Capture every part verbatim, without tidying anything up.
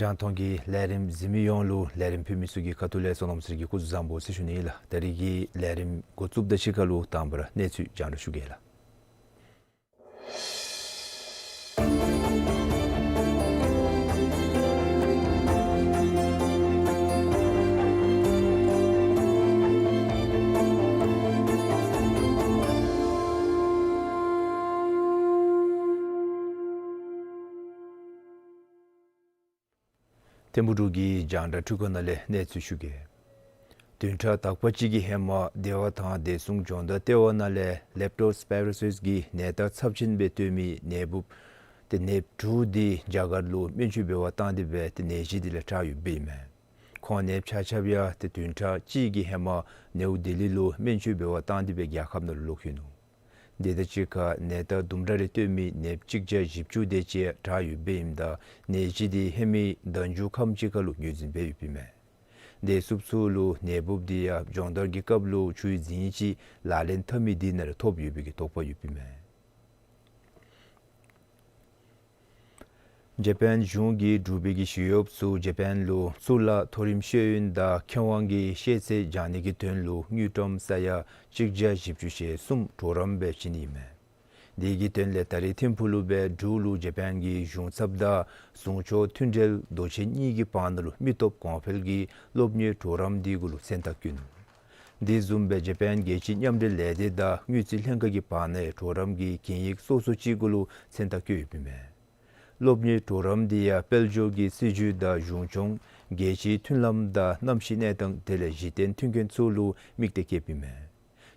རྒྱང་མཐོང་གི་ལས་རིམ་གཟིགས་མི་ཡོངས་ལུ་ལས་རིམ་ཕུལ་མི་ཚུ་གི་ཁ་ཐུག་ལས་བསོད་ནམས་ཚེ་རིང་གིས་སྐུ་གཟུགས་བཟང་པོ་ཟེར་ཞུ་ནི་ཨིན་ལགས། ད་རིས་ཀྱི་ལས་རིམ་འགོ་བཙུགསཔ་དང་གཅིག་ཁར་ལུ་དང་པ་ར་གནས་ཚུལ་རྒྱང་བསྒྲགས་ཞུ་གེ་ལགས། ཐིམ་ཕུག་འབྲུག་གི་རྒྱང་བསྒྲགས་འཕྲུལ་ཁང་ནང་ལས་གནས་ཚུལ་ཞུ་གེ། བདུན་ཕྲག་དག་པ་ཅིག་གི་ཧེ་མ་སྡེ་བ་དང་བདེ་སྲུང་སྦྱོང་བརྡར་ལྟེ་བ་ནང་ལས་ལེབ་ཊོ་སི་པེ་རོ་སིས་ཀྱི་ནད་རྟགས་ཚབས་ཆེན་སྦེ་སྟོན་མི་ནད་འབུཔ་ཏེ་ནདཔ་དྲུག་འདི་རྒྱ་གར་ལུ་སྨན་བཅོས་འབད་བར་བཏང་སྟེ་སྦེ་ཏེ་ནད་གཞི་འདི་ལས་དྲག་ཡོདཔ་ཨིན་མས། ཁོང་ནདཔ་ཆ་ཁྱབ་ཡང་ཏེ་བདུན་ཕྲག་གཅིག་གི་ཧེ་མ་ནེའུ་ལྡི་ལི་ལུ་སྨན་བཅོས་འབད་བར་བཏང་སྟེ་སྦེ་རྒྱལ་ཁབ་ནང་ལུ་ལོག་ཡོད་ནུག། དེ་དང་གཅིག་ཁར་ནད་རྟགས་དུམ་གྲ་རེ་སྟོན་མི་ནདཔ་གཅིག་བརྒྱ་བཞི་བཅུ་དེ་ཅིག་དྲག་ཡོདཔ་ཨིནམ་ད་ནད་གཞི་འདི་ཧེ་མའི་ཟླ་མཇུག་ཁམས་ཅིག་ཁར་ལུ་ངོས་འཛིན་འབད་ཡོདཔ་ཨིན་མས། དེ་བཟུམ་ཚུ་ལུ་ནད་འབུཔ་འདི་ཡང་སྦྱོང་བརྡར་གྱི་སྐབས་ལུ་ཆུ་ཡི་རྫིང་ཅིག་ལག་ལེན་འཐབ་མི་འདི་ནང་ར་ཐོབ་ཡོད་པའི་གི་དོགས་པ་ཡོདཔ་ཨིན་མས། ཇ་པཱན་གཞུང་གིས་འབྲུག་པའི་གི་ཞི་གཡོགཔ་ཚུ་ཇ་པཱན་ལུ་གཙུག་ལག་མཐོ་རིམ་ཤེས་ཡོན་དང་མཁས་དབང་གི་ཤེས་ཚད་སྦྱང་ནི་གི་དོན་ལུ་དངུལ་ཀྲམ་ས་ཡ་གཅིག་བརྒྱ་བཞི་བཅུ་ཞེ་གསུམ་གྲོགས་རམ་སྦེ་བྱིན་ནི་ཨིན་མས། དེ་གི་དོན་ལས་ད་རིས་ཐིམ་ཕུག་ལུ་སྦེ་འབྲུག་ལུ་ཇ་པཱན་གྱི་གཞུང་ཚབ་དང་ཟུང་ཕྱོགས་མཐུན་འབྲེལ་མདོ་ཆེན་གཉིས་ཀྱི་བར་ན་ལུ་མི་སྟོབས་གོང་འཕེལ་གྱི་སློབ་གཉེར་གྲོགས་རམ་འདི་གུ་ལུ་མཚན་རྟགས་བཀོད་ནུག། དེ་བཟུམ་སྦེ་ཇ་པཱན་རྒྱལ་སྤྱིའི་མཉམ་འབྲེལ་ལས་སྡེ་དང་དངུལ་རྩིས་ལྷན་ཁག་གི་བར་ནའི་གྲོགས་རམ་གྱི་གན་ཡིག་སོ་སོ་ཅིག་གུ་ལུ་མཚན་རྟགས་བཀོད་ཡོདཔ་ཨིན་མས། སློབ་གཉེར་གྲོགས་རམ་འདི་ཡང་དཔལ་འབྱོར་གྱི་སྲིད་བྱུས་དང་གཞུང་སྐྱོང་རྒྱལ་སྤྱིའི་མཐུན་ལམ་དང་གནམ་གཤིས་གནས་སྟངས་དེ་ལས་གཞི་རྟེན་མཐུན་རྐྱེན་ཚུ་ལུ་དམིགས་ཏེ་བསྐྱེདཔ་ཨིན་མས།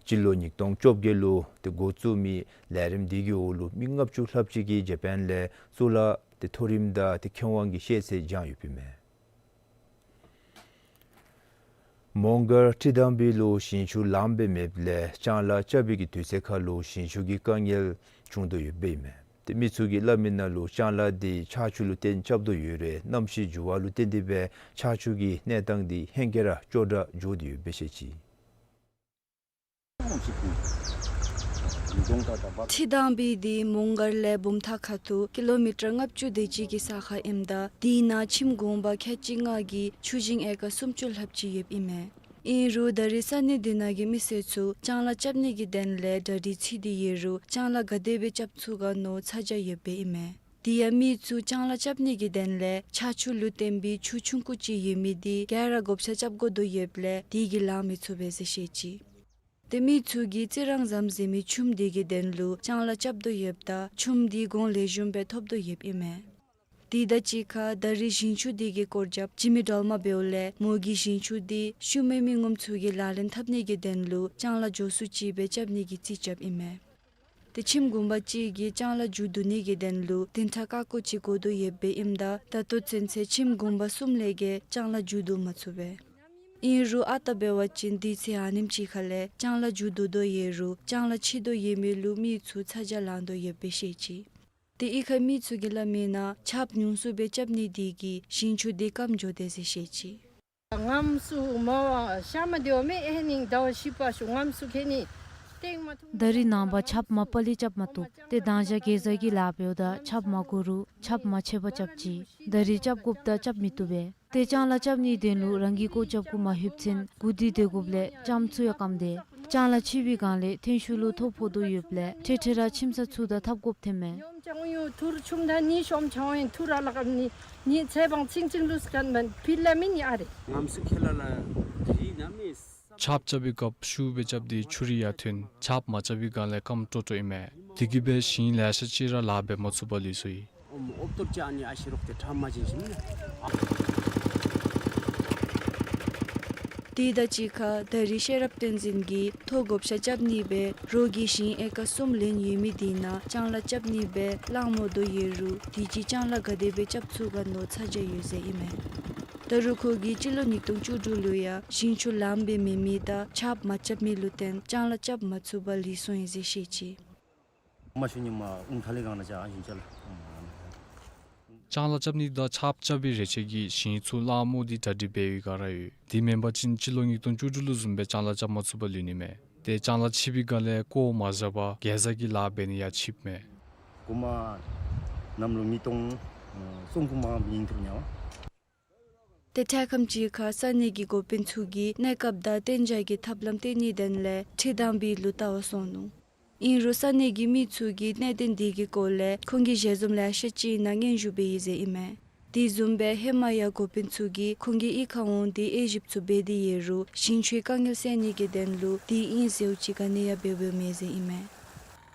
སྤྱི་ལོ་ཉིས་སྟོང་བཅོ་བརྒྱད་ལུ་ཏེ་འགོ་བཙུགས་མི་ལས་རིམ་འདི་གི་འོག་ལུ་མི་ལྔ་བཅུ་ལྷགཔ་ཅིག་གིས་ཇ་པཱན་ལས་གཙུག་ལག་ཏེ་མཐོ་རིམ་དང་ཏེ་མཁས་དབང་གི་ཤེས་ཚད་སྦྱང་ཡོདཔ་ཨིན་མས། མོང་སྒར་ཁྲི་དང་སྦིས་ལུ་ཞིང་ཆུ་ལངམ་སྦེ་མེདཔ་ལས་ལྕང་ལཱ་རྐྱབ་པའི་གི་དུས་ཚོད་ཁར་ལུ་ཞིང་ཆུ་གི་དཀའ་ངལ་བྱུང་དོ་ཡོདཔ་ཨིན་མས། ཏེ་མི་ཚུ་གིས་སླབ་མི་ནང་ལུ་ལྕང་ལཱ་འདི་ཆར་ཆུ་ལུ་བརྟེན་རྐྱབ་དོ་ཡོད་རུང་གནམ་གཤིས་འགྱུར་བ་ལུ་བརྟེན་ཏེ་སྦེ་ཆར་ཆུ་གི་གནས་སྟངས་འདི་ཧེང་སྐལ་ར་སྐྱོ་དྲགས་འགྱོ་སྟེ་ཡོདཔ་སྦེ་བཤད་ཅི། ཁྲི་དང་སྦིས་འདི་མོང་སྒར་ལས་བུམ་ཐང་ཁ་ཐུག་ཀི་ལོ་མི་ཊར་ལྔ་བཅུ་དེ་ཅིག་གི་ས་ཁར་ཨིནམ་ད་དེ་ནང་ཁྱིམ་གུང་པ་ཁལ་གཅིག་ལྔ་གི་ཆུ་ཞིང་ཨེ་ཀར་སུམ་ཅུ་ལྷགཔ་ཅིག་ཡོདཔ་ཨིན་མས། ཨིན་རུང་ད་རིས་ས་གནས་དེ་ནང་གི་མི་སེར་ཚུ་ལྕང་ལཱ་རྐྱབ་ནི་གི་དོན་ལས་གྲ་སྒྲིག་ཚུད་དེ་ཡོད་རུང་ལྕང་ལཱ་ག་དེ་སྦེ་རྐྱབ་ཚུགས་ག་མནོ་ཚ་གྱང་ཡོདཔ་ཨིན་མས། དེ་ཡང་མི་ཚུ་ལྕང་ལཱ་རྐྱབ་ནི་གི་དོན་ལས་ཆར་ཆུ་ལུ་བརྟེན་པའི་ཆུ་ཆུང་ཀུ་ཅིག་ཡོད་མི་འདི་ག་ར་བགོ་བཤའ་རྐྱབ་དགོ་དོ་ཡོདཔ་ལས་དེ་གིས་ལང་མི་ཚུགས་པས་ཟེར་བཤད་ཅི། ཏེ་མི་ཚུ་གིས་རྩི་རང་ཟམ་ཟེར་མི་ཆུམ་འདི་གི་དོན་ལུ་ལྕང་ལཱ་རྐྱབ་དོ་ཡོདཔ་ད་ཆུམ་འདི་གོང་ལེགས་ཤོམ་སྦེ་ཐོབ་དོ་ཡོདཔ་ཨིན་མས། དེ་དང་གཅིག་ཁར་ད་རིས་ཞིང་ཆུ་འདི་གི་སྐོར་ར་ཅིག་མི་འདྲཝ་མ་འབདཝ་ལས་མོ་གིས་ཞིང་ཆུ་འདི་ཤུལ་མའི་མི་ངོམ་ཚུ་གིས་ལག་ལེན་འཐབ་ནི་གི་དོན་ལུ་ལྕང་ལཱ་མགྱོགས་སུ་ཅིག་སྦེ་རྐྱབ་ནི་གི་རྩིས་རྐྱབ་ཨིན་མས། ཏེ་ཁྱིམ་གུང་པ་གཅིག་གིས་ལྕང་ལཱ་མཇུག་བསྡུ་ནི་གི་དོན་ལུ་བདུན་ཕྲག་ཀ་ཀོ་ཅིག་འགོར་དོ་ཡོདཔ་སྦེ་ཨིནམ་ད་ད་ལྟོ་ཚུན་ཚོད་ཁྱིམ་གུང་པ་གསུམ་ལས་བརྒལ་ལྕང་ལཱ་མཇུག་བསྡུ་མ་ཚུགས་པས། ཨིན་རུང་ཨ་རྟག་འབད་བ་ཅིན་དུས་ཚོད་ཨ་ནེམ་ཅིག་ཁ་ལས་ལྕང་ལཱ་མཇུག་བསྡུ་དོ་ཡོད་རུང་ལྕང་ལཱ་ཕྱིས་དོ་ཡོད་མི་ལུ་མི་ཚུ་ཚ་གྱང་ལང་དོ་ཡོདཔ་སྦེ་བཤད་ཅི། དེ་གཡུས་ཁའི་མི་ཚུ་གིས་སླབ་མིའི་ནང་ཆརཔ་ཉུང་སུ་སྦེ་རྐྱབ་ནི་དེ་གིས་ཞིང་ཆུ་དེ་སྐམ་འགྱོ་དེས་ཟེར་བཤད་ཅི། རྔམ་སུ་མ་བ་ཤ་མ་དེ་བ་མེ་ཨེ་ནིང་ཟླཝ་བཞི་པ་ཤུ་རྔམ་སུ་ཁེ་ནི་ཏེང་མ་ཐུང་། ད་རིས་ནངས་པ་ཆརཔ་མ་པ་ལས་རྐྱབ་མ་བཏུབ། ཏེ་དང་ཞག་གེ་ཛ་གི་ལཱ་འབདཝ་ད་ཆརཔ་མ་དགོ་རུང་ཆརཔ་མ་ཆད་པར་རྐྱབ་ཅི། ད་རིས་རྐྱབ་དགོཔ་ད་རྐྱབ་མི་བཏུབ་པས། ཏེ་ལྕང་ལཱ་རྐྱབ་ནིའི་དོན་ལུ་རང་གིས་ཀོ་རྐྱབ་གུ་མ་ལྷོདཔ་ཚུན་མགུ་ཏོ་དེ་དགོཔ་ལས་ལྕངམ་ཚུ་ཡང་སྐམ་དེས། ལྕང་ལཱ་ཆད་པའི་སྒང་ལས་ཐོན་ཤུགས་ལུ་ཐོ་ཕོག་དོ་ཡོདཔ་ལས་འཕྲལ་འཕྲལ་ར་ཁྱིམ་ཚང་ཚུ་དང་འཐབ་དགོཔ་ཐོནམ་མས། ཡོམ་ཅང་ཡུ་ཐུར་ཆུམ་ད་ནི་ཤོམ་ཆང་ཡིན་ཐུར་ར་ལ་ཀམ་ནི་ནི་ཚེ་བང་ཚིང་ཚིང་ལུས་ཀན་མན་ཕིལ་ལ་མི་ནི་ཨ་རེ། རྔམ་སུ་ཁེ་ལ་ལ་དེ་ན་མེ། ཆརཔ་རྐྱབ་པའི་སྐབས་ཤུགས་སྦེ་རྐྱབ་སྟེ་ཆུ་རུད་ཡང་ཐོན། ཆརཔ་མ་རྐྱབ་པའི་སྒང་ལས་སྐམ་ཏོག་ཏོ་ཨིན་མས། དེ་གིས་སྦེ་ཞིང་ལེ་ཤ་ཅིག་ར་ལཱ་འབད་མ་ཚུགས་པར་ལུས་སོ་ཡི། ཨོམ་ཨོབ་ཏོར་ཅ་ནི་ཨ་ཤི་རོག་ཏེ་ཁྲམ་མ་ཅིན་ཞིམ་ནི། དེ་དང་གཅིག་ཁར་ད་རིས་ཤེས་རབ་བསྟན་འཛིན་གྱིས་ཐོག་བགོ་བཤའ་རྐྱབ་ནི་སྦེ་རོགས་ཀྱི་ཞིང་ཨེ་ཀར་གསུམ་ལེན་ཡོད་མི་དེ་ནང་ལྕང་ལཱ་རྐྱབ་ནི་སྦེ་གླང་མོ་དོ་ཡོད་རུང་དེ་ཅིག་ལྕང་ལཱ་ག་དེ་སྦེ་རྐྱབ་ཚུགས་ག་མནོ་ཚ་གྱང་ཡོད་ཟེར་ཨིན་མས། ད་རུང་ཁོ་གིས་སྤྱི་ལོ་ཉིས་སྟོང་བཅུ་དྲུག་ལུ་ཡང་ཞིང་ཆུ་ལངམ་སྦེ་མེད་མི་དང་ཆརཔ་མ་རྐྱབ་མི་ལུ་བརྟེན་ལྕང་ལཱ་རྐྱབ་མ་ཚུགས་པར་ལུས་སོང་ཡི་ཟེར་བཤད་ཅི། མ་ཤུ་ཉི་མ་ཨུང་ཐ་ལེ་གང་ན་ཅ་ཨ་ཞིང་ཅ་ལ། ལྕང་ལཱ་རྐྱབ་ནི་དང་ཆརཔ་རྐྱབ་པའི་རེ་ཆེ་གིས་ཞིང་ཚུ་གླང་མོ་དེ་གྲ་སྒྲིག་འབད་བའི་སྒང་ར་ཡོད། དེ་མེན་པ་ཅིན་སྤྱི་ལོ་ཉིས་སྟོང་བཅུ་དྲུག་ལུ་བཟུམ་སྦེ་ལྕང་ལཱ་རྐྱབ་མ་ཚུགས་པར་ལུས་ནི་མས། ཏེ་ལྕང་ལཱ་ཆད་པའི་སྒང་ལས་ཀོ་མ་བཞག་པར་གེ་ཛ་གི་ལཱ་འབད་ནི་ཡང་ཆདཔ་མས། གོ་མ་ནམ་ལུ་མི་སྟོང་སོང་གུ་མ་ཡིན་ཐུབ་ཉ་བ། ཏེ་ཐད་ཁམས་ཅིག་ཁར་ས་གནས་ཀྱི་འགོ་དཔོན་ཚུ་གིས་གནས་སྐབས་དང་གཏན་འཇགས་ཀྱི་ཐབས་ལམ་སྟོན་ནིའི་དོན་ལས་ཁྲི་དང་པའི་ལུ་བལྟ་བར་སོང་ནུག། ཨིན་རུང་ས་གནས་ཀྱི་མི་ཚུ་གིས་གནད་དོན་དེ་གི་སྐོར་ལས་ཁོང་གི་ཞལ་འཛོམས་ལེ་ཤ་ཅིག་ནང་སྙན་ཞུ་འབད་ཡི་ཟེར་ཨིན་མས། དེ་བཟུམ་སྦེ་ཧེ་མ་ཡང་འགོ་དཔོན་ཚུ་གིས་ཁོང་གི་གཡུས་ཁར་འོང་སྟེ་དབྱེ་ཞིབ་ཚུ་འབད་དེ་ཡོད་རུང་ཞིང་ཆུའི་དཀའ་ངལ་སེལ་ནི་གི་དོན་ལུ་དེ་ཨིན་ཟེརཝ་ཅིག་ག་ནི་ཡང་འབད་འབདཝ་མེད་ཟེར་ཨིན་མས།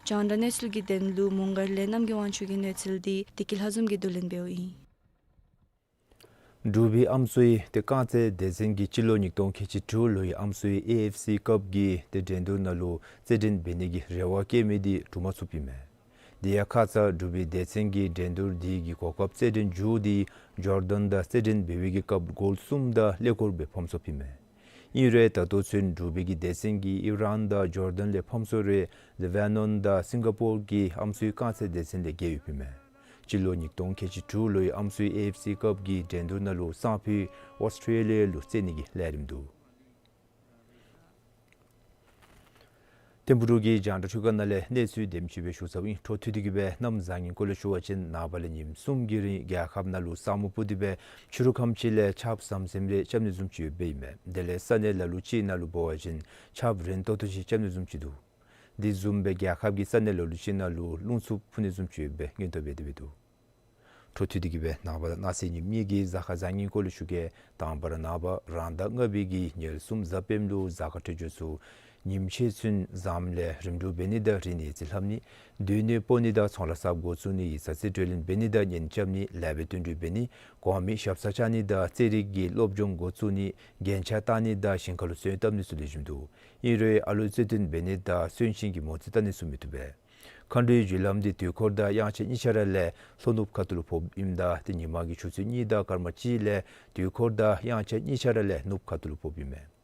རྒྱང་བསྒྲགས་གནས་ཚུལ་གྱི་དོན་ལུ་མོང་སྒར་ལས་རྣམ་རྒྱལ་དབང་ཕྱུག་གི་གནས་ཚུལ་འདི་བདེ་སྐྱིད་ལྷ་འཛོམས་ཀྱིས་བསྡུ་ལེན་འབདཝ་ཨིན། འབྲུག་པའི་ཨམ་སྲུའི་ཏེ་རྐང་རྩེད་སྡེ་ཚན་གྱིས་སྤྱི་ལོ་ཉིས་སྟོང་ཁལ་གཅིག་དྲུག་ལོའི་ཨམ་སྲུའི་ཨེ་ཨེཕ་སི་ཀབ་ཀྱི་ཏེ་འགྲན་བསྡུར་ནང་ལུ་རྩེད་འགྲན་འབད་ནི་གི་རེ་བ་བསྐྱེད་མི་དེ་གྲུབ་མ་ཚུགསཔ་ཨིན་མས། དེ་ཡང་ཁ་ཙ་འབྲུག་པའི་སྡེ་ཚན་གྱིས་འགྲན་བསྡུར་དེ་གི་གོ་སྐབས་རྩེད་འགྲན་མཇུག་དེ་ཇོར་ཌན་དང་རྩེད་འགྲན་འབད་བའི་གི་སྐབས་གོལ་གསུམ་དང་ཀླད་ཀོར་སྦེ་ཕམ་སོཔ་ཨིན་མས། ཨིན་རུང་ད་ལྟོ་ཚུན་འབྲུག་པའི་གི་སྡེ་ཚན་གྱིས་ཨི་རཱན་དང་ཇོར་ཌན་ལས་ཕམ་སོང་རུང་ལེ་བྷ་ནོན་དང་སིང་ག་པོར་གྱི་ཨམ་སྲུའི་རྐང་རྩེད་སྡེ་ཚན་ལས་རྒྱལ་ཡོདཔ་ཨིན་མས། སྤྱི་ལོ་ཉིས་སྟོང་ཁལ་གཅིག་དྲུག་ལོའི་ཨམ་སྲུའི་ཨེ་ཨེཕ་སི་ཀབ་ཀྱི་འགྲན་བསྡུར་ནང་ལུ་སང་ཕོད་ཨོསི་ཊེ་ལི་ཡ་ལུ་རྩེད་ནི་གི་ལས་རིམ་འདུག། ཐིམ་ཕུག་འབྲུག་གི་རྒྱང་བསྒྲགས་འཕྲུལ་ཁང་ནང་ལས་གནས་ཚུལ་དེམ་ཅིག་སྦེ་ཞུ་ཚརཝ་ཨིན། འཕྲོ་མཐུད་དེ་གི་སྦེ་གནམ་བཟང་ངན་སྐོར་ལས་ཞུ་བ་ཅིན་ནངས་པ་ལས་ཉིནམ་གསུམ་གྱི་རིང་རྒྱལ་ཁབ་ནང་ལུ་ས་སྨུག་སྤུབས་ཏེ་སྦེ་ཕྱི་རུ་ཁམས་ཅིག་ལས་ཆརཔ་ཟམ་ཟིམ་རེ་རྐྱབ་ནི་བཟུམ་ཅིག་ཡོདཔ་ཨིན་མས། དེ་ལས་ས་གནས་ལ་ལུ་ཅིག་ནང་ལུ་འབད་བ་ཅིན་ཆརཔ་རན་ཏོག་ཏོ་ཅིག་རྐྱབ་ནི་བཟུམ་ཅིག་འདུག། དེ་བཟུམ་སྦེ་རྒྱལ་ཁབ་ཀྱི་ས་གནས་ལ་ལུ་ཅིག་ནང་ལུ་རླུང་འཚུབ་འཕུ་ནི་བཟུམ་ཅིག་ཡོདཔ་སྦེ་སྔོན་བརྡ་འབད་དེ་སྦེ་འདུག། འཕྲོ་མཐུད་དེ་གི་སྦེ་ནངས་པ་དང་གནངས་ཚེ་ཉིནམ་གཉིས་ཀྱི་གཟའ་སྐར་བཟང་ངན་སྐོར་ལས་ཞུ་གེ། དང་པ་ར་ནངས་པ་རང་ཟླ་ལྔ་པའི་གི་ཉེར་གསུམ་གཟའ་སྤེནམ་ལུ་གཟའ་སྐར་འཕྲོད་སྦྱོར་ཚུ་ཉིནམ་ཕྱེད་ཚུན་ཟམ་ལས་རིམ་གྲོ་འབད་ནི་དང་རིག་གནས་རྩིས་ལྷབ་ནི། སྡོད་གནས་སྤོ་ནི་དང་ཚོང་ལཱ་གསརཔ་འགོ་བཙུགས་ནི་ཡིག་ཚང་རྩིས་སྤྲོད་ལེན་འབད་ནི་དང་གཉེན་རྐྱབ་ནི་ལེགས་པའི་བསྟུན་གྲོས་འབད་ནི། གོང་མའི་ཞབས་སར་བཅར་ནི་དང་རྩེད་རིགས་ཀྱི་སློབ་སྦྱོང་འགོ་བཙུགས་ནི། རྒྱན་ཆ་བཏགས་ནི་དང་ཞིང་ཁ་ལུ་སོན་བཏབ་ནི་ཚུ་ལེགས་ཤོམ་འདུག། ཨིན་རུང་ཨ་ལུ་རྩེད་འགྲན་འབད་ནི་དང་གསོན་གཤིན་གྱི་མོ་རྩིས་བལྟ་ནི་ཚུ་མི་བཏུབ་པས། མཁའ་འགྲོའི་རྒྱུ་ལམ་འདི་དུས་འཁོར་དང་དབྱངས་འཆར་གཉིས་ཆ་ར་ལས་ལྷོ་ནུབ་ཁ་ཐུག་ལུ་ཕོགཔ་ཨིནམ་ད་ཏེ་ཉིན་མ་གི་ཆུ་ཚོད་གཉིས་དང་སྐར་མ་གཅིག་ལས་དུས་འཁོར་དང་དབྱངས་འཆར་གཉིས་ཆ་ར་ལས་ནུབ་ཁ་ཐུག་ལུ་ཕོགཔ་ཨིན་མས།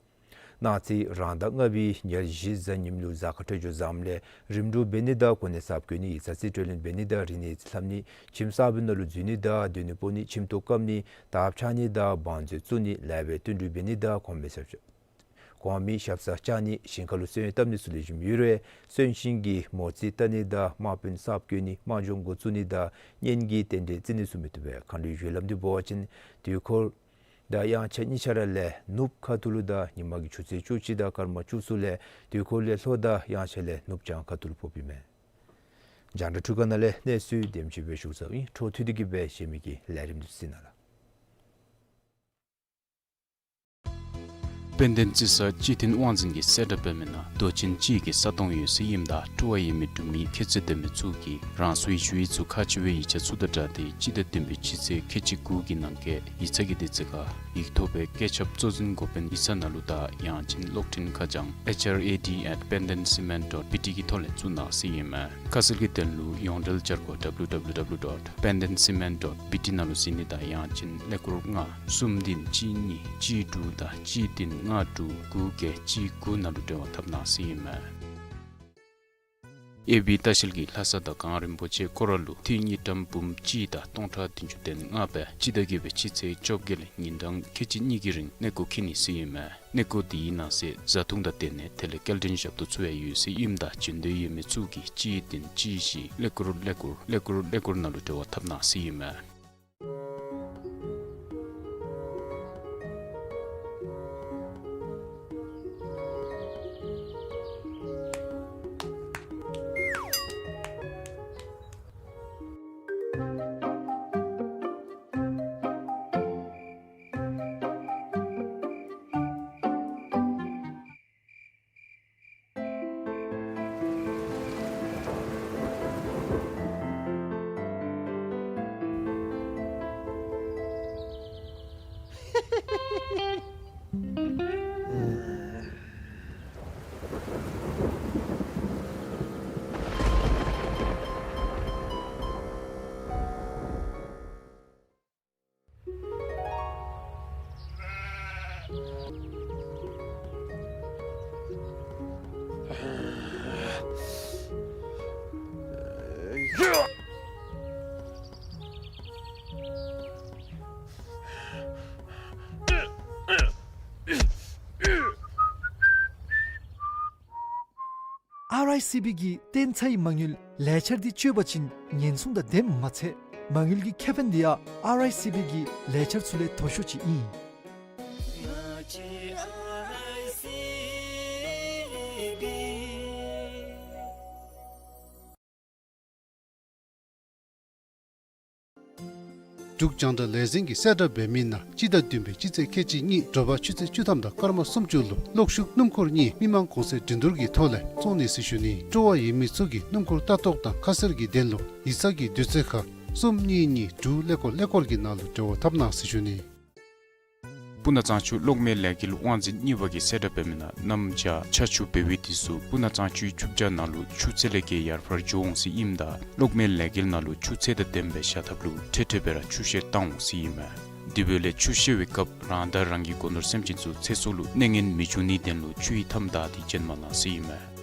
གནངས་ཚེ་རང་ཟླ་ལྔ་པའི་ཉེར་བཞི་གཟའ་ཉིམ་ལུ་གཟའ་སྐར་འཕྲོད་སྦྱོར་ཟམ་ལས་རིམ་གྲོ་འབད་ནི་དང་གོ་གནས་གསརཔ་བསྐོ་ནི་ཡིག་ཚང་རྩིས་སྤྲོད་ལེན་འབད་ནི་དང་རིག་གནས་རྩིས་ལྷབ་ནི། ཁྱིམ་གསརཔ་ནང་ལུ་འཛུལ་ནི་དང་སྡོད་གནས་སྤོ་ནི། ཁྱིམ་ཐོག་བཀབ་ནི། དར་འཕྱར་ནི་དང་བང་མཛོད་བཙུགས་ནི་ལེགས་པའི་བསྟུན་གྲོས་འབད་ནི་དང་གོང་མའི་ཞབས་སར་གོང་མའི་ཞབས་སར་བཅར་ནི། ཞིང་ཁ་ལུ་སོན་བཏབ་ནི་ཚུ་ལེགས་ཤོམ་ཡོད་རུང་གསོན་གཤིན་གྱི་མོ་རྩིས་བལྟ་ནི་དང་དམག་དཔོན་གསརཔ་བསྐོ་ནི་དམག་སྦྱོང་འགོ་བཙུགས་ནི་དང་གཉེན་གྱི་རྟེན་འབྲེལ་བརྩི་ནི་ཚུ་མི་བཏུབ་པས། མཁའ་འགྲོའི་རྒྱུ་ལམ་འདི་འབད་བ་ཅིན་དུས་འཁོར་དང་དབྱངས་འཆར་གཉིས་ཆ་ར་ལས་ནུབ་ཁ་ཐུག་ལུ་དང་ཉིན་མ་གི་ཆུ་ཚོད་བཅུ་གཅིག་དང་སྐར་མ་བཅུ་གསུམ་ལས་དུས་འཁོར་ལས་ལྷོ་དང་དབྱངས་འཆར་ལས་ནུབ་བྱང་ཁ་ཐུག་ལུ་ཕོགཔ་ཨིན་མས། རྒྱང་བསྒྲགས་འཕྲུལ་ཁང་ནང་ལས་གནས་ཚུལ་དེམ་ཅིག་སྦེ་ཞུ་ཚརཝ་ཨིན། འཕྲོ་མཐུད་དེ་གི་སྦེ་གཞན་མི་གི་ལས་རིམ་འདི་ཚུ་གཟིགས་གནང་ལགས། དཔལ་ལྡན་རྩི་ས་སྤྱི་མཐུན་དབང་འཛིན་གྱིས་གསལ་བསྒྲགས་འབད་མི་ནང་རྡོ་ཅན་སྤྱི་གི་ས་སྟོང་ཡོད་ས་ཨིནམ་ད་སྤྲོ་བ་ཡོད་མི་འབྲུག་མི་ཁྱད་ཚད་ལྡན་མི་ཚུ་གིས་རང་སོའི་ཞུ་ཡིག་ཚུ་ཁག་ཆེ་བའི་ཡིག་ཆ་ཚུ་དང་སྦྲགས་ཏེ་སྤྱི་ཟླ་བདུན་པའི་སྤྱི་ཚེས་ཁལ་གཅིག་དགུ་གི་ནང་འཁོད་ཡིག་ཚང་གི་དུས་ཚོད་ཁར་ཡིག་ཐོག་སྦེ་བཀོད་ཁྱབ་གཙོ་འཛིན་འགོ་དཔོན་ཡིག་ཚང་ནང་ལུ་དང་ཡང་ཅིན་གློག་འཕྲིན་ཁ་བྱང་H R A D at pandancement dot B T གི་ཐོག་ལས་བཙུགས་གནང་ཟེར་ཨིན་མས། ཁ་གསལ་གྱི་དོན་ལུ་ཡོངས་འབྲེལ་བཅར་སྒོ་W W W dot pandancement dot B T ནང་ལུ་གཟིགས་ནི་དང་ཡང་ཅིན་ཀླད་ཀོར་ལྔ་གསུམ་བདུན་གཅིག་གཉིས་གཅིག་དྲུག་དང་གཅིག་བདུན་ལྔ་དྲུག་དགུ་བརྒྱད་གཅིག་དགུ་ནང་ལུ་འབྲེལ་བ་འཐབ་གནང་ཟེར་ཨིན་མས། ཨེ་བི་ལྟ་བཤལ་གྱིས་ལྷ་ས་དང་གངས་རིན་པོ་ཆེ་སྐོར་ར་ལུ་ཏི་རུ་དངུལ་ཀྲམ་འབུམ་གཅིག་དང་སྟོང་ཕྲག་བདུན་ཅུ་དོན་ལྔ་སྦེ་སྤྱི་ཟླ་བརྒྱད་པའི་སྤྱི་ཚེས་བཅོ་བརྒྱད་ལས་ཉིན་གྲངས་ཁལ་གཅིག་གཉིས་ཀྱི་རིང་གནས་སྐོར་འཁྱིད་ནི་ཟེར་ཨིན་མས། གནས་སྐོར་དེའི་ནང་གསེས་བཟའ་འཐུང་དང་སྡོད་གནས་དེ་ལས་སྐྱེལ་འདྲེན་ཞབས་ཏོག་ཚུ་ཡང་ཡོད་ཟེར་ཨིནམ་ད་བྱོན་འདོད་ཡོད་མི་ཚུ་གིས་གཅིག་བདུན་གཅིག་བཞི་ཀླད་ཀོར་ཀླད་ཀོར་ཀླད་ཀོར་ཀླད་ཀོར་ནང་ལུ་འབྲེལ་བ་འཐབ་གནང་ཟེར་ཨིན་མས། ཨར་ཨའི་སི་བི་གི་བརྟན་ཚའི་མ་དངུལ་ལས་འཆར་འདི་སྤྱོད་པ་ཅིན་ཉེན་སྲུང་དང་ལྡནམ་མ་ཚད་མ་དངུལ་གྱི་ཁེ་ཕན་འདི་ཡང་ཨར་ཨའི་སི་བི་གི་ལས་འཆར་ཚུ་ལས་མཐོ་ཤོས་ཅིག་ཨིན། འབྲུག་རྒྱང་བསྒྲགས་ལས་འཛིན་གྱིས་གསལ་བསྒྲགས་འབད་མི་ནང་སྤྱི་ཟླ་བདུན་པའི་སྤྱི་ཚེས་ཁལ་གཅིག་གཉིས་དྲོ་པ་ཆུ་ཚོད་བཅུ་ཐམ་དང་སྐར་མ་སུམ་ཅུ་ལུ་གློག་ཤུགས་སྣུམ་འཁོར་གཉིས་མི་མང་གོང་ཚད་འགྲན་བསྡུར་གྱི་ཐོག་ལས་བཙོང་ནི་ཟེར་ཞུ་ནི། སྤྲོ་བ་ཡོད་མི་ཚུ་གིས་སྣུམ་འཁོར་ལྟ་རྟོག་དང་ཁ་གསལ་གྱི་དོན་ལུ་ཡིག་ཚང་གི་དུས་ཚོད་ཁར་གསུམ་གཉིས་གཉིས་དྲུག་ཀླད་ཀོར་ཀླད་ཀོར་གྱི་ནང་ལུ་འབྲེལ་བ་འཐབ་གནང་ཟེར་ཞུ་ནི། སྤུ་ན་གཙང་ཆུ་གློག་མེ་ལས་འགུལ་དབང་འཛིན་གཉིས་པ་གིས་གསལ་བསྒྲགས་འབད་མི་ནང་གནམ་བྱཱར་ཆར་ཆུ་འབབ་པའི་དུས་སུ་སྤུ་ན་གཙང་ཆུའི་ཆུ་བྱཱ་ནང་ལུ་ཆུ་ཚད་ལས་བརྒལ་ཡར་འཕར་འགྱོ་འོང་ཟེར་ཨིནམ་ད་གློག་མེ་ལས་འགུལ་ནང་ལུ་ཆུ་ཚད་དང་ལྡནམ་སྦེ་བཞག་ཐབས་ལུ་འཕྲལ་འཕྲལ་སྦེ་ར་ཆུ་བཤལ་བཏང་འོང་ཟེར་ཨིན་མས། དེ་འབདཝ་ལས་ཆུ་བཤལ་བའི་སྐབས་རང་དང་རང་གི་སྒོ་ནོར་སེམས་ཅན་ཚུ་ཚེ་སྲོག་ལུ་གནོད་ངན་མི་འབྱུང་ནིའི་དོན་ལུ་ཆུ་ཡི་མཐའམ་བདའ་སྟེ་བྱོན་གནང་ཟེར་ཨིན་མས།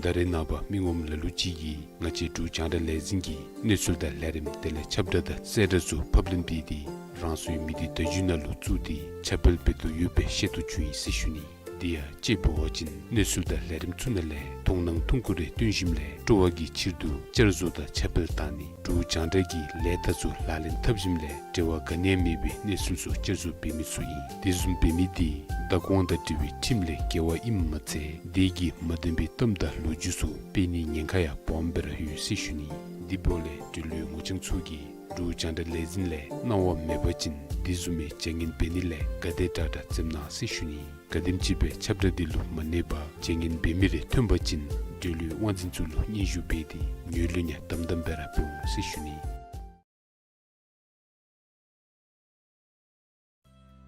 ད་རེས་ནངས་པ་མི་ངོམ་ལ་ལུ་ཅིག་གིས་ང་བཅས་འབྲུག་རྒྱང་བསྒྲགས་ལས་འཛིན་གྱི་གནས་ཚུལ་དང་ལས་རིམ་དེ་ལས་ཁྱབ་བསྒྲགས་དང་གསལ་བསྒྲགས་ཚུ་ཕབ་ལེན་འབད་དེ་རང་སོའི་མི་སྡེ་བརྡ་བརྒྱུད་ནང་ལུ་བཙུགས་ཏེ་ཁྱབ་སྤེལ་འབད་དོ་ཡོདཔ་སྦེ་ཤེས་རྟོགས་བྱུང་ཡི་ཟེར་ཞུ་ནི། དེ་ཡང་དཔྱེ་འབད་བ་ཅིན་གནས་ཚུལ་དང་ལས་རིམ་ཚུ་ནང་ལས་མཐོང་སྣང་ཐུང་ཀུ་རེ་སྟོན་ཞིནམ་ལས་སྤྲོ་བ་གི་ཕྱིར་དུ་བསྐྱར་བཟོ་དང་ཁྱབ་སྤེལ་བཏང་ནི་འབྲུག་རྒྱང་བསྒྲགས་ཀྱི་ལས་རྟགས་ཚུ་ལག་ལེན་འཐབ་ཞིནམ་ལས་འབྲེལ་བ་ག་ནི་ཡང་མེད་པའི་གནས་ཚུལ་ཚུ་བསྐྱར་བཟོ་འབད་མི་ཚུ་ཨིན། དེ་བཟུམ་འབད་མི་དེ་བདག་དབང་དང་འབྲེལ་བའི་ཁྲིམས་ལས་འགལ་བ་ཨིནམ་མ་ཚད་དེ་གིས་མ་བདེན་པའི་གཏམ་དང་ལོ་རྒྱུས་ཚུ་སྤེལ་ནིའི་ཉེན་ཁ་ཡང་སྦོམ་སྦེ་ར་ཡོད་ཟེར་ཞུ་ནི། དེ་འབདཝ་ལས་འབྲེལ་ཡོད་ངོ་རྐྱང་ཚུ་གིས་འབྲུག་རྒྱང་བསྒྲགས་ལས་འཛིན་ལས་གནང་བ་མེད་པ་ཅིན་དེ་བཟུམ་མའི་བྱ་ངན་འབད་ནི་ལས་ག་དེ་དྲག་དྲག་འཛེམ་གནང་ཟེར་ཞུ་ནི། ག་དེམ་ཅིག་སྦེ་ཁྱབ་བསྒྲགས་འདི་ལུ་མ་གནས་པར་བྱ་ངན་འབད་མི་རེ་ཐོན་པ་ཅིན་འབྲེལ་ཡོད་དབང་འཛིན་ཚུ་ལུ་སྙན་ཞུ་འབད་དེ་ངོས་ལེན་ཡང་དམ་དམ་སྦེ་ར་འབད་འོང་ཟེར་ཞུ་ནི།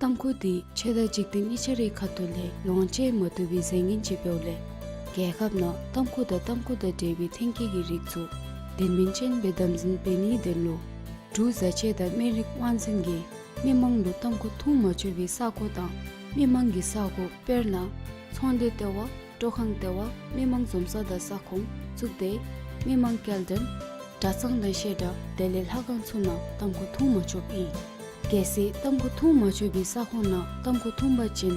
ཏམ་ཁུ་འདི་ཆོས་དང་འཇིག་རྟེན་གཉིས་ཆ་རའི་ཁ་ཐུག་ལས་ལོངས་སྤྱོད་མ་བཏུབ་པའི་རྫས་ངན་ཅིག་འབདཝ་ལས་རྒྱལ་ཁབ་ནང་ཏམ་ཁུ་དང་ཏམ་ཁུ་དང་འབྲེལ་བའི་ཐོན་སྐྱེད་ཀྱི་རིགས་ཚུ་དོན་སྨིན་ཅན་སྦེ་དམ་འཛིན་འབད་ནིའི་དོན་ལུ་འབྲུག་བཟའ་ཆས་དང་སྨན་རིགས་དབང་འཛིན་གྱིས་མི་མང་ལུ་ཏམ་ཁུ་འཐུང་མ་ཆོག་པའི་ས་གོ་དང་མི་མང་གི་ས་གོ་དཔེར་ན་ཚོང་སྡེ་ལྟེ་བ་སྤྲོ་ཁང་ལྟེ་བ་མི་མང་འཛོམས་ས་དང་ས་ཁོངས་བཙུགས་ཏེ་མི་མང་སྐྱེལ་འདྲེན་གྲྭ་ཚང་དང་བཤད་གྲྭ་དེ་ལས་ལྷ་ཁང་ཚུ་ནང་ཏམ་ཁུ་འཐུང་མ་ཆོགཔ་ཨིན། གལ་སྲིད་ཏམ་ཁུ་འཐུང་མ་ཆོག་པའི་ས་ཁོངས་ནང་ཏམ་ཁུ་འཐུང་པ་ཅིན་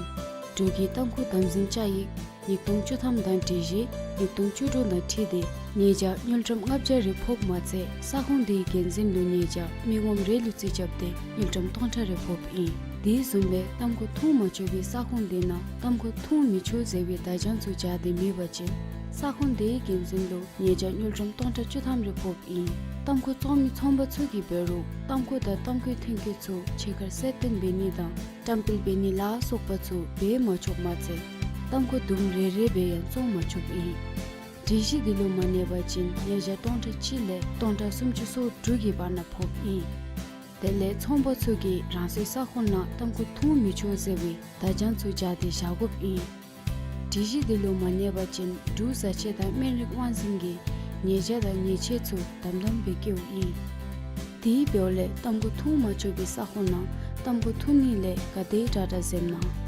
འབྲུག་གི་ཏམ་ཁུ་དམ་འཛིན་བཅའ་ཡིག་ཉིས་སྟོང་བཅུ་ཐམ་དང་སྒྲིག་གཞི་ཉིས་སྟོང་བཅུ་དྲུག་དང་འཁྲིལ་ཏེ་ཉེས་བྱ་དངུལ་ཀྲམ་ལྔ་བརྒྱ་རེ་ཕོགཔ་མ་ཚད་ས་ཁོངས་དེའི་འགན་འཛིན་ལུ་ཉེས་བྱ་མི་ངོམ་རེ་ལུ་རྩིས་རྐྱབ་སྟེ་དངུལ་ཀྲམ་སྟོང་ཕྲག་རེ་ཕོགཔ་ཨིན། དེ་བཟུམ་སྦེ་ཏམ་ཁུ་འཐུང་མ་ཆོག་པའི་ས་ཁོངས་དེ་ནང་ཏམ་ཁུ་འཐུང་མི་ཆོག་ཟེར་བའི་བརྡ་བྱང་ཚུ་སྦྱར་ཏེ་མེད་པ་ཅིན་ས་ཁོངས་དེའི་འགན་འཛིན་ལུ་ཉེས་བྱ་དངུལ་ཀྲམ་སྟོང་ཕྲག་བཅུ་ཐམ་རེ་ཕོགཔ་ཨིན། ཏམ་ཁུ་བཙོང་མི་ཚོང་པ་ཚུ་གིས་འབད་རུང་ཏམ་ཁུ་དང་ཏམ་ཁུའི་ཐོན་སྐྱེད་ཚུ་ཕྱི་ཁར་གསལ་སྟོན་འབད་ནི་དང་བཀྲམ་སྤེལ་འབད་ནི་ལ་སོགས་པ་ཚུ་འབད་མ་ཆོགཔ་མ་ཚད་ཏམ་ཁུ་དུམ་རེ་རེ་སྦེ་ཡང་བཙོང་མ་ཆོགཔ་ཨིན། སྒྲིག་གཞི་འདི་ལུ་མ་གནས་པ་ཅིན་ཉེས་བྱ་སྟོང་ཕྲག་གཅིག་ལས་སྟོང་ཕྲག་སུམ་ཅུ་སོ་དྲུག་གི་བར་ན་ཕོགཔ་ཨིན། དེ་ལས་ཚོང་པ་ཚུ་གིས་རང་སོའི་ས་ཁོངས་ནང་ཏམ་ཁུ་འཐུང་མི་ཆོག་ཟེར་བའི་བརྡ་བྱང་ཚུ་སྦྱར་ཏེ་བཞག་དགོཔ་ཨིན། སྒྲིག་གཞི་འདི་ལུ་མ་གནས་པ་ཅིན་འབྲུག་བཟའ་ཆས་དང་སྨན་རིགས་དབང་འཛིན་གྱིས་ཉེས་བྱ་དང་ཉེས་ཆད་ཚུ་དམ་དམ་སྦེ་བཀལཝ་ཨིན། དེ་འབདཝ་ལས་ཏམ་ཁུ་འཐུང་མ་ཆོག་པའི་ས་ཁོངས་ནང་ཏམ་ཁུ་འཐུང་ནི་ལས་ག་དེ་དྲག་དྲག་འཛེམ་གནང་།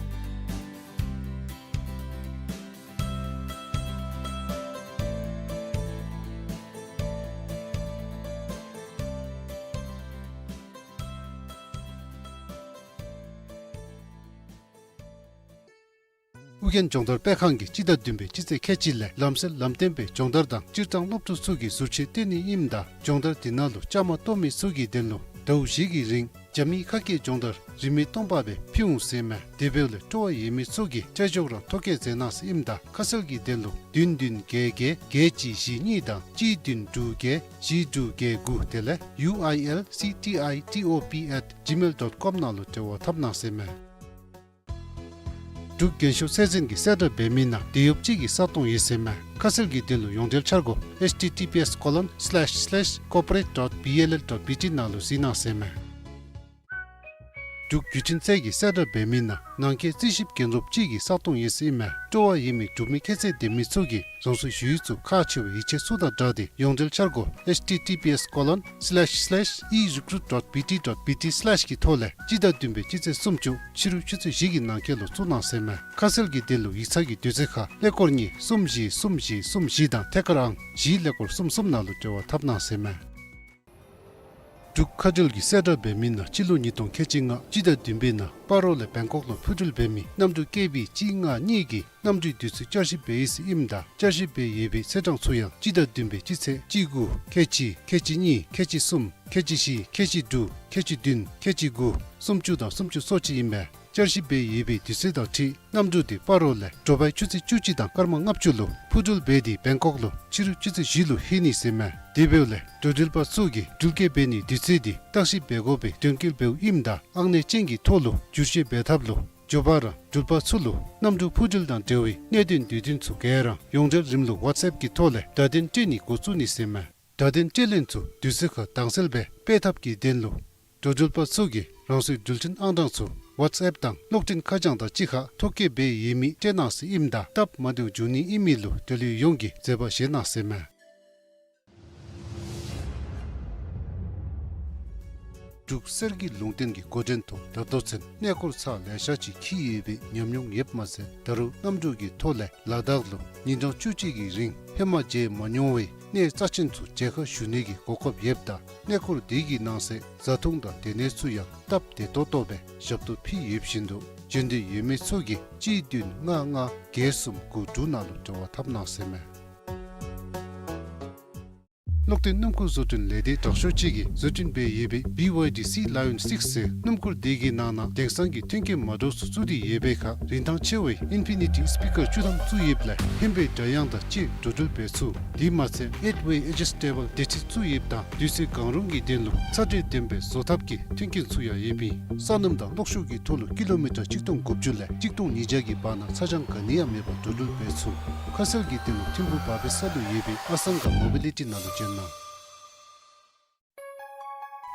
ཨུ་རྒྱན་སྦྱོང་བརྡར་སྤེལ་ཁང་གིས་སྤྱི་ཟླ་བདུན་པའི་སྤྱི་ཚེས་ཁལ་གཅིག་ལས་ལམ་སེལ་ལམ་སྟོན་པའི་སྦྱོང་བརྡར་དང་སྤྱིར་བཏང་སློབ་ཕྲུག་ཚུ་གི་ཟུར་མཆོད་སྟོན་ནི་ཨིནམ་ད་སྦྱོང་བརྡར་དེ་ནང་ལུ་བཅའ་མར་གཏོགས་མི་ཚུ་གི་དོན་ལུ་ཟླཝ་བཞི་གི་རིང་རྒྱ་མིའི་ཁ་སྐད་སྦྱོང་བརྡར་རིན་མེད་སྟོང་པ་སྦེ་ཕུལ་འོང་ཟེར་མས། དེ་འབདཝ་ལས་སྤྲོ་བ་ཡོད་མི་ཚུ་གིས་ཆ་འཇོག་རང་ཐོ་བཀོད་མཛད་གནང་ཟེར་ཨིནམ་ད་ཁ་གསལ་གྱི་དོན་ལུ་བདུན་བདུན་བརྒྱད་བརྒྱད་བརྒྱད་གཅིག་བཞི་གཉིས་དང་གཅིག་བདུན་དྲུག་བརྒྱད་བཞི་དྲུག་བརྒྱད་དགུ་དེ་ལས་ཡུ་ཨའི་ཨེལ་སི་ཊི་ཨའི་ཊི་ཨོ་པི་ཨེཊ་ཇི་མེལ་ཌོཊ་ཀོམ་ནང་ལུ་འབྲེལ་བ་འཐབ་གནང་ཟེར་མས། འབྲུག་རྒྱན་ཤོག་ཚད་འཛིན་གྱིས་གསལ་བསྒྲགས་འབད་མི་ནང་དེད་གཡོགཔ་ཅིག་གི་ས་སྟོང་ཡོད་ཟེར་མས། ཁ་གསལ་གྱི་དོན་ལུ་ཡོངས་འབྲེལ་འཆར་སྒོ་ཨེཆ་ཊི་ཊི་པི་ཨེསི་ཀོ་ལོན་སི་ལེཤ་སི་ལེཤ་ཀོར་པོ་རེཊ་ཌོཊ་བི་ཨེལ་ཨེལ་ཌོཊ་བི་ཊི་ནང་ལུ་གཟིགས་གནང་ཟེར་མས། འབྲུག་བརྒྱུད་འཕྲིན་ཚད་ཀྱིས་གསལ་བསྒྲགས་འབད་མི་ནང་ནང་འཁོད་རྩིས་ཞིབ་འགན་རྩོདཔ་ཅིག་གི་ས་སྟོང་ཡོད་ཟེར་ཨིན་མས། སྤྲོ་བ་ཡོད་མི་འབྲུག་མི་ཁྱད་ཚད་ལྡན་མི་ཚུ་གིས་རང་སོའི་ཞུ་ཡིག་ཚུ་ཁག་ཆེ་བའི་ཡིག་ཆ་ཚུ་དང་སྦྲགས་ཏེ་ཡོངས་འབྲེལ་འཆར་སྒོ་ཨེཆ་ཊི་ཊི་པི་ཨེསི་ཀོ་ལོན་སི་ལེཤ་སི་ལེཤ་ཨི་རི་ཀུ་རུཊ་ཌོཊ་བི་ཊི་ཌོཊ་བི་ཊི་སི་ལེཤ་གི་ཐོག་ལས་སྤྱི་ཟླ་བདུན་པའི་སྤྱི་ཚེས་སུམ་ཅུ་ཕྱི་རུ་ཆུ་ཚོད་བཞི་གི་ནང་འཁོད་ལུ་བཙུགས་གནང་ཟེར་མས། ཁ་གསལ་གྱི་དོན་ལུ་ཡིག་ཚང་གི་དུས་ཚོད་ཁར་ཀླད་ཀོར་གཉིས་གསུམ་བཞི་གསུམ་བཞི་གསུམ་བཞི་དང་ཐད་ཀར་ཨང་བཞི་ཀླད་ཀོར་གསུམ་གསུམ་ནང་ལུ་འབྲེལ་བ་འཐབ་གནང་ཟེར་མས། འབྲུག་མཁའ་འགྲུལ་གྱིས་གསལ་བསྒྲགས་འབད་མི་ནང་སྤྱི་ལོ་ཉིས་སྟོང་ཁལ་གཅིག་ལྔ་སྤྱི་ཟླ་བདུན་པའི་ནང་སྤ་རོ་ལས་བེང་ཀོག་ལུ་འཕུར་འགྲུལ་འབད་མི་གནམ་གྲུ་ཀེ་བི་གཅིག་ལྔ་གཉིས་ཀྱི་གནམ་གྲུའི་དུས་ཚོད་བསྐྱར་ཞིབ་འབད་ཡི་ཟེར་ཨིནམ་ད་བསྐྱར་ཞིབ་འབད་ཡོད་པའི་ཚེས་གྲངས་ཚུ་ཡང་སྤྱི་ཟླ་བདུན་པའི་སྤྱི་ཚེས་གཅིག་དགུ་ཁལ་གཅིག་ཁལ་གཅིག་གཉིས་ཁལ་གཅིག་གསུམ་ཁལ་གཅིག་བཞི་ཁལ་གཅིག་དྲུག་ཁལ་གཅིག་བདུན་ཁལ་གཅིག་དགུ་སུམ་ཅུ་དང་སུམ་ཅུ་སོ་གཅིག་ཨིན་པས། བསྐྱར་ཞིབ་འབད་ཡོད་པའི་དུས་ཚོད་དང་འཁྲིལ་གནམ་གྲུ་དེ་སྤ་རོ་ལས་དྲོ་པའི་ཆུ་ཚོད་བཅུ་གཅིག་དང་སྐར་མ་ལྔ་བཅུ་ལུ་འཕུར་འགྲུལ་འབད་དེ་བེང་ཀོག་ལུ་ཕྱི་རུ་ཆུ་ཚོད་བཞི་ལུ་ལྷོད་ནི་ཟེར་མས། དེ་འབདཝ་ལས་འགྲོ་འགྲུལ་པ་ཚུ་གིས་འགྲུལ་སྐྱེལ་འབད་ནིའི་དུས་ཚོད་དེ་བརྟག་ཞིབ་འབད་དགོ་པའི་དོན་འཁྱོལ་འབདཝ་ཨིནམ་ད་ཨང་གནས་ཅན་གྱི་ཐོག་ལུ་བསྒྱུར་བཅོས་འབད་ཐབས་ལུ་འགྱོ་བ་རང་འགྲུལ་པ་ཚུ་ལུ་གནམ་གྲུ་འཕུར་འགྲུལ་དང་འབྲེལ་བའི་གནད་དོན་དུས་སྟོན་ཚུ་ག་ར་ཡོངས་འབྲེལ་རིམ་ལུགས་ཝཊས་ཨེཔ་གི་ཐོག་ལས་བརྡ་དོན་སྤྲོད་ནི་འགོ་བཙུགས་ནི་ཟེར་མས། བརྡ་དོན་སྤྲོད་ལེན་ཚུ་དུས་ཚོད་ཁར་དྭངས་གསལ་སྦེ་སྤེལ་ཐབས་ཀྱི་དོན་ལུ་འགྲོ་འགྲུལ་པ་ཚུ་གིས་རང་སོའི་འགྲུལ་འཕྲིན་ཨང་གྲངས་ཚུ་ཝཊས་ཨེཔ་དང་གློག་འཕྲིན་ཁ་བྱང་དང་གཅིག་ཁར་ཐོ་བཀོད་འབད་ཡོད་མི་སྤྲོད་གནང་ཟེར་ཨིནམ་ད་སྟབས་མ་བདེཝ་འབྱུང་ནི་ཨིན་མི་ལུ་འབྲེལ་ཡོད་ཡོངས་ཀྱིས་མཛད་པ་བཞེས་གནང་ཟེར་མས། འབྲུག་གསེར་གྱི་ལུང་བསྟན་གྱི་འགོ་འདྲེན་ཐོག་ད་ལྟོ་ཚུན་གནས་སྐོར་ཚར་ལེ་ཤ་ཅིག་འཁྱིད་ཡོད་པའི་ཉམས་མྱོང་ཡོདཔ་མ་ཚད་ད་རུང་གནམ་གྲུ་གི་ཐོག་ལས་ལ་དྭགས་ལུ་ཉིན་གྲངས་བཅུ་གཅིག་གི་རིང་ཧེ་མ་མཇལ་མ་མྱོང་བའི་གནས་རྩ་ཆེན་ཚུ་མཇལ་ཁ་ཞུ་ནི་གི་གོ་སྐབས་ཡོདཔ་ད་གནས་སྐོར་དེ་གི་ནང་གསེས་བཟའ་འཐུང་དང་སྡོད་གནས་ཚུ་ཡང་སྟབས་བདེ་ཏོག་ཏོ་སྦེ་ཞབས་ཏོག་ཕུལ་ཡོདཔ་བཞིན་དུ་འབྱོན་འདོད་ཡོད་མི་ཚུ་གིས་གཅིག་བདུན་ལྔ་ལྔ་བརྒྱད་གསུམ་དགུ་དྲུག་ནང་ལུ་འབྲེལ་བ་འཐབ་གནང་ཟེར་མས། གློག་འདོན་སྣུམ་འཁོར་བཟོ་སྐྲུན་ལས་སྡེ་དྲག་ཤོས་ཅིག་གིས་བཟོ་སྐྲུན་འབད་ཡོད་པའི་བི་ཝའི་ཌི་སི་ལ་ཡོན་སིགསི་ཟེར་སྣུམ་འཁོར་དེ་གི་ནང་ན་དེང་སང་གི་མཐུན་རྐྱེན་མ་འདྲཝ་ཚུ་བཙུགས་ཏེ་ཡོད་པའི་ཁར་རིན་ཐང་ཆེ་བའི་ཨིན་ཕི་ནི་ཊི་སི་པི་ཀར་བཅུ་ཐམ་བཙུགས་ཡོདཔ་ལས་ཧན་པའི་སྒྲ་དབྱངས་དང་བཅས་འགྲོ་འགྲུལ་འབད་ཚུགས། དེ་མ་ཚད་ཨེཊ་ཝེ་ཨེ་ཇི་སི་ཊེ་བཱལ་སྡེར་ཁྲི་བཙུགས་ཡོདཔ་དང་དུས་ཚོད་གང་རུང་གི་དོན་ལུ་ཚ་དྲོད་ལྡན་པའི་བཟོ་ཐབས་ཀྱི་མཐུན་རྐྱེན་ཚུ་ཡང་ཡོདཔ་ཨིན། ས་སྣུམ་དང་གློག་ཤུགས་ཀྱི་ཐོག་ལུ་ཀི་ལོ་མི་ཊར་གཅིག་སྟོང་དགུ་བཅུ་ལས་གཅིག་སྟོང་ཉིས་བརྒྱ་གི་བར་ན་ཚ་གྱང་ག་ནི་ཡང་མེད་པར་འགྲོ་འགྲུལ་འབད་ཚུགས། ཁ་གསལ་གྱི་དོན་ལུ་ཐིམ་ཕུག་བར་པའི་ས་ལུ་ཡོད་པའི་ཨ་སང་ག་མོ་བི་ལི་ཊི་ནང་ལུ་བྱོན་གནང་།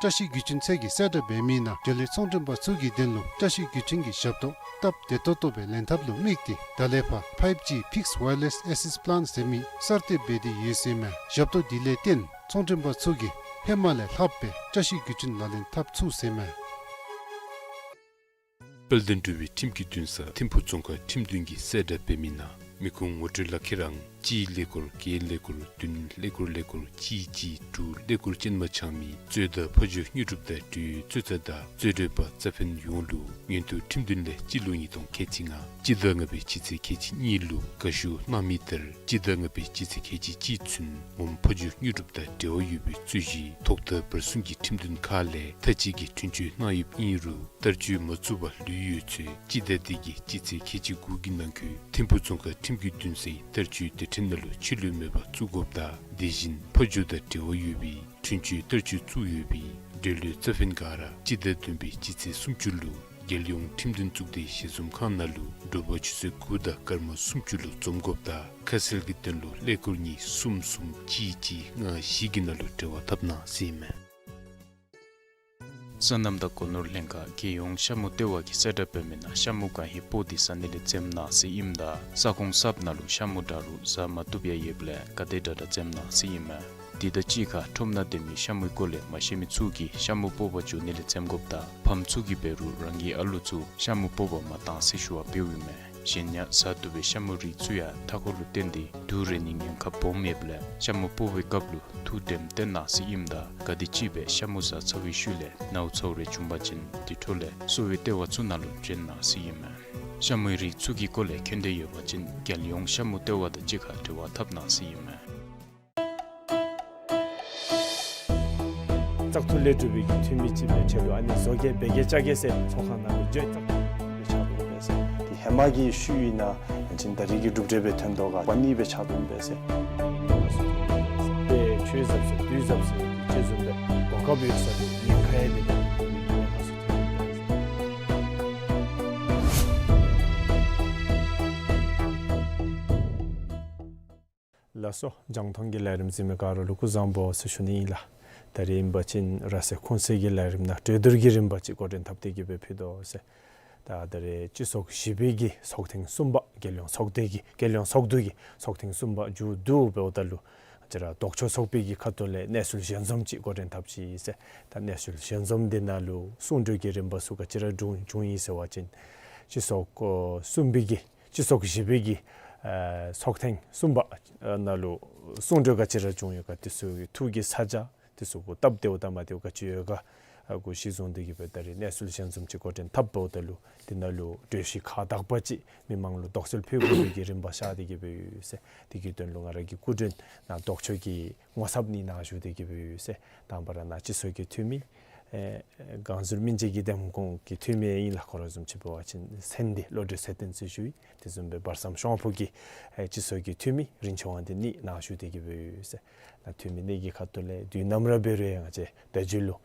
བཀྲ་ཤིས་བརྒྱུད་འཕྲིན་ཚད་ཀྱིས་གསལ་བསྒྲགས་འབད་མི་ནང་འབྲེལ་ཡོད་ཚོང་མགྲོན་པ་ཚུ་གི་དོན་ལུ་བཀྲ་ཤིས་བརྒྱུད་འཕྲིན་གྱི་ཞབས་ཏོག་སྟབས་བདེ་ཏོག་ཏོ་སྦེ་ལེན་ཐབས་ལུ་དམིགས་ཏེ་ད་ལས་ཕར་ཕའིབ་ཇི་ཕིགསི་ཝའི་ཡར་ལེསི་ཨེ་སེ་སི་པླཱན་ཟེར་མི་གསར་གཏོད་འབད་དེ་ཡོད་ཟེར་མས། ཞབས་ཏོག་དེ་ལས་བརྟེན་ཚོང་མགྲོན་པ་ཚུ་གིས་ཧེ་མ་ལས་ལྷགཔ་སྦེ་བཀྲ་ཤིས་བརྒྱུད་འཕྲིན་ལག་ལེན་འཐབ་ཚུགས་ཟེར་མས། དཔལ་ལྡན་འབྲུག་པའི་ཁྲིམས་ཀྱི་འདུན་ས་ཐིམ་ཕུག་རྫོང་ཁག་ཁྲིམས་འདུན་གྱིས་གསལ་བསྒྲགས་འབད་མི་ནང་མི་ཁུངས་ངོ་སྤྲོད་ལག་ཁྱེར་ཨང་གཅིག་ཀླད་ཀོར་བརྒྱད་ཀླད་ཀོར་བདུན་ཀླད་ཀོར་ཀླད་ཀོར་གཅིག་གཅིག་དྲུག་ཀླད་ཀོར་ཅན་མ་ཆགས་མི་གཙོད་དང་ཕ་ཇོ་དངོས་གྲུབ་དང་འབྲེལ་ཡོད་གཙོད་ཚ་དང་གཙོད་གྲོལ་པ་རྩ་ཕན་ཡོངས་ལུ་མངོན་མཐོ་ཁྲིམས་འདུན་ལས་སྤྱི་ལོ་ཉིས་སྟོང་ཁལ་གཅིག་ལྔ་སྤྱི་ཟླ་ལྔ་པའི་སྤྱི་ཚེས་ཁལ་གཅིག་གཉིས་ལུ་དགའ་ཞུ་གནང་མི་ལྟར་སྤྱི་ཟླ་ལྔ་པའི་སྤྱི་ཚེས་ཁལ་གཅིག་གཅིག་ཚུན་ངོམ་ཕ་ཇོ་དངོས་གྲུབ་དང་འབྲེལ་བ་ཡོད་པའི་རྩོད་གཞི་ཐོག་མཐའ་བར་གསུམ་གྱི་ཁྲིམས་འདུན་ཁག་ལས་མཐའ་དཔྱད་ཀྱི་འཁྲུན་ཆོད་གནང་ཡོདཔ་ཨིན་རུང་བསྟར་སྤྱོད་མ་བཙུགས་པར་ལུས་ཡོད་ཚེ་སྤྱི་ཟླ་འདི་གི་སྤྱི་ཚེས་ཁལ་གཅིག་དགུ་གི་ནང་འཁོད་ཐིམ་ཕུག་རྫོང་ཁག་ཁྲིམས་ཀྱི་འདུན་སའི་བསྟར་སྤྱོད་སྡེ་ཕྲན་ནང་ལུ་ཕྱི་ལུ་མེད་པར་བཙུགས་དགོཔ་དང་དེ་བཞིན་ཕ་ཇོ་དང་འབྲེལ་བ་ཡོད་པའི་འཁྲུན་ཆོད་བསྟར་སྤྱོད་བཙུགས་ཡོད་པའི་འབྲེལ་ཡོད་རྩ་ཕན་ག་ར་སྤྱི་ཟླ་བདུན་པའི་སྤྱི་ཚེས་སུམ་ཅུ་ལུ་རྒྱལ་ཡོངས་ཁྲིམས་འདུན་གཙུག་སྡེའི་ཞལ་འཛོམས་ཁང་ནང་ལུ་དྲོ་པ་ཆུ་ཚོད་དགུ་དང་སྐར་མ་སུམ་ཅུ་ལུ་འཛོམས་དགོཔ་དང་ཁ་གསལ་གྱི་དོན་ལུ་ཀླད་ཀོར་གཉིས་གསུམ་གསུམ་གཅིག་གཅིག་ལྔ་བཞི་གི་ནང་ལུ་འབྲེལ་བ་འཐབ་གནང་ཟེར་ཨིན་མས། སོ་ནམ་དང་སྒོ་ནོར་ལྷན་ཁག་རྒྱལ་ཡོངས་ཤ་མུ་ལྟེ་བ་གིས་གསལ་བསྒྲགས་འབད་མི་ནང་ཤ་མུ་གང་ཧེ་སྤོ་སྟེ་ཟ་ནི་ལས་འཛེམ་གནང་ཟེར་ཨིནམ་ད་ས་ཁོངས་གསརཔ་ནང་ལུ་ཤ་མུ་འདྲ་རུང་ཟ་མ་བཏུབ་ཡང་ཡོདཔ་ལས་ག་དེ་དྲག་དྲག་འཛེམ་གནང་ཟེར་ཨིན་མས། དེ་དང་གཅིག་ཁར་ཁྲོམ་ནང་སྡོད་མི་ཤ་མུའི་སྐོར་ལས་མ་ཤེས་མི་ཚུ་གིས་ཤ་མུ་སྤོ་བར་འགྱོ་ནི་ལས་འཛེམ་དགོཔ་དང་ཕམ་ཚུ་གིས་འབད་རུང་རང་གི་ཨ་ལུ་ཚུ་ཤ་མུ་སྤོ་བར་མ་གཏང་ཟེར་ཞུ་བ་འབདཝ་ཨིན་མས། གཞན་ཡང་ཟ་བཏུབ་པའི་ཤ་མུ་རིགས་ཚུ་ཡང་མཐའ་འཁོར་ལུ་བརྟེན་ཏེ་དུག་རེག་ནིའི་ཉེན་ཁ་སྦོམ་ཡོདཔ་ལས་ཤ་མུ་སྤོ་བའི་སྐབས་ལུ་ཐུགས་དྲནམ་བཏོན་གནང་ཟེར་ཨིནམ་ད་ག་དེམ་ཅིག་སྦེ་ཤ་མུ་ཟ་ཚར་བའི་ཤུལ་ལས་ནཝ་ཚཝ་རེ་བྱུང་པ་ཅིན་དེ་འཕྲོ་ལས་གསོ་བའི་ལྟེ་བ་ཚུ་ནང་ལུ་བྱོན་གནང་ཟེར་ཨིན་མས། ཤ་མོའི་རིགས་ཚུ་གི་སྐོར་ལས་མཁྱེན་འདོད་ཡོད་པ་ཅིན་རྒྱལ་ཡོངས་ཤ་མོ་ལྟེ་བ་དང་གཅིག་ཁར་འབྲེལ་བ་འཐབ་གནང་ཟེར་ཨིན་མས། བཙག་འཐུ་ལས་གྲུབ་པའི་གི་འཐུས་མི་ཅིག་སྦེ་ཆེད་དུ་ཨ་ནི་བཟོ་བཀོད་འབད་གེ་བཅའ་གེ་ཟེར་ཚོགས་ཁང་ནང་ལུ་བརྗོད་བཏང་སྦེ་ཆགས་འདུག་པས་ཟེར། དེ་ཧེ་མ་གི་ཤུལ་ཨིན་ན་ཅིན་ད་རེས་ཀྱི་གྲུབ་འབྲས་སྦེ་ཐོན་དོ་ག་པ་ནི་སྦེ་ཆགས་འདུག་པས་ཟེར། དཔེ་ཆོས་ཟབ་ཟེར་དུས་ཟབ་ཟེར་གྱི་ཅིག་བཟུམ་སྦེ་གོ་སྐབས་ཡོད་ས་དེ་ཉེན་ཁ་ཡང་དེ་ཉེན་ཁ་ཚུ་ཐོན་འདུག་པས་ཟེར། ལགས་སོ། རྒྱང་མཐོང་གི་ལས་རིམ་གཟིགས་མི་ག་ར་ལུ་སྐུ་གཟུགས་བཟང་པོ་ཟེར་ཞུ་ནི་ཨིན་ལགས། ད་རེས་ཨིན་པ་ཅིན་ར་སའི་ཁུངས་གསལ་གྱི་ལས་རིམ་ནང་གྲོས་བསྡུར་གྱི་རིམ་པ་ཅིག་འགོ་འདྲེན་འཐབ་སྟེ་གི་སྦེ་ཕུལ་དོ་ཟེར། ད་ད་རེས་སྤྱི་ཚོགས་བཞི་པའི་གི་ཚོགས་ཐེངས་གསུམ་པ་རྒྱལ་ཡོངས་ཚོགས་སྡེ་གི་རྒྱལ་ཡོངས་ཚོགས་འདུ་གི་ཚོགས་ཐེངས་གསུམ་པ་མཇུག་བསྡུ་འབདཝ་ད་ལུ་ང་བཅས་ར་ལྡོག་ཕྱོགས་ཚོགས་པའི་གི་ཁ་ཐུག་ལས་གནས་ཚུལ་ཞལ་འཛོམས་ཅིག་འགོ་འདྲེན་འཐབ་ཅི་ཟེར། ད་གནས་ཚུལ་ཞལ་འཛོམས་འདི་ནང་ལུ་གསུང་གྲོས་ཀྱི་རིམ་པ་ཚུ་ག་ཅི་ར་བྱུང་བྱུང་ཡི་ཟེར་བ་ཅིན་སྤྱི་ཚོགས་གསུམ་པའི་གི་སྤྱི་ཚོགས་བཞི་པའི་གི་ཨ་ཚོགས་ཐེངས་གསུམ་པ་ཨ་ནང་ལུ་གསུང་གྲོས་ག་ཅི་ར་བྱུང་ཡོད་ག་དེ་ཚུ་གི་ཐུགས་ཀྱི་ཚ་གྱང་དེ་ཚུ་གུ་སྟབས་བདེཝ་དང་མ་བདེཝ་ག་ཅི་ཡོད་ག་ཨ་གུ་གཞི་བཟུང་སྟེ་གི་སྦེ་ད་རེས་གནས་ཚུལ་ཞལ་འཛོམས་ཅིག་འགོ་འདྲེན་འཐབ་འབདཝ་ད་ལུ་དེ་ནང་ལུ་གྲོས་གཞི་ཁག་དག་པ་ཅིག་མི་མང་ལུ་དོགས་སེལ་ཕུལ་དགོ་པའི་གི་རིམ་པ་བཞག་སྟེ་གི་སྦེ་ཡོད་ཟེར། དེ་གི་དོན་ལུ་ང་ར་གིས་སྐུ་མགྲོན་ནཱ་ལྡོག་ཕྱོགས་ཀྱི་ངོ་ཚབ་ནི་ནཱ་བཞུགས་ཏེ་གི་སྦེ་ཡོད་ཟེར། དང་པ་ར་ནཱ་སྤྱི་ཚོགས་ཀྱི་འཐུས་མི་ཨེ་སྒང་ཟུར་སྨིན་བྱེད་ཀྱི་འདེམས་ཁོངས་ཀྱི་འཐུས་མི་ཨིན་ལགས། ཁོ་ར་བཟུམ་ཅིག་འབད་བ་ཅིན་སན་ཏེ་བློ་གྲོས་ཚེ་བརྟན་ཟེར་ཞུ་ཡི། དེ་བཟུམ་སྦེ་བར་མཚམས་ཤོང་ཕུ་གི་ཨེ་སྤྱི་ཚོགས་ཀྱི་འཐུས་མི་རིན་ཆེན་དབང་ལྡན་ནི་ནཱ་བཞུགས་ཏེ་གི་སྦེ་ཡོད་ཟེར། ནཱ་འཐུས་མི་ནི་གི་ཁ་ཐུག་ལས་དུས་ནམ་ར་འབད་རུང་ཡང་ང་བཅས་བརྡ་བརྒྱུད་ལུ་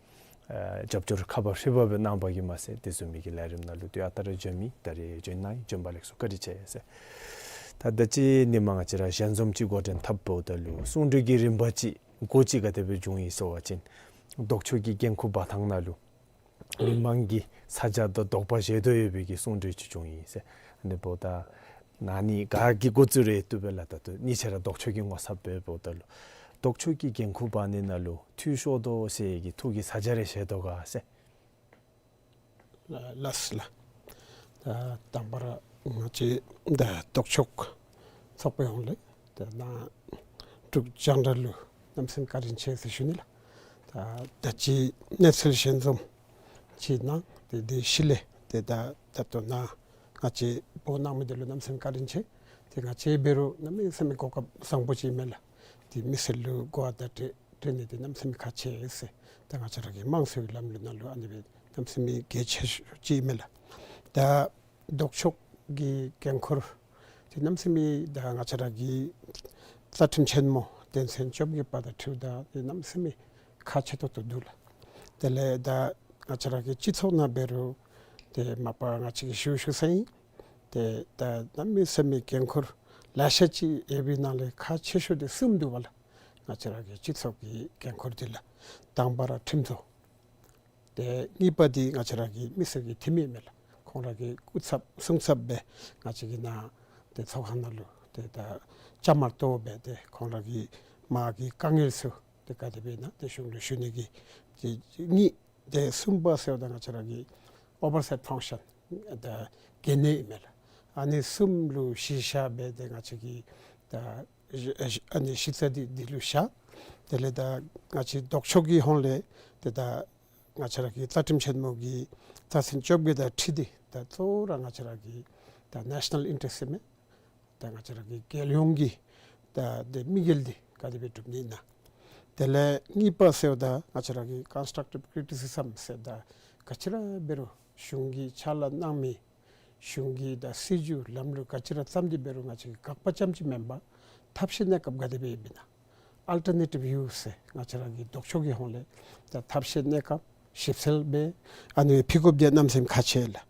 ཨེ་རྒྱབ་སྐྱོར་ཁག་པ་ཧྲིལ་བ་སྦེ་གནང་བ་གིས་མ་ཚད་དེ་བཟུམ་མའི་གི་ལས་རིམ་ནང་ལུ་དུས་ཨ་རྟག་ར་འབྱོན་མི་ད་རེས་འབྱོན་གནང་ཡི། འབྱོན་པ་ལེགས་སོ་བཀའ་དྲིན་ཆེ་ཟེར། ད་ད་ཅི་ནི་མ་ང་བཅས་ར་ཞལ་འཛོམས་ཅིག་འགོ་འདྲེན་འཐབ་འབདཝ་ད་ལུ་གསུང་གྲོས་ཀྱི་རིམ་པ་ཅིག་འགོ་ཅིག་ག་དེ་སྦེ་བྱུང་ཡི་ཟེར་བ་ཅིན་ལྡོག་ཕྱོགས་ཀྱི་འགན་ཁུར་འབག་ཐངས་ནང་ལུ་མི་མང་གི་ཚ་གྱང་དང་དོགས་པ་བཞེས་དོ་ཡོད་པའི་གི་གསུང་གྲོས་ཅིག་བྱུང་ཡི་ཟེར། ཨ་ནི་འབདཝ་ད་ནཱ་ནི་ག་གིས་འགོ་བཙུགས་རུང་བཏུབ་པས་ལགས། ད་ལྟོ་གཉིས་ཆ་ར་ལྡོག་ཕྱོགས་ཀྱི་ངོ་ཚབ་སྦེ་འབདཝ་ད་ལུ་ལྡོག་ཕྱོགས་ཀྱི་འགན་ཁུར་འབག་ནི་ནང་ལུ་འཐུས་ཤོར་དོ་ཟེར་གྱི་ཐུགས་ཀྱི་ཚ་གྱང་རེ་བཞེས་དོ་ག་ཟེར། ལགས་ལགས་ལགས། ད་དང་པ་ར་ང་བཅས་ད་ལྡོག་ཕྱོགས་ཚོགས་པའི་ཧོངས་ལས་ད་ནཱ་འབྲུག་རྒྱང་བསྒྲགས་ལུ་གནམ་མེད་ས་མེད་བཀའ་དྲིན་ཆེ་ཟེར་ཞུ་ནི་ལགས། ད་ད་ཅི་གནས་ཚུལ་ཞལ་འཛོམས་ཅིག་གནང་། དེ་དེ་ཤུལ་ལས་ཏེ་ད་ད་ལྟོ་ནཱ་ང་བཅས་འབོ་གནང་མི་འདི་ལུ་གནམ་མེད་ས་མེད་བཀའ་དྲིན་ཆེ། ཏེ་ང་བཅས་འབད་རུང་གནམ་མེད་ས་མེད་གོ་སྐབས་བཟང་པོ་ཅིག་མས་ལགས། ཏེ་མི་སེར་ལུ་གོ་བ་བརྡ་སྤྲོད་སྤྲོད་ནི་འདི་གནམ་མེད་ས་མེད་ཁག་ཆེ་ཟེར་ད་ང་བཅས་ར་གི་དམངས་གཙོའི་ལམ་ལུགས་ནང་ལུ་ཨ་ནི་སྦེ་གནམ་མེད་ས་མེད་གལ་ཆེ་ཤོས་ཅིག་མས་ལགས། ད་ལྡོག་ཕྱོགས་ཀྱི་འགན་ཁུར་འདི་གནམ་མེད་ས་མེད་ད་ང་བཅས་ར་གི་རྩ་ཁྲིམས་ཆེན་མོ་དོན་ཚན་བཅོ་བརྒྱད་པ་དང་འཁྲིལཝ་ད་འདི་གནམ་མེད་ས་མེད་ཁག་ཆེ་ཏོག་ཏོ་འདུག་ལགས། དེ་ལས་ད་ང་བཅས་ར་གི་སྤྱི་ཚོགས་ནང་འབད་རུང་ཏེ་མ་པ་ང་བཅས་ཀྱིས་ཞུ་ཞུ་ས་ཨིན། ཏེ་ད་གནམ་མེད་ས་མེད་འགན་ཁུར་ལེ་ཤ་ཅིག་ཡོད་པའི་ནང་ལས་ཁག་ཆེ་ཤོས་འདི་གསུམ་འདུག་པ་ལགས། ང་བཅས་ར་གི་སྤྱི་ཚོགས་ཀྱི་འགན་ཁུར་འདི་ལགས། དང་པ་ར་ཁྲིམས་བཟོ། ཏེ་གཉིས་པ་འདི་ང་བཅས་ར་གི་མི་སེར་གྱི་འཐུས་མི་མས་ལགས། ཁོང་ར་གི་སྐུ་ཚབ་གསུང་ཚབ་སྦེ་ང་བཅས་ཀྱི་ནཱ་ཏེ་ཚོགས་ཁང་ནང་ལུ་ཏེ་ད་བཅའ་མར་གཏོགས་སྦེ་ཏེ་ཁོང་ར་གི་མ་གི་དཀའ་ངལ་ཚུ་ཏེ་ག་དེ་སྦེ་ཨིན་ན་ཏེ་གཞུང་ལུ་ཞུ་ནི་གི་ཏེ་གཉིས། ཏེ་གསུམ་པ་ཟེརཝ་ད་ང་བཅས་ར་གི་ཨོ་བར་སའིཊ་ཕང་ཤཱན་ད་འགན་གནས་མས་ལགས། ཨ་ནི་གསུམ་ལུ་གཞི་བཞག་སྦེ་ཏེ་ང་བཅས་ཀྱི་ད་ཨ་ནི་གཞི་རྩ་འདི་འདི་ལུ་བཞག། དེ་ལས་ད་ང་བཅས་ལྡོག་ཕྱོགས་ཀྱི་ཧོངས་ལས་ཏེ་ད་ང་བཅས་ར་གི་རྩ་ཁྲིམས་ཆེན་མོ་གི་རྩ་ཚན་བཅོ་བརྒྱད་དང་འཁྲིལ་ཏེ་ད་གཙོ་བོ་ར་ང་བཅས་ར་གི་ད་ནེ་ཤ་ནཱལ་ཨིན་ཊེ་རེསཊ་ཟེར་མི་ད་ང་བཅས་ར་གི་རྒྱལ་ཡོངས་ཀྱི་ད་ཏེ་དམིགས་ཡུལ་འདི་ག་དེ་སྦེ་སྒྲུབ་ནི་ཨིན་ན། དེ་ལས་གཉིས་པ་ཟེརཝ་ད་ང་བཅས་ར་གི་ཀོན་སི་ཊྲག་ཊིབ་ཀི་རི་ཊི་སི་ཛིམ་ཟེར་ད་ག་ཅི་ར་འབད་རུང་གཞུང་གིས་ཕྱག་ལཱ་གནང་མི་གཞུང་གི་ད་སྲིད་བྱུས་ལམ་ལུགས་ག་ཅི་ར་བརྩམས་ཏེ་འབད་རུང་ང་བཅས་ཀྱིས་དགག་པ་རྐྱངམ་ཅིག་མེན་པར་ཐབས་ཤེས་གནས་སྐབས་ག་དེ་སྦེ་ཨིན་ན། ཨལ་ཊར་ནེ་ཊིབ་བིའུ་ཟེར་ང་བཅས་ར་གི་ལྡོག་ཕྱོགས་ཀྱི་ཧོངས་ལས་ད་ཐབས་ཤེས་གནས་སྐབས་ཞིབ་འཚོལ་འབད་ཨ་ནི་སྦེ་ཕུལ་དགོཔ་འདི་གནམ་མེད་ས་མེད་ཁག་ཆེ་ལགས།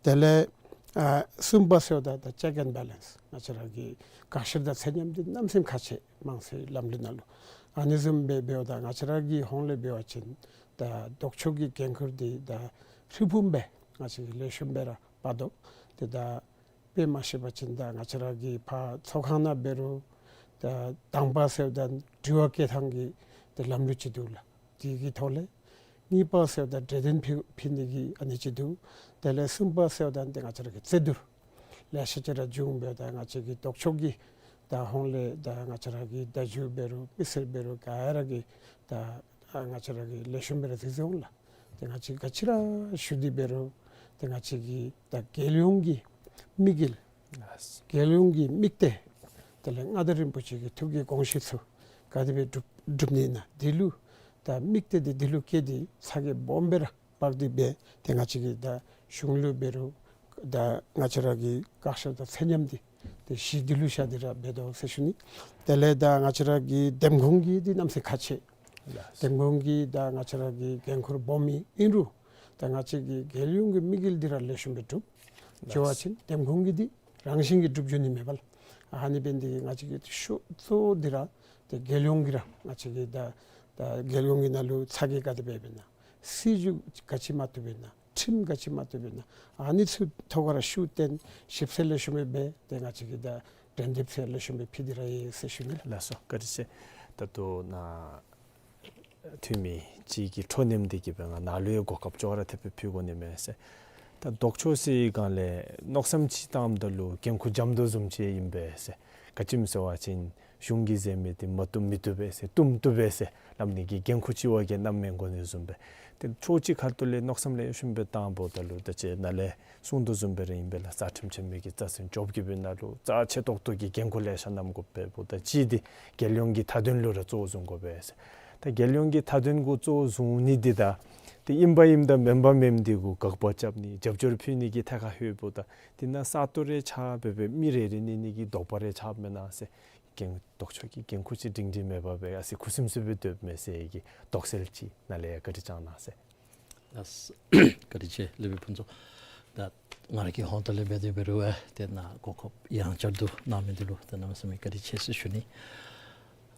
དེ་ལས་ཨ་གསུམ་པ་ཟེརཝ་ད་ད་ཅེཀ་ཨེནཌ་བེ་ལེནསི་ང་བཅས་ར་གི་བཀག་ཤར་དང་ཚད་མཉམ་འདི་གནམ་མེད་ས་མེད་ཁག་ཆེ། དམངས་གཙོའི་ལམ་ལུགས་ནང་ལུ་ཨ་ནི་བཟུམ་སྦེ་འབདཝ་ད་ང་བཅས་ར་གི་ཧོངས་ལས་འབད་བ་ཅིན་ད་ལྡོག་ཕྱོགས་ཀྱི་འགན་ཁུར་འདི་ད་ཧྲིལ་བུམ་སྦེ་ང་བཅས་ཀྱིས་ལེགས་ཤོམ་སྦེ་ར་འབག་དོ། ཏེ་ད་དཔེ་མ་བཤད་པ་ཅིན་ད་ང་བཅས་ར་གི་ཕར་ཚོགས་ཁང་ནང་འབད་རུང་ད་དང་པ་ཟེརཝ་ད་དྲི་བ་བཀོད་ཐངས་ཀྱི་ཏེ་ལམ་ལུགས་ཅིག་འདུག་ལགས། དེ་གི་ཐོག་ལས་གཉིས་པ་ཟེརཝ་ད་གྲོས་དོན་ཕུལ་ཕུལ་ནི་གི་ཨ་ནི་ཅིག་འདུག། དེ་ལས་གསུམ་པ་ཟེརཝ་ད་ཏེ་ང་བཅས་ར་གི་རྩོད་བསྡུར་ལེ་ཤ་ཅིག་ར་བྱུང་སྦེ་ད་ང་བཅས་ཀྱི་ལྡོག་ཕྱོགས་ཀྱི་ད་ཧོངས་ལས་ད་ང་བཅས་ར་གི་བརྡ་བརྒྱུད་འབད་རུང་མི་སེར་འབད་རུང་ག་ར་གིས་ད་ང་བཅས་ར་གིས་ལེགས་ཤོམ་སྦེ་ར་གཟིགས་གཟིགསཔ་ལགས། ཏེ་ང་བཅས་ག་ཅི་ར་ཞུ་སྟེ་འབད་རུང་ཏེ་ང་བཅས་ཀྱི་ད་རྒྱལ་ཡོངས་ཀྱི་ དམིགས་ཡུལ་ལགས། རྒྱལ་ཡོངས་ཀྱི་དམིགས་གཏད། དེ་ལས་མངའ་བདག་རིན་པོ་ཆེ་གི་ཐུགས་ཀྱི་དགོངས་གཞི་ཚུ་ག་དེ་སྦེ་སྒྲུབ་སྒྲུབ་ནི་ཨིན་ན་འདི་ལུ་ད་དམིགས་གཏད་འདི་འདི་ལུ་བསྐྱེད་དེ་ཚ་གྱང་སྦོམ་སྦེ་ར་འབག་སྟེ་འབད་ཏེ་ང་བཅས་ཀྱིས་ད་གཞུང་ལུ་འབད་རུང་ད་ང་བཅས་ར་གི་བཀག་ཆ་དང་ཚད་མཉམ་འདི་ཏེ་གཞི་འདི་ལུ་བཞག་སྟེ་ར་འབད་དོ་ཟེར་ཞུ་ནི། དེ་ལས་ད་ང་བཅས་ར་གི་འདེམས་ཁོངས་ཀྱི་འདི་གནམ་མེད་ས་མེད་ཁག་ཆེ། ལགས། འདེམས་ཁོངས་ཀྱི་ད་ང་བཅས་ར་གི་འགན་ཁུར་སྦོམ་ཨིན་རུང་ད་ང་བཅས་ཀྱི་རྒྱལ་ཡོངས་ཀྱི་དམིགས་ཡུལ་འདི་ར་ལེགས་ཤོམ་སྦེ་སྒྲུབ། ལགས། བྱ་བ་ཅིན་འདེམས་ཁོངས་ཀྱི་འདི་རང་བཞིན་གྱིས་སྒྲུབ་འགྱོ་ནི་མེད་པས། ཨ་ནི་འབད་ནི་འདི་གིས་ང་བཅས་ཀྱི་ཤོག་གཙོ་བོ་འདི་ར་ཏེ་རྒྱལ་ཡོངས་ཀྱི་ར་ང་བཅས་ཀྱི་ད་ད་རྒྱལ་ཡོངས་ཀྱི་ནང་ལུ་ཚ་གྱང་ག་དེ་སྦེ་འབད་ན། སྲིད་བྱུས་ག་ཅི་མ་བཏུབ་པས་ན། ཁྲིམས་ག་ཅི་མ་བཏུབ་པས་ན། ཨ་ནི་ཚུ་ཐོག་ཁར་ཤུགས་བཏོན་ཞིབ་འཚོལ་ལེགས་ཤོམ་སྦེ་འབད་ཏེ་ང་བཅས་ཀྱིས་ད་འགྲན་འདེབས་ཚུ་ལེགས་ཤོམ་སྦེ་ཕུལ་ཏེ་ར་ཡོད་ཟེར་ཞུ་ནི་ལགས། ལགས་སོ། བཀའ་དྲིན་ཆེ། ད་ལྟོ་ནཱ་འཐུས་མི་ཅིག་གིས་འཕྲོ་མཉམ་འདི་གིས་སྦེ་ང་ནཱ་ལུ་ཡང་གོ་སྐབས་ཅོག་ར་འཐདཔ་སྦེ་ཕུལ་དགོ་ནི་མས་ཟེར། ད་ལྡོག་ཕྱོགས་ཟེར་བའི་སྒང་ལས་མནོ་བསམ་ཅིག་བཏངམ་ད་ལུ་འགན་ཁུར་འཇམ་དོ་བཟུམ་ཅིག་ཨིན་པས་ཟེར། ག་ཅི་སྨོ་ཟེར་བ་ཅིན་གཞུང་གིས་ཟེར་མི་འདི་མ་བཏུབ་མི་བཏུབ་པས་ཟེར་བཏུབ་བཏུབ་པས་ཟེར་སླབ་ནི་གི་འགན་ཁུར་ཅིག་བ་གིས་གནམ་མེད་འགོ་ནི་བཟུམ་སྦེ། ཏེ་ཕྱོགས་གཅིག་ཁ་ཐུག་ལས་མནོ་བསམ་ལེགས་ཤོམ་སྦེ་བཏངམ་ད་ལུ་ད་ཅི་ནཱ་ལས་གསུང་དོ་བཟུམ་སྦེ་ར་ཨིན་པས་ལགས། རྩ་ཁྲིམས་ཆེན་མོ་གི་རྩ་ཚན་བཅོ་བརྒྱད་པའི་ནང་ལུ་རྩ་ཆེ་ཏོག་ཏོ་གི་འགན་ཁུར་ལེ་ཤ་བསྣམ་དགོཔ་སྦེ་འབདཝ་ད་གཅིག་འདི་རྒྱལ་ཡོངས་ཀྱི་མཐའ་དོན་ལུ་ར་གཙོ་བོ་བཟུང་དགོ་པས་ཟེར། ད་རྒྱལ་ཡོངས་ཀྱི་མཐའ་དོན་གུ་གཙོ་བོ་བཟུང་ནི་འདི་ད་ཏེ་ཨིན་པ་ཨིནམ་དང་མེན་པ་མེནམ་འདི་གུ་དགག་པ་རྐྱབ་ནི་རྒྱབ་སྐྱོར་ཕུལ་ནི་གི་ཐད་ཁར་ལྷོདཔ་ད་འདི་ནང་ས་སྟོང་རེ་ཆ་འབད་བའི་མི་རེ་རེ་ནི་ནི་གི་དོགས་པ་རེ་ཆགསཔ་མེན་ན་ཟེར། འགན་ལྡོག་ཕྱོགས་ཀྱི་འགན་ཁུར་ཅིག་སྒྲིང་སྒྲིང་མེད་པར་སྦེ་ཨ་ཙི་ཁུ་སིམ་སིམ་སྦེ་སྡོདཔ་མས་ཟེར་གྱི་དོགས་སེལ་ཅིག་ནཱ་ལས་ཡང་བཀའ་དྲིན་བསྐྱང་གནང་ཟེར། ལགས། བཀའ་དྲིན་ཆེ་ལེགས་པའི་ཕུན་ཚོགས། ད་ང་ར་གི་ཧོངས་ཏོ་ལས་འབད་དེ་འབད་རུང་ཏེ་ནཱ་གོ་སྐབས་ཡང་བསྐྱར་དུ་གནང་མི་འདི་ལུ་ཏེ་གནམ་མེད་ས་མེད་བཀའ་དྲིན་ཆེ་ཟེར་ཞུ་ནི།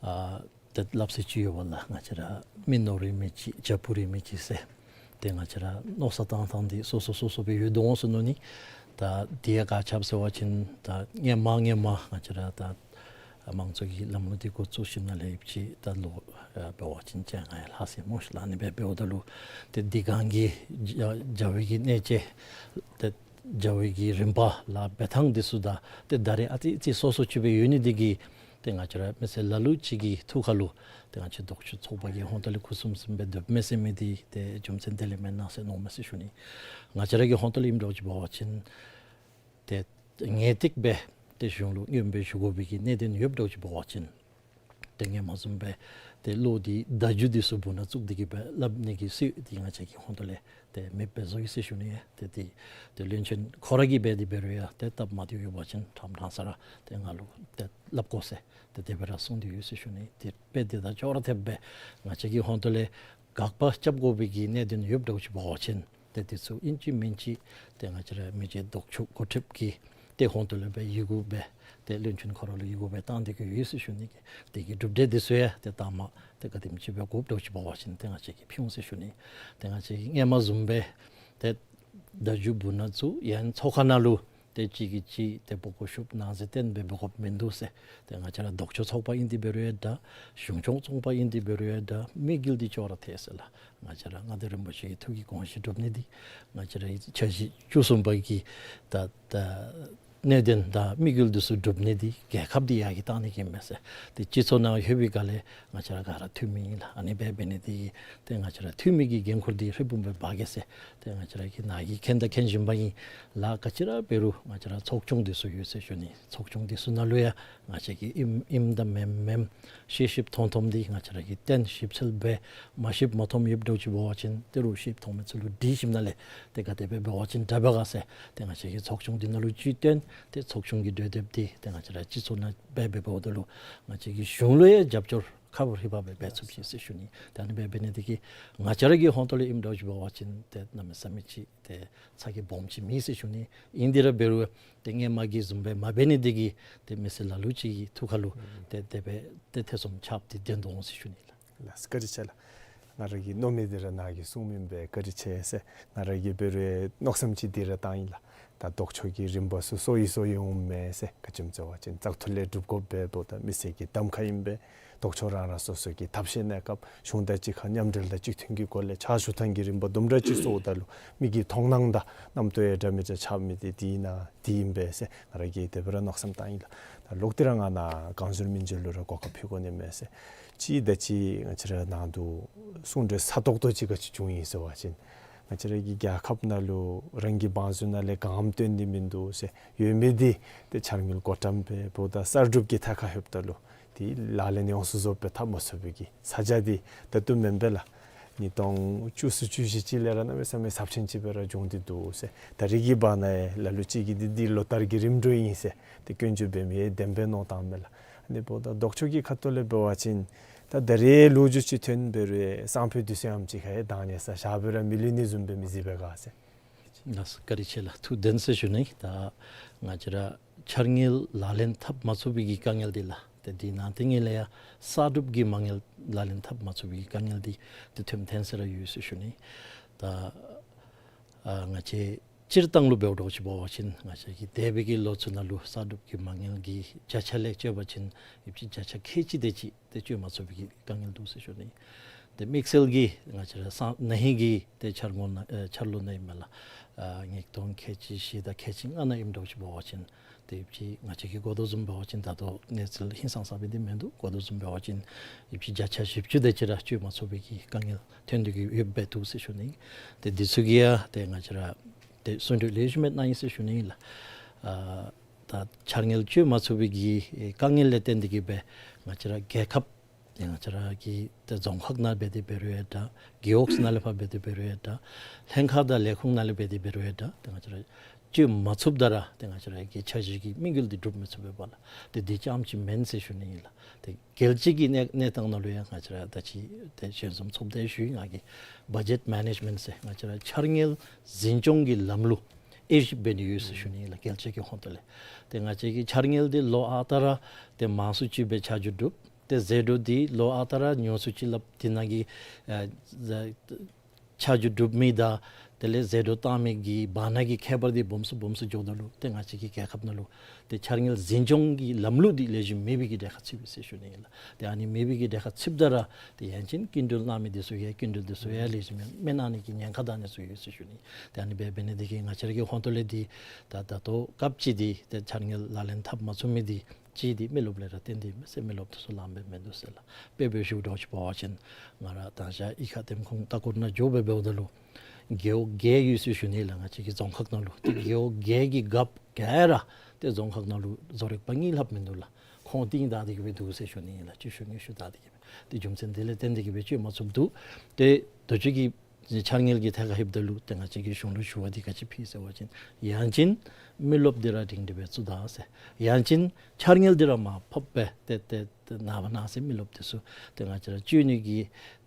ཨ་ཏེ་སླབ་སྲོལ་ཅིག་ཡོད་པ་ལགས། ང་བཅས་ར་མི་ནོར་རིགས་མི་གཅིག་བྱ་སྤུ་རིགས་མི་གཅིག་ཟེར། ཏེ་ང་བཅས་ར་མནོ་བསམ་བཏང་ཐངས་འདི་སོ་སོ་སོ་སོ་སྦེ་ཡོད་དོ་འོང་ཟེར་མནོ་ནི། ད་འདི་ཡང་ག་ཅི་སྦེ་ཟེར་བ་ཅིན་ད་སྔོན་མ་སྔོན་མ་ང་བཅས་ར་ད་དམངས་གཙོ་གི་ལམ་ལུགས་འདི་འགོ་བཙུགས་ཞིནམ་ལས་ཡུདཔ་ཅིག་ད་ལོ་ཨ་འབད་བ་ཅིན་བཅོ་ལྔ་ཡང་ལྷག་ཟེར་སྨོ་ཤིག་ལགས། ཨ་ནི་སྦེ་འབདཝ་ད་ལུ་ཏེ་འདི་སྒང་གི་བྱ་བྱ་བའི་གི་གནད་ཀྱི་ཏེ་བྱ་བའི་གི་རིམ་པ་ལཱ་འབད་ཐངས་འདི་ཚུ་ད་ཏེ་ད་རེས་ཨ་ཙི་ཙི་སོ་སོ་ཅིག་སྦེ་ཡོད་ནི་འདི་གིས་ཏེ་ང་བཅས་ར་མི་སེར་ལ་ལུ་ཅིག་གི་ཐུགས་ཁ་ལུ་ཏེ་ང་བཅས་ལྡོག་ཕྱོགས་ཚོགས་པ་གི་ཧོངས་ཏོ་ལས་ཁུ་སིམ་སིམ་སྦེ་སྡོདཔ་མས་ཟེར་མི་འདི་ཏེ་རྒྱུ་མཚན་དེ་ལས་མེན་ན་ཟེར་མནོཝ་མས་ཟེར་ཞུ་ནི། ང་བཅས་ར་གི་ཧོངས་ཏོ་ལས་ཨིནམ་འདྲཝ་ཅིག་འབད་བ་ཅིན་ཏེ་ངེས་ཏིག་སྦེ་ཏེ་གཞུང་ལུ་མངོན་པར་ཞུ་དགོ་པའི་གི་གནད་དོན་ཡོདཔ་འདྲཝ་ཅིག་འབད་བ་ཅིན་ཏེ་སྔོན་མ་བཟུམ་སྦེ་ཏེ་བློ་འདི་བརྡ་བརྒྱུད་འདི་ཚུ་སྦུག་ན་བཙུགས་ཏེ་གི་སྦེ་སླབ་ནི་གི་སྲོལ་འདི་ང་བཅས་ཀྱི་ཧོངས་ཏོ་ལས་ཏེ་མེདཔ་སྦེ་བཟོ་ཡི་ཟེར་ཞུ་ནི། ཏེ་ཏེ་ཏེ་བློན་ཆེན་ཁོ་ར་གིས་འབད་དེ་འབད་རུང་ཡང་ཏེ་སྟབས་མ་བདེཝ་ཡོད་པ་ཅིན་ཕྲང་ཕྲང་ས་ར་ཏེ་ང་ལུ་ཏེ་སླབ་དགོ་ཟེར་ཏེ་དེ་སྦེ་ར་གསུངས་ཏེ་ཡོད་ཟེར་ཞུ་ནི། དེ་སྦེ་འདི་དང་ཅོག་ར་འཐདཔ་སྦེ་ང་བཅས་ཀྱི་ཧོངས་ཏོ་ལས་དགག་པ་རྐྱབ་དགོ་པའི་གི་གནད་དོན་ཡོདཔ་འདྲཝ་ཅིག་འབད་བ་ཅིན་ཏེ་དེ་ཚུ་ཨིན་ཅི་མིན་ཅི་ཏེ་ང་བཅས་ར་མི་རྗེ་ལྡོག་ཕྱོགས་འགོ་ཁྲིདཔ་གི་ཏེ་ཧོངས་ཏོ་ལས་སྦེ་ཡི་གུ་སྦེ་ཏེ་བློན་ཆེན་ཁོ་ར་ལུ་ཡི་གུ་སྦེ་བཏང་སྟེ་གི་ཡོད་ཟེར་ཞུ་ནི། གི་དེ་གི་གྲུབ་འབྲས་འདི་ཚུ་ཡང་ཏེ་ད་མ་ཏེ་ག་དེམ་ཅིག་སྦེ་དགོཔ་འདྲཝ་ཅིག་འབད་བ་ཅིན་ཏེ་ང་བཅས་ཀྱིས་ཕུལ་འོང་ཟེར་ཞུ་ནི། ཏེ་ང་བཅས་ཀྱིས་སྔོན་མ་བཟུམ་སྦེ་ཏེ་བརྡ་བརྒྱུད་སྦུག་ན་བཙུགས་ཡང་ཚོགས་ཁང་ནང་ལུ་ཏེ་གཅིག་གིས་གཅིག་ཏེ་སྤུ་གུ་ཤུབ་ནང་ཟེར་བསྟན་སྦེ་འབད་དགོཔ་མིན་འདུག་ཟེར། ཏེ་ང་བཅས་ར་ལྡོག་ཕྱོགས་ཚོགས་པ་ཨིན་ཏེ་འབད་རུང་ཡང་འདྲ་གཞུང་སྐྱོང་ཚོགས་པ་ཨིན་ཏེ་འབད་རུང་ཡང་འདྲ་དམིགས་ཡུལ་འདི་ཅོག་ར་འཐད་ཟེར་ལགས། ང་བཅས་ར་མངའ་བདག་རིན་པོ་ཆེ་གི་ཐུགས་ཀྱི་དགོངས་གཞི་སྒྲུབ་ནི་འདི་ང་བཅས་ར་འཆར་གཞི་བཅུ་གསུམ་པ་གི་ད་ད་གནད་དོན་དང་དམིགས་ཡུལ་འདི་ཚུ་སྒྲུབ་ནི་འདི་རྒྱལ་ཁབ་འདི་ཡར་རྒྱས་གཏང་ནི་གི་མས་ཟེར། ཏེ་སྤྱི་ཚོགས་ནང་ལྷོད་པའི་སྒང་ལས་ང་བཅས་ར་ག་ར་འཐུས་མི་ཨིན་ལགས། ཨ་ནི་སྦེ་འབད་ནི་འདི་གིས་ཏེ་ང་བཅས་ར་འཐུས་མི་གི་འགན་ཁུར་འདི་ཧྲིལ་བུམ་སྦེ་འབག་གེ་ཟེར། ཏེ་ང་བཅས་ར་གིས་ནཱ་གིས་མཁྱེན་དང་མཁྱེན་བཞིན་པ་ཨིན་ལགས། ག་ཅི་ར་འབད་རུང་ང་བཅས་ར་ཚོགས་ཆུང་འདི་ཚུ་ཡོད་ཟེར་ཞུ་ནི། ཚོགས་ཆུང་འདི་ཚུ་ནང་ལུ་ཡང་ང་བཅས་ཀྱིས་ཨིནམ་ཨིནམ་དང་མེནམ་མེནམ་ཤེས་ཤེསཔ་མཐོང་མཐོངམ་འདི་ང་བཅས་ར་གིས་བཏོན་ཞིབ་འཚོལ་འབད། མ་ཤེསཔ་མ་མཐོངམ་ཡོདཔ་འདྲཝ་ཅིག་འབད་བ་ཅིན་ཏེ་རུང་ཤེསཔ་མཐོང་མི་ཚུ་ལུ་དྲི་ཞིནམ་ལས་ཏེ་ག་དེ་སྦེ་འབད་བ་ཅིན་དྲག་པས་ག་ཟེར་ཏེ་ང་བཅས་ཀྱིས་ཚོགས་ཆུང་འདི་ནང་ལུ་ཅིག་བཏོན། ཏེ་ཚོགས་ཆུང་གི་གྲོས་འདེབས་འདི་ཏེ་ང་བཅས་ར་སྤྱི་ཚོགས་ནང་འབད་འབདཝ་ད་ལུ་ང་བཅས་ཀྱི་གཞུང་ལུ་ཡང་རྒྱབ་སྐྱོར་ཁ་བོ་ཧྲིལ་བུམ་སྦེ་འབད་ཚུགས་ཅི་ཟེར་ཞུ་ནི། ད་ཨ་ནི་སྦེ་འབད་ནི་འདི་གིས་ང་བཅས་ར་གི་ཧོངས་ཏོ་ལས་ཨིནམ་འདྲཝ་ཅིག་འབད་བ་ཅིན་ཏེ་གནམ་མེད་ས་མེད་ཅིག་ཏེ་ཚ་གྱང་སྦོམ་ཅིག་མེད་ཟེར་ཞུ་ནི། ཨིན་ཏེ་ར་འབད་རུང་ཏེ་སྔོན་མ་གི་བཟུམ་སྦེ་མ་འབད་ནི་འདི་གིས་ཏེ་མི་སེར་ལ་ལུ་ཅིག་གི་ཐུགས་ཁ་ལུ་ཏེ་དེ་སྦེ་ཏེ་ཐེ་ཚོམ་ཆགསཔ་འདི་བདེན་དོ་འོང་ཟེར་ཞུ་ནི་ལགས། ལགས་སོ། བཀའ་དྲིན་ཆེ་ལགས། ང་ར་གིས་མནོ་མི་འདི་ར་ནཱ་གིས་གསུངས་མི་སྦེ་བཀའ་དྲིན་ཆེ་ཟེར། ང་ར་གིས་འབད་རུང་མནོ་བསམ་ཅིག་འདི་ར་བཏང་ཡི་ལགས། ད་ལྡོག་ཕྱོགས་ཀྱི་རིམ་པ་ཚུ་སོར་ཡི་སོར་ཡི་འོངམ་མས་ཟེར། ག་ཅི་སྨོ་ཟེར་བ་ཅིན་བཙག་འཐུ་ལས་གྲུབ་དགོཔ་སྦེ་འབདཝ་ད་མི་སེར་གྱི་གདམ་ཁ་ཨིན་པས། ལྡོག་ཕྱོགས་རང་རང་སོ་སོ་གི་ཐབས་ཤེས་གནས་སྐབས་གཞུང་དང་གཅིག་ཁར་མཉམ་འབྲེལ་དང་གཅིག་མཐུན་གྱི་སྒོ་ལས་ཕྱག་ཞུ་ཐངས་ཀྱི་རིམ་པ་དུམ་གྲ་ཅིག་སོརཝ་ད་ལུ་མི་གི་མཐོང་སྣང་དང་རྣམ་རྟོག་ཡང་འདྲ་མི་འདྲ་ཆགས་མི་འདི་འདི་ཨིན་ན་འདི་ཨིན་པས་ཟེར་ང་ར་གིས་དེ་སྦེ་ར་མནོ་བསམ་བཏང་ཡི་ལགས། ད་ལོག་སྟེ་ར་ང་ནཱ་གང་ཟུར་སྨན་བཅོས་ལུ་ར་གོ་སྐབས་ཕུལ་དགོ་ནི་མས་ཟེར། གཅིག་ད་ཅི་ང་བཅས་ར་ནང་དུ་གསུང་གྲོས་ས་ཏོག་ཏོ་ཅིག་ག་ཅི་བྱུང་ཡི་ཟེར་བ་ཅིན་ ང་བཅས་ར་གི་རྒྱལ་ཁབ་ནང་ལུ་རང་གི་བང་མཛོད་ནང་ལས་གང་ཡང་བཏོན་ནི་མིན་འདུག་ཟེར་ཡོད་མི་འདི་ཏེ་འཆར་དངུལ་བགོ་བཀྲམ་འབད་འབདཝ་ད་གསར་སྒྲུབ་ཀྱི་ཐད་ཁར་ལྷོདཔ་ད་ལུ་ཏེ་ལག་ལེན་ཡོངས་སུ་རྫོགསཔ་སྦེ་འཐབ་མ་ཚུགས་པའི་གི་ས་ཆ་འདི་ད་ལྟོ་མེན་པས་ལགས། ཉིས་སྟོང་བཅུ་གསུམ་བཅུ་བཞི་ཅིག་ལས་ར་གནམ་མེད་ས་མེད་ཚབས་ཆེན་ཅིག་སྦེ་ར་བྱུང་སྟེ་འདུག་ཟེར། ད་རེས་ཀྱི་བར་ན་ཡང་ལ་ལུ་ཅིག་གིས་འདི་འདི་ལོ་ལྟར་གྱི་རིམ་གྲོ་ཨིན་ཟེར་ཏེ་སྐྱོན་བརྗོད་འབད་མི་ཡང་བདེན་པའི་མནོ་བསམ་མས་ལགས། ཨ་ནི་འབདཝ་ད་ལྡོག་ཕྱོགས་ཀྱི་ཁ་ཐུག་ལས་འབད་བ་ཅིན་ད་ད་རེས་ལོ་རྒྱུས་ཅིག་ཐོན་འབད་རུང་སང་ཕོད་དུས་ཚོད་ཨམ་ཅིག་ཁར་ཡང་བདག་ཉར་ས་བཞག་སྦེ་ར་མི་ལུས་ནི་བཟུམ་སྦེ་མི་གཟིགས་པས་ག་ཟེར། ལགས་སོ། བཀའ་དྲིན་ཆེ་ལགས། ཐུགས་བདེན་ཟེར་ཞུ་ནི། ད་ང་བཅས་ར་འཆར་དངུལ་ལག་ལེན་འཐབ་མ་ཚུགས་པའི་གི་དཀའ་ངལ་འདི་ལགས། ཏེ་འདི་ནང་ཏེ་ངེ་ལས་ཡང་གསར་སྒྲུབ་ཀྱི་མ་དངུལ་ལག་ལེན་འཐབ་མ་ཚུགས་པའི་གི་དཀའ་ངལ་འདི་ཏེ་ཐོནམ་ཐོན་ས་ར་ཡོད་ཟེར་ཞུ་ནི། ད་ཨ་ང་བཅས་སྤྱིར་བཏང་ལུ་འབདཝ་འདྲཝ་ཅིག་འབད་བ་ཅིན་ང་བཅས་ཀྱི་འདས་པའི་གི་ལོ་ཚུ་ནང་ལུ་གསར་སྒྲུབ་ཀྱི་མ་དངུལ་གྱི་བརྒྱ་ཆ་ལས་སྤྱོད་པ་ཅིན་ཡོདཔ་ཅིག་བརྒྱ་ཆ་ཁལ་གཅིག་དེ་ཅིག་ཏེ་སྤྱོད་མ་ཚུགས་པའི་གི་དཀའ་ངལ་འདུག་ཟེར་ཞུ་ནི། ཏེ་དམིགས་བསལ་གྱིས་ང་བཅས་ར་སང་ན་ཧིང་གི་ཏེ་འཆར་ངོ་ནང་ཨེ་འཆར་ལོ་ནང་ཨིན་མས་ལགས། ཨ་ཉིས་སྟོང་ཁལ་གཅིག་བཞི་དང་ཁལ་གཅིག་ལྔ་ནང་ཨིནམ་འདྲཝ་ཅིག་འབད་བ་ཅིན་ཏེ་ཡོདཔ་ཅིག་ང་བཅས་ཀྱིས་གོ་དོ་བཟུམ་འབད་བ་ཅིན་ད་ལྟོ་གནས་ཚུལ་ཧིང་སངས་ས་སྦེ་འདི་མིན་འདུག། གོ་དོ་བཟུམ་འབད་བ་ཅིན་ཡོདཔ་ཅིག་བརྒྱ་ཆ་བཞི་བཅུ་དེ་ཅིག་ར་སྤྱོད་མ་ཚུགས་པའི་གི་དཀའ་ངལ་ཐོན་ཏེ་གི་ཡོདཔ་སྦེ་འདུག་ཟེར་ཞུ་ནི། ཏེ་འདི་ཚུ་གི་ཡང་ཏེ་ང་བཅས་ར་ཏེ་གསུང་གྲོས་ལེགས་ཤོམ་སྦེ་གནང་ཡི་ཟེར་ཞུ་ནི་ལགས། ཨ་ད་འཆར་དངུལ་སྤྱོད་མ་ཚུགས་པའི་གི་ཨེ་དཀའ་ངལ་ལས་བརྟེན་ཏེ་གི་སྦེ་ང་བཅས་ར་རྒྱལ་ཁབ་ཏེ་ང་བཅས་ར་གི་ཏེ་རྫོང་ཁག་ནང་འབད་དེ་འབད་རུང་ཡང་འདྲ། རྒེད་འོག་ནང་ལས་ཕར་འབད་དེ་འབད་རུང་ཡང་འདྲ། ལྷན་ཁག་དང་ལས་ཁུངས་ནང་ལས་འབད་དེ་འབད་རུང་ཡང་འདྲ། ཏེ་ང་བཅས་ར་སྤྱོད་མ་ཚུགསཔ་ད་ར་ཏེ་ང་བཅས་ར་གི་འཆར་གཞི་གི་དམིགས་ཡུལ་འདི་འགྲུབ་མི་ཚུགས་པས་པ་ལགས། ཏེ་འདི་རྐྱངམ་ཅིག་མེན་ཟེར་ཞུ་ནི་ཨིན་ལགས། ཏེ་རྒྱལ་སྤྱི་གི་གནས་གནས་སྟངས་ནང་ལུ་ཡང་ང་བཅས་ར་ད་ཅི་ཏེ་ཞལ་འཛོམས་ཚོགས་འདུ་ཞུ་ཡི་ང་གིས་བ་ཇེཊ་མེ་ནེཇ་མེནཊ་ཟེར་ང་བཅས་ར་འཆར་དངུལ་འཛིན་སྐྱོང་གི་ལམ་ལུགས་དབྱེ་ཞིབ་འབད་ནི་ཡོད་ཟེར་ཞུ་ནི་ཨིན་ལགས། རྒྱལ་སྤྱི་གི་ཧོང་ཏོ་ལས། ཏེ་ང་བཅས་ཀྱི་འཆར་དངུལ་འདི་ལོ་ཨ་རྟག་ར་ཏེ་མང་སུ་ཅིག་སྦེ་ཆ་འཇོག་གྲུབ། ཏེ་ཟད་འགྲོ་འདི་ལོ་ཨ་རྟག་ར་ཉུང་སུ་ཅིག་སླབ། དེ་ནང་གི་ཨ་ཆ་འཇོག་གྲུབ་མི་དང་དེ་ལས་ཟད་འགྲོ་བཏང་མི་གི་བར་ན་གི་ཁྱད་པར་འདི་སྦོམ་སུ་སྦོམ་སུ་འགྱོཝ་ད་ལུ་ཏེ་ང་བཅས་ཀྱི་རྒྱལ་ཁབ་ནང་ལུ་ཏེ་འཆར་དངུལ་འཛིན་སྐྱོང་གི་ལམ་ལུགས་འདི་ལེགས་ཤོམ་མེད་པའི་གི་གྲལ་ཁར་ཚུད་པས་ཟེར་ཞུ་ནི་ཨིན་ལགས། ཏེ་ཨ་ནི་མེད་པའི་གི་གྲལ་ཁར་ཚུདཔ་ད་ར་ཏེ་ཡང་ཅིན་སྐྱིན་འགྲུལ་གནང་མི་འདི་ཚུ་ཡང་སྐྱིན་འགྲུལ་འདི་ཚུ་ཡང་ལེགས་ཤོམ་མེན་གནང་ནི་གི་ཉེན་ཁ་དང་ཨ་ནི་ཚུ་ཡོད་ཟེར་ཞུ་ནི། ཏེ་ཨ་ནི་སྦེ་འབད་ནི་འདི་གིས་ང་བཅས་ར་གི་ཧོང་ཏོ་ལས་འདི་ད་ད་ལྟོ་སྐབས་ཅིག་འདི་ཏེ་འཆར་དངུལ་ལག་ལེན་འཐབ་མ་ཚུགས་མི་འདི་གཅིག་འདི་མི་རློབས་ལས་ར་བརྟེན་ཏེ་མས་ཟེར། མི་རློབས་འདི་ཚུ་ལངམ་སྦེ་མིན་འདུག་ཟེར་ལགས། དཔེ་འབད་ཞུཝ་འདྲཝ་ཅིག་འབད་བ་ཅིན་ང་ར་ད་ཅི་གཡུས་ཁ་འདེམས་ཁོངས་ལྟ་སྐོར་ནང་འགྱོ་སྦེ་འབདཝ་ད་ལུ་རྒེད་འོག་བརྒྱད་ཡོད་ཟེར་ཞུ་ནི་ལགས། ང་བཅས་ཀྱི་རྫོང་ཁག་ནང་ལུ་ཏེ་རྒེད་འོག་བརྒྱད་ཀྱི་རྒཔོ་ག་ར་ཏེ་རྫོང་ཁག་ནང་ལུ་བཟོ་རིག་པ་གཉིས་ལྷགཔ་མིན་འདུག་ལགས། ཁོང་རྟིང་བདའ་སྟེ་གི་སྦེ་འདུག་ཟེར་ཞུ་ནི་ཨིན་ལགས། ཅིག་ཤུལ་ཉེ་ཤུལ་བདའ་སྟེ་གི་སྦེ་ཏེ་རྒྱུ་མཚན་འདི་ལས་བརྟེན་ཏེ་གི་སྦེ་སྤྱོད་མ་ཚུགསཔ་འདུག། ཏེ་དུས་ཅི་གི་འཆར་དངུལ་གྱི་ཐད་ཁར་ལྷོདཔ་ད་ལུ་ཏེ་ང་བཅས་ཀྱིས་གཞུང་ལུ་ཞུ་བ་འདི་ག་ཅི་ཕུལ་ཟེར་བ་ཅིན་ཡང་ཅིན་མི་རློབས་འདི་ར་སྒྲིང་སྒྲི་སྦེ་བཙུགས་ད་ཟེར། ཡང་ཅིན་འཆར་དངུལ་འདི་ར་མར་ཕབ་སྦེ་ཏེ་ཏེ་ཏེ་ནངས་པ་གནངས་ཚེ་མི་རློབས་འདི་ཚུ་ཏེ་ང་བཅས་ར་སྤྱོད་ནི་གི་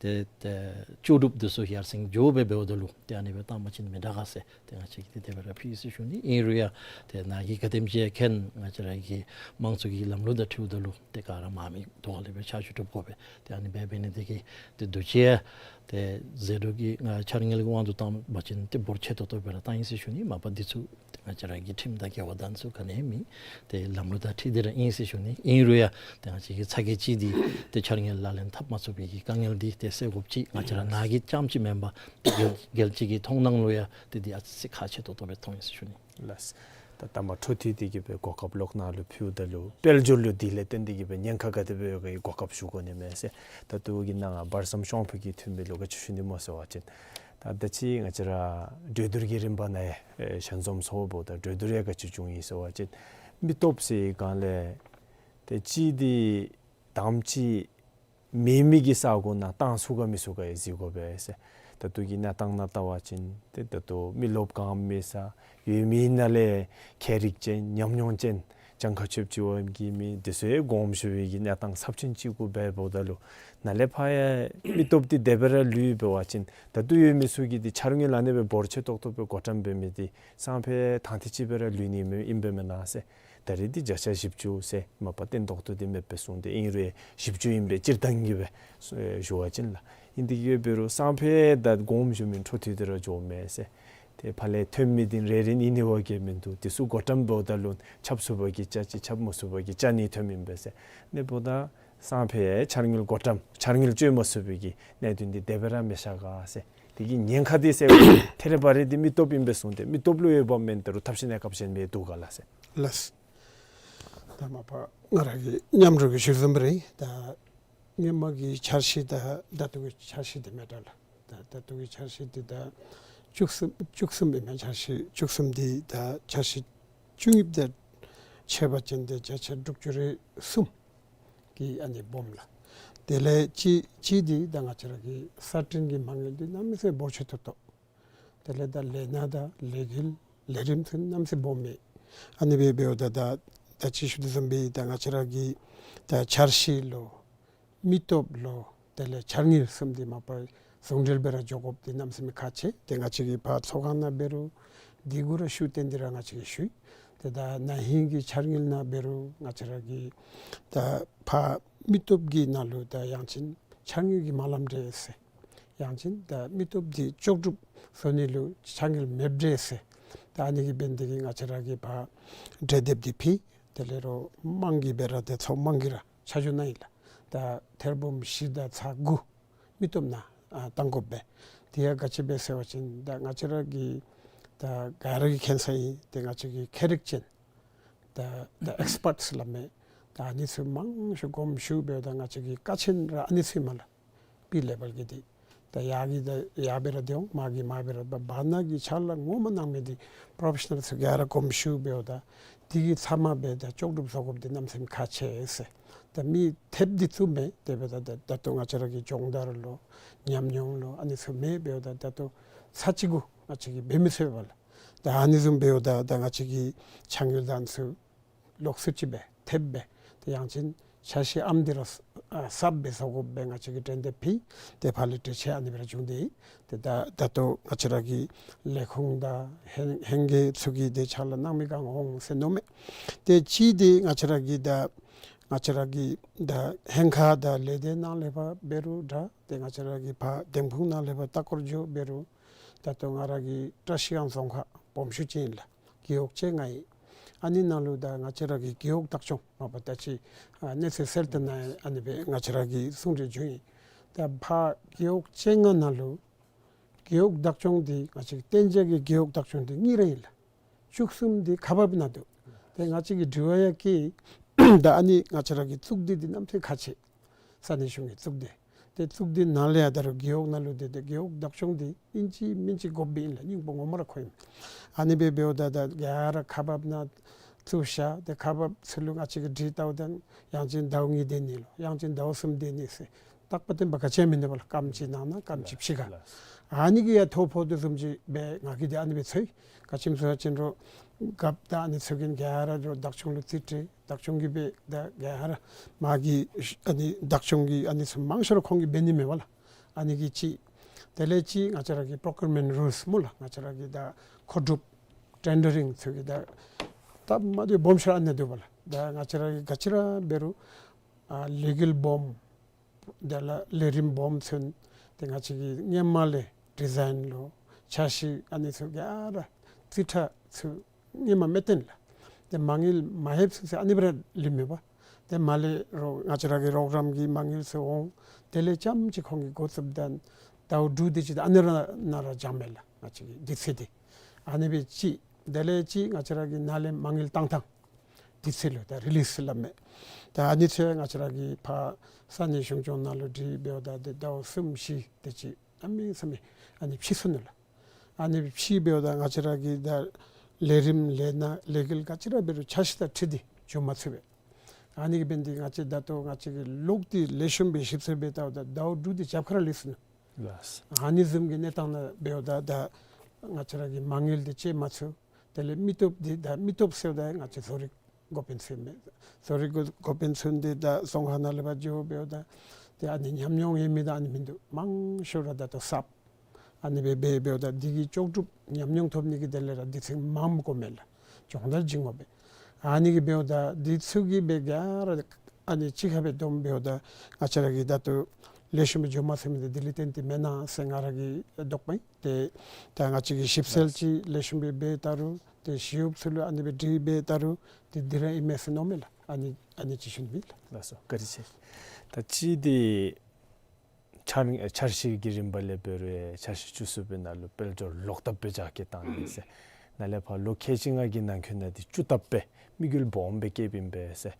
ཏེ་ཏེ་ལྕོགས་གྲུབ་འདི་ཚུ་ཡར་སེང་འགྱོ་སྦེ་འབདཝ་ད་ལུ་ཏེ་ཨ་ནི་སྦེ་བཏང་པ་ཅིན་མི་དྲག་ག་ཟེར་ཏེ་ང་བཅས་ཀྱིས་ཏེ་དེ་སྦེ་ར་ཕུལ་ཡི་ཟེར་ཞུ་ནི། ཨིན་རུང་ཡང་ཏེ་ནཱ་གིས་ག་དེམ་ཅིག་མཁྱེན་ང་བཅས་ར་གི་དམངས་གཙོ་གི་ལམ་ལུགས་དང་འཁྲིལཝ་ད་ལུ་ཏེ་ག་ར་མང་མི་ཐོག་ལས་སྦེ་ཆ་འཇོག་གྲུབ་དགོ་པས། ཏེ་ཨ་ནི་སྦེ་འབད་ནི་འདི་གིས་ཏེ་དུས་ཅི་ཡང་ཏེ་ཟད་འགྲོ་གི་ང་འཆར་དངུལ་གྱི་དབང་དུ་བཏང་པ་ཅིན་ཏེ་འབོར་ཆེ་ཏོག་ཏོ་སྦེ་ར་བཏང་ཡི་ཟེར་ཞུ་ནི། མ་པ་འདི་ཚུ་ཏེ་ང་བཅས་ར་གི་ཁྲིམས་དང་འགལ་བ་དང་ཚུ་ག་ནི་ཡང་མེད། ཏེ་ལམ་ལུགས་དང་འཁྲིལ་ཏེ་ར་ཨིན་ཟེར་ཞུ་ནི། ཨིན་རུང་ཡང་ཏེ་ང་བཅས་ཀྱི་ཚ་གྱང་ཅིག་འདི་ཏེ་འཆར་དངུལ་ལག་ལེན་འཐབ་མ་ཚུགས་པའི་གི་དཀའ་ངལ་འདི་ཏེ་སེལ་དགོཔ་ཅིག་ང་བཅས་ར་ནཱ་གི་རྐྱངམ་ཅིག་མེན་པར་རྒྱལ་རྒྱལ་སྤྱི་གི་མཐོང་སྣང་ལུ་ཡང་ཏེ་འདི་ཨ་ཙི་ཁག་ཆེ་ཏོག་ཏོ་སྦེ་མཐོང་ཡི་ཟེར་ཞུ་ནི། ལགས། ད་ད་མ་འཕྲོ་མཐུད་དེ་གི་སྦེ་གོ་སྐབས་ལོག་ནཱ་ལུ་ཕུལཝ་ད་ལུ་དཔལ་འབྱོར་ལུ་འདི་ལས་བརྟེན་ཏེ་གི་སྦེ་ཉེན་ཁ་ག་དེ་སྦེ་ཡོད་ག་གི་གོ་སྐབས་ཞུ་དགོ་ནི་མས་ཟེར། ད་ལྟོ་གི་ནང་བར་མཚམས་ཤོང་ཕུ་གི་འཐུས་མི་ལུ་ག་ཅི་ཞུ་ནི་སྨོ་ཟེར་བ་ཅིན་ད་ད་ཅི་ང་བཅས་ར་གྲོས་བསྡུར་གྱི་རིམ་པ་ནང་ཡང་ཞལ་འཛོམས་ཚོགས་འབདཝ་ད་གྲོས་བསྡུར་ཡང་ག་ཅི་བྱུང་ཡི་ཟེར་བ་ཅིན་མི་སྟོབས་ཟེར་སྒང་ལས་ཏེ་གཅིག་འདི་དང་པ་ཅིག་མེད་མི་གི་ས་གོ་ནང་བཏང་ཚུགས་ག་མི་ཚུགས་ག་ཡང་གཟིགས་དགོ་པས་ཟེར། ད་ལྟོ་གི་གནས་སྟངས་ནང་བལྟ་བ་ཅིན་ཏེ་ད་ལྟོ་མི་རློབས་གང་མེད་ས་ཡོད་མི་ནང་ལས་མཁས་རིག་ཅན་ཉམས་མྱོང་ཅན་གྱངས་ཁ་ཆོདཔ་ཅིག་འབད་མི་འདི་ཚུ་ཡང་དགོངསམ་ཞུ་བའི་གི་གནས་སྟངས་ཚབས་ཆེན་ཅིག་གུ་སྦེ་འབདཝ་ད་ལུ་ནཱ་ལས་ཕར་ཡང་མི་སྟོབས་འདི་དེ་སྦེ་ར་ལུས་འབད་བ་ཅིན་ད་ལྟོ་ཡོད་མི་ཚུ་གིས་འདི་འཆར་དངུལ་ཨ་ནི་སྦེ་འབོར་ཆེ་ཏོག་ཏོ་སྦེ་བགོ་བཀྲམ་འབད་མི་འདི་སང་ཕོད་ཐང་ཐིག་ཅིག་སྦེ་ར་ལུས་ནི་མས་ཨིན་པས་མེན་ན་ཟེར། ད་རེས་འདི་བརྒྱ་ཆ་བཞི་བཅུ་ཟེར་མ་པ་བརྟན་ཏོག་ཏོ་འདི་མེད་པས་གསུངས་ཏེ་ཨིན་རུང་བཞི་བཅུ་ཨིན་པས་སྤྱིར་བཏང་གི་སྦེ་ཞུ་བ་ཅིན་ལགས། ཨིན་ཏེ་གི་འབད་རུང་སང་ཕོད་ད་དགོངསམ་ཞུ་མི་འཕྲོ་མཐུད་དེ་ར་འགྱོཝ་མས་ཟེར། ཏེ་ཕར་ལས་ཐོན་མི་འདི་རེ་རེ་ཨིན་ནི་བ་ག་མིན་འདུག། འདི་ཚུ་བགོ་བཀྲམ་འབདཝ་ད་ལུ་ཆགས་ཚུགས་པ་གི་ཅ་ཅིག་ཆགས་མ་ཚུགས་པ་གི་ཅ་ནི་ཐོནམ་ཨིན་པས་ཟེར། ཨ་ནི་འབདཝ་ད་སང་ཕོད་འཆར་དངུལ་བགོ་བཀྲམ་འཆར་དངུལ་སྤྱོད་མ་ཚུགས་པའི་གི་གནད་དོན་འདི་དེ་སྦེ་ར་མི་ཤར་ག་ཟེར། དེ་གི་ཉེན་ཁ་འདི་སེལ་དགོ། ཐད་རི་བ་རི་འདི་མི་སྟོབས་ཨིན་པས་གསུངས་ཏེ་མི་སྟོབས་ལུ་ཡོདཔ་མེན་ཏེ་རུང་ཐབས་ཤེས་གནས་སྐབས་གཞན་མི་འདུག་ག་ལགས་ཟེར། ལགས། ད་མ་པ་ང་ར་གི་མཉམ་རོགས་ཀྱིས་ཞུ་བཟུམ་སྦེ་ར་ད་སྔོན་མ་གི་འཆར་གཞི་དང་ད་ལྟོ་གི་འཆར་གཞི་འདི་མི་འདྲ་ལགས། ད་ད་ལྟོ་གི་འཆར་གཞི་འདི་ད་ བཅུ་གསུམ་བཅུ་གསུམ་ཨིན་མས། འཆར་གཞི་བཅུ་གསུམ་འདི་ད་འཆར་གཞི་བཅུ་གཉིས་དེ་ཕྱེ་བ་ཅིན་ཏེ་བརྒྱ་ཆ་དྲུག་ཅུ་རེ་གསུམ་གི་ཨ་ནི་སྦོམ་ལགས། དེ་ལས་གཅིག་གཅིག་འདི་ད་ང་བཅས་ར་གི་གསར་སྐྲུན་གྱི་མ་དངུལ་འདི་གནམ་མེད་ས་མེད་འབོར་ཆེ་ཏོག་ཏོ། དེ་ལས་ད་ལས་སྣ་དང་ལས་འགུལ་ལས་རིམ་ཚུ་གནམ་མེད་ས་མེད་སྦོམ་མས། ཨ་ནི་སྦེ་འབདཝ་ད་ད་ད་ཅི་ཞུ་དོ་བཟུམ་སྦེ་ད་ང་བཅས་ར་གི་ད་འཆར་གཞི་ལོ་མི་སྟོབས་ལོ་དེ་ལས་འཆར་དངུལ་གསུམ་འདི་མ་པ་ཟུང་འབྲེལ་སྦེ་ར་འགྱོ་དགོཔ་འདི་གནམ་མེད་ས་མེད་ཁག་ཆེ། ཏེ་ང་བཅས་ཀྱིས་ཕར་ཚོགས་ཁང་ནང་འབད་རུང་འདི་གུ་ར་ཤུགས་བཏོན་ཏེ་ར་ང་བཅས་ཀྱིས་ཞུ། ཏེ་ད་ན་ཧིང་གི་འཆར་དངུལ་ནང་འབད་རུང་ང་བཅས་ར་གི་ད་ཕར་མི་སྟོབས་ཀྱི་ནང་ལུ་ད་ཡང་ཅིན་འཆར་དངུལ་གྱི་མ་ལམ་འདྲས་ཟེར། ཡང་ཅིན་ད་མི་སྟོབས་འདི་ལྕོགས་གྲུབ་བཟོ་ནི་ལུ་འཆར་དངུལ་མེདཔ་འདྲས་ཟེར། ད་ཨ་ནི་གི་འབད་ནི་དེ་གིས་ང་བཅས་ར་གིས་ཕར་གྲོས་འདེབས་འདི་ཕུལ། དེ་ལས་རོགས་དམངས་ཀྱིས་སྦེ་ར་ཏེ་ཚོགས་དམངས་ཀྱིས་ར་ཆ་འཇོག་གནང་ཡི་ལགས། ད་ཐེར་འབུམ་བཞི་དང་ཚག་དགུ་མི་སྟོབས་ནང་ཨ་བཏང་དགོ་པས། དེ་ཡང་ག་ཅི་སྦེ་ཟེར་བ་ཅིན་ད་ང་བཅས་ར་གི་ད་ག་ར་གིས་མཁྱེན་ས་ཨིན། ཏེ་ང་བཅས་ཀྱི་མཁས་རིག་ཅན་ད་ད་ཨེགསི་པརཊསི་སླབ་མི་ད་ཨ་ནི་ཚུ་མང་ཤོས་དགོངསམ་ཞུ་འབདཝ་ད་ང་བཅས་ཀྱི་ཀ་ཆེན་ར་ཨ་ནི་ཚུ་ཨིན་མས་ལགས། པི་ལེ་བཱལ་གྱི་འདི་ད་ཡར་གྱི་ད་ཡར་སྦེ་ར་འདི་འོང་། མར་གྱི་མར་སྦེ་ར་འབད། བར་ན་གི་ཕྱག་ལཱ་ངོ་མ་གནང་མི་འདི་པྲོ་ཕེ་ཤ་ནཱལ་ཚུ་ག་ར་དགོངསམ་ཞུ་འབདཝ་ད་འདི་གི་ཚབ་མ་སྦེ་ད་ལྕོགས་གྲུབ་བཟོ་དགོཔ་འདི་གནམ་མེད་ས་མེད་ཁག་ཆེ་ཟེར། ད་མི་ཐེབས་འདི་ཚུ་མེད། དེ་འབདཝ་ད་ད་ད་ལྟོ་ང་བཅས་ར་གི་སྦྱོང་བརྡར་ལོ་ཉམས་མྱོང་ལོ་ཨ་ནི་ཚུ་མེད། འབདཝ་ད་ད་ལྟོ་ཚར་གཅིག་གུ་ང་བཅས་ཀྱིས་འབད་མི་ཚུགས་པས་ལགས། ད་ཨ་ནི་བཟུམ་འབདཝ་ད་ད་ང་བཅས་ཀྱི་འཆར་དངུལ་དང་ཚུ་ལོགས་སུ་ཅིག་སྦེ་ཐེབས་སྦེ་ཏེ་ཡང་ཅིན་འཆར་གཞི་ཨམ་འདི་ར་ཨ་གསརཔ་སྦེ་བཟོ་དགོཔ་སྦེ་ང་བཅས་ཀྱིས་གྲོས་འདེབས་ཕུལ། ཏེ་ཕར་ལས་གྲོས་ཆོད་ཨ་ནི་སྦེ་ར་བྱུང་སྟེ་ཏེ་ད་ད་ལྟོ་ང་བཅས་ར་གི་ལས་ཁུངས་དང་ལྷན་ལྷན་རྒྱས་ཚུ་གིས་ཏེ་ཕྱག་ལཱ་གནང་མི་གང་འོང་ཟེར་མནོཝ་མས། ཏེ་གཅིག་འདི་ང་བཅས་ར་གི་ད་ང་བཅས་ར་གི་ད་ལྷན་ཁག་དང་ལས་སྡེ་ནང་ལས་ཕར་འབད་རུང་འདྲ། ཏེ་ང་བཅས་ར་གི་ཕར་འདེམས་ཁོངས་ནང་ལས་ཕར་ལྟ་སྐོར་འགྱོ་འབད་རུང་ད་ལྟོ་ང་ར་གི་བཀྲིས་སྒང་རྫོང་ཁག་སྦོམ་ཤོས་ཅིག་ཨིན་ལགས། རྒེད་འོག་བཅོ་ལྔ་ཨིན། ཨ་ནི་ནང་ལུ་ད་ང་བཅས་ར་གི་རྒེད་འོག་བདག་སྐྱོང་མ་པ་ད་ཅི་ཨ་གནས་ཚུལ་གསལ་བསྒྲགས་ནང་ཨ་ནི་སྦེ་ང་བཅས་ར་གིས་གསུང་གྲོས་བྱུང་ཡི། ད་ཕར་རྒེད་འོག་བཅོ་ལྔ་ནང་ལུ་རྒེད་འོག་བདག་སྐྱོང་འདི་ང་བཅས་གཏན་འཇགས་ཀྱི་རྒེད་འོག་བདག་སྐྱོང་འདི་གཉིས་ར་ཨིན་ལགས། བཅུ་གསུམ་འདི་ཁག་འབག་ནང་འདུག། ཏེ་ང་བཅས་ཀྱིས་དྲི་བ་ཡང་བཀོད། ད་ཨ་ནི་ང་བཅས་ར་གི་གཙུག་སྡེ་འདི་གནམ་མེད་ས་མེད་ཁག་ཆེ། ས་གནས་གཞུང་གི་གཙུག་སྡེ། ཏེ་གཙུག་སྡེ་ནང་ལས་ཡང་ད་རུང་རྒེད་འོག་ནང་ལུ་ཏེ་ཏེ་རྒེད་འོག་བདག་སྐྱོང་འདི་ཨིན་ཅི་མིན་ཅི་དགོཔ་སྦེ་ཨིན་ལགས། སྙིང་པོ་ངོ་མ་ར་ཁོ་ཨིན། ཨ་ནི་སྦེ་འབདཝ་ད་ད་ག་ར་ཁག་འབག་ནང་བཙུགས་བཞག། ཏེ་ཁག་འབག་ཚུ་ལུ་ང་བཅས་ཀྱིས་དྲི་བལྟཝ་ད་ཡང་ཅིན་ཟླཝ་གཉིས་སྡོད་ནི་ལོ་ཡང་ཅིན་ཟླཝ་གསུམ་སྡོད་ནི་ཟེར་རྟག་པ་བརྟན་པ་ག་ཅི་ཡང་མིན་འདུག་པ་ལགས། སྐརམ་གཅིག་ནང་ན་སྐརམ་གཅིག་ཕྱི་ཁར། ཨ་ནི་གིས་ཡང་ཐོ་ཕོག་དོ་བཟུམ་ཅིག་སྦེ་ང་གིས་ཏེ་ཨ་ནི་སྦེ་ཚོར་ཡི། ག་ཅི་སྨོ་ཟེར་བ་ཅིན་རོགས་རྒཔོ་དང་ཨ་ནི་ཚུ་གིས་ག་ར་རོགས་བདག་སྐྱོང་ལུ་རྩིས་སྤྲོད་བདག་སྐྱོང་གིས་སྦེ་ད་ག་ར་མ་གི་ཨ་ནི་བདག་སྐྱོང་གི་ཨ་ནི་ཚུ་མང་ཤོས་ར་ཁོང་གིས་འབད་ནི་མས་པ་ལགས། ཨ་ནི་གིས་གཅིག། དེ་ལས་གཅིག་ང་བཅས་ར་གི་པྲོ་ཀིའུར་མེནཊ་རུལསི་སྨོ་ལགས། ང་བཅས་ར་གི་ད་མཁོ་སྒྲུབ་ཊེན་ཌར་རིང་ཚུ་གི་ད་སྟབས་མ་བདེཝ་སྦོམ་ཤོས་ཨ་ནི་འདུག་པ་ལགས། ད་ང་བཅས་ར་གིས་ག་ཅི་ར་འབད་རུང་ཨ་ལས་འགུལ་སྦོམ་དེ་ལས་ལས་རིམ་སྦོམ་ཚུ་ཏེ་ང་བཅས་ཀྱིས་སྔོན་མ་ལས་ཌི་ཛའིན་ལོ་འཆར་གཞི་ཨ་ནི་ཚུ་ག་ར་རྩིས་ཁྲ་ཚུ་སྔོན་མ་མེན་ན་ལགས། ཏེ་མ་དངུལ་མ་ལྷོད་ཚུན་ཚོད་ཨ་ནི་སྦེ་ར་ལུས་མས་པ། ཏེ་མར་ལས་རོགས་ང་བཅས་ར་གི་རོགས་རམ་གྱི་མ་དངུལ་ཚུ་འོང་། དེ་ལས་རྐྱངམ་ཅིག་ཁོང་གིས་འགོ་བཙུགསཔ་ད་ཟླཝ་དྲུག་དེ་ཅིག་ད་ཨ་ནི་ར་ནང་ར་འགྱངས་མས་ལགས། ང་བཅས་ཀྱི་དུས་ཚོད་འདི་ཨ་ནི་སྦེ་གཅིག། དེ་ལས་གཅིག་ང་བཅས་ར་གི་ནཱ་ལས་མ་དངུལ་བཏང་ཐངས་དུས་ཚོད་ལུ་ད་རི་ལིསི་སླབ་མི་ད་ཨ་ནི་ཚུ་ང་བཅས་ར་གིས་ཕར་ས་གནས་གཞུང་སྐྱོང་ནང་ལུ་དྲི་འབདཝ་ད་ཏེ་ཟླཝ་གསུམ་བཞི་དེ་ཅིག་གནམ་མེད་ས་མེད་ཨ་ནི་ཕྱིས་སོ་ནུག་ལགས། ཨ་ནི་ཕྱིས་འབདཝ་ད་ང་བཅས་ར་གི་ད་ལས་རིམ་ལས་སྣ་ལས་འགུལ་ག་ཅི་ར་འབད་རུང་འཆར་གཞི་དང་འཁྲིལ་ཏེ་འགྱོ་མ་ཚུགས་པས། ཨ་ནི་གིས་འབད་ནི་དེ་གིས་ང་བཅས་ད་ལྟོ་ང་བཅས་ཀྱིས་ལོག་སྟེ་ལེགས་ཤོམ་སྦེ་ཞིབ་འཚོལ་འབད་བལྟཝ་ད་ཟླཝ་དྲུག་དེ་རྒྱབ་ཁར་ལུས་སོ་ནུག། ལགས། ཨ་ནི་བཟུམ་གྱི་གནས་སྟངས་ནང་འབདཝ་ད་ད་ང་བཅས་ར་གིས་མ་དངུལ་དེ་སྤྱོད་མ་ཚུགས། དེ་ལས་མི་སྟོབས་དེ་ད་མི་སྟོབས་ཟེརཝ་ད་ང་བཅས་བཟོ་རིག་འགོ་དཔོན་ཚུ་མས། བཟོ་རིག་འགོ་འགོ་དཔོན་ཚུ་འདི་ད་རྫོང་ཁག་ནང་ལས་ཕར་འགྱོ་འབདཝ་ད་ཏེ་ཨ་ནི་ཉམས་མྱོང་ཡོད་མི་དང་ཨ་ནི་མིན་འདུག། མང་ཤོས་ར་ད་ལྟོ་གསརཔ་ཨ་ནི་སྦེ་འབད་འབདཝ་ད་འདི་གིས་ལྕོགས་གྲུབ་ཉམས་མྱོང་ཐོབ་ནི་གི་དོན་ལས་ར་དུས་ཚོད་མངམ་དགོ་མས་ལགས། སྦྱོང་བརྡར་བྱིན་དགོ་པས། ཨ་ནི་གིས་འབདཝ་ད་འདི་ཚུ་གིས་སྦེ་ག་ར་ཨ་ནི་གཅིག་ཁར་སྦེ་བསྡོམས་འབདཝ་ད་ང་བཅས་ར་གིས་ད་ལྟོ་ལེགས་ཤོམ་སྦེ་འགྱོ་མ་ཚུགས་མི་འདི་དེ་ལས་བརྟེན་ཏེ་མེན་ན་ཟེར་ང་ར་གི་དོགས་པ་ཨིན། ཏེ་ད་ང་བཅས་ཀྱིས་ཞིབ་འཚོལ་ཅིག་ལེགས་ཤོམ་སྦེ་འབད་བལྟ་རུང་ཏེ་ཞི་གཡོགཔ་ཚུ་ལུ་ཨ་ནི་སྦེ་དྲི་འབད་བལྟ་རུང་ཏེ་འདི་ར་ཨིན་མས་ཟེར་མནོཝ་མས་ལགས། ཨ་ནི་ཨ་ནི་ཅིག་ཞུ་ནི་ཨིན་ལགས། ལགས་སོ། བཀའ་དྲིན་ཆེ། ད་གཅིག་འདི་འཆར་འཆར་གཞི་གི་རིམ་པ་ལས་འབད་རུང་འཆར་གཞི་བཅུ་གསུམ་པའི་ནང་ལུ་དཔལ་འབྱོར་ལོག་ལྟབ་སྦེ་རྒྱ་སྐྱེད་བཏང་ནི་ཟེར། ནཱ་ལས་ཕར་ལོ་ཁལ་གཅིག་ལྔ་གི་ནང་འཁོད་ནང་འདི་བཅུ་ལྟབ་སྦེ་དམིགས་ཡུལ་སྦོམ་སྦེ་བསྐྱེདཔ་ཨིན་པས་ཟེར།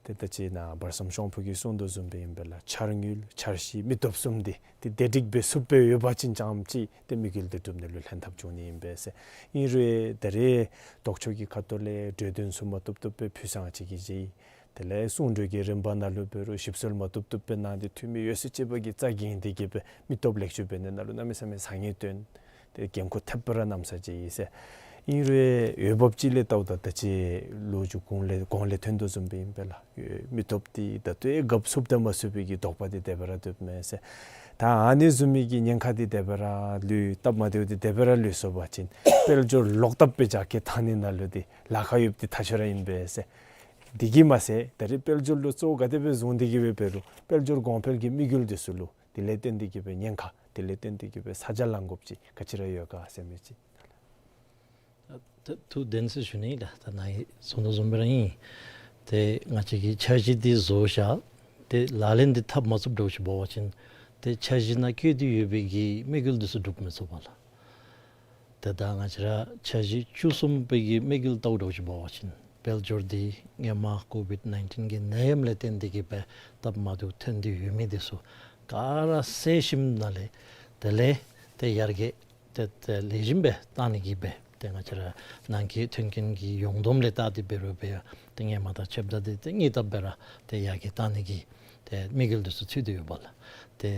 ཏེ་ད་ཅི་ནཱ་བར་གསུམ་ཤོང་ཕུ་གིས་གསུང་དོ་བཟུམ་སྦེ་ཨིན་པས་ལགས། འཆར་དངུལ་འཆར་གཞི་མི་སྟོབས་གསུམ་འདི་ཏེ་སྡེ་སྒྲིག་སྦེ་ཚུགསཔ་སྦེ་ཡོད་པ་ཅིན་ཙམ་ཅིག་ཏེ་དམིགས་ཡུལ་འདི་འགྲུབ་ནི་ལུ་ལྷན་ཐབས་འབྱུང་ནི་ཨིན་པས་ཟེར། ཨིན་རུང་ད་རེས་ལྡོག་ཕྱོགས་ཀྱི་ཁ་ཐུག་ལས་གྲོས་དོན་ཚུ་མ་བཏུབ་བཏུབ་སྦེ་ཕུལ་ས་ཅིག་གི་རྗེས་དེ་ལས་གསུང་གྲོས་ཀྱི་རིམ་པ་ནང་ལུ་འབད་རུང་ཞིབ་འཚོལ་མ་བཏུབ་བཏུབ་སྦེ་གནང་སྟེ་འཐུས་མི་ཡོད་ཚད་ཅིག་པོ་གིས་རྩ་འགེངས་ཏེ་གི་སྦེ་མི་སྟོབས་ལེགས་བཅོས་འབད་ནི་ནང་ལུ་གནམ་མེད་ས་མེད་བཟང་ངན་སྟོན་ཏེ་འགན་ཁུར་ཐེབས་པ་ར་གནམ་ས་ཅིག་ཨིན་ཟེར། ཨིན་རུང་འོས་འབབ་ཅིག་ལས་བལྟཝ་ད་ད་ཅི་ལོ་རྒྱུས་གོང་ལས་གོང་ལས་ཐོན་དོ་བཟུམ་སྦེ་ཨིན་པས་ལགས། མི་སྟོབས་འདི་ད་ལྟོ་ཡང་རྒཔ་ཚུགསཔ་དང་མ་ཚུགས་པའི་གི་དོགས་པ་འདི་དེ་སྦེ་ར་སྡོདཔ་མས་ཟེར། ད་ཨ་ནི་བཟུམ་མའི་གི་ཉེན་ཁ་འདི་དེ་སྦེ་ར་ལུ་སྟབས་མ་བདེཝ་འདི་དེ་སྦེ་ར་ལུས་སོང་པ་ཅིན་དཔལ་འབྱོར་ལོག་བཏབ་སྦེ་རྒྱ་སྐྱེད་བཏང་ནི་ནང་ལུ་འདི་ལཱ་ཁག་ཡོདཔ་འདི་ཐག་ཆོད་ར་ཨིན་པས་ཟེར། འདི་གིས་མ་ཚད་ད་རེས་དཔལ་འབྱོར་ལུ་གཙོ་བོ་ག་དེ་སྦེ་བཟུང་སྟེ་གི་སྦེ་འབད་རུང་དཔལ་འབྱོར་གོང་འཕེལ་གྱི་དམིགས་ཡུལ་འདི་ཚུ་ལུ་དེ་ལས་བརྟེན་ཏེ་གི་སྦེ་ཉེན་ཁ་དེ་ལས་བརྟེན་ཏེ་གི་སྦེ་ས་ཆ་ལང་དགོཔ་ཅིག་ག་ཅི་ར་ཡོད་ག་ཟེར་མི་ཅིག། ད་ཐུགས་བདེན་ཟེར་ཞུ་ནི་ལགས། ད་ནཱ་གིས་གསུང་དོ་བཟུམ་སྦེ་ར་ཨིན། ཏེ་ང་བཅས་ཀྱིས་འཆར་གཞི་འདི་བཟོ་བཞག། ཏེ་ལག་ལེན་འདི་འཐབ་མ་ཚུགསཔ་འདྲཝ་ཅིག་འབད་བ་ཅིན་ཏེ་འཆར་གཞི་ནང་བཀོད་དེ་ཡོད་པའི་གི་དམིགས་ཡུལ་འདི་ཚུ་འགྲུབ་མི་ཚུགས་པས་ལགས། ཏེ་ད་ང་བཅས་ར་འཆར་གཞི་བཅུ་གསུམ་པའི་གི་དམིགས་ཡུལ་བལྟཝ་འདྲཝ་ཅིག་འབད་བ་ཅིན་དཔལ་འབྱོར་འདི་སྔོན་མ་ཀོ་བིཌ་ནའིན་ཊིན་གྱི་ནད་ཡམས་ལས་བརྟེན་ཏེ་གི་སྦེ་སྟབས་མ་བདེཝ་ཐོན་ཏེ་ཡོད་མི་འདི་ཚུ་ག་ར་སེལ་ཞིནམ་ལས་དེ་ལས་ཏེ་ཡར་རྒྱས་ཏེ་ཏེ་ལེགས་ཤོམ་སྦེ་བཏང་ནི་གི་སྦེ་ཏེ་ང་བཅས་ར་ནང་འཁོད་མཐུན་རྐྱེན་གྱི་ཡོངས་བསྡོམས་ལས་བལྟ་སྟེ་འབད་རུང་སྦེ་ཡང་ཏེ་སྔོན་མ་དང་ཕྱདཔ་ད་འདི་ཏེ་དངོས་བཏབ་སྦེ་ར་ཏེ་ཡར་རྒྱས་བཏང་ནི་གི་ཏེ་དམིགས་ཡུལ་འདི་ཚུ་ཚུད་དེ་ཡོད་པས་ལགས། ཏེ་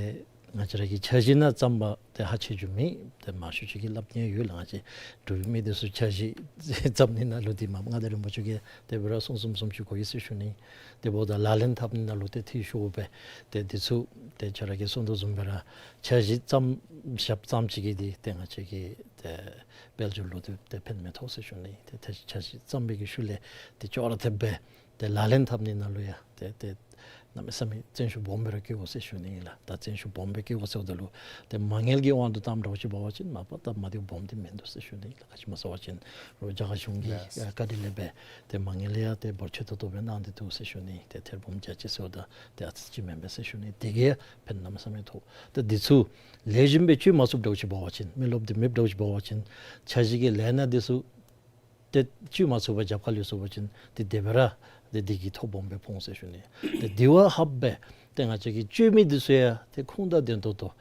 ང་བཅས་ར་གི་འཆར་གཞི་ནང་བརྩམས་པ་ཏེ་ཧ་ཆེ་རྒྱུ་མེད། ཏེ་མང་ཤོས་ཅིག་གིས་སླབ་ནི་ཡོད་ལགས། ང་བཅས་འབྲུག་མི་འདི་ཚུ་འཆར་གཞི་བརྩམ་ནི་ནང་ལུ་འདི་མ་མངའ་བདག་རིན་པོ་ཆེ་གིས་དེ་སྦེ་ར་གསུང་གསུངམ་བཟུམ་ཅིག་གོ་ཡི་ཟེར་ཞུ་ནི། དེ་འབདཝ་ད་ལག་ལེན་འཐབ་ནི་ནང་ལུ་ཏེ་འཐུས་ཤོར་སྦེ་ཏེ་འདི་ཚུ་ཏེ་ཁྱོད་ར་གིས་གསུང་དོ་བཟུམ་སྦེ་ར་འཆར་གཞི་བརྩམས་བཞགཔ་ཙམ་ཅིག་གིས་འདི་ཏེ་ང་བཅས་ཀྱི་ཏེ་དཔལ་འབྱོར་ལུ་ཏེ་ཏེ་ཕན་མི་ཐོགས་ཟེར་ཞུ་ནི། ཏེ་ཏེ་འཆར་གཞི་བརྩམས་པའི་གི་ཤུལ་ལས་ཏེ་ཅོག་ར་འཐདཔ་སྦེ་ཏེ་ལག་ལེན་འཐབ་ནི་ནང་ལུ་ཡང་ཏེ་ཏེ་གནམ་མེད་ས་མེད་བརྩོན་ཤུགས་སྦོམ་སྦེ་ར་བསྐྱེད་དགོ་ཟེར་ཞུ་ནི་ཨིན་ལགས། ད་བརྩོན་ཤུགས་སྦོམ་སྦེ་བསྐྱེད་དགོ་ཟེརཝ་ད་ལུ་ཏེ་མ་དངུལ་གྱི་དབང་དུ་བཏངམ་འདྲཝ་ཅིག་འབད་བ་ཅིན་མ་པ་སྟབས་མ་བདེཝ་སྦོམ་འདི་མིན་འདུག་ཟེར་ཞུ་ནི་ཨིན་ལགས། ག་ཅི་སྨོ་ཟེར་བ་ཅིན་རོགས་རྒྱ་གར་གཞུང་གིས་ཡེས་ཨ་བཀའ་དྲིན་ལས་སྦེ་ཏེ་མ་དངུལ་ཡང་ཏེ་འབོར་ཆེ་ཏོག་ཏོ་སྦེ་གནང་སྟེ་འདུག་ཟེར་ཞུ་ནི། ཏེ་ཐེར་འབུམ་བརྒྱ་ཅིག་ཟེརཝ་ད་ཏེ་ཨ་ཙི་ཅིག་མེན་པས་ཟེར་ཞུ་ནི། དེ་གིས་ཕན་གནམ་མེད་ས་མེད་ཐོགས། ཏེ་འདི་ཚུ་ལེགས་ཤོམ་སྦེ་བཅོས་མ་ཚུགསཔ་འདྲཝ་ཅིག་འབད་བ་ཅིན་མི་རློབས་འདི་མེདཔ་འདྲཝ་ཅིག་འབད་བ་ཅིན་འཆར་གཞི་གི་ལས་སྣ་འདི་ཚུ་ཏེ་བཅོས་མ་ཚུགས་པར་རྒྱབ་ཁར་ལུས་སོང་པ་ཅིན་ཏེ་དེ་སྦེ་ར་ཏེ་འདི་གིས་ཐོ་སྦོམ་སྦེ་ཕོག་འོང་ཟེར་ཞུ་ནི། ཏེ་དེ་བ་ཧབ་སྦེ་ཏེ་ང་བཅས་ཀྱིས་བཅོས་མི་འདི་ཚུ་ཡང་ཏེ་ཁུངས་དང་ལྡན་ཏོག་ཏོ་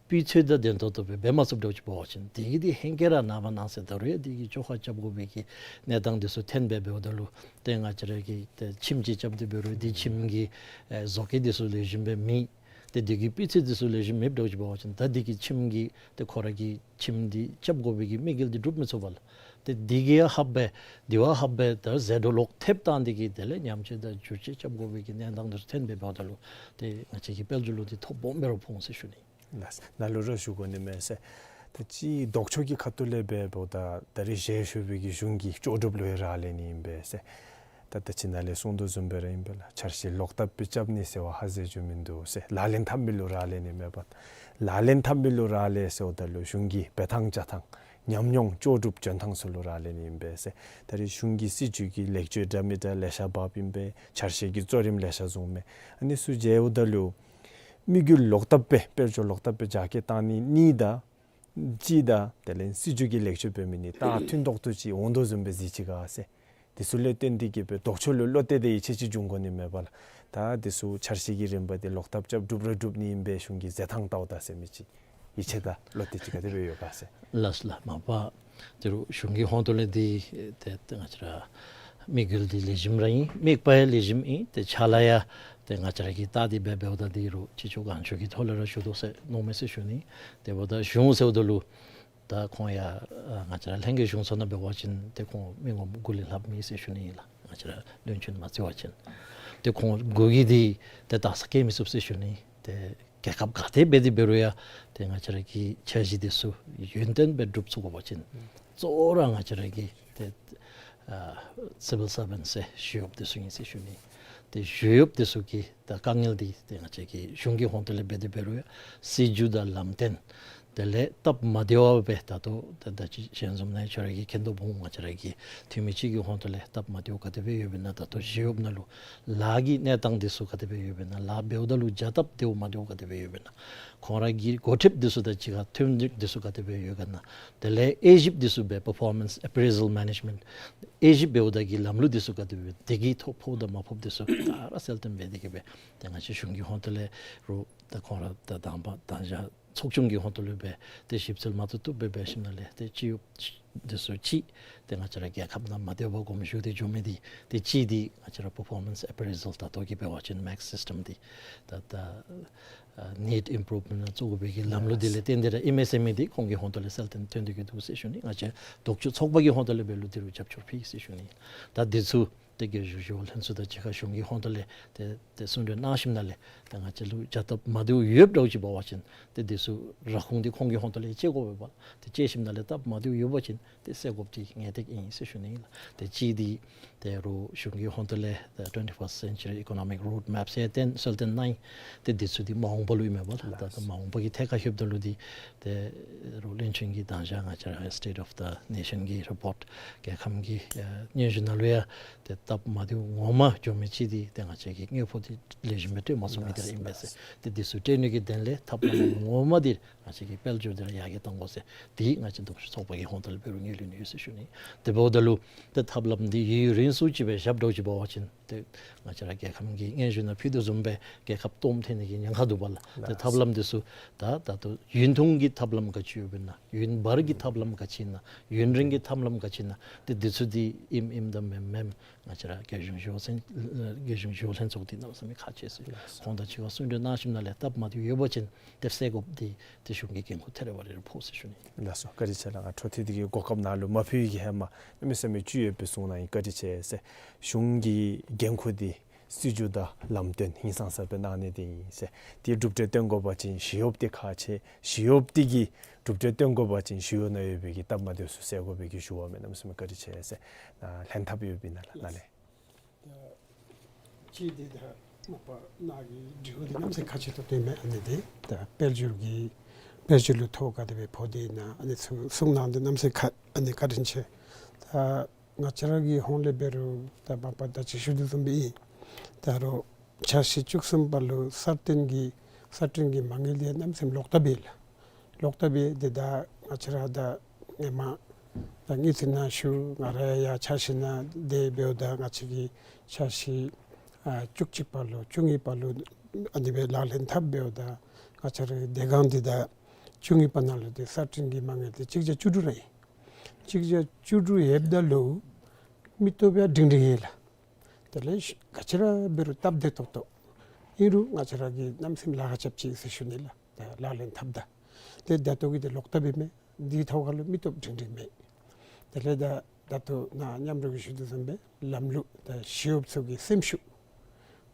སྤུས་ཚད་དང་ལྡན་ཏོག་ཏོ་སྦེ་འབད་མ་ཚུགསཔ་འདྲཝ་ཅིག་འབད་བ་ཅིན་དེ་གིས་འདི་ཧེང་སྐལ་ར་ནངས་པ་གནངས་ཚེ་ད་རུང་ཡང་དེ་གི་བཅོ་ཁ་རྐྱབ་དགོ་པའི་གི་གནས་སྟངས་འདི་ཚུ་ཐོན་སྦེ་འབདཝ་ད་ལུ་ཏེ་ང་བཅས་ར་གིས་ཏེ་ཁྱིམ་ཅིག་རྐྱབ་སྟེ་འབད་རུང་འདི་ཁྱིམ་གྱི་ཨེ་བཟོ་བཀོད་འདི་ཚུ་ལེགས་ཤོམ་སྦེ་མེད། ཏེ་དེ་གི་སྤུས་ཚད་འདི་ཚུ་ལེགས་ཤོམ་མེདཔ་འདྲཝ་ཅིག་འབད་བ་ཅིན་ད་དེ་གི་ཁྱིམ་གྱི་ཏེ་ཁོ་ར་གི་ཁྱིམ་འདི་རྐྱབ་དགོ་པའི་གི་དམིགས་ཡུལ་འདི་འགྲུབ་མི་ཚུགས་པས་ལགས། ཏེ་དེ་གི་ཡང་ཧབ་སྦེ་དེ་བ་ཧབ་སྦེ་ད་ཟད་འགྲོ་ལོག་ཐེབས་བཏང་སྟེ་གི་དེ་ལས་ཉམས་བཅོས་དང་བསྒྱུར་བཅོས་རྐྱབ་དགོ་པའི་གི་གནས་སྟངས་འདི་ཚུ་ཐོན་སྦེ་འབདཝ་ད་ལུ་ཏེ་ང་བཅས་ཀྱི་དཔལ་འབྱོར་ལུ་འདི་ཐོ་སྦོམ་སྦེ་ར་ཕོག་འོང་ཟེར་ཞུ་ནི། ལགས། ནཱ་ལུ་ར་ཞུ་དགོ་ནི་མས་ཟེར། ད་ཅི་ལྡོག་ཕྱོགས་ཀྱི་ཁ་ཐུག་ལས་འབད་འབདཝ་ད་ད་རེས་ཞལ་བཞུགས་པའི་གི་གཞུང་གིས་ལྕོགས་གྲུབ་ལུ་ཡང་རག་ལས་ནི་ཨིན་པས་ཟེར། ད་ད་ཅི་ནཱ་ལས་གསུང་དོ་བཟུམ་སྦེ་ར་ཨིན་པས་ལགས། འཆར་གཞི་ལོག་བཏབ་སྦེ་རྐྱབ་ནི་ཟེར་བ་ཧ་ཟེར་རྒྱུ་མིན་འདུག་ཟེར། ལག་ལེན་འཐབ་མི་ལུ་རག་ལས་ནི་མེད་པར་ལག་ལེན་འཐབ་མི་ལུ་རག་ལས་ཟེརཝ་ད་ལུ་གཞུང་གི་འབད་ཐངས་བྱ་ཐངས་ཉམས་མྱོང་ལྕོགས་གྲུབ་འཇོན་ཐངས་ཚུ་ལུ་རག་ལས་ནི་ཨིན་པས་ཟེར། ད་རེས་གཞུང་གི་སྲིད་བྱུས་ཀྱི་ལེགས་བཅོས་འདྲ་མི་འདྲ་ལེ་ཤ་འབགཔ་ཨིན་པས། འཆར་གཞི་གི་གཙོ་རིམ་ལེ་ཤ་བཟུང་མས། ཨ་ནི་ཚུ་མཇལཝ་ད་ལུ་དམིགས་ཡུལ་ལོག་བཏབ་སྦེ་དཔལ་འབྱོར་ལོག་བཏབ་སྦེ་རྒྱ་སྐྱེད་བཏང་ནི་གཉིས་དང་གཅིག་དང་དེ་ལས་སྲིད་བྱུས་ཀྱི་ལེགས་བཅོས་འབད་མི་གཉིས་ད་མཐུན་ཏོག་ཏོ་ཅིག་འོང་དོ་བཟུམ་སྦེ་གཟིགས་ཅི་ག་ཟེར། དེ་ཚུ་ལས་བརྟེན་ཏེ་གི་སྦེ་ལྡོག་ཕྱོགས་ལུ་བློ་གཏད་དེ་ཡིད་ཆེས་ཅིག་འབྱུང་དགོ་ནི་མེད་པར་ད་དེ་ཚུ་འཆར་གཞི་གི་རིམ་པ་འདི་ལོག་བཏབ་རྐྱབ་གྲུབ་ར་གྲུབ་ནི་ཨིན་པས། གཞུང་གི་མཛད་ཐངས་ལྟཝ་ད་ཟེར་མི་ཅིག་ཡིད་ཆེས་དང་བློ་གཏད་ཅིག་ག་དེ་སྦེ་ཡོད་ག་ཟེར། ལགས་ལགས། མ་པ་དེ་རུང་གཞུང་གི་ཧོངས་ལས་འདི་ཏེ་ཏེ་ང་བཅས་ར་དམིགས་ཡུལ་འདི་ལེགས་ཤོམ་ར་ཨིན། དམིགས་པ་ཡང་ལེགས་ཤོམ་ཨིན། ཏེ་ཕྱག་ལཱ་ཡང་ཏེ་ང་བཅས་ར་གིས་བལྟ་སྟེ་འབད་འབདཝ་ད་དེ་རུང་ཅི་ལྕོགས་གང་ལྕོགས་ཀྱི་ཐོག་ལས་ར་ཞུ་དོ་ཟེར་མནོཝ་མས་ཟེར་ཞུ་ནི། དེ་འབདཝ་ད་གཞུང་ཟེརཝ་ད་ལུ་ད་ཁོང་ཡང་ཨ་ང་བཅས་ར་ལྷན་རྒྱས་གཞུང་ཚོགས་ནང་འབད་བ་ཅིན་ཏེ་ཁོང་མི་ངོམ་དགུ་ལས་ལྷགཔ་མེད་ཟེར་ཞུ་ནི་ཨིན་ལགས། ང་བཅས་ར་བློན་ཆེན་མ་བརྩི་བ་ཅིན། ཏེ་ཁོང་དགུ་གིས་འདི་ཏེ་དག་ས་བཀལ་མི་ཚུགས་ཟེར་ཞུ་ནི། ཏེ་རྒྱལ་ཁབ་ག་ཏེ་འབད་དེ་འབད་རུང་ཡང་ཏེ་ང་བཅས་ར་གི་འཆར་གཞི་འདི་ཚུ་ཡུན་བརྟན་སྦེ་འགྲུབ་ཚུགས་དགོ་པ་ཅིན་གཙོ་བོ་ར་ང་བཅས་ར་གི་ཏེ་ཨ་སི་ཝིལ་སར་བེནཊ་ཟེར་ཞུ་ཡོདཔ་འདི་ཚུ་ཨིན་ཟེར་ཞུ་ནི། ཏེ་ཞུ་ཡོདཔ་འདི་ཚུ་གི་ད་དཀའ་ངལ་འདི་ཏེ་ང་བཅས་ཀྱི་གཞུང་གི་ཧོངས་ལས་འབད་དེ་འབད་རུང་ཡང་སྲིད་བྱུས་དང་ལམ་སྟོན་ དེ་ལས་སྟབས་མ་བདེཝ་སྦེ་ད་ལྟོ་ད་ད་ཅི་གཞན་བཟུམ་ནང་ཁྱོད་ར་གིས་མཁྱེན་དོ་འོང་། ང་བཅས་ར་གི་འཐུས་མི་ཅིག་གི་ཧོང་ཏོ་ལས་སྟབས་མ་བདེཝ་ག་དེ་སྦེ་ཡོདཔ་ཨིན་ན། ད་ལྟོ་ཞི་གཡོགཔ་ནང་ལུ་ལཱ་གི་གནས་སྟངས་འདི་ཚུ་ག་དེ་སྦེ་ཡོདཔ་ཨིན་ན། ལཱ་འབདཝ་ད་ལུ་བྱ་སྟབས་བདེཝ་མ་བདེཝ་ག་དེ་སྦེ་ཡོདཔ་ཨིན་ན། ཁོང་ར་གི་འགོ་ཁྲིདཔ་འདི་ཚུ་དང་གཅིག་ཁར་མཐུན་འགྱུར་འདི་ཚུ་ག་དེ་སྦེ་ཡོད་ག་ན། དེ་ལས་དབྱེ་ཞིབ་འདི་ཚུ་སྦེ་performance appraisal management དབྱེ་ཞིབ་འབདཝ་ད་གི་ལམ་ལུགས་འདི་ཚུ་ག་དེ་སྦེ་དེ་གི་ཐོག་ཕོགཔ་དང་མ་ཕོགཔ་འདི་ཚུ་ག་ར་གསལ་སྟོན་འབད་དེ་གི་སྦེ་ཏེ་ང་བཅས་གཞུང་གི་ཧོང་ཏོ་ལས་རུང་ད་ཁོང་ར་ད་དང་པ་དང་ཞག་ཚོགས་ཆུང་གི་ཧོང་ཏོ་ལས་སྦེ་ཏེ་ཞིབ་འཚོལ་མ་ཐུབ་ཐུབ་སྦེ་འབད་ཞིནམ་ལས་ཏེ་སྤྱི་གཡོགཔ་འདི་ཚུ་ཅིག་ཏེ་ང་བཅས་ར་རྒྱལ་ཁབ་ནང་མ་བདེཝ་སྦེ་དགོངསམ་ཞུ་སྟེ་འགྱོ་མི་འདི་ཏེ་གཅིག་འདི་ང་བཅས་ར་performance appraisal ད་ལྟོ་གི་འབད་བ་ཅིན་max system འདི་ད་ད་ཨ་need improvement ནང་བཙུགས་དགོ་པའི་གི་ལམ་ལུགས་འདི་ལས་བརྟེན་ཏེ་ར་ཨིན་མས་ཟེར་མི་འདི་ཁོང་གི་ཧོང་ཏོ་ལས་གསལ་སྟོན་ཐོན་ཏེ་གི་འདུག་ཟེར་ཞུ་ནི། ང་བཅས་ལྡོག་ཕྱོགས་ཚོགས་པ་གི་ཧོང་ཏོ་ལས་འབད་རུང་འདི་རུང་རྒྱབ་སྐྱོར་ཕུལ་ཟེར་ཞུ་ནི། ད་འདི་ཚུ་ཏེ་རྒྱལ་གཞུང་ཞི་གཡོག་ལྷན་ཚོགས་དང་གཅིག་ཁར་གཞུང་གི་ཧོང་ཏོ་ལས་ཏེ་ཏེ་གསུང་གྲོས་གནང་ཞིནམ་ལས་ཏེ་ང་བཅས་ལུ་བྱ་སྟབས་མ་བདེཝ་ཡོདཔ་འདྲཝ་ཅིག་འབད་བ་ཅིན་ཏེ་འདི་ཚུ་ར་ཁུངས་འདི་ཁོང་གི་ཧོང་ཏོ་ལས་བཅད་དགོ་པས་པ། ཏེ་བཅད་ཞིནམ་ལས་སྟབས་མ་བདེཝ་ཡོད་པ་ཅིན་ཏེ་སེལ་དགོཔ་འདི་ངེས་ཏིག་ཨིན་ཟེར་ཞུ་ནི་ལགས། ཏེ་གཅིག་འདི་ཏེ་རུང་གཞུང་གི་ཧོང་ཏོ་ལས་ད་twenty-first century economic roadmap ཟེར་ཏེ་གསལ་སྟོན་གནང་ཡི། ཏེ་འདི་ཚུ་འདི་མ་འོངས་པ་ལུ་ཨིན་མས་པ་ལགས། ད་ལགས། ད་མ་འོངས་པ་གི་ཐད་ཁར་ལྷོདཔ་ད་ལུ་འདི་ཏེ་རུང་བློན་ཆེན་གྱིས་དང་ཞག་ང་བཅས་ར་State of the Nation གི་report རྒྱལ་ཁམས་ཀྱི་ཨ་སྙན་ཞུ་ནང་ལུ་ཡང་ཏེ་སྟབས་མ་བདེཝ་ངོ་མ་འགྱོ་མི་ཅིག་འདི་ཏེ་ང་བཅས་ཀྱི་དངོས་པོ་འདི་ལེགས་ཤོམ་སྦེ་སྤྲོད་མ་ཚུགས་མི་འདི་ར་ཨིན་པས་ཟེར། ཏེ་འདི་ཚུ་སྤྲོད་ནི་གི་དོན་ལས་ཐབས་ལམ་ངོ་མ་འདི་ང་བཅས་ཀྱིས་དཔལ་འབྱོར་འདི་ར་ཡར་རྒྱས་གཏང་དགོ་ཟེར་འདི་ང་བཅས་ལྡོག་ཕྱོགས་ཚོགས་པ་གི་ཧོང་ཏོ་ལས་འབད་རུང་ངོས་ལེན་ཡོད་ཟེར་ཞུ་ནི། དེ་འབདཝ་ད་ལུ་ཏེ་ཐབས་ལམ་འདི་ཡུན་རིང་སུ་ཅིག་སྦེ་བཞགཔ་འདྲཝ་ཅིག་འབད་བ་ཅིན་ཏེ་ང་བཅས་ར་རྒྱལ་ཁམས་ཀྱི་སྙན་ཞུ་ནང་ཕུལ་དོ་བཟུམ་སྦེ་རྒྱལ་ཁབ་སྟོངམ་ཐོན་ནི་གི་ཉེན་ཁ་འདུག་པ་ལགས། ཏེ་ཐབས་ལམ་འདི་ཚུ་ད་ད་ལྟོ་ཡུན་ཐུང་གི་ཐབས་ལམ་ག་ཅི་ཡོདཔ་ཨིན་ན། ཡུན་བར་གྱི་ཐབས་ལམ་ག་ཅི་ཨིན་ན། ཡུན་རིང་གི་ཐབས་ལམ་ག་ཅི་ཨིན་ན། ཏེ་འདི་ཚུ་འདི་ཨིནམ་ཨིནམ་དང་མེནམ་མེནམ་ང་བཅས་ར་རྒྱལ་གཞུང་ཞི་གཡོག་ལྷན་རྒྱལ་གཞུང་ཞི་གཡོག་ལྷན་ཚོགས་འདི་གནམ་མེད་ས་མེད་ཁག་ཆེ་ཟེར། ཁོང་དང་གཅིག་ཁར་གསུང་གྲོས་གནང་ཞིནམ་ལས་སྟབས་མ་བདེཝ་ཡོད་པ་ཅིན་ཏེ་སེལ་དགོཔ་འདི་ཏེ་གཞུང་གི་འགན་ཁུར་ཐད་རི་བ་རི་རུ་ཕོག་ཟེར་ཞུ་ནི། ལགས་སོ། བཀའ་དྲིན་ཆེ་ལགས། ང་འཕྲོ་མཐུད་དེ་གི་གོ་སྐབས་ནང་ལུ་མ་ཕུལ་བའི་གི་ཧེ་མ་གནམ་མེད་ས་མེད་བཅུད་ཡོད་པའི་གསུང་གནང་ཡི། བཀའ་དྲིན་ཆེ་ཟེར། གཞུང་གི་འགན་ཁུར་འདི་སྲིད་བྱུས་དང་ལམ་སྟོན་ཧིང་སངས་ས་སྦེ་གནང་ནི་འདི་ཨིན་ཟེར། དེ་གྲུབ་འབྲས་སྟོན་དགོ་པ་ཅིན་ཞི་གཡོགཔ་འདི་ཁག་ཆེ། ཞི་གཡོགཔ་འདི་གིས་གྲུབ་འབྲས་སྟོན་དགོ་པ་ཅིན་ཞི་གཡོག་ནང་ཡོད་པའི་གི་སྟབས་མ་བདེཝ་ཚུ་སེལ་དགོ་པའི་གི་ཞུ་བ་མས། གནམ་མེད་ས་མེད་བཀའ་དྲིན་ཆེ་ཟེར། ཨ་ལན་ཐབས་ཡོདཔ་ཨིན་ན་ལགས། ནཱ་ལས། ད་ཅི་འདི་ད་མ་པ་ནཱ་གི་དྲི་བ་འདི་གནམ་མེད་ས་མེད་ཁག་ཆེ་ཏོག་ཏོ་ཨིན་མས། ཨ་ནི་འདི་ད་དཔལ་འབྱོར་གྱི་དཔལ་འབྱོར་ལུ་ཐོ་ག་དེ་སྦེ་ཕོག་སྟེ་ཨིན་ན། ཨ་ནི་ཚུ་གསུང་གནང་འདི་གནམ་མེད་ས་མེད་ཁག་ཨ་ནི་བཀའ་དྲིན་ཆེ། ད་ང་བཅས་ར་གི་ཧོང་ལས་འབད་རུང་ད་མ་པ་ད་ཅི་ཞུ་དོ་བཟུམ་སྦེ་ཨིན། ད་རུང་འཆར་གཞི་བཅུ་གསུམ་པ་ལུ་གསར་བརྟན་གྱི་གསར་སྐྲུན་གྱི་མ་དངུལ་འདི་གནམ་མེད་ས་མེད་ལོག་ལྟབ་ཨིན་ལགས། ལོག་ལྟབ་ཨིན། འདི་ད་ང་བཅས་ར་ད་ཧེ་མ་ད་གཉིས་ཚིག་ནང་ཞུ། ང་ར་ཡང་འཆར་གཞི་ནང་དེ་འབདཝ་ད་ང་བཅས་ཀྱིས་འཆར་གཞི་ཨ་བཅུ་གཅིག་པ་ལུ་བཅུ་གཉིས་པ་ལུ་ཨ་ནི་སྦེ་ལག་ལེན་འཐབ་འབདཝ་ད་ང་བཅས་ར་གི་སྡེ་ཁང་འདི་ད་བཅུ་གཉིས་པ་ནང་ལུ་འདི་གསར་སྐྲུན་གྱི་མ་དངུལ་འདི་གཅིག་བརྒྱ་བཅུ་དྲུག་ར་ཨིན། གཅིག་བརྒྱ་བཅུ་དྲུག་ཡོདཔ་ད་ལུ་མི་སྟོབས་ཡང་སྒྲིང་སྒྲིང་ཨིན་ལགས། དེ་ལས་ག་ཅི་ར་འབད་རུང་སྟབས་བདེ་ཏོག་ཏོ་ཨིན་རུང་ང་བཅས་ར་གིས་གནམ་མེད་ས་མེད་ལཱ་ཁག་རྐྱབ་ཅི་ཟེར་ཞུ་ནི་ལགས། ད་ལག་ལེན་འཐབ་ད་ཏེ་ད་ལྟོ་གི་འདི་ལོག་ལྟབ་ཨིན་མས། འདི་ཐོག་ཁར་ལུ་མི་སྟོབས་སྒྲིང་སྒྲིང་མས། དེ་ལས་ད་ད་ལྟོ་ནཱ་མཉམ་རོགས་ཀྱིས་ཞུ་དོ་བཟུམ་སྦེ་ལམ་ལུགས་ད་ཞི་གཡོགཔ་ཚུ་གི་སེམས་ཤུགས་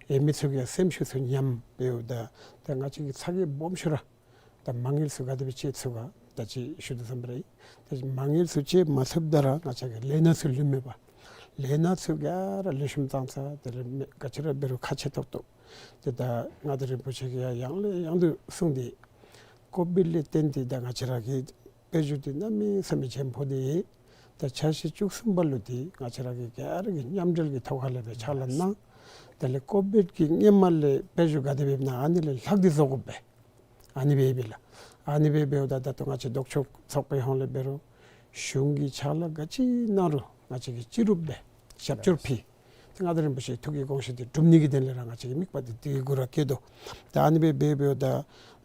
ཡོད་མི་ཚུ་གི་སེམས་ཤུགས་ཚུ་ཉམས་འབདཝ་ད་ད་ང་བཅས་ཀྱིས་ཚ་གྱང་སྦོམ་ཤོས་ར་ད་མ་དངུལ་ཚུ་ག་དེ་སྦེ་བཅད་ཚུགས་ག། ད་ཅི་ཞུ་དོ་བཟུམ་སྦེ་ར་ཨིན། ད་ཅི་མ་དངུལ་ཚུ་བཅད་མ་ཚུགསཔ་ད་ར་ང་བཅས་ཀྱི་ལས་སྣ་ཚུ་ལུས་མེད་པ། ལས་སྣ་ཚུ་ག་ར་ལེགས་ཤོམ་བཏང་ཚར། དེ་ལས་མི་ག་ཅི་ར་འབད་རུང་ཁག་ཆེ་ཏོག་ཏོ། ཏེ་ད་མངའ་བདག་རིན་པོ་ཆེ་གིས་ཡང་ཡང་ལས་ཡང་དུ་གསུངས་ཏེ་ཀོ་བིཌ་ལས་བརྟེན་ཏེ་ད་ང་བཅས་ར་གི་དཔལ་འབྱོར་འདི་གནམ་མེད་ས་མེད་བྱེམ་ཕོག་སྟེ་ཡོད། ད་འཆར་གཞི་བཅུ་གསུམ་པ་ལུ་འདི་ང་བཅས་ར་གི་ག་ར་གིས་མཉམ་འབྲེལ་གྱི་ཐོག་ཁ་ལས་སྦེ་ཕྱག་ལཱ་གནང་། དེ་ལས་ཀོ་བིཌ་ཀྱི་སྔོན་མ་ལས་དཔལ་འབྱོར་ག་དེ་སྦེ་ཨིན་ན་ཨ་ནི་ལས་ལྷག་སྟེ་བཟོ་དགོ་པས། ཨ་ནི་སྦེ་འབད་ལགས། ཨ་ནི་སྦེ་འབདཝ་ད་ད་ལྟོ་ང་བཅས་ལྡོག་ཕྱོགས་ཚོགས་པའི་ཧོང་ལས་འབད་རུང་གཞུང་གིས་ཕྱག་ལཱ་ག་ཅི་གནང་རུང་ང་བཅས་ཀྱིས་ཅི་རུང་སྦེ་རྒྱབ་སྐྱོར་ཕུལ། ཏེ་མངའ་བདག་རིན་པོ་ཆེའི་ཐུགས་ཀྱི་དགོངས་བཞེད་འདི་སྒྲུབ་ནི་གི་དོན་ལས་ར་ང་བཅས་ཀྱི་དམིགས་པ་འདི་དེ་གུ་ར་བསྐྱེད་དོ། ད་ཨ་ནི་སྦེ་འབད་འབདཝ་ད་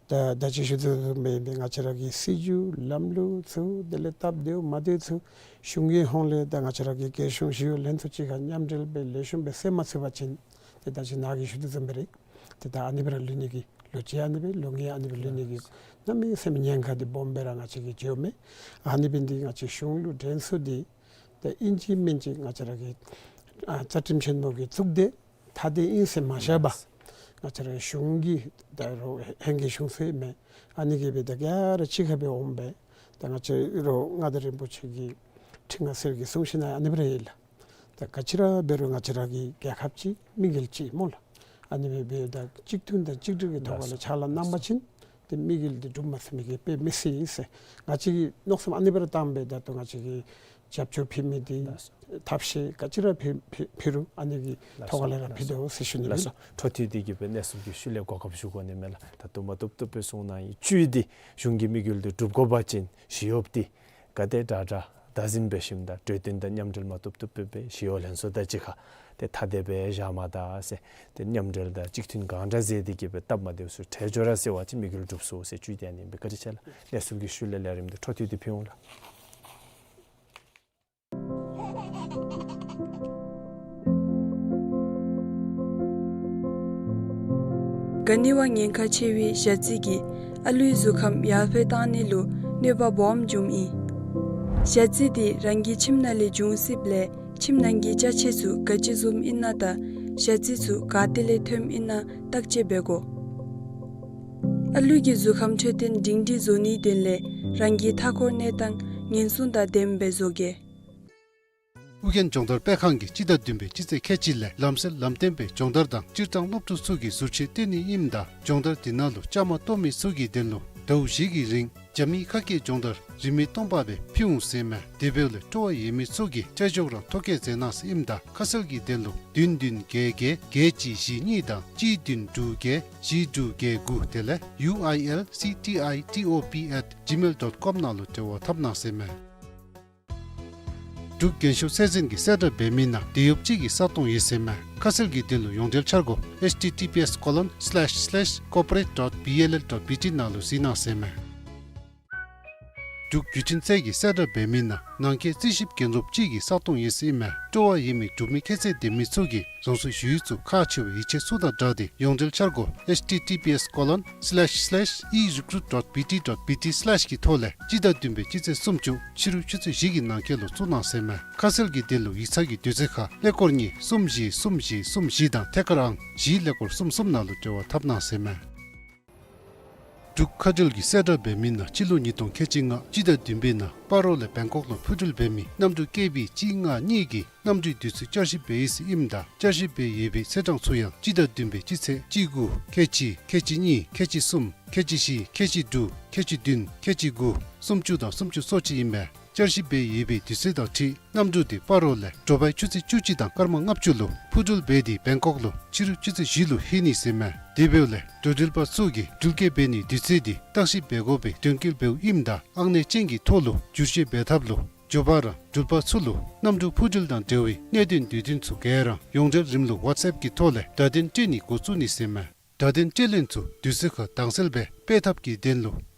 ད་ད་ཅི་ཞུ་དོ་བཟུམ་སྦེ་ང་བཅས་ར་གི་སྲིད་བྱུས་ལམ་ལུགས་ཚུ་དེ་ལས་སྟབས་བདེཝ་མ་བདེཝ་ཚུ་གཞུང་གི་ཧོང་ལས་ད་ང་བཅས་ར་གི་རྒྱལ་གཞུང་ཞི་གཡོག་ལྷན་ཚོགས་གཅིག་ཁར་མཉམ་འབྲེལ་སྦེ་ལེགས་ཤོམ་སྦེ་སེལ་མ་ཚུགས་པ་ཅིན་ཏེ་ད་ཅི་ནཱ་གིས་ཞུ་དོ་བཟུམ་སྦེ་ར་ཏེ་ད་ཨ་ནི་སྦེ་ར་ལུས་ནི་གི་ལོ་གཅིག་ཨ་ནི་སྦེ་ལོ་ལྔ་ཨ་ནི་སྦེ་ལུས་ནི་གི་གནམ་མེད་ས་མེད་ཉེན་ཁ་འདི་སྦོམ་སྦེ་ར་ང་བཅས་ཀྱིས་འགྱོཝ་མས། ཨ་ནི་འབད་ནི་འདི་ང་བཅས་གཞུང་ལུ་དྲན་གསོ་འདི་ཏེ་ཨིན་ཅི་མིན་ཅི་ང་བཅས་ར་གི་ཨ་རྩ་ཁྲིམས་ཆེན་མོ་གི་གཙུག་སྡེ་ཐ་དད་ཨིན་ཟེར་མ་བཞག་པར་ང་བཅས་ར་གཞུང་གི་ད་རུང་ཧེང་གི་གཞུང་ཚུ་ཨིན་མས། ཨ་ནི་གིས་སྦེ་ད་ག་ར་གཅིག་ཁར་སྦེ་འོངམ་སྦེ་ད་ང་བཅས་ར་མངའ་བདག་རིན་པོ་ཆེ་གི་ཁྲི་མངའ་གསོལ་གྱི་གསུང་བཤད་ནང་ཨ་ནི་སྦེ་ར་ཡོད་ལགས། ད་ག་ཅི་ར་འབད་རུང་ང་བཅས་ར་གི་རྒྱལ་ཁབ་གཅིག་མི་འགལ་གཅིག་སྨོ་ལགས། ཨ་ནི་སྦེ་འབདཝ་ད་གཅིག་མཐུན་དང་གཅིག་སྒྲིལ་གྱི་ཐོག་ལས་ཕྱག་ལཱ་གནང་པ་ཅིན་ དམིགས་ཡུལ་འདི་འགྲུབ་མ་ཚུགས་མི་གིས་དཔེ་མི་སྲིད་ཟེར། ང་བཅས་ཀྱིས་མནོ་བསམ་ཨ་ནི་སྦེ་ར་བཏང་སྦེ་ད་ལྟོ་ང་བཅས་ཀྱིས་རྒྱབ་སྐྱོར་ཕུལ་མི་འདི་ལགས་སོ། ཐབས་ཤེས་ག་ཅི་ར་ཕུལ་ཕུལ་ཕུལ་རུང་ཨ་ནི་གི་ལགས་སོ། ཐོག་ལས་ར་ཕུལ་དོ་ཟེར་ཞུ་ནི་ལགས་སོ། ཨིན། འཕྲོ་མཐུད་དེ་གིས་སྦེ་གནས་ཚུལ་གྱི་ཤུལ་ལས་གོ་སྐབས་ཞུ་དགོ་ནི་མས་ལགས། ད་ལྟོ་མ་བཏུབ་བཏུབ་སྦེ་གསུངས་གནང་ཡི། བཅུད་འདི་གཞུང་གི་དམིགས་ཡུལ་འདི་འགྲུབ་དགོ་པ་ཅིན་ཞི་གཡོགཔ་འདི་ག་དེ་དྲག་དྲག་བདག་འཛིན་འབད་ཞིནམ་ད་གྲོས་བསྟུན་དང་མཉམ་འབྲེལ་མ་བཏུབ་བཏུབ་སྦེ་སྦེ་ཞི་གཡོག་ལྷན་ཚོགས་དང་གཅིག་ཁར་ཏེ་ཐ་དད་སྦེ་བཞག་མ་ད་ཟེར། ཏེ་མཉམ་འབྲེལ་དང་གཅིག་མཐུན་གང་དྲག་མཛད་དེ་གིས་སྦེ་སྟབས་མ་བདེཝ་ཚུ་བྲལ་འགྱོ་ར་ཟེར་བ་ཅིན་དམིགས་ཡུལ་འགྲུབ་ཚུགས་ཟེར། བཅུད་འདི་ཨ་ནི་སྦེ། བཀའ་དྲིན་ཆེ་ལགས། གནས་ཚུལ་གྱི་ཤུལ་ལས་ལས་རིམ་འདི་འཕྲོ་མཐུད་དེ་ཕུལ་འོང་ལགས། ག་ནི་བ་ཉེན་ཁ་ཆེ་བའི་ཞ་རྩི་གིས་ཨ་ལུའི་གཟུགས་ཁམས་ཡར་འཕེལ་གཏང་ནི་ལུ་གནོད་པ་སྦོམ་འབྱུངམ་ཨིན། ཞ་རྩི་འདི་རང་གི་ཁྱིམ་ནང་ལས་འབྱུང་སྲིདཔ་ལས་ཁྱིམ་ནང་གི་ཅ་ཆས་ཚུ་ག་ཅི་བཟུམ་ཨིན་ན་དང་ཞ་རྩི་ཚུ་ག་ཏེ་ལས་ཐོནམ་ཨིན་ན་བརྟག་དཔྱད་འབད་དགོ། ཨ་ལུ་གི་གཟུགས་ཁམས་འཕྲོད་བསྟེན་སྒྲིང་སྒྲི་བཟོ་ནིའི་དོན་ལས་རང་གི་མཐའ་འཁོར་གནས་སྟངས་ཉེན་སྲུང་དང་ལྡནམ་སྦེ་བཟོ་གེ། ཨོ་རྒྱན་སྦྱོང་བརྡར་སྤེལ་ཁང་གིས་སྤྱི་ཟླ་བདུན་པའི་སྤྱི་ཚེས་ཁལ་གཅིག་ལས་ལམ་སེལ་ལམ་སྟོན་པའི་སྦྱོང་བརྡར་དང་སྤྱིར་བཏང་སློབ་ཕྲུག་ཚུ་གི་ཟུར་ཆས་སྟོན་ནི་ཨིནམ་ད་སྦྱོང་བརྡར་དེ་ནང་ལུ་བཅའ་མར་གཏོགས་མི་ཚུ་གི་དོན་ལུ་ཟླཝ་བཞི་གི་རིང་རྒྱ་མིའི་ཁ་སྐད་སྦྱོང་བརྡར་རིན་མེད་སྟོང་པ་སྦེ་ཕུལ་འོང་ཟེར་མས། དེ་འབདཝ་ལས་སྤྲོ་བ་ཡོད་མི་ཚུ་གིས་ཁྲལ་འཇོག་རང་ཐོ་བཀོད་མཛད་གནང་ཟེར་ཨིནམ་ད་ཁ་གསལ་གྱི་དོན་ལུ་བདུན་བདུན་བརྒྱད་བརྒྱད་བརྒྱད་གཅིག་བཞི་གཉིས་དང་གཅིག་བདུན་དྲུག་བརྒྱད་བཞི་དྲུག་བརྒྱད་དགུ་དེ་ལས་ཡུ་ཨའི་ཨེལ་སི་ཊི་ཨའི་ཊི་ཨོ་པི་ཨེཊ་ཇི་མེལ་ཌོཊ་ཀོམ་ནང་ལུ་འབྲེལ་བ་འཐབ་གནང་ཟེར་མས། འབྲུག་རྒྱན་ཤོག་ཚད་འཛིན་གྱིས་གསལ་བསྒྲགས་འབད་མི་ནང་དེད་གཡོགཔ་ཅིག་གི་ས་སྟོང་ཡོད་ཟེར་མས། ཁ་གསལ་གྱི་དོན་ལུ་ཡོངས་འབྲེལ་འཆར་སྒོ་ཨེཆ་ཊི་ཊི་པི་ཨེསི་ཀོ་ལོན་སི་ལེཤ་སི་ལེཤ་ཀོར་པོ་རེཊ་ཌོཊ་བི་ཨེལ་ཨེལ་ཌོཊ་བི་ཊི་ནང་ལུ་གཟིགས་གནང་ཟེར་མས། འབྲུག་བརྒྱུད་འཕྲིན་ཚད་ཀྱིས་གསལ་བསྒྲགས་འབད་མི་ནང་ནང་འཁོད་རྩིས་ཞིབ་འགན་རུབ་ཅིག་གི་ས་སྟོང་ཡོད་ཟེར་ཨིན་མས། སྤྲོ་བ་ཡོད་མི་འབྲུག་མི་ཁྱད་ཚད་ལྡན་མི་ཚུ་གིས་རང་སོའི་ཞུ་ཡིག་ཚུ་ཁག་ཆེ་བའི་ཡིག་ཆ་ཚུ་དང་སྦྲགས་ཏེ་ཡོངས་འབྲེལ་འཆར་སྒོ་ཨེཆ་ཊི་ཊི་པི་ཨེསི་ཀོ་ལོན་སི་ལེཤ་སི་ལེཤ་ཨི་རི་ཀུ་རུཊ་ཌོཊ་བི་ཊི་ཌོཊ་བི་ཊི་སི་ལེཤ་གི་ཐོག་ལས་སྤྱི་ཟླ་བདུན་པའི་སྤྱི་ཚེས་སུམ་ཅུ་ཕྱི་རུ་ཆུ་ཚོད་བཞི་གི་ནང་འཁོད་ལུ་བཙུགས་གནང་ཟེར་མས། ཁ་གསལ་གྱི་དོན་ལུ་ཡིག་ཚང་གི་དུས་ཚོད་ཁར་ཀླད་ཀོར་གཉིས་གསུམ་བཞི་གསུམ་བཞི་གསུམ་བཞི་དང་ཐད་ཀར་ཨང་བཞི་ཀླད་ཀོར་གསུམ་གསུམ་ནང་ལུ་འབྲེལ་བ་འཐབ་གནང་ཟེར་མས། འབྲུག་མཁའ་འགྲུལ་གྱིས་གསལ་བསྒྲགས་འབད་མི་ནང་སྤྱི་ལོ་ཉིས་སྟོང་ཁལ་གཅིག་ལྔ་སྤྱི་ཟླ་བདུན་པའི་ནང་སྤ་རོ་ལས་བེང་ཀོག་ལུ་འཕུར་འགྲུལ་འབད་མི་གནམ་གྲུ་ཀེ་བི་གཅིག་ལྔ་གཉིས་ཀྱི་གནམ་གྲུའི་དུས་ཚོད་བསྐྱར་ཞིབ་འབད་ཡི་ཟེར་ཨིནམ་ད་བསྐྱར་ཞིབ་འབད་ཡོད་པའི་ཚེས་གྲངས་ཚུ་ཡང་སྤྱི་ཟླ་བདུན་པའི་སྤྱི་ཚེས་གཅིག་དགུ་ཁལ་གཅིག་ཁལ་གཅིག་གཉིས་ཁལ་གཅིག་གསུམ་ཁལ་གཅིག་བཞི་ཁལ་གཅིག་དྲུག་ཁལ་གཅིག་བདུན་ཁལ་གཅིག་དགུ་སུམ་ཅུ་དང་སུམ་ཅུ་སོ་གཅིག་ཨིན་པས། བསྐྱར་ཞིབ་འབད་ཡོད་པའི་དུས་ཚོད་དང་འཁྲིལ་གནམ་གྲུ་དེ་སྤ་རོ་ལས་དྲོ་པའི་ཆུ་ཚོད་བཅུ་གཅིག་དང་སྐར་མ་ལྔ་བཅུ་ལུ་འཕུར་འགྲུལ་འབད་དེ་བེང་ཀོག་ལུ་ཕྱི་རུ་ཆུ་ཚོད་བཞི་ལུ་ལྷོད་ནི་ཟེར་མས། དེ་འབདཝ་ལས་འགྲོ་འགྲུལ་པ་ཚུ་གིས་འགྲུལ་སྐྱོད་འབད་ནིའི་དུས་ཚོད་དེ་བརྟག་ཞིབ་འབད་དགོ་པའི་དོན་འཁྱོལ་འབདཝ་ཨིནམ་ད་ཨང་གནས་ཅན་གྱི་ཐོག་ལུ་བསྒྱུར་བཅོས་འབད་ཐབས་ལུ་འགྱོ་བ་རང་འགྲུལ་པ་ཚུ་ལུ་གནམ་གྲུ་འཕུར་འགྲུལ་དང་འབྲེལ་བའི་གནད་དོན་དུས་སྟོན་ཚུ་ག་ར་ཡོངས་འབྲེལ་རིམ་ལུགས་ཝཊས་ཨེཔ་གི་ཐོག་ལས་བརྡ་དོན་སྤྲོད་ནི་འགོ་བཙུགས་ནི་ཟེར་མས། བརྡ་དོན་སྤྲོད་ལེན་ཚུ་དུས་ཚོད་ཁར་དྭངས་གསལ་སྦེ་སྤེལ་ཐབས་ཀྱི་དོན་ལུ་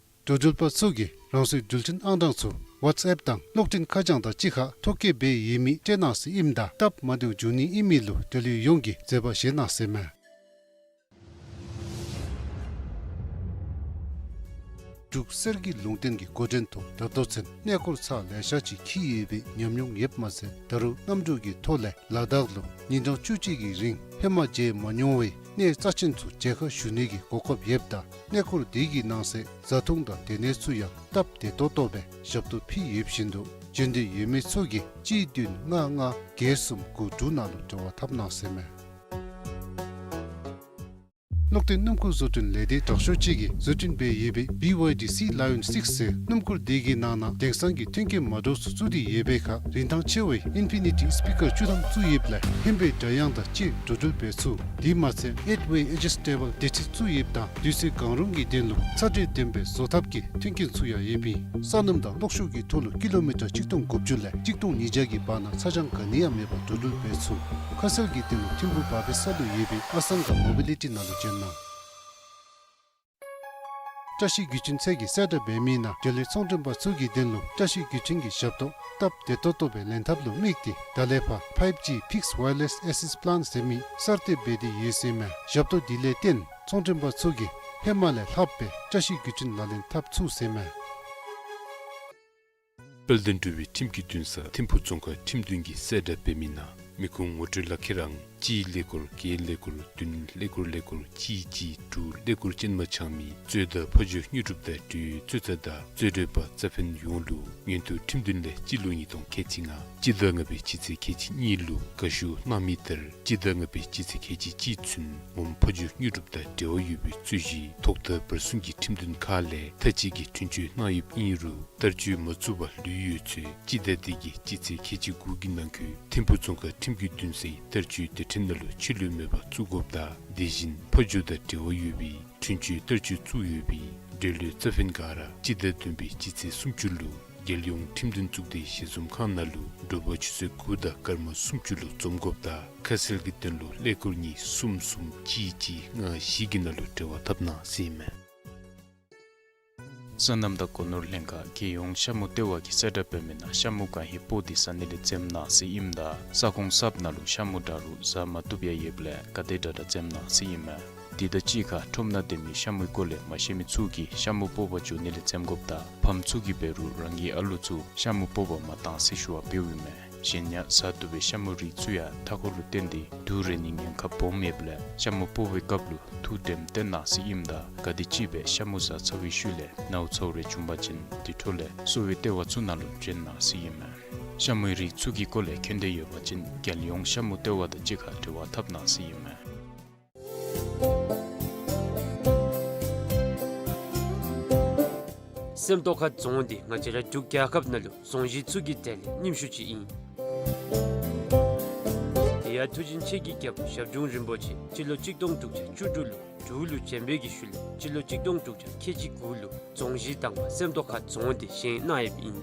འགྲོ་འགྲུལ་པ་ཚུ་གིས་རང་སོའི་འགྲུལ་འཕྲིན་ཨང་གྲངས་ཚུ་ཝཊས་ཨེཔ་དང་གློག་འཕྲིན་ཁ་བྱང་དང་གཅིག་ཁར་ཐོ་བཀོད་འབད་ཡོད་མི་སྤྲོད་གནང་ཟེར་ཨིནམ་ད་སྟབས་མ་བདེཝ་འབྱུང་ནི་ཨིན་མི་ལུ་འབྲེལ་ཡོད་ཡོངས་ཀྱིས་མཛད་པ་བཞེས་གནང་ཟེར་མས། འབྲུག་གསེར་གྱི་ལུང་བསྟན་གྱི་འགོ་འདྲེན་ཐོག་ད་ལྟོ་ཚུན་གནས་སྐོར་ཚར་ལེ་ཤ་ཅིག་འཁྱིད་ཡོད་པའི་ཉམས་མྱོང་ཡོདཔ་མ་ཚད་ད་རུང་གནམ་གྲུ་གི་ཐོག་ལས་ལ་དྭགས་ལུ་ཉིན་གྲངས་བཅུ་གཅིག་གི་རིང་ཧེ་མ་མཇལ་མ་མྱོང་བའི་གནས་རྩ་ཆེན་ཚུ་མཇལ་ཁ་ཞུ་ནི་གི་གོ་སྐབས་ཡོདཔ་ད་གནས་སྐོར་དེ་གི་ནང་གསེས་བཟའ་འཐུང་དང་སྡོད་གནས་ཚུ་ཡང་སྟབས་བདེ་ཏོག་ཏོ་སྦེ་ཞབས་ཏོག་ཕུལ་ཡོད་བཞིན་དུ་འབྱོན་འདོད་ཡོད་མི་ཚུ་གིས་གཅིག་བདུན་ལྔ་ལྔ་བརྒྱད་གསུམ་དགུ་དྲུག་ནང་ལུ་འབྲེལ་བ་འཐབ་གནང་ཟེར་མས། གློག་ལྡན་སྣུམ་འཁོར་བཟོ་སྐྲུན་ལས་སྡེ་དྲག་ཤོས་ཅིག་གིས་བཟོ་སྐྲུན་འབད་ཡོད་པའི་བི་ཝའི་ཌི་སི་ལ་ཡོན་སིགསི་ཟེར་སྣུམ་འཁོར་དེ་གི་ནང་ན་དེང་སང་གི་མཐུན་རྐྱེན་མ་འདྲཝ་ཚུ་བཙུགས་ཏེ་ཡོད་པའི་ཁར་རིན་ཐང་ཆེ་བའི་ཨིན་ཕི་ནི་ཊི་སི་པི་ཀར་བཅུ་ཐམ་བཙུགས་ཡོདཔ་ལས་ཧན་པའི་སྒྲ་དབྱངས་དང་བཅས་འགྲོ་འགྲུལ་འབད་ཚུགས། དེ་མ་ཚད་ཨེཊ་ཝེ་ཨེ་ཇི་སི་ཊེ་བཱལ་སྡེར་ཁྲི་བཙུགས་ཡོདཔ་ད་དུས་ཚོད་གང་རུང་གི་དོན་ལུ་ཚ་དྲོད་ལྡན་པའི་བཟོ་ཐབས་ཀྱི་མཐུན་རྐྱེན་ཚུ་ཡང་ཡོདཔ་ཨིན། ས་སྣུམ་དང་གློག་ཤུགས་ཀྱི་ཐོག་ལུ་ཀི་ལོ་མི་ཊར་གཅིག་སྟོང་དགུ་བཅུ་ལས་གཅིག་སྟོང་ཉིས་བརྒྱ་གི་བར་ན་ཚ་གྱང་ག་ནི་ཡང་མེད་པར་འགྲོ་འགྲུལ་འབད་ཚུགས། ཁ་གསལ་གྱི་དོན་ལུ་ཐིམ་ཕུག་བར་པའི་ས་ལུ་ཡོད་པའི་ཨ་སང་ག་མོ་བི་ལི་ཊི་ནང་ལུ་བྱོན་གནང་། བཀྲ་ཤིས་བརྒྱུད་འཕྲིན་ཚད་ཀྱིས་གསལ་བསྒྲགས་འབད་མི་ནང་འབྲེལ་ཡོད་ཚོང་མགྲོན་པ་ཚུ་གི་དོན་ལུ་བཀྲ་ཤིས་བརྒྱུད་འཕྲིན་གྱི་ཞབས་ཏོག་སྟབས་བདེ་ཏོག་ཏོ་སྦེ་ལེན་ཐབས་ལུ་དམིགས་ཏེ་ད་ལས་ཕར་ཕའིབ་ཇི་ཕིགསི་ཝའི་ཡར་ལེསི་ཨེག་སེསི་པ་ལཱན་ཟེར་མི་གསར་གཏོད་འབད་དེ་ཡོད་ཟེར་མས། ཞབས་ཏོག་འདི་ལས་བརྟེན་ཚོང་མགྲོན་པ་ཚུ་གིས་ཧེ་མ་ལས་ལྷགཔ་སྦེ་བཀྲ་ཤིས་བརྒྱུད་འཕྲིན་ལག་ལེན་འཐབ་ཚུགས་ཟེར་མས། དཔལ་ལྡན་འབྲུག་པའི་ཁྲིམས་ཀྱི་འདུན་ས་ཐིམ་ཕུག་རྫོང་ཁག་ཁྲིམས་འདུན་གྱིས་གསལ་བསྒྲགས་འབད་མི་ནང་མི་ཁུངས་ངོ་སྤྲོད་ལག་ཁྱེར་ཨང་ གཅིག་ཀླད་ཀོར་བརྒྱད་ཀླད་ཀོར་བདུན་ཀླད་ཀོར་ཀླད་ཀོར་གཅིག་གཅིག་དྲུག་ཀླད་ཀོར་ཅན་མ་ཆགས་མི་གཙོས་དང་ཕ་ཇོ་དངོས་གྲུབ་དང་འབྲེལ་ཡོད་གཙོས་ཚ་དང་གཙོས་གྲོགས་པ་རྩ་ཕན་ཡོངས་ལུ་མངོན་མཐོ་ཁྲིམས་འདུན་ལས་སྤྱི་ལོ་ཉིས་སྟོང་ཁལ་གཅིག་ལྔ་སྤྱི་ཟླ་ལྔ་པའི་སྤྱི་ཚེས་ཁལ་གཅིག་གཉིས་ལུ་དགའ་ཞུ་གནང་མི་ལྟར་སྤྱི་ཟླ་ལྔ་པའི་སྤྱི་ཚེས་ཁལ་གཅིག་གཅིག་ཚུན་ངོམ་ཕ་ཇོ་དངོས་གྲུབ་དང་འབྲེལ་བ་ཡོད་པའི་རྩོད་གཞི་ཐོག་མཐའ་བར་གསུམ་གྱི་ཁྲིམས་འདུན་ཁག་ལས་མཐའ་དཔྱད་ཀྱི་འཁྲུན་ཆོད་གནང་ཡོདཔ་ཨིན་རུང་བསྟར་སྤྱོད་མ་ཚུགས་པར་ལུས་ཡོད་ཚེ་སྤྱི་ཟླ་འདི་གི་སྤྱི་ཚེས་ཁལ་གཅིག་དགུ་གི་ནང་འཁོད་ཐིམ་ཕུག་རྫོང་ཁག་ཁྲིམས་ཀྱི་འདུན་སའི་བསྟར་སྤྱོད་སྡེ་ཕྲན་ནང་ལུ་ཕྱི་ལུ་མེད་པར་བཙུགས་དགོཔ་དང་དེ་བཞིན་ཕ་ཇོ་དང་འབྲེལ་བ་ཡོད་པའི་འཁྲུན་ཆོད་བསྟར་སྤྱོད་བཙུགས་ཡོད་པའི་འབྲེལ་ཡོད་རྩ་ཕན་ག་ར་སྤྱི་ཟླ་བདུན་པའི་སྤྱི་ཚེས་སུམ་ཅུ་ལུ་རྒྱལ་ཡོངས་ཁྲིམས་འདུན་གཙུག་སྡེའི་ཞལ་འཛོམས་ཁང་ནང་ལུ་དྲོ་པ་ཆུ་ཚོད་དགུ་དང་སྐར་མ་སུམ་ཅུ་ལུ་འཛོམས་དགོཔ་དང་ཁ་གསལ་གྱི་དོན་ལུ་ཀླད་ཀོར་གཉིས་གསུམ་གསུམ་གཅིག་གཅིག་ལྔ་བཞི་གི་ནང་ལུ་འབྲེལ་བ་འཐབ་གནང་ཟེར་ཨིན་མས། སོ་ནམ་དང་སྒོ་ནོར་ལྷན་ཁག་རྒྱལ་ཡོངས་ཤ་མུ་ལྟེ་བ་གིས་གསལ་བསྒྲགས་འབད་མི་ནང་ཤ་མུ་གང་ཧེ་སྤོ་སྟེ་ཟ་ནི་ལས་འཛེམ་གནང་ཟེར་ཨིནམ་ད་ས་ཁོངས་གསརཔ་ནང་ལུ་ཤ་མུ་འདྲ་རུང་ཟ་མ་བཏུབ་ཡང་ཡོདཔ་ལས་ག་དེ་དྲག་དྲག་འཛེམ་གནང་ཟེར་ཨིན་མས། དེ་དང་གཅིག་ཁར་ཁྲོམ་ནང་སྡོད་མི་ཤ་མུའི་སྐོར་ལས་མ་ཤེས་མི་ཚུ་གིས་ཤ་མུ་སྤོ་བར་འགྱོ་ནི་ལས་འཛེམ་དགོཔ་དང་ཕམ་ཚུ་གིས་འབད་རུང་རང་གི་ཨ་ལུ་ཚུ་ཤ་མུ་སྤོ་བར་མ་གཏང་ཟེར་ཞུ་བ་འབདཝ་ཨིན་མས། གཞན་ཡང་ཟ་བཏུབ་པའི་ཤ་མུའི་རིགས་ཚུ་ཡང་མཐའ་འཁོར་ལུ་བརྟེན་ཏེ་དུག་རེག་ནིའི་ཉེན་ཁ་སྦོམ་ཡོདཔ་ལས་ཤ་མུ་སྤོ་བའི་སྐབས་ལུ་ཐུགས་དྲནམ་བཏོན་གནང་ཟེར་ཨིནམ་ད་ག་དེམ་ཅིག་སྦེ་ཤ་མུ་ཟ་ཚར་བའི་ཤུལ་ལས་ནཝ་ཚཝ་རེ་བྱུང་པ་ཅིན་དེ་འཕྲོ་ལས་གསོ་བའི་ལྟེ་བ་ཚུ་ནང་ལུ་བྱོན་གནང་ཟེར་ཨིན་མས། ཤ་མུའི་རིགས་ཚུ་གི་སྐོར་ལས་མཁྱེན་འདོད་ཡོད་པ་ཅིན་རྒྱལ་ཡོངས་ཤ་མུ་ལྟེ་བ་དང་གཅིག་ཁར་འབྲེལ་བ་འཐབ་གནང་ཟེར་ཨིན་མས། སེམས་རྟོགས་ཁ་རྫོང་འདི་ང་བཅས་ར་འབྲུག་རྒྱལ་ཁབ་ནང་ལུ་རྫོང་གཞི་ཚུ་གི་གྲས་ལས་རྙིངམ་ཤོས་ཅིག་ཨིན། དེ་ཡང་མཐུ་ཆེན་ཆེ་གི་རྒྱལ་པོ་ཞབས་དྲུང་རིན་པོ་ཆེ་སྤྱི་ལོ་གཅིག་སྟོང་དྲུག་བརྒྱ་བཅུ་དྲུག་ལུ་འབྲུག་ལུ་བྱོན་པའི་གི་ཤུལ་ལས་སྤྱི་ལོ་གཅིག་སྟོང་དྲུག་བརྒྱ་ཁལ་གཅིག་དགུ་ལུ་རྫོང་གཞི་དང་པ་སེམས་རྟོགས་ཁ་རྫོང་འདི་བཞེངས་གནང་ཡོདཔ་ཨིན།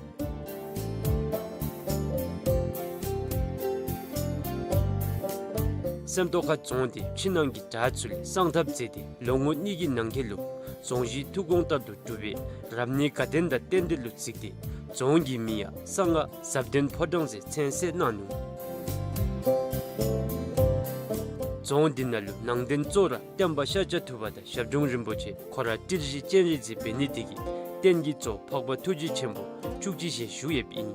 སེམས་རྟོགས་ཁ་རྫོང་འདི་ཕྱི་ནང་གི་བྲག་ཚུ་ལས་གསང་ཐབས་མཛད་དེ་ལོ་ངོ་གཉིས་ཀྱི་ནང་འཁོད་ལུ་རྫོང་གཞི་ཐུགས་དགོངས་ལྟར་དུ་གྲུབ་པའི་རབ་གནས་དགའ་ལྡན་དང་རྟེན་འབྲེལ་ལུ་གཟིགས་ཏེ་རྫོང་གི་མིང་ཡང་གསང་སྔགས་ཟབ་དོན་ཕོ་བྲང་ཟེར་མཚན་གསོལ་གནང་ནུག། རྫོང་འདི་ནང་ལུ་ནང་རྟེན་གཙོ་བོ་ར་སྟོན་པ་ཤཱཀྱ་ཐུབ་པ་དང་ཞབས་དྲུང་རིན་པོ་ཆེ་ཁོ་ར་ཏིལ་བཞི་སྤྱན་རས་གཟིགས་འབད་ནི་དེ་གིས་རྟེན་གྱི་གཙོ་འཕགས་པ་ཐུགས་རྗེ་ཆེན་པོ་བཅུ་གཅིག་ཞལ་བཞུགས་ཡོདཔ་ཨིན།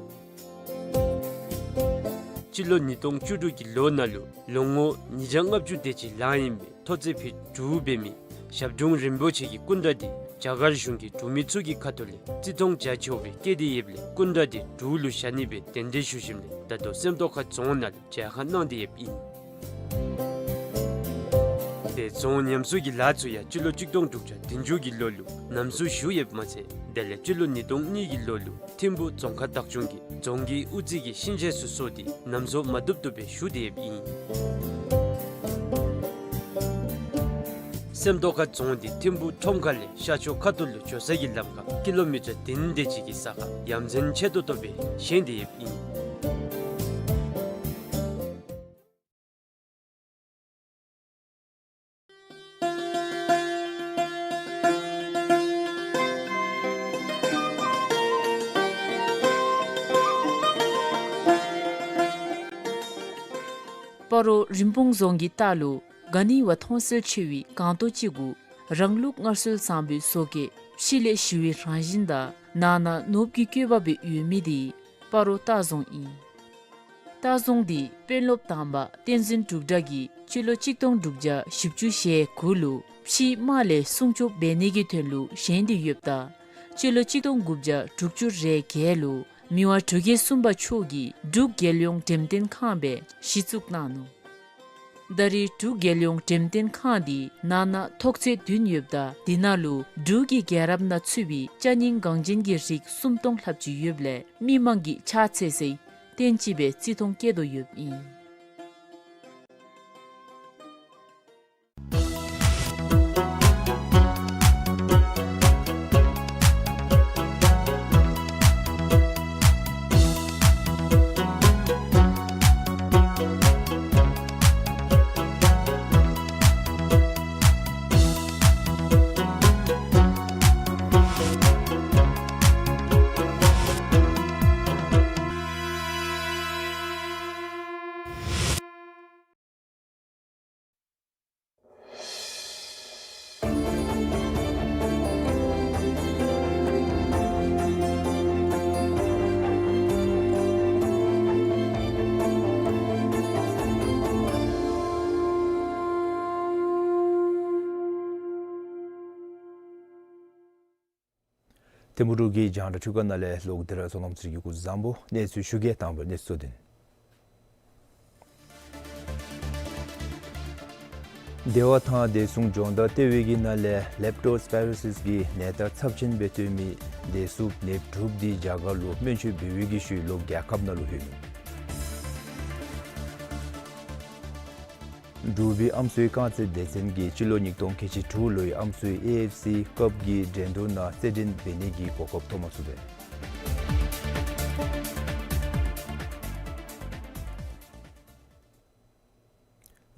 སྤྱི་ལོ་ཉིས་སྟོང་བཅུ་དྲུག་གི་ལོ་ནང་ལུ་ལོ་ངོ་ཉིས་བརྒྱ་ལྔ་བཅུ་དེ་ཅིག་ལང་ཡི་མི་ཐོག་བརྩེགས་ཕུད་དྲུག་འབད་མི་ཞབས་དྲུང་རིན་པོ་ཆེ་གི་སྐུ་འདྲ་འདི་རྒྱ་གར་གཞུང་གིས་འབྲུག་མི་ཚུ་གི་ཁ་ཐུག་ལས་བརྩི་མཐོང་རྒྱ་ཆེཝ་སྦེ་བསྐྱེད་དེ་ཡོདཔ་ལས་སྐུ་འདྲ་འདི་འབྲུག་ལུ་བཞག་ནི་སྦེ་གདན་འདྲེན་ཞུ་ཞིནམ་ལས་ད་ལྟོ་སེམས་རྟོགས་ཁ་རྫོང་ནང་ལུ་མཇལ་ཁ་གནང་སྟེ་ཡོདཔ་ཨིན། དེ་རྫོང་ཉམས་གསོ་གི་ལཱ་ཚུ་ཡང་སྤྱི་ལོ་གཅིག་སྟོང་དྲུག་བརྒྱ་བདུན་ཅུ་གི་ལོ་ལུ་ལམ་བཟོ་ཞུ་ཡོདཔ་མ་ཚད་དེ་ལས་སྤྱི་ལོ་ཉིས་སྟོང་གཉིས་ཀྱི་ལོ་ལུ་ཐིམ་ཕུ་རྫོང་ཁག་བདག་སྐྱོང་གིས་རྫོང་གི་དབུ་རྩེ་གི་ཤིང་ཆས་ཚུ་བཟོ་སྟེ་ལམ་བཟོ་མ་བཏུབ་བཏུབ་སྦེ་ཞུ་སྟེ་ཡོདཔ་ཨིན། སེམས་རྟོགས་ཁ་རྫོང་འདི་ཐིམ་ཕུ་ཁྲོམ་ཁ་ལས་ཤར་ཕྱོགས་ཁ་ཐུག་ལུ་འགྱོ་ས་གི་ལམ་ཁར་ཀི་ལོ་མི་ཊར་བདུན་དེ་ཅིག་གི་ས་ཁར་ཡ་མཚན་ཆེ་ཏོག་ཏོ་སྦེ་བཞེངས་ཏེ་ཡོདཔ་ཨིན། སྤ་རོ་རིན་སྤུངས་རྫོང་གི་ལྟག་ལུ་ག་ནི་བ་མཐོང་གསལ་ཆེ་བའི་སྒང་ཏོག་ཅིག་གུ་རང་ལུགས་སྔར་སྲོལ་བཟང་པོའི་བཟོ་བཀོད་ཕྱི་ལས་ཞི་བའི་རང་བཞིན་དང་ནང་ན་ནོར་བུ་གི་བཀོད་པ་སྦེ་ཡོད་མི་དེ་སྤ་རོ་ལྟ་རྫོང་ཨིན། ལྟ་རྫོང་འདི་དཔོན་སློབ་དང་པ་བསྟན་འཛིན་འབྲུག་གྲགས་ཀྱིས་སྤྱི་ལོ་གཅིག་སྟོང་དྲུག་བརྒྱ་བཞི་བཅུ་ཞེ་དགུ་ལུ་ཕྱིའི་དམག་ལས་སྲུང་སྐྱོབ་འབད་ནི་གི་དོན་ལུ་བཞེངས་ཏེ་ཡོདཔ་ད་སྤྱི་ལོ་གཅིག་སྟོང་དགུ་བརྒྱ་དྲུག་ཅུ་རེ་བརྒྱད་ལུ་མི་དབང་འབྲུག་རྒྱལ་གསུམ་པ་མཆོག་གིས་འབྲུག་རྒྱལ་ཡོངས་འགྲེམས་སྟོན་ཁང་སྦེ་གཞི་བཙུགས་གནང་ནུག། ད་རེས་འབྲུག་རྒྱལ་ཡོངས་འགྲེམས་སྟོན་ཁང་འདི་ནང་ན་ཐོག་ཚད་བདུན་ཡོདཔ་ད་དེ་ནང་ལུ་འབྲུག་གི་རྒྱལ་རབས་ནང་ཚུད་པའི་ཅ་རྙིང་འགངས་ཅན་གྱི་རིགས་སུམ་སྟོང་ལྷགཔ་ཅིག་ཡོདཔ་ལས་མི་མང་གིས་ཕྱག་འཚལ་སའི་རྟེན་ཅིག་སྦེ་བརྩི་མཐོང་བསྐྱེད་དོ་ཡོདཔ་ཨིན། ཐིམ་ཕུ་འབྲུག་གི་རྒྱང་བསྒྲགས་འཕྲུལ་ཁང་ནང་ལས་ལོག་སྟེ་ར་བསོད་ནམས་ཚེ་རིང་གིས་སྐུ་གཟུགས་བཟང་པོ། གནས་ཚུལ་ཞུ་གེ། དང་པ་གནས་ཚུལ་དོན། སྡེ་བ་དང་བདེ་སྲུང་སྦྱོང་བརྡར་ལྟེ་བའི་གི་ནང་ལས་ལེབ་ཊོ་སི་པེ་རི་སིས་གི་ནད་རྟགས་ཚབས་ཆེན་སྦེ་སྟོན་མི་བདེ་སྲུངཔ་ནདཔ་དྲུག་འདི་རྒྱ་གར་ལུ་སྨན་བཅོས་འབད་བའི་གི་ཤུལ་ལོག་རྒྱལ་ཁབ་ནང་ལུ་ལྷོད་ནུག། འབྲུག་པའི་ཨམ་སྲུའི་རྐང་རྩེད་སྡེ་ཚན་གྱིས་སྤྱི་ལོ་ཉིས་སྟོང་ཁལ་གཅིག་དྲུག་ལོའི་ཨམ་སྲུའི་ཨེ་ཨེཕ་སི་ཀབ་ཀྱི་འགྲན་བསྡུར་ནང་རྩེད་འགྲན་འབད་ནི་གི་གོ་སྐབས་ཐོབ་མ་ཚུགས་པས།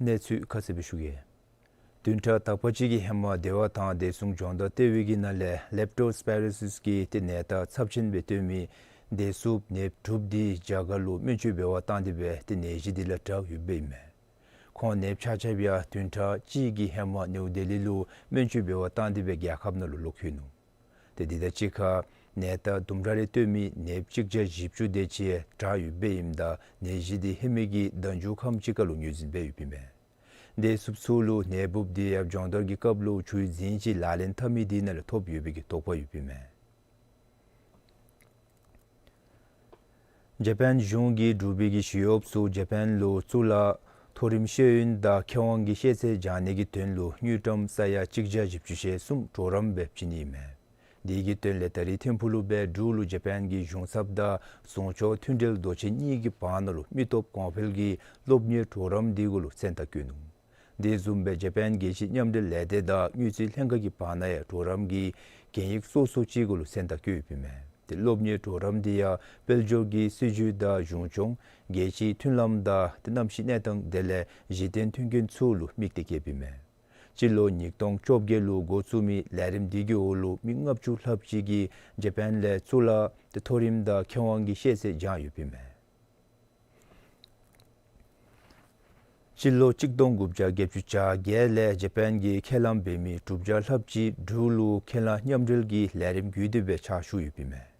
གནས་ཚུལ་ཁ་གསལ་སྦེ་ཞུ་གེ། བདུན་ཕྲག་དག་པ་ཅིག་གི་ཧེ་མ་སྡེ་བ་དང་བདེ་སྲུང་སྦྱོང་བརྡར་ལྟེ་བའི་གི་ནང་ལས་ལེབ་ཊོ་སི་པེ་རི་སིས་གི་ཏེ་ནད་རྟགས་ཚབས་ཆེན་སྦེ་སྟོན་མི་བདེ་སྲུངཔ་ནདཔ་དྲུག་འདི་རྒྱ་གར་ལུ་སྨན་བཅོས་འབད་བར་བཏང་སྟེ་སྦེ་ཏེ་ནད་གཞི་འདི་ལས་དྲག་ཡོདཔ་ཨིན་མས། ཁོང་ནདཔ་ཆ་ཁྱབ་ཡང་བདུན་ཕྲག་གཅིག་གི་ཧེ་མ་ནིའུ་ལྡི་ལི་ལུ་སྨན་བཅོས་འབད་བར་བཏང་སྟེ་སྦེ་རྒྱལ་ཁབ་ནང་ལུ་ལོག་ལྷོད་ནུག། ཏེ་འདི་དང་གཅིག་ཁར་ནད་རྟགས་དུམ་གྲ་རེ་སྟོན་མི་ནདཔ་གཅིག་བརྒྱ་བཞི་བཅུ་དེ་ཅིག་དྲག་ཡོདཔ་ཨིནམ་ད་ནད་གཞི་འདི་ཧེ་མའི་གི་ཟླ་མཇུག་ཁམས་ཅིག་ཁར་ལུ་ངོས་འཛིན་འབད་ཡོདཔ་ཨིན་མས། བདེ་སྲུངཔ་ཚུ་ལུ་ནད་འབུཔ་འདི་ཡང་སྦྱོང་བརྡར་གྱི་སྐབས་ལུ་ཆུའི་རྫིང་ཅིག་ལག་ལེན་འཐབ་མི་འདི་ནང་ལས་ཐོབ་ཡོད་པའི་གི་དོགས་པ་ཡོདཔ་ཨིན་མས། ཇ་པཱན་གཞུང་གིས་འབྲུག་པའི་གི་ཞི་གཡོགཔ་ཚུ་ཇ་པཱན་ལུ་གཙུག་ལག་མཐོ་རིམ་ཤེས་ཡོན་དང་མཁས་དབང་གི་ཤེས་ཚད་སྦྱང་ནི་གི་དོན་ལུ་དངུལ་ཀྲམ་ས་ཡ་གཅིག་བརྒྱ་བཞི་བཅུ་ཞེ་གསུམ་གྲོགས་རམ་སྦེ་བྱིན་ནི་ཨིན་མས། དེ་གི་དོན་ལས་ད་རིས་ཐིམ་ཕུག་ལུ་སྦེ་འབྲུག་ལུ་ཇ་པཱན་གྱི་གཞུང་ཚབ་དང་ཟུང་ཕྱོགས་མཐུན་འབྲེལ་མདོ་ཆེན་གཉིས་ཀྱི་བར་ན་ལུ་མི་སྟོབས་གོང་འཕེལ་གྱི་སློབ་གཉེར་གྲོགས་རམ་འདི་གུ་ལུ་མཚན་རྟགས་བཀོད་ནུག། དེ་བཟུམ་སྦེ་ཇ་པཱན་རྒྱལ་སྤྱིའི་མཉམ་འབྲེལ་ལས་སྡེ་དང་དངུལ་རྩིས་ལྷན་ཁག་གི་བར་ན་ཡང་གྲོགས་རམ་གྱི་གན་ཡིག་སོ་སོ་ཅིག་གུ་ལུ་མཚན་རྟགས་བཀོདཔ་ཨིན་མས། ཏེ་སློབ་གཉེར་གྲོགས་རམ་འདི་ཡང་དཔལ་འབྱོར་གྱི་སྲིད་བྱུས་དང་གཞུང་སྐྱོང་རྒྱལ་སྤྱིའི་མཐུན་ལམ་དང་ཏེ་གནམ་གཤིས་གནས་སྟངས་དེ་ལས་གཞི་རྟེན་མཐུན་རྐྱེན་ཚུ་ལུ་དམིགས་ཏེ་བཀོདཔ་ཨིན་མས། སྤྱི་ལོ་ཉིས་སྟོང་བཅོ་བརྒྱད་ལུ་འགོ་བཙུགས་མི་ལས་རིམ་འདི་གི་འོག་ལུ་མི་ལྔ་བཅུ་ལྷགཔ་ཅིག་གིས་ཇ་པཱན་ལས་གཙུག་ལག་ཏེ་མཐོ་རིམ་དང་མཁས་དབང་གི་ཤེས་ཚད་སྦྱངས་ཡོདཔ་ཨིན་མས། སྤྱི་ལོ་གཅིག་སྟོང་དགུ་བརྒྱ་བརྒྱད་ཅུ་གྱ་བརྒྱད་ལས་ཇ་པཱན་གྱི་ཁས་བླངས་འབད་མི་དྲུག་བརྒྱ་ལྷགཔ་ཅིག་འབྲུག་ལུ་ཁས་བླངས་མཉམ་འབྲེལ་གྱི་ལས་རིམ་བརྒྱུད་དེ་སྦེ་ཕྱག་ཞུ་ཡོདཔ་ཨིན་མས།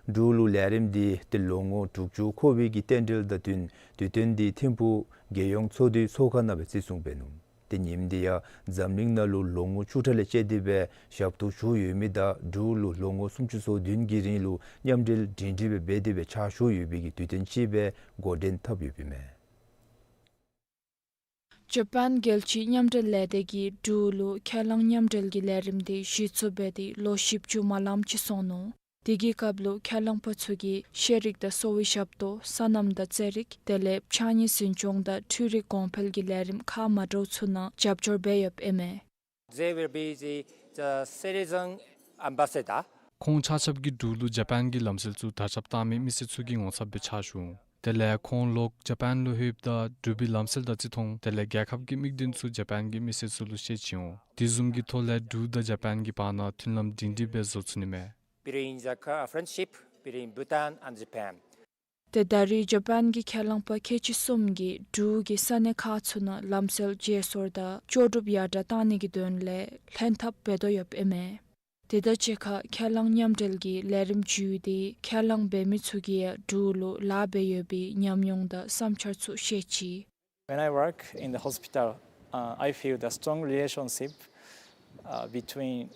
འབྲུག་ལུ་ལས་རིམ་འདི་ཏེ་ལོ་ངོ་དྲུག་ཅུ་འཁོར་བའི་གི་རྟེན་འབྲེལ་དང་བསྟུན་དུས་སྟོན་འདི་ཐིམ་ཕུག་རྒྱལ་ཡོངས་ཚོགས་འདུའི་ཚོགས་ཁང་ནང་སྦེ་བརྩི་སྲུང་འབད་ནུག། ཏེ་ཉིནམ་འདི་ཡང་འཛམ་གླིང་ནང་ལུ་ལོ་ངོ་བཅུ་ཕྲག་ལས་བཅད་དེ་སྦེ་ཞབས་ཏོག་ཞུ་ཡོད་མི་དང་འབྲུག་ལུ་ལོ་ངོ་སུམ་ཅུ་སོ་བདུན་གྱི་རིང་ལུ་མཉམ་འབྲེལ་སྒྲིང་སྒྲིང་སྦེ་འབད་དེ་སྦེ་ཕྱག་ཞུ་ཡོད་པའི་གི་དུས་སྟོན་ཅིག་སྦེ་འགོ་འདྲེན་འཐབ་ཡོདཔ་ཨིན་མས། ཇ་པཱན་རྒྱལ་སྤྱིའི་མཉམ་འབྲེལ་ལས་སྡེ་གིས་འབྲུག་ལུ་ཁས་བླངས་མཉམ་འབྲེལ་གྱི་ལས་རིམ་འདི་གཞི་བཙུགས་འབད་དེ་ལོ་བཞི་བཅུ་མ་ལངམ་ཅིག་སོང་ནུག། དེ་གི་སྐབས་ལུ་ཁས་བླངས་པ་ཚུ་གིས་ཤེས་རིག་དང་གསོ་བའི་ཞབས་ཏོག་སོ་ནམ་དང་རྩེད་རིགས་དེ་ལས་ཕྱགས་སྙིགས་འཛིན་སྐྱོང་དང་འཕྲུལ་རིག་གོང་འཕེལ་གྱི་ལས་རིམ་ཁག་མ་འདྲཝ་ཚུ་ནང་རྒྱབ་སྐྱོར་འབད་ཡོདཔ་ཨིན་མས། They will be the, the citizen ambassador. ཁོང་ཆ་ཁྱབ་ཀྱིས་འབྲུག་ལུ་ཇ་པཱན་གྱི་ལམ་སྲོལ་ཚུ་དར་ཁྱབ་བཏང་མི་མི་སེར་ཚུ་གི་ངོ་ཚབ་སྦེ་ཕྱག་ཞུ་འོང་། དེ་ལས་ཁོང་ལོག་ཇ་པཱན་ལུ་ལྷོདཔ་ད་འབྲུག་པའི་ལམ་སྲོལ་དང་རྩིས་མཐོང་དེ་ལས་རྒྱལ་ཁབ་ཀྱི་དམིགས་དོན་ཚུ་ཇ་པཱན་གྱི་མི་སེར་ཚུ་ལུ་ཤེས་བྱིན་འོང་། དེ་བཟུམ་གྱི་ཐོག་ལས་འབྲུག་དང་ཇ་པཱན་གྱི་བར་ན་མཐུན་ལམ་སྒྲིང་སྒྲིང་སྦེ་བཟོ་ཚུགས་ནི་མས། Between the co-, friendship between Bhutan and Japan. ཏེ་ད་རིས་ཇ་པཱན་གྱི་ཁས་བླངས་པ་ཁལ་གཅིག་གསུམ་གྱིས་འབྲུག་གི་ས་གནས་ཁག་ཚུ་ནང་ལམ་སྲོལ་བརྗེ་སོར་དང་ལྕོགས་གྲུབ་ཡར་དྲག་གཏང་ནི་གི་དོན་ལས་ལྷན་ཐབས་འབད་དོ་ཡོདཔ་ཨིན་མས། དེ་དང་གཅིག་ཁར་ཁས་བླངས་མཉམ་འབྲེལ་གྱི་ལས་རིམ་བརྒྱུད་དེ་ཁས་བླངས་འབད་མི་ཚུ་གིས་ཡང་འབྲུག་ལུ་ལཱ་འབད་ཡོད་པའི་ཉམས་མྱོང་དང་བསམ་འཆར་ཚུ་བཤད་ཅི། When I work in the hospital, uh, I feel the strong relationship, uh, between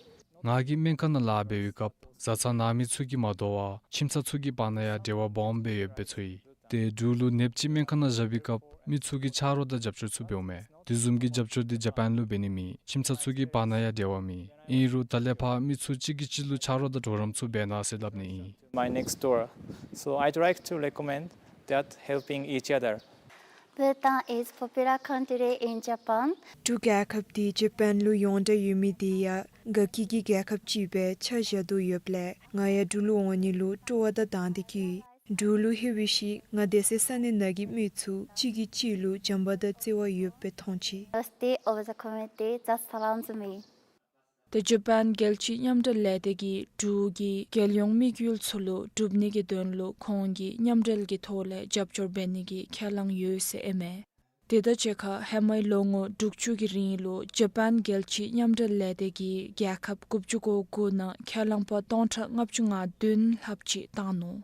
ང་གིས་སྨན་ཁང་ནང་ལཱ་འབད་བའི་སྐབས་བཟའ་ཚང་ནང་མི་ཚུ་གིས་མ་དོ་བར་ཁྱིམ་ཚང་ཚུ་གི་བར་ན་ཡང་འབྲེལ་བ་སྦོམ་སྦེ་ཡོདཔ་སྦེ་ཚོར་ཡི། ཏེ་འབྲུག་ལུ་ནདཔ་ཅིག་སྨན་ཁང་ནང་བཞག་པའི་སྐབས་མི་ཚུ་གིས་ཆ་རོགས་དང་རྒྱབ་སྐྱོར་ཚུ་འབདཝ་མས། དེ་བཟུམ་གྱི་རྒྱབ་སྐྱོར་འདི་ཇ་པཱན་ལུ་འབད་ནི་མེད། ཁྱིམ་ཚང་ཚུ་གི་བར་ན་ཡང་འབྲེལ་བ་མེད། ཨིན་རུང་ད་ལས་ཕར་མི་ཚུ་གཅིག་གིས་གཅིག་ལུ་ཆ་རོགས་དང་གྲོགས་རམ་ཚུ་འབད་གནང་ཟེར་སླབ་ནི་ཨིན། My next door. So I'd like to recommend that helping each other. Bhutan is popular country in Japan. འབྲུག་རྒྱལ་ཁབ་འདི་ཇ་པཱན་ལུ་ཡོངས་གྲགས་ཡོད་མི་འདི་ཡང་དགའ་སྐྱིད་ཀྱི་རྒྱལ་ཁབ་ཅིག་སྦེ་ཆ་བཞག་དོ་ཡོདཔ་ལས་ང་ཡང་འབྲུག་ལུ་འོང་ནི་ལུ་སྤྲོ་བ་དང་དང་འདོད་ཀྱིས་འབྲུག་ལུ་ལྷོད་པའི་ཤུལ་ང་སྡོད་སའི་ས་གནས་ནང་གི་མི་ཚུ་གཅིག་གིས་གཅིག་ལུ་བྱམས་པ་དང་བརྩེ་བ་ཡོདཔ་སྦེ་མཐོང་ཅི། Honesty of the community that surrounds me. ཏེ་ཇ་པཱན་རྒྱལ་སྤྱིའི་མཉམ་འབྲེལ་ལས་སྡེ་གིས་འབྲུག་གི་རྒྱལ་ཡོངས་དམིགས་ཡུལ་ཚུ་ལུ་སྒྲུབ་ནི་གི་དོན་ལུ་ཁོང་གིས་མཉམ་འབྲེལ་གྱི་ཐོག་ལས་རྒྱབ་སྐྱོར་འབད་ནི་གི་ཁས་བླངས་ཡོད་ཟེར་ཨིན་མས། དེ་དང་གཅིག་ཁར་ཧེ་མའི་ལོ་ངོ་དྲུག་ཅུ་གི་རིང་ལུ་ཇ་པཱན་རྒྱལ་སྤྱིའི་མཉམ་འབྲེལ་ལས་སྡེ་གིས་རྒྱལ་ཁབ་དགུ་བཅུ་གོ་དགུ་ནང་ཁས་བླངས་པ་སྟོང་ཕྲག་ལྔ་བཅུ་ང་བདུན་ལྷགཔ་ཅིག་བཏང་ནུག།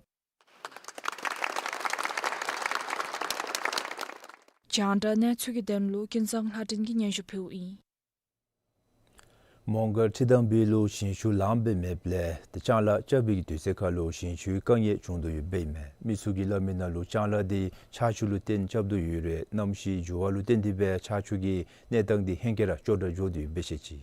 རྒྱང་བསྒྲགས་གནས་ཚུལ་གྱི་དོན་ལུ་ཀུན་བཟང་ལྷ་སྒྲོན་གྱིས་སྙན་ཞུ་ཕུལཝ་ཨིན། མོང་སྒར་ཁྲི་དང་སྦིས་ལུ་ཞིང་ཆུ་ལངམ་སྦེ་མེདཔ་ལས་ཏེ་ལྕང་ལཱ་རྐྱབ་པའི་གི་དུས་ཚོད་ཁར་ལུ་ཞིང་ཆུའི་དཀའ་ངལ་བྱུང་དོ་ཡོདཔ་ཨིན་མས། མི་ཚུ་གིས་སླབ་མི་ནང་ལུ་ལྕང་ལཱ་འདི་ཆར་ཆུ་ལུ་བརྟེན་རྐྱབ་དོ་ཡོད་རུང་གནམ་གཤིས་འགྱུར་བ་ལུ་བརྟེན་ཏེ་སྦེ་ཆར་ཆུ་གི་གནས་སྟངས་འདི་ཧེང་སྐལ་ར་སྐྱོ་དྲགས་འགྱོ་དོ་ཡོདཔ་སྦེ་བཤད་ཅི།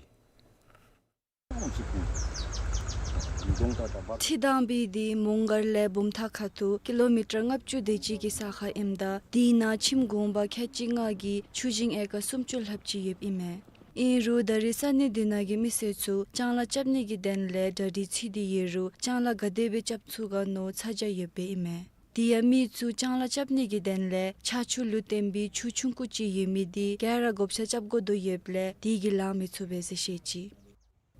ཁྲི་དང་སྦིས་འདི་མོང་སྒར་ལས་བུམ་ཐང་ཁ་ཐུག་ཀི་ལོ་མི་ཊར་ལྔ་བཅུ་དེ་ཅིག་གི་ས་ཁར་ཨིནམ་ད་དེ་ནང་ཁྱིམ་གུང་པ་ཁལ་གཅིག་ལྔ་གི་ཆུ་ཞིང་ཨེ་ཀར་སུམ་ཅུ་ལྷགཔ་ཅིག་ཡོདཔ་ཨིན་མས། ཨིན་རུང་ད་རེས་ས་གནས་འདི་ནང་གི་མི་སེར་ཚུ་ལྕང་ལཱ་རྐྱབ་ནི་གི་དོན་ལས་གྲ་སྒྲིག་འཚོལ་ཏེ་ཡོད་རུང་ལྕང་ལཱ་ག་དེ་སྦེ་རྐྱབ་ཚུགས་ག་མནོ་ཚ་གྱང་ཡོདཔ་སྦེ་ཨིན་མས། དེ་ཡང་མི་ཚུ་ལྕང་ལཱ་རྐྱབ་ནི་གི་དོན་ལས་ཆར་ཆུ་ལུ་བརྟེན་པའི་ཆུ་ཆུང་ཀུ་ཅིག་ཡོད་མི་འདི་ག་ར་བགོ་བཤའ་རྐྱབ་དགོ་དོ་ཡོདཔ་ལས་དེ་གིས་ལང་མི་ཚུགས་པས་ཟེར་བཤད་ཅི།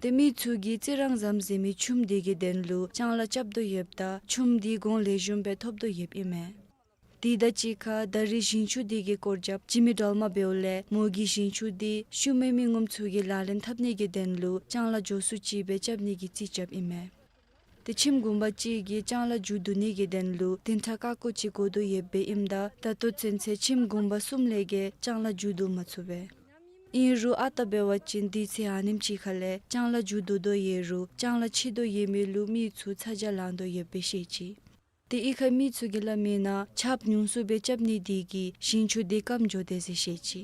ཏེ་མི་ཚུ་གིས་རྩི་རང་བཟུམ་ཟེར་མི་ཆུམ་འདི་གི་དོན་ལུ་ལྕང་ལཱ་རྐྱབ་དོ་ཡོདཔ་ད་ཆུམ་འདི་གོང་ལེགས་ཤོམ་སྦེ་ཐོབ་དོ་ཡོདཔ་ཨིན་མས། དེ་དང་གཅིག་ཁར་ད་རེས་ཞིང་ཆུ་འདི་གི་སྐོར་རྒྱབ་འཇིགས་མེད་སྒྲོལ་མ་འབདཝ་ལས་མོ་གིས་ཞིང་ཆུ་འདི་ཤུལ་མའི་མི་ངོམ་ཚུ་གིས་ལག་ལེན་འཐབ་ནི་གི་དོན་ལུ་ལྕང་ལཱ་མགྱོགས་སུ་ཅིག་སྦེ་རྐྱབ་ནི་གི་རྩིས་རྐྱབ་ཨིན་མས། ཏེ་ཁྱིམ་གུང་པ་གཅིག་གིས་ལྕང་ལཱ་མཇུག་བསྡུ་ནི་གི་དོན་ལུ་བདུན་ཕྲག་ཁལ་གཅིག་འགོར་དོ་ཡོདཔ་སྦེ་ཨིནམ་ད་ད་ལྟོ་ཚུན་ཚོད་ཁྱིམ་གུང་པ་གསུམ་ལས་བརྒལ་ལྕང་ལཱ་མཇུག་བསྡུ་མ་ཚུགས་པས། ཨིན་རུང་ཨ་རྟག་འབད་བ་ཅིན་དུས་ཚོད་ཨ་ནེམ་ཅིག་ཁ་ལས་ལྕང་ལཱ་མཇུག་བསྡུ་དོ་ཡོད་རུང་ལྕང་ལཱ་ཕྱིས་དོ་ཡོད་མི་ལུ་མི་ཚུ་ཚ་གྱང་ལང་དོ་ཡོདཔ་སྦེ་བཤད་ཅི། ཏེ་གཡུས་ཁའི་མི་ཚུ་གིས་སླབ་མི་ནང་ཆརཔ་ཉུང་སུ་སྦེ་རྐྱབ་ནི་འདི་གིས་ཞིང་ཆུ་འདི་སྐམ་འགྱོ་དེས་ཟེར་བཤད་ཅི།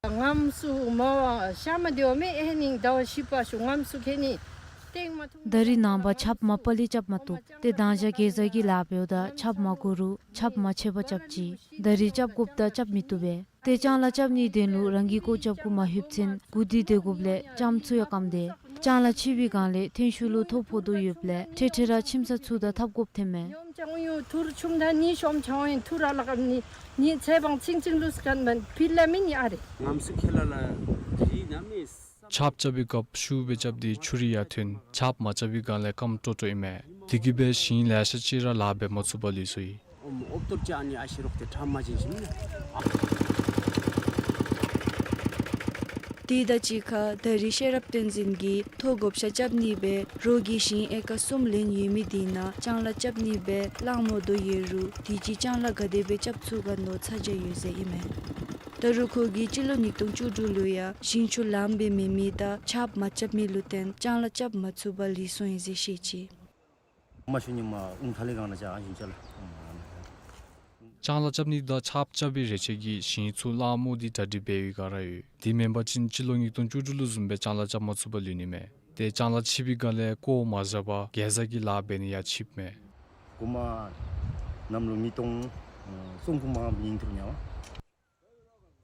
ངམ་སུ་མ་བ་ཤ་མ་དེ་བ་མེ་ཨེ་ནིང་ཟླཝ་བཞི་པ་ཤུ་ངམ་སུ་ཁེ་ནི་ཏེང་མ་ཐུང་། ད་རེས་ནངས་པ་ཆརཔ་མ་པ་ལས་རྐྱབ་མ་བཏུབ། ཏེ་མདང་ཞག་གེ་ཛ་གི་ལཱ་འབདཝ་ད་ཆརཔ་མ་དགོ་རུང་ཆརཔ་མ་ཆད་པར་རྐྱབ་ཅི། ད་རེས་རྐྱབ་དགོཔ་ད་རྐྱབ་མི་བཏུབ་པས། ཏེ་ལྕང་ལཱ་རྐྱབ་ནིའི་དོན་ལུ་རང་གིས་སྒོ་རྐྱབ་གུ་མ་ལྷོདཔ་ཚུན་གུ་དེ་སྡོད་དགོཔ་ལས་ལྕངམ་ཚུ་ཡང་སྐམ་དེས། ལྕང་ལཱ་ཕྱིས་པའི་སྒང་ལས་ཐོན་ཤུགས་ལུ་ཐོ་ཕོག་དོ་ཡོདཔ་ལས་འཕྲལ་འཕྲལ་ར་ཁྱིམ་ཚང་ཚུ་དང་འཐབ་དགོཔ་ཐོནམ་མས། ཉོམ་ཆང་ཡོད་ཐུར་ཆུམ་ད་ནི་ཤོམ་ཆང་ཡོད་ཐུར་ར་ལ་ཀམ་ནི་ནི་ཚེ་བང་ཚིང་ཚིང་ལུས་ཀན་མན་ཕི་ལ་མི་ནི་ཨ་རེ། ངམ་སུ་ཁེ་ལ་ལ་རི་ནམ་ནི། ཆརཔ་རྐྱབ་པའི་སྐབས་ཤུགས་སྦེ་རྐྱབ་སྟེ་ཆུ་རུད་ཡང་ཐོན། ཆརཔ་མ་རྐྱབ་པའི་སྒང་ལས་སྐམ་ཏོག་ཏོ་ཨིན་མས། དེ་གིས་སྦེ་ཞིང་ལེ་ཤ་ཅིག་ར་ལཱ་འབད་མ་ཚུགས་པར་ལུས་སོ་ཡི། ཨོམ་ཨོབ་ཏོབ་ཅིག་ཨ་ནི་ཨ་ཤི་རོག་ཏེ་ཁྲམ་མ་བྱིན་ཞིནམ་ལས། དེ་དང་གཅིག་ཁར་ད་རེས་ཤེས་རབ་བསྟན་འཛིན་གྱིས་ཐོག་བགོ་བཤའ་རྐྱབ་ནི་སྦེ་རོགས་ཀྱིས་ཞིང་ཨེ་ཀར་གསུམ་ལེན་ཡོད་མི་དེ་ནང་ལྕང་ལཱ་རྐྱབ་ནི་སྦེ་གླང་མོ་དོ་ཡོད་རུང་དུས་ཅི་ལྕང་ལཱ་ག་དེ་སྦེ་རྐྱབ་ཚུགས་ག་མནོ་ཚ་གྱང་ཡོད་ཟེར་ཨིན་མས། ད་རུང་ཁོ་གིས་སྤྱི་ལོ་ཉིས་སྟོང་བཅུ་དྲུག་ལུ་ཡང་ཞིང་ཆུ་ལངམ་སྦེ་མེད་མི་དང་ཆརཔ་མ་རྐྱབ་མི་ལུ་བརྟེན་ལྕང་ལཱ་རྐྱབ་མ་ཚུགས་པར་ལུས་སོང་ཡི་ཟེར་བཤད་ཅི། མ་ཤུ་ཉི་མ་ཨུམ་ཐ་ལི་གང་ན་ཅ་ཨ་ཞིང་ཅ་ལ། ལྕང་ལཱ་རྐྱབ་ནི་དང་ཆརཔ་རྐྱབ་པའི་རེ་ཆེ་གིས་ཞིང་ཚུ་གླང་མོ་དེ་གྲ་སྒྲིག་འབད་བའི་སྒང་ར་ཡོད། དེ་མེན་པ་ཅིན་སྤྱི་ལོ་ཉིས་སྟོང་བཅུ་དྲུག་ལུ་བཟུམ་སྦེ་ལྕང་ལཱ་རྐྱབ་མ་ཚུགས་པར་ལུས་ནི་མས། ཏེ་ལྕང་ལཱ་ཕྱིས་པའི་སྒང་ལས་བཀོ་མ་བཞག་པར་གེ་ཛ་གི་ལཱ་འབད་ནི་ཡང་ཕྱིསཔ་མས། གོ་མ་ནམ་ལུ་མི་སྟོང་སུམ་གུ་མ་ཡིན་ཐུབ་ཉམ།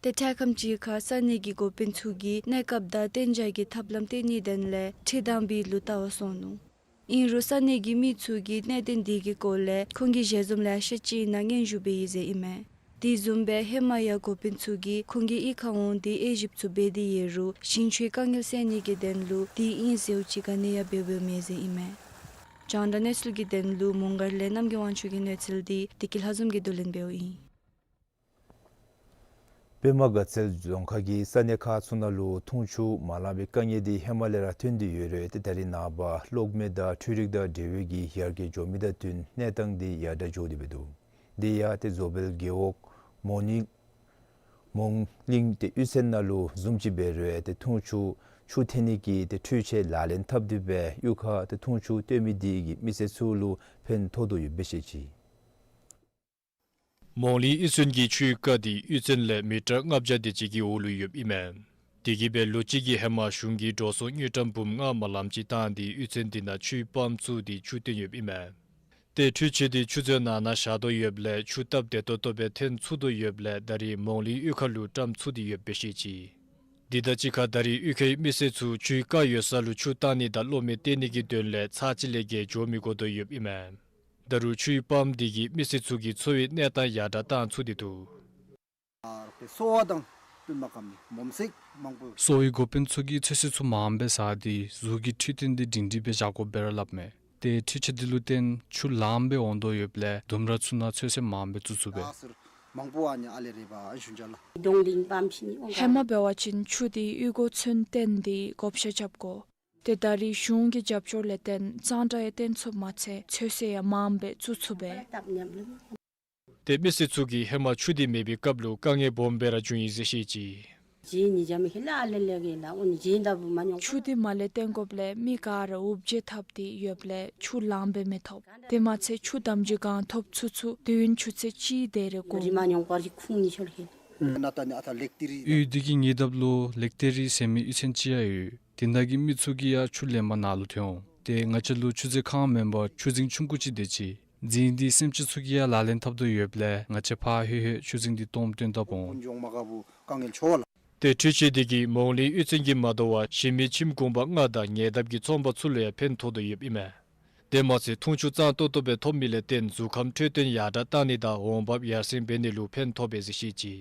ཏེ་འཕྲལ་ཁམས་ཅིག་ཁར་ས་གནས་ཀྱི་འགོ་དཔོན་ཚུ་གིས་གནས་སྐབས་དང་གཏན་འཇགས་ཀྱི་ཐབས་ལམ་སྟོན་ནིའི་དོན་ལས་ཁྲི་དང་སྦིས་ལུ་བལྟ་བར་སོང་ནུག། ཨིན་རུང་ས་གནས་ཀྱི་མི་ཚུ་གིས་གནད་དོན་འདི་གི་སྐོར་ལས་ཁོང་གི་ཞལ་འཛོམས་ལེ་ཤ་ཅིག་ནང་སྙན་ཞུ་འབད་ཡི་ཟེར་ཨིན་མས། དེ་བཟུམ་སྦེ་ཧེ་མ་ཡང་འགོ་དཔོན་ཚུ་གིས་ཁོང་གི་གཡུས་ཁར་འོང་སྟེ་དབྱེ་ཞིབ་ཚུ་འབད་དེ་ཡོད་རུང་ཞིང་ཆུའི་དཀའ་ངལ་སེལ་ནི་གི་དོན་ལུ་དེ་ཨིན་ཟེརཝ་ཅིག་ག་ནི་ཡང་འབད་འབདཝ་མེད་ཟེར་ཨིན་མས། རྒྱང་བསྒྲགས་གནས་ཚུལ་གྱི་དོན་ལུ་མོང་སྒར་ལས་རྣམ་རྒྱལ་དབང་ཕྱུག་གི་གནས་ཚུལ་འདི་བདེ་སྐྱིད་ལྷ་འཛོམས་ཀྱིས་བསྡུ་ལེན་འབདཝ་ཨིན། པདྨ་དགའ་ཚལ་རྫོང་ཁག་གི་ས་གནས་ཁག་ཚུ་ནང་ལུ་འཐུང་ཆུ་མ་ལང་པའི་དཀའ་ངལ་འདི་ཧེ་མ་ལས་ར་ཐོན་ཏེ་ཡོད་རུང་ཏེ་ད་རེས་ནངས་པ་གློག་མེ་དང་འཕྲུལ་རིག་དང་འབྲེལ་བའི་གི་ཡར་རྒྱས་འགྱོ་མི་དང་བསྟུན་གནས་སྟངས་འདི་ཡར་དྲག་འགྱོ་སྟེ་འབད་འདུག། དེ་ཡང་ཏེ་བཟོ་དཔལ་རྒེད་འོག་མོང་གླིང་མོང་གླིང་ཏེ་གཡུས་ཚན་ནང་ལུ་བཟུམ་ཅིག་འབད་རུང་ཏེ་འཐུང་ཆུ་ཆུ་འཐེན་ནི་གི་ཏེ་འཕྲུལ་ཆས་ལག་ལེན་འཐབ་སྟེ་སྦེ་གཡུས་ཁར་ཏེ་འཐུང་ཆུ་བཏོན་མི་འདི་གིས་མི་སེར་ཚུ་ལུ་ཕན་ཐོགས་དོ་ཡོདཔ་སྦེ་བཤད་ཅི། མོང་གླིང་གཡུས་ཚན་གྱི་ཆུའི་རྐ་འདི་གཡུས་ཚན་ལས་མི་ཊར་ལྔ་བརྒྱ་དེ་ཅིག་གི་འོག་ལུ་ཡོདཔ་ཨིན་མས། དེ་གིས་སྦེ་ལོ་གཅིག་གི་ཧེ་མ་གཞུང་གིས་འགྲོ་སོང་དངུལ་ཀྲམ་འབུམ་ལྔ་མ་ལངམ་ཅིག་བཏང་སྟེ་གཡུས་ཚན་འདི་ནང་ཆུའི་པམཔ་བཙུགས་ཏེ་ཆུ་བཏོན་ཡོདཔ་ཨིན་མས། ཏེ་འཕྲུལ་ཆས་འདི་ཆུ་མཛོད་ནང་ན་བཞག་དོ་ཡོདཔ་ལས་ཆུ་སྟབས་བདེ་ཏོག་ཏོ་སྦེ་འཐེན་ཚུགས་དོ་ཡོདཔ་ལས་ད་རེས་མོང་གླིང་གཡུས་ཁ་ལུ་བཀྲམ་ཚུགས་ཏེ་ཡོདཔ་སྦེ་བཤད་ཅི། དེ་དང་གཅིག་ཁར་ད་རེས་གཡུས་ཁའི་མི་སེར་ཚུ་ཆུའི་རྐ་ཡོད་ས་ལུ་ཆུ་བཏང་ནི་དང་གློག་མེ་བཏོན་ནི་གི་དོན་ལས་ཚར་གཅིག་ལས་བརྒལ་འགྱོ་མི་དགོ་དོ་ཡོདཔ་ཨིན་མས། ད་རུང་ཆུའི་པམཔ་འདི་གིས་མི་སེར་ཚུ་གི་འཚོ་བའི་གནས་སྟངས་ཡར་དྲག་བཏང་ཚུགས་ཏེ་འདུག། གསོ་བ་དང་བསྟུན་པ་གམ་ནི་མོམ་སིག་མང་པོ། གསོ་བའི་འགོ་དཔོན་ཚུ་གིས་ཚོད་བསྲེ་ཚུ་མངམ་སྦེ་ཟ་སྟེ་གཟུགས་ཀྱི་འཕྲོད་བསྟེན་འདི་སྒྲིང་སྒྲིང་སྦེ་བཞག་དགོཔ་སྦེ་ར་སླབ་མས། ཏེ་འཕྲུལ་ཆས་འདི་ལུ་བརྟེན་ཆུ་ལངམ་སྦེ་འོང་དོ་ཡོདཔ་ལས་ལྡུམ་ར་ཚུ་ནང་ཚོད་བསྲེ་མངམ་སྦེ་བཙུགས་ཚུགས་པས། མང་པོ་ཨ་ནི་ཨ་ལས་རེ་བ་ཞུ་ཅ་ལགས། ཧེ་མ་འབད་བ་ཅིན་ཆུ་འདི་གཡུས་སྒོ་ཚུན་བཏོན་ཏེ་བགོ་བཤའ་རྐྱབ་དགོ། ཏེ་ད་རེས་གཞུང་གི་རྒྱབ་སྐྱོར་ལས་བརྟེན་གཙང་སྦྲ་ཡང་བཏོན་ཚུགསཔ་མ་ཚད་ཚོད་བསྲེ་ཡང་མངམ་སྦེ་བཙུགས་ཚུགས་པས། ཏེ་མི་སེར་ཚུ་གིས་ཧེ་མ་ཆུ་འདི་མེད་པའི་སྐབས་ལུ་དཀའ་ངལ་སྦོམ་སྦེ་ར་བྱུང་ཡི་ཟེར་བཤད་ཅི། རྗེས་ནི་འཇམ་ཧེ་ལ་ཨ་ལེ་ལེ་གི་ལ་ཨོ་ནི་རྗེས་འདབ་མ་ཉོང་། ཆུ་འདི་མར་ལས་བཏོན་དགོཔ་ལས་མི་ག་ར་འུབ་བྱེད་འཐབ་སྟེ་ཡོདཔ་ལས་ཆུ་ལངམ་སྦེ་མི་ཐོབ། དེ་མ་ཚད་ཆུ་དམ་ཅིག་གང་ཐོབ་ཚུན་ཚོད་དུས་ཡུན་ཆུ་ཚོད་གཅིག་དེ་རེ་དགོ། རི་མ་ཉོང་པར་གྱི་ཁུངས་ནི་ཆོལ་ཧེ། གཡུས་འདི་གི་ཉེ་འདབས་ལུ་ལེག་ཏེ་རི་ཟེར་མི་གཡུས་ཚན་ཅིག་ཡང་ཡོད། དེ་ནང་གི་མི་ཚུ་གིས་ཡང་ཆུ་ལེན་པར་ནཱ་ལུ་ཐོན་འོང་། ཏེ་ང་བཅས་ལུ་ཆུ་རྫིང་ཁང་མེན་པར་ཆུ་རྫིང་ཆུང་ཀུ་ཅིག་དེ་ཅིག་རྫིང་འདི་སེམས་ཅན་ཚུ་གིས་ཡང་ལག་ལེན་འཐབ་དོ་ཡོདཔ་ལས་ང་བཅས་ཕར་ལྷོད་ལྷོད་ཆུ་རྫིང་འདི་སྟོངམ་བཏོན་དཔ་འོང་། ཏེ་འཕྲུལ་ཆས་འདི་གིས་མོང་ལིང་གཡུས་ཚན་གྱིས་མ་དོ་བར་གཞན་མི་ཁྱིམ་གུང་པ་ལྔ་དང་ཉེ་འདབས་ཀྱི་ཚོང་པ་ཚུ་ལུ་ཡང་ཕན་ཐོགས་དོ་ཡོདཔ་ཨིན་མས། དེ་མ་ཚད་འཐུང་ཆུ་གཙང་ཏོག་ཏོ་སྦེ་ཐོབ་མི་ལས་བརྟེན་གཟུགས་ཁམས་འཕྲོད་བསྟེན་ཡར་དྲག་གཏང་ནི་དང་འོང་འབབ་ཡར་སེང་འབད་ནི་ལུ་ཕན་ཐོགས་པས་ཟེར་བཤད་ཅི།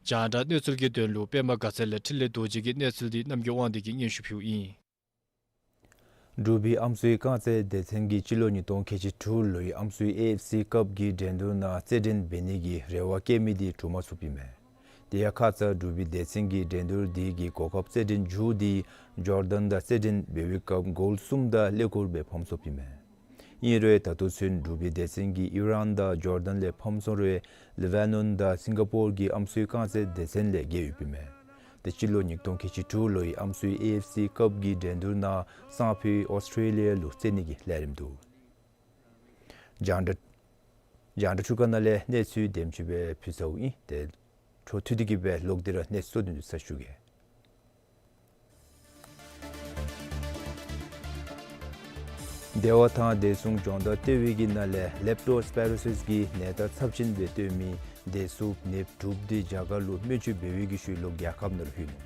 རྒྱང་བསྒྲགས་གནས་ཚུལ་གྱི་དོན་ལུ་པདྨ་དགའ་ཚལ་ལས་འཕྲིན་ལས་རྡོ་རྗེ་གི་གནས་ཚུལ་འདི་རྣམ་རྒྱལ་དབང་འདུས་ཀྱིས་སྙན་ཞུ་ཕུལཝ་ཨིན། འབྲུག་པའི་ཨམ་སྲུའི་རྐང་རྩེད་སྡེ་ཚན་གྱིས་སྤྱི་ལོ་ཉིས་སྟོང་ཁལ་གཅིག་དྲུག་ལོའི་ཨམ་སྲུའི་ཨེ་ཨེཕ་སི་ཀབ་ཀྱི་འགྲན་བསྡུར་ནང་རྩེད་འགྲན་འབད་ནི་གི་རེ་བ་བསྐྱེད་མི་འདི་གྲུབ་མ་ཚུགསཔ་ཨིན་མས། དེ་ཡང་ཁ་ཙ་འབྲུག་པའི་སྡེ་ཚན་གྱིས་འགྲན་བསྡུར་འདི་གི་གོ་སྐབས་རྩེད་འགྲན་མཇུག་འདི་ཇོར་ཌན་དང་རྩེད་འགྲན་འབད་བའི་སྐབས་གོལ་གསུམ་དང་ཀླད་ཀོར་སྦེ་ཕམ་སོཔ་ཨིན་མས། ཨིན་རུང་ད་ལྟོ་ཚུན་འབྲུག་པའི་སྡེ་ཚན་གྱིས་ཨི་རཱན་དང་ཇོར་ཌན་ལས་ཕམ་སོང་རུང་ལེ་བ་ནོན་དང་སིང་ག་པོར་གྱི་ཨམ་སྲུའི་རྐང་རྩེད་སྡེ་ཚན་ལས་རྒྱལ་ཡོདཔ་ཨིན་མས། ཏེ་སྤྱི་ལོ་ཉིས་སྟོང་ཁལ་གཅིག་དྲུག་ལོའི་ཨམ་སྲུའི་ཨེ་ཨེཕ་སི་ཀབ་ཀྱི་འགྲན་བསྡུར་ནང་སང་ཕོད་ཨོསི་ཊེ་ལི་ཡ་ལུ་རྩེད་ནི་གི་ལས་རིམ་འདུག། རྒྱང་བསྒྲགས་རྒྱང་བསྒྲགས་འཕྲུལ་ཁང་ནང་ལས་གནས་ཚུལ་དེམ་ཅིག་སྦེ་ཕུལ་ཚརཝ་ཨིན། ཏེ་འཕྲོ་མཐུད་དེ་གི་སྦེ་ལོག་སྟེ་ར་གནས་ཚུལ་གཙོ་དོན་ཚུ་ཞུ་གེ། བདེ་བ་དང་བདེ་སྲུང་སྦྱོང་བརྡར་ལྟེ་བའི་གི་ནང་ལས་ལེབ་ཊོ་སི་པེ་རོ་སིས་ཀྱི་ནད་རྟགས་ཚབས་ཆེན་སྦེ་སྟོན་མི་བདེ་སྲུངཔ་ནདཔ་དྲུག་འདི་རྒྱ་གར་ལུ་སྨན་བཅོས་འབད་བའི་གི་ཤུལ་ལུ་རྒྱལ་ཁབ་ནང་ལུ་ལྷོད་ནུག།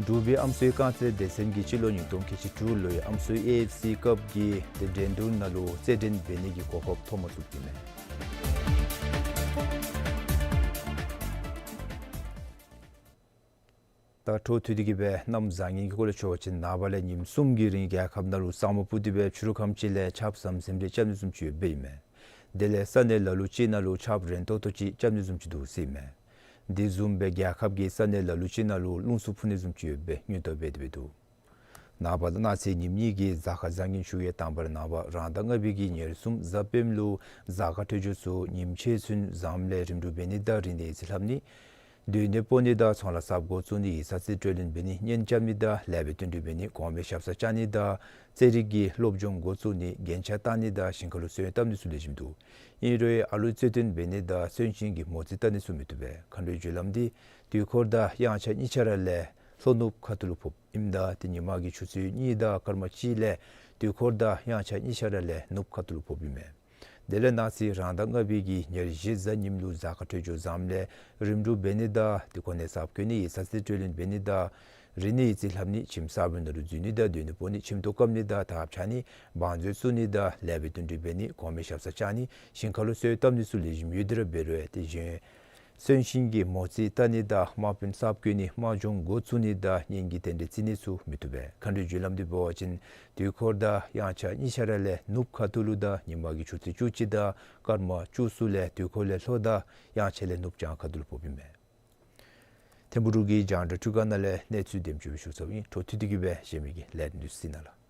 འབྲུག་པའི་ཨམ་སྲུའི་རྐང་རྩེད་སྡེ་ཚན་གྱིས་སྤྱི་ལོ་ཉིས་སྟོང་ཁལ་གཅིག་དྲུག་ལོའི་ཨམ་སྲུའི་ཨེ་ཨེཕ་སི་ཀབ་ཀྱི་ཏེ་འགྲན་བསྡུར་ནང་ལུ་རྩེད་འགྲན་འབད་ནི་གི་གོ་སྐབས་ཐོབ་མ་ཚུགསཔ་ཨིན་མས། ད་འཕྲོ་མཐུད་དེ་གི་སྦེ་གནམ་བཟང་ངན་གྱི་སྐོར་ལས་ཞུ་བ་ཅིན་ནངས་པ་ལས་ཉིནམ་གསུམ་གྱི་རིང་རྒྱལ་ཁབ་ནང་ལུ་ས་སྨུག་སྤུབས་ཏེ་སྦེ་ཕྱི་རུ་ཁམས་ཅིག་ལས་ཆརཔ་ཟམ་ཟིམ་རེ་རྐྱབ་ནི་བཟུམ་ཅིག་ཡོདཔ་ཨིན་མས། དེ་ལས་ས་གནས་ལ་ལུ་ཅིག་ནང་ལུ་ཆརཔ་རན་ཏོག་ཏོ་ཅིག་རྐྱབ་ནི་བཟུམ་ཅིག་འདུག་ཟེར་ཨིན་མས། དེ་བཟུམ་སྦེ་རྒྱལ་ཁབ་ཀྱི་ས་གནས་ལ་ལུ་ཅིག་ནང་ལུ་རླུང་འཚུབ་འཕུ་ནི་བཟུམ་ཅིག་ཡོད་པའི་སྔོན་བརྡ་འབད་དེ་སྦེ་འདུག། ནངས་པ་དང་གནངས་ཚེ་ཉིནམ་གཉིས་ཀྱི་གཟའ་སྐར་བཟང་ངན་ཞུ་ཡི། དང་པ་ར་ནངས་པ་རང་ཟླ་ལྔ་པའི་གི་ཉེར་གསུམ་གཟའ་སྤེནམ་ལུ་གཟའ་སྐར་འཕྲོད་སྦྱོར་ཚུ་ཉིནམ་ཕྱེད་ཚུན་ཟམ་ལས་རིམ་གྲོ་འབད་ནི་དང་རིག་གནས་ཡིག་རྩིས་ལྷབ་ནི། སྡོད་གནས་སྤོ་ནི་དང་ཚོང་ལཱ་གསརཔ་འགོ་བཙུགས་ནི། ཡིག་ཚང་རྩིས་སྤྲོད་ལེན་འབད་ནི། གཉེན་རྐྱབ་ནི་དང་ལེགས་པའི་བསྟུན་གྲོས་འབད་ནི། གོང་མའི་ཞབས་སར་བཅར་ནི་དང་རྩེད་རིགས་ཀྱི་སློབ་སྦྱོང་འགོ་བཙུགས་ནི། རྒྱན་ཆ་བཏགས་ནི་དང་ཞིང་ཁ་ལུ་སོན་བཏབ་ནི་ཚུ་ལེགས་ཤོམ་འདུག། ཨིན་རུང་ཨ་ལུ་རྩོད་ལྡན་འབད་ནི་དང་གསོན་གཤིན་གྱི་མོ་རྩིས་བལྟ་ནི་ཚུ་མི་བཏུབ་པས། མཁའ་འགྲོའི་རྒྱུ་ལམ་འདི་དུས་འཁོར་དང་དབྱངས་འཆར་གཉིས་ཆ་ར་ལས་ལྷོ་ནུབ་ཁ་ཐུག་ལུ་ཕོགཔ་ཨིནམ་ད་ཏེ་ཉིན་མ་གི་ཆུ་ཚོད་གཉིས་དང་སྐར་མ་གཅིག་ལས་དུས་འཁོར་དང་དབྱངས་འཆར་གཉིས་ཆ་ར་ལས་ནུབ་ཁ་ཐུག་ལུ་ཕོགཔ་ཨིན་མས། དེ་ལས་གནངས་ཚེ་རང་ཟླ་ལྔ་པའི་གི་ཉེར་བཞི་གཟའ་ཉིམ་ལུ་གཟའ་སྐར་འཕྲོད་སྦྱོར་ཟམ་ལས་རིམ་གྲོ་འབད་ནི་དང་ཏེ་གོ་གནས་གསརཔ་བསྐོ་ནི། ཡིག་ཚང་རྩིས་སྤྲོད་ལེན་འབད་ནི་དང་རིག་གནས་ཡིག་རྩིས་ལྷབ་ནི། ཁྱིམ་གསརཔ་ནང་ལུ་འཛུལ་ནི་དང་སྡོད་གནས་སྤོ་ནི། ཁྱིམ་ཐོག་བཀབ་ནི་དང་དར་ཁྱབ་ནི། བང་མཛོད་བཙུགས་ནི་དང་ལེགས་པའི་བསྟུན་གྲོས་འབད་ནི། གོང་མའི་ཞབས་སར་བཅར་ནི། ཞིང་ཁ་ལུ་སོན་བཏབ་ནི་ཚུ་ལེགས་ཤོམ་ཡོད་དེ་ར་འབད་རུང་ཏེ་གཞན་གསོན་གཤིན་གྱི་མོ་རྩིས་བལྟ་ནི་དང་དམག་དཔོན་གསརཔ་བསྐོ་ནི། དམག་སྦྱོང་འགོ་བཙུགས་ནི་དང་གཉེན་གྱི་རྟེན་འབྲེལ་བརྩི་ནི་ཚུ་མི་བཏུབ་པས། མཁའ་འགྲོའི་རྒྱུ་ལམ་འདི་འབད་བ་ཅིན་དུས་འཁོར་དང་དབྱངས་འཆར་གཉིས་ཆ་ར་ལས་ནུབ་ཁ་ཐུག་ལུ་དང་ཉིན་མ་གི་ཆུ་ཚོད་བཅུ་གཅིག་དང་སྐར་མ་བཅུ་གསུམ་ལས་དུས་འཁོར་ལས་ལྷོ་དང་དབྱངས་འཆར་ལས་ནུབ་བྱང་ཁ་ཐུག་ལུ་ཕོགཔ་ཨིན་མས། ཐིམ་ཕུ་འབྲུག་གི་རྒྱང་བསྒྲགས་འཕྲུལ་ཁང་ནང་ལས་གནས་ཚུལ་དེམ་ཅིག་སྦེ་ཞུ་ཚརཝ་ཨིན། འཕྲོ་མཐུད་དེ་གི་སྦེ་གཞན་མི་གི་ལས་རིམ་འདི་ཚུ་གཟིགས་གནང་ལགས།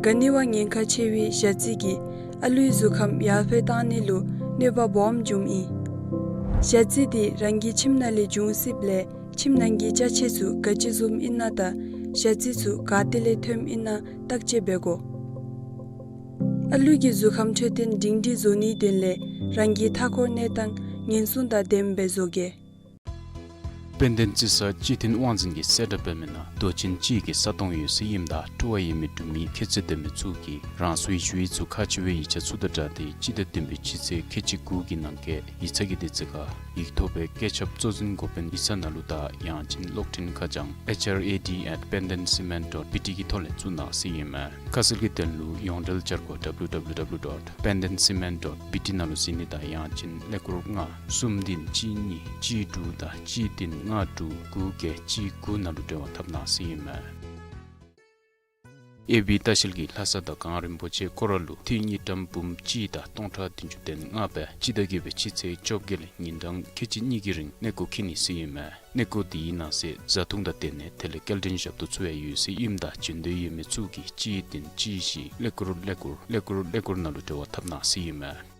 ག་ནི་བ་ཉེན་ཁ་ཆེ་བའི་ཞ་རྩི་གིས་ཨ་ལུའི་གཟུགས་ཁམས་ཡར་འཕེལ་བཏང་ནི་ལུ་གནོད་པ་སྦོམ་འབྱུངམ་ཨིན། ཞ་རྩི་འདི་རང་གི་ཁྱིམ་ནང་ལས་འབྱུང་སྲིདཔ་ལས་ཁྱིམ་ནང་གི་ཅ་ཆས་ཚུ་ག་ཅི་བཟུམ་ཨིན་ན་དང་ཞ་རྩི་ཚུ་ག་ཏེ་ལས་ཐོནམ་ཨིན་ན་བརྟག་དཔྱད་འབད་དགོ། ཨ་ལུ་གི་གཟུགས་ཁམས་འཕྲོད་བསྟེན་སྒྲིང་སྒྲིང་བཟོ་ནིའི་དོན་ལས་རང་གི་མཐའ་འཁོར་གནས་སྟངས་ཉེན་སྲུང་དང་ལྡནམ་སྦེ་བཟོ་གེ། དཔལ་ལྡན་རྩི་ས་སྤྱི་བསྟེན་དབང་འཛིན་གྱིས་གསལ་བསྒྲགས་འབད་མི་ནང་མདོ་ཆེན་སྤྱི་གི་ས་སྟོང་ཡོད་ཟེར་ཨིནམ་ད་སྤྲོ་བ་ཡོད་མི་འབྲུག་མི་ཁྱད་ཚད་ལྡན་མི་ཚུ་གིས་རང་སོའི་ཞུ་ཡིག་ཚུ་ཁག་ཆེ་བའི་ཡིག་ཆ་ཚུ་དང་སྦྲགས་ཏེ་སྤྱི་ཟླ་བདུན་པའི་སྤྱི་ཚེས་ཁལ་གཅིག་དགུ་གི་ནང་འཁོད་ཡིག་ཚང་གི་དེ་ཚེ་ཁར་ཡིག་ཐོག་སྦེ་བཀོད་ཁྱབ་གཙོ་འཛིན་འགོ་དཔོན་ཡིག་ཚང་ནང་ལུ་དང་ཡང་ཅིན་གློག་འཕྲིན་ཁ་བྱང་H R A D at pandancement dot B T གི་ཐོག་ལས་བཙུགས་གནང་ཟེར་ཨིན་མས། ཁ་གསལ་གྱི་དོན་ལུ་ཡོངས་འབྲེལ་འཆར་སྒོ་W W W dot pandancement dot B T ནང་ལུ་གཟིགས་ནི་དང་ཡང་ཅིན་ཀླད་ཀོར་ལྔ་གསུམ་བདུན་གཅིག་གཉིས་གཅིག་དྲུག་དང་གཅིག་བདུན་ལྔ་དྲུག་དགུ་བརྒྱད་གཅིག་དགུ་ནང་ལུ་འབྲེལ་བ་འཐབ་གནང་ཟེར་ཨིན་མས། ཨེ་བི་ལྟ་བཤལ་གྱིས་ལྷ་ས་དང་གངས་རིན་པོ་ཆེ་སྐོར་ར་ལུ་ཏི་རུ་དངུལ་ཀྲམ་འབུམ་གཅིག་དང་སྟོང་ཕྲག་བདུན་ཅུ་དོན་ལྔ་སྦེ་སྤྱི་ཟླ་བརྒྱད་པའི་སྤྱི་ཚེས་བཅོ་བརྒྱད་ལས་ཉིན་གྲངས་ཁལ་གཅིག་གཉིས་ཀྱི་རིང་གནས་སྐོར་འཁྱིད་ནི་ཟེར་ཨིན་མས། གནས་སྐོར་དེའི་ནང་གསེས་བཟའ་འཐུང་དང་དེ་ནང་ཐད་ལས་སྐྱེལ་འདྲེན་ཞབས་ཏོག་ཚུ་ཡང་ཡོད་ཟེར་ཨིནམ་ད་བྱོན་འདོད་ཡོད་མི་ཚུ་གིས་གཅིག་བདུན་གཅིག་བཞི་ཀླད་ཀོར་ཀླད་ཀོར་ཀླད་ཀོར་ཀླད་ཀོར་ནང་ལུ་འབྲེལ་བ་འཐབ་གནང་ཟེར་ཨིན་མས།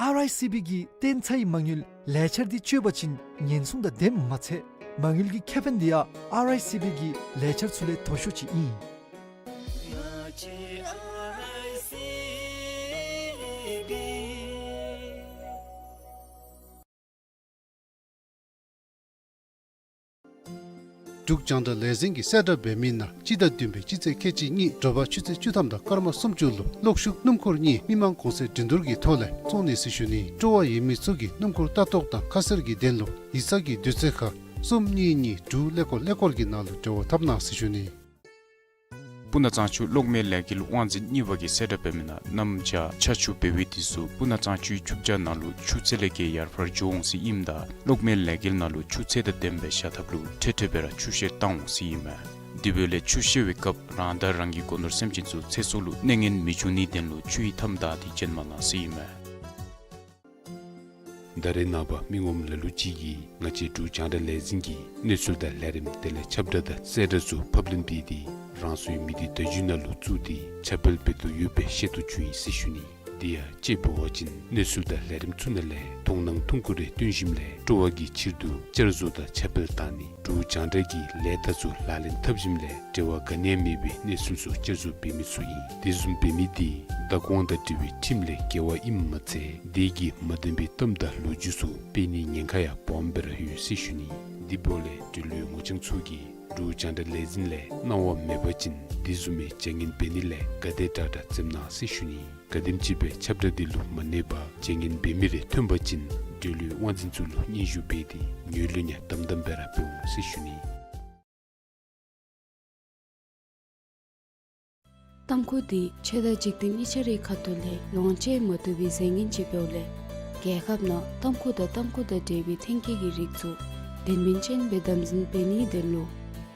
ཨར་ཨའི་སི་བི་གི་བརྟན་ཚའི་མ་དངུལ་ལས་འཆར་འདི་སྤྱོད་པ་ཅིན་ཉེན་སྲུང་དང་ལྡནམ་མ་ཚད་མ་དངུལ་གྱི་ཁེ་ཕན་འདི་ཡང་ཨར་ཨའི་སི་བི་གི་ལས་འཆར་ཚུ་ལས་མཐོ་ཤོས་ཅིག་ཨིན། འབྲུག་རྒྱང་བསྒྲགས་ལས་འཛིན་གྱིས་གསལ་བསྒྲགས་འབད་མི་ནང་སྤྱི་ཟླ་བདུན་པའི་སྤྱི་ཚེས་ཁལ་གཅིག་གཉིས་དྲོ་པ་ཆུ་ཚོད་བཅུ་ཐམ་དང་སྐར་མ་སུམ་ཅུ་ལུ་གློག་ཤུགས་སྣུམ་འཁོར་གཉིས་མི་མང་གོང་ཚད་འགྲན་བསྡུར་གྱི་ཐོག་ལས་བཙོང་ནི་ཟེར་ཞུ་ནི། སྤྲོ་བ་ཡོད་མི་ཚུ་གིས་སྣུམ་འཁོར་ལྟ་རྟོག་དང་ཁ་གསལ་གྱི་དོན་ལུ་ཡིག་ཚང་གི་དུས་ཚོད་ཁར་གསུམ་གཉིས་གཉིས་དྲུག་ཀླད་ཀོར་ཀླད་ཀོར་གྱི་ནང་ལུ་འབྲེལ་བ་འཐབ་གནང་ཟེར་ཞུ་ནི། སྤུ་ན་གཙང་ཆུ་གློག་མེ་ལས་འགུལ་དབང་འཛིན་གཉིས་པ་གིས་གསལ་བསྒྲགས་འབད་མི་ནང་གནམ་བྱཱར་ཆར་ཆུ་འབབ་པའི་དུས་སུ་སྤུ་ན་གཙང་ཆུའི་ཆུ་བྱ་ནང་ལུ་ཆུ་ཚད་ལས་བརྒལ་ཡར་འཕར་འགྱོ་འོང་ཟེར་ཨིནམ་ད་གློག་མེ་ལས་འགུལ་ནང་ལུ་ཆུ་ཚད་དང་ལྡནམ་སྦེ་བཞག་ཐབས་ལུ་འཕྲལ་འཕྲལ་སྦེ་ར་ཆུ་བཤེར་བཏང་འོང་ཟེར་ཨིན་མས། དེ་འབདཝ་ལས་ཆུ་བཤེར་བའི་སྐབས་རང་དང་རང་གི་སྒོ་ནོར་སེམས་ཅན་ཚུ་ཚེ་སྲོག་ལུ་གནོད་ངན་མི་འབྱུང་ནིའི་དོན་ལུ་ཆུ་ཡི་མཐའམ་བདའ་སྟེ་བྱོན་མ་གནང་ཟེར་ཨིན་མས། ད་རེས་ནངས་པ་མི་ངོམ་ལ་ལུ་ཅིག་གིས་ང་བཅས་འབྲུག་རྒྱང་བསྒྲགས་ལས་འཛིན་གྱི་གནས་ཚུལ་དང་ལས་རིམ་དེ་ལས་ཁྱབ་བསྒྲགས་དང་གསལ་བསྒྲགས་ཚུ་ཕབ་ལེན་འབད་དེ་རང་སོའི་མི་སྡེ་བརྡ་བརྒྱུད་ནང་ལུ་བཙུགས་ཏེ་ཁྱབ་སྤེལ་འབད་དོ་ཡོདཔ་སྦེ་ཤེས་རྟོགས་བྱུང་ཡི་ཟེར་ཞུ་ནི། དེ་ཡང་དཔྱེ་འབད་བ་ཅིན་གནས་ཚུལ་དང་ལས་རིམ་ཚུ་ནང་ལས་མཐོང་སྣང་ཐུང་ཀུ་རེ་སྟོན་ཞིནམ་ལས་སྤྲོ་བ་གི་ཕྱིར་དུ་བསྐྱར་བཟོ་དང་ཁྱབ་སྤེལ་བཏང་ནི། འབྲུག་རྒྱང་བསྒྲགས་ཀྱི་ལས་རྟགས་ཚུ་ལག་ལེན་འཐབ་ཞིནམ་ལས་འབྲེལ་བ་ག་ནི་ཡང་མེད་པའི་གནས་ཚུལ་ཚུ་བསྐྱར་བཟོ་འབད་མི་ཚུ་ཨིན། དེ་བཟུམ་འབད་མི་དེ་བདག་དབང་དང་འབྲེལ་བའི་ཁྲིམས་ལས་འགལ་བ་ཨིནམ་མ་ཚད་དེ་གིས་མ་བདེན་པའི་གཏམ་དང་ལོ་རྒྱུས་ཚུ་སྤེལ་ནིའི་ཉེན་ཁ་ཡང་སྦོམ་སྦེ་ར་ཡོད་ཟེར་ཞུ་ནི། དེ་འབདཝ་ལས་འབྲེལ་ཡོད་ངོ་རྐྱང་ཚུ་གིས་འབྲུག་རྒྱང་བསྒྲགས་ལས་འཛིན་ལས་གནང་བ་མེད་པ་ཅིན་དེ་བཟུམ་མའི་བྱ་ངན་འབད་ནི་ལས་ག་དེ་དྲག་དྲག་འཛེམ་གནང་ཟེར་ཞུ་ནི། ག་དེམ་ཅིག་སྦེ་ཁྱབ་བསྒྲགས་འདི་ལུ་མ་གནས་པར་བྱ་ངན་འབད་མི་རེ་ཐོན་པ་ཅིན་འབྲེལ་ཡོད་དབང་འཛིན་ཚུ་ལུ་སྙན་ཞུ་འབད་དེ་ངོས་ལེན་ཡང་དམ་དམ་སྦེ་ར་འབད་འོང་ཟེར་ཞུ་ནི། ཏམ་ཁུ་འདི་ཆོས་དང་འཇིག་རྟེན་གཉིས་ཆ་རའི་ཁ་ཐུག་ལས་ལོངས་སྤྱོད་མ་བཏུབ་པའི་རྫས་ངན་ཅིག་འབདཝ་ལས་རྒྱལ་ཁབ་ནང་ཏམ་ཁུ་དང་ཏམ་ཁུ་དང་འབྲེལ་བའི་ཐོན་སྐྱེད་ཀྱི་རིགས་ཚུ་ལྡན་མིན་ཅན་སྦེ་དམ་འཛིན་འབད་ནིའི་དོན་ལུ་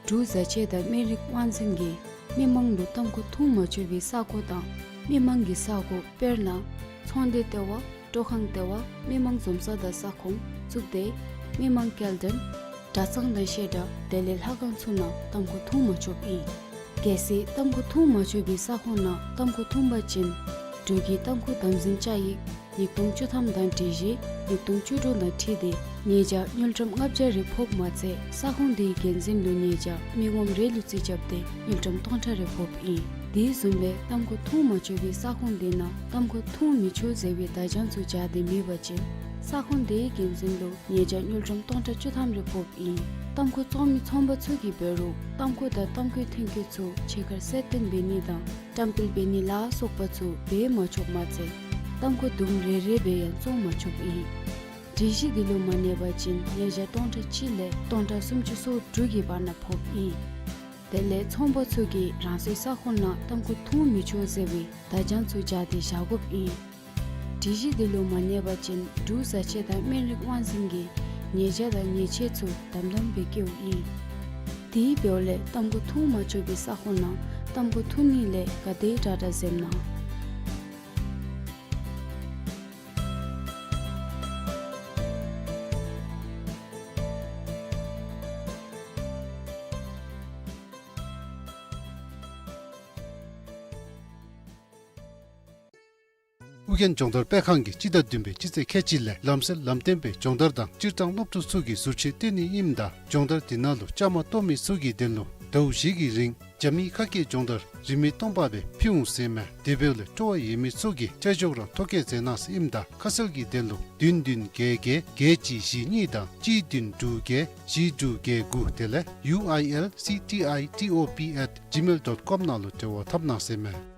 འབྲུག་བཟའ་ཆས་དང་སྨན་རིགས་དབང་འཛིན་གྱིས་མི་མང་ལུ་ཏམ་ཁུ་འཐུང་མ་ཆོག་པའི་ས་གོ་དང་མི་མང་གི་ས་གོ་དཔེར་ན་ཚོང་སྡེ་ལྟེ་བ། སྤྲོ་ཁང་ལྟེ་བ། མི་མང་འཛོམས་ས་དང་ས་ཁོངས་བཙུགས་ཏེ་མི་མང་སྐྱེལ་འདྲེན་གྲྭ་ཚང་དང་བཤད་གྲྭ་དེ་ལས་ལྷ་ཁང་ཚུ་ནང་ཏམ་ཁུ་འཐུང་མ་ཆོགཔ་ཨིན། གལ་སྲིད་ཏམ་ཁུ་འཐུང་མ་ཆོག་པའི་ས་ཁོངས་ནང་ཏམ་ཁུ་འཐུང་པ་ཅིན་འབྲུག་གི་ཏམ་ཁུ་དམ་འཛིན་བཅའ་ཡིག་ཉིས་སྟོང་བཅུ་ཐམ་དང་སྒྲིག་གཞི་ཉིས་སྟོང་བཅུ་དྲུག་དང་འཁྲིལ་ཏེ་ ཉེས་བྱ་དངུལ་ཀྲམ་ལྔ་བརྒྱ་རེ་ཕོགཔ་མ་ཚད་ས་ཁོངས་དེའི་འགན་འཛིན་ལུ་ཉེས་བྱ་མི་ངོམ་རེ་ལུ་རྩིས་རྐྱབ་སྟེ་དངུལ་ཀྲམ་སྟོང་ཕྲག་རེ་ཕོགཔ་ཨིན། དེ་བཟུམ་སྦེ་ཏམ་ཁུ་འཐུང་མ་ཆོག་པའི་ས་ཁོངས་དེ་ནང་ཏམ་ཁུ་འཐུང་མི་ཆོག་ཟེར་བའི་བརྡ་བྱང་ཚུ་སྦྱར་ཏེ་མེད་པ་ཅིན་ས་ཁོངས་དེའི་འགན་འཛིན་ལུ་ཉེས་བྱ་དངུལ་ཀྲམ་སྟོང་ཕྲག་བཅུ་ཐམ་རེ་ཕོགཔ་ཨིན། ཏམ་ཁུ་བཙོང་མི་ཚོང་པ་ཚུ་གིས་འབད་རུང་ཏམ་ཁུ་དང་ཏམ་ཁུའི་ཐོན་སྐྱེད་ཚུ་ཕྱི་ཁར་གསལ་སྟོན་འབད་ནི་དང་བཀྲམ་སྤེལ་འབད་ནི་ལ་སོགས་པ་ཚུ་འབད་མ་ཆོགཔ་མ་ཚད་ཏམ་ཁུ་དུམ་རེ་རེ་སྦེ་ཡང་བཙོང་མ་ཆོགཔ་ཨིན། སྒྲིག་གཞི་འདི་ལུ་མ་གནས་པ་ཅིན་ཉེས་བྱ་སྟོང་ཕྲག་གཅིག་ལས་སྟོང་ཕྲག་སུམ་ཅུ་སོ་དྲུག་གི་བར་ན་ཕོགཔ་ཨིན། དེ་ལས་ཚོང་པ་ཚུ་གིས་རང་སོའི་ས་ཁོངས་ནང་ཏམ་ཁུ་འཐུང་མི་ཆོག་ཟེར་བའི་བརྡ་བྱང་ཚུ་སྦྱར་ཏེ་བཞག་དགོཔ་ཨིན། སྒྲིག་གཞི་འདི་ལུ་མ་གནས་པ་ཅིན་འབྲུག་བཟའ་ཆས་དང་སྨན་རིགས་དབང་འཛིན་གྱིས་ཉེས་བྱ་དང་ཉེས་ཆད་ཚུ་དམ་དམ་སྦེ་བཀལཝ་ཨིན། དེ་འབདཝ་ལས་ཏམ་ཁུ་འཐུང་མ་ཆོག་པའི་ས་ཁོངས་ནང་ཏམ་ཁུ་འཐུང་ནི་ལས་ག་དེ་དྲག་དྲག་འཛེམ་གནང་། ཨོ་རྒྱན་སྦྱོང་བརྡར་སྤེལ་ཁང་གིས་སྤྱི་ཟླ་བདུན་པའི་སྤྱི་ཚེས་ཁལ་གཅིག་ལས་ལམ་སེལ་ལམ་སྟོན་པའི་སྦྱོང་བརྡར་དང་སྤྱིར་བཏང་སློབ་ཕྲུག་ཚུ་གི་ཟུར་ཆེན་སྟོན་ནི་ཨིནམ་ད་སྦྱོང་བརྡར་དེ་ནང་ལུ་བཅའ་མར་གཏོགས་མི་ཚུ་གི་དོན་ལུ་ཟླཝ་བཞི་གི་རིང་རྒྱ་མིའི་ཁ་སྐད་སྦྱོང་བརྡར་རིན་མེད་སྟོང་པ་སྦེ་ཕུལ་འོང་ཟེར་མས། དེ་འབདཝ་ལས་སྤྲོ་བ་ཡོད་མི་ཚུ་གིས་ཁྱད་ཞོག་རང་ཐོ་བཀོད་མཛད་གནང་ཟེར་ཨིནམ་ད་ཁ་གསལ་གྱི་དོན་ལུ་བདུན་བདུན་བརྒྱད་བརྒྱད་བརྒྱད་གཅིག་བཞི་གཉིས་དང་གཅིག་བདུན་དྲུག་བརྒྱད་བཞི་དྲུག་བརྒྱད་དགུ་དེ་ལས་ཡུ་ཨའི་ཨེལ་སི་ཊི་ཨའི་ཊི་ཨོ་པི་ཨེཊ་ཇི་མེལ་ཌོཊ་ཀོམ་ནང་ལུ་འབྲེལ་བ་འཐབ་གནང་ཟེར་མས།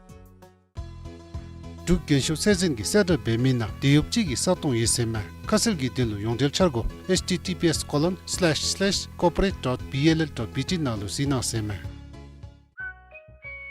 འབྲུག་རྒྱན་ཤོག་ཚད་འཛིན་གྱིས་གསལ་བསྒྲགས་འབད་མི་ནང་དེད་གཡོགཔ་ཅིག་གི་ས་སྟོང་ཡོད་ཟེར་མས། ཁ་གསལ་གྱི་དོན་ལུ་ཡོངས་འབྲེལ་འཆར་སྒོ་ཨེཆ་ཊི་ཊི་པི་ཨེསི་ཀོ་ལོན་སི་ལེཤ་སི་ལེཤ་ཀོར་པོ་རེཊ་ཌོཊ་བི་ཨེལ་ཨེལ་ཌོཊ་བི་ཊི་ནང་ལུ་གཟིགས་གནང་ཟེར་མས།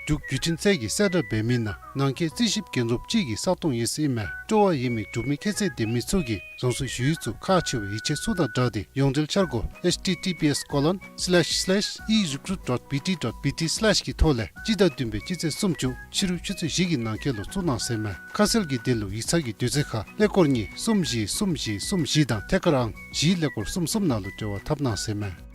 འབྲུག་བརྒྱུད་འཕྲིན་ཚད་ཀྱིས་གསལ་བསྒྲགས་འབད་མི་ནང་ནང་འཁོད་རྩིས་ཞིབ་རྒྱན་རོབ་ཅིག་གི་ས་སྟོང་ཡོད་ཟེར་ཨིན་མས། སྤྲོ་བ་ཡོད་མི་འབྲུག་མི་ཁྱད་ཚད་ལྡན་མི་ཚུ་གིས་རང་སོའི་ཞུ་ཡིག་ཚུ་ཁག་ཆེ་བའི་ཡིག་ཆ་ཚུ་དང་སྦྲགས་ཏེ་ཡོངས་འབྲེལ་འཆར་སྒོ་ཨེཆ་ཊི་ཊི་པི་ཨེསི་ཀོ་ལོན་སི་ལེཤ་སི་ལེཤ་ཨི་རི་ཀུ་རུཊ་ཌོཊ་བི་ཊི་ཌོཊ་བི་ཊི་སི་ལེཤ་གི་ཐོག་ལས་སྤྱི་ཟླ་བདུན་པའི་སྤྱི་ཚེས་སུམ་ཅུ་ཕྱི་རུ་ཆུ་ཚོད་བཞི་གི་ནང་འཁོད་ལུ་བཙུགས་གནང་ཟེར་མས། ཁ་གསལ་གྱི་དོན་ལུ་ཡིག་ཚང་གི་དུས་ཚོད་ཁར་ཀླད་ཀོར་གཉིས་གསུམ་བཞི་གསུམ་བཞི་གསུམ་བཞི་དང་ཐད་ཀར་ཨང་བཞི་ཀླད་ཀོར་གསུམ་གསུམ་ནང་ལུ་འབྲེལ་བ་འཐབ་གནང་ཟེར་མས།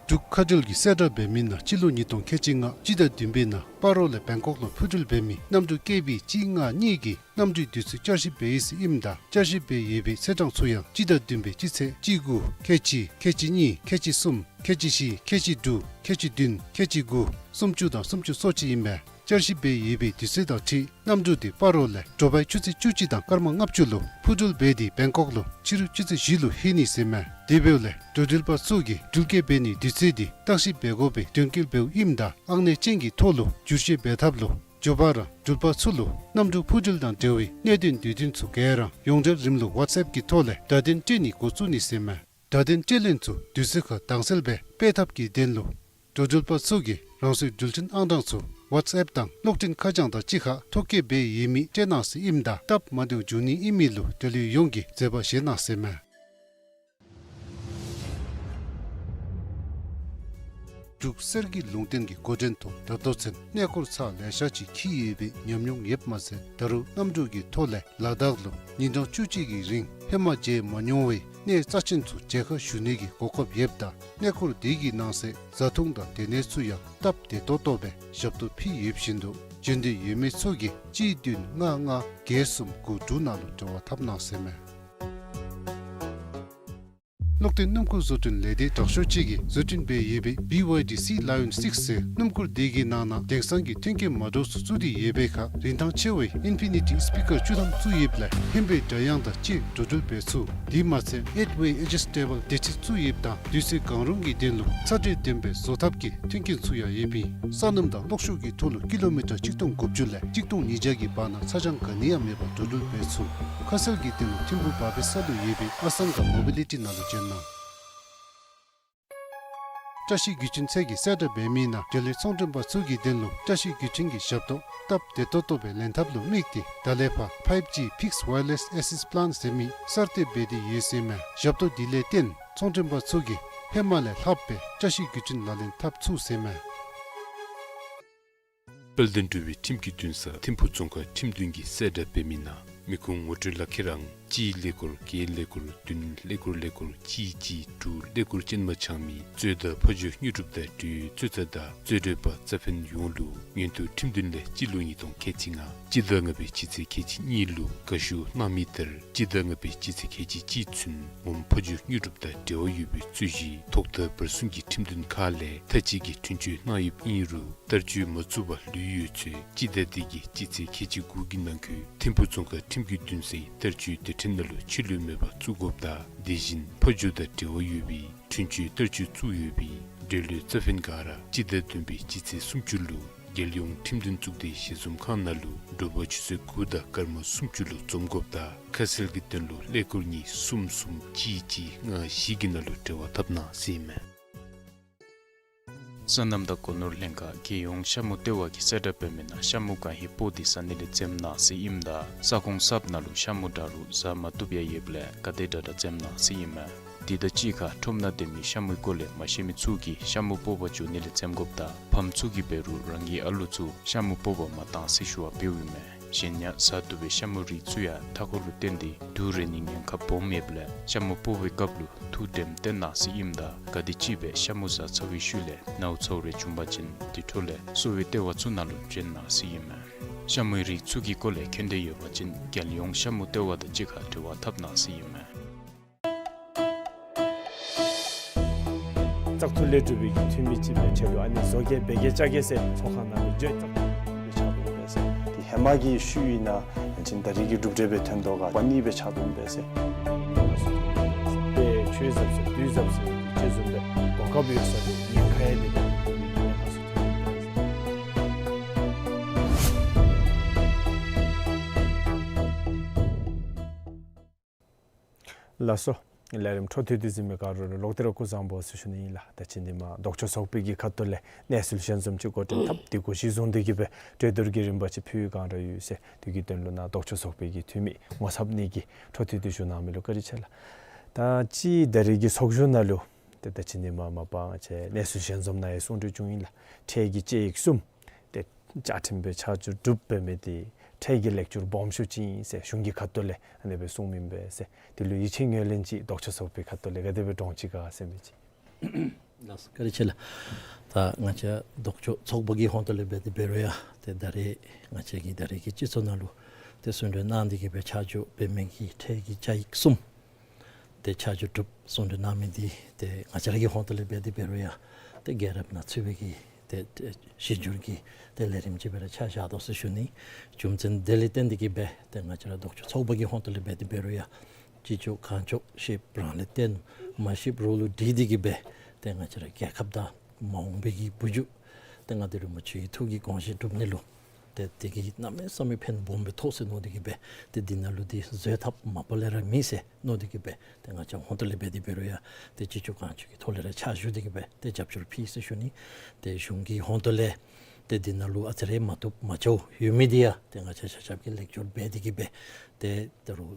འབྲུག་མཁའ་འགྲུལ་གྱིས་གསལ་བསྒྲགས་འབད་མི་ནང་སྤྱི་ལོ་ཉིས་སྟོང་ཁལ་གཅིག་ལྔ་སྤྱི་ཟླ་བདུན་པའི་ནང་སྤ་རོ་ལས་བེང་ཀོག་ལུ་འཕུར་འགྲུལ་འབད་མི་གནམ་གྲུ་ཀེ་བི་གཅིག་ལྔ་གཉིས་ཀྱི་གནམ་གྲུའི་དུས་ཚོད་བསྐྱར་ཞིབ་འབད་ཡི་ཟེར་ཨིནམ་ད་བསྐྱར་ཞིབ་འབད་ཡོད་པའི་ཚེས་གྲངས་ཚུ་ཡང་སྤྱི་ཟླ་བདུན་པའི་སྤྱི་ཚེས་གཅིག་དགུ་ཁལ་གཅིག་ཁལ་གཅིག་གཉིས་ཁལ་གཅིག་གསུམ་ཁལ་གཅིག་བཞི་ཁལ་གཅིག་དྲུག་ཁལ་གཅིག་བདུན་ཁལ་གཅིག་དགུ་སུམ་ཅུ་དང་སུམ་ཅུ་སོ་གཅིག་ཨིན་པས། བསྐྱར་ཞིབ་འབད་ཡོད་པའི་དུས་ཚོད་དང་འཁྲིལ་གནམ་གྲུ་དེ་སྤ་རོ་ལས་དྲོ་པའི་ཆུ་ཚོད་བཅུ་གཅིག་དང་སྐར་མ་ལྔ་བཅུ་ལུ་འཕུར་འགྲུལ་འབད་དེ་བེང་ཀོག་ལུ་ཕྱི་རུ་ཆུ་ཚོད་བཞི་ལུ་ལྷོད་ནི་ཟེར་མས། དེ་འབདཝ་ལས་འགྲོ་འགྲུལ་པ་ཚུ་གིས་འགྲུལ་སྐྱེལ་འབད་ནིའི་དུས་ཚོད་དེ་བརྟག་ཞིབ་འབད་དགོ་པའི་དོན་འཁྱོལ་འབདཝ་ཨིནམ་ད་ཨང་གནས་ཅན་གྱི་ཐོག་ལུ་བསྒྱུར་བཅོས་འབད་ཐབས་ལུ་མགྱོགས་པ་ར་འགྲུལ་པ་ཚུ་ལུ་གནམ་གྲུ་འཕུར་འགྲུལ་དང་འབྲེལ་བའི་གནད་དོན་དུས་སྟོན་ཚུ་ག་ར་ཡོངས་འབྲེལ་རིམ་ལུགས་ཝཊས་ཨེཔ་ཀྱི་ཐོག་ལས་བརྡ་དོན་སྤྲོད་ནི་འགོ་བཙུགས་ནི་ཟེར་མས། བརྡ་དོན་སྤྲོད་ལེན་ཚུ་དུས་ཚོད་ཁར་དྭངས་གསལ་སྦེ་སྤེལ་ཐབས་ཀྱི་དོན་ལུ་འགྲོ་འགྲུལ་པ་ཚུ་གིས་རང་སོའི་འགྲུལ་འཕྲིན་ཨང་གྲངས་ཚུ་ཝཊས་ཨེཔ་དང་གློག་འཕྲིན་ཁ་བྱང་དང་གཅིག་ཁར་ཐོ་བཀོད་འབད་ཡོད་མི་སྤྲོད་གནང་ཟེར་ཨིནམ་ད་སྟབས་མ་བདེཝ་འབྱུང་ནི་ཨིན་མི་ལུ་འབྲེལ་ཡོད་ཡོངས་ཀྱིས་མཛད་པ་བཞེས་གནང་ཟེར་མས། འབྲུག་གསེར་གྱི་ལུང་བསྟན་གྱི་འགོ་འདྲེན་ཐོག་ད་ལྟོ་ཚུན་གནས་སྐོར་ཚར་ལེ་ཤ་ཅིག་འཁྱིད་ཡོད་པའི་ཉམས་མྱོང་ཡོདཔ་མ་ཚད་ད་རུང་གནམ་གྲུ་གི་ཐོག་ལས་ལ་དྭགས་ལུ་ཉིན་གྲངས་བཅུ་གཅིག་གི་རིང་ཧེ་མ་མཇལ་མ་མྱོང་བའི་གནས་རྩ་ཆེན་ཚུ་མཇལ་ཁ་ཞུ་ནི་གི་གོ་སྐབས་ཡོདཔ་ད་གནས་སྐོར་དེ་གི་ནང་གསེས་བཟའ་འཐུང་དང་སྡོད་གནས་ཚུ་ཡང་སྟབས་བདེ་ཏོག་ཏོ་སྦེ་ཞབས་ཏོག་ཕུལ་ཡོདཔ་བཞིན་དུ་འབྱོན་འདོད་ཡོད་མི་ཚུ་གིས་གཅིག་བདུན་ལྔ་ལྔ་བརྒྱད་གསུམ་དགུ་དྲུག་ནང་ལུ་འབྲེལ་བ་འཐབ་གནང་ཟེར་མས། གློག་འཕྲིན་སྣུམ་འཁོར་བཟོ་སྐྲུན་ལས་སྡེ་དྲག་ཤོས་ཅིག་གིས་བཟོ་སྐྲུན་འབད་ཡོད་པའི་བི་ཝའི་ཌི་སི་ལ་ཡོན་སིགསི་ཟེར་སྣུམ་འཁོར་དེ་གི་ནང་ན་དེང་སང་གི་མཐུན་རྐྱེན་མ་འདྲཝ་ཚུ་བཙུགས་ཏེ་ཡོད་པའི་ཁར་རིན་ཐང་ཆེ་བའི་ཨིན་ཕི་ནི་ཊི་སི་པི་ཀར་བཅུ་ཐམ་བཙུགས་ཡོདཔ་ལས་ཧན་པའི་སྒྲ་དབྱངས་དང་བཅས་འགྲོ་འགྲུལ་འབད་ཚུགས། དེ་མ་ཚད་ཨེཊ་ཝེ་ཨེ་ཇི་སི་ཊེ་བཱལ་སྡེར་ཁྲི་བཙུགས་ཡོདཔ་དང་དུས་ཚོད་གང་རུང་གི་དོན་ལུ་ཚ་དྲོད་ལྡན་པའི་བཟོ་ཐབས་ཀྱི་མཐུན་རྐྱེན་ཚུ་ཡང་ཡོདཔ་ཨིན། ས་སྣུམ་དང་གློག་ཤུགས་ཀྱི་ཐོག་ལུ་ཀི་ལོ་མི་ཊར་གཅིག་སྟོང་དགུ་བཅུ་ལས་གཅིག་སྟོང་ཉིས་བརྒྱ་གི་བར་ན་ཚ་གྱང་ག་ནི་ཡང་མེད་པར་འགྲོ་འགྲུལ་འབད་ཚུགས། ཁ་གསལ་གྱི་དོན་ལུ་ཐིམ་ཕུག་བ་པི་ས་ལུ་ཡོད་པའི་ཨ་སང་ག་མོ་བི་ལི་ཊི་ནང་ལུ་བྱོན་གནང་། བཀྲ་ཤིས་བརྒྱུད་འཕྲིན་ཚད་ཀྱིས་གསལ་བསྒྲགས་འབད་མི་ནང་འབྲེལ་ཡོད་ཚོང་མགྲོན་པ་ཚུ་གི་དོན་ལུ་བཀྲ་ཤིས་བརྒྱུད་འཕྲིན་གྱི་ཞབས་ཏོག་སྟབས་བདེ་ཏོག་ཏོ་སྦེ་ལེན་ཐབས་ལུ་དམིགས་ཏེ་ད་ལས་ཕར་ཕའིབ་ཇི་ཕིགསི་ཝའི་ཡར་ལེསི་ཨེ་སེ་སི་པླཱན་ཟེར་མི་གསར་གཏོད་འབད་དེ་ཡོད་ཟེར་མས། ཞབས་ཏོག་འདི་ལས་བརྟེན་ཚོང་མགྲོན་པ་ཚུ་གིས་ཧེ་མ་ལས་ལྷག་སྦེ་བཀྲ་ཤིས་བརྒྱུད་འཕྲིན་ལག་ལེན་འཐབ་ཚུགས་ཟེར་མས། དཔལ་ལྡན་འབྲུག་པའི་ཁྲིམས་ཀྱི་འདུན་ས་ཐིམ་ཕུག་རྫོང་ཁག་ཁྲིམས་འདུན་གྱིས་གསལ་བསྒྲགས་འབད་མི་ནང་མི་ཁུངས་ངོ་སྤྲོད་ལག་ཁྱེར་ཨང་ གཅིག་ཀླད་ཀོར་བརྒྱད་ཀླད་ཀོར་བདུན་ཀླད་ཀོར་ཀླད་ཀོར་གཅིག་གཅིག་དྲུག་ཀླད་ཀོར་ཅན་མ་ཆགས་མི་གཙོས་དང་ཕ་ཇོ་དངོས་གྲུབ་དང་འབྲེལ་ཡོད་གཙོས་ཚ་དང་གཙོས་གྲོགས་པ་རྩ་ཕན་ཡོངས་ལུ་མངོན་མཐོ་ཁྲིམས་འདུན་ལས་སྤྱི་ལོ་ཉིས་སྟོང་ཁལ་གཅིག་ལྔ་སྤྱི་ཟླ་ལྔ་པའི་སྤྱི་ཚེས་ཁལ་གཅིག་གཉིས་ལུ་དགའ་ཞུ་གནང་མི་ལྟར་སྤྱི་ཟླ་ལྔ་པའི་སྤྱི་ཚེས་ཁལ་གཅིག་གཅིག་ཚུན་ངོམ་ཕ་ཇོ་དངོས་གྲུབ་དང་འབྲེལ་བ་ཡོད་པའི་རྩོད་གཞི་ཐོག་མཐའ་བར་གསུམ་གྱི་ཁྲིམས་འདུན་ཁག་ལས་མཐའ་དཔྱད་ཀྱི་འཁྲུན་ཆོད་གནང་ཡོདཔ་ཨིན་རུང་བསྟར་སྤྱོད་མ་བཙུགས་པར་ལུས་ཡོད་ཚེ་སྤྱི་ཟླ་འདི་གི་སྤྱི་ཚེས་ཁལ་གཅིག་དགུ་གི་ནང་འཁོད་ཐིམ་ཕུག་རྫོང་ཁག་ཁྲིམས་ཀྱི་འདུན་སའི་བསྟར་སྤྱོད་སྡེ་ཕྲན་ནང་ལུ་ཕྱི་ལུ་མེད་པར་བཙུགས་དགོཔ་དང་དེ་བཞིན་ཕ་ཇོ་དང་འབྲེལ་བ་ཡོད་པའི་འཁྲུན་ཆོད་བསྟར་སྤྱོད་བཙུགས་ཡོད་པའི་འབྲེལ་ཡོད་རྩ་ཕན་ག་ར་སྤྱི་ཟླ་བདུན་པའི་སྤྱི་ཚེས་སུམ་ཅུ་ལུ་རྒྱལ་ཡོངས་ཁྲིམས་འདུན་གཙུག་སྡེའི་ཞལ་འཛོམས་ཁང་ནང་ལུ་དྲོ་པ་ཆུ་ཚོད་དགུ་དང་སྐར་མ་སུམ་ཅུ་ལུ་འཛོམས་དགོཔ་དང་ཁ་གསལ་གྱི་དོན་ལུ་ཀླད་ཀོར་གཉིས་གསུམ་གསུམ་གཅིག་གཅིག་ལྔ་བཞི་གི་ནང་ལུ་འབྲེལ་བ་འཐབ་གནང་ཟེར་ཨིན་མས། སོ་ནམ་དང་སྒོ་ནོར་ལྷན་ཁག་རྒྱལ་ཡོངས་ཤ་མུ་ལྟེ་བ་གིས་གསལ་བསྒྲགས་འབད་མི་ནང་ཤ་མུ་གང་ཧེ་སྤོ་སྟེ་ཟ་ནི་ལས་འཛེམ་གནང་ཟེར་ཨིནམ་ད་ས་ཁོངས་གསརཔ་ནང་ལུ་ཤ་མུ་འདྲ་རུང་ཟ་མ་བཏུབ་ཡང་ཡོདཔ་ལས་ག་དེ་དྲག་དྲག་འཛེམ་གནང་ཟེར་ཨིན་མས། དེ་དང་གཅིག་ཁར་ཁྲོམ་ནང་སྡོད་མི་ཤ་མུའི་སྐོར་ལས་མ་ཤེས་མི་ཚུ་གིས་ཤ་མུ་སྤོ་བར་འགྱོ་ནི་ལས་འཛེམ་དགོཔ་དང་ཕམ་ཚུ་གིས་འབད་རུང་རང་གི་ཨ་ལོ་ཚུ་ཤ་མུ་སྤོ་བར་མ་གཏང་ཟེར་ཞུ་བ་འབདཝ་ཨིན་མས། གཞན་ཡང་ཟ་བཏུབ་པའི་ཤ་མུའི་རིགས་ཚུ་ཡང་མཐའ་འཁོར་ལུ་བརྟེན་ཏེ་དུག་རེག་ནིའི་ཉེན་ཁ་སྦོམ་ཡོདཔ་ལས་ཤ་མུ་སྤོ་བའི་སྐབས་ལུ་ཐུགས་དྲནམ་བཏོན་གནང་ཟེར་ཨིནམ་ད་ག་དེམ་ཅིག་སྦེ་ཤ་མུ་ཟ་ཚར་བའི་ཤུལ་ལས་ནཝ་ཚཝ་རེ་བྱུང་པ་ཅིན་དེ་འཕྲོ་ལས་གསོ་བའི་ལྟེ་བ་ཚུ་ནང་ལུ་བྱོན་གནང་ཟེར་ཨིན་མས། ཤ་མུའི་རིགས་ཚུ་གི་སྐོར་ལས་མཁྱེན་འདོད་ཡོད་པ་ཅིན་རྒྱལ་ཡོངས་ཤ་མུ་ལྟེ་བ་དང་གཅིག་ཁར་འབྲེལ་བ་འཐབ་གནང་ཟེར་ཨིན་མས། བཙག་འཐུ་ལས་གྲུབ་པའི་གི་འཐུས་མི་ཅིག་སྦེ་ཆ་ལུ་ཨ་ནི་བཟོ་བཀོད་འབད་གེ་བཅའ་གེ་ཟེར་ཚོགས་ཁང་ནང་ལུ་བརྗོད་བཙག་འཐུ་སྦེ་ཆགས་འདུག་པས་ཟེར། དེ་ཧེ་མ་གི་ཤུལ་ཨིན་ན་ཡང་ཅིན་ད་རེས་ཀྱི་གྲུབ་འབྲས་སྦེ་ཐོན་དོ་ག་པ་ནི་སྦེ་ཆགས་འདུག་པས་ཟེར། དཔེ་ཆོས་ཟབ་ཟེར་བདུད་ཟབ་ཟེར་ཅིག་བཟུམ་སྦེ་གོ་སྐབས་ཡོད་ས་ལུ་ཉེན་ཁ་ཡང་མེད་པའི་གི་ཉེན་ཁ་ཚུ་ཐོན་འདུག་པས་ཟེར། ལགས་སོ། ལས་རིམ་འཕྲོ་མཐུད་དེ་གཟིགས་མི་ག་ར་ལུ་ལོག་སྟེ་ར་སྐུ་གཟུགས་བཟང་པོ་ཟེར་ཞུ་ནི་ཨིན་ལགས། ད་ཅི་འདི་མ་ལྡོག་ཕྱོགས་ཚོགས་པའི་གི་ཁ་ཐུག་ལས་གནས་ཚུལ་ཞལ་འཛོམས་ཅིག་འགོ་འདྲེན་འཐབ་སྟེ་གོ་ཤེས་བཟུང་སྟེ་གི་སྦེ་གྲོས་བསྡུར་གྱི་རིམ་པ་ཅིག་ཕུལ་བའི་སྒང་ར་ཡོད་ཟེར། དེ་གི་དོན་ལུ་ནཱ་ལྡོག་ཕྱོགས་ཚོགས་པའི་གི་འཐུས་མི་ངོ་ཚབ་ནི་གིས་འཕྲོ་མཐུད་དེ་ཞུ་གནང་མི་ལུ་བཀའ་དྲིན་ཆེ་ལགས། ད་ཅི་ད་རེས་ཀྱི་ཚོགས་བཞུགས་ནང་ལུ་ཏེ་ད་ཅི་འདི་མ་མ་པ་ང་བཅས་གནས་ཚུལ་ཞལ་འཛོམས་ནང་ཡང་གསུང་གྲོས་བྱུང་ཡི་ལགས། འཕྲལ་གྱི་དཔྱད་ཡིག་གསུམ་ཏེ་བཅའ་ཁྲིམས་སྦེ་ཆ་འཇོག་གྲུབ་འབད་མི་འདི་འཕྲལ་གྱི་ལེགས་སྒྱུར་སྦོམ་ཤོས་ཅིག་ཨིན་ཟེར་གཞུང་གི་ཁ་ཐུག་ལས་ཨ་ནི་སྦེ་གསུངམ་ཨིན་པས་ཟེར། དེ་ལུ་ཡིད་ཆེས་ངོས་ལེན་ཅིག་ལྡོག་ཕྱོགས་ཚོགས་པའི་ཁ་ཐུག་ལས་ག་དེ་སྦེ་འདྲོངས་ཅི་ག་ཟེར་མི་ཅིག། ལགས་སོ། བཀའ་དྲིན་ཆེ་ལགས། ད་ང་བཅས་ལྡོག་ཕྱོགས་ཚོགས་པ་གི་ཧོང་ཏོ་ལས་འབད་དེ་འབད་རུང་ཡང་ཏེ་ད་རེས་ང་བཅས་ཀྱི་ད་རེས་ཀྱི་སྤྱི་ཚོགས་ནང་ལུ་ཏེ་གསུང་གྲོས་གནང་སྟེ་གི་སྦེ་ཆ་འཇོག་འབད་མི་གི་འཕྲལ་གྱི་བཅའ་ཡིག་གསུམ་ཏེ་ཆ་འཇོག་གྲུབ་གསུང་གྲོས་གནང་མི་འདི་ཏེ་ང་བཅས་ར་གི་ཧོང་ཏོ་ལས་འབད་དེ་འབད་རུང་ཡང་ཏེ་རྒྱལ་རབས་ནང་ཚུད་པའི་གི་ཏེ་ཏེ་གཞི་འགྱུར་གྱི་ཏེ་ལས་རིམ་ཅིག་སྦེ་ར་ཆ་བཞག་དོ་ཟེར་ཞུ་ནི། རྒྱུ་མཚན་དེ་ལས་བརྟེན་ཏེ་གི་སྦེ་ཏེ་ང་བཅས་ར་ལྡོག་ཕྱོགས་ཚོགས་པ་གི་ཧོང་ཏོ་ལས་འབད་དེ་འབད་རུང་ཡང་ཅི་ལྕོགས་གང་ལྕོགས་ཤེསཔ་རང་ལས་བརྟེན་མ་ཤེསཔ་རོགས་ལུ་དྲིས་ཏེ་གི་སྦེ་ཏེ་ང་བཅས་ར་རྒྱལ་ཁབ་དང་མ་འོངས་པའི་གི་བུ་རྒྱུད་ཏེ་མངའ་བདག་རིན་པོ་ཆེའི་ཐུགས་ཀྱི་དགོངས་བཞེད་སྒྲུབ་ནི་ལུ་ཏེ་དེ་གིས་གནམ་མེད་ས་མེད་ཕན་སྦོམ་སྦེ་ཐོགས་ཟེར་མནོ་སྟེ་གི་སྦེ་ཏེ་འདི་ནང་ལུ་འདི་བཟོད་ཐབས་མ་པ་ལས་ར་མེད་ཟེར་མནོ་སྟེ་གི་སྦེ་ཏེ་ང་བཅས་ཧོང་ཏོ་ལས་འབད་དེ་འབད་རུང་ཡང་ཏེ་ཅི་ལྕོགས་གང་ལྕོགས་ཀྱི་ཐོག་ལས་ར་ཕྱག་ཞུ་སྟེ་གི་སྦེ་ཏེ་རྒྱབ་སྐྱོར་ཕུལ་ཟེར་ཞུ་ནི། ཏེ་གཞུང་གི་ཧོང་ཏོ་ལས་ཏེ་འདི་ནང་ལུ་ཨ་ཙི་རེ་མ་བཏུབ་མ་འགྱོཝ་ཡོད་མི་འདི་ཡང་ཏེ་ང་བཅས་ཆ་ཁྱབ་ཀྱིས་ལེགས་སྒྱུར་འབད་དེ་གི་སྦེ་ཏེ་ད་རུང་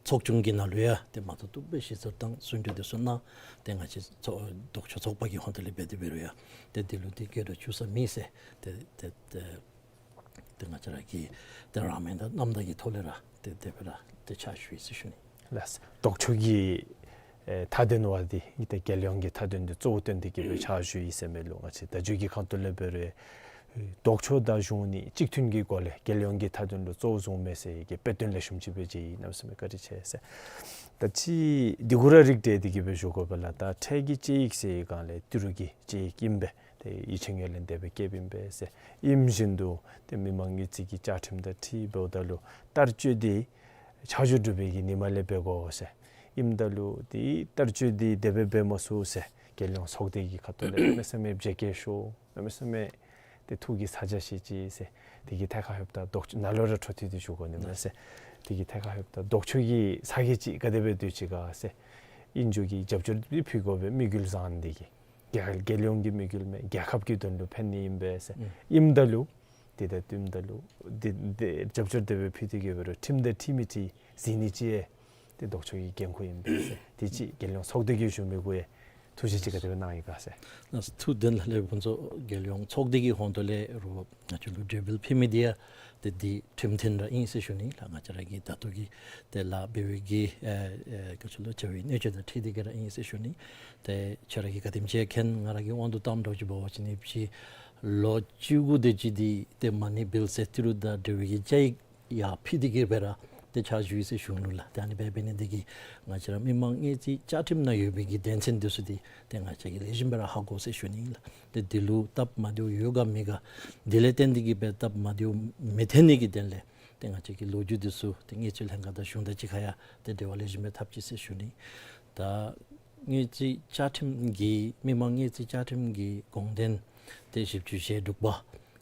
ཚོགས་ཆུང་གི་ནང་ལུ་ཡང་ཏེ་མ་བཏུབ་བཏུབ་སྦེ་ཞིབ་འཚོལ་དང་གསུང་གྲོས་དེ་ཚུ་གནང་། ཏེ་ང་བཅས་ཚོགས་ལྡོག་ཕྱོགས་ཚོགས་པ་གི་ཧོང་ཏོ་ལས་འབད་དེ་འབད་རུང་ཡང་ཏེ་འདི་ལུ་ཏེ་སྐྱོན་ར་ཚུགས་ས་མེད་ཟེར་ཏེ་ཏེ་ཏེ་ཏེ་ང་བཅས་ར་གི་ཏེ་རང་མོས་དང་རྣམ་དག་གི་ཐོག་ལས་ར་ཏེ་དེ་སྦེ་ར་ཏེ་ཕྱག་ཞུ་ཡི་ཟེར་ཞུ་ནི། ལགས། ལྡོག་ཕྱོགས་ཀྱི་ཨེ་མཐའ་དོན་བ་འདི་ཏེ་རྒྱལ་ཡོངས་ཀྱི་མཐའ་དོན་འདི་གཙོ་བོ་བཏོན་ཏེ་གི་སྦེ་ཕྱག་ཞུ་ཡི་ཟེར་མི་ལུ་ང་བཅས་བརྡ་བརྒྱུད་ཀྱི་ཁ་ཐུག་ལས་འབད་རུང་ལྡོག་ཕྱོགས་དང་གཞུང་གཉིས་གཅིག་མཐུན་གྱི་སྒོ་ལས་རྒྱལ་ཡོངས་ཀྱི་མཐའ་དོན་ལུ་གཙོ་བོ་བཟུང་མས་ཟེར་གྱི་དཔེ་སྟོན་ལེགས་ཤོམ་ཅིག་སྦེ་མཇལ་ཡི། གནམ་མེད་ས་མེད་བཀའ་དྲིན་ཆེ་ཟེར། ད་ཅི་འདི་གུ་ར་རིགས་བསྒྲེས་ཏེ་གི་སྦེ་ཞུ་དགོ་པས་ལགས། ད་འཕྲལ་གྱི་དཔྱད་ཡིག་ཟེར་བའི་སྒང་ལས་ཏི་རུ་གི་དཔྱད་ཡིག་ཨིན་པས། ཏེ་ཡིད་ཆེས་ངོས་ལེན་དེ་སྦེ་བསྐྱེདཔ་ཨིན་པས་ཟེར། ཨིནམ་བཞིན་དུ་ཏེ་མི་མང་དངུལ་རྩིས་ཀྱི་བཅའ་ཁྲིམས་དང་འཁྲིལ་འབདཝ་ད་ལུ་བསྟར་སྤྱོད་འདི་ཆ་འཇོག་གྲུབ་པའི་གི་ཉིནམ་ལས་འབད་དགོ་ཟེར། ཨིནམ་ད་ལུ་ཏེ་བསྟར་སྤྱོད་འདི་དེ་སྦེ་འབད་མ་ཚུགས་ཟེར་རྒྱལ་ཡོངས་ཚོགས་སྡེ་གི་ཁ་ཐུག་ལས་གནམ་མེད་ས་མེད་བརྗེད་སྐྱོན་ཤོར། གནམ་མེད་ས་མེད་ཏེ་ཐུགས་ཀྱི་ཚ་གྱང་བཞེས་ཅི་ཟེར། དེ་གི་ཐད་ཁར་ལྷོདཔ་ད་ལྡོག་ཕྱོགས་ནཱ་ལུ་ར་འཕྲོ་མཐུད་དེ་ཞུ་དགོ་ནི་མས་ཟེར། དེ་གི་ཐད་ཁར་ལྷོདཔ་ད་ལྡོག་ཕྱོགས་ཀྱི་ས་གོ་ཅིག་ག་དེ་སྦེ་སྡོད་ཅི་ག་ཟེར། ཨིན་ཅི་གི་རྒྱབ་སྐྱོར་འདི་ཕུལ་དགོ་པའི་དམིགས་ཡུལ་བཟང་འདི་གིས་རྒྱལ་རྒྱལ་ཡོངས་ཀྱི་དམིགས་ཡུལ་མས། རྒྱལ་ཁབ་ཀྱི་དོན་ལུ་ཕན་ནི་ཨིན་པས་ཟེར། ཨིནམ་ད་ལུ་དེ་དང་བསྟུནམ་ད་ལུ་དེ་དེ་རྒྱབ་སྐྱོར་དེ་སྦེ་ཕུལ་ཏེ་གི་འབད་རུང་ཁྲིམས་དང་འཁྲིལ་མི་འཁྲིལ་ཟེར་ནི་ཅིག་ཡང་ཏེ་ལྡོག་ཕྱོགས་ཀྱི་འགན་ཁུར་ཨིན་པས་ཟེར། དེ་ཅིག་རྒྱལ་ཡོངས་ཚོགས་སྡེ་གིས་ཞུ་མི་གུ་ཡང་ ཐུགས་རྗེ་ཅིག་ག་དེ་སྦེ་གནང་ཡི་ག་ཟེར། ལགས་སོ། ཐུགས་བདེན་ལགས། ལས་ཕུན་ཚོགས་རྒྱལ་ཡོངས་ཚོགས་སྡེ་གི་ཧོང་ཏོ་ལས་རོགས་ང་བཅས་ལུ་གྲོས་འབུལ་ཕུལ་མི་འདི་ཡང་ཏེ་འདི་ཁྲིམས་མཐུན་ར་ཨིན་ཟེར་ཞུ་ནི་ལགས། ང་བཅས་ར་གི་ད་ལྟོ་གི་ཏེ་ལཱ་འབད་བའི་གི་ཨེ་ཨེ་ག་ཅི་ལོ་བྱ་བའི་གནས་སྤྱོད་དང་འཁྲིལ་ཏེ་གི་ར་ཨིན་ཟེར་ཞུ་ནི། ཏེ་ཁྱོད་ར་གིས་ག་དེམ་ཅིག་མཁྱེན། ང་ར་གི་དབང་དུ་བཏངམ་འདྲཝ་ཅིག་འབད་བ་ཅིན་ཨེ་ཕྱི་ལོ་བཅུ་དགུ་དེ་ཅིག་འདི་ཏེ་མ་ཎི་བིལ་ཟེར་ཏི་རུ་དང་འབྲེལ་བའི་གི་བཅའ་ཡིག་ཡར་ཕུལ་ཏེ་གི་སྦེ་ར་ཏེ་ཕྱག་ཞུ་ཡི་ཟེར་གཞུང་ལུ་ལགས། ཏེ་ཨ་ནི་སྦེ་འབད་ནི་འདི་གིས་ང་བཅས་ར་མི་དམངས་དངུལ་རྩིས་བཅའ་ཁྲིམས་ནང་ཡོད་པའི་གི་དོན་ཚན་འདི་ཚུ་འདི་ཏེ་ང་བཅས་ཀྱིས་ལེགས་ཤོམ་སྦེ་ར་ཧ་གོ་ཟེར་ཞུ་ནི་ལགས། ཏེ་འདི་ལུ་སྟབས་མ་བདེཝ་ཡོད་ག་མེད་ག། འདི་ལས་བརྟེན་ཏེ་གི་སྦེ་སྟབས་མ་བདེཝ་མི་ཐོན་ནི་གི་དོན་ལས་ཏེ་ང་བཅས་ཀྱིས་ལོ་རྒྱུས་འདི་ཚུ་ཏེ་དངུལ་རྩིས་ལྷན་ཁག་དང་གཞུང་དང་གཅིག་ཁར་ཡང་ཏེ་འབྲེལ་བ་ལེགས་ཤོམ་སྦེ་འཐབ་ཅི་ཟེར་ཞུ་ནི། ད་དངུལ་རྩིས་བཅའ་ཁྲིམས་ཀྱི་མི་དམངས་དངུལ་རྩིས་བཅའ་ཁྲིམས་ཀྱི་དགོངས་དོན་ཏེ་བཞི་བཅུ་ཞེ་དྲུག་པ་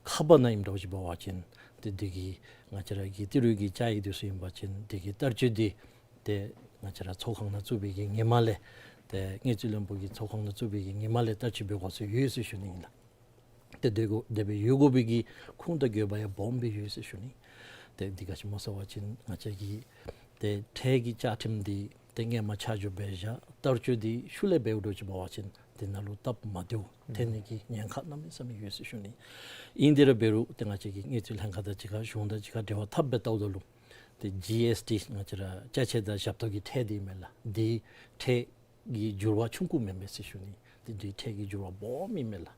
ཁ་པ་ནང་ཨིནམ་འདྲཝ་ཅིག་འབད་བ་ཅིན་ཏེ་འདི་གི་ང་བཅས་ར་གི་ཏི་རུ་གི་བཅའ་ཡིག་འདི་ཚུ་ཨིན་པ་ཅིན་འདི་གི་བསྟར་སྤྱོད་འདི་ཏེ་ང་བཅས་ར་ཚོགས་ཁང་ནང་བཙུགས་པའི་གི་ཉིནམ་ལས་ཏེ་དངུལ་རྩིས་བློན་པོ་གིས་ཚོགས་ཁང་ནང་བཙུགས་པའི་གི་ཉིནམ་ལས་བསྟར་སྤྱོད་འབད་དགོ་ཟེར་ཡོད་ཟེར་ཞུ་ནི་ཨིན་ལགས། ཏེ་དེ་གོ་དེ་སྦེ་ཡོད་དགོ་པའི་གི་ཁུངས་དང་དགོས་པ་ཡང་སྦོམ་སྦེ་ཡོད་ཟེར་ཞུ་ནི། ཏེ་འདི་ག་ཅི་སྨོ་ཟེར་བ་ཅིན་ང་བཅས་ཀྱི་ཏེ་ཁྲལ་གྱི་བཅའ་ཁྲིམས་འདི་ཏེ་སྔོན་མ་ཆ་འཇོག་འབད་བཞག་བསྟར་སྤྱོད་འདི་ཤུལ་ལས་འབདཝ་འདྲཝ་ཅིག་འབད་བ་ཅིན་འདི་ནང་ལུ་སྟབས་མ་བདེཝ་ཐོན་ནི་གི་ཉེན་ཁ་གནམ་མེད་ས་མེད་ཡོད་ཟེར་ཞུ་ནི། ཨིན་དེ་ར་འབད་རུང་ཏེ་ང་བཅས་ཀྱིས་དངུལ་རྩིས་ལྷན་ཁག་དང་གཅིག་ཁར་གཞུང་དང་གཅིག་ཁར་འབྲེལ་བ་འཐབ་སྦེ་བལྟཝ་ད་ལུ་ཏེ་ཇི་ཨེསི་ཊི་ང་བཅས་ར་ཅ་ཆས་དང་ཞབས་ཏོག་གི་ཁྲལ་འདི་མས་ལགས། འདི་ཁྲལ་གྱི་འགྱུར་བ་ཆུང་ཀུ་མེན་པས་ཟེར་ཞུ་ནི། ཏེ་འདི་ཁྲལ་གྱི་འགྱུར་བ་སྦོམ་ཨིན་མས་ལགས།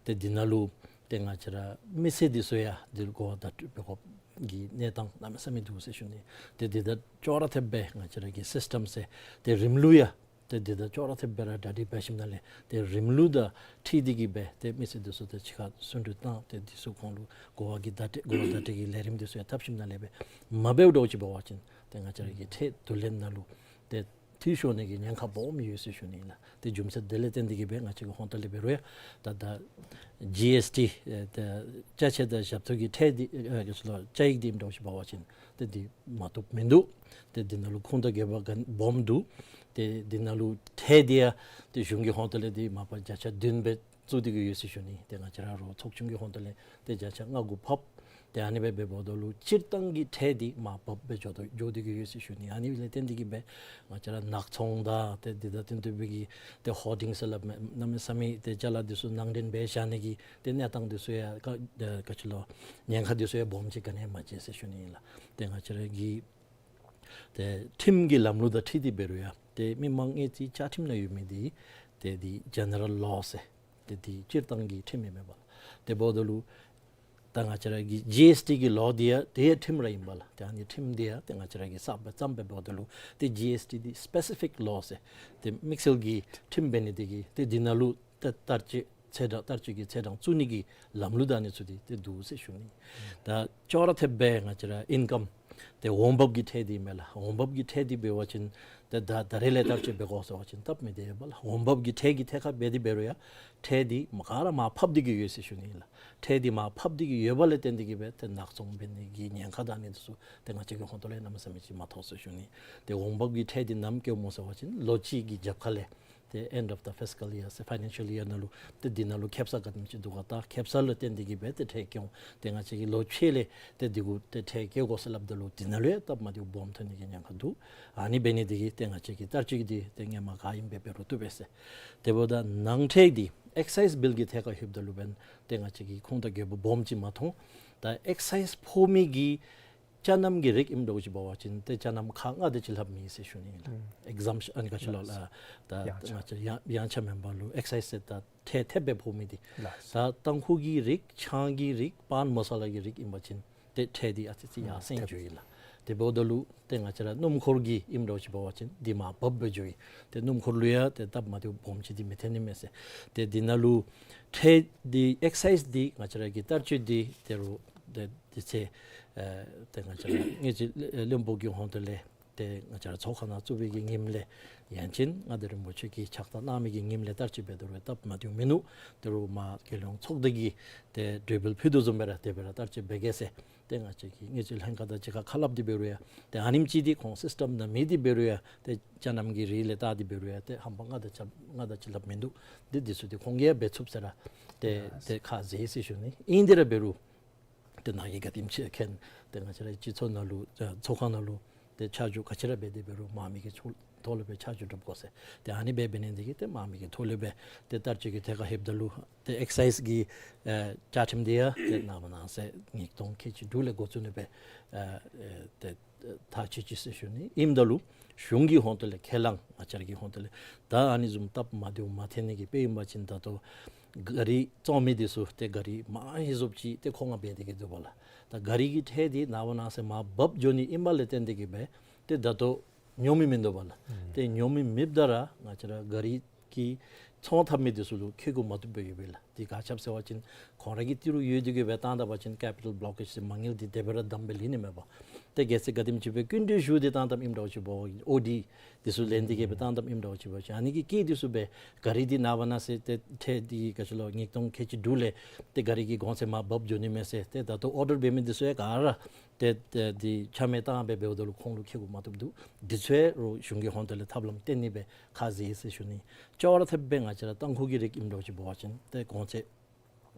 ཏེ་འདི་ནང་ལུ་ཏེ་ང་བཅས་ར་མི་སེར་འདི་ཚུ་ཡང་འདི་ལུ་གོ་བརྡ་སྤྲོད་འབད་དགོཔ་གི་གནས་སྟངས་གནམ་མེད་ས་མེད་འདུག་ཟེར་ཞུ་ནི། ཏེ་འདི་དང་ཅོག་ར་འཐདཔ་སྦེ་ང་བཅས་ར་གི་སིསི་ཊམ་ཟེར་ཏེ་རིམ་ལུགས་ཡང་ཏེ་འདི་དང་ཅོག་ར་འཐདཔ་སྦེ་ར་གྲ་སྒྲིག་འབད་ཞིནམ་ལས་ཏེ་རིམ་ལུགས་དང་འཁྲིལ་ཏེ་གི་སྦེ་ཏེ་མི་སེར་འདི་ཚུ་དང་གཅིག་ཁར་བརྩོན་འགྲུས་བཏང་སྟེ་འདི་ཚུ་ཁོང་ལུ་གོ་བ་གི་བརྡ་སྤྲོད་གོ་བ་བརྡ་སྤྲོད་ཀྱི་ལས་རིམ་འདི་ཚུ་ཡང་འཐབ་ཞིནམ་ལས་སྦེ་མ་འབདཝ་འདྲཝ་ཅིག་འབད་བ་ཅིན་ཏེ་ང་བཅས་ར་གི་ཁྲལ་བསྡུ་ལེན་ནང་ལུ་ཏེ་འཐུས་ཤོར་ནི་གི་ཉེན་ཁ་སྦོམ་ཡོད་ཟེར་ཞུ་ནི་ཨིན་ལགས། ཏེ་རྒྱུ་མཚན་དེ་ལས་བརྟེན་ཏེ་གི་སྦེ་ང་བཅས་ཀྱི་ཧོང་ཏོ་ལས་འབད་རུང་ཡང་ད་ད་ཇི་ཨེསི་ཊི་ཨེ་ད་ཅ་ཆས་དང་ཞབས་ཏོག་གི་ཁྲལ་འདི་ཨེ་ག་ཅི་ལོ་བཅའ་ཡིག་འདི་ཨིནམ་འདྲཝ་ཅིག་འབད་བ་ཅིན་ཏེ་འདི་མ་བཏུབ་མིན་འདུག། ཏེ་འདི་ནང་ལུ་ཁུངས་དང་དགོས་པ་ག་སྦོམ་འདུག། ཏེ་འདི་ནང་ལུ་ཁྲལ་འདི་ཡང་ཏེ་གཞུང་གི་ཧོང་ཏོ་ལས་འདི་མ་པ་བརྒྱ་ཆ་བདུན་སྦེ་བཙུགས་ཏེ་གི་ཡོད་ཟེར་ཞུ་ནི། ཏེ་ང་བཅས་ར་རོགས་ཚོགས་ཆུང་གི་ཧོང་ཏོ་ལས་ཏེ་བརྒྱ་ཆ་ལྔ་དགུ་ཕབ། ཏེ་ཨ་ནི་སྦེ་འབདཝ་ད་ལུ་སྤྱིར་བཏང་གི་ཁྲལ་འདི་མར་བབས་སྦེ་འགྱོ་དོ་འགྱོ་སྟེ་གི་ཡོད་ཟེར་ཞུ་ནི། ཨ་ནི་ལས་བརྟེན་ཏེ་གི་སྦེ་ང་བཅས་ར་ནག་ཚོང་དང་ཏེ་འདི་དང་བསྟུན་ཏེ་སྦེ་གི་ཏེ་ཧོར་ཌིང་ཟེར་སླབ་མི་གནམ་མེད་ས་མེད་ཏེ་ཅ་ལ་འདི་ཚུ་ནང་འདྲེན་འབད་བཞག་ནི་གི་ཏེ་གནས་སྟངས་འདི་ཚུ་ཡང་ག་ཨེ་ག་ཅི་ལོ་ཉེན་ཁ་འདི་ཚུ་ཡང་སྦོམ་ཅིག་ག་ནི་ཡང་མ་མཇལ་ཟེར་ཞུ་ནི་ཨིན་ལགས། ཏེ་ང་བཅས་ར་གི་ཏེ་ཁྲིམས་ཀྱི་ལམ་ལུགས་དང་འཁྲིལ་ཏེ་འབད་རུང་ཡང་ཏེ་མི་དམངས་དངུལ་རྩིས་བཅའ་ཁྲིམས་ནང་ཡོད་མི་འདི་ཏེ་འདི་ཇེ་ནེ་རཱལ་ལོ་ཟེར་ཏེ་འདི་སྤྱིར་བཏང་གི་ཁྲིམས་ཨིན་མས་པ། དེ་འབདཝ་ད་ལུ་ད་ང་བཅས་ར་གི་ཇི་ཨེསི་ཊི་གི་ལོ་འདི་ཡང་ཏེ་ཡང་ཁྲིམས་ར་ཨིན་པ་ལགས། ཏེ་ཨ་ནི་ཁྲིམས་འདི་ཡང་ཏེ་ང་བཅས་ར་གིས་གསརཔ་སྦེ་བརྩམས་སྦེ་འབདཝ་ད་ལུ་ཏེ་ཇི་ཨེསི་ཊི་འདི་སི་པེ་སི་ཕིག་ལོ་ཟེར་ཏེ་དམིགས་བསལ་གྱི་ཁྲིམས་འབད་ནི་འདི་གིས་ཏེ་འདི་ནང་ལུ་ཏེ་བསྟར་སྤྱོད་ཚེས་གྲངས་བསྟར་སྤྱོད་ཀྱི་ཚེས་གྲངས་བཙུགས་ནི་གི་ལམ་ལུགས་དང་ཨ་ནི་ཚུ་འདི་ཏེ་འདུག་ཟེར་ཞུ་ནི། ད་ཅོག་ར་འཐདཔ་སྦེ་ང་བཅས་ར་ཨིན་ཀམ་ཏེ་འོང་འབབ་ཀྱི་ཁྲལ་འདི་མས་ལགས། འོང་འབབ་ཀྱི་ཁྲལ་འདི་འབད་བ་ཅིན་ཏེ་ད་ད་རེས་ལས་བསྟར་སྤྱོད་འབད་དགོ་ཟེར་བ་ཅིན་སྟབས་མི་བདེ་བས་ལགས། འོང་འབབ་ཀྱི་ཁྲལ་གྱི་ཐད་ཁར་འབད་དེ་འབད་རུང་ཡང་ཁྲལ་འདི་མ་ག་ར་མར་ཕབ་སྟེ་གི་ཡོད་ཟེར་ཞུ་ནི་ཨིན་ལགས། ཁྲལ་འདི་མར་ཕབ་སྟེ་གི་ཡོད་པ་ལས་བརྟེན་ཏེ་གི་སྦེ་ཏེ་ནག་ཚོང་འབད་ནི་གི་ཉེན་ཁ་དང་ཨ་ནི་འདི་ཚུ་ཏེ་ང་བཅས་ཀྱི་ཧོང་ཏོ་ལས་གནམ་མེད་ས་མེད་ཅིག་མ་ཐོབ་ཟེར་ཞུ་ནི། ཏེ་འོང་འབབ་ཀྱི་ཁྲལ་འདི་ནམ་བཀལཝ་སྨོ་ཟེར་བ་ཅིན་ལོ་གཅིག་གི་རྒྱབ་ཁ་ལས་ཏེ་end of the fiscal year ཟེར་ཕའི་ནན་ཤལ་ཡར་ནང་ལུ་ཏེ་འདི་ནང་ལུ་ཁེབ་ས་ག་དེམ་ཅིག་འདུག་ག་ད་ཁེབ་ས་ལུ་བརྟེན་ཏེ་གི་སྦེ་ཏེ་ཁྲལ་བཀལ་འོང་། ཏེ་ང་བཅས་ཀྱིས་ལོ་ཕྱེད་ལས་ཏེ་འདི་གུ་ཏེ་ཁྲལ་བཀལ་དགོ་ཟེར་སླབ་ད་ལུ་འདི་ནང་ལུ་ཡང་སྟབས་མ་བདེཝ་སྦོམ་ཐོན་ནི་གི་ཉེན་ཁ་འདུག། ཨ་ནི་འབད་ནི་འདི་གིས་ཏེ་ང་བཅས་ཀྱི་བསྟར་སྤྱོད་འདི་ཏེ་སྔོན་མ་ག་ཨིནམ་སྦེ་འབད་རུང་བཏུབ་པས་ཟེར། དེ་འབདཝ་ད་ནང་ཁྲལ་འདི་ཨེག་སའིཛ་བིལ་གྱི་ཐད་ཁར་ལྷོདཔ་ད་ལུ་འབདན་ཏེ་ང་བཅས་ཀྱིས་ཁུངས་དང་དགོས་པ་སྦོམ་ཅིག་མ་མཐོང་། ད་ཨེག་སའིཛ་ཕོག་མི་གི་ཅ་སྣམ་གྱི་རིགས་ཨིནམ་འདྲཝ་ཅིག་འབད་བ་ཅིན་ཏེ་ཅ་སྣམ་ཁག་ལྔ་དེ་ཅིག་ལྷགཔ་མེད་ཟེར་ཞུ་ནི་ཨིན་ལགས། ཨེག་ཟམ་ཤཱན་ཨ་ནི་ག་ཅི་ལོ་ལགས། ད་ཡངས་ཆག་ང་བཅས་ཡང་ཡངས་ཆག་མེན་པ་ལུ་ཨེག་སའིཛ་ཟེར་ད་ཁྲལ་ཐེབས་སྦེ་ཕོག་མི་འདི་ལགས། ད་ཏམ་ཁུ་གི་རིགས་ཆང་གི་རིགས་པཱན་མ་ས་ལ་གི་རིགས་ཨིན་པ་ཅིན་ཏེ་ཁྲལ་འདི་ཨ་ཙི་ཙི་ཡར་སེང་འགྱོཝ་ཨིན་ལགས། དེ་འབདཝ་ད་ལུ་ཏེ་ང་བཅས་ར་སྣུམ་འཁོར་གྱི་ཨིནམ་འདྲཝ་ཅིག་འབད་བ་ཅིན་འདི་མར་བབས་སྦེ་འགྱོཝ་ཨིན། ཏེ་སྣུམ་འཁོར་ལུ་ཡང་ཏེ་སྟབས་མ་བདེཝ་སྦོམ་ཅིག་འདི་མི་ཐོན་ནི་མས་ཟེར། ཏེ་འདི་ནང་ལུ་ཁྲལ་འདི་ཨེག་སའིཛ་འདི་ང་བཅས་ར་གི་བསྟར་སྤྱོད་འདི་ཏེ་རུང་ཏེ་དུས་ཚོད་ཨེ་ཏེ་ང་བཅས་ར་དངུལ་རྩིས་བློན་པོ་གི་ཧོང་ཏོ་ལས་ཏེ་ང་བཅས་ར་ཚོགས་ཁང་ནང་བཙུགས་པའི་གི་ཉིནམ་ལས་ཡང་ཅིན་མངའ་བདག་རིན་པོ་ཆེ་གིས་ཕྱག་རྟགས་གནང་མི་གི་ཉིནམ་ལས་བསྟར་སྤྱོད་འབད་དོ་རུང་སྟབས་མ་བདེཝ་མིན་འདུག། ཏེ་རུང་མར་རྒྱལ་ཡོངས་ཚོགས་སྡེ་གིས་ཏེ་གྲོས་འབུལ་ཕུལ་དོ་བཟུམ་སྦེ་ར་དེ་སྦེ་ར་བསྟར་སྤྱོད་འབད་གེ་ཟེར། ཏེ་ང་བཅས་ཀྱིས་དངུལ་རྩིས་ལྷན་ཁག་དང་གཅིག་ཁར་ཁ་སླབ་སྟེ་འབད་རུང་ཡང་ཏེ་ཨ་ནེམ་ཅིག་འདི་ཁོང་སིསི་ཊམ་ནང་མེད་དེ་འབད་རུང་ཡང་ཏེ་ཅ་སྣམ་གྱི་རིགས་ལས་བལྟ་སྟེ་འབད་རུང་ཡང་ཏེ་ཧམ་པ་ལྔ་དང་ཆ་ལྔ་དང་ཅིག་ལྷགཔ་མིན་འདུག། འདི་འདི་ཚུ་འདི་ཁོང་གིས་ཡང་འབད་ཚུགས་ཟེར་ར་ཏེ་ཏེ་ཁ་བཟེད་ཟེར་ཞུ་ནི། ཨིན་དེ་ར་འབད་རུང་ཏེ་ནཱ་གིས་ག་དེམ་ཅིག་མཁྱེན། ཏེ་ང་བཅས་ར་སྤྱི་ཚོགས་ནང་ལུ་ཨ་ཚོགས་ཁང་ནང་ལུ་ཏེ་ཆ་འཇོག་ག་ཅི་ར་འབད་དེ་འབད་རུང་མང་མི་གིས་ཚོགས་ ཐོག་ལུ་སྦེ་ཆ་འཇོག་སྒྲུབ་དགོ་ཟེར། ཏེ་ཨ་ནི་སྦེ་འབད་ནི་འདི་གིས་ཏེ་དམག་མི་གི་ཐོག་ལས་སྦེ་ཏེ་ལྟར་སྤྱོད་ཀྱི་ཐད་ཁར་ལྷོདཔ་ད་ལུ་ཏེ་ཨེག་སའིས་ཀྱི་ཨེ་བཅའ་ཁྲིམས་འདི་ཡང་ཏེ་ནངས་པ་གནངས་ཚེ་ཉིས་སྟོང་ཁལ་གཅིག་དྲུག་ལས་འགོ་བཙུགས་ནི་སྦེ་ཨེ་ཨེ་ཏེ་ཐག་བཅད་ཅི་ཟེར་ཞུ་ནི། ཨིནམ་ད་ལུ་གཞུང་གི་ཧོངས་ཏོ་ལས་ཁས་བླངས་ང་བཅས་ར་གི་ཧོངས་ཏོ་ལས་ད་ཨ་ནི་བཟུམ་སྟབས་མ་བདེཝ་མ་ཐོན་ནི་གི་དཔེ་ཨིན་པ་ཅིན་ད་ལྟོ་ག་རི་བཙོང་མི་འདི་ཚུ་ཏེ་ག་རི་མང་ཧེང་སྐལ་ཅིག་ཏེ་མཁོ་མངགས་འབད་དེ་གི་འདུག་པ་ལགས། ད་ག་རི་གི་ཁྲལ་འདི་ནངས་པ་གནངས་ཚེ་མར་འབག་འགྱོ་ནི་ཨིན་པ་ལས་བརྟེན་ཏེ་གི་སྦེ་ཏེ་ད་ལྟོ་ཉོ་མི་མིན་འདུག་པ་ལགས། ཨུམ། ཏེ་ཉོ་མི་མེདཔ་ད་ར་ང་བཅས་ར་ག་རི་གི་ཚོང་འཐབ་མི་འདི་ཚུ་ལུ་ཁེ་གུ་མ་ཐུབ་སྦེ་ཡོད་པས་ལགས། འདི་ག་ཅི་སྦེ་ཟེར་བ་ཅིན་ཁོང་ར་གིས་ཏི་རུ་ཡོད་དེ་གི་སྦེ་བཏང་ད་པ་ཅིན་ཀེ་པི་ཊལ་བློ་ཀེཇ་ཟེར་མ་དངུལ་འདི་དེ་སྦེ་ར་བསྡམས་སྦེ་ལེན་ནི་མས་པ། ཏེ་གལ་སྲིད་ག་དེམ་ཅིག་སྦེ་སྐྱིན་འགྲུལ་ཞུ་སྟེ་བཏང་བཏངམ་ཨིནམ་འདྲཝ་ཅིག་འབད་བ་ཨོ་ཌི་འདི་ཚུ་ལེན་ཏེ་གི་སྦེ་བཏང་བཏངམ་ཨིནམ་འདྲཝ་ཅིག་འབད་བ་ཅིན་ཨ་ནི་གི་སྐྱིད་འདི་ཚུ་སྦེ་ག་རི་འདི་ནངས་པ་གནངས་ཚེ་ཏེ་ཁྲལ་འདི་ག་ཅི་ལོ་ཉིས་སྟོང་ཁལ་གཅིག་དྲུག་ལས་ཏེ་ག་རི་གི་གོང་ཚད་མར་འབག་འགྱོ་ནི་མས་ཟེར་ཏེ་ད་ལྟོ་ཨོར་ཌར་འབད་མི་འདི་ཚུ་ཡང་ག་ར་ཏེ་ཏེ་འདི་ཆ་མེད་བཏང་སྦེ་འབདཝ་ད་ལུ་ཁོང་ལུ་ཁེ་གུ་མ་ཐུབ་འདུག། འདི་ཚུ་ཡང་རོགས་གཞུང་གི་ཧོངས་ཏོ་ལས་ཐབས་ལམ་བཏོན་ནི་སྦེ་ཁ་བཟེད་ཡི་ཟེར་ཞུ་ནི། ཅོག་ར་འཐདཔ་སྦེ་ང་བཅས་ར་ཏང་ཁུག་གི་རིགས་ཨིནམ་འདྲཝ་ཅིག་འབད་བ་ཅིན་ཏེ་གོང་ཚད་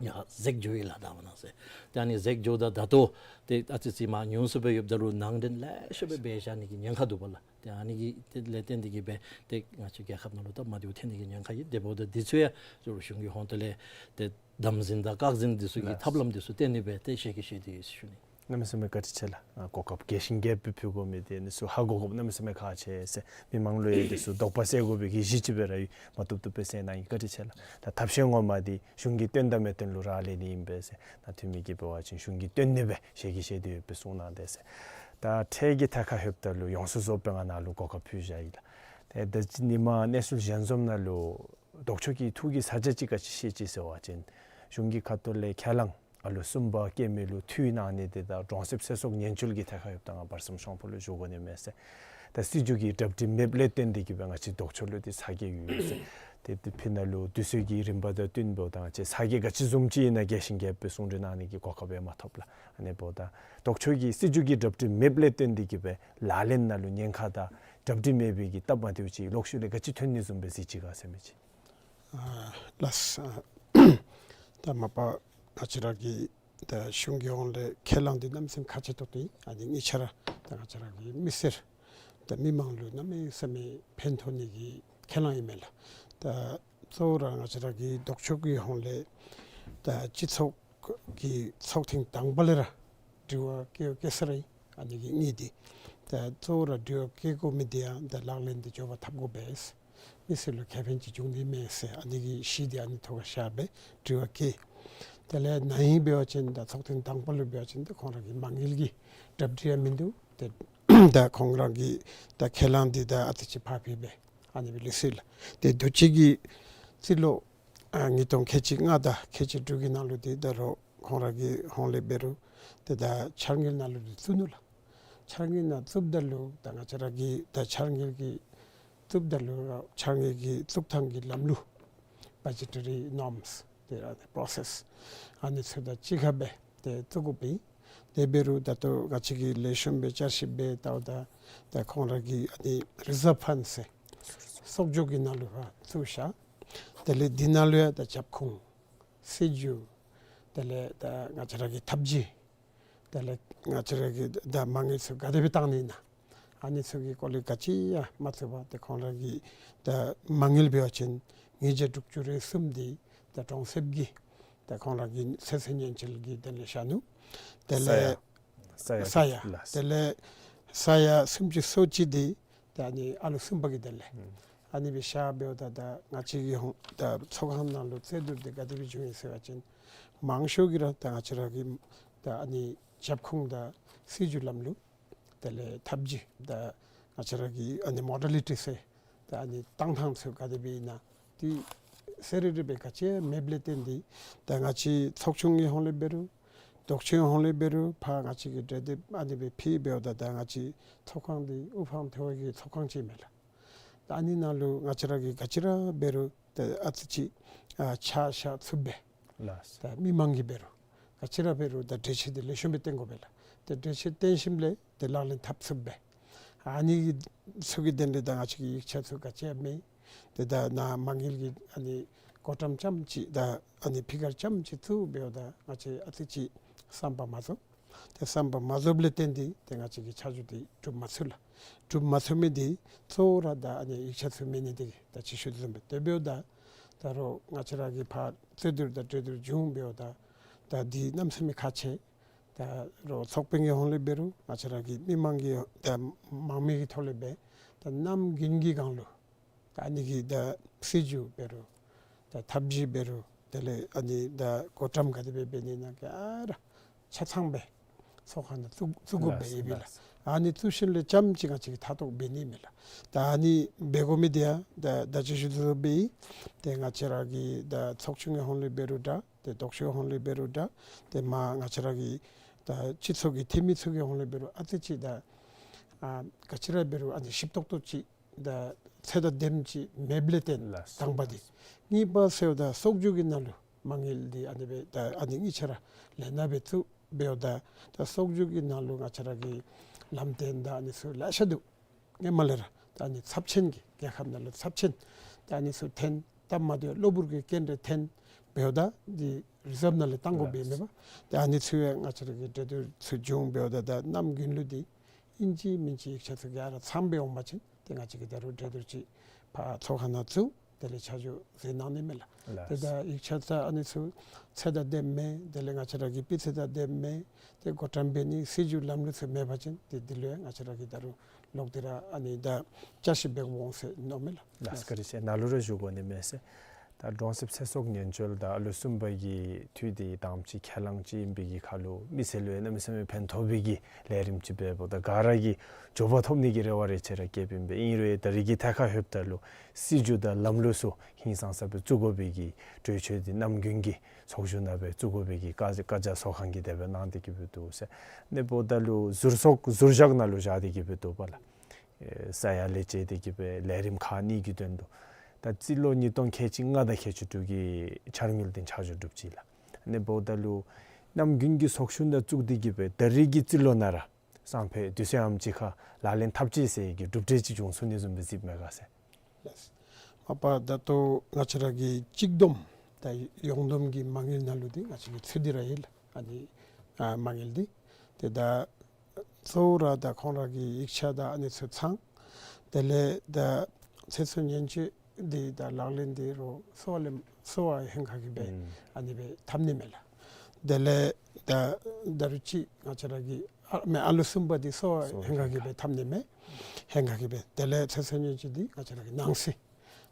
ཡར་འཛེགས་འགྱོ་ཡི་ལགས་ད་མ་གནངས་ཚེ། ཏེ་ཨ་ནི་འཛེགས་འགྱོཝ་ད་ད་ལྟོ་ཏེ་ཨ་ཙི་ཙི་མར་ཉུང་སུ་སྦེ་ཡོདཔ་ད་ལུ་ནང་འདྲེན་ལེ་ཤ་སྦེ་འབད་བཞག་ནི་གི་ཉེན་ཁ་འདུག་པ་ལགས། ཏེ་ཨ་ནི་གི་དེ་ལས་བརྟེན་ཏེ་གི་སྦེ་ཏེ་ང་བཅས་རྒྱལ་ཁབ་ནང་ལུ་སྟབས་མ་བདེཝ་ཐོན་ནི་གི་ཉེན་ཁ་ཡོད། དེ་འབདཝ་ད་འདི་ཚུ་ཡང་རོགས་གཞུང་གི་ཧོངས་ཏོ་ལས་ཏེ་དམ་འཛིན་དང་བཀག་འཛིན་འདི་ཚུ་གི་ལགས། ཐབས་ལམ་འདི་ཚུ་བཏོན་ནི་སྦེ་ཏེ་ཞལ་གྱིས་བཞེས་ཏེ་ཡོད་ཟེར་ཞུ་ནི། གནམ་མེད་ས་མེད་བཀའ་དྲིན་ཆེ་ལགས། ཨ་གོ་སྐབས་རྒྱས་ཤིང་རྒྱས་པ་ཕུལ་དགོ་མི་འདི་ཨ་ནི་ཚུ་ཧ་གོ་དགོཔ་གནམ་མེད་ས་མེད་ཁག་ཆེ་ཟེར་མི་མང་ལུ་ཡང་འདི་ཚུ་དོགས་པ་སེལ་དགོ་པའི་གི་གཞི་ཅིག་སྦེ་ར་ཡོད། མ་བཏུབ་བཏུབ་སྦེ་སེལ་གནང་ཡི། བཀའ་དྲིན་ཆེ་ལགས། ད་ཐབས་ཤེས་ངོ་མ་འདི་གཞུང་གིས་བཏོན་དང་མི་བཏོན་ལུ་རག་ལས་ནི་ཨིན་པས་ཟེར་ད་འཐུས་མི་གིས་འབད་བ་ཅིན་གཞུང་གིས་བཏོན་ནི་སྦེ་ཞལ་གྱིས་བཞེས་ཏེ་ཡོད་པའི་གསུང་གནང་དེས་ཟེར། ད་ཁྲལ་གྱི་ཐད་ཁར་ལྷོདཔ་ད་ལུ་ཡོངས་སུ་རྫོགས་པའི་ང་ནཱ་ལུ་གོ་སྐབས་ཕུལ་བཞག་ཡི་ལགས། ཏེ་ད་ཅི་ཉིན་མ་གནས་ཚུལ་གཞན་བཟུམ་ནང་ལུ་ལྡོག་ཕྱོགས་ཀྱི་ཐུགས་ཀྱི་ས་ཆ་ཅིག་ག་ཅི་བཤད་ཅི་ཟེར་བ་ཅིན་གཞུང་གི་ཁ་ཐུག་ལས་ཁས་བླངས་ཨ་ལུ་གསུམ་པ་སྐྱེ་མི་ལུ་འཐུས་གནང་ནི་འདི་དང་གྲོང་གསེབ་ཚེ་སྲོག་ཉེན་བཅོལ་གྱི་ཐད་ཁར་ཡོདཔ་ད་ང་བར་གསུམ་ཤོང་ཕོ་ལུ་ཞུ་དགོ་ནི་མས་ཟེར། ད་སྲིད་བྱུས་ཀྱི་གྲ་སྒྲིག་མེདཔ་ལས་བརྟེན་ཏེ་གི་སྦེ་ང་བཅས་ལྡོག་ཕྱོགས་ལུ་འདི་ཚ་གྱང་ཡོད་ཟེར། ཏེ་འདི་ཕི་ནང་ལུ་དུས་ཚོད་ཀྱི་རིམ་པ་དང་བསྟུན་འབདཝ་ད་ང་བཅས་ཚ་གྱང་ག་ཅི་བཟུམ་ཅིག་ཨིན་ན་རྒྱས་ཤིང་རྒྱས་པའི་གསུང་གྲོས་གནང་ནི་གི་གོ་སྐབས་ཡང་མ་ཐོབ་ལགས། ཨ་ནི་འབདཝ་ད་ལྡོག་ཕྱོགས་ཀྱི་སྲིད་བྱུས་ཀྱི་གྲ་སྒྲིག་མེདཔ་ལས་བརྟེན་ཏེ་གི་སྦེ་ལག་ལེན་ནང་ལུ་ཉེན་ཁ་དང་གྲ་སྒྲིག་མེད་པའི་གི་སྟབས་མ་བདེཝ་ཅིག་ལོག་ཤུལ་ལས་ག་ཅི་ཐོན་ནི་བཟུམ་སྦེ་གཟིགས་ཅི་ག་ཟེར་མི་ཅིག། ཨ་ལགས། ཨ་ད་མ་པ་ང་བཅས་ར་གི་ད་གཞུང་གི་ཧོངས་ལས་ཁས་བླངས་འདི་གནམ་མེད་ས་མེད་ཁག་ཆེ་ཏོག་ཏོ་ཨིན། ཨ་ནི་གཉིས་ཆ་ར་ད་ང་བཅས་ར་གི་མི་སེར་ད་མི་མང་ལུ་གནམ་མེད་ས་མེད་ཕན་ཐོགས་ནི་གི་ཁས་བླངས་ཨིན་མས་ལགས། ད་གཙོ་བོ་ར་ང་བཅས་ར་གི་ལྡོག་ཕྱོགས་ཀྱི་ཧོངས་ལས་ད་སྤྱི་ཚོགས་ཀྱི་ཚོགས་ཐེངས་དང་པ་ལས་ར་དྲི་བ་བཀོད་བཀོད་ས་ར་ཨིན། ཨ་ནི་གི་གཉིས་འདི་ད་གཙོ་བོ་ར་དྲི་བ་བཀོད་དགོ་མི་འདི་ཡང་ད་ལག་ལེན་འདི་འབྱོར་བ་འཐབ་དགོ་པས། མི་སེར་ལུ་ཁེ་ཕན་ཅིག་འབྱུང་ནི་མས་ཟེར་ཨ་ནི་གི་གཞི་འདི་ཨ་ནི་ཐོག་ཁར་བཞག་སྦེ་དྲི་བ་བཀོད། དེ་ལས་ན་ཧིང་འབད་བ་ཅིན་ད་ཚོགས་ཐེངས་དང་པ་ལུ་འབད་བ་ཅིན་ད་ཁོང་ར་གི་མ་དངུལ་གྱི་གྲ་སྒྲིག་ཡང་མིན་འདུག། ཏེ་ད་ཁོང་ར་གི་ད་ཁས་བླངས་འདི་ད་ཨ་ཙི་ཅིག་ཕར་འཕུལ་སྦེ་ཨ་ནི་སྦེ་ལུས་སོ་ཡི་ལགས། ཏེ་དུས་ཅི་གི་རྩིས་ལོ་ཨ་ཉིས་སྟོང་ཁལ་གཅིག་ལྔ་དང་ཁལ་གཅིག་དྲུག་གི་ནང་ལུ་འདི་ད་རོགས་ཁོང་ར་གི་ཧོངས་ལས་འབད་རུང་ཏེ་ད་འཆར་དངུལ་ནང་ལུ་འདི་བཙུགས་ནུག་ལགས། འཆར་དངུལ་ནང་བཙུགསཔ་ད་ལུ་ད་ང་བཅས་ར་གི་ད་འཆར་དངུལ་གྱི་བཙུགསཔ་ད་ལུ་འཆར་དངུལ་གྱི་བཙུགས་ཐངས་ཀྱི་ལམ་ལུགས་བ་ཇེ་ཊ་རི་ནོརམསི་ཏེ་ར་པོ་རོ་སེསི་ཨ་ནི་ཚུ་དང་གཅིག་ཁར་སྦེ་ཏེ་བཙུགས་དགོཔ་ཨིན། དེ་འབད་རུང་ད་ལྟོ་ང་བཅས་ཀྱིས་ལེགས་ཤོམ་སྦེ་བསྐྱར་ཞིབ་འབད་ལྟཝ་ད་ད་ཁོང་ར་གི་ཨ་ནི་རི་ཛརབ་ཕཱནཌ་ཟེར་གསོག་འཇོག་གི་ནང་ལུ་ཕར་བཙུགས་བཞག། དེ་ལས་འདི་ནང་ལུ་ཡང་ད་རྒྱབ་ཁུངས་སྲིད་བྱུས་དེ་ལས་ད་ང་བཅས་ར་གི་ཐབས་ཇུས་དེ་ལས་ང་བཅས་ར་གི་ད་མ་དངུལ་ཚུ་ག་དེ་སྦེ་བཏང་ནི་ཨིན་ན་ཨ་ནི་ཚུ་གི་སྐོར་ལས་ག་ཅི་ཡང་མ་བཙུགས་པར་ཏེ་ཁོང་ར་གི་ད་མ་དངུལ་འབད་བ་ཅིན་ཉིས་བརྒྱ་དྲུག་ཅུ་རེ་གསུམ་འདི་ད་གྲོང་གསེབ་ཀྱི་ད་ཁོང་ར་གི་ཚེ་སྲོག་ཉེན་བཅོལ་གྱི་དོན་ལས་བཞག་ནུག། དེ་ལས་ས་ཡ་ས་ཡ་ས་ཡ་ལགས། དེ་ལས་ས་ཡ་སུམ་ཅུ་སོ་གཅིག་འདི་ད་ཨ་ནི་ཨ་ལོ་གསུམ་པ་གི་དོན་ལས་ཨུམ་ཨ་ནི་སྦེ་བཞག་འབདཝ་ད་ད་ང་བཅས་ཀྱི་ཧོངས་ད་ཚོགས་ཁང་ནང་ལུ་རྩོད་བསྡུར་འདི་ག་དེ་སྦེ་བྱུང་ཡི་ཟེར་བ་ཅིན་མང་ཤོས་ཀྱིས་ར་ད་ང་བཅས་ར་གི་ད་ཨ་ནི་རྒྱབ་ཁུངས་དང་སྲིད་བྱུས་ལམ་ལུགས་དེ་ལས་ཐབས་ཇུས་ད་ང་བཅས་ར་གི་ཨ་ནི་མོ་ཌ་ལི་ཊི་ཟེར་ད་ཨ་ནི་བཏང་ཐངས་ཚུ་ག་དེ་སྦེ་ཨིན་ན་འདི་གསལ་རི་རི་སྦེ་ག་ཅི་ཡང་མེདཔ་ལས་བརྟེན་ཏེ་ད་ང་བཅས་ཚོགས་ཆུང་གི་ཧོངས་ལས་འབད་རུང་ལྡོག་ཕྱོགས་ཧོངས་ལས་འབད་རུང་ཕར་ང་བཅས་ཀྱིས་གྲོས་འདེབས་ཨ་ནི་སྦེ་ཕུལ་འབདཝ་ད་ད་ང་བཅས་ཚོགས་ཁང་འདི་དབུ་འཕང་མཐོ་བའི་གི་ཚོགས་ཁང་ཅིག་མས་ལགས། ད་ཨ་ནི་ནང་ལུ་ང་བཅས་ར་གིས་ག་ཅི་ར་འབད་རུང་ད་ཨ་ཙི་ཅིག་ཨ་ཆ་བཞག་ཚུགས་པས། ལགས། ད་མི་མང་གིས་འབད་རུང་ག་ཅི་ར་འབད་རུང་ད་གྲོས་ཆོད་འདི་ལེགས་ཤོམ་སྦེ་བཏོན་དགོ་པས་ལགས། ཏེ་གྲོས་ཆོད་བཏོན་ཞིནམ་ལས་ཏེ་ལག་ལེན་འཐབ་ཚུགས་པས། ཨ་ནི་གི་ཚུ་གི་དོན་ལས་ད་ང་བཅས་ཀྱི་ཡིག་ཆ་ཚུ་ག་ཅི་ཡང་མེད། ཏེ་ད་ནཱ་མ་དངུལ་གྱི་ཨ་ནི་གོ་ཊམ་ཙམ་ཅིག་ད་ཨ་ནི་ཕི་གར་ཙམ་ཅིག་བཙུགས་འབདཝ་ད་ང་བཅས་ཨ་ཙི་ཅིག་བསམ་པ་མ་རྫོགས། ཏེ་བསམ་པ་མ་རྫོགསཔ་ལས་བརྟེན་ཏེ་ཏེ་ང་བཅས་ཀྱི་ཆ་འཇོག་འདི་གྲུབ་མ་ཚུགས་ལགས། གྲུབ་མ་ཚུགས་མི་འདི་གཙོ་བོ་ར་ད་ཨ་ནི་ཡིག་ཆ་ཚུ་མེད་ནི་འདི་གིས། ད་ཅི་ཞུ་དོ་བཟུམ་སྦེ་དེ་འབདཝ་ད་ད་རུང་ང་བཅས་ར་གིས་ཕར་རྩོད་བསྡུར་དང་གྲོས་བསྡུར་བྱུང་འབདཝ་ད་ད་འདི་གནམ་མེད་ས་མེད་ཁག་ཆེ། ད་རུང་ཚོགས་དཔོན་གྱི་ཧོང་ལས་འབད་རུང་ང་བཅས་ར་གི་མི་མང་གི་ད་མང་མོས་ཀྱི་ཐོག་ལས་འབད་ད་གནམ་དགུན་གྱི་སྒང་ལུ་ད་ཨ་ནི་གི་ད་སྲིད་བྱུས་འབད་རུང་ད་ཐབས་བྱུས་འབད་རུང་དེ་ལས་ཨ་ནི་ད་བགོ་བཀྲམ་ག་དེ་སྦེ་འབད་ནི་ཨིན་ན་ག་ར་ཆ་ཚང་སྦེ་ཚོགས་ཁང་ནང་བཙུགས་བཙུགས་དགོཔ་སྦེ་ལགས་ཨིན་པས་ལགས། ལགས། ཨ་ནི་བཙུགས་ཞིནམ་ལས་ཙམ་ཅིག་ང་བཅས་ཀྱིས་མཐའ་གཏོགས་འབད་ནི་མེད་ལགས། ད་ཨ་ནི་འབད་དགོ་མི་འདི་ཡང་ད་ད་ཅི་ཞུ་དོ་བཟུམ་སྦེ་ཏེ་ང་བཅས་ར་གི་ད་ཚོགས་ཆུང་གི་ཧོང་ལས་འབད་རུང་འདྲ། ཏེ་ལྡོག་ཕྱོགས་ཧོང་ལས་འབད་རུང་འདྲ། ཏེ་མ་ང་བཅས་ར་གི་ད་སྤྱི་ཚོགས་ཀྱི་འཐུས་མི་ཚུ་གི་ཧོང་ལས་འབད་རུང་ཨ་ཙི་ཅིག་ད་ཨ་ག་ཅི་ར་འབད་རུང་ཨ་ནི་ཞིབ་ཏོག་ཏོ་ཅིག་ད་ཚད་དང་ལྡནམ་ཅིག་མེདཔ་ལས་བརྟེན་ལགས། དང་པ་འདི། གཉིས་པ་ཟེརཝ་ད་ཚོགས་བསྒྱུར་གྱི་ནང་ལུ་མ་དངུལ་འདི་ཨ་ནི་སྦེ་ད་ཨ་ནི་གཉིས་ཆ་ར་ལེན་ན་སྦེ་བཙུགས་འབདཝ་ད་ད་ཚོགས་བསྒྱུར་གྱི་ནང་ལུ་ང་བཅས་ར་གི་ལམ་སྟོན་དང་ཨ་ནི་ཚུ་ལེ་ཤ་འདུག། སྔོན་མ་ལས་ར་ད་ཨ་ནི་ཚབས་ཆེན་གྱི་རྒྱལ་ཁབ་ནང་ལུ་ཚབས་ཆེན་ད་ཨ་ནི་ཚུ་ཐོན། སྟབས་མ་བདེཝ་གློ་བུར་གྱི་སྐྱོན་རེ་ཐོན་འབདཝ་ད་འདི་རི་ཛབ་ནང་ལས་བཏང་དགོཔ་ཨིན་མས་པ། ད་ཨ་ནི་ཚུ་ཡང་ང་བཅས་ར་གི་གྲོས་བསྡུར་ཚུ་བྱུང་འབདཝ་ད་ད་གནམ་དགུན་ལུ་འདི་ཨིན་ཅི་མིན་ཅི་ཡིག་ཆ་ཚུ་ག་ར་ཚངམ་སྦེ་འོང་པ་ཅིན་ཏེ་ང་བཅས་ཀྱིས་ད་རུང་གྲོས་བསྡུར་ཅིག་ཕར་ཚོགས་ཁང་ནང་བཙུགས། དེ་ལས་ཆ་འཇོག་ཟེར་གནང་ནི་མས་ལགས། ལགས། ཏེ་ད་ཡིག་ཆ་ཚུ་ཨ་ནི་ཚུ་ཚད་དང་ལྡནམ་མེད། དེ་ལས་ང་བཅས་ར་གི་སྤུས་ཚད་དང་ལྡནམ་མེད། ཏེ་བགོ་བཀྲམ་འབད་ནི་སྲིད་བྱུས་ལམ་ལུགས་ཚུ་མེད་པ་ཅིན་ཏེ་འདི་ལུ་ཡང་ང་བཅས་ར་གིས་ད་རུང་ལོག་སྟེ་ར་ཨ་ནི་ད་བསྐྱར་ཞིབ་འབད་དགོཔ་འོང་ཟེར་མནོཝ་མས་ལགས། ལགས། བཀའ་དྲིན་ཆེ། ནཱ་ལུ་ར་ཞུ་དགོ་ནི་མས་ཟེར། ད་གྲོང་གསེབ་ཚེ་སྲོག་ཉེན་བཅོལ་དང་ཨ་ལུ་གསུམ་པ་གི་འཐུས་འདི་དང་པ་ཅིག་ཁས་བླངས་ཅིག་ཨིན་པའི་གི་ཁར་ལུ་མི་སེར་ལུ་ཡང་གནམ་མེད་ས་མེད་ཕན་ཐོགས་པའི་གི་ལས་རིམ་ཅིག་འབདཝ་ད་ག་ར་གིས་འབྱོར་པ་ཐོབ་ནི་གི་རེ་བ་རེ་ཆེ་ར་བསྐྱེདཔ་ཨིན་པས། ཨིན་རུང་ད་རེས་ཀྱི་ཐད་ཁར་ལྷོདཔ་ད་ལུ་སྲིད་བྱུས་དང་ལམ་ལུགས་ཚུ་ཧིང་སངས་ས་སྦེ་བཙུགས་དགོ་པའི་གི་གྲོས་ཆོད་འདི་གནམ་དགུན་གྱི་ཚོགས་བཞུགས་ནང་སྦེ་བཙུགས་དགོ་པའི་གི་བཀའ་བཀའ་རྒྱ་ཚོགས་ཁང་གིས་དེ་སྦེ་གནང་སྟེ་གི་སྦེ་འདུག་ཟེར། ཨ་ནི་འབདཝ་ད་ལུ་ཟུར་ཚོགས་ཟུར་བཞག་ནང་ལུ་བཞག་སྟེ་གི་སྦེ་འདུག་པ་ལགས། ཨེ་ས་ཡ་ལས་བཅད་དེ་གི་སྦེ་ལས་རིམ་ཁག་གཉིས་ཀྱི་དོན་དུ་ད་རྩིས་ལོ་ཉིས་སྟོང་ཁལ་གཅིག་ལྔ་དང་ཁལ་གཅིག་དྲུག་གི་འཆར་དངུལ་འདི་ཆ་འཇོག་གྲུབ་ཅི་ལགས། ཨ་ནི་འབདཝ་ད་ལུ་གནམ་དགུན་གྱི་ཚོགས་ཞུགས་ནང་བཙུགས་ཏེ་གི་སྦེ་ད་རེས་ཀྱི་རྩིས་ལོ་ནང་ར་སང་ཕོད་དུས་ཚོད་ཨམ་ཅིག་ཁར་ལག་ལེན་འཐབ་ཅི་ཟེར་གྱི་གྲུབ་འབྲས་ཅིག་བྱུང་ཚུགས་ནི་བཟུམ་སྦེ་གཟིགསཔ་མས་ག་ཟེར། ལགས། མ་པ་ད་ལྟོ་ང་བཅས་ར་གི་གཅིག་བསྡོམས་ད་ཡོངས་བསྡོམས་ཀྱི་མ་དངུལ་ནང་ལུ་འདི་ང་བཅས་ཀྱིས་ཚུད་དེ་ར་ཡོད་ལགས། ཨ་ནི་ཨ་མ་དངུལ་འདི་ཏེ་ད་གཙོ་བོ་ར་ད་ཁོང་ར་གི་ཡིག་ཆ་དང་ཨ་ནི་ཚུ་ཚང་། དེ་ལས་ད་ཚེ་སྲོག་ཉེན་བཅོལ་འདི་ད་ལག་ལེན་འདི་རོགས་གསོ་བ་ལེན་གསོ་བ་ཧེང་ཁ་གི་སྦེ་ཨུམ་ཨ་ནི་སྦེ་འཐབ་ནི་མས་ལགས། དེ་ལས་ད་ད་རུང་ཅིག་ང་བཅས་ར་གི་ཨ་མེན་ཨ་ལོ་གསུམ་པ་འདི་གསོ་བ་གསོ་བ་ཧེང་ཁ་གི་སྦེ་འཐབ་ནི་མས། ཧེང་ཁ་གི་སྦེ། དེ་ལས་ཚེ་སྲོག་ཉེན་བཅོལ་འདི་ང་བཅས་ར་གི་ནང་སྲིད།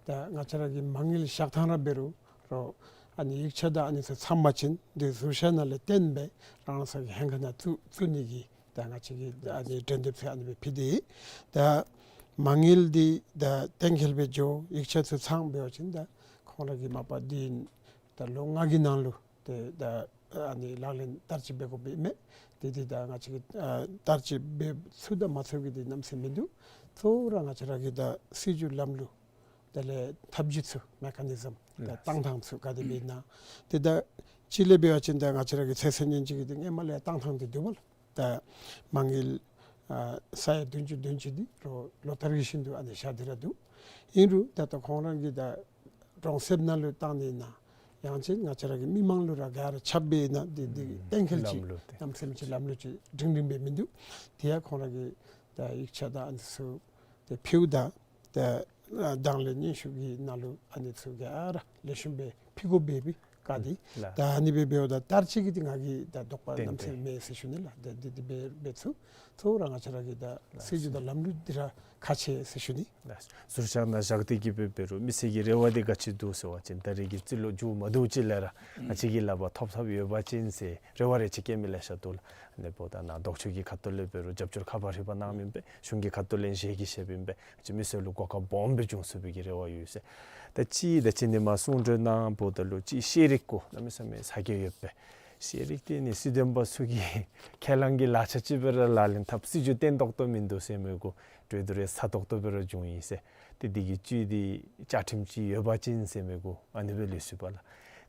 ད་ང་བཅས་ར་གི་མ་དངུལ་བཞག་ཐངས་ར་འབད་རུང་རོགས་ཨ་ནི་ཡིག་ཆ་དང་ཨ་ནི་ཚུ་ཚང་པ་ཅིན་འདི་ཟུར་བཞག་ནང་ལས་བཏོན་སྦེ་རང་སོའི་ཧེང་ཁ་ནང་བཙུགས་བཙུགས་ནི་གི་ད་ང་བཅས་ཀྱིས་ཨ་ནི་གྲོས་འདེབས་ཚུ་ཨ་ནི་སྦེ་ཕུལ་ཏེ། ད་མ་དངུལ་འདི་ད་གཏན་འཁེལ་སྦེ་འགྱོ་ཡིག་ཆ་ཚུ་ཚང་འབད་བ་ཅིན་ད་ཁོང་ར་གི་མ་པ་འདི་ད་ལོ་ལྔ་གི་ནང་ལུ་ཏེ་ད་ཨ་ནི་ལག་ལེན་བསྟར་སྤྱོད་འབད་དགོཔ་ཨིན་མས། ཏེ་འདི་ད་ང་བཅས་ཀྱིས་ཨ་བསྟར་སྤྱོད་འབད་ཚུགས་དང་མ་ཚུགས་ཀྱི་འདི་གནམ་མེད་ས་མེད་མིན་འདུག། གཙོ་བོ་ར་ང་བཅས་ར་གི་ད་སྲིད་བྱུས་ལམ་ལུགས་དེ་ལས་ཐབས་བྱུས་ཚུ་མེ་ཀ་ནི་ཛམ་ད་ལགས། བཏང་ཐངས་ཚུ་ག་དེ་སྦེ་ཨིན་ན། ཏེ་ད་ཅིག་ལས་འབད་བ་ཅིན་ད་ང་བཅས་ར་གི་ཚེ་སྲོག་ཉེན་བཅོལ་གྱི་འདི་སྔོན་མ་ལས་བཏང་ཐངས་འདི་འདུག་པ་ལགས། ད་མ་དངུལ་ཨ་ས་ཡ་བདུན་ཅུ་བདུན་ཅུ་འདི་རོགས་ལོ་ལྟར་གྱི་བཞིན་དུ་ཨ་ནི་བཞག་སྟེ་ར་འདུག། ཨིན་རུང་ད་ལྟོ་ཁོང་ར་གི་ད་གྲོང་གསེབ་ནང་ལུ་བཏང་ནི་ཨིན་ན་ཡང་ཅིན་ང་བཅས་ར་གི་མི་མང་ལུ་ར་ག་ར་ཁྱབ་སྦེ་ཨིན་ན་འདི་འདི་ཨུམ་གཏན་འཁེལ་ཅིག་ལམ་ལུགས་དེ་གནམ་མེད་ས་མེད་ཅིག་ལམ་ལུགས་ཅིག་སྒྲིང་སྒྲིང་སྦེ་མིན་འདུག། དེ་ཡང་ཁོང་ར་གི་ད་ཡིག་ཆ་དང་ཨ་ནི་ཚུ་ཏེ་ཕུལཝ་ད་ཏེ་ཨ་དང་ལེན་སྙན་ཞུ་གི་ནང་ལུ་ཨ་ནི་ཚུ་ག་ར་ལེགས་ཤོམ་སྦེ་ཕུལ་དགོཔ་འབད་བའི་བཀའ་འདི། ལགས། ད་ཨ་ནི་སྦེ་འབདཝ་ད་བསྟར་སྤྱོད་ཀྱི་འདི་ང་གིས་ད་དོགས་པ་ཏན་ཏན་གནམ་མེད་ས་མེད་མེད་ཟེར་ཞུ་ནི་ལགས། ད་འདི་འདི་འབད་འབད་ཚུགས། གཙོ་བོ་ར་ང་བཅས་ར་གི་ད་ལགས། སྲིད་བྱུས་དང་ལམ་ལུགས་འདི་ར་ཁག་ཆེ་ཟེར་ཞུ་ནི། ལགས། ཟུར་བཞག་ནང་བཞག་སྟེ་གི་སྦེ་འབད་རུང་མི་སེར་གྱི་རེ་བ་འདི་ག་ཅི་འདུག་ཟེར་བ་ཅིན་ད་རེས་ཀྱི་རྩིས་ལོ་མཇུག་མ་བསྡུ་ཅིག་ལས་ར་ང་བཅས་ཀྱིས་ལག་པར་ཐོབ་ཐོབ་ཡོད་པ་ཅིན་ཟེར་རེ་བ་རེ་ཆེ་བསྐྱེད་མི་ལེ་ཤ་འདུག་ལགས། ཨ་ནི་འབདཝ་ད་ནཱ་ལྡོག་ཕྱོགས་ཀྱི་ཁ་ཐུག་ལས་འབད་རུང་རྒྱབ་སྐྱོར་ཁ་ཕར་རི་ཕར་གནངམ་ཨིན་པས། གཞུང་གི་ཁ་ཐུག་ལས་ཞལ་གྱིས་བཞེསཔ་ཨིན་པས། ང་བཅས་མི་སེར་ལུ་གོ་སྐབས་སྦོམ་སྦེ་འབྱུང་ཚུགས་པའི་གི་རེ་བ་ཡོད་ཟེར། ད་ཅི་ད་ཅི་ནི་མ་གསུང་གྲོས་གནངམ་ད་ལུ་ཅིག་ཤེས་རིག་གུ་གནམ་མེད་ས་མེད་ཚ་གྱང་ཡོད་པས། ཤེས་རིག་འདི་ནི་སྲིད་དོན་པ་ཚུ་གི་ཁས་བླངས་ཀྱི་ལག་ཆ་ཅིག་སྦེ་ར་ལག་ལེན་འཐབ། སྲིད་བྱུས་བརྟན་ཏོག་ཏོ་མིན་འདུག་ཟེར་མི་གུ་གྲོས་བསྡུར་རེ་ཚ་ཏོག་ཏོ་སྦེ་ར་འབྱུང་ཡི་ཟེར། ཏེ་འདི་གི་བཅུད་འདི་བཅའ་ཁྲིམས་ཅིག་ཡོད་པ་ཅིན་ཟེར་མི་གུ་ཨ་ནི་སྦེ་ལུས་སོ་པ་ལགས།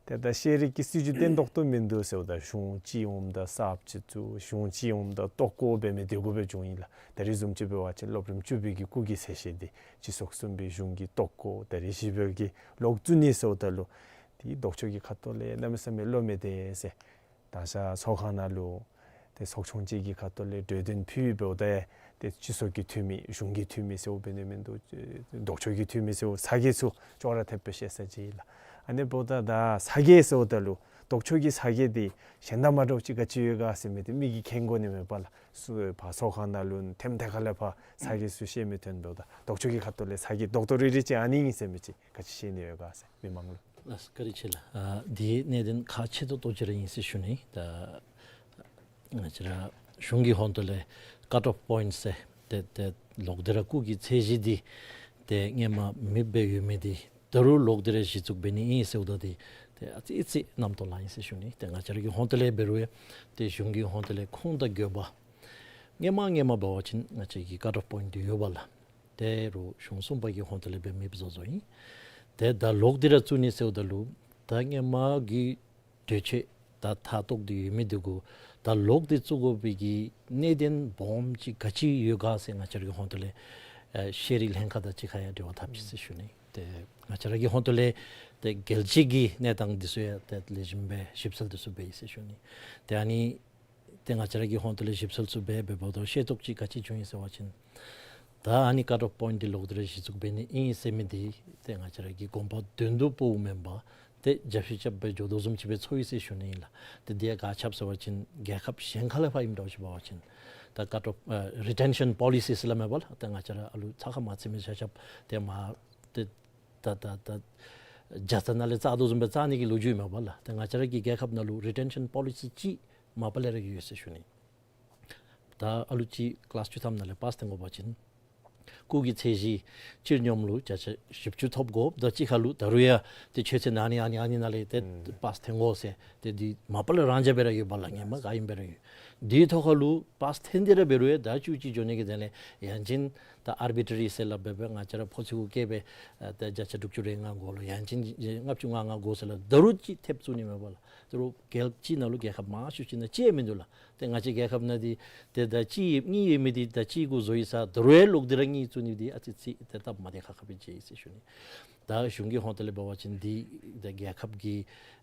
ཏེ་ད་ཤེས་རིག་གི་སྲིད་བྱུས་བརྟན་ཏོག་ཏོ་མིན་འདུག་ཟེརཝ་ད་གཞུང་ཅིག་འོངམ་ད་གསརཔ་ཅིག་བཙུགས། གཞུང་ཅིག་འོངམ་ད་ལྟོ་བཀོ་འབད་མི་དེ་གུ་སྦེ་འབྱུང་ཡི་ལགས། ད་རེས་བཟུམ་ཅིག་འབད་བ་ཅིན་སློབ་རིམ་བཅུ་པའི་གི་སྐུགས་ཀྱི་ཚད་གཞི་འདི་སྤྱི་ཚོགས་གསུམ་པའི་གཞུང་གི་ལྟོ་བཀོ་ད་རེས་བཞི་པའི་གི་ལོག་བཙུགས་ནི་ཟེརཝ་ད་ལུ་འདི་ལྡོག་ཕྱོགས་ཀྱི་ཁ་ཐུག་ལས་གནམ་མེད་ས་མེད་བློ་མི་བདེ་ཟེར། ད་ཤ་ཚོགས་ཁང་ནང་ལུ་ ཏེ་ཚོགས་ཆུང་ཅིག་གི་ཁ་ཐུག་ལས་གྲོས་དོན་ཕུལ་འབདཝ་ད་ཏེ་སྤྱི་ཚོགས་ཀྱི་འཐུས་མི་གཞུང་གི་འཐུས་མི་ཟེརཝ་འབད་ནི་མིན་འདུག། ལྡོག་ཕྱོགས་ཀྱི་འཐུས་མི་ཟེརཝ་ཚ་གྱང་ཚུ་ཅོག་ར་འཐདཔ་སྦེ་བཤད་ས་ཅིག་ལགས། ཨ་ནི་འབདཝ་ད་ད་ཚ་གྱང་ཟེརཝ་ད་ལུ་ལྡོག་ཕྱོགས་ཀྱི་ཚ་གྱང་འདི་གཞན་དང་མ་འདྲཝ་ཅིག་ག་ཅི་ཡོད་ག་ཟེར་མི་འདི་མི་གིས་མཁྱེན་དགོ་ནི་མས་པ་ལགས། སུ་ཕར་ཚོགས་ཁང་ནང་ལུ་ཐེམ་ཐེ་ཁ་ལས་ཕར་ཚ་གྱང་ཚུ་བཤད་མི་ཐོན་འབདཝ་ད་ལྡོག་ཕྱོགས་ཀྱི་ཁ་ཐུག་ལས་ཚ་གྱང་རྡོག་རྡོག་རིལ་རིལ་ཅིག་ཨ་ནི་ཨིན་ཟེར་མི་ཅིག་ག་ཅི་བཤད་ནི་ཡོད་ག་ཟེར་མི་མང་ལུ། ལགས་བཀའ་དྲིན་ཆེ་ལགས། ཨ་འདི་གནད་དོན་ཁག་ཆེ་ཏོག་ཏོ་ཅིག་ར་ཨིན་ཟེར་ཞུ་ནི། ད་ང་བཅས་ར་གཞུང་གི་ཧོངས་ཏོ་ལས་ཀཊ་ཨོཕ་པོའིནཊ་ཟེར་ཏེ་ཏེ་ལོག་སྟེ་ར་སྐུགས་ཀྱི་ཚད་གཞི་འདི་ཏེ་སྔོན་མ་མེདཔ་སྦེ་ཡོད་མི་འདི་ད་རུང་ལོག་སྟེ་ར་གཞི་བཙུགས་འབད་ནི་ཨིན་ཟེརཝ་ད་འདི་ཏེ་ཨ་ཙི་ཨ་ཙི་རྣམ་རྟོག་ལང་ཡི་ཟེར་ཞུ་ནི། ཏེ་ང་བཅས་ར་གི་ཧོངས་ཏོ་ལས་འབད་རུང་ཡང་ཏེ་གཞུང་གི་ཧོངས་ཏོ་ལས་ཁུངས་དང་དགོས་པ་སྔོན་མ་སྔོན་མ་འབད་བ་ཅིན་ང་བཅས་ཀྱི་ཀཊ་ཨོཕ་པོའིནཊ་འདི་ཡོདཔ་ལགས། ད་རུང་གཞུང་གསུམ་པ་གི་ཧོངས་ཏོ་ལས་འབད་མེདཔ་བཟོ་བཟོཝ་ཨིན། ཏེ་ད་ལོག་སྟེ་ར་བཙུགས་ནི་ཟེརཝ་ད་ལུ་ད་སྔོན་མ་གི་གྲོས་ཆོད་ད་མཐའ་གཏོགས་འདི་ཡོད་མི་འདི་གུ་ད་ལོག་སྟེ་བཙུགས་དགོ་པའི་གི་གནད་དོན་སྦོམ་ཅིག་ག་ཅི་ཡོད་ག་ཟེར་ང་བཅས་ར་གི་ཧོངས་ཏོ་ལས་ཨེ་ཤེས་རིག་ལྷན་ཁག་དང་གཅིག་ཁར་ཡང་འབྲེལ་བ་འཐབ་ཅི་ཟེར་ཞུ་ནི། ཏེ་ང་བཅས་ར་གི་ཧོངས་ཏོ་ལས་ཏེ་རྒྱལ་སྤྱི་གི་གནས་སྟངས་འདི་ཚུ་ཡང་ཏེ་ལེགས་ཤོམ་སྦེ་ཞིབ་འཚོལ་འདི་ཚུ་འབད་ཡི་ཟེར་ཞུ་ནི། ཏེ་ཨ་ནི་ཏེ་ང་བཅས་ར་གི་ཧོངས་ཏོ་ལས་ཞིབ་འཚོལ་ཚུ་འབད་འབདཝ་ད་ཤེས་རྟོགས་ཅིག་ག་ཅི་བྱུང་ཡི་ཟེར་བ་ཅིན་ད་ཨ་ནི་ཀཊ་ཨོཕ་པོའིནཊ་འདི་ལོག་སྟེ་ར་གཞི་བཙུགས་འབད་ནི་ཨིན་ཟེར་མི་འདི་ཏེ་ང་བཅས་ར་གི་དགོངས་པ་དོན་དུ་འབདཝ་མེན་པར་ཏེ་རྒྱབ་བཤུད་རྐྱབ་སྦེ་འགྱོ་དོ་བཟུམ་ཅིག་སྦེ་ཚོར་ཡི་ཟེར་ཞུ་ནི་ཨིན་ལགས། ཏེ་འདི་ཡང་ག་ཅི་སྦེ་ཟེར་བ་ཅིན་རྒྱལ་ཁབ་གཞན་ཁ་ལས་ཕར་ཨིནམ་འདྲཝ་ཅིག་འབད་བ་ཅིན་ད་ཀཊ་ཨོཕ་ཨ་རི་ཊེན་ཤཱན་པོ་ལི་སི་ཟེར་སླབ་མས་པ་ལགས། ཏེ་ང་བཅས་ར་ཨ་ལུ་ཚ་ཁ་མ་ཚིག་མི་ཆ་ཁྱབ་ཏེ་མར་ཏེ་ད་ད་ད་རྒྱ་ཚ་ནང་ལས་བཙག་དོ་བཟུམ་སྦེ་བཙག་ནི་གི་ལོ་རྒྱུས་མས་པ་ལགས། ཏེ་ང་བཅས་ར་གི་རྒྱལ་ཁབ་ནང་ལུ་རི་ཊེན་ཤཱན་པོ་ལི་སི་ཅིག་མ་པ་ལས་ར་ཡོད་ཟེར་ཞུ་ནི། ད་ཨ་ལུ་ཅིག་ཀི་ལཱསི་བཅུ་ཐམ་ནང་ལས་པཱསི་ཐོན་དགོ་པ་ཅིན་སྐུགས་ཀྱི་ཚད་གཞི་སྤྱིར་སྙོམས་ལུ་བརྒྱ་ཆ་བཞི་བཅུ་ཐོབ་དགོཔ་དང་གཅིག་ཁར་ལུ་ད་རུང་ཡང་ཏེ་ཆོས་ཚན་ཨ་ནི་ཨ་ནི་ཨ་ནི་ནང་ལས་ཏེ་ཨུམ་པཱསི་ཐོན་དགོ་ཟེར་ཏེ་འདི་མ་པ་ལས་རང་འཇགས་སྦེ་ར་ཡོད་པ་ལགས། སྔོན་མ་ག་ཨིནམ་སྦེ་ར་ཡོད། འདི་ཐོག་ཁར་ལུ་པཱསི་ཐོན་ཏེ་ར་འབད་རུང་ཡང་ད་བཅུ་གཅིག་འགྱོ་ནི་གི་དོན་ལས་ཡང་ཅིན་ད་ཨར་བི་ཊེ་རི་ཟེར་སླབ་སྦེ་སྦེ་ང་བཅས་ར་ཕོ་ཚོད་གུ་བཀལ་སྦེ་ཨ་ད་བརྒྱ་ཆ་དྲུག་ཅུ་རེ་ལྔ་དགོ་ལོ་ཡང་ཅིན་ལྔ་བཅུ་ང་ལྔ་དགོ་ཟེར་སླབ་ད་རུང་ཅིག་ཐེབས་བཙུགས་ནི་མས་པ་ལགས། ད་རུང་རྒྱལ་སྤྱི་ནང་ལུ་རྒྱལ་ཁབ་མང་ཤོས་ཅིག་ནང་གཅིག་ཡང་མིན་འདུག་ལགས། ཏེ་ང་བཅས་རྒྱལ་ཁབ་ནང་འདི་ཏེ་ད་གཅིག་གཉིས་ཡོད་མི་འདི་ད་གཅིག་གུ་བཟོ་ཡི་ས་ད་རུང་ཡང་ལོག་སྟེ་ར་གཉིས་བཙུགས་ནི་འདི་ཨ་ཙི་ཙི་ཏེ་སྟབས་མ་བདེ་ཁག་ཁ་སྦེ་མཇལ་ཡི་ཟེར་ཞུ་ནི། ད་གཞུང་གི་ཧོངས་ཏོ་ལས་འབད་བ་ཅིན་འདི་ད་རྒྱལ་ཁབ་ཀྱི་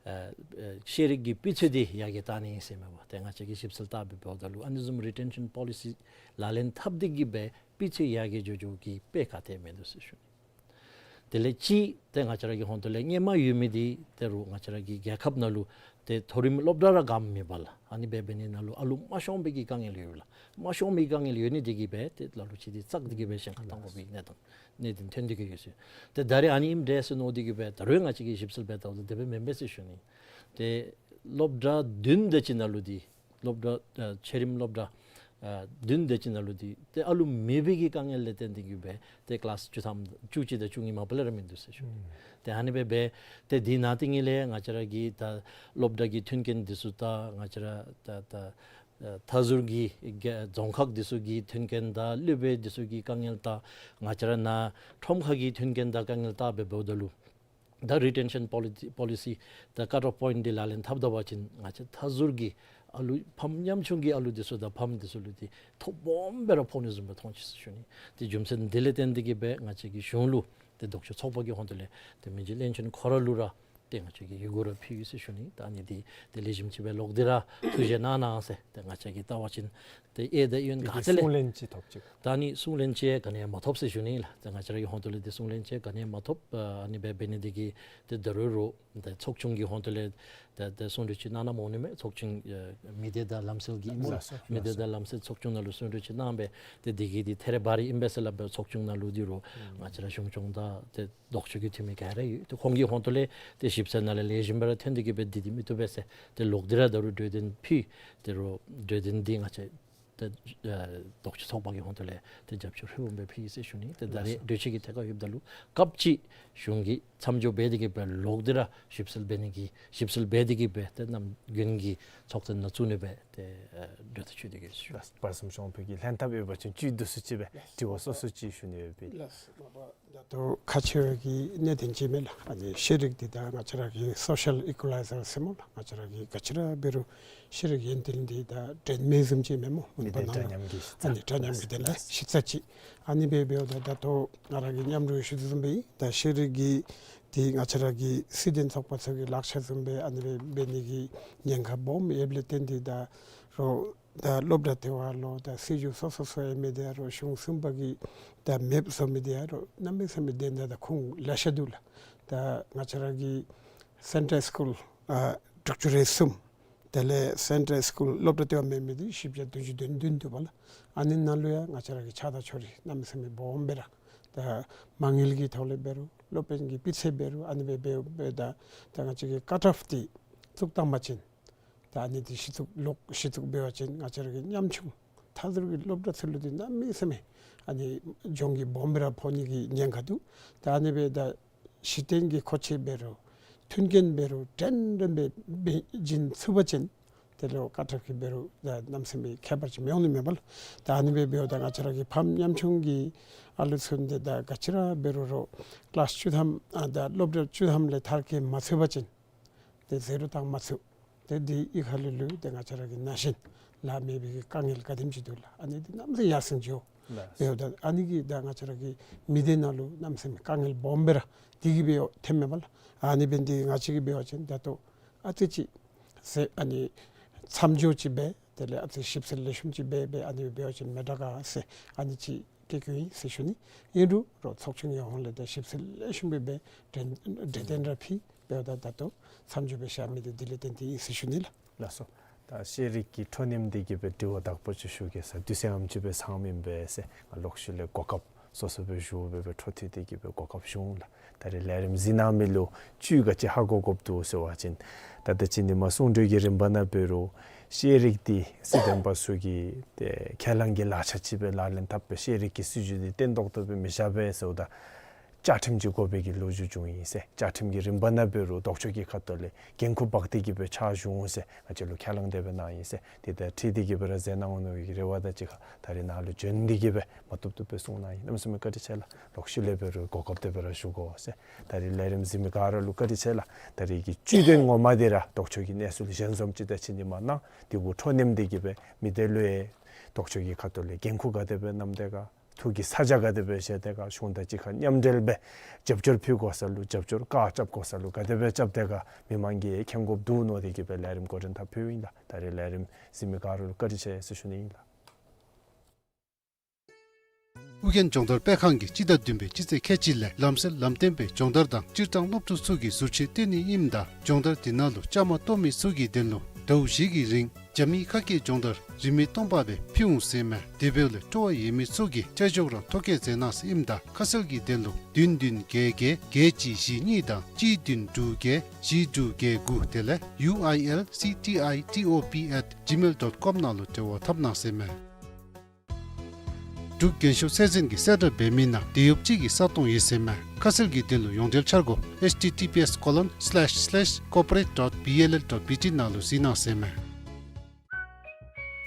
ཨ་ཨ་ཤེས་རིག་གི་སྤུས་ཚད་འདི་ཡར་རྒྱས་བཏང་ནི་ཨིན་ཟེར་མས་པ། ཏེ་ང་བཅས་ཀྱིས་ཞིབ་འཚོལ་བལྟ་སྦེ་འབདཝ་ད་ལུ་ཨ་ནི་བཟུམ་རི་ཊེན་ཤཱན་པོ་ལི་སི་ལག་ལེན་འཐབ་སྟེ་གིས་སྦེ་སྤུས་ཚད་ཡར་རྒྱས་འགྱོ་འགྱོཝ་གི་དཔེ་ག་ཏེ་མིན་འདུག་ཟེར་ཞུ་ནི། དེ་ལས་གཅིག་ཏེ་ང་བཅས་ར་གི་ཧོངས་ཏོ་ལས་སྔོན་མ་ཡོད་མི་འདི་ད་རུང་ང་བཅས་ར་གི་རྒྱལ་ཁབ་ནང་ལུ་ཏེ་མཐོ་རིམ་སློབ་གྲྭ་ར་ག་མེད་པ་ལགས། ཨ་ནི་སྦེ་འབད་ནི་ནང་ལུ་ཨ་ལུ་མ་ཤོང་པའི་གི་དཀའ་ངལ་ཡོད་ལགས། མ་ཤོང་པའི་དཀའ་ངལ་ཡོད་ནི་འདི་གིས་སྦེ་ཏེ་ལ་ལུ་ཅིག་འདི་བཙག་སྟེ་གིས་སྦེ་གཞན་ཁར་བཏང་དགོ་པའི་གནས་སྟངས་གནད་དོན་ཐོན་ཏེ་གིས་ཡོད་ཟེར། ཏེ་ད་རེས་ཨ་ནི་ཨིནམ་འདྲས་ཟེར་མནོ་སྟེ་གིས་སྦེ་ད་རུང་ང་བཅས་ཀྱིས་ཞིབ་འཚོལ་འབད་བལྟཝ་ད་དེ་སྦེ་མེན་པས་ཟེར་ཞུ་ནི། ཏེ་སློབ་གྲྭ་བདུན་དེ་ཅིག་ནང་ལུ་འདི་སློབ་གྲྭ་ཨ་ཆེ་རིམ་སློབ་གྲྭ་ཨ་བདུན་དེ་ཅིག་ནང་ལུ་འདི་ཏེ་ཨ་ལུ་མེད་པའི་གི་དཀའ་ངལ་ལས་བརྟེན་ཏེ་གིས་སྦེ་ཏེ་ཀི་ལཱསི་བཅུ་ཐམ་བཅུ་གཅིག་དང་བཅུ་གཉིས་མ་པ་ལས་ར་མིན་འདུག་ཟེར་ཞུ། ཨུམ་ཏེ་ཨ་ནི་སྦེ་འབད་ཏེ་འདི་ནང་དེ་ཉིད་ལས་ང་བཅས་ར་གི་ད་སློབ་གྲྭ་གི་མཐུན་རྐྱེན་འདི་ཚུ་དང་ང་བཅས་ར་ད་ད་ཨ་མཐའ་ཟུར་གྱི་རྒྱ་རྫོང་ཁག་འདི་ཚུ་གི་མཐུན་རྐྱེན་དང་སློབ་དཔོན་འདི་ཚུ་གི་དཀའ་ངལ་དང་ང་བཅས་ར་ནཱ་ཁྲོམ་ཁ་གི་མཐུན་རྐྱེན་དང་དཀའ་ངལ་བལྟ་སྦེ་འབདཝ་ད་ལུ་ད་རི་ཊེན་ཤཱན་པོ་ལི་སི་པོ་ལི་སི་ད་ཀཊ་ཨོཕ་པོའིནཊ་འདི་ལག་ལེན་འཐབ་ད་པ་ཅིན་ང་བཅས་མཐའ་ཟུར་གྱི་ཨ་ལུ་ཕམ་ཉམ་ཆུང་གི་ཨ་ལུ་འདི་ཚུ་དང་ཕམ་འདི་ཚུ་ལུ་འདི་ཐོ་སྦོམ་སྦེ་ར་ཕོག་ནི་བཟུམ་སྦེ་མཐོང་ཅི་ཟེར་ཞུ་ནི། ཏེ་རྒྱུ་མཚན་འདི་ལས་བརྟེན་ཏེ་གིས་སྦེ་ང་བཅས་ཀྱིས་གཞུང་ལུ་ཏེ་ལྡོག་ཕྱོགས་ཚོགས་པ་གི་ཧོངས་ཏོ་ལས་ཏེ་མི་རྗེ་བློན་ཆེན་ཁོ་ར་ལུ་ར་ཏེ་ང་བཅས་ཀྱིས་ཡི་གུ་ར་ཕུལ་ཡི་ཟེར་ཞུ་ནི། ད་ཨ་ནི་འདི་ཏེ་ལེགས་ཤོམ་ཅིག་སྦེ་ལོག་སྟེ་ར་ཐུགས་བཞེས་གནང་གནང་ཟེར་ཏེ་ང་བཅས་ཀྱིས་བལྟ་བ་ཅིན་ཏེ་ཨེ་ད་ཨེ་ཡོན་ག་ཏེ་ལས་གསུང་ལན་ཅིག་ཐོབ་ཅི། ད་ཨ་ནི་གསུང་ལན་ཅིག་ག་ནི་ཡང་མ་ཐོབ་ཟེར་ཞུ་ནི་ལགས། ཏེ་ང་བཅས་ར་གི་ཧོངས་ཏོ་ལས་ཏེ་གསུང་ལན་ཅིག་ག་ནི་ཡང་མ་ཐོབ། ཨ་ནི་སྦེ་འབད་ནི་འདི་གིས་ཏེ་ད་རུང་རུང་ཏེ་ཚོགས་ཆུང་གི་ཧོངས་ཏོ་ལས་ཏེ་ཏེ་གསུང་གྲོས་ཅིག་གནང་གནངམ་འོང་ནི་མས། ཚོགས་ཆུང་ཨེ་མི་སྡེ་དང་ལམ་སྲོལ་གྱི་ཨིན་མས་ལགས། མི་སྡེ་དང་ལམ་སྲོལ་ཚོགས་ཆུང་ནང་ལུ་གསུང་གྲོས་ཅིག་གནང་སྦེ་ཏེ་འདི་གི་འདི་ཐད་རི་བ་རི་ཨིན་པས་ཟེར་སླབ་སྦེ་ཚོགས་ཆུང་ནང་ལུ་འདི་རུང་ང་བཅས་ར་གཞུང་སྐྱོང་དང་ཏེ་ལྡོག་ཕྱོགས་ཀྱི་འཐུས་མི་ག་ར་ཡོད། ཏེ་ཁོང་གི་ཧོངས་ཏོ་ལས་ཏེ་ཞིབ་འཚོལ་ནང་ལས་ལེགས་ཤོམ་སྦེ་ར་ཐོན་ཏེ་གིས་སྦེ་འདི་འདི་མི་བཏུབ་པས་ཟེར་ཏེ་ལོག་སྟེ་ར་ད་རུང་གྲོས་དོན་ཕུལ། ད་རུང་གྲོས་དོན་འདི་ང་བཅས་ཏེ་ཨ་ལྡོག་ཕྱོགས་ཚོགས་པ་གི་ཧོངས་ཏོ་ལས་ཏེ་རྒྱབ་སྐྱོར་ཧྲིལ་བུམ་སྦེ་ཕུལ་ཡི་ཟེར་ཞུ་ནི། ཏེ་ད་རེས་གྲོས་ཆོད་ཀྱི་ཐད་ཁར་ཡོདཔ་ད་ལུ་སྐབས་ཅིག་གཞུང་གིས་མཚམས་འཇོག་འབད་དེ་གིས་སྦེ་ལོག་སྟེ་ར་ཞིབ་འཚོལ་འབད་ནི་གི་ཞིབ་འཚོལ་འབད་དེ་གིས་སྦེ་ཏེ་གནམ་དགུན་གྱི་ཚོགས་ཐེངས་ནང་བཙུགས་ནི་སྦེ་ཏེ་ཨ་གྲོས་ཐག་ཆོད་དེ་གིས་ཞུ། ལགས། བར་གསུམ་ཤོང་ཕུ་གི་ལྷན་ཐབས་ཡོད་པ་ཅིན་བཅུད་བསྡུ་སུ་ཅིག་སྦེ་དྲི་བ་སོ་སོ་ཅིག་ཞུ་ནི་ཡོད་པས། ལགས། མ་པ་ད་ལྟོ་ཁག་ཆེ་བའི་གི་གནད་དོན་ཅིག་མས་ལགས། ཨ་ནི་ཤེས་རིག་འདི་ད་ང་བཅས་ར་གི་སོ་ཤལ་ཨི་ཀུ་ལའི་ཟར་ཟེར་སྨོ་ལགས། ང་བཅས་ར་གི་ག་ཅི་ར་འབད་རུང་ཤེས་རིག་ཡོན་ཏན་འདི་ད་འགྲན་མེད་བཟུམ་ཅིག་མས་སྨོ། མི་སྡེ་འདྲ་མཉམ་གྱི་གཞི་རྩ། ཨ་ནི་འདྲ་མཉམ་གྱི་དེ་ལས་གཞི་རྩ་ཅིག། ཨ་ནི་སྦེ་འབདཝ་ད་ད་ལྟོ་ང་ར་གིས་མཉམ་རུབ་ཞུ་དོ་བཟུམ་སྦེ་ད་ཤེས་རིག་གི་འདི་ང་བཅས་ར་གི་སྲིད་དོན་ཚོགས་པ་ཚུ་གི་ལག་ཆ་བཟུམ་སྦེ་ཨ་ནི་སྦེ་འབད་ནི་གི་ཉེན་ཁ་སྦོམ་ཡོདཔ་ལས་བརྟེན་ཏེ་ད་རུང་ ད་སློབ་གྲྭ་དེ་བ་ལུ་ད་སྲིད་བྱུས་སོ་སོ་སོ་ཡོད་མི་དེ་ཡང་རུང་གཞུང་གསུམ་པ་གི་ད་མེཔ་བཟོ་མི་དེ་ཡང་རུང་གནམ་མེད་ས་མེད་དེ་འདྲ་ད་ཁུངས་ལེ་ཤ་འདུག་ལགས། ད་ང་བཅས་ར་གི་སེན་ཊལ་སི་ཀུལ་ཨ་དྲུག་ཅུ་རེ་གསུམ། དེ་ལས་སེན་ཊལ་སི་ཀུལ་སློབ་གྲྭ་ལྟེ་བ་མེད་མི་དེ་བཞི་བརྒྱ་བདུན་ཅུ་དོན་བདུན་འདུག་པ་ལགས། ཨ་ནི་ནང་ལུ་ཡང་ང་བཅས་ར་གི་ཆགས་སྡང་ཕྱོགས་རིས་གནམ་མེད་ས་མེད་སྦོམ་སྦེ་ར་ད་མ་དངུལ་གྱི་ཐོག་ལས་འབད་རུང་སློབ་དཔོན་གྱི་སྤུས་ཚད་འབད་རུང་ཨ་ནི་སྦེ་འབད་འབདཝ་ད་ད་ང་བཅས་ཀྱི་ཀཊ་ཨོཕ་དེ་བཙུགས་བཏང་པ་ཅིན་ད་ཨ་ནི་དེ་ཞི་གཏུག་ལོག་ཞི་གཏུག་འབད་བ་ཅིན་ང་བཅས་ར་གི་ཉམ་ཆུང་མཐར་འཁྱོལ་གྱི་སློབ་གྲྭ་ཚུ་ལུ་དེ་གནམ་མེད་ས་མེད་ཨ་ནི་གྱོང་གུད་སྦོམ་སྦེ་ར་ཕོག་ནི་གི་ཉེན་ཁ་འདུག། ད་ཨ་ནི་སྦེ་ད་གཞི་རྟེན་གྱི་མཁོ་ཆས་འབད་རུང་མཐུན་རྐྱེན་འབད་རུང་འདྲན་འདྲ་སྦེ་འབད་བྱིན་ཚུགས་པ་ཅིན་དེ་ལུ་ཀཊ་ཨོཕ་གི་འབད་རུང་ད་གནམ་མེད་ས་མེད་ཁྱད་པར་ཅིག་མི་འོང་ནི་མས་པ་ལགས། ད་ཨ་ནི་སྦེ་འབདཝ་ད་ང་བཅས་ར་གི་ཕམ་ཉམ་ཆུང་གི་ཨ་ལུ་ཚུ་འདི་ད་ག་ཅི་ར་འབད་རུང་རུང་ཀི་ལཱསི་བཅུ་ཐམ་ཨ་ད་སློབ་གྲྭ་བཅུ་ཐམ་ལས་མཐར་འཁྱོལ་མ་ཚུགས་པ་ཅིན་ཏེ་ཟེར་རུང་བཏང་མ་ཚུགས། ཏེ་འདི་གཡུས་ཁ་ལུ་ལུ་ཏེ་ང་བཅས་ར་གི་ན་གཞོན་ལཱ་མེད་པའི་གི་དཀའ་ངལ་ག་དེམ་ཅིག་འདུག་ལགས། ཨ་ནི་འདི་གནམ་མེད་ས་མེད་ཡར་སེང་འགྱོ། ལགས། འབདཝ་ད་ཨ་ནི་གིས་ད་ང་བཅས་ར་གི་མི་སྡེ་ནང་ལུ་གནམ་མེད་ས་མེད་དཀའ་ངལ་སྦོམ་སྦེ་ར་དེ་གིས་འབད་ཐོནམ་མས་པ་ལགས། ཨ་ནི་འབད་ནི་འདི་ང་བཅས་ཀྱིས་འབད་བ་ཅིན་ད་ལྟོ་ཨ་ཙི་ཅིག་ཟེར་ཨ་ནི་མཚམས་འཇོག་ཅིག་འབད་དེ་ལས་ཨ་ཙི་ཞིབ་འཚོལ་ལེགས་ཤོམ་ཅིག་འབད་འབད་ཨ་ནི་འབད་བ་ཅིན་མི་དྲག་ག་ཟེར་ཨ་ནི་ཅིག་བཀོད་བཀོདཔ་ཨིན་ཟེར་ཞུ་ནི། ཨིན་རུང་རོགས་ཚོགས་ཆུང་གི་ཧོངས་ལས་ཏེ་ཞིབ་འཚོལ་ལེགས་ཤོམ་སྦེ་འབད་འབད་གྲོས་གྲོས་དོན་ར་ཕུལ་འབདཝ་ད་ད་ལྟོ་མཚམས་འཇོག་འབད་བཞག་མི་འདི་དེ་ལས་བརྟེན་ཏེ་ཨིན་ཟེར་ཞུ་ནི་ལགས། ལགས་སོ། ད་ཤེས་རིག་གི་འཕྲོ་མཉམ་འདི་གི་སྦེ་དྲི་བ་དག་པ་ཅིག་ཞུ་གེ་ཟེར། དུས་ཚོད་ཨེམ་ཅིག་སྦེ་ཚང་མི་ཨིན་པས་ཟེར་ང་ལོག་ཤུལ་ལས་གོ་སྐབས་སོ་སོ་སྦེ་ཞུ་སྦེ་སྦེ་འཕྲོ་མཐུད་དེ་གི་སྦེ་གོ་སྐབས་ཞུ་འོང་ལགས། ད་རེས་ལས་རིམ་གཟིགས་གནང་མི་ལུ་བཅུད་ག་ཅི་ཧ་གོ་དགོཔ་འདུག་ཟེར་བ་ཅིན་ད་ད་ཅི་ཉིནམ་གསུང་གྲོས་ཀྱི་རིམ་པ་ནང་འབད་རུང་ཤེས་རིག་འདི་སྲིད་དོན་པ་ཚུ་གིས་ཏེ་ཁས་བླངས་ཀྱི་ལག་ཆ་ཅིག་སྦེ་ལག་ལེན་འཐབ་སྦེ་ཤེས་རིག་གི་སྲིད་བྱུས་འདི་བརྟན་ཏོག་ཏོ་སྦེ་མི་བཞག་པས་ཟེརཝ་ད་བཅའ་ཁྲིམས་ཅིག་དགོ་པའི་གི་ལོ་རྒྱུས་བྱུང་ཡི་ཟེར། བཅའ་ཁྲིམས་ཀྱི་རིམ་པ་ནང་འབད་རུང་ལྡོག་ཕྱོགས་ཀྱི་ཁ་ཐུག་ལས་འགན་ཁུར་འབག་སྟེ་གི་སྦེ་ཕྱག་ཞུ་འོང་ཟེར་ང་བཅས་ལུ་ཁས་བླངས་དེ་སྦེ་གནང་ཡི་ཟེར། དེ་དང་འཁྲིལ་ཏེ་གི་སྦེ་ར་མཛད་གནང་འོང་མནོ་བའི་གི་རེ་བ་དང་གཅིག་ཁར་ད་རེས་ནཱ་ལུ་བྱོན་ཏེ་གི་སྦེ་མ་བཏུབ་བཏུབ་སྦེ་གསུང་གནང་ཡི། གནམ་མེད་ས་མེད་བཀའ་དྲིན་ཆེ་ལགས། ལོག་ཤུལ་ལས་འབད་རུང་གོ་སྐབས་དེ་སྦེ་ར་ཞུ་དགོ་ཟེར། ད་རེས་ལས་རིམ་གཟིགས་མི་ག་ར་ལུ་བཀའ་དྲིན་ཆེ་ལགས། ད་རེས་ཀྱི་བཅུད་དོན་ངོ་མ་དེ་ར་ལྡོག་ཕྱོགས་ཀྱི་གནས་ཚུལ་གཞན་བཟུམ་ཅིག་ད་ཅི་ཉིནམ་ནང་དེ་གུ་འཕྲོ་མཉམ་འདི་གི་སྦེ་མི་སྡེ་ལུ་ཡང་ལྡོག་ཕྱོགས་ཀྱི་ཁ་ཐུག་ལས་འགན་ཁུར་ག་དེ་སྦེ་བསྣམས་ཏེ་ག་ཐུགས་ཀྱི་ས་ཆ་ག་དེ་སྦེ་བཞེས་ཏེ་ག་གཞུང་དང་གཅིག་ཁར་མཉམ་འབྲེལ་སྦེ་རྒྱབ་སྐྱོར་ཕུལ་དགོ་ས་ལུ་རྒྱབ་སྐྱོར་བཀའ་རྐྱབ་དགོ་ས་ལུ་ག་དེ་སྦེ་རྐྱབ་སྟེ་ག་མི་མང་གིས་མཁྱེན་དགོཔ་འདུག་མནོ་སྟེ་གི་སྦེ་ལས་རིམ་འགོ་འདྲེན་འཐབ་ཕུལཝ་ཨིན་ལགས། ད་རེས་ལས་རིམ་གཟིགས་མི་ག་ར་ལུ་བཀའ་དྲིན་ཆེ་ཟེར་ཞུ་ནི་ཨིན་ལགས། ཨོ་རྒྱན་སྦྱོང་བརྡར་སྤེལ་ཁང་གིས་སྤྱི་ཟླ་བདུན་པའི་སྤྱི་ཚེས་ཁལ་གཅིག་ལས་ལམ་སེལ་ལམ་སྟོན་པའི་སྦྱོང་བརྡར་དང་སྤྱིར་བཏང་སློབ་ཕྲུག་ཚུ་གི་ཟུར་མཆོད་སྟོན་ནི་ཨིནམ་ད་སྦྱོང་བརྡར་དེ་ནང་ལུ་བཅའ་མར་གཏོགས་མི་ཚུ་གི་དོན་ལུ་ཟླཝ་བཞི་གི་རིང་རྒྱ་མིའི་ཁ་སྐད་སྦྱོང་བརྡར་རིན་མེད་སྟོང་པ་སྦེ་ཕུལ་འོང་ཟེར་མས། དེ་འབདཝ་ལས་སྤྲོ་བ་ཡོད་མི་ཚུ་གིས་ཆ་འཇོག་ར་ཐོ་བཀོད་མཛད་གནང་ཟེར་ཨིནམ་ད་ཁ་གསལ་གྱི་དོན་ལུ་བདུན་བདུན་བརྒྱད་བརྒྱད་བརྒྱད་གཅིག་བཞི་གཉིས་དང་གཅིག་བདུན་དྲུག་བརྒྱད་བཞི་དྲུག་བརྒྱད་དགུ་དེ་ལས་ཡུ་ཨའི་ཨེལ་སི་ཊི་ཨའི་ཊི་ཨོ་པི་ཨེཊ་ཇི་མེལ་ཌོཊ་ཀོམ་ནང་ལུ་འབྲེལ་བ་འཐབ་གནང་ཟེར་མས། འབྲུག་རྒྱན་ཤོག་ཚད་འཛིན་གྱི་གསལ་བསྒྲགས་འབད་མི་ནང་དེད་གཡོགཔ་ཅིག་གི་ས་སྟོང་ཡོད་ཟེར་མས། ཁ་གསལ་གྱི་དོན་ལུ་ཡོངས་འབྲེལ་འཆར་སྒོ་ཨེཆ་ཊི་ཊི་པི་ཨེསི་ཀོ་ལོན་སི་ལེཤ་སི་ལེཤ་ཀོར་པོ་རེཊ་ཌོཊ་བི་ཨེལ་ཨེལ་ཌོཊ་བི་ཊི་ནང་ལུ་གཟིགས་གནང་ཟེར་མས།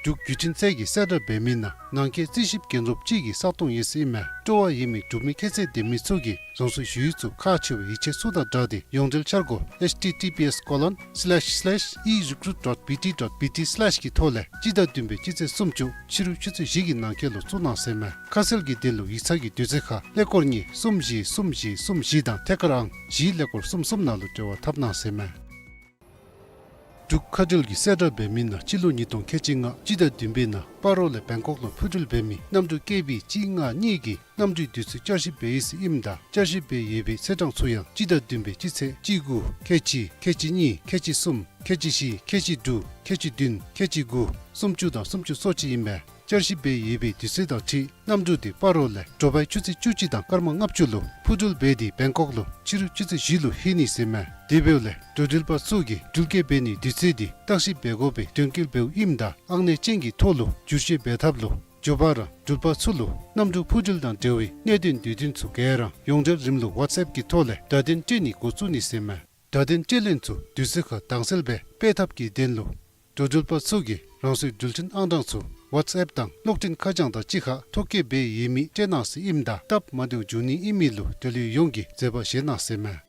འབྲུག་བརྒྱུད་འཕྲིན་ཚད་ཀྱི་གསལ་བསྒྲགས་འབད་མི་ནང་ནང་འཁོད་རྩིས་ཞིབ་རྒན་རབས་ཅིག་གི་ས་སྟོང་ཡོད་ཟེར་ཨིན་མས། སྤྲོ་བ་ཡོད་མི་འབྲུག་མི་ཁྱད་ཚད་ལྡན་མི་ཚུ་གིས་རང་སོའི་ཞུ་ཡིག་ཚུ་ཁག་ཆེ་བའི་ཡིག་ཆ་ཚུ་དང་སྦྲགས་ཏེ་ཡོངས་འབྲེལ་འཆར་སྒོ་ཨེཆ་ཊི་ཊི་པི་ཨེསི་ཀོ་ལོན་སི་ལེཤ་སི་ལེཤ་ཨི་རི་ཀུ་རུཊ་ཌོཊ་བི་ཊི་ཌོཊ་བི་ཊི་སི་ལེཤ་གི་ཐོག་ལས་སྤྱི་ཟླ་བདུན་པའི་སྤྱི་ཚེས་སུམ་ཅུ་ཕྱི་རུ་ཆུ་ཚོད་བཞི་གི་ནང་འཁོད་ལུ་བཙུགས་གནང་ཟེར་མས། ཁ་གསལ་གྱི་དོན་ལུ་ཡིག་ཚང་གི་དུས་ཚོད་ཁར་ཀླད་ཀོར་གཉིས་གསུམ་བཞི་གསུམ་བཞི་གསུམ་བཞི་དང་ཐད་ཀར་ཨང་བཞི་ཀླད་ཀོར་གསུམ་གསུམ་ནང་ལུ་འབྲེལ་བ་འཐབ་གནང་ཟེར་མས། འབྲུག་མཁའ་འགྲུལ་གྱི་གསལ་བསྒྲགས་འབད་མི་ནང་སྤྱི་ལོ་ཉིས་སྟོང་ཁལ་གཅིག་ལྔ་སྤྱི་ཟླ་བདུན་པའི་ནང་སྤ་རོ་ལས་བེང་ཀོག་ལུ་འཕུར་འགྲུལ་འབད་མི་གནམ་གྲུ་ཀེ་བི་གཅིག་ལྔ་གཉིས་ཀྱི་གནམ་གྲུའི་དུས་ཚོད་བསྐྱར་ཞིབ་འབད་ཡི་ཟེར་ཨིནམ་ད་བསྐྱར་ཞིབ་འབད་ཡོད་པའི་ཚེས་གྲངས་ཚུ་ཡང་སྤྱི་ཟླ་བདུན་པའི་སྤྱི་ཚེས་གཅིག་དགུ་ཁལ་གཅིག་ཁལ་གཅིག་གཉིས་ཁལ་གཅིག་གསུམ་ཁལ་གཅིག་བཞི་ཁལ་གཅིག་དྲུག་ཁལ་གཅིག་བདུན་ཁལ་གཅིག་དགུ་སུམ་ཅུ་དང་སུམ་ཅུ་སོ་གཅིག་ཨིན་མས། བསྐྱར་ཞིབ་འབད་ཡོད་པའི་དུས་ཚོད་དང་འཁྲིལ་གནམ་གྲུ་དེ་སྤ་རོ་ལས་དྲོ་པའི་ཆུ་ཚོད་བཅུ་གཅིག་དང་སྐར་མ་ལྔ་བཅུ་ལུ་འཕུར་འགྲུལ་འབད་དེ་བེང་ཀོག་ལུ་ཕྱི་རུ་ཆུ་ཚོད་བཞི་ལུ་ལྷོད་ནི་ཟེར་མས། དེ་འབདཝ་ལས་འགྲོ་འགྲུལ་པ་ཚུ་གིས་འགྲུལ་སྐྱེལ་འབད་ནིའི་དུས་ཚོད་དེ་བརྟག་ཞིབ་འབད་དགོ་པའི་དོན་འཁྱོལ་འབདཝ་ཨིནམ་ད་ཨང་གནས་ཅན་གྱི་ཐོག་ལུ་བསྒྱུར་བཅོས་འབད་ཐབས་ལུ་འགྱོ་བ་ར་འགྲུལ་པ་ཚུ་ལུ་གནམ་གྲུ་འཕུར་འགྲུལ་དང་འབྲེལ་བའི་གནད་དོན་དུས་སྟོན་ཚུ་ག་ར་ཡོངས་འབྲེལ་རིམ་ལུགས་ཝཊས་ཨེཔ་གི་ཐོག་ལས་བརྡ་དོན་སྤྲོད་ནི་འགོ་བཙུགས་ནི་ཟེར་མས། བརྡ་དོན་སྤྲོད་ལེན་ཚུ་དུས་ཚོད་ཁར་དྭངས་གསལ་སྦེ་སྤེལ་ཐབས་ཀྱི་དོན་ལུ་འགྲོ་འགྲུལ་པ་ཚུ་གིས་རང་སོའི་འགྲུལ་འཕྲིན་ཨང་གྲངས་ཚུ་ཝཊས་ཨེཔ་དང་གློག་འཕྲིན་ཁ་བྱང་དང་གཅིག་ཁར་ཐོ་བཀོད་འབད་ཡོད་མི་སྤྲོད་གནང་ཟེར་ཨིནམ་ད་སྟབས་མ་བདེཝ་འབྱུང་ནི་ཨིན་མི་ལུ་འབྲེལ་ཡོད་ཡོངས་ཀྱིས་བཟོད་པ་བཞེས་གནང་ཟེར་མས།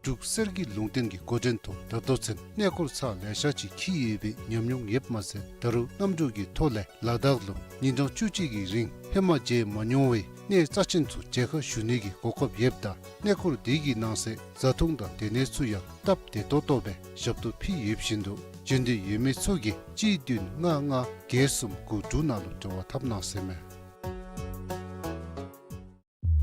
འབྲུག་གསེར་གྱི་ལུང་བསྟན་གྱི་འགོ་འདྲེན་ཐོག་ད་ལྟོ་ཚུན་གནས་སྐོར་ཚར་ལེ་ཤ་ཅིག་འཁྱིད་ཡོད་པའི་ཉམས་མྱོང་ཡོདཔ་མ་ཚད་ད་རུང་གནམ་གྲུ་གི་ཐོག་ལས་ལ་དྭགས་ལུ་ཉིན་གྲངས་བཅུ་གཅིག་གི་རིང་ལྷོད་མ་མཇལ་མ་མྱོང་བའི་ གནས་རྩ་ཆེན་ཚུ་མཇལ་ཁ་ཞུ་ནི་གི་གོ་སྐབས་ཡོདཔ་ད་གནས་སྐོར་དེ་གི་ནང་གསེས་བཟའ་འཐུང་དང་སྡོད་གནས་ཚུ་ཡང་སྟབས་བདེ་ཏོག་ཏོ་སྦེ་ཞབས་ཏོག་ཕུལ་ཡོདཔ་བཞིན་དུ་འབྱོན་འདོད་ཡོད་མི་ཚུ་གིས་གཅིག་བདུན་ལྔ་ལྔ་བརྒྱད་གསུམ་དགུ་དྲུག་ནང་ལུ་འབྲེལ་བ་འཐབ་གནང་ཟེར་མས།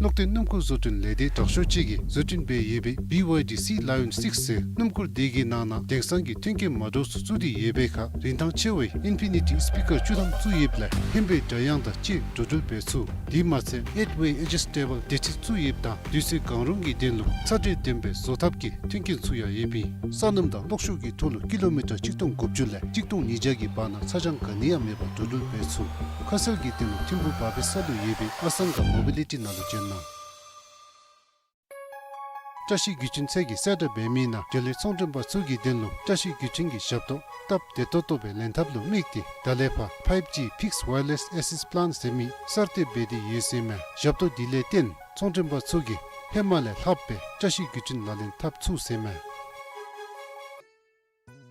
ལུང་བསྟན་སྣུམ་འཁོར་བཟོ་སྐྲུན་ལས་སྡེ་དྲག་ཤོས་ཅིག་གིས་བཟོ་སྐྲུན་འབད་ཡོད་པའི་བི་ཝའི་ཌི་སི་ལ་ཡོན་སིགསི་ཟེར་སྣུམ་འཁོར་དེ་གི་ནང་ན་དེང་སང་གི་མཐུན་རྐྱེན་མ་འདྲཝ་ཚུ་བཙུགས་ཏེ་ཡོད་པའི་ཁར་རིན་ཐང་ཆེ་བའི་ཨིན་ཕི་ནི་ཊི་སི་པི་ཀར་བཅུ་ཐམ་བཙུགས་ཡོདཔ་ལས་ཧན་པའི་སྒྲ་དབྱངས་དང་བཅས་འགྲོ་འགྲུལ་འབད་ཚུགས། དེ་མ་ཚད་ཨེཊ་ཝེ་ཨེ་ཇི་སི་ཊེ་བཱལ་སྡེར་ཁྲི་བཙུགས་ཡོདཔ་དང་དུས་ཚོད་གང་རུང་གི་དོན་ལུ་ཚ་དྲོད་ལྡན་པའི་བཟོ་ཐབས་ཀྱི་མཐུན་རྐྱེན་ཚུ་ཡང་ཡོདཔ་ཨིན། སོ་ནམ་དང་གློག་ཤུགས་ཀྱི་ཐོག་ལུ་ཀི་ལོ་མི་ཊར་གཅིག་སྟོང་དགུ་བཅུ་ལས་གཅིག་སྟོང་ཉིས་བརྒྱ་གི་བར་ན་ཚ་གྱང་ག་ནི་ཡང་མེད་པར་འགྲོ་འགྲུལ་འབད་ཚུགས། ཁ་གསལ་གྱི་དོན་ལུ་ཐིམ་ཕུག་བ་པའི་ས་ལུ་ཡོད་པའི་ཨ་སང་ག་མོ་བི་ལི་ཊི་ནང་ལུ་བྱོན་གནང་། བཀྲ་ཤིས་རྒྱུ་ཆེན་ཚལ་གྱི་གསལ་བསྒྲགས་འབད་མི་ནང་དགེ་ལས་ཚོང་མགྲོན་པ་ཚུ་གི་དོན་ལུ་བཀྲ་ཤིས་རྒྱུ་ཆེན་གྱི་ཞབས་ཏོག་སྟབས་བདེ་ཏོག་ཏོ་སྦེ་ལེན་ཐབས་ལུ་དམིགས་ཏེ་ད་ལས་ཕར་ཕའིབ་ཇི་ཕིགསི་ཝའི་ཡར་ལེསི་ཨེ་སེ་སི་པླཱན་ཟེར་མི་གསར་གཏོད་འབད་དེ་ཡོད་ཟེར་མས། ཞབས་ཏོག་འདི་ལས་བརྟེན་ཚོང་མགྲོན་པ་ཚུ་གིས་ཧེ་མ་ལས་ལྷགཔ་སྦེ་བཀྲ་ཤིས་རྒྱུ་ཆེན་ལག་ལེན་འཐབ་ཚུགས་ཟེར་མས།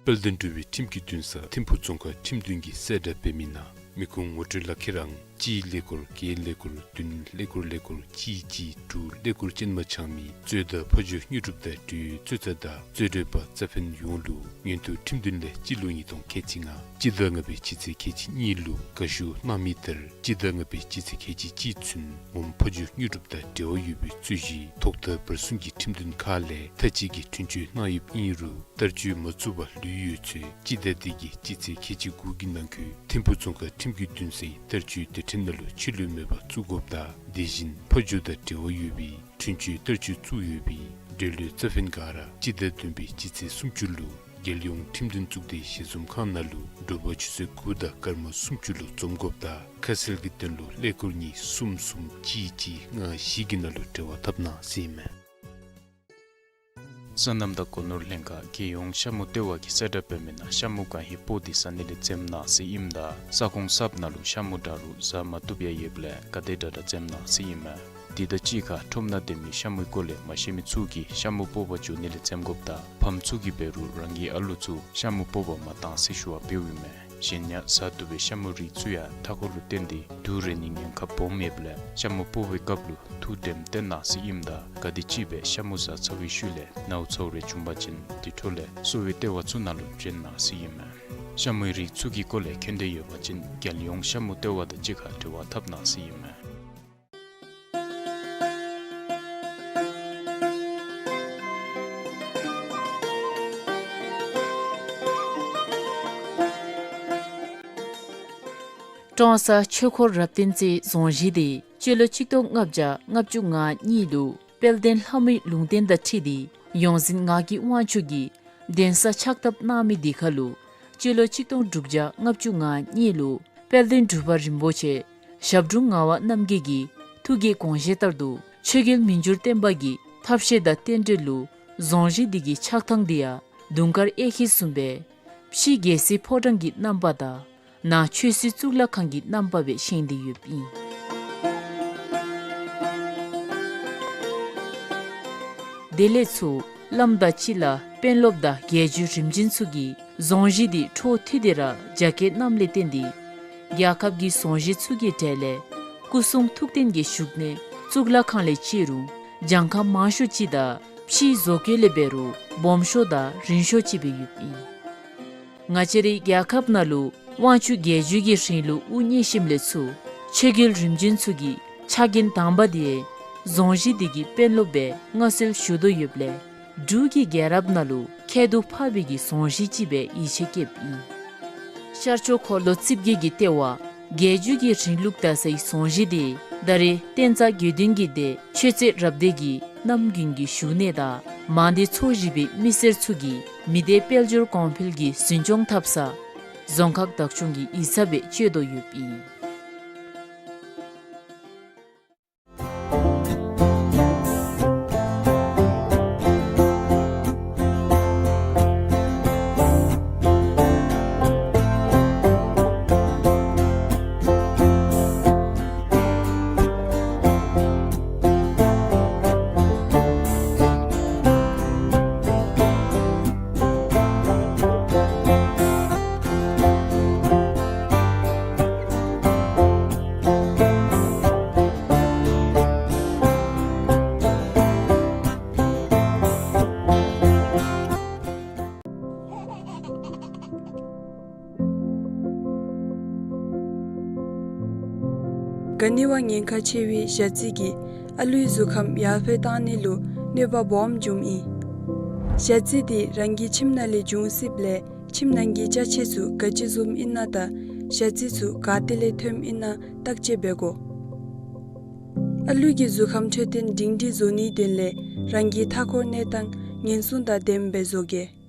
དཔལ་ལྡན་འབྲུག་པའི་ཁྲིམས་ཀྱི་འདུན་ས་ཐིམ་ཕུག་རྫོང་ཁག་ཁྲིམས་འདུན་གྱིས་གསལ་བསྒྲགས་འབད་མི་ནང་མི་ཁུངས་ངོ་སྤྲོད་ལག་ཁྱེར་ཨང་གཅིག་ཀླད་ཀོར་བརྒྱད་ཀླད་ཀོར་བདུན་ཀླད་ཀོར་ཀླད་ཀོར་གཅིག་གཅིག་དྲུག་ཀླད་ཀོར་ཅན་མ་འཆང་མི་གཙོས་དང་ཕ་ཇོ་དངོས་གྲུབ་དང་འབྲེལ་ཡོད་རྩོད་ཟླ་དང་རྩོད་གྲོལ་པ་རྩ་ཕན་ཡོངས་ལུ་མངོན་མཐོ་ཁྲིམས་འདུན་ལས་སྤྱི་ལོ་ཉིས་སྟོང་ཁལ་གཅིག་ལྔ་སྤྱི་ཟླ་ལྔ་པའི་སྤྱི་ཚེས་ཁལ་གཅིག་གཉིས་ལུ་དགའ་ཞུ་གནང་མི་ལྟར་སྤྱི་ཟླ་ལྔ་པའི་སྤྱི་ཚེས་ཁལ་གཅིག་གཅིག་ཚུན་ངོམ་ཕ་ཇོ་དངོས་གྲུབ་དང་འབྲེལ་བ་ཡོད་པའི་རྩོད་གཞི་ཐོག་མཐའ་བར་གསུམ་གྱི་ཁྲིམས་འདུན་ཁག་ལས་མཐའ་དཔྱད་ཀྱི་འཁྲུན་ཆོད་གནང་ཡོདཔ་ཨིན་རུང་བསྟར་སྤྱོད་མ་བཙུགས་པར་ལུས་ཡོད་ཚེ་སྤྱི་ཟླ་འདི་གི་སྤྱི་ཚེས་ཁལ་གཅིག་དགུ་གི་ནང་འཁོད་ཐིམ་ཕུག་རྫོང་ཁག་ཁྲིམས་ཀྱི་འདུན་སའི་བསྟར་སྤྱོད་སྡེ་ཕྲན་ནང་ལུ་ཕྱི་ལུ་མེད་པར་བཙུགས་དགོཔ་དང་དེ་བཞིན་ཕ་ཇོ་དང་འབྲེལ་བ་ཡོད་པའི་འཁྲུན་ཆོད་བསྟར་སྤྱོད་བཙུགས་ཡོད་པའི་འབྲེལ་ཡོད་རྩ་ཕན་ག་ར་སྤྱི་ཟླ་བདུན་པའི་སྤྱི་ཚེས་སུམ་ཅུ་ལུ་རྒྱལ་ཡོངས་ཁྲིམས་འདུན་གཙུག་སྡེའི་ཞལ་འཛོམས་ཁང་ནང་ལུ་དྲོ་པ་ཆུ་ཚོད་དགུ་དང་སྐར་མ་སུམ་ཅུ་ལུ་འཛོམས་དགོཔ་དང་ཁ་གསལ་གྱི་དོན་ལུ་ཀླད་ཀོར་གཉིས་གསུམ་གསུམ་གཅིག་གཅིག་ལྔ་བཞི་གི་ནང་ལུ་འབྲེལ་བ་འཐབ་གནང་ཟེར་ཨིན་མས། སོ་ནམ་དང་སྒོ་ནོར་ལྷན་ཁག་རྒྱལ་ཡོངས་ཤ་མུ་ལྟེ་བ་གིས་གསལ་བསྒྲགས་འབད་མི་ནང་ཤ་མུ་གང་ཧེ་སྤོག་སྟེ་ཟ་ནི་ལས་འཛེམ་གནང་ཟེར་ཨིནམ་ད་ས་ཁོངས་གསརཔ་ནང་ལུ་ཤ་མུ་དྲག་རུང་བཟའ་མ་བཏུབ་ཡང་ཡོདཔ་ལས་ག་དེ་དྲག་དྲག་འཛེམ་གནང་ཟེར་ཨིན་མས། དེ་དང་གཅིག་ཁར་ཁྲོམ་ནང་སྡོད་མི་ཤ་མུའི་སྐོར་ལས་མ་ཤེས་མི་ཚུ་གིས་ཤ་མུ་སྤོག་པར་འགྱོ་ནི་ལས་འཛེམ་དགོཔ་དང་ཕམ་ཚུ་གིས་འབད་རུང་རང་གི་ཨ་ལོ་ཚུ་ཤ་མུ་སྤོག་པར་མ་གཏང་ཟེར་ཞུ་བ་འབདཝ་ཨིན་མས། གཞན་ཡང་བཟའ་བཏུབ་པའི་ཤ་མུའི་རིགས་ཚུ་ཡང་མཐའ་འཁོར་ལུ་བརྟེན་ཏེ་དུག་རེག་ནིའི་ཉེན་ཁ་སྦོམ་ཡོདཔ་ལས་ཤ་མུ་སྤོག་པའི་སྐབས་ལུ་ཐུགས་དྲནམ་བཏོན་གནང་ཟེར་ཨིནམ་ད་ག་དེམ་ཅིག་སྦེ་ཤ་མུ་བཟའ་ཚར་བའི་ཤུལ་ལས་ནཝ་ཚཝ་རེ་བྱུང་པ་ཅིན་དེ་འཕྲོ་ལས་གསོ་བའི་ལྟེ་བ་ཚུ་ནང་ལུ་བྱོན་གནང་ཟེར་ཨིན་མས། ཤ་མུའི་རིགས་ཚུ་གི་སྐོར་ལས་མཁྱེན་འདོད་ཡོད་པ་ཅིན་རྒྱལ་ཡོངས་ཤ་མུ་ལྟེ་བ་དང་གཅིག་ཁར་འབྲེལ་བ་འཐབ་གནང་ཟེར་ཨིན་མས། ཀྲོང་གསར་ཆོས་འཁོར་རབ་བརྟན་རྩེའི་རྫོང་གཞི་དེ་སྤྱི་ལོ་གཅིག་སྟོང་ལྔ་བརྒྱ་ལྔ་བཅུ་ང་གཉིས་ལུ་དཔལ་ལྡན་ལྷ་མོའི་ལུང་བསྟན་དང་འཁྲིལ་ཏེ་ཡོངས་འཛིན་ངག་གི་དབང་ཕྱུག་གིས་གདན་ས་ཕྱག་བཏབ་གནང་མི་དེ་ཁར་ལུ་སྤྱི་ལོ་གཅིག་སྟོང་དྲུག་བརྒྱ་ལྔ་བཅུ་ང་གཉིས་ལུ་དཔལ་ལྡན་འབྲུག་པ་རིན་པོ་ཆེ་ཞབས་དྲུང་ངག་དབང་རྣམ་རྒྱལ་གྱི་ཐུགས་ཀྱི་དགོངས་བཞེད་ལྟར་དུ་ཆོས་རྒྱལ་མི་འགྱུར་བརྟན་པ་གི་ཐབས་ཤེས་དང་རྟེན་འབྲེལ་ལུ་རྫོང་གཞི་དེ་གི་ཆགས་ཐངས་དེ་ཡང་དུང་དཀར་གཡས་འཁྱིལ་བཟུམ་སྦེ་ཕྱི་རྒྱལ་སྲིད་ཕོ་བྲང་གི་རྣམ་པ་དང་ནང་ཆོས་སྲིད་གཙུག་ལག་ཁང་གི་རྣམ་པ་སྦེ་བཞེངས་ཏེ་ཡོདཔ་ཨིན། དེ་ལས་ཚུར་བླམ་དང་སྤྱི་བླ་དཔོན་སློབ་དང་རྒྱལ་བརྒྱུད་རིམ་བྱོན་ཚུ་གིས་རྫོང་གཞི་དེ་འཕྲོ་མཐུད་དེ་ར་རྒྱ་སྐྱེད་གནངམ་ལས་བརྟེན་ཏེ་རྒྱལ་ཁབ་ཀྱི་རྫོང་གཞི་ཚུ་གི་གྲས་ལས་སྐུ་གསུང་ཐུགས་རྟེན་གྱི་བཞུགས་གནས་གཙུག་ལག་ཁང་ལས་བརྩི་རུང་གྱངས་ཁ་མང་ཤོས་ཅིག་དང་ཕྱིའི་བཟོ་བཀོད་ལས་འབད་རུང་སྦོམ་ཤོས་དང་རིང་ཤོས་ཅིག་སྦེ་ཡོདཔ་ཨིན། ང་བཅས་རའི་རྒྱལ་ཁབ་ནང་ལུ་དབང་ཕྱུག་རྒྱལ་བརྒྱུད་ཀྱི་རིང་ལུགས་དབུ་བརྙེས་ཞིནམ་ལས་ཚུར་ཆོས་རྒྱལ་རིམ་བྱོན་ཚུ་གི་ཕྱག་འགན་དང་པ་དེ་རྫོང་གཞི་དེ་གི་དཔོན་སློབ་སྦེ་མངའ་གསོལ་ཞུ་དོ་ཡོདཔ་ལས་འབྲུག་གི་རྒྱལ་རབས་ནང་ལུ་ཁྱད་དུ་འཕགས་པའི་གི་རྫོང་གཞི་ཅིག་སྦེ་ཡིད་ཆེས་བསྐྱེདཔ་ཨིན། ཤར་ཕྱོགས་འཁོར་ལོ་རྩིབས་བརྒྱད་ཀྱི་ལྟེ་བ་རྒྱལ་བརྒྱུད་ཀྱི་རིང་ལུགས་དར་སའི་རྫོང་གཞི་དེ་ད་རེས་བསྟན་རྩ་དགེ་འདུན་གྱི་སྡེ་ཆོས་རྩེ་རབ་སྡེ་གི་གནམ་དགུན་གྱི་བཞུགས་གནས་དང་མང་སྡེ་ཚོ་བཞི་པའི་མི་སེར་ཚུ་གིས་མི་སྡེ་དཔལ་འབྱོར་གོང་འཕེལ་གྱི་འཛིན་སྐྱོང་འཐབ་ས་རྫོང་ཁག་བདག་སྐྱོང་གི་ཡིག་ཚང་སྦེ་སྤྱོད་དོ་ཡོདཔ་ཨིན། ག་ནི་བ་ཉེན་ཁ་ཆེ་བའི་ཞ་རྩི་གིས་ཨ་ལུའི་གཟུགས་ཁམས་ཡར་འཕེལ་བཏང་ནི་ལུ་གནོད་པ་སྦོམ་འབྱུངམ་ཨིན། ཞ་རྩི་དེ་རང་གི་ཁྱིམ་ནང་ལས་འབྱུང་སྲིདཔ་ལས་ཁྱིམ་ནང་གི་ཅ་ཆས་ཚུ་ག་ཅི་བཟུམ་ཨིན་ན་དང་ཞ་རྩི་ཚུ་ག་ཏེ་ལས་ཐོནམ་ཨིན་ན་བརྟག་དཔྱད་འབད་དགོ། ཨ་ལུ་གི་གཟུགས་ཁམས་འཕྲོད་བསྟེན་སྒྲིང་སྒྲིང་བཟོ་ནིའི་དོན་ལས་རང་གི་མཐའ་འཁོར་གནས་སྟངས་ཉེན་སྲུང་དང་ལྡནམ་སྦེ་བཟོ་གེ།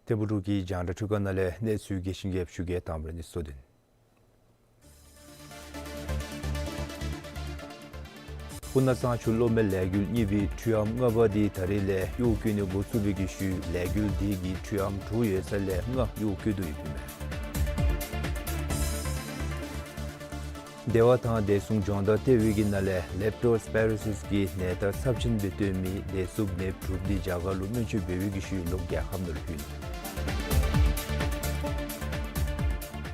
ཐིམ་ཕུག་འབྲུག་གི་རྒྱང་བསྒྲགས་འཕྲུལ་ཁང་ནང་ལས་གནས་ཚུལ་རྒྱས་ཤིང་རྒྱསཔ་ཞུ་གེ། དང་པ་ར་གནས་ཚུལ་དོན། སྤུ་ན་གཙང་ཆུ་གློག་མེ་ལས་འགུལ་གཉིས་པའི་འཕྲུལ་ཨམ་ལྔ་པ་དེ་ད་རིས་ལས་གཡོག་བཀོལ་ནི་འགོ་བཙུགས་པའི་གི་ཤུལ་ལས་འགུལ་དེ་གི་འཕྲུལ་ཨམ་དྲུག་ཡོད་ས་ལས་ལྔ་གཡོག་བཀོལ་དོ་ཡོདཔ་ཨིན་མས། སྡེ་བ་དང་བདེ་སྲུང་ལྗོངས་བདག་ལྟེ་བའི་གི་ནང་ལས་ལེབ་ཊོ་སི་པེ་རོ་སིས་ཀྱི་ནད་རྟགས་ཚབས་ཆེན་སྦེ་སྟོན་མི་བདེ་སྲུངཔ་ནདཔ་དྲུག་དེ་རྒྱ་གར་ལུ་སྨན་བཅོས་འབད་བའི་གི་ཤུལ་ལོག་རྒྱལ་ཁབ་ནང་ལུ་ལྷོད་ནུག།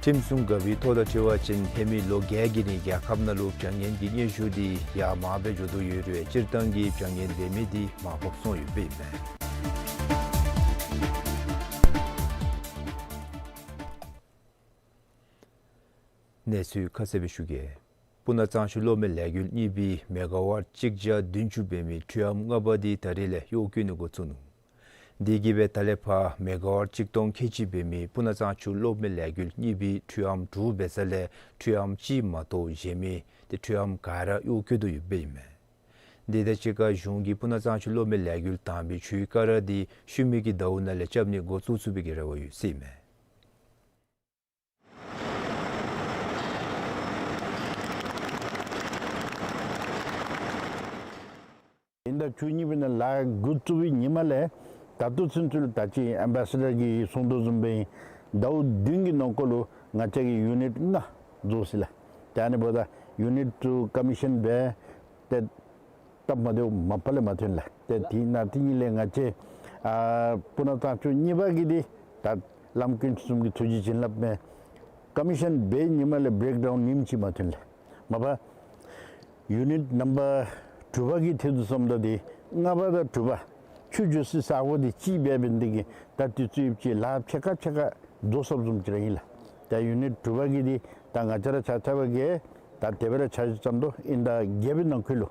ཁྲིམས་སྲུང་འགག་པའི་ཐོག་དང་འཁྲིལ་བ་ཅིན་ཧེ་མའི་ལོ་བརྒྱད་ཀྱི་རིང་རྒྱལ་ཁབ་ནང་ལུ་བྱ་ངན་གྱི་སྙན་ཞུ་དེ་ཡར་མར་སྦེ་འགྱོ་དོ་ཡོད་རུང་སྤྱིར་བཏང་གི་བྱ་ངན་འབད་མི་དེ་མར་ཕབ་སོང་ཡོདཔ་ཨིན་མས། གནས་ཚུལ་ཁ་གསལ་སྦེ་ཞུ་གེ། སྤུ་ན་གཙང་ཆུ་གློག་མེ་ལས་འགུལ་གཉིས་པའི་མེ་ག་ཝཊ་གཅིག་བརྒྱ་བདུན་ཅུ་འབད་མི་འཕྲུལ་ཨམ་ལྔ་པ་དེ་ད་རིས་ལས་གཡོག་བཀོལ་ནི་འགོ་བཙུགས་ནུག། དེ་གིས་སྦེ་ད་ལས་ཕར་མེ་ག་ཝཊ་གཅིག་སྟོང་ཁལ་གཅིག་འབད་མི་སྤུ་ན་གཙང་ཆུ་གློག་མེ་ལས་འགུལ་གཉིས་པའི་འཕྲུལ་ཨམ་དྲུག་འབད་ས་ལས་འཕྲུལ་ཨམ་གཅིག་མ་གཏོགས་གཞན་མི་དེ་འཕྲུལ་ཨམ་ག་ར་གཡོག་བཀོལ་དོ་ཡོདཔ་ཨིན་མས། དེ་དང་གཅིག་ཁར་གཞུང་གིས་སྤུ་ན་གཙང་ཆུ་གློག་མེ་ལས་འགུལ་དང་པའི་ཆུའི་ཀ་ར་དེ་ཤུལ་མའི་གི་ཟླཝ་ནང་ལས་རྐྱབ་ནི་འགོ་བཙུགས་ཚུགས་པའི་གི་རེ་བ་ཡོད་ཟེར་ཨིན་མས། ཨིན་ཟླ་བཅུ་གཉིས་པའི་ནང་ལཱ་འགོ་བཙུགས་པའི་ཉིནམ་ལས་ད་ལྟོ་ཚུན་ཚོད་ལུ་ད་ཅི་ཨེམ་བེ་སེ་ཌར་གྱིས་གསུངས་དོ་བཟུམ་སྦེ་ཟླཝ་བདུན་གྱི་ནང་འཁོད་ལུ་ང་བཅས་ཀྱིས་ཡུ་ནིཊ་ལྔ་བཟོ་ཡི་ལགས། ཏེ་ཨ་ནི་འབདཝ་ད་ཡུ་ནིཊ་ཚུ་ཀོ་མི་ཤཱན་འབད་ཏེ་སྟབས་མ་བདེཝ་མ་པ་ལས་མ་ཐོན་ལགས། ཏེ་དེ་ནང་དེ་ཉིད་ལས་ང་བཅས་ཨ་སྤུ་ན་གཙང་ཆུ་གཉིས་པ་གི་དེ་ད་བླམ་དཀོན་མཆོག་གསུམ་གྱི་ཐུགས་རྗེ་བྱིན་རླབས་མས། ཀོ་མི་ཤཱན་འབད་ཉིནམ་ལས་བེརེཀ་ཌའུན་ཉིནམ་གཅིག་མ་ཐོན་ལགས། མ་པ་ཡུ་ནིཊ་ནམ་བར་དྲུག་པ་གི་ཐད་དུ་སོངམ་ད་དེ་ལྔ་པ་དང་དྲུག་པ་ཆུ་འགྱོ་སའི་ས་གོ་དེ་གཅིག་འབད་འབད་ནི་དེ་གིས་ད་དུས་ཚོད་ཡོདཔ་ཅིག་ལཱ་ཕྱེད་ཀ་ཕྱེད་ཀ་བཟོ་སོངམ་བཟུམ་ཅིག་ར་ཨིན་ལགས། ད་ཡུ་ནིཊ་དྲུག་པ་གི་དེ་ད་ང་བཅས་ར་ཆ་ཁྱབ་ཀྱིས་ད་དེ་སྦེ་ར་ཆ་བཞག་ཙམ་དུ་ཨིན་ཟླ་བརྒྱད་པའི་ནང་འཁོད་ལུ་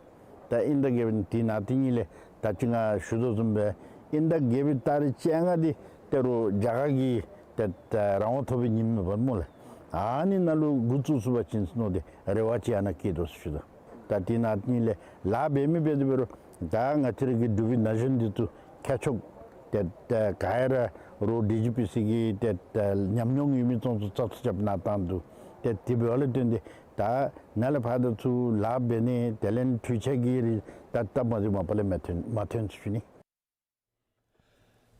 ད་ཨིན་ཟླ་བརྒྱད་པའི་དེ་ནང་དེ་ཉིད་ལས་ད་ཅི་ང་ཞུ་དོ་བཟུམ་སྦེ་ཨིན་ཟླ་བརྒྱད་པའི་ཏ་རིག་བཅོ་ལྔ་དེ་ཏེ་རུང་རྒྱ་གར་གྱི་ཏེ་ཏེ་རང་དབང་ཐོབ་པའི་ཉིནམ་འབདཝ་མས་ལགས། ཨ་ནི་ནང་ལུ་འགོ་བཙུགས་ཚུགས་པ་ཅིན་ཟེར་མནོ་སྟེ་རེ་བ་ཅིག་ཨ་ནཱ་བསྐྱེད་དོ་ཟེར་ཞུ་དོ། ད་དེ་ནང་དེ་ཉིད་ལས་ལཱ་འབད་མི་འབད་དེ་འབད་རུང་ད་ང་བཅས་ར་གི་འབྲུག་པའི་ན་གཞོན་འདི་ཚུ་མཁས་མཆོག་ཏེ་ཏེ་ག་ར་རུང་ཌི་ཇི་པི་སི་གི་ཏེ་ཏེ་ཉམས་མྱོང་ཡོད་མི་ཚུ་ཚུ་བཙག་འཐུ་རྐྱབ་གནང་བཏང་འདུག། ཏེ་དེ་འབདཝ་ལས་བརྟེན་ཏེ་ད་ནཱ་ལས་ཕར་ད་ཚུར་ལཱ་འབད་ནི་དེ་ལས་འཕྲུལ་ཆས་ཀྱི་རིགས་ད་སྟབས་མ་བདེཝ་མ་པ་ལས་མ་ཐོན་མ་ཐོན་ཟེར་ཞུ་ནི།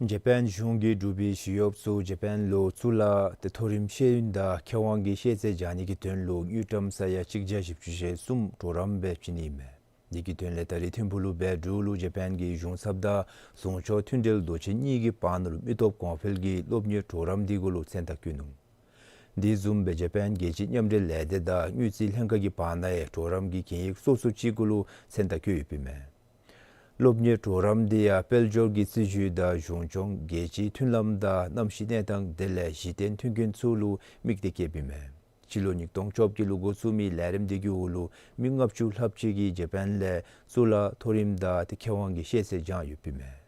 ཇ་པཱན་གཞུང་གིས་འབྲུག་པའི་ཞི་གཡོགཔ་ཚུ་ཇ་པཱན་ལུ་གཙུག་ལག་ཏེ་མཐོ་རིམ་ཤེས་ཡོན་དང་མཁས་དབང་གི་ཤེས་ཚད་སྦྱང་ནི་གི་དོན་ལུ་དངུལ་ཀྲམ་ས་ཡ་གཅིག་བརྒྱ་བཞི་བཅུ་ཞེ་གསུམ་གྲོགས་རམ་སྦེ་བྱིན་ནི་ཨིན་མས། དེ་གི་དོན་ལས་ད་རིས་ཐིམ་ཕུག་ལུ་སྦེ་འབྲུག་ལུ་ཇ་པཱན་གྱི་གཞུང་ཚབ་དང་ཟུང་ཕྱོགས་མཐུན་འབྲེལ་མདོ་ཆེན་གཉིས་ཀྱི་བར་ན་ལུ་མི་སྟོབས་གོང་འཕེལ་གྱི་སློབ་གཉེར་གྲོགས་རམ་དེ་གུ་ལུ་མཚན་རྟགས་བཀོད་ནུག། དེ་བཟུམ་སྦེ་ཇ་པཱན་རྒྱལ་སྤྱིའི་མཉམ་འབྲེལ་ལས་སྡེ་དང་དངུལ་རྩིས་ལྷན་ཁག་གི་བར་ན་ཡང་གྲོགས་རམ་གྱི་གན་ཡིག་སོ་སོ་ཅིག་གུ་ལུ་མཚན་རྟགས་བཀོད་ཡོདཔ་ཨིན་མས། སློབ་གཉེར་གྲོགས་རམ་དེ་ཡང་དཔལ་འབྱོར་གྱི་སྲིད་བྱུས་དང་གཞུང་སྐྱོང་རྒྱལ་སྤྱིའི་མཐུན་ལམ་དང་གནམ་གཤིས་གནས་སྟངས་དེ་ལས་གཞི་རྟེན་མཐུན་རྐྱེན་ཚུ་ལུ་དམིགས་ཏེ་བསྐྱེདཔ་ཨིན་མས། སྤྱི་ལོ་ཉིས་སྟོང་བཅོ་བརྒྱད་ལུ་འགོ་བཙུགས་མི་ལས་རིམ་དེ་གི་འོག་ལུ་མི་ལྔ་བཅུ་ལྷགཔ་ཅིག་གིས་ཇ་པཱན་ལས་གཙུག་ལག་མཐོ་རིམ་དང་ཏེ་མཁས་དབང་གི་ཤེས་ཚད་སྦྱངས་ཡོདཔ་ཨིན་མས།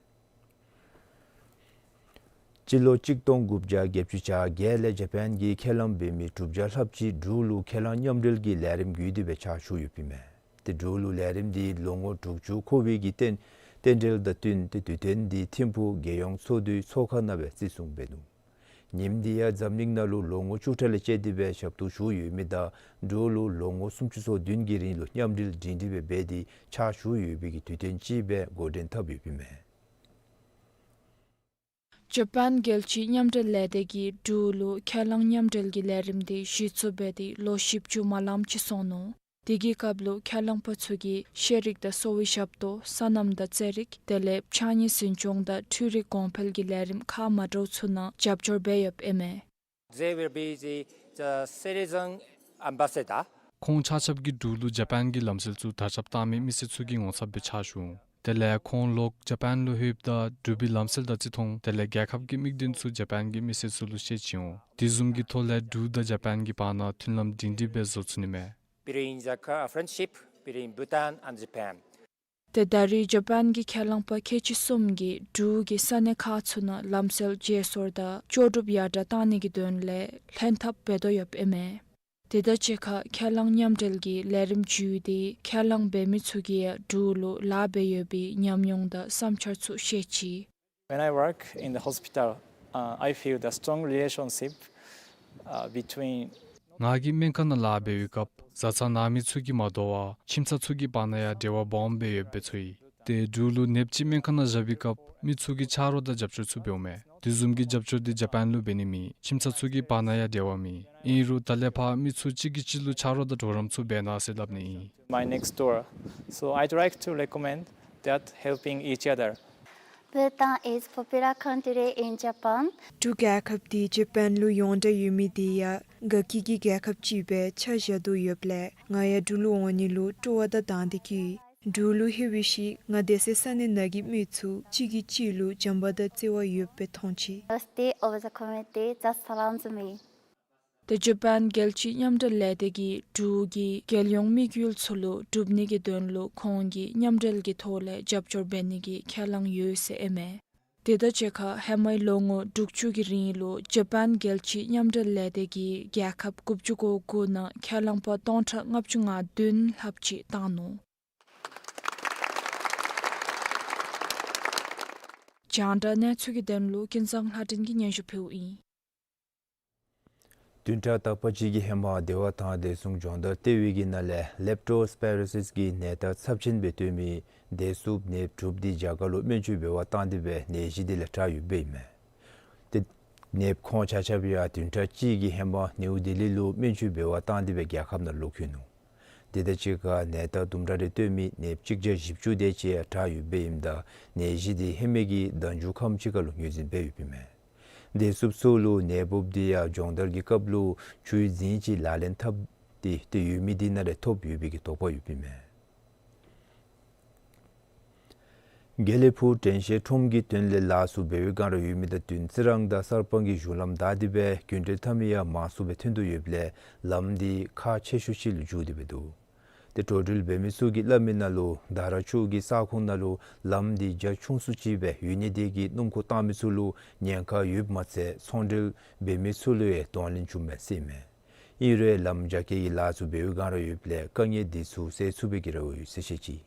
སྤྱི་ལོ་གཅིག་སྟོང་དགུ་བརྒྱ་བརྒྱད་ཅུ་གྱ་བརྒྱད་ལས་ཇ་པཱན་གྱི་ཁས་བླངས་འབད་མི་དྲུག་བརྒྱ་ལྷགཔ་ཅིག་འབྲུག་ལུ་ཁས་བླངས་མཉམ་འབྲེལ་གྱི་ལས་རིམ་བརྒྱུད་དེ་སྦེ་ཕྱག་ཞུ་ཡོདཔ་ཨིན་མས། ཏེ་འབྲུག་ལུ་ལས་རིམ་འདི་ལོ་ངོ་དྲུག་ཅུ་འཁོར་བའི་གི་རྟེན་རྟེན་འབྲེལ་དང་བསྟུན་ཏེ་དུས་སྟོན་འདི་ཐིམ་ཕུག་རྒྱལ་ཡོངས་ཚོགས་འདུའི་ཚོགས་ཁང་ནང་སྦེ་བརྩི་སྲུང་འབད་ནུག། ཉིནམ་འདི་ཡང་འཛམ་གླིང་ནང་ལུ་ལོ་ངོ་བཅུ་ཕྲག་ལས་བཅད་དེ་སྦེ་ཞབས་ཏོག་ཞུ་ཡོད་མི་དང་འབྲུག་ལུ་ལོ་ངོ་སུམ་ཅུ་སོ་བདུན་གྱི་རིང་ལུ་མཉམ་འབྲེལ་སྒྲིང་སྒྲིང་སྦེ་འབད་དེ་ཕྱག་ཞུ་ཡོད་པའི་གི་དུས་སྟོན་ཅིག་སྦེ་འགོ་འདྲེན་འཐབ་ཡོདཔ་ཨིན་མས། ཇ་པཱན་རྒྱལ་སྤྱིའི་མཉམ་འབྲེལ་ལས་སྡེ་གིས་འབྲུག་ལུ་ཁས་བླངས་མཉམ་འབྲེལ་གྱི་ལས་རིམ་དེ་གཞི་བཙུགས་འབད་དེ་ལོ་བཞི་བཅུ་མ་ལངམ་ཅིག་སོང་ནུག། དེ་གི་སྐབས་ལུ་ཁས་བླངས་པ་ཚུ་གིས་ཤེས་རིག་དང་གསོ་བའི་ཞབས་ཏོག་སོ་ནམ་དང་རྩེད་རིགས་དེ་ལས་ཕྱགས་སྙིགས་འཛིན་སྐྱོང་དང་འཕྲུལ་རིག་གོང་འཕེལ་གྱི་ལས་རིམ་ཁག་མ་འདྲཝ་ཚུ་ནང་རྒྱབ་སྐྱོར་འབད་ཡོདཔ་ཨིན་མས། They will be the, the citizen ambassador. ཁོང་ཆ་ཁྱབ་ཀྱིས་འབྲུག་ལུ་ཇ་པཱན་གྱི་ལམ་སྲོལ་ཚུ་དར་ཁྱབ་བཏང་མི་མི་སེར་ཚུ་གི་ངོ་ཚབ་སྦེ་ཕྱག་ཞུ་འོང་། དེ་ལས་ཁོང་ལོག་ཇ་པཱན་ལུ་ལྷོདཔ་ད་འབྲུག་པའི་ལམ་སྲོལ་དང་རྩིས་མཐོང་དེ་ལས་རྒྱལ་ཁབ་ཀྱི་དམིགས་དོན་ཚུ་ཇ་པཱན་གྱི་མི་སེར་ཚུ་ལུ་ཤེས་བྱིན་འོང་། དེ་བཟུམ་གྱི་ཐོག་ལས་འབྲུག་དང་ཇ་པཱན་གྱི་བར་ན་མཐུན་ལམ་སྒྲིང་སྒྲིང་སྦེ་བཟོ་ཚུགས་ནི་མས། Between the co-, friendship between Bhutan and Japan. ཏེ་ད་རེས་ཇ་པཱན་གྱི་ཁས་བླངས་པ་ཁལ་གཅིག་གསུམ་གྱིས་འབྲུག་གི་ས་གནས་ཁག་ཚུ་ནང་ལམ་སྲོལ་བརྗེ་སོར་དང་ལྕོགས་གྲུབ་ཡར་དྲག་གཏང་ནི་གི་དོན་ལས་ལྷན་ཐབས་འབད་དོ་ཡོདཔ་ཨིན་མས། དེ་དང་གཅིག་ཁར་ཁས་བླངས་མཉམ་འབྲེལ་གྱི་ལས་རིམ་བརྒྱུད་དེ་ཁས་བླངས་འབད་མི་ཚུ་གིས་ཡང་འབྲུག་ལུ་ལཱ་འབད་ཡོད་པའི་ཉམས་མྱོང་དང་བསམ་འཆར་ཚུ་བཤད་ཅི། When I work in the hospital, uh, I feel the strong relationship, uh, between ང་གིས་སྨན་ཁང་ནང་ལཱ་འབད་བའི་སྐབས་བཟའ་ཚང་ནང་མི་ཚུ་གིས་མ་དོ་བར་ཁྱིམ་ཚང་ཚུ་གི་བར་ན་ཡང་འབྲེལ་བ་སྦོམ་སྦེ་ཡོདཔ་སྦེ་ཚོར་ཡི། ཏེ་འབྲུག་ལུ་ནདཔ་ཅིག་སྨན་ཁང་ནང་བཞག་པའི་སྐབས་མི་ཚུ་གིས་ཕྱག་རོགས་དང་རྒྱབ་སྐྱོར་ཚུ་འབདཝ་མས། དེ་བཟུམ་གྱི་རྒྱབ་སྐྱོར་འདི་ཇ་པཱན་ལུ་འབད་ནི་མེད། ཁྱིམ་ཚང་ཚུ་གི་བར་ན་ཡང་འབྲེལ་བ་མེད། ཨིན་རུང་ད་ལས་ཕར་མི་ཚུ་གཅིག་གིས་གཅིག་ལུ་ཕྱག་རོགས་དང་གྲོགས་རམ་ཚུ་འབད་གནང་ཟེར་སླབ་ནི་ཨིན། My next door. So I'd like to recommend that helping each other. Bhutan is popular country in Japan. འབྲུག་རྒྱལ་ཁབ་འདི་ཇ་པཱན་ལུ་ཡོངས་གྲགས་ཡོད་མི་འདི་ཡང་དགའ་སྐྱིད་ཀྱི་རྒྱལ་ཁབ་ཅིག་སྦེ་ཆ་བཞག་དོ་ཡོདཔ་ལས་ང་ཡང་འབྲུག་ལུ་འོང་ནི་ལུ་སྤྲོ་བ་དང་དང་འདོད་ཀྱིས་འབྲུག་ལུ་ལྷོད་པའི་ཤུལ་ང་སྡོད་སའི་ས་གནས་ནང་གི་མི་ཚུ་གཅིག་གིས་གཅིག་ལུ་བྱམས་པ་དང་བརྩེ་བ་ཡོདཔ་སྦེ་མཐོང་ཅི། University of the Community that surrounds me. ཏེ་ཇ་པཱན་རྒྱལ་སྤྱིའི་མཉམ་འབྲེལ་ལས་སྡེ་གིས་འབྲུག་གི་རྒྱལ་ཡོངས་དམིགས་ཡུལ་ཚུ་ལུ་སྒྲུབ་ནི་གི་དོན་ལུ་ཁོང་གིས་མཉམ་འབྲེལ་གྱི་ཐོག་ལས་རྒྱབ་སྐྱོར་འབད་ནི་གི་ཁས་བླངས་ཡོད་ཟེར་ཨིན་མས། དེ་དང་གཅིག་ཁར་ཧེ་མའི་ལོ་ངོ་དྲུག་ཅུ་གི་རིང་ལུ་ཇ་པཱན་རྒྱལ་སྤྱིའི་མཉམ་འབྲེལ་ལས་སྡེ་གིས་རྒྱལ་ཁབ་དགུ་བཅུ་གོ་དགུ་ནང་ཁས་བླངས་པ་སྟོང་ཕྲག་ལྔ་བཅུ་ང་བདུན་ལྷགཔ་ཅིག་བཏང་ནུག། རྒྱང་བསྒྲགས་གནས་ཚུལ་གྱི་དོན་ལུ་ཀུན་བཟང་ལྷ་སྒྲོན་གྱིས་སྙན་ཞུ་ཕུལཝ་ཨིན། བདུན་ཕྲག་དག་པ་ཅིག་གི་ཧེ་མ་བདེ་བ་ཐང་བདེ་སྲུང་སྦྱོང་བརྡར་ལྟེ་བའི་གི་ནང་ལས་ལེབ་ཊོ་སི་པེ་རི་སིས་ཀྱི་ནད་རྟགས་ཚབས་ཆེན་སྦེ་སྟོན་མི་དེ་སུབ་ནདཔ་དྲུག་འདི་རྒྱ་གར་ལུ་སྨན་བཅོས་འབད་བར་བཏང་སྟེ་སྦེ་ནད་གཞི་འདི་ལས་ཐར་ཡོདཔ་ཨིན་མས། ཏེ་ནདཔ་ཁོང་ཆ་ཁྱབ་ཡང་བདུན་ཕྲག་གཅིག་གི་ཧེ་མ་ནིའུ་ལྡི་ལི་ལུ་སྨན་བཅོས་འབད་བར་བཏང་སྟེ་སྦེ་རྒྱལ་ཁབ་ནང་ལོག་བྱོན་ནུག། དེ་དང་གཅིག་ཁར་ནད་རྟགས་དུམ་གྲ་རེ་སྟོན་མི་ནདཔ་གཅིག་བརྒྱ་བཞི་བཅུ་དེ་ཅིག་ཡང་ཐར་ཡོདཔ་ཨིནམ་ད་ནད་གཞི་འདི་ཧེ་མའི་གི་ཟླ་མཇུག་ཁམས་ཅིག་ཁར་ལུ་ངོས་འཛིན་འབད་ཡོདཔ་ཨིན་མས། དེ་སུབ་ཚུ་ལུ་ནད་འབུཔ་འདི་ཡང་སྦྱོང་བརྡར་གྱི་སྐབས་ལུ་ཆུའི་རྫིང་ཅིག་ལག་ལེན་འཐབ་སྟེ་ཏེ་ཡོད་མི་འདི་ནང་ལས་ཐོབ་ཡོད་པའི་གི་དོགས་པ་ཡོདཔ་ཨིན་མས། དགེ་ལེགས་ཕུག་དྲན་ཤེས་ཁྲོམ་གྱི་དོན་ལས་ལཱ་ཚུ་འབད་བའི་སྒང་ར་ཡོད་མི་དང་བསྟུན་རྩི་རང་དང་གསར་སྤང་གི་གཞུང་ལམ་བདའ་སྟེ་སྦེ་རྒྱུན་འགྲུལ་འཐབ་མི་ཡང་མང་སུ་སྦེ་ཐོན་དོ་ཡོདཔ་ལས་ལམ་འདི་ཁག་ཆེ་ཤོས་ཅིག་ལུ་གྱུར་ཏེ་སྦེ་འདུག། ཏེ་འགྲོ་འགྲུལ་འབད་མི་ཚུ་གིས་སླབ་མི་ནང་ལུ་དར་ཆུ་གི་ས་ཁོངས་ནང་ལུ་ལམ་འདི་རྒྱ་ཆུང་སུ་ཅིག་སྦེ་ཡོད་ནི་དེ་གིས་སྣུམ་འཁོར་བཏང་མི་ཚུ་ལུ་ཉེན་ཁ་ཡོདཔ་མ་ཚད་ཚོང་འབྲེལ་འབད་མི་ཚུ་ལུ་ཡང་གདོང་ལེན་བྱུངམ་མས་ཟེར་ཨིན་མས། ཨིན་རུང་ལམ་རྒྱ་སྐྱེད་ཀྱི་ལཱ་ཚུ་འབད་བའི་སྒང་ར་ཡོདཔ་ལས་དཀའ་ངལ་འདི་ཚུ་སེལ་ཚུགས་པའི་གི་རེ་བ་ཡོད་ཟེར་བཤད་ཅི།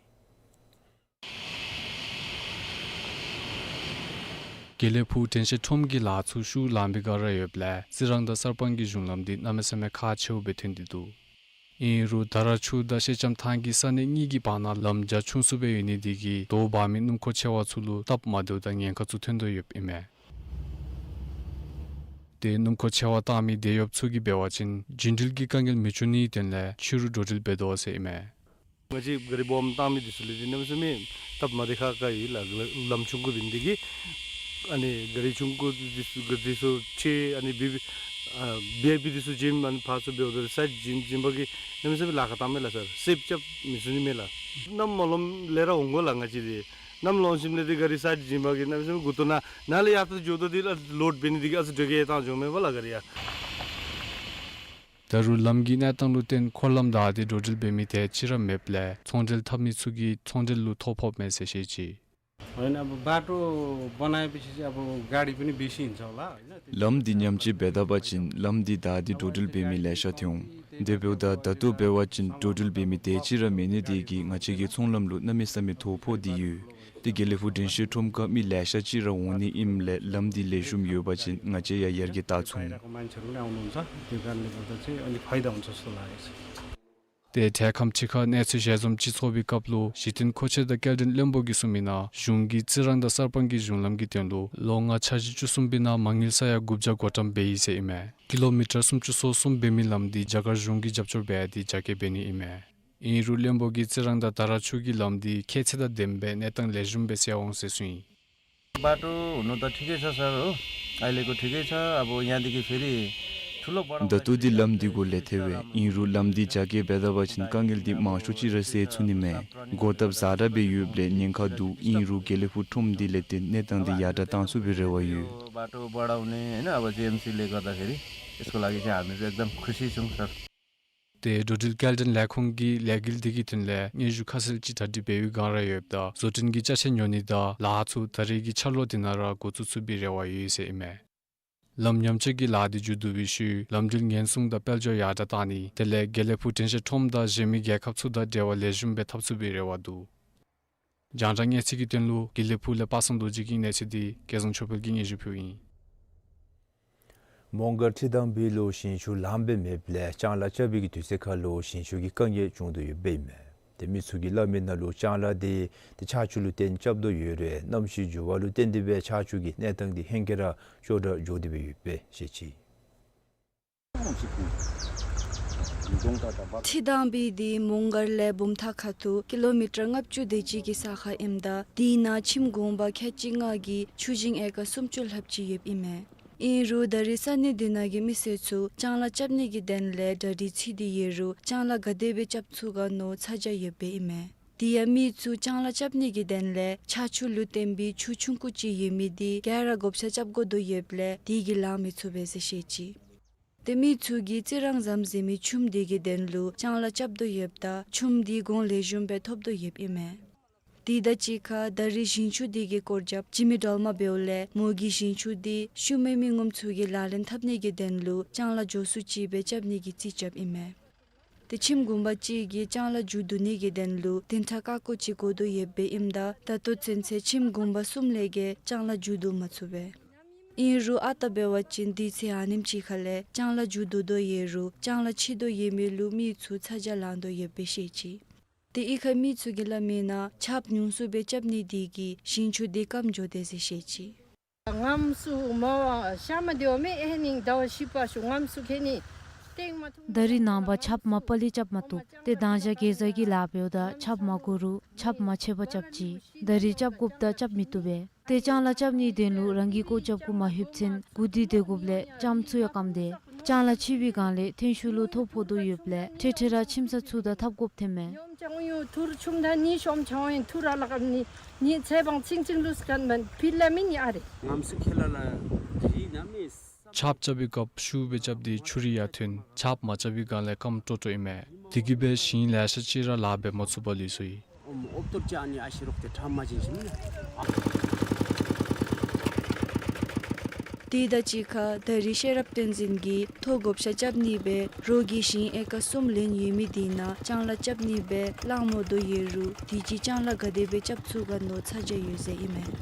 དགེ་ལེགས་ཕུག་དྲན་ཤེས་ཁྲོམ་གྱི་ལཱ་ཚུ་ཤུགས་ལང་པའི་སྒང་ར་ཡོདཔ་ལས་རྩི་རང་དང་གསར་སྤང་གི་གཞུང་ལམ་འདི་གནམ་མེད་ས་མེད་ཁག་ཆེཝ་སྦེ་ཐོན་ཏེ་འདུག། ཨིན་རུང་དར་ཆུ་དང་ཤེལ་ལྕམ་ཐང་གི་ས་གནས་གཉིས་ཀྱི་བར་ན་ལམ་རྒྱ་ཆུང་སུ་སྦེ་ཡོད་ནི་དེ་གིས་དོ་འབག་མི་སྣུམ་འཁོར་ཆེ་བ་ཚུ་ལུ་སྟབས་མ་བདེཝ་དང་ཉེན་ཁ་ཚུ་ཐོན་དོ་ཡོདཔ་ཨིན་མས། ཏེ་སྣུམ་འཁོར་ཆེ་བ་བཏང་མི་དེད་གཡོགཔ་ཚུ་གིས་འབད་བ་ཅིན་རྒྱུན་འགྲུལ་གྱི་དཀའ་ངལ་མི་འབྱུང་ནིའི་དོན་ལས་ཕྱི་རུ་འགྲོ་འགྲུལ་འབད་དོ་ཟེར་ཨིན་མས། ང་བཅས་ག་རི་སྦོམ་བཏང་མི་འདི་ཚུ་ལས་འདི་གནམ་མེད་ས་མེད་སྟབས་མ་བདེ་ཁག་ཁ་ཡོད་ལགས། ལམ་ཆུང་ཀུ་འབད་ནི་དེ་གིས་ཨ་ནི་ག་རི་ཆུང་ཀུ་འདི་ཚུ་ག་རི་འདི་ཚུ་ཆེ་ཨ་ནི་བི་ཨ་བི་ཨའི་པི་འདི་ཚུ་འཛིན་ཨ་ནི་ཕར་ཚུར་འབདཝ་ད་སའིཌ་འཛིན་འཛིན་པ་གིས་གནམ་མེད་ས་མེད་ལཱ་ཁག་བཏངམ་མས་ལགས་སར། སེབ་རྐྱབ་མི་ཚུགས་ནི་མས་ལགས། གནམ་མ་ལངམ་ལས་ར་འོང་དགོ་ལགས། ང་བཅས་འདི་གནམ་ལངས་ཞིནམ་ལས་འདི་ག་རི་སའིཌ་འཛིན་པ་གིས་གནམ་མེད་ས་མེད་མགུ་ཏོ་ནང་ནཱ་ལས་ཡར་ལྟ་འགྱོ་དོ་འདི་ལཱ་ལོཌ་འབད་ནི་དེ་གིས་ཨ་ཙི་འདྲོག་གེ་བཏང་འགྱོཝ་མས་པ་ལགས་ག་རི་ཡ། ད་རུང་ལམ་གྱི་གནས་སྟངས་ལུ་བརྟེན་འཁོར་ལམ་བདའ་སྟེ་འགྲོ་འགྲུལ་འབད་མི་དེ་ཅིག་ར་མེདཔ་ལས་ཚོང་འབྲེལ་འཐབ་མི་ཚུ་གིས་ཚོང་འབྲེལ་ལུ་ཐོ་ཕོགཔ་མས་ཟེར་བཤད་ཅི། होइन, अब बाटो बनाएपछि चाहिँ अब गाडी पनि बेसी हिँड्छ होला, होइन? ལམ་འདི་ཉམས་བཅོས་འབད་ད་པ་ཅིན་ལམ་འདི་བདའ་སྟེ་འགྲོ་འགྲུལ་འབད་མི་ལེ་ཤ་ཐོན་འོང་། དེ་འབདཝ་ད་ད་ལྟོ་འབད་བ་ཅིན་འགྲོ་འགྲུལ་འབད་མི་དེ་ཅིག་ར་མེད་ནི་དེ་གིས་ང་བཅས་ཀྱི་ཚོང་ལམ་ལུ་གནམ་མེད་ས་མེད་ཐོ་ཕོག་སྟེ་ཡོད། ཏེ་དགེ་ལེགས་ཕུག་དྲན་ཤེས་ཁྲོམ་ཁར་མི་ལེ་ཤ་ཅིག་ར་འོང་ནི་ཨིནམ་ལས་ལམ་འདི་ལེགས་ཤོམ་ཡོད་པ་ཅིན་ང་བཅས་ཡང་ཡར་རྒྱས་བཏང་ཚུགས་འོང་། मान्छेहरू पनि आउनुहुन्छ, त्यो कारणले गर्दा चाहिँ अलिक फाइदा हुन्छ जस्तो लागेको छ। ཏེ་འཕྲལ་ཁམས་ཅིག་ཁར་གནས་ཚུལ་ཞལ་འཛོམས་ཅིག་ཚོགས་པའི་སྐབས་ལུ་གཞི་རྟེན་མཁོ་ཆས་དང་སྐྱེལ་འདྲེན་བློན་པོ་གིས་གསུངས་མི་ནང་གཞུང་གིས་རྩི་རང་དང་གསར་སྤང་གི་གཞུང་ལམ་གྱི་དོན་ལུ་ལོ་ལྔ་འཆར་གཞི་བཅུ་གསུམ་པའི་ནང་མ་དངུལ་ས་ཡ་དགུ་བརྒྱ་བགོ་བཀྲམ་འབད་ཡི་ཟེར་ཨིན་མས། ཀི་ལོ་མི་ཊར་སུམ་ཅུ་སོ་གསུམ་འབད་མི་ལམ་འདི་རྒྱ་གར་གཞུང་གིས་རྒྱབ་སྐྱོར་འབད་དེ་རྒྱ་སྐྱེད་འབད་ནི་ཨིན་མས། ཨིན་རུང་བློན་པོ་གིས་རྩི་རང་དང་དར་ཆུ་གི་ལམ་འདི་ཁྱད་ཚད་དང་ལྡནམ་སྦེ་གནས་སྟངས་ལེགས་ཤོམ་སྦེ་སེལ་འོང་ཟེར་གསུངས་ཡི། बाटो हुनु त ठिकै छ सर, हो, अहिलेको ठिकै छ। अब यहाँदेखि फेरि ठुलो बढाउँदाखेरि ད་ལྟོ་འདི་ལམ་འདི་གུ་ལས་ཐལ་བས། ཨིན་རུང་ལམ་འདི་རྒྱ་སྐྱེད་འབད་ད་པ་ཅིན་དཀའ་ངལ་འདི་མང་ཤོས་ཅིག་ར་སེལ་ཚུགས་ནི་མས། འགོ་ཐབས་ཛ་དྲག་སྦེ་ཡོདཔ་ལས་ཉེན་ཁ་འདུག། ཨིན་རུང་དགེ་ལེགས་ཕུག་ཁྲོམ་འདི་ལས་བརྟེན་གནས་སྟངས་འདི་ཡར་དྲག་གཏང་ཚུགས་པའི་རེ་བ་ཡོད། बाटो बढाउने, होइन, अब जिएमसीले गर्दाखेरि यसको लागि चाहिँ हामी चाहिँ एकदम खुसी छौँ सर। ཏེ་འགྲོ་འགྲུལ་སྐྱེལ་འདྲེན་ལས་ཁུངས་ཀྱིས་ལས་འགུལ་འདི་གི་དོན་ལས་སྙན་ཞུ་ཁ་གསལ་ཅིག་གྲ་སྒྲིག་འབད་བའི་བསྒང་ར་ཡོདཔ་ད་བཟོ་སྐྲུན་གྱི་ཅ་ཆས་ཉོ་ནི་དང་ལཱ་ཚུ་ད་རེས་ཀྱི་འཆར་ལོ་འདི་ནང་ར་འགོ་བཙུགས་ཚུགས་པའི་རེ་བ་ཡོད་ཟེར་ཨིན་མས། ལམ་ཉམས་བཅོས་ཀྱི་ལཱ་འདི་མཇུག་བསྡུ་བའི་ཤུལ་ལམ་འགྲུལ་ཉེན་སྲུང་དང་དཔལ་འབྱོར་ཡར་དྲག་གཏང་ནི་དེ་ལས་དགེ་ལེགས་ཕུག་དྲན་ཤེས་ཁྲོམ་དང་གཞན་མི་རྒྱལ་ཁབ་ཚུ་དང་འབྲེལ་བ་ལེགས་ཤོམ་སྦེ་འཐབ་ཚུགས་པའི་རེ་བ་འདུག། རྒྱང་བསྒྲགས་གནས་ཚུལ་གྱི་དོན་ལུ་དགེ་ལེགས་ཕུག་ལས་པ་སངས་རྡོ་རྗེ་གི་གནས་ཚུལ་འདི་སྐལ་བཟང་ཆོས་འཕེལ་གྱིས་སྙན་ཞུ་ཕུལཝ་ཨིན། མོང་སྒར་ཁྲི་དང་སྦིས་ལུ་ཞིང་ཆུ་ལངམ་སྦེ་མེདཔ་ལས་ལྕང་ལཱ་རྐྱབ་པའི་གི་དུས་ཚོད་ཁར་ལུ་ཞིང་ཆུ་གི་དཀའ་ངལ་བྱུང་དོ་ཡོདཔ་ཨིན་མས། ཏེ་མི་ཚུ་གིས་སླབ་མི་ནང་ལུ་ལྕང་ལཱ་འདི་ཏེ་ཆར་ཆུ་ལུ་བརྟེན་རྐྱབ་དོ་ཡོད་རུང་གནམ་གཤིས་འགྱུར་བ་ལུ་བརྟེན་ཏེ་སྦེ་ཆར་ཆུ་གི་གནས་སྟངས་འདི་ཧེང་སྐལ་ར་སྐྱོ་དྲགས་འགྱོ་སྟེ་སྦེ་ཡོདཔ་སྦེ་བཤད་ཅི། ཁྲི་དང་སྦིས་འདི་མོང་སྒར་ལས་བུམ་ཐང་ཁ་ཐུག་ཀི་ལོ་མི་ཊར་ལྔ་བཅུ་དེ་ཅིག་གི་ས་ཁར་ཨིནམ་ད་དེ་ནང་ཁྱིམ་གུང་པ་ཁལ་གཅིག་ལྔ་གི་ཆུ་ཞིང་ཨེ་ཀར་སུམ་ཅུ་ལྷགཔ་ཅིག་ཡོདཔ་ཨིན་མས། ཨིན་རུང་ད་རེས་ས་གནས་དེ་ནང་གི་མི་སེར་ཚུ་ལྕང་ལཱ་རྐྱབ་ནི་གི་དོན་ལས་གྲ་སྒྲིག་ཚུད་དེ་ཡོད་རུང་ལྕང་ལཱ་ག་དེ་སྦེ་རྐྱབ་ཚུགས་ག་མནོ་ཚ་གྱང་ཡོདཔ་སྦེ་ཨིན་མས། དེ་ཡང་མི་ཚུ་ལྕང་ལཱ་རྐྱབ་ནི་གི་དོན་ལས་ཆར་ཆུ་ལུ་བརྟེན་པའི་ཆུ་ཆུང་ཀུ་ཅིག་ཡོད་མི་འདི་ག་ར་བགོ་བཤའ་རྐྱབ་དགོ་དོ་ཡོདཔ་ལས་དེ་གིས་ལང་མི་ཚུགས་པས་ཟེར་བཤད་ཅི། ཏེ་མི་ཚུ་གིས་རྩི་རང་བཟུམ་ཟེར་མི་ཆུམ་འདི་གི་དོན་ལུ་ལྕང་ལཱ་རྐྱབ་དོ་ཡོདཔ་ད་ཆུམ་འདི་གོང་ལེགས་ཤོམ་སྦེ་ཐོབ་དོ་ཡོདཔ་ཨིན་མས། དེ་དང་གཅིག་ཁར་ད་རེས་ཞིང་ཆུ་འདི་གི་སྐོར་རྒྱབ་འཇིགས་མེད་སྒྲོལ་མ་འབདཝ་ལས་མོ་གིས་ཞིང་ཆུ་འདི་ཤུལ་མའི་མི་ངོམ་ཚུ་གིས་ལག་ལེན་འཐབ་ནི་གི་དོན་ལུ་ལྕང་ལཱ་མགྱོགས་སུ་ཅིག་སྦེ་རྐྱབ་ནི་གི་རྩིས་རྐྱབ་ཨིན་མས། ཏེ་ཁྱིམ་གུང་པ་གཅིག་གིས་ལྕང་ལཱ་མཇུག་བསྡུ་ནི་གི་དོན་ལུ་བདུན་ཕྲག་ཀ་ཀོ་ཅིག་འགོར་དོ་ཡོདཔ་སྦེ་ཨིནམ་ད་ད་ལྟོ་ཚུན་ཚོད་ཁྱིམ་གུང་པ་གསུམ་ལས་བརྒལ་ལྕང་ལཱ་མཇུག་བསྡུ་མ་ཚུགས་པས། ཨིན་རུང་ཨ་རྟག་འབད་བ་ཅིན་དུས་ཚོད་ཨ་ནེམ་ཅིག་ཁ་ལས་ལྕང་ལཱ་མཇུག་བསྡུ་དོ་ཡོད་རུང་ལྕང་ལཱ་འཆི་དོ་ཡོད་མི་ལུ་མི་ཚུ་ཚ་གྱང་ལང་དོ་ཡོདཔ་སྦེ་བཤད་ཅི། ཏེ་གཡུས་ཁའི་མི་ཚུ་གིས་སླབ་མི་ནང་ཆརཔ་ཉུང་སུ་སྦེ་རྐྱབ་ནི་འདི་གིས་ཞིང་ཆུ་འདི་སྐམ་འགྱོ་དེས་ཟེར་བཤད་ཅི། ངམ་སུ་མ་བ་ཤ་མ་དེ་བ་མེ་ཨེ་ནིང་ཟླ་བ་བཞི་པ་ཤུ་ངམ་སུ་ཁེ་ནི་ཏེང་མ་ཐུང་། ད་རིས་ནངས་པ་ཆརཔ་མ་པ་ལས་རྐྱབ་མ་བཏུབ། ཏེ་དང་ཞག་གེ་ཛ་གི་ལཱ་འབདཝ་ད་ཆརཔ་མ་དགོ་རུང་ཆརཔ་མ་ཆད་པར་རྐྱབ་ཅི། ད་རིས་རྐྱབ་དགོཔ་ད་རྐྱབ་མི་བཏུབ་པས། ཏེ་ལྕང་ལཱ་རྐྱབ་ནིའི་དོན་ལུ་རང་གི་སྒོ་རྐྱབ་གུ་མ་ལྷོདཔ་ཚུན་མགུ་ཏོ་སྡོད་དགོཔ་ལས་རྐྱངམ་ཚུ་ཡང་སྐམ་དེས། ལྕང་ལཱ་འཆི་བའི་སྒང་ལས་ཐོན་ཤུགས་ལུ་ཐོ་ཕོག་དོ་ཡོདཔ་ལས་འཕྲལ་འཕྲལ་ར་ཁྱིམ་ས་ཚུ་དང་འཐབ་དགོཔ་ཐོནམ་མས། ཡོམ་ཅང་ཡོ་ཐུར་ཆུམ་ད་ནི་ཤོམ་ཆང་ཡིན་ཐུར་ར་ལ་ཀམ་ནི་ནི་ཚེ་བང་ཚིང་ཚིང་ལུས་ཀན་མན་ཕིལ་ལ་མིན་ཡ་རེ། ངམ་སུ་ཁེ་ལ་ལ་དི་ན་མེ། ཆརཔ་རྐྱབ་པའི་སྐབས་ཤུགས་སྦེ་རྐྱབ་སྟེ་ཆུ་རེ་ཡར་ཐོན། ཆརཔ་མ་རྐྱབ་པའི་སྒང་ལས་སྐམ་ཏོག་ཏོ་ཨིན་མས། དེ་གིས་སྦེ་ཞིང་ལེ་ཤ་ཅིག་ར་ལཱ་འབད་མ་ཚུགས་པར་ལུས་སོ་ཡི། ཨོམ་ཨོབ་ཏོར་ཅ་ནི་ཨ་ཤི་རོག་ཏེ་ཁྲམ་མ་ཅིན་ཞིམ་ནི། དེ་དང་གཅིག་ཁར་ད་རིས་ཤེས་རབ་བསྟན་འཛིན་གྱིས་ཐོག་བགོ་བཤའ་རྐྱབ་ནི་སྦེ་རོགས་ཀྱི་ཞིང་ཨེ་ཀར་གསུམ་ལེན་ཡོད་མི་དེ་ནང་ལྕང་ལཱ་རྐྱབ་ནི་སྦེ་གླང་མོ་དོ་ཡོད་རུང་དུས་ཅི་ལྕང་ལཱ་ག་དེ་སྦེ་རྐྱབ་ཚུགས་ག་མནོ་ཚ་གྱང་ཡོད་ཟེར་ཨིན་མས།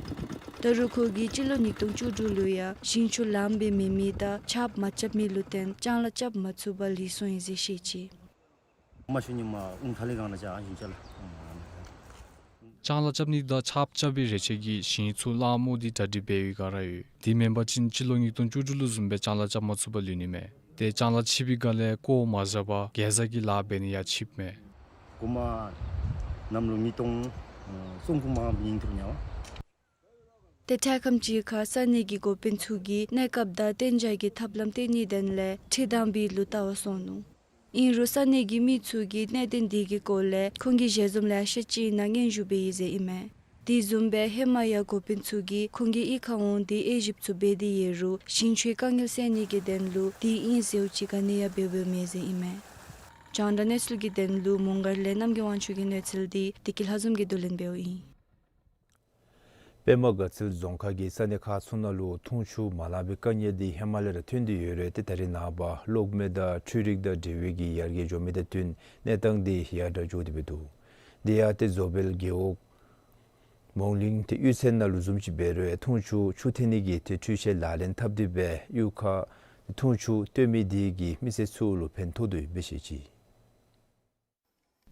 ད་རུང་ཁོ་གིས་སྤྱི་ལོ་ཉིས་སྟོང་བཅུ་དྲུག་ལུ་ཡང་ཞིང་ཆུ་ལངམ་སྦེ་མེད་མི་དང་ཆརཔ་མ་རྐྱབ་མི་ལུ་བརྟེན་ལྕང་ལཱ་རྐྱབ་མ་ཚུགས་པར་ལུས་སོང་ཡི་ཟེར་བཤད་ཅི། མ་ཤུ་ཉི་མ་ཨུང་ཐ་ལི་གང་ན་ཅ་ཨ་ཞིང་ཅ་ལ། ལྕང་ལཱ་རྐྱབ་ནི་དང་ཆརཔ་རྐྱབ་པའི་རེ་ཆེ་གིས་ཞིང་ཚུ་གླང་མོ་འདི་གྲ་སྒྲིག་འབད་བའི་སྒང་ར་ཡོད། དེ་མེན་པ་ཅིན་སྤྱི་ལོ་ཉིས་སྟོང་བཅུ་དྲུག་ལུ་བཟུམ་སྦེ་ལྕང་ལཱ་རྐྱབ་མ་ཚུགས་པར་ལུས་ནི་མས། ཏེ་ལྕང་ལཱ་འཆི་བའི་སྒང་ལས་བཀོ་བ་མ་བཞག་པར་གེ་ཛ་གི་ལཱ་འབད་ནི་ཡང་འཆིཝ་མས། གོ་མ་ནམ་ལུ་མི་སྟོང་སུམ་ཅུ་མ་ཉིང་ཐུབ་ཉ་བ། ཏེ་ཐད་ཁམས་ཅིག་ཁར་ས་གནས་ཀྱི་འགོ་དཔོན་ཚུ་གིས་གནས་སྐབས་དང་གཏན་འཇགས་ཀྱི་ཐབས་ལམ་སྟོན་ནིའི་དོན་ལས་ཁྲི་དང་སྦིས་ལུ་བལྟ་བར་སོང་ནུག། ཨིན་རུང་ས་གནས་ཀྱི་མི་ཚུ་གིས་གནད་དོན་འདི་གི་སྐོར་ལས་ཁོང་གི་ཞལ་འཛོམས་ལེ་ཤ་ཅིག་ནང་སྙན་ཞུ་འབད་ཡི་ཟེར་ཨིན་མས། དེ་བཟུམ་སྦེ་ཧེ་མ་ཡང་འགོ་དཔོན་ཚུ་གིས་ཁོང་གི་གཡུས་ཁར་འོང་སྟེ་དབྱེ་ཞིབ་ཚུ་འབད་དེ་ཡོད་རུང་ཞིང་ཆུའི་དཀའ་ངལ་སེལ་ནི་གི་དོན་ལུ་དེ་ཨིན་ཟེརཝ་ཅིག་ག་ནི་ཡང་འབད་འབདཝ་མེད་ཟེར་ཨིན་མས། རྒྱང་བསྒྲགས་གནས་ཚུལ་གྱི་དོན་ལུ་མོང་སྒར་ལས་རྣམ་རྒྱལ་དབང་ཕྱུག་གི་གནས་ཚུལ་འདི་བདེ་སྐྱིད་ལྷ་འཛོམས་ཀྱིས་བསྡུ་ལེན་འབདཝ་ཨིན། པདྨ་དགའ་ཚལ་རྫོང་ཁག་གི་ས་གནས་ཁག་ཚུ་ནང་ལུ་འཐུང་ཆུ་མ་ལང་པའི་དཀའ་ངལ་འདི་ཧེ་མ་ལས་ར་ཐོན་ཏེ་ཡོད་རུང་ཏེ་ད་རིས་ནངས་པ་གློག་མེ་དང་འཕྲུལ་རིག་དང་འབྲེལ་བའི་གི་ཡར་རྒྱས་འགྱོ་མི་དང་བསྟུན་གནས་སྟངས་འདི་ཡར་དྲག་འགྱོ་སྟེ་འབད་འདུག། དེ་ཡང་ཏེ་བཟོ་སྦལ་རྒེད་འོག་མོང་གླིང་ཏེ་གཡུས་ཚན་ནང་ལུ་བཟུམ་ཅིག་འབད་རུང་འཐུང་ཆུ་ཆུ་འཐེན་ནི་གི་ཏེ་འཕྲུལ་ཆས་ལག་ལེན་འཐབ་སྟེ་སྦེ་གཡུས་ཁར་འཐུང་ཆུ་བཏོན་མི་དེ་གིས་མི་སེར་ཚུ་ལུ་ཕན་ཐོགས་དོ་ཡོདཔ་སྦེ་བཤད་ཅི།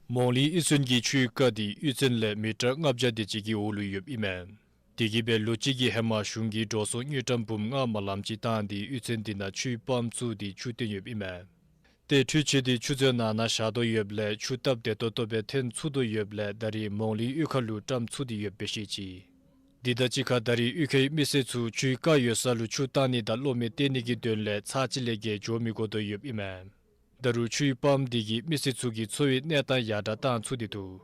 མོང་གླིང་གཡུས་ཚན་གྱི་ཆུའི་རྐ་འདི་གཡུས་ཚན་ལས་མི་ཊར་ལྔ་བརྒྱ་དེ་ཅིག་གི་འོག་ལུ་ཡོདཔ་ཨིན་མས། དེ་གིས་སྦེ་ལོ་གཅིག་གི་ཧེ་མ་གཞུང་གིས་འགྲོ་སོང་དངུལ་ཀྲམ་འབུམ་ལྔ་མ་ལངམ་ཅིག་བཏང་སྟེ་གཡུས་ཚན་འདི་ནང་ཆུའི་པམཔ་བཙུགས་ཏེ་ཆུ་བཏོན་ཡོདཔ་ཨིན་མས། ཏེ་འཕྲུལ་ཆས་འདི་ཆུ་མཛོད་ནང་ན་བཞག་དོ་ཡོདཔ་ལས་ཆུ་སྟབས་བདེ་ཏོག་ཏོ་སྦེ་འཐོན་ཚུགས་དོ་ཡོདཔ་ལས་ད་རིས་མོང་གླིང་གཡུས་ཁ་ལུ་བཀྲམ་ཚུགས་ཏེ་ཡོདཔ་སྦེ་བཤད་ཅི། དེ་དང་གཅིག་ཁར་ད་རིས་གཡུས་ཁའི་མི་སེར་ཚུ་ཆུའི་རྐ་ཡོད་ས་ལུ་ཆུ་བཏང་ནི་དང་གློག་མེ་བཏོན་ནི་གི་དོན་ལས་ཚར་གཅིག་ལས་བརྒལ་འགྱོ་མི་དགོ་དོ་ཡོདཔ་ཨིན་མས། ད་རུང་ཆུའི་པམཔ་འདི་གིས་མི་སེར་ཚུ་གི་འཚོ་བའི་གནས་སྟངས་ཡར་དྲག་བཏང་ཚུགས་ཏེ་འདུག།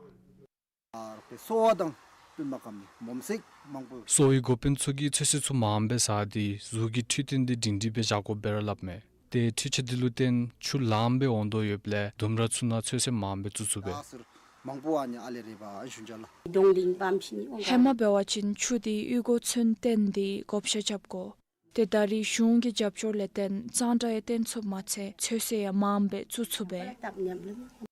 གསོ་བ་དང་སྤུས་མ་ཀམ་ནི་མོམ་སེག་མང་པོ། གསོ་བའི་འགོ་དཔོན་ཚུ་གིས་ཚོད་བསྲེ་ཚུ་མངམ་སྦེ་ཟ་སྟེ་གཟུགས་ཀྱི་འཕྲོད་བསྟེན་འདི་སྒྲིང་སྒྲིང་སྦེ་བཞག་དགོཔ་སྦེ་ར་སླབ་མས། ཏེ་འཕྲུལ་ཆས་འདི་ལུ་བརྟེན་ཆུ་ལངམ་སྦེ་འོང་དོ་ཡོདཔ་ལས་ལྡུམ་ར་ཚུ་ནང་ཚོད་བསྲེ་མངམ་སྦེ་བཙུགས་ཚུགས་པས། མང་པོ་ཨ་ནི་ཨ་ལས་རེ་བ་ཞུ་འཇལ་ལགས། ཧེ་མ་འབད་བ་ཅིན་ཆུ་འདི་གཡུས་སྒོ་ཚུན་བཏོན་ཏེ་བགོ་བཤའ་རྐྱབ་དགོ། ཏེ་ད་རིས་གཞུང་གི་རྒྱབ་སྐྱོར་ལས་བརྟེན་གཙང་སྦྲ་ཡང་བཏོན་ཚུགས་མ་ཚད་ཚོད་བསྲེ་ཡང་མངམ་སྦེ་བཙུགས་ཚུགས་པས།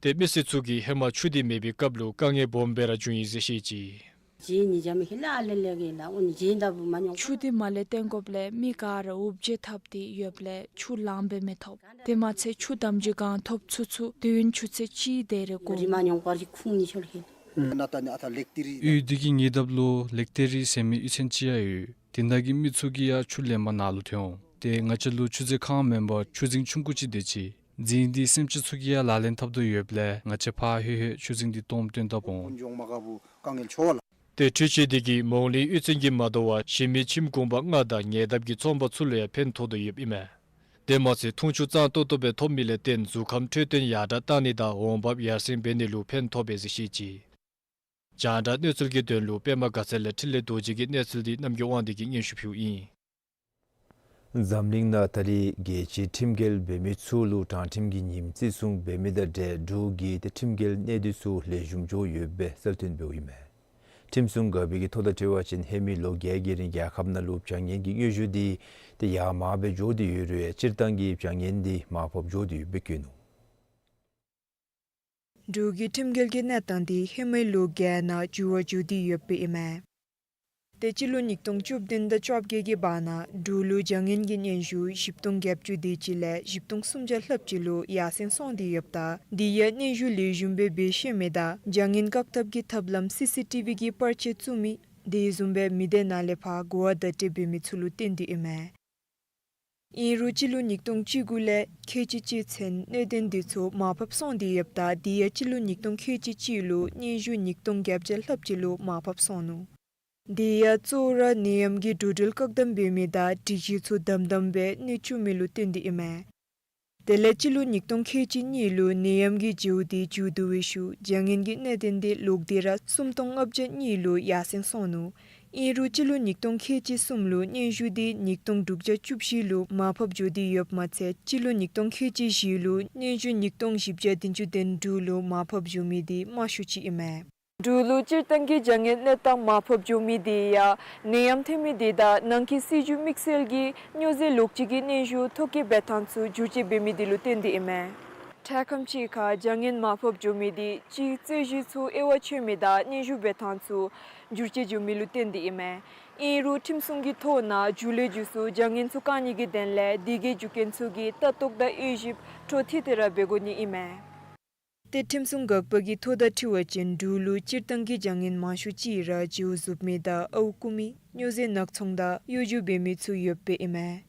ཏེ་མི་སེར་ཚུ་གིས་ཧེ་མ་ཆུ་འདི་མེད་པའི་སྐབས་ལུ་དཀའ་ངལ་སྦོམ་སྦེ་ར་བྱུང་ཡི་ཟེར་བཤད་ཅི། ཆུ་འདི་མ་ལས་བཏོན་དགོཔ་ལས་མི་ག་ར་འུབ་བརྗེད་འཐབ་སྟེ་ཡོདཔ་ལས་ཆུ་ལངམ་སྦེ་མི་ཐོབ། དེ་མ་ཚད་ཆུ་དམ་འཛིན་གང་ཐོབ་ཚུགས་ཚུགས་དུས་ཡུན་ཆུ་ཚོད་གཅིག་དེ་རེ་དགོ། གཡུས་འདི་གི་ཉེ་འདབས་ལུ་ལེགས་ཏེ་རི་ཟེར་མི་གཡུས་ཚན་ཅིག་ཡང་ཡོད། དེ་ནང་གི་མི་ཚུ་གིས་ཡང་ཆུ་ལེན་པར་ནཱ་ལུ་ཐོན་འོང་། ཏེ་ང་བཅས་ལུ་ཆུ་མཛོད་ཁང་མེན་པར་ཆུ་རྫིང་ཆུང་ཀུ་ཅིག་དེ་ཅིག་རྫིང་འདི་སེམས་ཅན་ཚུ་གིས་ཡང་ལག་ལེན་འཐབ་དོ་ཡོདཔ་ལས་ང་བཅས་ཕར་ལྷོད་ལྷོད་ཆུ་རྫིང་འདི་སྟོངམ་བཏོན་ད་འོང་། ཏེ་འཕྲུལ་ཆས་འདི་གིས་མོང་གླིང་གཡུས་ཚན་གྱི་མ་དོ་བར་གཞན་མི་ཁྱིམ་གུང་པ་ལྔ་དང་ཉེ་འདབས་ཀྱི་ཚོང་པ་ཚུ་ལུ་ཡང་ཕན་ཐོགས་དོ་ཡོདཔ་ཨིན་མས། དེ་མ་ཚད་འཐུང་ཆུ་གཙང་ཏོག་ཏོ་སྦེ་ཐོབ་མི་ལས་བརྟེན་གཟུགས་ཁམས་འཕྲོད་བསྟེན་ཡར་དྲག་བཏང་ནི་དང་འོང་འབབ་ཡར་སེང་འབད་ནི་ལུ་ཕན་ཐོགས་པས་ཟེར་བཤད་ཅི། རྒྱང་བསྒྲགས་གནས་ཚུལ་གྱི་དོན་ལུ་པདྨ་དགའ་ཚལ་ལས་འཕྲིན་ལས་རྡོ་རྗེ་གི་གནས་ཚུལ་འདི་རྣམ་རྒྱལ་དབང་འདུས་ཀྱིས་སྙན་ཞུ་ཕུལཝ་ཨིན། འཛམ་གླིང་ནང་ད་རིས་རྒྱལ་སྤྱིའི་ཁྲིམས་འགལ་འབད་མི་ཚུ་ལུ་དྲང་ཁྲིམས་ཀྱི་ཉིནམ་བརྩི་སྲུང་འབད་མི་དང་འབྲེལ་འབྲུག་གི་ཏེ་ཁྲིམས་འགལ་གནད་དོན་ཚུ་ལེགས་ཤོམ་འགྱོ་ཡོདཔ་སྦེ་གསལ་སྟོན་འབདཝ་ཨིན་མས། ཁྲིམས་སྲུང་འགག་པའི་གི་ཐོ་དང་འཁྲིལ་བ་ཅིན་ཧེ་མའི་ལོ་བརྒྱད་ཀྱི་རིང་རྒྱལ་ཁབ་ནང་ལུ་བྱ་ངན་གྱི་སྙན་ཞུ་འདི་ཏེ་ཡར་མར་སྦེ་འགྱོ་སྟེ་ཡོད་རུང་ཡང་སྤྱིར་བཏང་གི་བྱ་ངན་འདི་མར་ཕབ་འགྱོ་སྟེ་ཡོདཔ་སྦེ་བཀོད་ནུག། འབྲུག་གི་ཁྲིམས་འགལ་གྱི་གནས་སྟངས་འདི་ཧེ་མའི་ལོ་བརྒྱད་ནང་འགྱུར་བ་འགྱོ་སྟེ་ཡོདཔ་ཨིན་མས། ཏེ་སྤྱི་ལོ་ཉིས་སྟོང་བཅུ་བདུན་དང་བཅོ་བརྒྱད་ཀྱི་བར་ན་འབྲུག་ལུ་བྱ་ངན་གྱི་སྙན་ཞུ་བཞི་སྟོང་བརྒྱད་ཅུ་དེ་ཅིག་ལས་བཞི་སྟོང་སུམ་བརྒྱ་ལྷགཔ་ཅིག་ལུ་ཡར་སེང་སོང་སྟེ་ཡོདཔ་ད་དེ་ཡང་སྙན་ཞུ་ལེགས་ཤོམ་སྦེ་འབད་ཤེས་མི་དང་བྱ་ངན་བཀག་ཐབས་ཀྱི་ཐབས་ལམ་སི་སི་ཊི་བི་གི་པར་ཆས་བཙུགས་མི་དེ་བཟུམ་སྦེ་མི་སྡེ་ནང་ལས་ཕར་གོ་བ་བརྡ་སྤྲོད་འབད་མི་ཚུ་ལུ་བརྟེན་ཏེ་ཨིན་མས། ཨིན་རུང་སྤྱི་ལོ་ཉིས་སྟོང་བཅུ་དགུ་ལས་ཁལ་གཅིག་གཅིག་ཚུན་གནད་དོན་འདི་ཚུ་མར་ཕབ་སོང་སྟེ་ཡོདཔ་ད་དེ་ཡང་སྤྱི་ལོ་ཉིས་སྟོང་ཁལ་གཅིག་གཅིག་ལུ་སྙན་ཞུ་ཉིས་སྟོང་བརྒྱད་བརྒྱ་ལྷགཔ་ཅིག་ལུ་མར་ཕབ་སོང་ནུག། དེ་ཡང་གཙོ་བོ་ར་ནད་ཡམས་ཀྱི་འགྲོ་འགྲུལ་བཀག་དམ་འབད་མི་དང་སྒྲིག་གཞི་ཚུ་དམ་དམ་སྦེ་གནས་བཅུག་མི་ལུ་བརྟེན་ཏེ་ཨིན་མས། དེ་ལས་སྤྱི་ལོ་ཉིས་སྟོང་ཁལ་གཅིག་གཉིས་ལུ་ནད་ཡམས་ཀྱི་འགྱུར་འདི་འགྱུར་དོ་བའི་ཤུལ་བྱ་ངན་གྱི་གནད་དོན་འདི་ལོག་སྟེ་ར་སུམ་སྟོང་ལྔ་བརྒྱ་གཉིས་ལུ་ཡར་སེང་སོང་ནུག། ཨིན་རུང་སྤྱི་ལོ་ཉིས་སྟོང་ཁལ་གཅིག་གསུམ་ལུ་སྙན་ཞུ་འདི་ཉིས་སྟོང་དྲུག་བརྒྱ་བཅུ་བཞི་ལུ་མར་ཕབ་འགྱོ་སྟེ་ཡོདཔ་མ་ཚད་སྤྱི་ལོ་ཉིས་སྟོང་ཁལ་གཅིག་བཞི་ལུ་སྙན་ཞུ་ཉིས་སྟོང་བཞི་བརྒྱ་བདུན་ཅུ་དོན་དྲུག་ལུ་མར་ཕབ་འགྱོ་མི་འདི་དམའ་ཤོས་ཅིག་ཨིན་མས། འབྲུག་ལུ་སྤྱིར་བཏང་གི་བྱ་ངན་གནས་སྟངས་མར་ཕབ་འགྱོ་མི་འདི་ཡང་ནད་ཡམས་ཐོན་མི་འདི་དང་ནང་འཁོད་སྲིད་བྱུས་དམིགས་བསལ་གྱི་སྨྱོ་རྫས་ལོག་སྤྱོད་ཀྱི་སྙན་ཞུ་ཐོ་བཀོད་འབད་ཐངས་ཚུ་བསྒྱུར་བཅོས་འབད་མི་འདི་ལུ་བརྟེན་ཏེ་ཨིན་མས། འཕྲལ་ཁམས་ཅིག་ཁར་བྱ་ངན་མར་ཕབ་འགྱོ་མི་འདི་སྤྱིའི་རྩོད་གཞི་ཚུ་དབྱེ་བ་ཕྱེ་མི་དང་སྙན་ཞུ་འབད་ཐངས་ཚུ་བསྒྱུར་བཅོས་འགྱོ་མི་ལུ་བརྟེན་ཏེ་ཨིན་མས། ཨིན་རུང་ཁྲིམས་སྲུང་གི་ཐོག་ནང་མཇུག་ལས་མཇུག་སུ་བྱ་ངན་ཚུ་བཀག་ནི་གི་དོན་ལས་དེ་གི་རྒྱུ་རྐྱེན་ཚུ་གི་ལྟ་རྟོག་དང་དབྱེ་ཞིབ་འཕྲོ་མཐུད་དེ་ར་འབད་དགོ་ནི་ཨིན་མས། ཏེ་ཁྲིམས་སྲུང་འགག་པ་གི་ཐོ་དང་འཁྲིལ་བ་ཅིན་འབྲུག་ལུ་སྤྱིར་བཏང་གི་བྱ་ངན་མང་ཤོས་ཅིག་ར་བྱིའུ་གཟུགས་མེད་དང་ཨརཝ་རྐུ་མི་སྨྱོ་རྫས་ནག་ཚོང་དང་གཡོ་སྒྱུ་འབད་མི་ཚུ་ཡོདཔ་ཨིན་མས།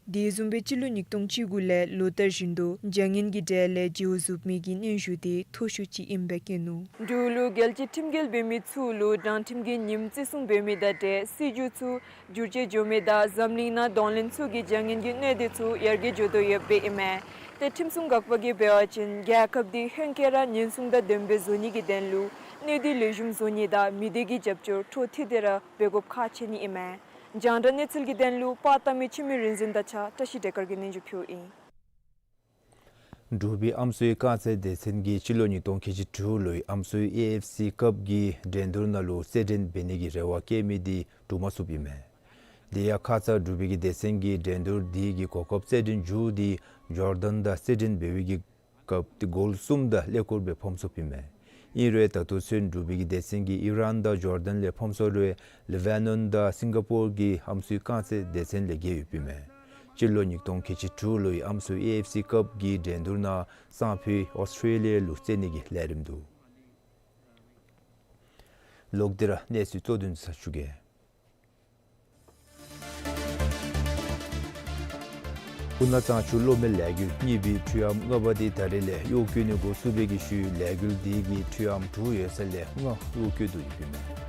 དེ་བཟུམ་སྦེ་སྤྱི་ལོ་ཉིས་སྟོང་བཅུ་དགུ་ལས་ལོ་ལྟར་བཞིན་དུ་བྱ་ངན་གྱི་གྲས་ལས་བྱིའུ་གཟུགས་མེད་ཀྱི་སྙན་ཞུ་འདི་མཐོ་ཤོས་ཅིག་ཨིནམ་སྦེ་བཀོད་ནུག། འབྲུག་ལུ་རྒྱལ་སྤྱིའི་ཁྲིམས་འགལ་འབད་མི་ཚུ་ལུ་དྲང་ཁྲིམས་ཀྱི་ཉིནམ་བརྩི་སྲུང་འབད་མི་དང་འབྲེལ་སྲིད་བྱུས་ཚུ་བསྒྱུར་བཅོས་འགྱོ་མི་དང་འཛམ་གླིང་ནང་གདོང་ལེན་ཚུ་གིས་བྱ་ངན་གྱི་གནད་དོན་ཚུ་ཡར་རྒྱས་འགྱོ་དོ་ཡོདཔ་ཨིན་མས། ཏེ་ཁྲིམས་སྲུང་འགག་པ་གིས་འབད་བ་ཅིན་རྒྱལ་ཁབ་འདི་ཧེང་སྐལ་ར་ཉེན་སྲུང་དང་ལྡནམ་སྦེ་བཟོ་ནི་གི་དོན་ལུ་གནས་སྡུད་ལེགས་ཤོམ་བཟོ་ནི་དང་མི་སྡེ་གི་རྒྱབ་སྐྱོར་འཕྲོ་མཐུད་དེ་ར་འབད་དགོཔ་ཁག་ཆེ་ནི་ཨིན་མས། རྒྱང་བསྒྲགས་གནས་ཚུལ་གྱི་དོན་ལུ་པར་བཏབ་མི་འཆི་མེད་རིག་འཛིན་དང་གཅིག་ཁར་བཀྲ་ཤིས་བདེ་དཀར་གྱིས་སྙན་ཞུ་ཕུལཝ་ཨིན། འབྲུག་པའི་ཨམ་སྲུའི་རྐང་རྩེད་སྡེ་ཚན་གྱིས་སྤྱི་ལོ་ཉིས་སྟོང་ཁལ་གཅིག་དྲུག་ལོའི་ཨམ་སྲུའི་ཨེ་ཨེཕ་སི་ཀབ་ཀྱི་འགྲན་བསྡུར་ནང་ལུ་རྩེད་འགྲན་འབད་ནི་གི་རེ་བ་བསྐྱེད་མི་འདི་གྲུབ་མ་ཚུགསཔ་ཨིན་མས། དེ་ཡང་ཁ་ཙ་འབྲུག་པའི་གི་སྡེ་ཚན་གྱིས་འགྲན་བསྡུར་འདི་གི་གོ་སྐབས་རྩེད་འགྲན་མཇུག་འདི་ཇོར་ཌན་དང་རྩེད་འགྲན་འབད་བའི་གི་སྐབས་འདི་གོལ་གསུམ་དང་ཀླད་ཀོར་སྦེ་ཕམ་སོངཔ་ཨིན་མས། ཨིན་རུང་ད་ལྟོ་ཚུན་འབྲུག་པའི་གི་སྡེ་ཚན་གྱིས་ཨི་རཱན་དང་ཇོར་ཌན་ལས་ཕམ་སོང་རུང་ལེ་བྷ་ནཱན་དང་སིང་ག་པོར་གྱི་ཨམ་སྲུའི་རྐང་རྩེད་སྡེ་ཚན་ལས་བརྒལ་ཡོདཔ་ཨིན་མས། སྤྱི་ལོ་ཉིས་སྟོང་ཁལ་གཅིག་དྲུག་ལོའི་ཨམ་སྲུའི་ཨེ་ཨེཕ་སི་ཀབ་ཀྱི་འགྲན་བསྡུར་ནང་སང་ཕོད་ཨོསི་ཊེ་ལི་ཡ་ལུ་རྩེད་ནི་གི་ལས་རིམ་འདུག། ལོག་སྟེ་ར་གནས་ཚུལ་གཙོ་དོན་ཚུ་ཞུ་གེ། སྤུ་ན་གཙང་ཆུ་གློག་མེ་ལས་འགུལ་གཉིས་པའི་འཕྲུལ་ཨམ་ལྔ་པ་དེ་ད་རེས་ལས་གཡོག་བཀོལ་ནི་འགོ་བཙུགས་པའི་གི་ཤུལ་ལས་འགུལ་དེ་གི་འཕྲུལ་ཨམ་དྲུག་ཡོད་ས་ལས་ལྔ་གཡོག་བཀོལ་དོ་ཡོདཔ་ཨིན་མས།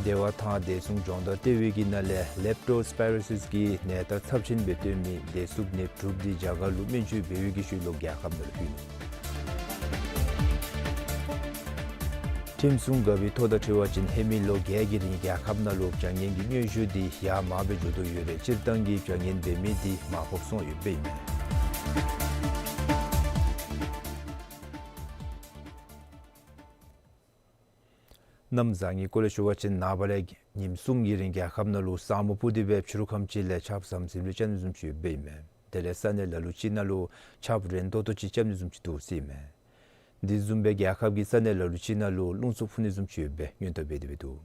སྡེ་བ་ཐང་བདེ་སྲུང་སྦྱོང་བརྡར་ལྟེ་བའི་གི་ནང་ལས་ལེབ་ཊོ་སི་པེ་རོ་སིས་ཀྱི་ནད་རྟགས་ཚབས་ཆེན་སྦེ་སྟོན་མི་བདེ་སྲུངཔ་ནདཔ་དྲུག་དེ་རྒྱ་གར་ལུ་སྨན་བཅོས་འབད་བའི་གི་ཤུལ་ལུ་རྒྱལ་ཁབ་ནང་ལུ་ལྷོད་ནུག། ཁྲིམས་སྲུང་འགག་པའི་ཐོ་དང་འཁྲིལ་བ་ཅིན་ཧེ་མའི་ལོ་བརྒྱད་ཀྱི་རིང་རྒྱལ་ཁབ་ནང་ལུ་བྱ་ངན་གྱི་སྙན་ཞུ་དེ་ཡར་མར་སྦེ་འགྱོ་དོ་ཡོད་རུང་སྤྱིར་བཏང་གི་བྱ་ངན་འབད་མི་དེ་མར་ཕབ་སོང་ཡོདཔ་ཨིན་མས། གནམ་བཟང་ངན་སྐོར་ལས་ཞུ་བ་ཅིན་ནངས་པ་ལས་ཉིནམ་གསུམ་གྱི་རིང་རྒྱལ་ཁབ་ནང་ལུ་ས་སྨུག་སྤུབས་ཏེ་སྦེ་ཕྱི་རུ་ཁམས་ཅིག་ལས་ཆརཔ་ཟམ་ཟིམ་ལུ་རྐྱབ་ནི་བཟུམ་ཅིག་ཡོདཔ་ཨིན་མས། དེ་ལས་ས་གནས་ལ་ལུ་ཅིག་ནང་ལུ་ཆརཔ་རན་ཏོག་ཏོ་ཅིག་རྐྱབ་ནི་བཟུམ་ཅིག་འདུག་ཟེར་ཨིན་མས། དེ་བཟུམ་སྦེ་རྒྱལ་ཁབ་ཀྱི་ས་གནས་ལ་ལུ་ཅིག་ནང་ལུ་རླུང་འཚུབ་འཕུ་ནི་བཟུམ་ཅིག་ཡོད་པའི་སྔོན་བརྡ་འབད་དེ་སྦེ་འདུག།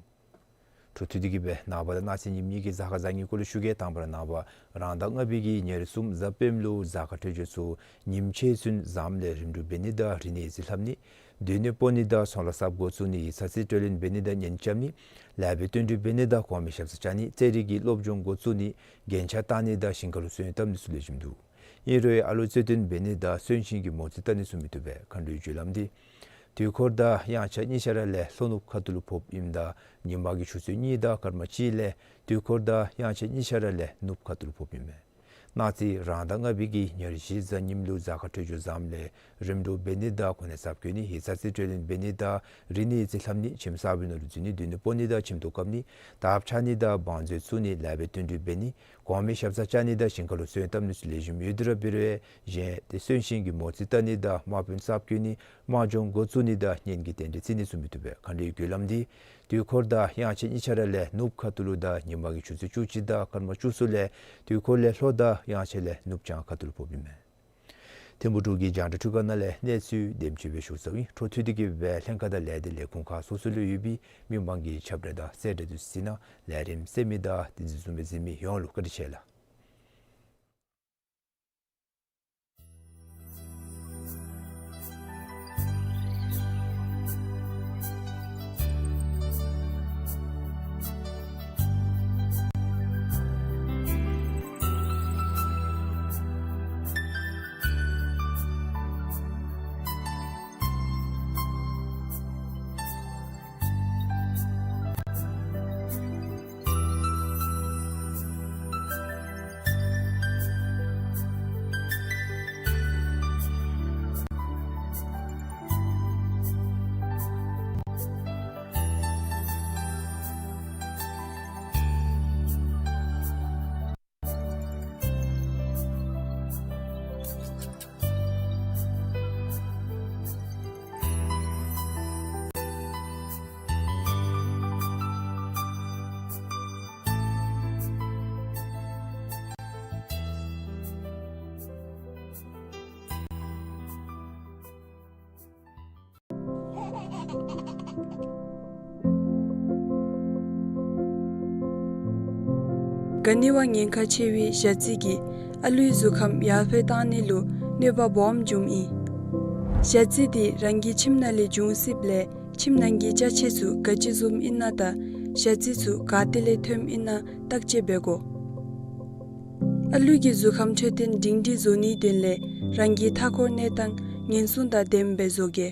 འཕྲོ་མཐུད་དེ་གིས་སྦེ་ནངས་པ་དང་གནངས་ཚེ་ཉིནམ་གཉིས་ཀྱི་གཟའ་སྐར་བཟང་ངན་སྐོར་ལས་ཞུ་གེ། དང་པ་ར་ནངས་པ་རང་ཟླ་ལྔ་པའི་གི་ཉེར་གསུམ་གཟའ་སྤེནམ་ལུ་གཟའ་སྐར་འཕྲོད་སྦྱོར་ཚུ་ཉིནམ་ཕྱེད་ཚུན་བཟངམ་ལས་རིམ་གྲོ་འབད་ནི་དང་རིག་གནས་ཡིག་རྩིས་ལྷབ་ནི། སྡོད་གནས་སྤོ་ནི་དང་ཚོང་ལཱ་གསརཔ་འགོ་བཙུགས་ནི་ཡིག་ཚང་རྩིས་སྤྲོད་ལེན་འབད་ནི་དང་གཉེན་རྐྱབ་ནི། ལཱ་འབད་བསྟུན་གྲོས་འབད་ནི་དང་གོང་མའི་ཞབས་སར་བཅར་ནི། རྩེད་རིགས་ཀྱི་སློབ་སྦྱོང་འགོ་བཙུགས་ནི། རྒྱན་ཆ་བཏགས་ནི་དང་ཞིང་ཁ་ལུ་སོན་བཏབ་ནི་ཚུ་ལེགས་ཤོམ་འདུག། ཨིན་རུང་ཨ་ལུ་རྩོད་ལྡན་འབད་ནི་དང་གསོན་གཤིན་གྱི་མོ་རྩིས་བལྟ་ནི་ཚུ་མི་བཏུབ་པས། མཁའ་འགྲོའི་རྒྱུ་ལམ་འདི་དུས་འཁོར་དང་དབྱངས་འཆར་གཉིས་ཆ་ར་ལས་ལྷོ་ནུབ་ཁ་ཐུག་ལུ་ཕོགཔ་ཨིནམ་ད་ཉིན་མ་གི་ཆུ་ཚོད་གཉིས་དང་སྐར་མ་གཅིག་ལས་དུས་འཁོར་དང་དབྱངས་འཆར་གཉིས་ཆ་ར་ལས་ནུབ་ཁ་ཐུག་ལུ་ཕོགཔ་ཨིན་མས། གནངས་ཚེ་རང་ཟླ་ལྔ་པའི་གི་ཉེར་བཞི་གཟའ་ཉིམ་ལུ་གཟའ་སྐར་འཕྲོད་སྦྱོར་བཟངམ་ལས་རིམ་གྲོ་འབད་ནི་དང་གོ་གནས་གསརཔ་བསྐོ་ནི། ཡིག་ཚང་རྩིས་སྤྲོད་ལེན་འབད་ནི་དང་རིག་གནས་ཡིག་རྩིས་ལྷབ་ནི། ཁྱིམ་གསར་པའི་ནང་ལུ་འཛུལ་ནི། སྡོད་གནས་སྤོ་ནི་དང་ཁྱིམ་ཐོག་བཀབ་ནི། དར་འཕྱར་ནི་དང་བང་མཛོད་བཙུགས་ནི། ལཱ་འབད་བསྟུན་གྲོས་འབད་ནི། གོང་མའི་ཞབས་སར་བཅར་ནི་དང་ཞིང་ཁ་ལུ་སོན་བཏབ་ནི་ཚུ་ལེགས་ཤོམ་ཡོད་དེ་ར་འབད་རུང་གཞན་ཏེ་གསོན་གཤིན་གྱི་མོ་རྩིས་བལྟ་ནི་དང་དམག་དཔོན་གསརཔ་བསྐོ་ནི། དམག་སྦྱོང་འགོ་བཙུགས་ནི་དང་གཉེན་གྱི་རྟེན་འབྲེལ་བརྩི་ནི་ཚུ་མི་བཏུབ་པས། མཁའ་འགྲོའི་རྒྱུ་ལམ་འདི་དུས་འཁོར་དང་དབྱངས་འཆར་གཉིས་ཆ་ར་ལས་ནུབ་ཁ་ཐུག་ལུ་དང་ཉིན་མ་གི་ཆུ་ཚོད་བཅུ་གཅིག་དང་སྐར་མ་བཅུ་གསུམ་ལས་དུས་འཁོར་ལས་ལྷོ་དང་དབྱངས་འཆར་ལས་ནུབ་བྱང་ཁ་ཐུག་ལུ་ཕོགཔ་ཨིན་མས། ཐིམ་ཕུག་འབྲུག་གི་རྒྱང་བསྒྲགས་འཕྲུལ་ཁང་ནང་ལས་གནས་ཚུལ་དེམ་ཅིག་སྦེ་ཞུ་ཚརཝ་ཨིན། འཕྲོ་མཐུད་དེ་གིས་སྦེ་ལྷན་ཁག་དང་ལས་སྡེ་ལས་ཁུངས་ཁག་སོ་སོ་ལུ་ཡོད་པའི་མི་མང་གི་ཁྱབ་བརྡལ་དང་གསལ་བརྡལ་དུས་ཟིན་ན་ལས་རིམ་གསན་མི་དང་དེ་བཟུམ་སྦེ་གཟིགས་མི་ཡོངས་ལུ་བཀའ་དྲིན་ཆེ་ལགས། ག་ནི་བ་ཉེན་ཁ་ཆེ་བའི་ཞ་རྩི་གིས་ཨ་ལུའི་གཟུགས་ཁམས་ཡར་འཕེལ་བཏང་ནི་ལུ་གནོད་པ་སྦོམ་འབྱུངམ་ཨིན། ཞ་རྩི་དེ་རང་གི་ཁྱིམ་ནང་ལས་འབྱུང་སྲིདཔ་ལས་ཁྱིམ་ནང་གི་ཅ་ཆས་ཚུ་ག་ཅི་བཟུམ་ཨིན་ན་དང་ཞ་རྩི་ཚུ་ག་ཏེ་ལས་ཐོནམ་ཨིན་ན་བརྟག་དཔྱད་འབད་དགོ། ཨ་ལུ་གི་གཟུགས་ཁམས་འཕྲོད་བསྟེན་སྒྲིང་སྒྲིང་བཟོ་ནིའི་དོན་ལས་རང་གི་མཐའ་འཁོར་གནས་སྟངས་ཉེན་སྲུང་དང་ལྡནམ་སྦེ་བཟོ་གེ།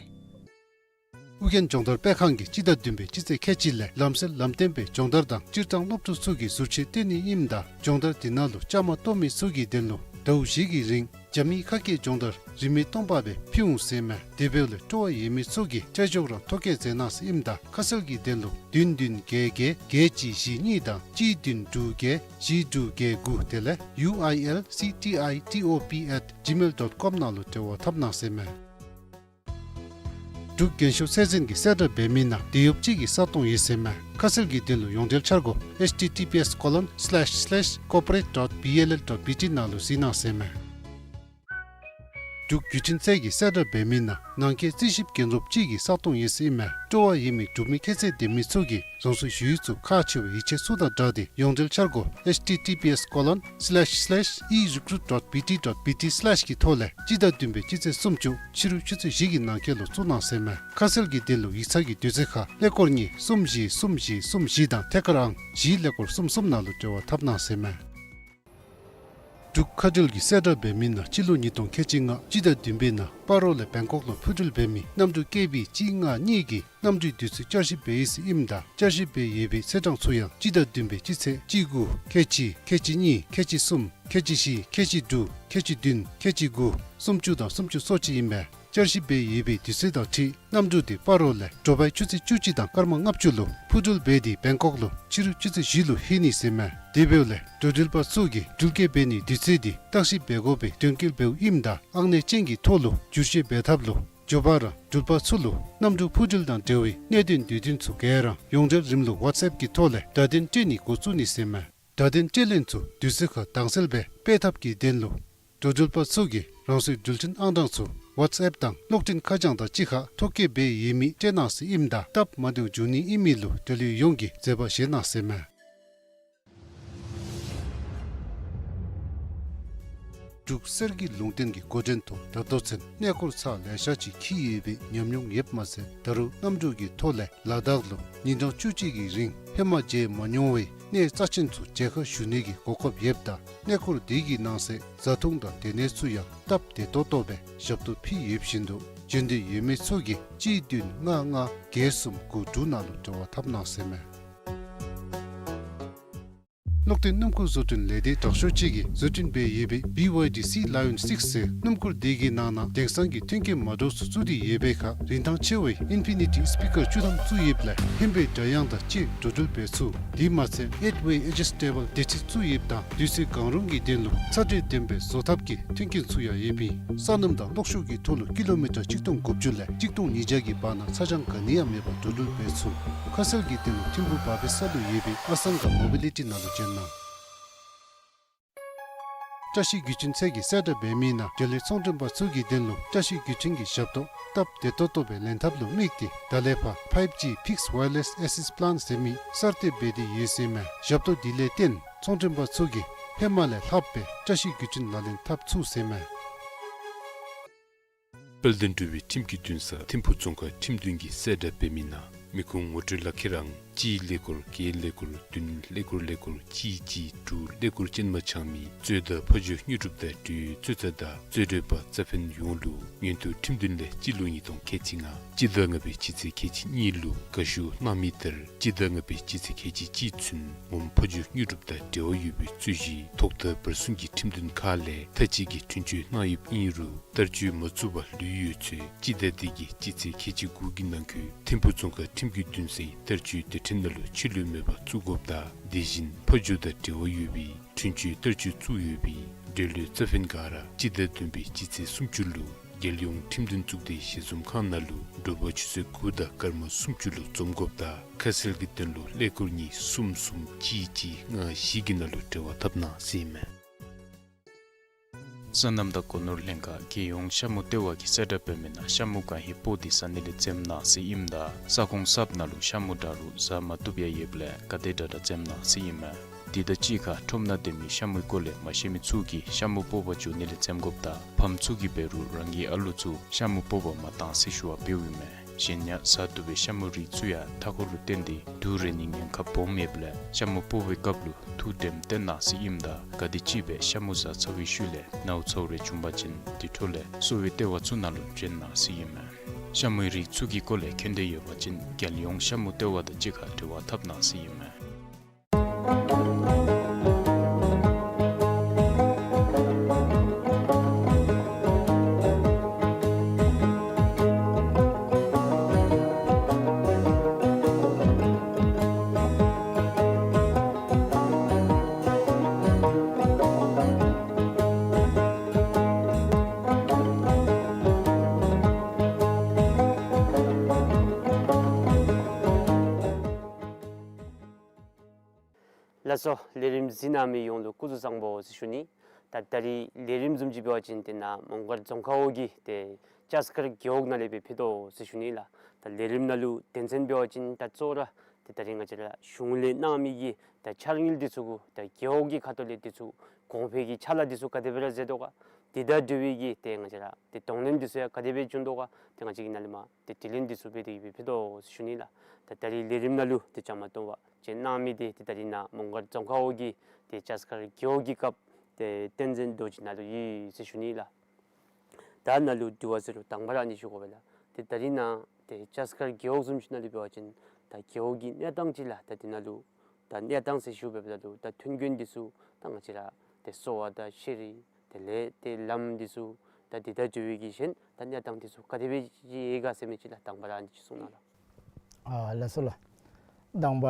ཨོ་རྒྱན་སྦྱོང་བརྡར་སྤེལ་ཁང་གིས་སྤྱི་ཟླ་བདུན་པའི་སྤྱི་ཚེས་ཁལ་གཅིག་ལས་ལམ་སེལ་ལམ་སྟོན་པའི་སྦྱོང་བརྡར་དང་སྤྱིར་བཏང་སློབ་ཕྲུག་ཚུ་གི་ཟུར་བཅད་སྟོན་ནི་ཨིནམ་ད་སྦྱོང་བརྡར་དེ་ནང་ལུ་བཅའ་མར་གཏོགས་མི་ཚུ་གི་དོན་ལུ་ཟླཝ་བཞི་གི་རིང་རྒྱ་མིའི་ཁ་སྐད་སྦྱོང་བརྡར་རིན་མེད་སྟོང་པ་སྦེ་ཕུལ་འོང་ཟེར་མས། དེ་འབདཝ་ལས་སྤྲོ་བ་ཡོད་མི་ཚུ་གིས་ཆ་འཇོག་རང་ཐོ་བཀོད་མཛད་གནང་ཟེར་ཨིནམ་ད་ཁ་གསལ་གྱི་དོན་ལུ་བདུན་བདུན་བརྒྱད་བརྒྱད་བརྒྱད་གཅིག་བཞི་གཉིས་དང་གཅིག་བདུན་དྲུག་བརྒྱད་བཞི་དྲུག་བརྒྱད་དགུ་དེ་ལས་ཡུ་ཨའི་ཨེལ་སི་ཊི་ཨའི་ཊི་ཨོ་པི་ཨེཊ་ཇི་མེལ་ཌོཊ་ཀོམ་ནང་ལུ་འབྲེལ་བ་འཐབ་གནང་ཟེར་མས། འབྲུག་རྒྱན་ཤོག་ཚད་འཛིན་གྱིས་གསལ་བསྒྲགས་འབད་མི་ནང་དེད་གཡོགཔ་ཅིག་གི་ས་སྟོང་ཡོད་ཟེར་མས། ཁ་གསལ་གྱི་དོན་ལུ་ཡོངས་འབྲེལ་འཆར་སྒོ་ཨེཆ་ཊི་ཊི་པི་ཨེསི་ཀོ་ལོན་སི་ལེཤ་སི་ལེཤ་ཀོར་པོ་རེཊ་ཌོཊ་བི་ཨེལ་ཨེལ་ཌོཊ་བི་ཊི་ནང་ལུ་གཟིགས་གནང་ཟེར་མས། འབྲུག་བརྒྱུད་འཕྲིན་ཚད་ཀྱིས་གསལ་བསྒྲགས་འབད་མི་ནང་ནང་འཁོད་རྩིས་ཞིབ་འགན་སློབ་ཅིག་གི་ས་སྟོང་ཡོད་ཟེར་ཨིན་མས། སྤྲོ་བ་ཡོད་མི་འབྲུག་མི་ཁྱད་ཚད་ལྡན་མི་ཚུ་གིས་རང་སོའི་ཞུ་ཡིག་ཚུ་ཁག་ཆེ་བའི་ཡིག་ཆ་ཚུ་དང་སྦྲགས་ཏེ་ཡོངས་འབྲེལ་འཆར་སྒོ་H T T P S colon slash slash e recruit dot B T dot B T slash གི་ཐོག་ལས་སྤྱི་ཟླ་བདུན་པའི་སྤྱི་ཚེས་སུམ་ཅུ་ཕྱི་རུ་ཆུ་ཚོད་བཞི་གི་ནང་འཁོད་ལུ་བཙུགས་གནང་ཟེར་མས། ཁ་གསལ་གྱི་དོན་ལུ་ཡིག་ཚང་གི་དུས་ཚོད་ཁར་ཀླད་ཀོར་གཉིས་གསུམ་བཞི་གསུམ་བཞི་གསུམ་བཞི་དང་ཐད་ཀར་ཨང་བཞི་ཀླད་ཀོར་གསུམ་གསུམ་ནང་ལུ་འབྲེལ་བ་འཐབ་གནང་ཟེར་མས། འབྲུག་མཁའ་འགྲུལ་གྱིས་གསལ་བསྒྲགས་འབད་མི་ནང་སྤྱི་ལོ་ཉིས་སྟོང་ཁལ་གཅིག་ལྔ་སྤྱི་ཟླ་བདུན་པའི་ནང་སྤ་རོ་ལས་བེང་ཀོག་ལུ་འཕུར་འགྲུལ་འབད་མི་གནམ་གྲུ་ཀེ་བི་གཅིག་ལྔ་གཉིས་ཀྱི་གནམ་གྲུའི་དུས་ཚོད་བསྐྱར་ཞིབ་འབད་ཡི་ཟེར་ཨིནམ་ད་བསྐྱར་ཞིབ་འབད་ཡོད་པའི་ཚེས་གྲངས་ཚུ་ཡང་སྤྱི་ཟླ་བདུན་པའི་སྤྱི་ཚེས་གཅིག་དགུ་ཁལ་གཅིག་ཁལ་གཅིག་གཉིས་ཁལ་གཅིག་གསུམ་ཁལ་གཅིག་བཞི་ཁལ་གཅིག་དྲུག་ཁལ་གཅིག་བདུན་ཁལ་གཅིག་དགུ་སུམ་ཅུ་དང་སུམ་ཅུ་སོ་གཅིག་ཨིན་པས། བསྐྱར་ཞིབ་འབད་ཡོད་པའི་དུས་ཚོད་དང་འཁྲིལ་གནམ་གྲུ་དེ་སྤ་རོ་ལས་དྲོ་པའི་ཆུ་ཚོད་བཅུ་གཅིག་དང་སྐར་མ་ལྔ་བཅུ་ལུ་འཕུར་འགྲུལ་འབད་དེ་བེང་ཀོག་ལུ་ཕྱི་རུ་ཆུ་ཚོད་བཞི་ལུ་ལྷོད་ནི་ཟེར་མས། དེ་འབདཝ་ལས་འགྲོ་འགྲུལ་པ་ཚུ་གིས་འགྲུལ་སྐྱེལ་འབད་ནིའི་དུས་ཚོད་དེ་བརྟག་ཞིབ་འབད་དགོ་པའི་དོན་འཁྱོལ་འབདཝ་ཨིནམ་ད་ཨང་གནས་ཅན་གྱི་ཐོག་ལུ་བསྒྱུར་བཅོས་འབད་ཐབས་ལུ་མགྱོགས་པ་ར་འགྲུལ་པ་ཚུ་ལུ་གནམ་གྲུ་འཕུར་འགྲུལ་དང་འབྲེལ་བའི་གནད་དོན་དུས་སྟོན་ཚུ་ག་ར་ཡོངས་འབྲེལ་རིམ་ལུགས་ཝཊས་ཨེཔ་གི་ཐོག་ལས་བརྡ་དོན་སྤྲོད་ནི་འགོ་བཙུགས་ནི་ཟེར་མས། བརྡ་དོན་སྤྲོད་ལེན་ཚུ་དུས་ཚོད་ཁར་དྭངས་གསལ་སྦེ་སྤེལ་ཐབས་ཀྱི་དོན་ལུ་འགྲོ་འགྲུལ་པ་ཚུ་གིས་རང་སོའི་འགྲུལ་འཕྲིན་ཨང་གྲངས་ཚུ་ཝཊས་ཨེཔ་དང་གློག་འཕྲིན་ཁ་བྱང་དང་གཅིག་ཁར་ཐོ་བཀོད་འབད་ཡོད་མེད་སྤྲོད་གནང་ཟེར་ཨིནམ་ད་སྟབས་མ་བདེཝ་འབྱུང་ནི་ཨིན་མི་ལུ་འབྲེལ་ཡོད་ཡོངས་ཀྱིས་མཛད་པ་བཞེས་གནང་ཟེར་མས། འབྲུག་གསེར་གྱི་ལུང་བསྟན་གྱི་འགོ་འདྲེན་ཐོག་ད་ལྟོ་ཚུན་གནས་སྐོར་ཚར་ལེ་ཤ་ཅིག་འཁྱིད་ཡོད་པའི་ཉམས་མྱོང་ཡོདཔ་མ་ཚད་ད་རུང་གནམ་གྲུ་གི་ཐོག་ལས་ལ་དྭགས་ལུ་ཉིན་གྲངས་བཅུ་གཅིག་གི་རིང་ཧེ་མ་མཇལ་མ་མྱོང་བའི་གནས་རྩ་ཆེན་ཚུ་མཇལ་ཁ་ཞུ་ནི་གི་གོ་སྐབས་ཡོདཔ་ད་གནས་སྐོར་དེ་གི་ནང་གསེས་བཟའ་འཐུང་དང་སྡོད་གནས་ཚུ་ཡང་སྟབས་བདེ་ཏོག་ཏོ་སྦེ་ཞབས་ཏོག་ཕུལ་ཡོད་བཞིན་དུ་འབྱོན་འདོད་ཡོད་མི་ཚུ་གིས་གཅིག་བདུན་ལྔ་ལྔ་བརྒྱད་གསུམ་དགུ་དྲུག་ནང་ལུ་འབྲེལ་བ་འཐབ་གནང་ཟེར་མས། གློག་འདོན་སྣུམ་འཁོར་བཟོ་སྐྲུན་ལས་སྡེ་དྲག་ཤོས་ཅིག་གིས་བཟོ་སྐྲུན་འབད་ཡོད་པའི་བི་ཝའི་ཌི་སི་ལ་ཡོན་སིགས་ཟེར་སྣུམ་འཁོར་དེ་གི་ནང་ན་དེང་སང་གི་མཐུན་རྐྱེན་མ་འདྲཝ་ཚུ་བཙུགས་ཏེ་ཡོད་པའི་ཁར་རིན་ཐང་ཆེ་བའི་ཨིན་ཕི་ནི་ཊི་སི་པི་ཀར་བཅུ་ཐམ་བཙུགས་ཡོདཔ་ལས་ཧན་པའི་སྒྲ་དབྱངས་དང་བཅས་འགྲོ་འགྲུལ་འབད་ཚུགས། དེ་མ་ཚད་ཨེཊ་ཝེ་ཨེ་ཇི་སི་ཊེ་བཱལ་བདེ་ཁྲིད་བཙུགས་ཡོདཔ་དང་དུས་ཚོད་གང་རུང་གི་དོན་ལུ་ཚ་དྲོད་ལྡན་པའི་བཟོ་ཐབས་ཀྱི་མཐུན་རྐྱེན་ཚུ་ཡང་ཡོདཔ་ཨིན། ས་སྣུམ་དང་གློག་ཤུགས་ཀྱི་ཐོག་ལུ་ཀི་ལོ་མི་ཊར་གཅིག་སྟོང་དགུ་བཅུ་ལས་གཅིག་སྟོང་ཉིས་བརྒྱ་གི་བར་ན་ཚ་གྱང་ག་ནི་ཡང་མེད་པར་འགྲོ་འགྲུལ་འབད་ཚུགས། ཁ་གསལ་གྱི་དོན་ལུ་ཐིམ་ཕུག་བ་པའི་ས་ལུ་ཡོད་པའི་ཨ་སང་ག་མོ་བི་ལི་ཊི་ནང་ལུ་བྱོན་གནང་། བཀྲ་ཤིས་བརྒྱུད་འཕྲིན་ཚད་ཀྱིས་གསལ་བསྒྲགས་འབད་མི་ནང་འབྲེལ་ཡོད་ཚོང་མགྲོན་པ་ཚུ་གི་དོན་ལུ་བཀྲ་ཤིས་བརྒྱུད་འཕྲིན་གྱི་ཞབས་ཏོག་སྟབས་བདེ་ཏོག་ཏོ་སྦེ་ལེན་ཐབས་ལུ་དམིགས་ཏེ་ད་ལས་ཕར་ཕའིབ་ཇི་ཕིགསི་ཝའི་ཡར་ལེསི་ཨེག་སེསི་པླཱན་ཟེར་མི་གསར་གཏོད་འབད་དེ་ཡོད་ཟེར་མས། ཞབས་ཏོག་འདི་ལས་བརྟེན་ཚོང་མགྲོན་པ་ཚུ་གིས་ཧེ་མ་ལས་ལྷགཔ་སྦེ་བཀྲ་ཤིས་བརྒྱུད་འཕྲིན་ལག་ལེན་འཐབ་ཚུགས་ཟེར་མས། དཔལ་ལྡན་འབྲུག་པའི་ཁྲིམས་ཀྱི་འདུན་ས་ཐིམ་ཕུག་རྫོང་ཁག་ཁྲིམས་འདུན་གྱིས་གསལ་བསྒྲགས་འབད་མི་ནང་མི་ཁུངས་ངོ་སྤྲོད་ལག་ཁྱེར་ཨང་གཅིག་ཀླད་ཀོར་བརྒྱད་ཀླད་ཀོར་བདུན་ཀླད་ཀོར་ཀླད་ཀོར་གཅིག་གཅིག་དྲུག་ཀླད་ཀོར་ཅན་མ་འཆང་མི་གཙོད་དང་ཕ་ཇོ་དངོས་གྲུབ་དང་འབྲེལ་ཡོད་གཙོད་ཚ་དང་གཙོད་གྲོལ་པ་རྩ་ཕན་ཡོངས་ལུ་མངོན་མཐོ་ཁྲིམས་འདུན་ལས་སྤྱི་ལོ་ཉིས་སྟོང་ཁལ་གཅིག་ལྔ་སྤྱི་ཟླ་ལྔ་པའི་སྤྱི་ཚེས་ཁལ་གཅིག་གཉིས་ལུ་དགའ་ཞུ་གནང་མི་ལྟར་སྤྱི་ཟླ་ལྔ་པའི་སྤྱི་ཚེས་ཁལ་གཅིག་གཅིག་ཚུན་ངོམ་ཕ་ཇོ་དངོས་གྲུབ་དང་འབྲེལ་བ་ཡོད་པའི་རྩོད་གཞི་ཐོག་མཐའ་བར་གསུམ་གྱི་ཁྲིམས་འདུན་ཁག་ལས་མཐའ་དཔྱད་ཀྱི་འཁྲུན་ཆོད་གནང་ཡོདཔ་ཨིན་རུང་བསྟར་སྤྱོད་མ་བཙུགས་པར་ལུས་ཡོད་ཚེ་སྤྱི་ཟླ་འདི་གི་སྤྱི་ཚེས་ཁལ་གཅིག་དགུ་གི་ནང་འཁོད་ཐིམ་ཕུག་རྫོང་ཁག་ཁྲིམས་ཀྱི་འདུན་སའི་བསྟར་སྤྱོད་སྡེ་ཁྲིམས་ནང་ལུ་ཕྱིར་ལོག་མེད་པར་བཙུགས་དགོཔ་དང་དེ་བཞིན་ཕ་ཇོ་དང་འབྲེལ་བ་ཡོད་པའི་འཁྲུན་ཆོད་བསྟར་སྤྱོད་བཙུགས་ཡོད་པའི་འབྲེལ་ཡོད་རྩ་ཕན་ག་ར་སྤྱི་ཟླ་བདུན་པའི་སྤྱི་ཚེས་སུམ་ཅུ་ལུ་རྒྱལ་ཡོངས་ཁྲིམས་འདུན་གཙུག་སྡེའི་ཞལ་འཛོམས་ཁང་ནང་ལུ་དྲོ་པ་ཆུ་ཚོད་དགུ་དང་སྐར་མ་སུམ་ཅུ་ལུ་འཛོམས་དགོཔ་དང་ཁ་གསལ་གྱི་དོན་ལུ་ཀླད་ཀོར་གཉིས་གསུམ་གསུམ་གཅིག་གཅིག་ལྔ་བཞི་གི་ནང་ལུ་འབྲེལ་བ་འཐབ་གནང་ཟེར་ཨིན་མས། སོ་ནམ་དང་སྒོ་ནོར་ལྷན་ཁག་རྒྱལ་ཡོངས་ཤ་མུ་ལྟེ་བ་གིས་གསལ་བསྒྲགས་འབད་མི་ནང་ཤ་མུ་གང་ཧེ་སྤོ་སྟེ་ཟ་ནི་ལས་འཛེམ་གནང་ཟེར་ཨིནམ་ད་ས་ཁོངས་གསརཔ་ནང་ལུ་ཤ་མུ་འདྲ་རུང་ཟ་མ་བཏུབ་ཡང་ཡོདཔ་ལས་ག་དེ་དྲག་དྲག་འཛེམ་གནང་ཟེར་ཨིན་མས། དེ་དང་གཅིག་ཁར་ཁྲོམ་ནང་སྡོད་མི་ཤ་མུའི་སྐོར་ལས་མ་ཤེས་མི་ཚུ་གིས་ཤ་མུ་སྤོ་བར་འགྱོ་ནི་ལས་འཛེམ་དགོཔ་དང་ཕམ་ཚུ་གིས་འབད་རུང་རང་གི་ཨ་ལུ་ཚུ་ཤ་མུ་སྤོ་བར་མ་གཏང་ཟེར་ཞུ་བ་འབདཝ་ཨིན་མས། གཞན་ཡང་ཟ་བཏུབ་པའི་ཤ་མུའི་རིགས་ཚུ་ཡང་མཐའ་འཁོར་ལུ་བརྟེན་ཏེ་དུག་རེག་ནིའི་ཉེན་ཁ་སྦོམ་ཡོདཔ་ལས་ཤ་མུ་སྤོ་བའི་སྐབས་ལུ་ཐུགས་དྲནམ་བཏོན་གནང་ཟེར་ཨིནམ་ད་ག་དེམ་ཅིག་སྦེ་ཤ་མུ་ཟ་ཚར་བའི་ཤུལ་ལས་ནཝ་ཚཝ་རེ་བྱུང་པ་ཅིན་དེ་འཕྲོ་ལས་གསོ་བའི་ལྟེ་བ་ཚུ་ནང་ལུ་བྱོན་གནང་ཟེར་ཨིན་མས། ཤ་མུའི་རིགས་ཚུ་གི་སྐོར་ལས་མཁྱེན་འདོད་ཡོད་པ་ཅིན་རྒྱལ་ཡོངས་ཤ་མུ་ལྟེ་བ་དང་གཅིག་ཁར་འབྲེལ་བ་འཐབ་གནང་ཟེར་ཨིན་མས། ལགས་སོ། ལས་རིམ་གཟིགས་གནང་མི་ཡོངས་ལུ་སྐུ་གཟུགས་བཟང་པོ་ཟེར་ཞུ་ནི། ད་ད་རིས་ལས་རིམ་བཟུམ་ཅིག་འབད་བ་ཅིན་ཏེ་ནཱ་མོང་སྒར་རྫོང་ཁག་འོག་གི་ཏེ་ལྕགས་མཁར་རྒེད་འོག་ནང་ལས་སྦེ་ཕུལ་དོ་ཟེར་ཞུ་ནི་ལགས། ད་ལས་རིམ་ནང་ལུ་དོན་ཚན་འབད་བ་ཅིན་ད་གཙོ་བོ་ར་ཏེ་ད་རིས་ང་བཅས་ར་གཞུང་ལས་གནང་མི་གི་ད་འཆར་དངུལ་འདི་ཚུ་གུ་ད་རྒེད་འོག་གི་ཁ་ཐུག་ལས་འདི་ཚུ་གོང་འཕེལ་གྱི་ཕྱག་ལཱ་འདི་ཚུ་ག་དེ་སྦེ་ར་མཛད་དོ་ག། དེ་དང་འབྲེལ་བའི་གི་ཏེ་ང་བཅས་ར་ཏེ་གདོང་ལེན་འདི་ཚུ་ཡང་ག་དེ་སྦེ་བྱུང་དོ་ག། ཏེ་ང་བཅས་ཀྱིས་ནཱ་ལས་མར་ཏེ་དྲི་ལན་འདི་ཚུ་འབད་དེ་གི་སྦེ་ཕུལ་དོ་ཟེར་ཞུ་ནི་ལགས། ད་ད་རིས་ལས་རིམ་ནང་ལུ་ཏེ་བཅའ་མར་གཏོགས་པ་ཅིག་གནང་མི་འདི་ཏེ་ད་རིས་ནཱ་མོང་སྒར་རྫོང་ཁག་འོག་གི་ཏེ་ལྕགས་མཁར་རྒེད་འོག་གི་སྐབས་ཏེ་བསྟན་འཛིན་རྡོ་རྗེ་ནཱ་ལུ་ཡོད་ཟེར་ཞུ་ནི་ལགས། ད་ནཱ་ལུ་དྲི་བ་ཟེར་རུང་དང་པ་ར་ཨ་ནི་ཞུ་དགོ་པས་ལགས། ཏེ་ད་རིས་ནཱ་ཏེ་ལྕགས་མཁར་རྒེད་འོག་བཟུམ་ཅིག་ནང་ལུ་འབད་བ་ཅིན་ད་རྒེད་འོག་གི་གནས་སྟངས་ཅིག་ལགས། ད་འདི་ནང་ལུ་ད་གནས་སྟངས་ཟེར་ཞུ་འབདཝ་ད་ལུ་ད་ཐོན་ཁུངས་འདི་ཚུ་ད་ང་བཅས་ར་ཏེ་གསོ་བ་དང་ཤེས་རིག་དེ་ལས་ཏེ་ལམ་འདི་ཚུ་ད་དེ་དང་འབྲེལ་བའི་གི་གཞན་ད་གནས་སྟངས་འདི་ཚུ་ག་དེ་སྦེ་ཅིག་ཡོད་ག་ཟེར་མི་ཅིག་ལགས། དང་པ་ར་ཨ་ནི་ཅིག་གསུང་གནང་ལགས། ཨ་ལགས་སོ་ལགས། དང་པ་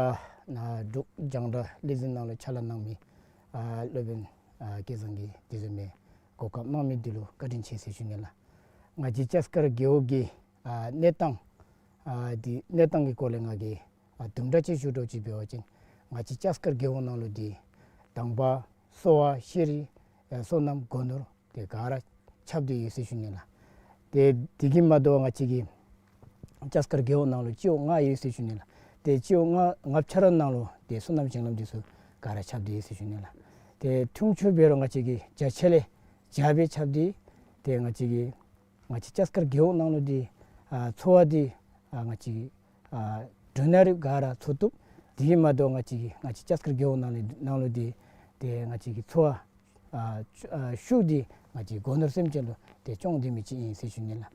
ནཱ་འབྲུག་རྒྱང་བསྒྲགས་ལས་འཛིན་ནང་ལུ་ཕྱག་ལཱ་གནང་མི་ཨ་སློབ་དཔོན་ཨ་སྐལ་བཟང་གིས་དེ་བཟུམ་མའི་གོ་སྐབས་གནང་མི་འདི་ལུ་བཀའ་དྲིན་ཆེ་ཟེར་ཞུ་ནི་ལགས། ང་བཅས་ལྕགས་མཁར་རྒེད་འོག་གི་ཨ་གནས་སྟངས་ཨ་འདི་གནས་སྟངས་ཀྱི་སྐོར་ལས་ང་གིས་ཨ་དུམ་གྲ་ཅིག་ཞུ་འགྱོ་ཅིག་འབད་བ་ཅིན་ང་བཅས་ལྕགས་མཁར་རྒེད་འོག་ནང་ལུ་འདི་དང་པ་གསོ་བ་ཤེས་རིག་ཨ་སོ་ནམ་སྒོ་ནོར་དེ་ག་ར་ཁྱབ་སྟེ་ཡོད་ཟེར་ཞུ་ནི་ལགས། ཏེ་དེ་གིས་མ་དོ་ང་བཅས་ཀྱི་ལྕགས་མཁར་རྒེད་འོག་ནང་ལུ་སྤྱི་འོག་ལྔ་ཡོད་ཟེར་ཞུ་ནི་ལགས། ཏེ་སྤྱི་འོག་ལྔ་ལྔ་ཆ་ར་ནང་ལུ་ཏེ་སོ་ནམ་ཞིང་ལམ་འདི་ཚུ་ག་ར་ཁྱབ་སྟེ་ཡོད་ཟེར་ཞུ་ནི་ལགས། ཏེ་འཐུང་ཆུ་འབད་རུང་ང་བཅས་ཀྱི་བྱ་ཆ་ལས་བྱ་སྦེ་ཁྱབ་སྟེ་ཏེ་ང་བཅས་ཀྱི་ང་བཅས་ལྕགས་མཁར་རྒེད་འོག་ནང་ལུ་འདི་ཨ་འཚོ་བ་འདི་ཨ་ང་བཅས་ཀྱི་ཨ་འབྲུ་སྣ་རིགས་ག་ར་འཚོ་བཏུབ། དེ་གིས་མ་དོ་ང་བཅས་ཀྱི་ང་བཅས་ལྕགས་མཁར་རྒེད་འོག་ནང་ལུ་ནང་ལུ་འདི་ཏེ་ང་བཅས་ཀྱི་འཚོ་བ་ཨ་ཤུགས་འདི་ང་བཅས་སྒོ་ནོར་སེམས་ཅན་ལུ་ཏེ་སྐྱོང་སྡོད་མི་ཅིག་ཨིན་ཟེར་ཞུ་ནི་ལགས།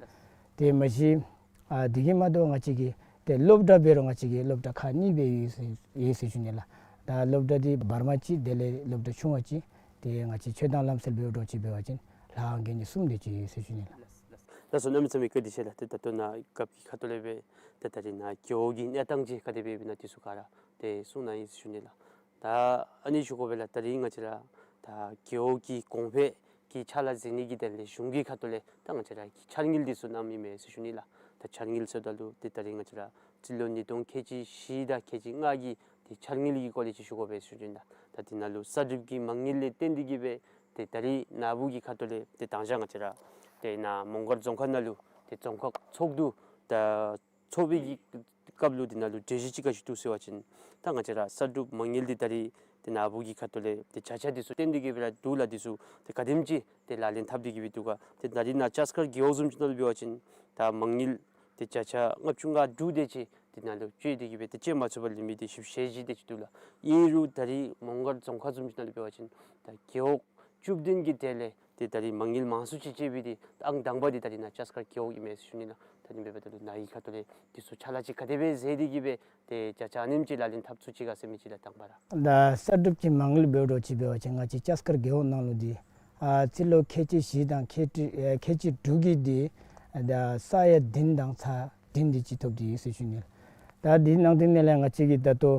ཏེ་མ་གཞི་ཨ་དེ་གིས་མ་དོ་ང་བཅས་ཀྱི་ཏེ་སློབ་གྲྭ་འབད་རུང་ང་བཅས་ཀྱི་སློབ་གྲྭ་ཁག་གཉིས་སྦེ་ཡོད་ཟེར་ཡོད་ཟེར་ཞུ་ནི་ལགས། ད་སློབ་གྲྭ་འདི་བར་མ་གཅིག་དེ་ལས་སློབ་གྲྭ་ཆུང་བ་གཅིག་ཏེ་ང་བཅས་ཆོས་དང་ལམ་སྲོལ་འབད་འགྱོ་ཅིག་འབད་བ་ཅིན་ལྷ་ཁང་གི་གཉིས་གསུམ་དེ་ཅིག་ཡོད་ཟེར་ཞུ་ནི་ལགས། ལགས་སོ་གནམ་མེད་ས་མེད་བཀའ་དྲིན་ཆེ་ལགས། ཏེ་ད་ལྟོ་ནཱ་སྐབས་ཀྱི་ཁ་ཐུག་ལས་སྦེ་ཏེ་ད་རིས་ནཱ་རྒེད་འོག་གི་གནས་སྟངས་ཅིག་ག་དེ་སྦེ་ཨིན་ན་འདི་ཚུ་ག་ར་ཏེ་གསུང་གནང་ཡི་ཟེར་ཞུ་ནི་ལགས། ད་ཨ་ནི་ཞུ་དགོ་པས་ལགས། ད་རིས་ང་བཅས་ར་ད་རྒེད་འོག་གི་གོང་འཕེལ་གྱི་ཕྱག་ལཱ་མཛད་ནི་གི་དོན་ལས་གཞུང་གི་ཁ་ཐུག་ལས་ད་ང་བཅས་ར་གི་འཆར་དངུལ་འདི་ཚུ་གནང་མི་མས་ཟེར་ཞུ་ནི་ལགས། ད་འཆར་དངུལ་ཟེརཝ་ད་ལུ་ཏེ་ད་རིས་ང་བཅས་ར་སྤྱི་ལོ་ཉིས་སྟོང་ཁལ་གཅིག་བཞི་དང་ཁལ་གཅིག་ལྔ་གི་ཏེ་འཆར་དངུལ་གྱི་སྐོར་ལས་ཅིག་ཞུ་དགོ་པས་ཟེར་ཞུ་ནི་ལགས། ད་འདི་ནང་ལུ་གསར་སྒྲུབ་ཀྱི་མ་དངུལ་ལས་བརྟེན་ཏེ་གི་སྦེ་ཏེ་ད་རིས་ནཱ་བུ་གི་ཁ་ཐུག་ལས་ཏེ་དང་ཞག་ང་བཅས་ར་ཏེ་ནཱ་མོང་སྒར་རྫོང་ཁག་ནང་ལུ་ཏེ་རྫོང་ཁག་ཚོགས་འདུ་ད་ཚོགས་པའི་གི་སྐབས་ལུ་འདི་ནང་ལུ་གྲོས་གཞི་ཅིག་ག་ཅི་བཏོན་ཟེར་བ་ཅིན་ད་ང་བཅས་ར་གསར་སྒྲུབ་མ་དངུལ་འདི་ད་རིས་ཏེ་ནཱ་བུ་གི་ཁ་ཐུག་ལས་ཏེ་བྱ་ཆ་འདི་ཚུ་བཏོན་ཏེ་གི་སྦེ་ར་འདུག་ལགས། འདི་ཚུ་ཏེ་ག་དེམ་ཅིག་ཏེ་ལག་ལེན་འཐབ་སྟེ་གི་སྦེ་འདུག་ག། ཏེ་ད་རིས་ནཱ་ལྕགས་མཁར་རྒེད་འོག་བཟུམ་ཅིག་ནང་ལུ་འབད་བ་ཅིན་ད་མ་དངུལ་ཏེ་བྱ་ཆ་ལྔ་བཅུ་ང་དྲུག་དེ་ཅིག་འདི་ནང་ལུ་བཅད་དེ་གི་སྦེ་ཏེ་བཅད་མ་ཚུགས་པར་ལུས་མི་འདི་བཞི་བཅུ་ཞེ་བཞི་དེ་ཅིག་འདུག་ལགས། ཨིན་རུང་ད་རིས་མོང་སྒར་རྫོང་ཁག་བཟུམ་ཅིག་ནང་ལུ་འབད་བ་ཅིན་ད་རྒེད་འོག་བཅུ་བདུན་གྱི་གྲས་ལས་ཏེ་ད་རིས་མ་དངུལ་མང་སུ་ཅིག་བཅད་པའི་འདི་ཨང་དང་པ་འདི་ད་རིས་ནཱ་ལྕགས་མཁར་རྒེད་འོག་ཨིན་མས་ཟེར་ཞུ་ནི་ལགས། ད་ཨ་ནི་འབདཝ་ད་ལུ་ནཱ་གི་ཁ་ཐུག་ལས་འདི་ཚུ་ཕྱག་ལཱ་ཅིག་ག་དེ་སྦེ་མཛད་དེ་གི་སྦེ་ཏེ་བྱ་ཆ་ཨ་ནེམ་ཅིག་ལག་ལེན་འཐབ་ཚུགས་ཅི་ག་ཟེར་མི་ཅིག་ལགས། དང་པ་ར་ད་གསར་སྒྲུབ་ཀྱི་མ་དངུལ་འབད་འགྱོ་ཅིག་འབད་བ་ཅིན་ང་བཅས་ལྕགས་མཁར་རྒེད་འོག་ནང་ལུ་འདི་ཨ་སྤྱི་ལོ་ཁལ་གཅིག་བཞི་དང་ཁལ་གཅིག་ཨེ་ཁལ་གཅིག་དྲུག་གི་འདི་ཨ་ད་ས་ཡ་བདུན་དང་ཚག་བདུན་དེ་ཅིག་ཐོབ་སྟེ་ཡོད་ཟེར་ཞུ་ནི་ལགས། ད་འདི་ནང་དེ་ནང་ལས་ང་བཅས་ཀྱིས་ད་ལྟོ་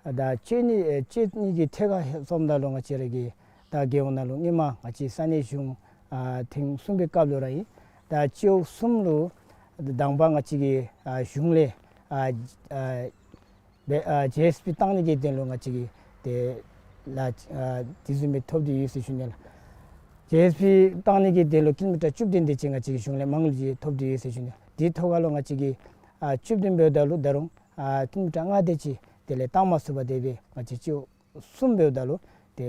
ཨ་ད་བཅད་ནི་ཨེ་བཅད་ནི་གི་ཐད་ཁར་སོངམ་ད་ལུ་ང་བཅས་ར་གི་ད་རྒེད་འོག་ནང་ལུ་སྔོན་མ་ང་བཅས་ས་གནས་གཞུང་ཨ་ཐེངས་གསུམ་པའི་སྐབས་ལུ་ར་ཨིན། ད་སྤྱི་འོག་གསུམ་ལུ་དང་པ་ང་བཅས་ཀྱི་ཨ་གཞུང་ལས་ཨ་ཨ་སྦེ་ཨ་ཇེ་ཨེསི་པི་བཏང་ནི་གི་དོན་ལུ་ང་བཅས་ཀྱིས་ཏེ་ལཱ་ཨ་དེ་བཟུམ་སྦེ་ཐོབ་སྟེ་ཡོད་ཟེར་ཞུ་ནི་ལགས། ཇེ་ཨེསི་པི་བཏང་ནི་གི་དོན་ལུ་ཀི་ལོ་མི་ཊར་བཅུ་བདུན་དེ་ཅིག་ང་བཅས་ཀྱི་གཞུང་ལས་མ་དངུལ་ཅིག་ཐོབ་སྟེ་ཡོད་ཟེར་ཞུ་ནི། དེ་ཐོག་ཁར་ལུ་ང་བཅས་ཀྱིས་ཨ་བཅུ་བདུན་འབདཝ་ད་ལུ་ད་རུང་ཨ་ཀི་ལོ་མི་ཊར་ལྔ་དེ་ཅིག་དེ་ལས་བཏང་མ་ཚུགས་པར་དེ་སྦེ་ང་བཅས་སྤྱི་འོག་གསུམ་འབདཝ་ད་ལུ་ཏེ་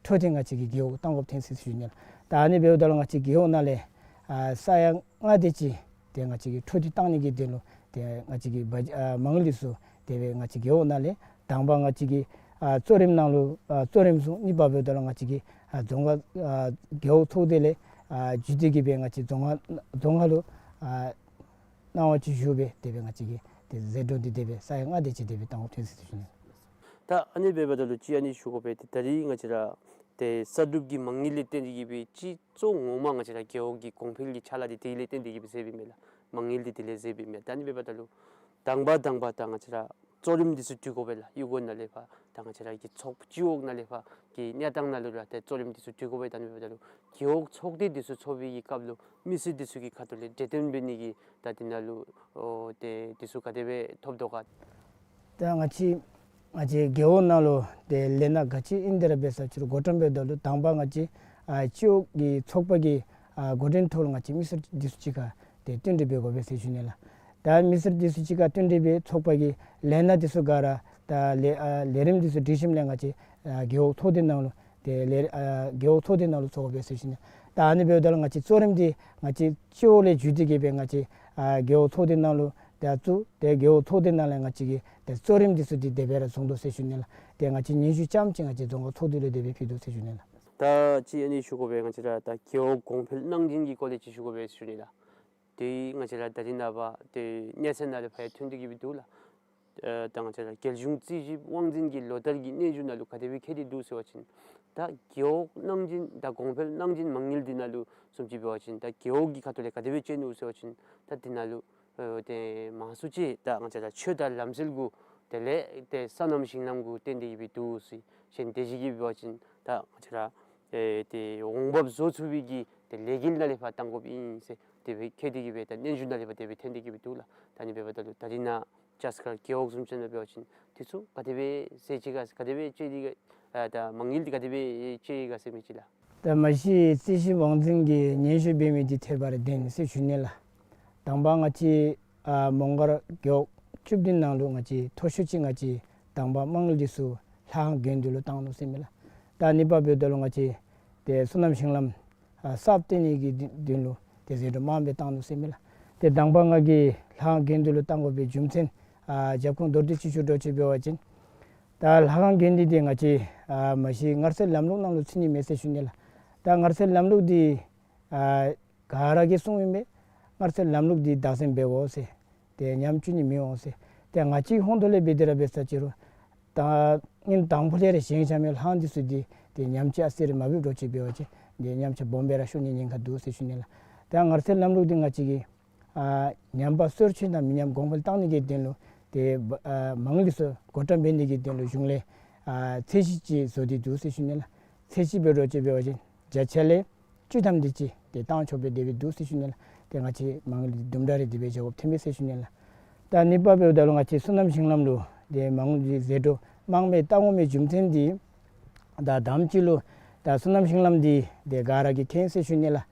འཕྲོ་མཐུད་ང་བཅས་ཀྱིས་རྒེད་འོག་བཏང་དགོཔ་ཐོན་ཅི་ཟེར་ཞུ་ནི་ལགས། ད་ཨ་ནི་འབདཝ་ད་ལུ་ང་བཅས་རྒེད་འོག་ནང་ལས་ཨ་ས་ཡ་ལྔ་དེ་ཅིག་ཏེ་ང་བཅས་ཀྱིས་འཕྲོ་མཐུད་བཏང་ནི་གི་དོན་ལུ་ཏེ་ང་བཅས་ཀྱི་བ་ཨ་མ་དངུལ་འདི་ཚུ་དེ་སྦེ་ང་བཅས་རྒེད་འོག་ནང་ལས་དང་པ་ང་བཅས་ཀྱི་ཨ་གཙོ་རིམ་ནང་ལུ་ཨ་གཙོ་རིམ་བཟུང་། གཉིས་པ་འབདཝ་ད་ལུ་ང་བཅས་ཀྱི་ཨ་རྫོང་ཁག་ཨ་རྒེད་འོག་ཚོགས་སྡེ་ལས་ཨ་བརྒྱུད་དེ་གི་སྦེ་ང་བཅས་རྫོང་ཁག་རྫོང་ཁག་ལུ་ཨ་གནང་བ་ཅིག་ཞུ་སྦེ་དེ་སྦེ་ང་བཅས་ཀྱིས་ཏེ་ཟད་འགྲོ་འདི་དེ་སྦེ་ས་ཡ་ལྔ་དེ་ཅིག་དེ་སྦེ་བཏང་དགོཔ་ཐོན་ཅི་ཟེར་ཞུ་ནི། ད་ཨ་ནི་འབདཝ་ད་ལུ་ཅིག་ཨ་ནི་ཞུ་དགོ་པས། ཏེ་ད་རིས་ང་བཅས་ར་ཏེ་གསར་སྒྲུབ་ཀྱི་མ་དངུལ་ལས་བརྟེན་ཏེ་གི་སྦེ་སྤྱི་གཙོ་ངོ་མ་ང་བཅས་ར་རྒེད་འོག་གི་གོང་འཕེལ་གྱི་ཕྱག་ལཱ་འདི་དེ་ལས་བརྟེན་ཏེ་གི་སྦེ་མཛདཔ་ཨིན་མས་ལགས། མ་དངུལ་འདི་དེ་ལས་མཛདཔ་ཨིན་མས། ད་ཨ་ནི་འབདཝ་ད་ལུ་དང་པ་དང་པ་ད་ང་བཅས་ར་གཙོ་རིམ་འདི་ཚུ་བསྡུ་དགོ་པས་ལགས། གཡུས་སྒོ་ནང་ལས་ཕར་ད་ང་བཅས་ར་གི་ཚོགས་སྤྱི་འོག་ནང་ལས་ཕར་གྱི་གནས་སྟངས་ནང་ལུ་ར་ཏེ་གཙོ་རིམ་འདི་ཚུ་བསྡུ་དགོ་པས། ད་ཨ་ནི་འབདཝ་ད་ལུ་རྒེད་འོག་ཚོགས་སྡེ་འདི་ཚུ་ཚོགས་པའི་གི་སྐབས་ལུ་མི་སེར་འདི་ཚུ་གི་ཁ་ཐུག་ལས་གྲོས་བསྟུན་འབད་ནི་གི་ད་འདི་ནང་ལུ་ཨོ་ཏེ་འདི་ཚུ་ག་དེ་སྦེ་ཐོབ་དོ་ག། ད་ང་བཅས་ང་བཅས་རྒེད་འོག་ནང་ལུ་ཏེ་ལས་སྣ་ག་ཅི་ཨིན་དེ་ར་འབད་ས་ཅིག་རུང་འགོ་ཁྲིདཔ་འབདཝ་ད་ལུ་དང་པ་ང་བཅས་ ཨ་སྤྱི་འོག་གི་ཚོགས་པ་གི་ཨ་འགོ་འདྲེན་ཐོག་ལུ་ང་བཅས་མི་སེར་འདི་ཚུ་གཅིག་ཁར་ཏེ་བསྟུན་གྲོས་འབད་དགོ་པས་ཟེར་ཞུ་ནི་ལགས། ད་མི་སེར་འདི་ཚུ་གཅིག་ཁར་བསྟུན་གྲོས་འབད་ཚོགས་པ་གི་ལས་སྣ་འདི་ཚུ་ག་ར་ད་ལས་ཨ་ལས་རིམ་འདི་ཚུ་སྒྲིག་ཞིནམ་ལས་ང་བཅས་ཨ་རྒེད་འོག་ཚོགས་སྡེ་ནང་ལུ་ཏེ་ལས་ཨ་རྒེད་འོག་ཚོགས་སྡེ་ནང་ལུ་ཚོགས་དགོ་པས་ཟེར་ཞུ་ནི། ད་ཨ་ནི་འབདཝ་ད་ལུ་ང་བཅས་གཙོ་རིམ་འདི་ང་བཅས་སྤྱི་འོག་ལས་བརྒྱུད་དེ་གི་སྦེ་ང་བཅས་ཨ་རྒེད་འོག་ཚོགས་སྡེ་ནང་ལུ་ད་བཙུགས། ཏེ་རྒེད་འོག་ཚོགས་སྡེ་ནང་ལས་ང་བཅས་ཀྱིས་ཏེ་གཙོ་རིམ་འདི་ཚུ་འདི་དེ་སྦེ་ར་བཟུང་དོ་ཟེར་ཞུ་ནི་ལགས། ཏེ་ང་བཅས་སྙན་ཞུ་རྐྱངམ་ཅིག་ང་བཅས་རྫོང་ཁག་ཚོགས་འདུ་ལུ་དེ་སྦེ་ཕུལ་དོ་ཟེར་ཞུ་ནི་ལགས། ད་ཅི་ཨ་ནི་ཞུ་དགོ་པས། ང་བཅས་ར་ད་རྒེད་འོག་གོང་འཕེལ་གནང་སྦྱིན་གྱི་སྐོར་ལས་ཅིག་ཞུ་དགོ་པས་ཟེར་ཞུ་ནི་ལགས། དེ་ང་བཅས་ར་ད་རིས་ནངས་པ་ཏེ་གནས་ཚད་ནང་ལས་ཕར་ཐོན་ཏེ་གི་སྦེ་འདུག་ལགས། ཨ་ད་ང་བཅས་ར་རྒྱལ་གཞུང་རྩིས་ཞིབ་དབང་འཛིན་གྱི་ལོ་ལྟར་གྱི་སྙན་ཞུ་ནང་ལུ་ག་དེ་སྦེ་བཀོད་དེ་འདུག་ཟེར་བ་ཅིན་ད་རྒེད་འོག་གནང་སྦྱིན་ད་གོང་འཕེལ་གནང་སྦྱིན་མ་དངུལ་འདི་ནང་ལུ་བཟུམ་ཅིག་འབད་བ་ཅིན་ད་རྒེད་འོག་གི་ཁ་ཐུག་ལས་ག་དེ་སྦེ་སྤྱོད་ནུག་ཟེར་བ་ཅིན་ད་འདི་ནང་ལུ་ཨ་ཏེ་མང་སུ་ཅིག་ད་ང་བཅས་ར་ཆོས་དང་ལམ་སྲོལ་གུ་དེ་ལས་ཏེ་སོ་ནམ་ཞིང་ལམ་གུ་བརྟེན་ཏེ་གི་སྦེ་འདུག་ཟེར། གཞན་དེ་ཅིག་གིས་འབད་བ་ཅིན་ད་ང་བཅས་ར་ཨེ་ཏེ་འོང་འབབ་བཟོ་ཚུགས་པའི་གི་ཏེ་ལས་འགུལ་ནང་ལས་ཕར་གཏང་དགོཔ་ཨིན་ཟེར་དེ་སྦེ་བཀོད་དེ་གི་སྦེ་ད་སྙན་ཞུ་ནང་ལས་ཕར་དེ་སྦེ་ཐོན་ཏེ་གི་སྦེ་འདུག་ལགས། ད་ཨ་ནི་འབདཝ་ད་ལུ་ད་རིས་ནཱ་ཅཱསྐར་རྒེད་འོག་བཟུམ་ཅིག་ནང་འབད་བ་ཅིན་དེ་ཚུ་ག་དེ་སྦེ་ཟད་ཅི་ག་ག་དེ་སྦེ་སྤྱོད་དེ་ག་ཨ་ད་མ་དངུལ་འདི་ག་དེ་སྦེ་སྤྱོད་ཡི་ག་ཟེར་མི་ཅིག་ལགས། ད་མ་གཞི་རྩིས་ཞིབ་དབང་འཛིན་གྱིས་སྙན་ཞུ་འབད་མི་འདི་ཐད་པར་བདེན་ཟེར་ཞུ་ནི་ལགས། དང་པ་ང་བཅས་ཨ་མོང་སྒར་རྒེད་འོག་བཅུ་བདུན་ནང་ལུ་ང་བཅས་མཐོ་ཤོས་ཅིག་ང་བཅས་དང་པ་མ་དངུལ་འདི་ཚུ་ལྷ་ཁང་དགོན་སྡེ་ལུ་བཏང་ནུག་ཟེར་མས་ལགས། ད་གཉིས་པ་འབདཝ་ད་ལུ་ང་བཅས་ཏེ་སོ་ནམ་ཞིང་ལམ་ཨ་གསརཔ་བཏོན་ནི་གི་དོན་ལུ་ཏེ་ཟད་འགྲོ་དམངས་སྦེ་བཏང་ནུག་ཟེར་མས་ལགས། ཏེ་དང་པ་ང་གིས་ལྷ་ཁང་དགོན་སྡེ་ལུ་བཏང་དགོ་པའི་རྒྱུ་མཚན་ཨ་རྒྱབ་ཁུངས་མདོར་བསྡུས་ཅིག་ཞུ་འགྱོ་ཅི་འབད་བ་ཅིན་ད་ལྷ་ཁང་དགོན་སྡེ་འདི་ང་བཅས་ཨ་མ་གཞི་མངའ་རིས་ལམ་ལུགས་ནང་ལུ་ཚུད་ནི་མས་ཟེར་ཞུ་ནི་ལགས། ད་མངའ་རིས་ལམ་ལུགས་འདི་ཨ་ག་ར་གིས་གསུངམ་ཨིན་པས། མངའ་རིས་ལམ་ལུགས་འདི་བདག་འཛིན་འབད་དགོ་ཟེར། ཏེ་ཉམས་བཅུག་ནི་མི་འོང་ཟེར། ཏེ་ང་བཅས་ཧོངས་ཐོག་ལས་འབད་དེ་ར་འབད་ས་ཅི་རུང་ད་ཨིན་དང་ཕུ་ལས་ར་བཞེངས་བཞག་མི་ལྷ་ཁང་འདི་ཚུ་འདི་ཏེ་ཉམས་བཅོས་ཨ་ཙི་རེ་མ་འབད་འགྱོ་ཅི་འབད་བ་ཅིན་ཏེ་ཉམས་ཆག་སྦོམ་སྦེ་ར་ཤོར་ནི་ཉེན་ཁ་འདུག་ཟེར་ཞུ་ནི་ལགས། ད་མངའ་རིས་ལམ་ལུགས་འདི་ང་བཅས་ཀྱིས་ཨ་ཉམས་པ་སོར་ཆུད་དང་མི་ཉམས་གོང་འཕེལ་བཏང་ནི་གི་དོན་ལུ་ཏེ་ཨ་མ་དངུལ་འདི་ཚུ་བགོ་བཀྲམ་འབད་ནི་གི་དོན་ལུ་གཞུང་ལས་ཨ་ཚད་གཞི་ཅིག་བཟོ་སྟེ་འདུག་ཟེར་ཞུ་ནི་ལགས། ཚད་གཞི་འབད་འགྱོ་ཅི་འབད་བ་ཅིན་བརྒྱ་ཆ་ལས་བཅུ་ཐམ་དེ་ཅིག་ཏེ་བཏང་ཆོག་པའི་དེ་སྦེ་འདུག་ཟེར་ཞུ་ནི་ལགས། ཏེ་ང་བཅས་མ་དངུལ་འདི་དུམ་གྲ་རེ་དེ་སྦེ་བཞག་དགོཔ་ཐོན་མས་ཟེར་ཞུ་ནི་ལགས། ད་གཉིས་པ་འབདཝ་ད་ལུ་ང་བཅས་སོ་ནམ་ཞིང་ལམ་ལུ་ཏེ་མ་དངུལ་འདི་ཟད་འགྲོ་དམངས་སྦེ་བཏང་དགོ་མི་རྒྱུ་མཚན་འདི་ད་དང་པ་ཅིག་ལུ་ད་སོ་ནམ་ཞིང་ལམ་འདི་ཏེ་ག་ར་གིས་མཁྱེན་ཟེར་ཞུ་ནི་ལགས།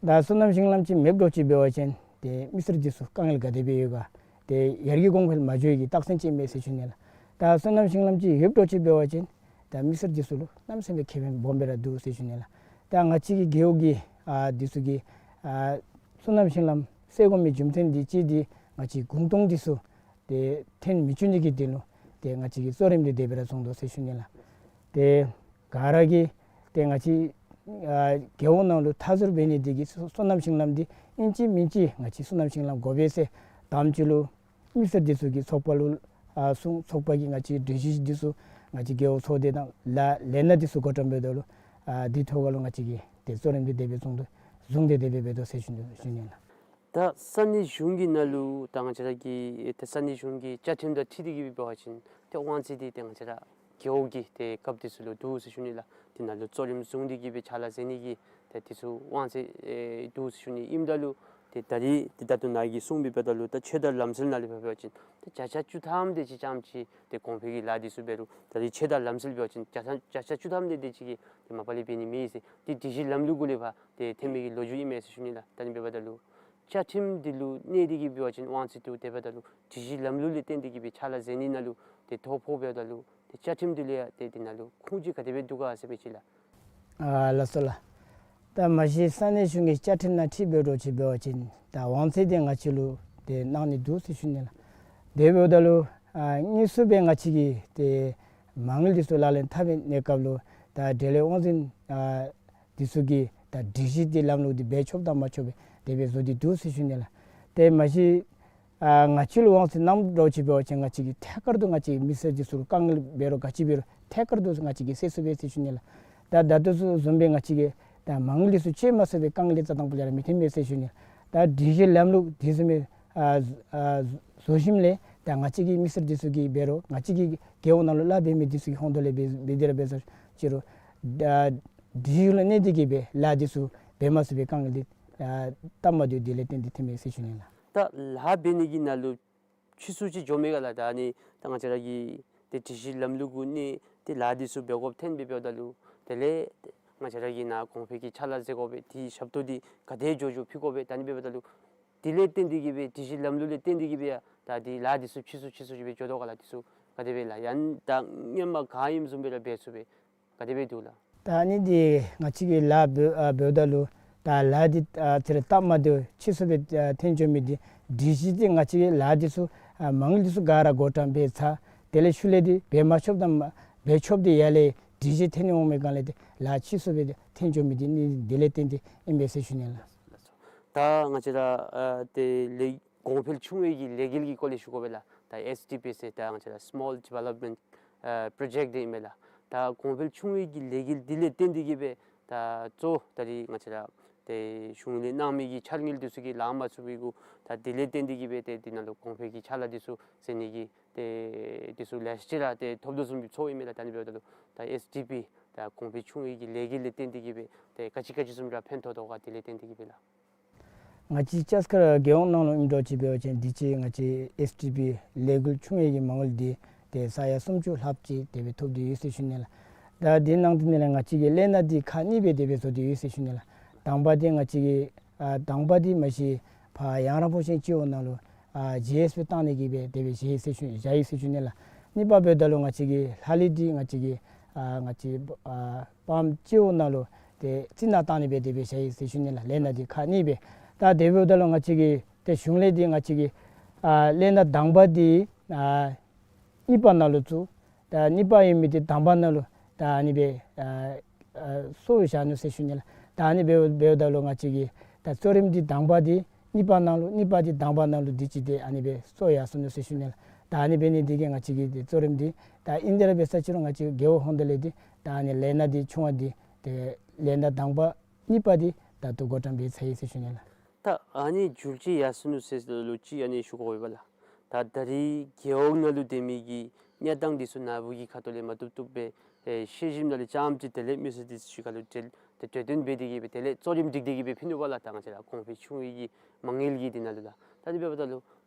ད་སོ་ནམ་ཞིང་ལམ་ཅིག་མེདཔ་འགྱོ་ཅི་འབད་བ་ཅིན་ཏེ་མི་སེར་འདི་ཚུ་དཀའ་ངལ་ག་དེ་སྦེ་ཡོད་ག་ཏེ་ཡར་རྒྱས་གོང་འཕེལ་མ་འགྱོ་ནི་གི་རྟགས་མཚན་ཅིག་མས་ཟེར་ཞུ་ནི་ལགས། ད་སོ་ནམ་ཞིང་ལམ་ཅིག་ཡོདཔ་འགྱོ་ཅི་འབད་བ་ཅིན་ད་མི་སེར་འདི་ཚུ་ལུ་གནམ་མེད་ས་མེད་ཁེ་ཕན་སྦོམ་སྦེ་ར་འདུག་ཟེར་ཞུ་ནི་ལགས། ད་ང་བཅས་ཀྱི་རྒེད་འོག་གི་ཨ་འདི་ཚུ་གི་ཨ་སོ་ནམ་ཞིང་ལམ་སེལ་དགོ་མི་རྒྱུ་མཚན་འདི་གཅིག་འདི་ང་བཅས་གུང་སྟོང་འདི་ཚུ་ཏེ་ཐོན་མི་བཅུག་ནི་གི་དོན་ལུ་ཏེ་ང་བཅས་ཀྱིས་གཙོ་རིམ་འདི་དེ་སྦེ་ར་བཟུང་དོ་ཟེར་ཞུ་ནི་ལགས། ཏེ་ག་ར་གིས་ཏེ་ང་བཅས་ཨ་རྒེད་འོག་ནང་ལུ་མཐའ་ཟུར་འབད་ནི་འདི་གིས་སོ་སོ་ནམ་ཞིང་ལམ་འདི་ཨིན་ཅི་མིན་ཅི་ང་བཅས་སོ་ནམ་ཞིང་ལམ་དགོ་པས་ཟེར་དང་པ་ཅིག་ལུ་མི་སེར་འདི་ཚུ་གིས་ཚོགས་པ་ལུ་ཨ་གསུངས། ཚོགས་པ་གིས་ང་བཅས་སྒྲིག་གཞི་འདི་ཚུ་ང་བཅས་རྒེད་འོག་ཚོགས་སྡེ་དང་ལ་ལས་སྣ་འདི་ཚུ་བགོ་བཀྲམ་འབདཝ་ད་ལུ་ཨ་འདི་ཐོག་ཁ་ལུ་ང་བཅས་ཀྱིས་ཏེ་གཙོ་རིམ་འདི་དེ་སྦེ་བཟུང་དོ་བཟུང་སྟེ་དེ་སྦེ་འབད་དོ་ཟེར་ཞུ་ནི་ཞུ་ནི་ལགས། ད་ས་གནས་གཞུང་གི་ནང་ལུ་ད་ང་བཅས་ར་གི་ཏེ་ས་གནས་གཞུང་གི་བཅའ་ཁྲིམས་དང་འཁྲིལ་ཏེ་གི་སྦེ་འབད་བ་ཅིན་ཏེ་དབང་ཚད་འདི་ཏེ་ང་བཅས་ར་རྒེད་འོག་གི་ཏེ་རྒཔོ་འདི་ཚུ་ལུ་འདུག་ཟེར་ཞུ་ནི་ལགས། དེ་ནང་ལུ་གཙོ་རིམ་བཟུང་སྟེ་གི་སྦེ་ཕྱག་ལཱ་མཛད་ནི་གི་ཏེ་འདི་ཚུ་དབང་ཚད་ཨེ་འདུག་ཟེར་ཞུ་ནི་ཨིནམ་ད་ལུ་ཏེ་ད་རིས་ཏེ་ད་ལྟོ་ནཱ་གིས་གསུངས་མི་འབདཝ་ད་ལུ་ད་ཆོས་དང་ལམ་སྲོལ་ནང་ལས་འབད་བ་ཅིན་ཏེ་བརྒྱ་ཆ་བཅུ་ཐམ་དེ་ཅིག་ཙམ་ཅིག་ཏེ་གོང་འཕེལ་གྱི་ལཱ་འདི་ཚུ་འབད་རུང་ད་རིས་ཆོས་དང་ལམ་སྲོལ་འབད་བ་ཅིན་བརྒྱ་ཆ་བརྒྱ་ཆ་བཅུ་ཐམ་དེ་དེ་ཅིག་གིས་ཏེ་མ་པ་ལས་འབད་ནི་མེད་ཟེར་ཏེ་སྒྲིག་གཞི་ལམ་ལུགས་གུ་ལས་ཕར་ཏེ་ཐོན་མི་གི་ལོ་རྒྱུས་ཨིན་མས་ཟེར་ཞུ་ནི་ལགས། ད་ཨ་ནི་འབདཝ་ད་ལུ་བཅའ་ཁྲིམས་འདི་ལུ་གནས་ཏེ་གི་འབད་བ་ཅིན་དབང་ཚད་འདུག། དེ་འབདཝ་ད་ལུ་སྒྲིག་གཞི་ལམ་ལུགས་ལས་བརྟེན་ཏེ་གི་སྦེ་ཕྱག་ལཱ་མཛད་ནི་ནང་ལུ་ཏེ་ཐོ་ཕོག་འབདཝ་ད་ལུ་ཏེ་བཅའ་ཁྲིམས་འདི་ལུ་ཡང་ཏེ་འདི་ནང་ལུ་ཁུངས་ཅིག་ག་དེ་སྦེ་འདུག་ག་ཟེར་མི་ཅིག་ལགས། ཨ་ལགས་སོ་ལགས། ད་མ་གཞི་ས་གནས་གཞུང་གི་བཅའ་ཁྲིམས་ནང་འཁྲིལ་འབད་འགྱོ་ཅི་འབད་བ་ཅིན་ད་དབང་ཚད་འདི་ང་བཅས་ལུ་ཏེ་གནང་ནི་འདུག་ཟེར་ཞུ་ནི་ལགས། དེ་འབདཝ་ད་ལུ་ཨ་དངོས་སུ་སྦེ་ང་བཅས་ཀྱིས་ཏེ་མ་དངུལ་འདི་ཚུ་ལག་ལེན་འཐབ་པའི་གནས་སྐབས་ལུ་ད་འབྲེལ་ཡོད་དབང་འཛིན་ཨ་འདི་ཚུ་གིས་ད་སྒྲིག་གཞི་འདི་ལམ་ལུགས་འདི་འབད་ཆོགཔ་དང་མ་ཆོགཔ་སྦེ་དེ་སྦེ་བཟོ་སྟེ་འདུག་ཟེར་ཞུ་ནི་ལགས། ཏེ་མ་གཞི་ཨ་ང་བཅས་ལུ་དབང་ཚད་གནངམ་འགྱོ་ཅི་འབད་བ་ཅིན་ང་བཅས་ཀྱིས་ཐད་ཀར་དུ་ང་བཅས་མི་སེར་འདི་ཚུ་ལུ་དཀའ་ངལ་འབད་རུང་ག་ཅི་འབད་རུང་ཐད་ཀར་དུ་ང་བཅས་ཀྱིས་སེལ་ཚུགས་པས་ཟེར་ཞུ་ནི་ལགས། ད་ད་ལྟོ་ཚུ་བཟུམ་སྦེ་ང་བཅས་ཀྱིས་ད་མ་དངུལ་འདི་ཚུ་སྤྱོད་མ་ཚུགས་པའི་དཀའ་ངལ་འདི་རྩ་དང་པོ་ལས་ར་མི་ཐོན་པས་ཟེར་ཞུ་ནི་ལགས། ད་སྒྲིག་གཞི་ལམ་ལུགས་འདི་བཟུམ་སྦེ་ཨ་ཨ་བཟོ་ཞིནམ་ལས་ད་ང་བཅས་ཀྱི་མི་སེར་འདི་ཚུ་གིས་འབད་རུང་ང་བཅས་ཀྱི་རྒེད་འོག་ནང་ལུ་ལཱ་འབད་མི་འདི་ཚུ་གི་ཧོངས་ཐོག་ལས་འབད་འབད་དེ་ར་འབད་ས་ཅི་རུང་ད་སྒྲིག་གཞི་ལུ་གནས་ཏེ་གི་སྦེ་ལཱ་འདི་ཚུ་འབད་མ་ཚུགས་པའི་དཀའ་ངལ་འདི་ཨ་སྟབས་མ་བདེཝ་འདི་ལས་བརྟེན་ཏེ་ཐོན་པས་ཟེར་ཞུ་ནི་ལགས། ད་ལཱ་འབད་ནི་གི་ནང་ལུ་ཕྱིས་སུ་ཅིག་འགྱོ་མི་ག་ལགས། ད་ཨ་ནི་ད་ང་བཅས་ར་གི་ཏེ་སྒྲིག་གཞི་ལམ་ལུགས་གུ་གནས་ཏེ་ལཱ་འདི་ཚུ་འབད་དགོཔ་ཐོན་སྦེ་འབདཝ་ད་ལུ་དེ་ལས་ ང་བཅས་ར་གིས་ནཱ་གོང་འཕེལ་གྱི་ཕྱག་ལཱ་མཛད་དགོ་པས། དེའི་ཞབས་ཏོག་འདི་ག་དེ་མགྱོགས་མགྱོགས་ཕུལ་དགོ་པས། ད་ཨ་ནི་འབདཝ་ད་ལུ་དེ་ལས་བརྟེན་ཏེ་གིས་སྦེ་སྒྲིག་གཞི་ལམ་ལུགས་ལས་བརྟེན་ཏེ་གིས་སྦེ་ཡང་ད་འདི་ལཱ་འདི་ཚུ་ཕྱིས་སུ་ཕྱིས་སུ་ཅིག་སྦེ་འགྱོ་དོ་ག་ལགས། འདི་ཚུ་ག་དེ་སྦེ་ལགས། ཡང་ད་སྔོན་མ་ག་ཨིནམ་བཟུམ་སྦེ་ར་འབད་ཚུགས་པས། ག་དེ་སྦེ་འདུག་ལགས། ད་ཨ་ནི་འདི་ང་བཅས་ཀྱིས་ལཱ་འབད་ཨ་འབདཝ་ད་ལུ་ད་ལཱ་འདི་ཨ་ཚུ་ར་སྟབས་མ་བདེཝ་ཕྱིས་སུ་སྦེ་ཨ་འཐོན་འགྱོ་མི་འདི་སྒྲིག་གཞི་འདི་ང་བཅས་ཀྱིས་ལཱ་འདི་ཚུ་ཨ་མ་དངུལ་འདི་ཚུ་ག་ར་བགོ་བཀྲམ་འབད་ཚར། དེ་ལས་ཤུལ་ལས་འདི་འབད་མ་ཆོགཔ་དང་མ་འབད་ཆོགཔ་འདི་ཡར་ལས་སྒྲིག་གཞི་འཐོན་ནི་འོང་མི་སྒང་ལས་འདི་ལཱ་ཕྱིས་སུ་སྦེ་འཐོན་འགྱོ་མི་འདི་ནི་འདི་ལས་བརྟེན་ཏེ་ཨིན་པས་ཟེར་ཞུ་ནི་ལགས། ད་ང་བཅས་ར་ཨ་ཏེ་ལས་གོང་འཕེལ་ཆུང་བའི་གི་ལས་འགུལ་གྱི་སྐོར་ལས་ཞུ་དགོ་པས་ལགས། ད་ཨེསི་ཌི་པི་ཟེར་ད་ང་བཅས་ར་སི་མོལ་ཌི་ཝེ་ལོབ་མེནཊ་ཨ་པྲོ་ཇེཀཊ་འདི་ཨིན་མས་ལགས། ད་གོང་འཕེལ་ཆུང་བའི་གི་ལས་འགུལ་འདི་ལས་བརྟེན་ཏེ་གིས་སྦེ་ད་གཙོ་ད་རིས་ང་བཅས་ར་ཏེ་གཞུང་ལས་གནང་མི་གི་འཆར་དངུལ་འདི་ཚུ་གིས་ལང་མ་ཚུགས་པའི་གུ་ད་འདི་ལས་བརྟེན་ཏེ་གིས་སྦེ་ཏེ་འདི་ནང་ལུ་གོང་འཕེལ་གྱི་ཕྱག་ལཱ་འདི་ཚུ་མཛད་ནི་གི་ཏེ་འདི་ཚུ་ལེགས་ཤོམ་ཅིག་ར་ཏེ་ཐོབ་དོ་བཟུམ་སྦེ་ཚོརཝ་ཨིན་མས་ལགས། ད་ཨ་ནི་འབདཝ་ད་ལུ་ད་ཨེསི་ཌི་པི་ད་གོང་འཕེལ་ཆུང་བའི་གི་ལས་འགུལ་ལས་བརྟེན་ཏེ་གིས་སྦེ་ཏེ་ག་ཅི་ག་ཅི་བཟུམ་ར་ཕན་ཐོགས་དོ་ག་འདི་ལས་བརྟེན་ཏེ་གིས་སྦེ་ལགས། ང་བཅས་ཅཱསྐར་རྒེད་འོག་ནང་ལུ་ཨིནམ་འདྲཝ་ཅིག་འབད་བ་ཅིན་འདི་ཅིག་ང་བཅས་ཨེསི་ཌི་པི་ལས་འགུལ་ཆུང་བའི་གི་མ་དངུལ་འདི་ཏེ་ས་ཡ་སུམ་ཅུ་ལྷགཔ་ཅིག་དེ་སྦེ་ཐོབ་སྟེ་ཡོད་ཟེར་ཞུ་ནི་ལགས། ད་འདི་ནང་དེ་ནང་ལས་ང་བཅས་ཀྱིས་ལས་སྣ་འདི་ཁག་གཉིས་སྦེ་དེ་སྦེ་བཟོ་སྟེ་ཡོད་ཟེར་ཞུ་ནི་ལགས། དང་པ་འདི་ང་བཅས་ཀྱིས་ཨ་དང་པ་འདི་མ་གཞི་ཕར་ཡང་ར་ཕོ་ཆེན་སྤྱི་འོག་ནང་ལུ་ཨ་ཇི་ཨེསི་བི་བཏང་ནི་གི་སྦེ་དེ་སྦེ་བཞག་ཡི་ཟེར་ཞུ་བཞག་ཡི་ཟེར་ཞུ་ནི་ལགས། གཉིས་པ་འབདཝ་ད་ལུ་ང་བཅས་ཀྱིས་ལྷག་ལུས་འདི་ང་བཅས་ཀྱིས་ཨ་ང་བཅས་ཨ་པམ་སྤྱི་འོག་ནང་ལུ་ཏེ་རྩི་ནག་བཏང་ནི་སྦེ་དེ་སྦེ་བཞག་ཡི་ཟེར་ཞུ་ནི་ལགས། ལས་སྣ་འདི་ཁག་གཉིས་སྦེ། ད་དེ་འབདཝ་ད་ལུ་ང་བཅས་ཀྱིས་ཏེ་གཞུང་ལས་འདི་ང་བཅས་ཀྱིས་ཨ་ལས་སྣ་དང་པ་འདི་ཨ་གཉིས་པ་ནང་ལུ་བཙུགས། ད་གཉིས་པ་ཨིན་མི་འདི་དང་པ་ནང་ལུ་ད་ཨ་ནི་སྦེ་ཨ་ཨ་སོར་བཞག་ནུག་ཟེར་ཞུ་ནི་ལགས། ད་ཨ་ནི་འབདཝ་འབདཝ་ད་ལུ་ང་བཅས་ཀྱིས་ད་གཙོ་རིམ་འདི་དང་པ་འདི་གཉིས་པ་ནང་ལུ་གཉིས་པ་འདི་དང་པ་ནང་ལུ་འདི་ཅིག་ཏེ་ཨ་ནི་སྦེ་སོར་ཡར་སོང་ནུག་ཟེར་ཞུ་ནི་ལགས། ད་ཨ་ནི་འབད་ནི་འདི་གིས་ང་བཅས་ཀྱིས་ཏེ་གཙོ་རིམ་འདི་ད་ཨིན་ཏེ་ར་འབད་ས་ཅིག་རུང་ང་བཅས་རྒེད་འོག་ཧོངས་ཏེ་ལས་འདི་ད་ཨ་ནི་ལས་སྣ་འདི་ཆུང་བ་འདི་ཏེ་ལས་སྣ་དང་པ་གཉིས་པ་འདི་ད་ལྟོ་བགོ་བཀྲམ་འབད་ཚར་ཡི་ཟེར་ཞུ་ནི་ལགས། ད་ཨ་ནི་བསྒྱུར་བཅོས་ཡར་སོང་ནུག་ཟེར་ལོ་ཅིག་ཨ་ནི་ཞུ་དགོ་པས་ལགས། ད་ད་རིས་རྒེད་འོག་ནང་ལུ་སྡོད་མི་གི་གནས་སྟངས་འདི་ཚུ་ནཱ་བུ་གི་ཁ་ཐུག་ལས་མ་བཏུབ་བཏུབ་སྦེ་ཨེ་ཤེས་བཞིན་ནང་ལས་རྐྱངམ་ཅིག་དེ་ལས་མི་སེར་འདི་ཚུ་གཅིག་ཁར་ལུ་འབྲེལ་ཏེ་གྲོས་བསྟུན་འབད་དེ་གིས་སྦེ་དེ་ལས་གཙོ་རིམ་སྒྲིག་སྟེ་གིས་སྦེ་ཕུལ་ནུག་པ་ལགས། ད་ང་བཅས་ར་གོང་འཕེལ་ཆུང་བའི་གི་མ་དངུལ་གྱི་འདི་ནང་ལུ་ལགས། ད་འདི་འབདཝ་ད་ལུ་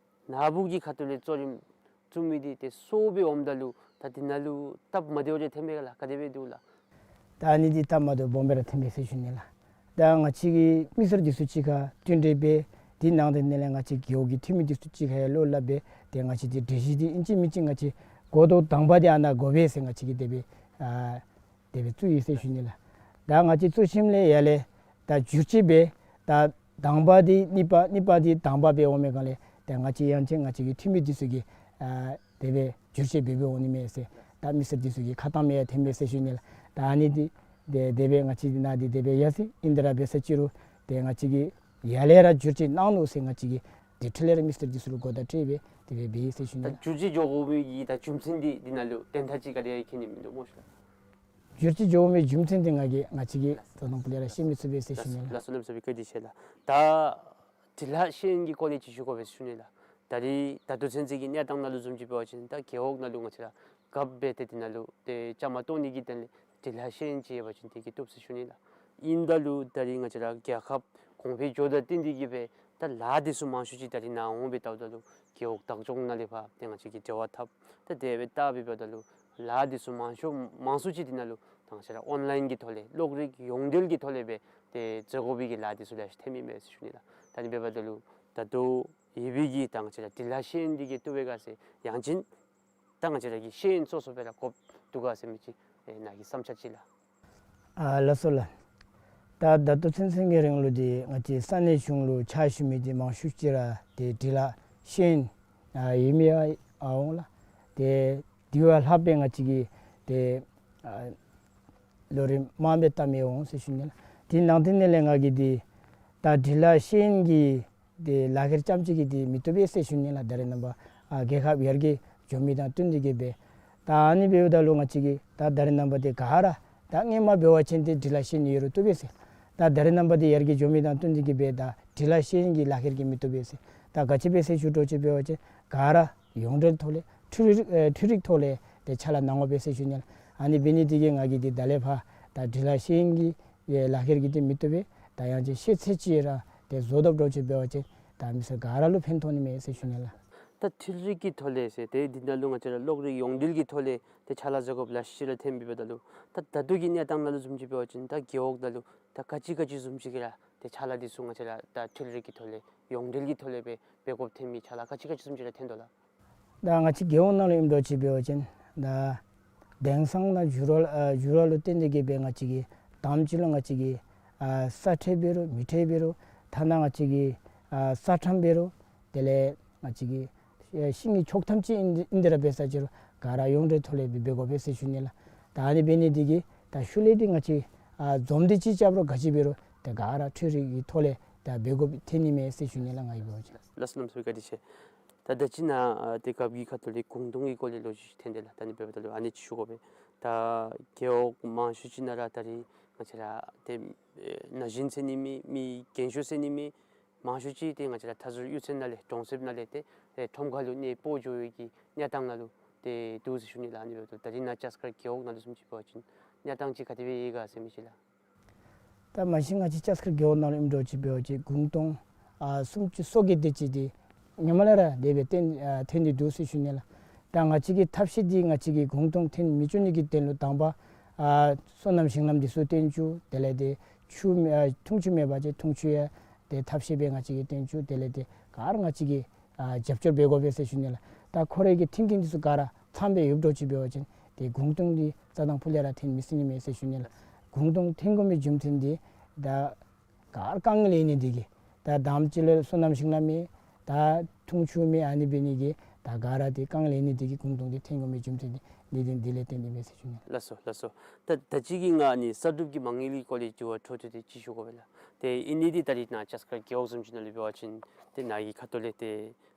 ནཱ་བུ་གི་ཁ་ཐུག་ལས་གཙོ་རིམ་བཙུགས་མི་འདི་ཏེ་སོར་སྦེ་འོངམ་ད་ལུ་ད་འདི་ནང་ལུ་སྟབས་མ་བདེཝ་རེ་ཐོན་མས་ག་ལགས། ག་དེ་སྦེ་འདུག་ལགས། ད་ཨ་ནི་འདི་སྟབས་མ་བདེཝ་སྦོམ་སྦེ་ར་ཐོན་མས་ཟེར་ཞུ་ནི་ལགས། ད་ང་བཅས་ཀྱིས་མི་སེར་འདི་ཚུ་གཅིག་ཁར་བསྟུན་གྲོས་འབད། དེ་ནང་དེ་ནང་ལས་ང་བཅས་རྒེད་འོག་གི་འཐུས་མི་འདི་ཚུ་གཅིག་ཁར་ཡང་བློ་སླབ་སྦེ་ཏེ་ང་བཅས་འདི་སྒྲིག་གཞི་འདི་ཨིན་ཅི་མིན་ཅི་ང་བཅས་འགོ་ཐོག་དང་པ་འདི་ཨ་ནཱ་དགོ་པས་ཟེར་ང་བཅས་ཀྱིས་དེ་སྦེ་ཨ་དེ་སྦེ་བཙུགས་ཡི་ཟེར་ཞུ་ནི་ལགས། ད་ང་བཅས་བཙུགས་ཞིནམ་ལས་ཡར་ལས་ད་བསྒྱུར་བཅོས་འབད། ད་དང་པ་འདི་གཉིས་པ་གཉིས་པ་འདི་དང་པ་སྦེ་འོང་མི་སྒང་ལས་ཏེ་ང་བཅས་ཡང་ཅིན་ང་བཅས་ཀྱི་འཐུས་མི་འདི་ཚུ་གིས་ཨ་དེ་སྦེ་བསྒྱུར་བཅོས་འབད་འབད་འོང་ནི་མས་ཟེར། ད་མི་སེར་འདི་ཚུ་གི་ཁ་གཏམ་ཡང་ཐོན་མས་ཟེར་ཞུ་ནི་ལགས། ད་ཨ་ནི་འདི་དེ་དེ་སྦེ་ང་བཅས་ནཱ་འདི་དེ་སྦེ་ཡར་སོང་ཡི། ཨིན་ཏེ་ར་འབད་ས་ཅིག་རུང་ཏེ་ང་བཅས་ཀྱིས་ཡར་ལས་ར་བསྒྱུར་བཅོས་གནང་ནུག་ཟེར་ང་བཅས་ཀྱིས་དེ་འཕྲལ་ལས་ར་མི་སེར་འདི་ཚུ་ལུ་གོ་བརྡ་སྤྲོད་སྦེ་དེ་སྦེ་འབད་ཡི་ཟེར་ཞུ་ནི་ད་ལགས། བསྒྱུར་བཅོས་འགྱོ་དགོ་མི་གི་ད་རྒྱུ་མཚན་འདི་འདི་ནང་ལུ་དོན་དག་ཅིག་ག་དེ་ཡང་མཁྱེན་ནི་མིན་འདུག་སྨོ་ཤ། བསྒྱུར་བཅོས་འགྱོ་མི་རྒྱུ་མཚན་འདི་ང་གིས་ང་བཅས་ཀྱིས་དོ་སྣང་ཕུལ་ལས་ར་ཤེས་མི་ཚུགས་པས་ཟེར་ཞུ་ནི་ལགས། ལགས་སོ། གནམ་མེད་ས་མེད་བཀའ་དྲིན་ཆེ་ལགས། ད་འབྲི་ལྷག་ཤེས་ཡོན་གྱི་སྐོར་ལས་ཅིག་ཞུ་དགོ་པས་ཟེར་ཞུ་ནི་ལགས། ད་རིས་ད་ལྟོ་ཚུན་ཚོད་ཀྱི་གནས་སྟངས་ནང་ལུ་བཟུམ་ཅིག་འབད་བ་ཅིན་ད་རྒེད་འོག་ནང་ལུ་ང་བཅས་ར་རྒཔོ་འབད་དེ་འདི་ནང་ལུ་ཏེ་བཅའ་མར་གཏོགས་ནི་གི་དོན་ལས་འབྲི་ལྷག་ཤེས་ཡོན་ཅིག་ཡོད་པ་ཅིན་དེ་གིས་བཏུབ་ཟེར་ཞུ་ནི་ལགས། ཨིནམ་ད་ལུ་ད་རིས་ང་བཅས་ར་རྒྱལ་ཁབ་གོང་འཕེལ་འགྱོཝ་དང་བསྟུན་ཏེ་གིས་སྦེ་ད་ལཱ་འདི་ཚུ་མང་ཤོས་ཅིག་ད་རིས་ནཱ་འོང་སྦེ་བལྟཝ་ད་ལུ་རྒེད་འོག་བདག་སྐྱོང་ནང་ལས་ཕར་ཏེ་ང་བཅས་ཀྱིས་འབྲེལ་བ་འཐབ། ད་དེ་སྦེ་བལྟ་སྦེ་འབདཝ་ད་ལུ་ལཱ་འདི་ཚུ་མང་ཤོས་མང་སུ་ཅིག་འདི་ནང་ལུ་ད་ང་བཅས་ར་ཨོན་ལཱའིན་གྱི་ཐོག་ལས་གློག་རིག་ཡོངས་འབྲེལ་གྱི་ཐོག་ལས་སྦེ་ཏེ་མཛད་དགོ་པའི་གི་ལཱ་འདི་ཚུ་ལེ་ཤ་ཐོན་མི་མས་ཟེར་ཞུ་ནི་ལགས། ད་ཨ་ནི་འབདཝ་ད་ལུ་ད་ལྟོ་ཡོད་པའི་གི་ད་ང་བཅས་ར་འབྲི་ལྷག་ཤེས་ཡོན་འདི་གིས་བཏུབ་པས་ག་ཟེར་ཡང་ཅིན་ད་ང་བཅས་ར་གི་ཤེས་ཡོན་སོ་སོ་སྦེ་ར་དགོཔ་འདུག་ག་ཟེར་མི་ཅིག་ཨེ་ནཱ་གི་བསམ་འཆར་ཅིག་ལགས། ཨ་ལགས་སོ་ལགས། ད་ད་ལྟོ་ཚུན་ཚོད་ཀྱི་རིང་ལུ་འདི་ང་བཅས་ས་གནས་གཞུང་ལུ་ཕྱག་ཞུ་མི་འདི་མང་ཤོས་ཅིག་ར་ཏེ་འབྲི་ལྷག་ཤེས་ཡོན་ཨ་ཡོད་མི་ཡང་ཨ་འོང་ལགས། ཏེ་དེ་བ་ལྷག་སྦེ་ང་བཅས་ཀྱིས་ཏེ་ཨ་ལོ་རིམ་མང་སྦེ་བལྟ་མི་འོང་ཟེར་ཞུ་ནི་ལགས། དེ་ནང་དེ་ནང་ལས་ང་གིས་འདི་ད་འབྲི་ལྷག་ཤེས་ཡོན་གྱི་ཏེ་ལག་ཁྱེར་རྐྱངམ་ཅིག་གིས་འདི་མི་བཏུབ་པས་ཟེར་ཞུ་ནི་ལགས། ད་རེས་ནངས་པ་ཨ་རྒྱལ་ཁབ་ཡར་རྒྱས་འགྱོ་མི་དང་བསྟུན་ཏེ་གིས་སྦེ། ད་ཨ་ནི་འབདཝ་ད་ལུ་ང་བཅས་ཀྱིས་ད་ད་རེས་ནངས་པ་འདི་ག་ར་ད་སྔོན་མ་འབད་བ་ཅིན་ཏེ་འབྲི་ལྷག་ཤེས་ཡོན་ཡོད་རུང་བཏུབ་པས་ཟེར། ད་ད་རེས་ནངས་པ་འདི་ཡར་རྒྱས་འགྱོ་མི་དང་བསྟུན་ཏེ་གིས་སྦེ་ད་འབྲི་ལྷག་ཤེས་ཡོན་གྱི་ལག་ཁྱེར་གྱིས་མི་བཏུབ་པས་ཟེར། ད་ག་ཅི་སྦེ་ཟེར་ཞུ་དོ་ཅིག་འབད་བ་ཅིན་ག་ར་ཡོངས་འབྲེལ་ཐོག་ལས་འཕྲུལ་རིག་ཨེ་འཕྲུལ་རིག་ཐོག་ལས་ཏེ་ཕྱག་ལཱ་གནང་དགོ་པས་ཟེར་ཞུ་ནི་ལགས། ཨ་ནི་འབད་ནི་འདི་གིས་ང་གིས་འདི་ད་ལས་ཕར་ད་འབྲི་ལྷག་ཤེས་ཡོན་གྱི་ཨེ་ལག་ཁྱེར་གྱིས་འདི་མི་བཏུབ་པས། ད་ཡང་ཅིན་ཤེས་ཚད་ཅིག་ར་ཏེ་བཟོ་དཔ་འདྲཝ་ཅིག་འབད་བ་ཅིན་ད་མི་སེར་ག་ར་ལུ་ཕན་ཐོགས་ནི་མས་ཟེར་ཞུ་ནི་ལགས། ད་འཕྲུལ་རིག་གི་ཐོག་ལས་ཟེར་ཏེ་འདི་ནང་ལུ་ང་བཅས་ར་གློག་རིག་ཡོངས་འབྲེལ་གྱི་ཐོག་ལས་ཏེ་ཕྱག་ལཱ་མཛད་དགོཔ་ལེ་ཤ་ར་ཐོནམ་འབདཝ་ད་ལུ་ད་ད་ལྟོ་གི་གནས་སྟངས་ནང་ལུ་བཟུམ་ཅིག་འབད་བ་ཅིན་ད་རྒེད་འོག་ནང་ལུ་ད་ག་ཅི་ག་ཅི་བཟུམ་ཅིག་གི་ར་ཏེ་ཕྱག་ལཱ་འདི་ཚུ་ང་བཅས་ར་ད་འཕྲུལ་རིག་གི་ཐོག་ལས་ཡོངས་འབྲེལ་གྱི་ཐོག་ལས་སྦེ་འབད་དགོཔ་ཐོན་མི་ཕྱག་ལཱ་ག་ཅི་ག་ཅི་བཟུམ་ཅིག་ར་ཐོན་དོ་ལགས། ད་ང་བཅས་རྒེད་འོག་ནང་ལུ་ཨིནམ་འདྲཝ་ཅིག་འབད་བ་ཅིན་ད་དེང་སང་ནང་འགྱུར་བ་ཨ་འགྱུར་བ་ལུ་བརྟེན་ཏེ་གིས་སྦེ་ང་བཅས་ཀྱི་དང་པ་ཅིག་ལུ་ང་བཅས་ཀྱི་ཨ་ས་ཁྲལ་འབད་རུང་མི་ཁྲལ་འབད་རུང་ཐ་ན་ང་བཅས་ཀྱི་ཨ་ས་ཁྲམ་འབད་རུང་དེ་ལས་ང་བཅས་ཀྱི་ཨེ་ཤིང་གི་ཆོག་ཐམ་ཅིག་ཨིན་ཨིན་དེ་ར་འབད་ས་ཅིག་རུང་ག་ར་ཡོངས་འབྲེལ་ཐོག་ལས་སྦེ་འབད་དགོ་པས་ཟེར་ཞུ་ནི་ལགས། ད་ཨ་ནི་འབད་ནི་འདི་གིས་ད་ཤུལ་ལས་འདི་ང་བཅས་ཨ་འཛོམས་འདུ་ཅིག་རྐྱབ་རུང་ག་ཅི་འབད་རུང་ད་ག་ར་འཕྲུལ་རིག་གི་ཐོག་ལས་ད་འབད་དགོཔ་ཐོན་ནི་མས་ཟེར་ཞུ་ནི་ལགས། ང་གིས་འབད་བ་ཅིན། ལགས་སོ་གནམ་མེད་ས་མེད་བཀའ་དྲིན་ཆེ། ད་ད་ཅི་ནཱ་ཨ་དེ་སྐབས་ཀྱི་ཁ་ཐུག་ལས་གུང་སྟོང་གི་སྐོར་ལས་ལོ་རྒྱུས་ཅིག་ཐོན་དེས་ལགས། ད་ཨ་ནི་འབདཝ་ད་ལུ་ཨ་ནི་ཅིག་ཞུ་དགོ་པས། ད་རྒེད་འོག་མང་ཤོས་ཅིག་ནང་ར་ད་རིས་ང་བཅས་ར་ཏེ་ཨེ་ན་གཞོན་ཟེར་ནི་མེད་མི་རྒན་ཤོས་ཟེར་ནི་མེད་མང་ཤོས་ཅིག་ཏེ་ང་བཅས་ར་མཐའ་ཟུར་གཡུས་ཚན་ནང་ལས་གྲོང་གསེབ་ནང་ལས་ཏེ་ཨེ་ཁྲོམ་ཁ་ལུ་གནས་སྤོ་འགྱོ་བའི་གི་གནས་སྟངས་ནང་ལུ་ཏེ་འདུག་ཟེར་ཞུ་ནི་ལགས། ཨ་ནི་འབདཝ་ད་ད་རིས་ནཱ་ལྕགས་མཁར་རྒེད་འོག་ནང་ལུ་བཟུམ་ཅིག་འབད་བ་ཅིན་གནས་སྟངས་ཅིག་ག་དེ་སྦེ་ཡོད་ག་ཟེར་མི་ཅིག་ལགས། ད་མ་གཞི་ང་བཅས་ལྕགས་མཁར་རྒེད་འོག་ནང་ལུ་ཨིནམ་འདྲཝ་ཅིག་འབད་བ་ཅིན་གུང་སྟོང་ཨ་སུམ་ཅུ་སོ་བརྒྱད་དེ་ཅིག་འདི་ཧེ་མ་ལས་ར་དེ་སྦེ་ཐོན་ཨ་ཐོན་ཏེ་འདུག་ཟེར་ཞུ་ནི་ལགས། ད་ང་བཅས་ཀྱི་ཐབས་ཤེས་འདི་ང་བཅས་ཀྱིས་གུང་སྟོང་ཐོན་མི་བཅུག་ནི་གི་དོན་ལུ་དང་པ་ཨ་སོ་ནམ་ཞིང་ལམ་འདི་ཚུ་བཏོན་བཅུག། དེ་ལས་ཏེ་ཆུ་མེད་ཨ་འཐུང་ཆུ་མེད་པ་ཅིན་འཐུང་ཆུ་ཡང་ཏེ་ཐབས་ཤེས་སྦེ་ང་བཅས་ཀྱིས་བཏོན་བཅུག། དེ་ལས་ཏེ་ག་ར་ང་བཅས་ཀྱིས་ཨ་རྒྱབ་སྐྱོར་འབད་དགོ་པས་ཟེར་ཞུ་ནི་ལགས། ད་ཁོ་རའི་གི་མཐུན་རྐྱེན་འདི་ཚུ་ག་ར་ཚངམ་སྦེ་ཡོདཔ་འདྲཝ་ཅིག་འབད་བ་ཅིན་ཏེ་གུང་སྟོང་འདི་རྩ་དང་ཕུ་ལས་ར་ཐོན་མི་སྲིད་ནི་མས་ཟེར་ཞུ་ནི་ལགས། གུང་སྟོང་ཐོན་དགོ་མི་རྒྱུ་མཚན་འདི་ད་ག་ར་དཀའ་ངལ་ཡོད་ནི་འདི་གིས་ད་དང་པ་ཅིག་ལུ་སོ་ནམ་ཞིང་ལམ་མེད། ད་འཐུང་ཆུ་མེད། ཨ་ནི་འབད་ནི་གིས་ད་ག་ར་ཏེ་དཀའ་ངལ་ཡོད་ནི་འདི་གིས་གུང་སྟོང་འདི་ཐོན་དགོ་མི་རྒྱུ་མཚན་འདི་གནད་དོན་འདི་ལས་བརྟེན་ཏེ་མས་ཟེར་ཞུ་ནི། ལགས་སོ་ལགས་སོ། ད་ད་ཅི་གི་ང་ཨ་ནི་གསར་སྒྲུབ་ཀྱི་མ་དངུལ་གྱི་སྐོར་ལས་དྲི་བ་འཕྲོ་མཐུད་དེ་ཅིག་ཞུ་དགོ་པས་ལགས། ཏེ་ཨིན་ནི་འདི་ད་རིས་ནཱ་ལྕགས་མཁར་རྒེད་འོག་བཟུམ་ཅིག་ནང་ལུ་འབད་བ་ཅིན་ཏེ་ནཱ་གི་ཁ་ཐུག་ལས་ཏེ་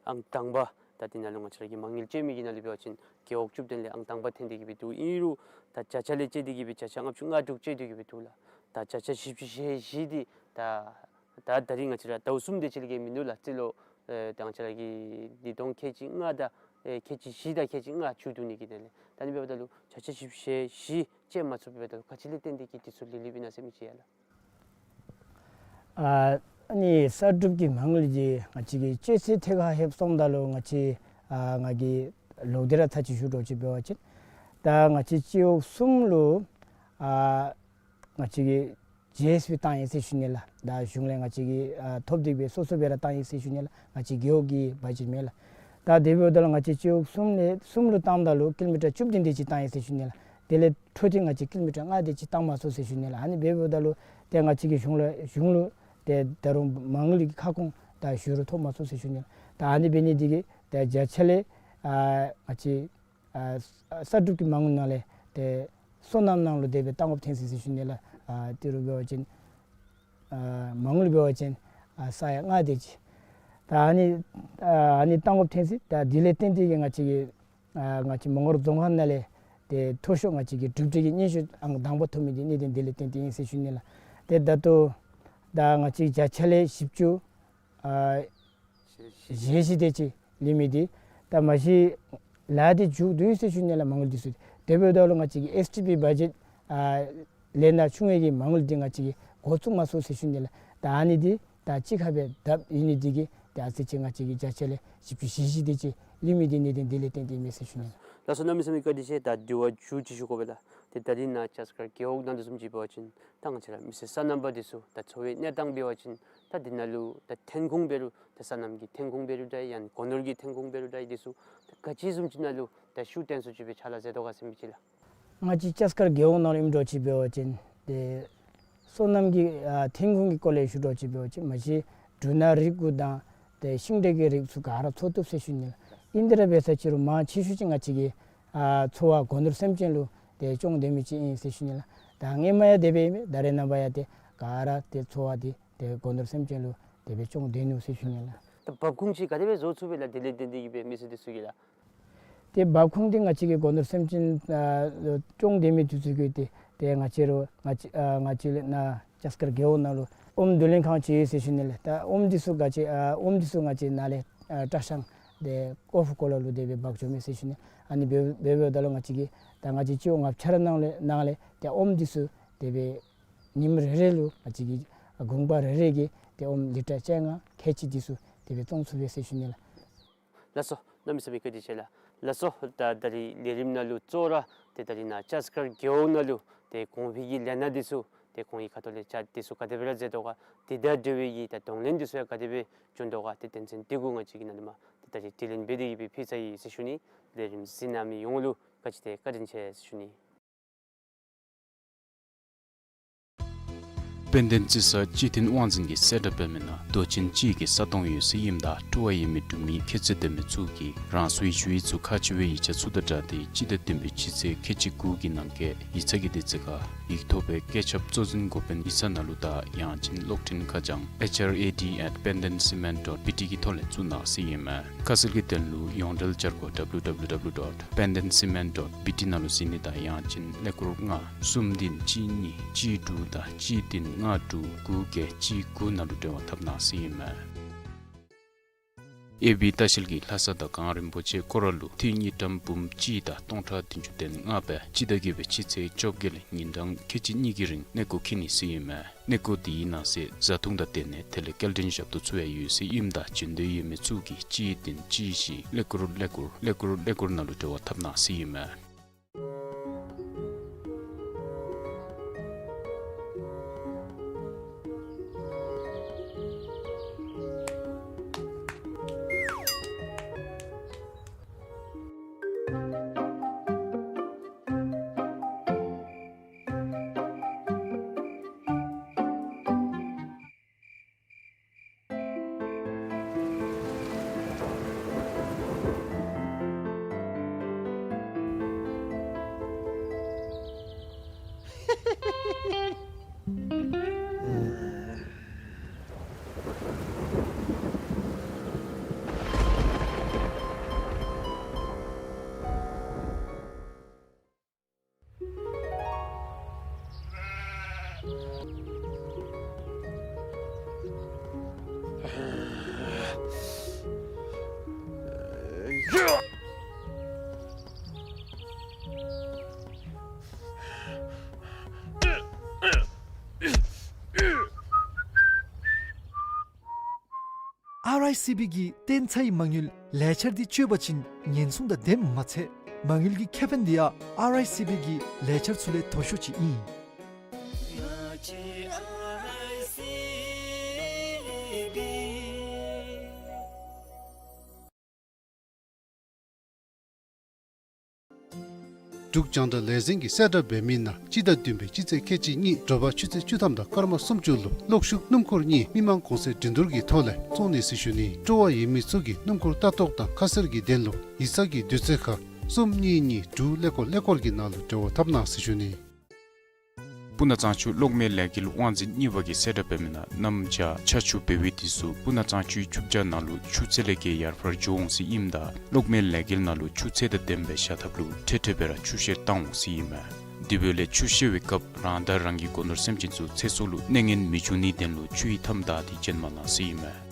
ཨང་དང་པ་ད་འདི་ནང་ལུ་ང་བཅས་ར་གི་མ་དངུལ་སྤྱོད་མི་གི་ནང་ལུ་འབད་བ་ཅིན་རྒེད་འོག་བཅུ་བདུན་ལས་ཨང་དང་པ་ཐོན་ཏེ་གི་སྦེ་འདུག། ཨིན་རུང་ད་བརྒྱ་ཆ་ལས་བཅད་དེ་གི་སྦེ་བརྒྱ་ཆ་ལྔ་བཅུ་ང་དྲུག་བཅད་དེ་གི་སྦེ་འདུག་ལགས། ད་བརྒྱ་ཆ་བཞི་བཅུ་ཞེ་བཞི་འདི་ད་ད་ད་རིས་ང་བཅས་ར་ཟླཝ་གསུམ་དེ་ཅིག་ལས་བརྒལ་མིན་འདུག་ལགས། རྩིས་ལོ་ཨེ་ད་ང་བཅས་ར་གི་ཉིས་སྟོང་ཁལ་གཅིག་ལྔ་དང་ཨེ་ཁལ་གཅིག་བཞི་དང་ཁལ་གཅིག་ལྔ་མཇུག་བསྡུ་ནི་གི་དོན་ལས། ད་ཨ་ནི་འབདཝ་ད་ལུ་བརྒྱ་ཆ་བཞི་བཅུ་ཞེ་བཞི་བཅད་མ་ཚུགསཔ་འབདཝ་ད་ལུ་ག་ཅི་ལས་བརྟེན་ཏེ་གི་འདི་ཚུ་ལུས་ལུསཔ་ཨིན་ན་ཟེར་མི་ཅིག་ཡ་ལགས། ཨ་ཨ་ནི་གསར་སྒྲུབ་ཀྱི་མ་དངུལ་འདི་ང་བཅས་ཀྱིས་སྤྱོད་ཚུལ་ཐད་ཁར་ལྷོདཔ་སོངམ་ད་ལུ་ང་བཅས་ཨ་ང་གིས་ལོག་སྟེ་ར་ཚར་ཅིག་ཞུ་འདྲཝ་ཅིག་འབད་བ་ཅིན་ད་ང་བཅས་སྤྱི་འོག་གསུམ་ལུ་ཨ་ང་བཅས་ཀྱིས་ཇི་ཨེསི་བི་བཏང་ཡི་ཟེར་ཞུ་ནི་ལགས། ད་གཞུང་ལས་ང་བཅས་ཀྱིས་ཨ་ཐོབ་སྟེ་སྦེ་སོ་སོ་སྦེ་ར་བཏང་ཡི་ཟེར་ཞུ་ནི་ལགས། ང་བཅས་རྒེད་འོག་གི་བ་ཇེཊ་མེན་ལགས། ད་དེ་འབདཝ་ད་ལུ་ང་བཅས་སྤྱི་འོག་གསུམ་ལས་གསུམ་ལུ་བཏངམ་ད་ལུ་ཀི་ལོ་མི་ཊར་བཅུ་བདུན་དེ་ཅིག་བཏང་ཡི་ཟེར་ཞུ་ནི་ལགས། དེ་ལས་འཕྲོ་མཐུད་ང་བཅས་ཀི་ལོ་མི་ཊར་ལྔ་དེ་ཅིག་བཏང་མ་ཚུགས་ཟེར་ཞུ་ནི་ལགས། ཨ་ནི་འབདཝ་ད་ལུ་ཏེ་ང་བཅས་ཀྱིས་གཞུང་ལུ་གཞུང་ལུ་ཏེ་ད་རུང་མ་དངུལ་གྱི་ཁ་སྐོང་ད་ཞུ་རུང་ཐོབ་མ་ཚུགས་ཟེར་ཞུ་ནི་ལགས། ད་ཨ་ནི་འབད་ནི་འདི་གིས་ཏེ་བརྒྱ་ཆ་ལས་ཨ་ང་བཅས་ཨ་གསར་སྒྲུབ་ཀྱི་མ་དངུལ་ནང་ལས་ཏེ་སོ་ནམ་ནང་ལུ་དེ་སྦེ་བཏང་དགོཔ་ཐོན་ཅི་ཟེར་ཞུ་ནི་ལགས། ཨ་ཏི་རུ་འབད་བ་ཅིན་ཨ་མ་དངུལ་འབད་བ་ཅིན་ཨ་ས་ཡ་ལྔ་དེ་ཅིག། ད་ཨ་ནི་ཨ་ཨ་ནི་བཏང་དགོཔ་ཐོན་ཅི། ད་དེ་ལས་བརྟེན་ཏེ་གིས་ང་བཅས་ཀྱི་ཨ་ང་བཅས་མོང་སྒར་རྫོང་ཁག་ནང་ལས་ཏེ་མཐོ་ཤོས་ང་བཅས་ཀྱི་གྲུབ་འབྲས་ཀྱི་སྙན་ཞུ་ཨང་དང་པ་ཐོབ་མི་འདི་གནད་དོན་དེ་ལས་བརྟེན་ཏེ་ཨིན་ཟེར་ཞུ་ནི་ལགས། ཏེ་ད་ལྟོ་ད་ང་བཅས་བརྒྱ་ཆ་ལས་བཞི་བཅུ་ཨ་ཞེ་བཞི་དེ་ཅིག་ལུས་མི་འདི་ད་མ་གཞི་ལཱ་འདི་མཇུག་བསྡུ་ཡི་ཟེར་ཞུ་ནི་ལགས། མ་དངུལ་འདི་ཚུ་དེ་འབདཝ་ད་ལུ་ང་བཅས་ཀྱི་ཨེསི་ཊི་པི་བ་ཇེཊ་ཨ་ལས་ནཱ་ཆུང་བའི་གི་མ་དངུལ་འདི་ང་བཅས་ཀྱིས་འགོ་བཙུགས་མ་ཚུགས་ཟེར་ཞུ་ནི་ལགས། ད་ཨ་ནི་འདི་ད་གཅིག་ཁར་སྦེ་བརྡབ་ཡོད་ནི་འདི་གིས་ཏེ་ཨ་ཙི་ཅིག་ང་བཅས་ཀྱི་བརྒྱ་ཆ་ལས་བཞི་བཅུ་ཞེ་བཞི་དེ་ཅིག་ལུས་མི་འདི་གནད་དོན་དེ་ལས་བརྟེན་ཏེ་ཨིན་མས་ཟེར་ཞུ་ནི་ལགས། ལགས་སོ་གནམ་མེད་ས་མེད་བཀའ་དྲིན་ཆེ། ད་དྲི་བ་མཇུག་ཅིག་ཞུ་དགོ་པས་ལགས། ཏེ་ད་རིས་ནཱ་ལྕགས་མཁར་རྒེད་འོག་ནང་དེ་བཟུམ་ཅིག་འབད་བ་ཅིན་ད་ང་བཅས་ར་མི་སེར་སོ་ནམ་པ་འདི་ཚུ་ད་འཚོ་བའི་གནས་སྟངས་འབད་བ་ཅིན་ད་འདི་ནང་ལུ་ད་ཐོན་ཁུངས་འབད་རུང་ད་སོ་ནམ་གྱི་ཐོན་ཁུངས་འབད་རུང་ད་ཡང་སྒོ་ནོར་གྱི་ཐོན་ཁུངས་འབད་རུང་ད་འདི་ཚུ་ད་ག་ཅི་བཟུམ་ཅིག་ནང་ལུ་ད་ཤུགས་བཏོན་སུ་ཅིག་སྦེ་ཕྱག་ལཱ་མཛད་དོ་ག་ཟེར་མི་ཅིག་ལགས། ང་བཅས་ལྕགས་མཁར་རྒེད་འོག་ནང་ལུ་ཨིནམ་འདྲཝ་ཅིག་འབད་བ་ཅིན་ཏེ་སོ་ནམ་གྱི་ཨ་ཐོན་ཁུངས་ཀྱི་སྐོར་ལས་ཞུ་འདྲཝ་ཅིག་འབད་བ་ཅིན་མ་གཞི་འབྲུ་སྣ་རིགས་དགུ་དང་ཏེ་ཤིང་འབྲས་ཀྱི་རིགས་ཚུ་ག་ར་འཚོ་བཏུབ་ཟེར་ཞུ་ནི་ལགས། ཨིན་དེ་ར་འབད་ས་ཅིག་རུང་མང་ཆེ་ཤོས་ཅིག་ང་བཅས་ཀྱི་ཨ་འཚོ་བ་སྒོ་ནོར་སེམས་ཅན་ལུ་ཏེ་སྐྱོང་སྡོད་མི་ཅིག་ཨིན་ཟེར་ཞུ་ནི་ལགས། ད་སྔོན་མ་ཡང་དེ་སྦེ་ཨིན་མས། ད་རེས་ནངས་པ་ཡང་ཏེ་ག་ར་ཏེ་འཚོ་བ་འདི་ཏེ་སྒོ་ནོར་སེམས་ཅན་ལུ་དེ་སྦེ་སྐྱོང་སྡོད་ནུག་ཟེར་ཞུ་ནི་ལགས། ད་འབབ་ཁུངས་ཅིག་ག་དེ་སྦེ་བཟོ་ཚུགས་པས་ལགས། དེ་ལས་བརྟེན་ཏེ་གིས་སྦེ་མི་སེར་འདི་ཚུ་གིས་ལགས། ཏེ་འབབ་ཁུངས་འདི་ང་བཅས་ཀྱི་སྒོ་ནོར་སེམས་ཅན་ཨ་སྐྱོང་སྡོད་མི་འདི་ཚུ་གིས་ཏེ་ཏེ་ང་བཅས་ར་ང་བཅས་ཨ་ང་བཅས་ལས་ནཱ་ལྕགས་མཁར་རྒེད་འོག་ནང་ལུ་ཨོམ་བསྡུ་ལེན་ཁང་ཅིག་ཡོད་ཟེར་ཞུ་ནི་ལགས། ད་ཨོམ་འདི་ཚུ་ག་ཅི་ཨ་ཨོམ་འདི་ཚུ་ང་བཅས་ནཱ་ལས་ཨ་བཀྲ་ཤིས་ཏེ་ཀོ་ཕུ་ཀོ་ལ་ལུ་དེ་སྦེ་འབག་འགྱོཝ་མས་ཟེར་ཞུ་ནི། ཨ་ནི་འབད་འབད་འབདཝ་ད་ལུ་ང་བཅས་ཀྱི་ད་ང་བཅས་སྤྱི་འོག་ལྔ་ཆ་ནང་ལས་ནང་ལས་ཏེ་ཨོམ་འདི་ཚུ་དེ་སྦེ་ཉིནམ་རེ་རེ་ལུ་ང་བཅས་ཀྱི་ཨ་གུང་པ་རེ་རེ་གིས་ཏེ་ཨོམ་ལི་ཊར་བཅོ་ལྔ་ཁལ་གཅིག་འདི་ཚུ་དེ་སྦེ་བཙོང་ཚུགས་པས་ཟེར་ཞུ་ནི་ལགས། ལགས་སོ། གནམ་མེད་ས་མེད་བཀའ་དྲིན་ཆེ་ལགས། ལགས་སོ། ད་ད་རིས་ལས་རིམ་ནང་ལུ་གཙོ་བོ་ར་ཏེ་ད་རིས་ནཱ་ལྕགས་མཁར་རྒེད་འོག་ནང་ལུ་ཏེ་གོང་འཕེལ་གྱི་ལས་སྣ་འདི་ཚུ་ཏེ་ཁོང་གི་ཁ་ཐུག་ལས་ཅ་འདི་ཚུ་ག་དེ་སྦེ་ར་མཛད་དོ་ག། དེ་དང་འབྲེལ་བའི་གི་ད་གདོང་ལེན་འདི་ཚུ་ཡང་ག་དེ་སྦེ་བྱུང་དོ་ག། ཏེ་དོན་ཚན་འདི་གུ་ང་བཅས་ཀྱིས་ནཱ་ལས་མར་ཏེ་ད་རིས་དྲི་ལན་འབད་དེ་གི་སྦེ་ཕུལ་ཚར་ཡི་ཟེར་ཞུ་ནི། ལས་རིམ་གཟིགས་གནང་མི་ཡོངས་ལུ་ག་ཅི་ཏེ་བཀའ་དྲིན་ཆེ་ཟེར་ཞུ་ནི། དཔལ་ལྡན་རྩི་ས་སྤྱི་བསྟན་དབང་འཛིན་གྱིས་གསལ་བསྒྲགས་འབད་མི་ནང་རྡོ་ཅན་སྤྱི་གི་ས་སྟོང་ཡོད་ཟེར་ཨིནམ་ད་སྤྲོ་བ་ཡོད་མི་འབྲུག་མི་ཁྱད་ཚད་ལྡན་མི་ཚུ་གིས་རང་སོའི་ཞུ་ཡིག་ཚུ་ཁག་ཆེ་བའི་ཡིག་ཆ་ཚུ་དང་སྦྲགས་ཏེ་སྤྱི་ཟླ་བདུན་པའི་སྤྱི་ཚེས་ཁལ་གཅིག་དགུ་གི་ནང་འཁོད་ཡིག་ཚང་གི་དེ་ཚེ་ཁར་ཡིག་ཐོག་སྦེ་བཀོད་ཁྱབ་གཙོ་འཛིན་འགོ་དཔོན་ཡིག་ཚང་ནང་ལུ་དང་ཡང་ཅིན་གློག་འཕྲིན་ཁ་བྱང་ཨེཆ་ཨར་ཨེ་ཌི་ཨེཊ་པེན་ཌེན་སི་མེནཊ་ཌོཊ་བི་ཊི་གི་ཐོག་ལས་བཙུགས་གནང་ཟེར་ཨིན་མས། ཁ་གསལ་གྱི་དོན་ལུ་ཡོངས་འབྲེལ་འཆར་སྒོ་ཌབ་ལུ་ཌབ་ལུ་ཌབ་ལུ་ཌོཊ་པེན་ཌེན་སི་མེནཊ་ཌོཊ་བི་ཊི་ནང་ལུ་གཟིགས་ནི་དང་ཡང་ཅིན་ཀླད་ཀོར་ལྔ་གསུམ་བདུན་གཅིག་གཉིས་གཅིག་དྲུག་དང་གཅིག་བདུན་ལྔ་དྲུག་དགུ་བརྒྱད་གཅིག་དགུ་ནང་ལུ་འབྲེལ་བ་འཐབ་གནང་ཟེར་ཨིན་མས། ཨེ་བི་ལྟ་བཤལ་གྱིས་ལྷ་ས་དང་གངས་རིན་པོ་ཆེ་སྐོར་ར་ལུ་ཐིག་དངུལ་ཀྲམ་འབུམ་གཅིག་དང་སྟོང་ཕྲག་བདུན་ཅུ་དོན་ལྔ་སྦེ་སྤྱི་ཟླ་བརྒྱད་པའི་སྤྱི་ཚེས་བཅོ་བརྒྱད་ལས་ཉིན་གྲངས་ཁལ་གཅིག་གཉིས་ཀྱི་རིང་གནས་སྐོར་འཁྱིད་ནི་ཟེར་ཨིན་མས། གནས་སྐོར་དེའི་ནང་གསེས་བཟའ་འཐུང་དང་དེ་ནས་དེ་ལས་སྐྱེལ་འདྲེན་ཞབས་ཏོག་ཚུ་ཡང་ཡོད་ཟེར་ཨིནམ་ད་བྱོན་འདོད་ཡོད་མི་ཚུ་གིས་གཅིག་བདུན་གཅིག་བཞི་ཀླད་ཀོར་ཀླད་ཀོར་ཀླད་ཀོར་ཀླད་ཀོར་ནང་ལུ་འབྲེལ་བ་འཐབ་གནང་ཟེར་ཨིན་མས། ཨར་ཨའི་སི་བི་གི་བརྟན་ཚའི་མ་དངུལ་ལས་འཆར་འདི་སྤྱོད་པ་ཅིན་ཉེན་སྲུང་དང་ལྡནམ་མ་ཚད་མ་དངུལ་གྱི་ཁེ་ཕན་འདི་ཡང་ཨར་ཨའི་སི་བི་གི་ལས་འཆར་ཚུ་ལས་མཐོ་ཤོས་ཅིག་ཨིན། འབྲུག་རྒྱང་བསྒྲགས་ལས་འཛིན་གྱིས་གསལ་བསྒྲགས་འབད་མི་ནང་སྤྱི་ཟླ་བདུན་པའི་སྤྱི་ཚེས་ཁལ་གཅིག་གཉིས་དྲོ་པ་ཆུ་ཚོད་བཅུ་ཐམ་དང་སྐར་མ་སུམ་ཅུ་ལུ་གློག་ཤུགས་སྣུམ་འཁོར་གཉིས་མི་མང་གོང་ཚད་འགྲན་བསྡུར་གྱི་ཐོག་ལས་བཙོང་ནི་ཟེར་ཞུ་ནི། སྤྲོ་བ་ཡོད་མི་ཚུ་གིས་སྣུམ་འཁོར་ལྟ་རྟོག་དང་ཁ་གསལ་གྱི་དོན་ལུ་ཡིག་ཚང་གི་དུས་ཚོད་ཁར་གསུམ་གཉིས་གཉིས་དྲུག་ཀླད་ཀོར་ཀླད་ཀོར་གྱི་ནང་ལུ་འབྲེལ་བ་འཐབ་གནང་ཟེར་ཞུ་ནི། སྤུ་ན་གཙང་ཆུ་གློག་མེ་ལས་འགུལ་དབང་འཛིན་གཉིས་པ་གིས་གསལ་བསྒྲགས་འབད་མི་ནང་གནམ་བྱཱར་ཆར་ཆུ་འབེལ་བའི་དུས་སུ་སྤུ་ན་གཙང་ཆུའི་ཆུ་བྱ་ནང་ལུ་ཆུ་ཚད་ལས་བརྒལ་ཡར་འཕར་འགྱོ་འོང་ཟེར་ཨིནམ་ད་གློག་མེ་ལས་འགུལ་ནང་ལུ་ཆུ་ཚད་དང་ལྡནམ་སྦེ་བཞག་ཐབས་ལུ་འཕྲལ་འཕྲལ་སྦེ་ར་ཆུ་བཤེར་བཏང་འོང་ཟེར་ཨིན་མས། དེ་འབདཝ་ལས་ཆུ་བཤེར་བའི་སྐབས་རང་དང་རང་གི་སྒོ་ནོར་སེམས་ཅན་ཚུ་ཚེ་སྲོག་ལུ་གནོད་ཉེན་མི་འབྱུང་ནིའི་དོན་ལུ་ཆུ་ཡི་མཐའམ་བདའ་སྟེ་བྱོན་མ་གནང་ཟེར་ཨིན་མས།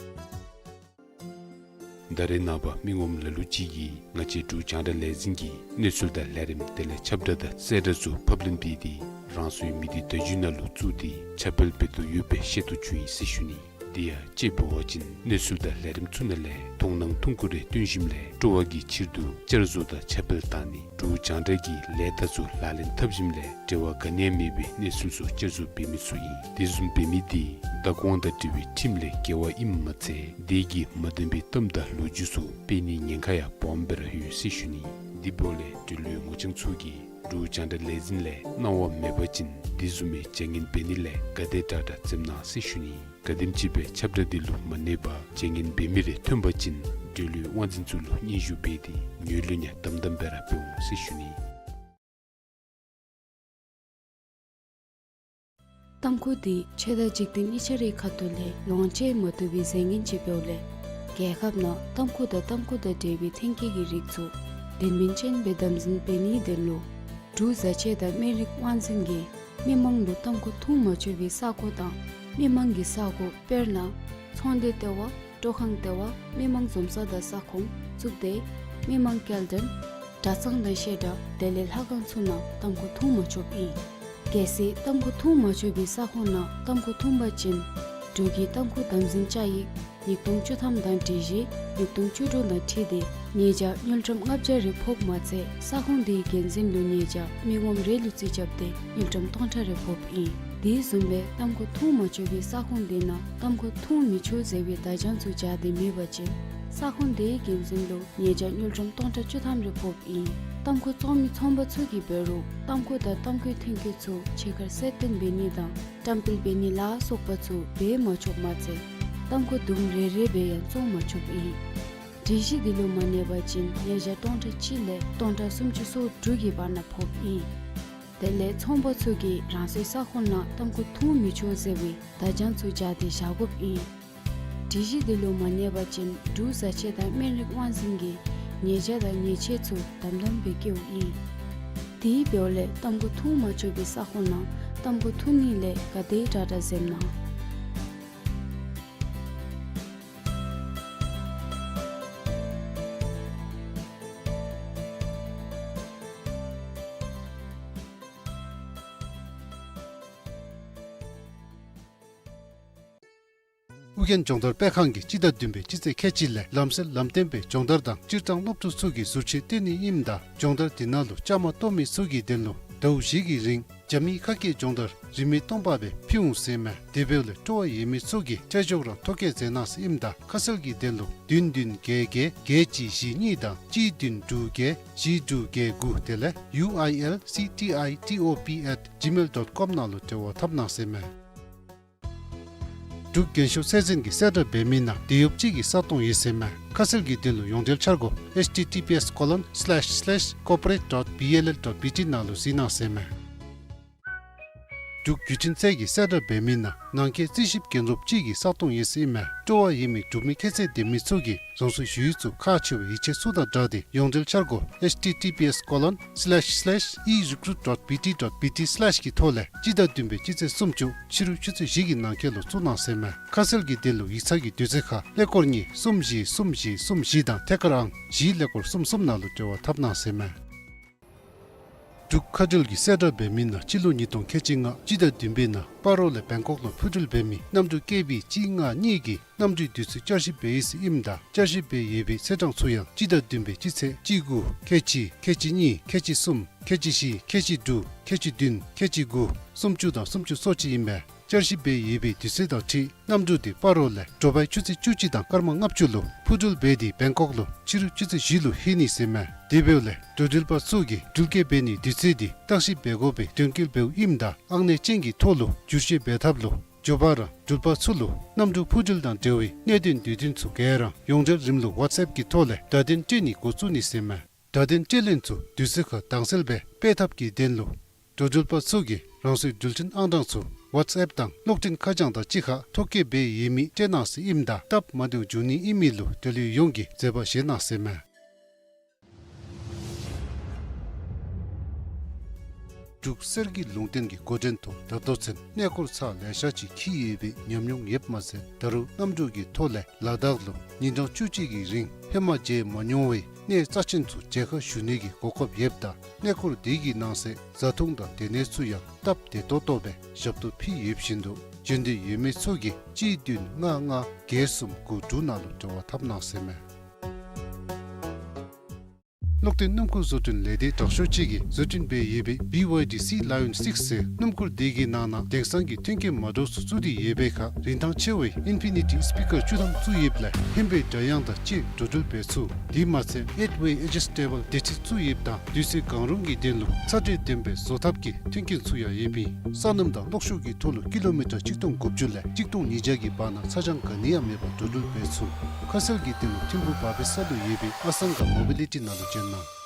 ད་རེས་ནངས་པ་མི་ངོམ་ལ་ལུ་ཅིག་གིས་ང་བཅས་འབྲུག་རྒྱང་བསྒྲགས་ལས་འཛིན་གྱི་གནས་ཚུལ་དང་ལས་རིམ་དེ་ལས་ཁྱབ་བསྒྲགས་དང་གསལ་བསྒྲགས་ཚུ་ཕབ་ལེན་འབད་དེ་རང་སོའི་མི་སྡེ་བརྡ་བརྒྱུད་ནང་ལུ་བཙུགས་ཏེ་ཁྱབ་སྤེལ་འབད་དོ་ཡོདཔ་སྦེ་ཤེས་རྟོགས་བྱུང་ཡི་ཟེར་ཞུ་ནི། དེ་ཡང་དཔྱེ་འབད་བ་ཅིན་གནས་ཚུལ་དང་ལས་རིམ་ཚུ་ནང་ལས་མཐོང་སྣང་ཐུང་ཀུ་རེ་བཏོན་ཞིནམ་ལས་སྤྲོ་བ་གི་ཕྱིར་དུ་བསྐྱར་བཟོ་དང་ཁྱབ་སྤེལ་བཏང་ནི། འབྲུག་རྒྱང་བསྒྲགས་ཀྱི་ལས་བརྡ་ཚུ་ལག་ལེན་འཐབ་ཞིནམ་ལས་འབྲེལ་བ་ག་ནི་ཡང་མེད་པའི་གནས་ཚུལ་ཚུ་བསྐྱར་བཟོ་འབད་མི་ཚུ་ཨིན། དེ་བཟུམ་འབད་མི་དེ་བརྡ་གོང་དང་འབྲེལ་བའི་ཁྲིམས་ལས་འགལ་བ་ཨིནམ་མ་ཚད་དེ་གིས་མ་བདེན་པའི་གཏམ་དང་ལོ་རྒྱུས་ཚུ་སྤེལ་ནིའི་ཉེན་ཁ་ཡང་སྦོམ་སྦེ་ར་ཡོད་ཟེར་ཞུ་ནི། དེ་འབདཝ་ལས་འབྲེལ་ཡོད་ངོ་རྐྱང་ཚུ་གིས་འབྲུག་རྒྱང་བསྒྲགས་ལས་འཛིན་ལས་གནང་བ་མེད་པ་ཅིན་དེ་བཟུམ་མའི་བྱ་ངན་འབད་ནི་ལས་ག་དེ་དྲག་དྲག་འཛེམ་གནང་ཟེར་ཞུ་ནི། ག་དེམ་ཅིག་སྦེ་ཁྱབ་བསྒྲགས་འདི་ལུ་མ་གནས་པར་བྱ་ངན་འབད་མི་རེ་ཐོན་པ་ཅིན་འབྲེལ་ཡོད་དབང་འཛིན་ཚུ་ལུ་སྙན་ཞུ་འབད་དེ་ངོས་ལེན་ཡང་དམ་དམ་སྦེ་ར་འབད་འོང་ཟེར་ཞུ་ནི། ཏམ་ཁུ་འདི་ཆོས་དང་འཇིག་རྟེན་གཉིས་ཆ་རའི་ཁ་ཐུག་ལས་ལོངས་སྤྱོད་མ་བཏུབ་པའི་རྫས་ངན་ཅིག་འབདཝ་ལས་རྒྱལ་ཁབ་ནང་ཏམ་ཁུ་དང་ཏམ་ཁུ་དང་འབྲེལ་བའི་ཐོན་སྐྱེད་ཀྱི་རིགས་ཚུ་དོན་སྨིན་ཅན་སྦེ་དམ་འཛིན་འབད་ནིའི་དོན་ལུ་འབྲུག་བཟའ་ཆས་དང་སྨན་རིགས་དབང་འཛིན་གྱིས་མི་མང་ལུ་ཏམ་ཁུ་འཐུང་མ་བཅུག་པའི་ས་གོ་དང་མི་མང་གི་ས་གོ་དཔེར་ན་ཚོང་སྡེ་ལྟེ་བ་སྤྲོ་ཁང་ལྟེ་བ་མི་མང་འཛོམས་ས་དང་ས་ཁོངས་བཙུགས་ཏེ་མི་མང་སྐྱེལ་འདྲེན་གྲྭ་ཚང་དང་བཤད་གྲྭ་དེ་ལས་ལྷ་ཁང་ཚུ་ནང་ཏམ་ཁུ་འཐུང་མ་བཅུགཔ་ཨིན། གལ་སྲིད་ཏམ་ཁུ་འཐུང་མ་བཅུག་པའི་ས་ཁོངས་ནང་ཏམ་ཁུ་འཐུང་པ་ཅིན་འབྲུག་གི་ཏམ་ཁུ་དམ་འཛིན་བཅའ་ཡིག་ཉིས་སྟོང་བཅུ་ཐམ་དང་སྒྲིག་གཞི་ཉིས་སྟོང་བཅུ་དྲུག་དང་འཁྲིལ་ཏེ་ ཉེས་བྱ་དངུལ་ཀྲམ་ལྔ་བརྒྱ་རེ་ཕོགཔ་མ་ཚད་ས་ཁོངས་དེའི་འགན་འཛིན་ལུ་ཉེས་བྱ་མི་ངོམ་རེ་ལུ་རྩིས་རྐྱབ་སྟེ་དངུལ་ཀྲམ་སྟོང་ཕྲག་རེ་ཕོགཔ་ཨིན། དེ་བཟུམ་སྦེ་ཏམ་ཁུ་འཐུང་མ་ཆོག་པའི་ས་ཁོངས་དེ་ནང་ཏམ་ཁུ་འཐུང་མི་ཆོག་ཟེར་བའི་བརྡ་བྱང་ཚུ་སྦྱར་ཏེ་མེད་པ་ཅིན་ས་ཁོངས་དེའི་འགན་འཛིན་ལུ་ཉེས་བྱ་དངུལ་ཀྲམ་སྟོང་ཕྲག་བཅུ་ཐམ་རེ་ཕོགཔ་ཨིན། ཏམ་ཁུ་བཙོང་མི་ཚོང་པ་ཚུ་གིས་འབད་རུང་ཏམ་ཁུ་དང་ཏམ་ཁུའི་ཐོན་སྐྱེད་ཚུ་ཕྱི་ཁར་གསལ་སྟོན་འབད་ནི་དང་བཀྲམ་སྤེལ་འབད་ནི་ལ་སོགས་པ་ཚུ་འབད་མ་ཆོགཔ་མ་ཚད་ཏམ་ཁུ་དུམ་རེ་རེ་སྦེ་ཡང་བཙོང་མ་ཆོགཔ་ཨིན། སྒྲིག་གཞི་འདི་ལུ་མ་གནས་པ་ཅིན་ཉེས་བྱ་སྟོང་ཕྲག་གཅིག་ལས་སྟོང་ཕྲག་སུམ་ཅུ་སོ་དྲུག་གི་བར་ན་ཕོགཔ་ཨིན། དེ་ལས་ཚོང་པ་ཚུ་གིས་རང་སོའི་ས་ཁོངས་ནང་ཏམ་ཁུ་འཐུང་མི་ཆོག་ཟེར་བའི་བརྡ་བྱང་ཚུ་སྦྱར་ཏེ་བཞག་དགོཔ་ཨིན། སྒྲིག་གཞི་འདི་ལུ་མ་གནས་པ་ཅིན་འབྲུག་བཟའ་ཆས་དང་སྨན་རིགས་དབང་འཛིན་གྱིས་ཉེས་བྱ་དང་ཉེས་ཆད་ཚུ་དམ་དམ་སྦེ་བཀལཝ་ཨིན། དེ་འབདཝ་ལས་ཏམ་ཁུ་འཐུང་མ་ཆོག་པའི་ས་ཁོངས་ནང་ཏམ་ཁུ་འཐུང་ནི་ལས་ག་དེ་དྲག་དྲག་འཛེམ་གནང་། ཨོ་རྒྱན་སྦྱོང་བརྡར་སྤེལ་ཁང་གིས་སྤྱི་ཟླ་བདུན་པའི་སྤྱི་ཚེས་ཁལ་གཅིག་ལས་ལམ་སེལ་ལམ་སྟོན་པའི་སྦྱོང་བརྡར་དང་སྤྱིར་བཏང་སློབ་ཕྲུག་ཚུ་གི་ཟུར་བཅད་སྟོན་ནི་ཨིནམ་ད་སྦྱོང་བརྡར་དེ་ནང་ལུ་བཅའ་མར་གཏོགས་མི་ཚུ་གི་དོན་ལུ་ཟླཝ་བཞི་གི་རིང་རྒྱ་མིའི་ཁ་སྐད་སྦྱོང་བརྡར་རིན་མེད་སྟོང་པ་སྦེ་ཕུལ་འོང་ཟེར་མས། དེ་འབདཝ་ལས་སྤྲོ་བ་ཡོད་མི་ཚུ་གིས་ཆ་འཇོག་རང་ཐོ་བཀོད་མཛད་གནང་ཟེར་ཨིནམ་ད་ཁ་གསལ་གྱི་དོན་ལུ་བདུན་བདུན་བརྒྱད་བརྒྱད་བརྒྱད་གཅིག་བཞི་གཉིས་དང་གཅིག་བདུན་དྲུག་བརྒྱད་བཞི་དྲུག་བརྒྱད་དགུ་དེ་ལས་ཡུ་ཨའི་ཨེལ་སི་ཊི་ཨའི་ཊི་ཨོ་པི་ཨེཊ་ཇི་མེལ་ཌོཊ་ཀོམ་ནང་ལུ་འབྲེལ་བ་འཐབ་གནང་ཟེར་མས། འབྲུག་རྒྱན་ཤོག་ཚད་འཛིན་གྱིས་གསལ་བསྒྲགས་འབད་མི་ནང་དེད་གཡོགཔ་ཅིག་གི་ས་སྟོང་ཡོད་ཟེར་མས། ཁ་གསལ་གྱི་དོན་ལུ་ཡོངས་འབྲེལ་འཆར་སྒོ་ཨེཆ་ཊི་ཊི་པི་ཨེསི་ཀོ་ལོན་སི་ལེཤ་སི་ལེཤ་ཀོར་པོ་རེཊ་ཌོཊ་བི་ཨེལ་ཨེལ་ཌོཊ་བི་ཊི་ནང་ལུ་གཟིགས་གནང་ཟེར་མས། འབྲུག་བརྒྱུད་འཕྲིན་ཚད་ཀྱིས་གསལ་བསྒྲགས་འབད་མི་ནང་ནང་འཁོད་རྩིས་ཞིབ་རྒྱན་རོབ་ཅིག་གི་ས་སྟོང་ཡོད་ཟེར་ཨིན་མས། སྤྲོ་བ་ཡོད་མི་འབྲུག་མི་ཁྱད་ཚད་ལྡན་མི་ཚུ་གིས་རང་སོའི་ཞུ་ཡིག་ཚུ་ཁག་ཆེ་བའི་ཡིག་ཆ་ཚུ་དང་སྦྲགས་ཏེ་ཡོངས་འབྲེལ་འཆར་སྒོ་ཨེཆ་ཊི་ཊི་པི་ཨེསི་ཀོ་ལོན་སི་ལེཤ་སི་ལེཤ་ཨི་རི་ཀུ་རུཊ་ཌོཊ་བི་ཊི་ཌོཊ་བི་ཊི་སི་ལེཤ་གི་ཐོག་ལས་སྤྱི་ཟླ་བདུན་པའི་སྤྱི་ཚེས་སུམ་ཅུ་ཕྱི་རུ་ཆུ་ཚོད་བཞི་གི་ནང་འཁོད་ལུ་བཙུགས་གནང་ཟེར་མས། ཁ་གསལ་གྱི་དོན་ལུ་ཡིག་ཚང་གི་དུས་ཚོད་ཁར་ཀླད་ཀོར་གཉིས་གསུམ་བཞི་གསུམ་བཞི་གསུམ་བཞི་དང་ཐད་ཀར་ཨང་བཞི་ཀླད་ཀོར་གསུམ་གསུམ་ནང་ལུ་འབྲེལ་བ་འཐབ་གནང་ཟེར་མས། འབྲུག་མཁའ་འགྲུལ་གྱིས་གསལ་བསྒྲགས་འབད་མི་ནང་སྤྱི་ལོ་ཉིས་སྟོང་ཁལ་གཅིག་ལྔ་སྤྱི་ཟླ་བདུན་པའི་ནང་སྤ་རོ་ལས་བེང་ཀོག་ལུ་འཕུར་འགྲུལ་འབད་མི་གནམ་གྲུ་ཀེ་བི་གཅིག་ལྔ་གཉིས་ཀྱི་གནམ་གྲུའི་དུས་ཚོད་བསྐྱར་ཞིབ་འབད་ཡི་ཟེར་ཨིནམ་ད་བསྐྱར་ཞིབ་འབད་ཡོད་པའི་ཚེས་གྲངས་ཚུ་ཡང་སྤྱི་ཟླ་བདུན་པའི་སྤྱི་ཚེས་གཅིག་དགུ་ཁལ་གཅིག་ཁལ་གཅིག་གཉིས་ཁལ་གཅིག་གསུམ་ཁལ་གཅིག་བཞི་ཁལ་གཅིག་དྲུག་ཁལ་གཅིག་བདུན་ཁལ་གཅིག་དགུ་སུམ་ཅུ་དང་སུམ་ཅུ་སོ་གཅིག་ཨིན་པས། བསྐྱར་ཞིབ་འབད་ཡོད་པའི་དུས་ཚོད་དང་འཁྲིལ་གནམ་གྲུ་དེ་སྤ་རོ་ལས་དྲོ་པའི་ཆུ་ཚོད་བཅུ་གཅིག་དང་སྐར་མ་ལྔ་བཅུ་ལུ་འཕུར་འགྲུལ་འབད་དེ་བེང་ཀོག་ལུ་ཕྱི་རུ་ཆུ་ཚོད་བཞི་ལུ་ལྷོད་ནི་ཟེར་མས། དེ་འབདཝ་ལས་འགྲོ་འགྲུལ་པ་ཚུ་གིས་འགྲུལ་སྐྱེལ་འབད་ནིའི་དུས་ཚོད་དེ་བརྟག་ཞིབ་འབད་དགོ་པའི་དོན་འཁྱོལ་འབདཝ་ཨིནམ་ད་ཨང་གནས་ཅན་གྱི་ཐོག་ལུ་བསྒྱུར་བཅོས་འབད་ཐབས་ལུ་མགྱོགས་པ་ར་འགྲུལ་པ་ཚུ་ལུ་གནམ་གྲུ་འཕུར་འགྲུལ་དང་འབྲེལ་བའི་གནད་དོན་དུས་སྟོན་ཚུ་ག་ར་ཡོངས་འབྲེལ་རིམ་ལུགས་ཝཊས་ཨེཔ་ཀྱི་ཐོག་ལས་བརྡ་དོན་སྤྲོད་ནི་འགོ་བཙུགས་ནི་ཟེར་མས། བརྡ་དོན་སྤྲོད་ལེན་ཚུ་དུས་ཚོད་ཁར་དྭངས་གསལ་སྦེ་སྤེལ་ཐབས་ཀྱི་དོན་ལུ་འགྲོ་འགྲུལ་པ་ཚུ་གིས་རང་སོའི་འགྲུལ་འཕྲིན་ཨང་གྲངས་ཚུ་ཝཊས་ཨེཔ་དང་གློག་འཕྲིན་ཁ་བྱང་དང་གཅིག་ཁར་ཐོ་བཀོད་འབད་ཡོད་མི་སྤྲོད་གནང་ཟེར་ཨིནམ་ད་སྟབས་མ་བདེཝ་འབྱུང་ནི་ཨིན་མི་ལུ་འབྲེལ་ཡོད་ཡོངས་ཀྱིས་མཛད་པ་བཞེས་གནང་ཟེར་མས། འབྲུག་གསེར་གྱི་ལུང་བསྟན་གྱི་འགོ་འདྲེན་ཐོག་ད་ལྟོ་ཚུན་གནས་སྐོར་ཚར་ལེ་ཤ་ཅིག་འཁྱིད་ཡོད་པའི་ཉམས་མྱོང་ཡོདཔ་མ་ཚད་ད་རུང་གནམ་གྲུ་གི་ཐོག་ལས་ལ་དྭགས་ལུ་ཉིན་གྲངས་བཅུ་གཅིག་གི་རིང་ཧེ་མ་མཇལ་མ་མྱོང་བའི་གནས་རྩ་ཆེན་ཚུ་མཇལ་ཁ་ཞུ་ནི་གི་གོ་སྐབས་ཡོདཔ་ད་གནས་སྐོར་དེ་གི་ནང་གསེས་བཟའ་འཐུང་དང་སྡོད་གནས་ཚུ་ཡང་སྟབས་བདེ་ཏོག་ཏོ་སྦེ་ཞབས་ཏོག་ཕུལ་ཡོདཔ་བཞིན་དུ་འབྱོན་འདོད་ཡོད་མི་ཚུ་གིས་གཅིག་བདུན་ལྔ་ལྔ་བརྒྱད་གསུམ་དགུ་དྲུག་ནང་ལུ་འབྲེལ་བ་འཐབ་གནང་ཟེར་མས། གློག་འཕྲིན་སྣུམ་འཁོར་བཟོ་སྐྲུན་ལས་སྡེ་དྲག་ཤོས་ཅིག་གིས་བཟོ་སྐྲུན་འབད་ཡོད་པའི་བི་ཝའི་ཌི་སི་ལ་ཡོན་སིགསི་ཟེར་སྣུམ་འཁོར་དེ་གི་ནང་ན་དེང་སང་གི་མཐུན་རྐྱེན་མ་འདྲཝ་ཚུ་བཙུགས་ཏེ་ཡོད་པའི་ཁར་རིན་ཐང་ཆེ་བའི་ཨིན་ཕི་ནི་ཊི་སི་པི་ཀར་བཅུ་ཐམ་བཙུགས་ཡོདཔ་ལས་ཧན་པའི་སྒྲ་དབྱངས་དང་བཅས་འགྲོ་འགྲུལ་འབད་ཚུགས། དེ་མ་ཚད་ཨེཊ་ཝེ་ཨེ་ཇི་སི་ཊེ་བཱལ་སྡེར་ཁྲི་བཙུགས་ཡོདཔ་དང་དུས་ཚོད་གང་རུང་གི་དོན་ལུ་ཚ་དྲོད་ལྡན་པའི་བཟོ་ཐབས་ཀྱི་མཐུན་རྐྱེན་ཚུ་ཡང་ཡོདཔ་ཨིན། ས་སྣུམ་དང་གློག་ཤུགས་ཀྱི་ཐོག་ལུ་ཀི་ལོ་མི་ཊར་གཅིག་སྟོང་དགུ་བཅུ་ལས་གཅིག་སྟོང་ཉིས་བརྒྱ་གི་བར་ན་ཚ་གྱང་ག་ནི་ཡང་མེད་པར་འགྲོ་འགྲུལ་འབད་ཚུགས། ཁ་གསལ་གྱི་དོན་ལུ་ཐིམ་ཕུག་བ་པའི་ས་ལུ་ཡོད་པའི་ཨ་སང་ག་མོ་བི་ལི་ཊི་ནང་ལུ་བྱོན་གནང་།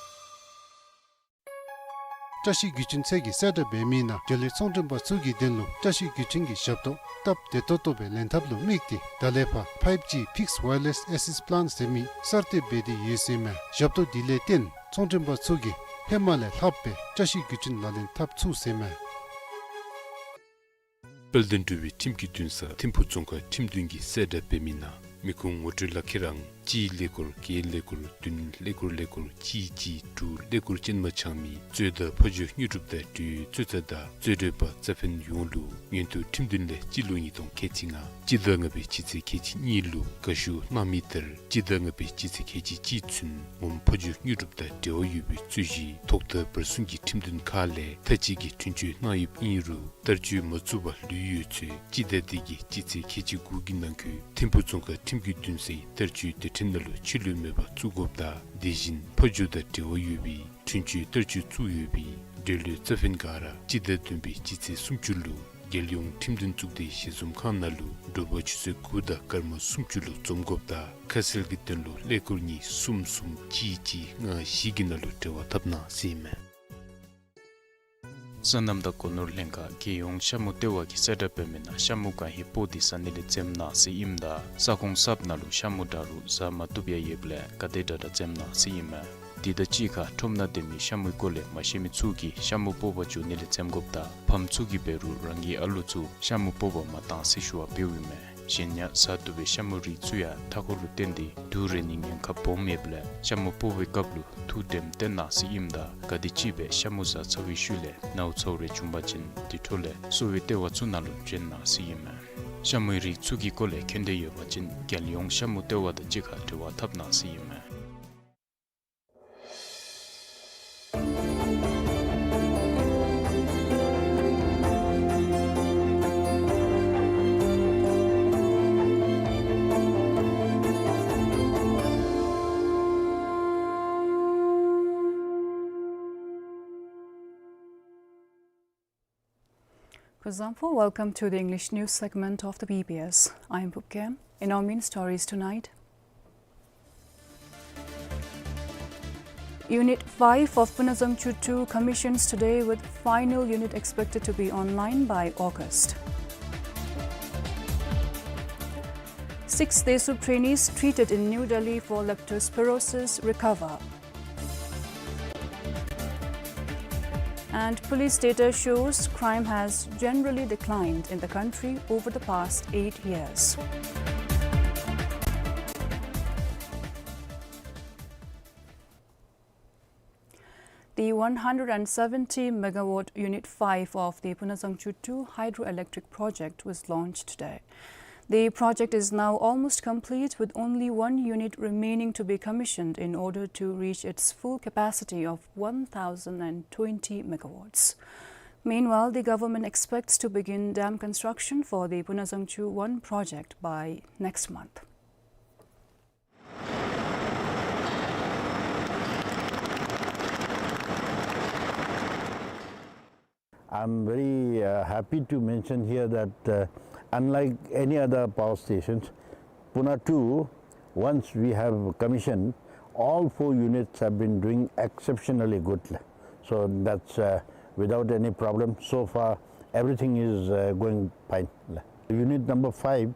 བཀྲ་ཤིས་བརྒྱུད་འཕྲིན་ཚད་ཀྱིས་གསལ་བསྒྲགས་འབད་མི་ནང་འབྲེལ་ཡོད་ཚོང་མགྲོན་པ་ཚུ་གི་དོན་ལུ་བཀྲ་ཤིས་བརྒྱུད་འཕྲིན་གྱི་ཞབས་ཏོག་སྟབས་བདེ་ཏོག་ཏོ་སྦེ་ལེན་ཐབས་ལུ་དམིགས་ཏེ་ད་ལས་ཕར་ཕའིབ་ཇི་ཕིགསི་ཝའི་ཡར་ལེསི་ཨེ་སེ་སི་པླཱན་ཟེར་མི་གསར་གཏོད་འབད་དེ་ཡོད་ཟེར་མས། ཞབས་ཏོག་འདི་ལས་བརྟེན་ཚོང་མགྲོན་པ་ཚུ་གིས་ཧེ་མ་ལས་ལྷག་སྦེ་བཀྲ་ཤིས་བརྒྱུད་འཕྲིན་ལག་ལེན་འཐབ་ཚུགས་ཟེར་མས། དཔལ་ལྡན་འབྲུག་པའི་ཁྲིམས་ཀྱི་འདུན་ས་ཐིམ་ཕུག་རྫོང་ཁག་ཁྲིམས་འདུན་གྱིས་གསལ་བསྒྲགས་འབད་མི་ནང་མི་ཁུངས་ངོ་སྤྲོད་ལག་ཁྱེར་ཨང་ གཅིག་ཀླད་ཀོར་བརྒྱད་ཀླད་ཀོར་བདུན་ཀླད་ཀོར་ཀླད་ཀོར་གཅིག་གཅིག་དྲུག་ཀླད་ཀོར་ཅན་མ་ཚང་མི་གཙོས་དང་ཕ་ཇོ་དངོས་གྲུབ་དང་འབྲེལ་ཡོད་གཙོས་ཚ་དང་གཙོས་གྲོགས་པ་རྩ་ཕན་ཡོངས་ལུ་མངོན་མཐོ་ཁྲིམས་འདུན་ལས་སྤྱི་ལོ་ཉིས་སྟོང་ཁལ་གཅིག་ལྔ་སྤྱི་ཟླ་ལྔ་པའི་སྤྱི་ཚེས་ཁལ་གཅིག་གཉིས་ལུ་དགའ་ཞུ་གནང་མི་ལྟར་སྤྱི་ཟླ་ལྔ་པའི་སྤྱི་ཚེས་ཁལ་གཅིག་གཅིག་ཚུན་ངོམ་ཕ་ཇོ་དངོས་གྲུབ་དང་འབྲེལ་བ་ཡོད་པའི་རྩོད་གཞི་ཐོག་མཐའ་བར་གསུམ་གྱི་ཁྲིམས་འདུན་ཁག་ལས་མཐའ་དཔྱད་ཀྱི་འཁྲུན་ཆོད་གནང་ཡོདཔ་ཨིན་རུང་བསྟར་སྤྱོད་མ་བཙུགས་པར་ལུས་ཡོད་ཚེ་སྤྱི་ཟླ་འདི་གི་སྤྱི་ཚེས་ཁལ་གཅིག་དགུ་གི་ནང་འཁོད་ཐིམ་ཕུ་རྫོང་ཁག་ཁྲིམས་ཀྱི་འདུན་སའི་བསྟར་སྤྱོད་སྡེ་ཁྲིམས་ནང་ལུ་ཕྱི་ལུ་མེད་པར་བཙུགས་དགོཔ་དང་དེ་བཞིན་ཕ་ཇོ་དང་འབྲེལ་བ་ཡོད་པའི་འཁྲུན་ཆོད་བསྟར་སྤྱོད་བཙུགས་ཡོད་པའི་འབྲེལ་ཡོད་རྩ་ཕན་ག་ར་སྤྱི་ཟླ་བདུན་པའི་སྤྱི་ཚེས་སུམ་ཅུ་ལུ་རྒྱལ་ཡོངས་ཁྲིམས་འདུན་གཙུག་སྡེའི་ཞལ་འཛོམས་ཁང་ནང་ལུ་དྲོ་པ་ཆུ་ཚོད་དགུ་དང་སྐར་མ་སུམ་ཅུ་ལུ་འཛོམས་དགོཔ་དང་ཁ་གསལ་གྱི་དོན་ལུ་ཀླད་ཀོར་གཉིས་གསུམ་གསུམ་གཅིག་གཅིག་ལྔ་བཞི་གི་ནང་ལུ་འབྲེལ་བ་འཐབ་གནང་ཟེར་ཨིན་མས། སོ་ནམ་དང་སྒོ་ནོར་ལྷན་ཁག་རྒྱལ་ཡོངས་ཤ་མུ་ལྟེ་བ་གིས་གསལ་བསྒྲགས་འབད་མི་ནང་ཤ་མུ་གང་ཧེ་སྤོ་སྟེ་ཟ་ནི་ལས་འཛེམ་གནང་ཟེར་ཨིནམ་ད་ས་ཁོངས་གསརཔ་ནང་ལུ་ཤ་མུ་འདྲ་རུང་ཟ་མ་བཏུབ་ཡང་ཡོདཔ་ལས་ག་དེ་དྲག་དྲག་འཛེམ་གནང་ཟེར་ཨིན་མས། དེ་དང་གཅིག་ཁར་ཁྲོམ་ནང་སྡོད་མི་ཤ་མུའི་སྐོར་ལས་མ་ཤེས་མི་ཚུ་གིས་ཤ་མུ་སྤོ་བར་འགྱོ་ནི་ལས་འཛེམ་དགོཔ་དང་ཕམ་ཚུ་གིས་འབད་རུང་རང་གི་ཨ་ལོ་ཚུ་ཤ་མུ་སྤོ་བར་མ་གཏང་ཟེར་ཞུ་བ་འབདཝ་ཨིན་མས། གཞན་ཡང་ཟ་བཏུབ་པའི་ཤ་མུ་རིགས་ཚུ་ཡང་མཐའ་འཁོར་ལུ་བརྟེན་ཏེ་དུག་རེག་ནིའི་ཉེན་ཁ་སྦོམ་ཡོདཔ་ལས་ཤ་མུ་སྤོ་བའི་སྐབས་ལུ་ཐུགས་དྲནམ་བཏོན་གནང་ཟེར་ཨིནམ་ད་ག་དེམ་ཅིག་སྦེ་ཤ་མུ་ཟ་ཚར་བའི་ཤུལ་ལས་ནཝ་ཚཝ་རེ་བྱུང་པ་ཅིན་དེ་འཕྲོ་ལས་གསོ་བའི་ལྟེ་བ་ཚུ་ནང་ལུ་བྱོན་གནང་ཟེར་ཨིན་མས། ཤ་མུའི་རིགས་ཚུ་གི་སྐོར་ལས་མཁྱེན་འདོད་ཡོད་པ་ཅིན་རྒྱལ་ཡོངས་ཤ་མུ་ལྟེ་བ་དང་གཅིག་ཁར་འབྲེལ་བ་འཐབ་གནང་ཟེར་ཨིན་མས། Kuzuzangpo, welcome to the English news segment of the B B S. I am Pupkem. In our main stories tonight, Unit five of Punazangchu two commissions today, with final unit expected to be online by August. Six DESUP trainees treated in New Delhi for leptospirosis recover. And police data shows crime has generally declined in the country over the past eight years. The one hundred and seventy megawatt Unit five of the Punazangchu two hydroelectric project was launched today. The project is now almost complete, with only one unit remaining to be commissioned in order to reach its full capacity of one thousand and twenty megawatts. Meanwhile, the government expects to begin dam construction for the Punazangchu one project by next month. I'm very, uh, happy to mention here that, uh, unlike any other power stations, Puna two, once we have commissioned, all four units have been doing exceptionally good. So that's, uh, without any problem. So far, everything is, uh, going fine. Unit number five,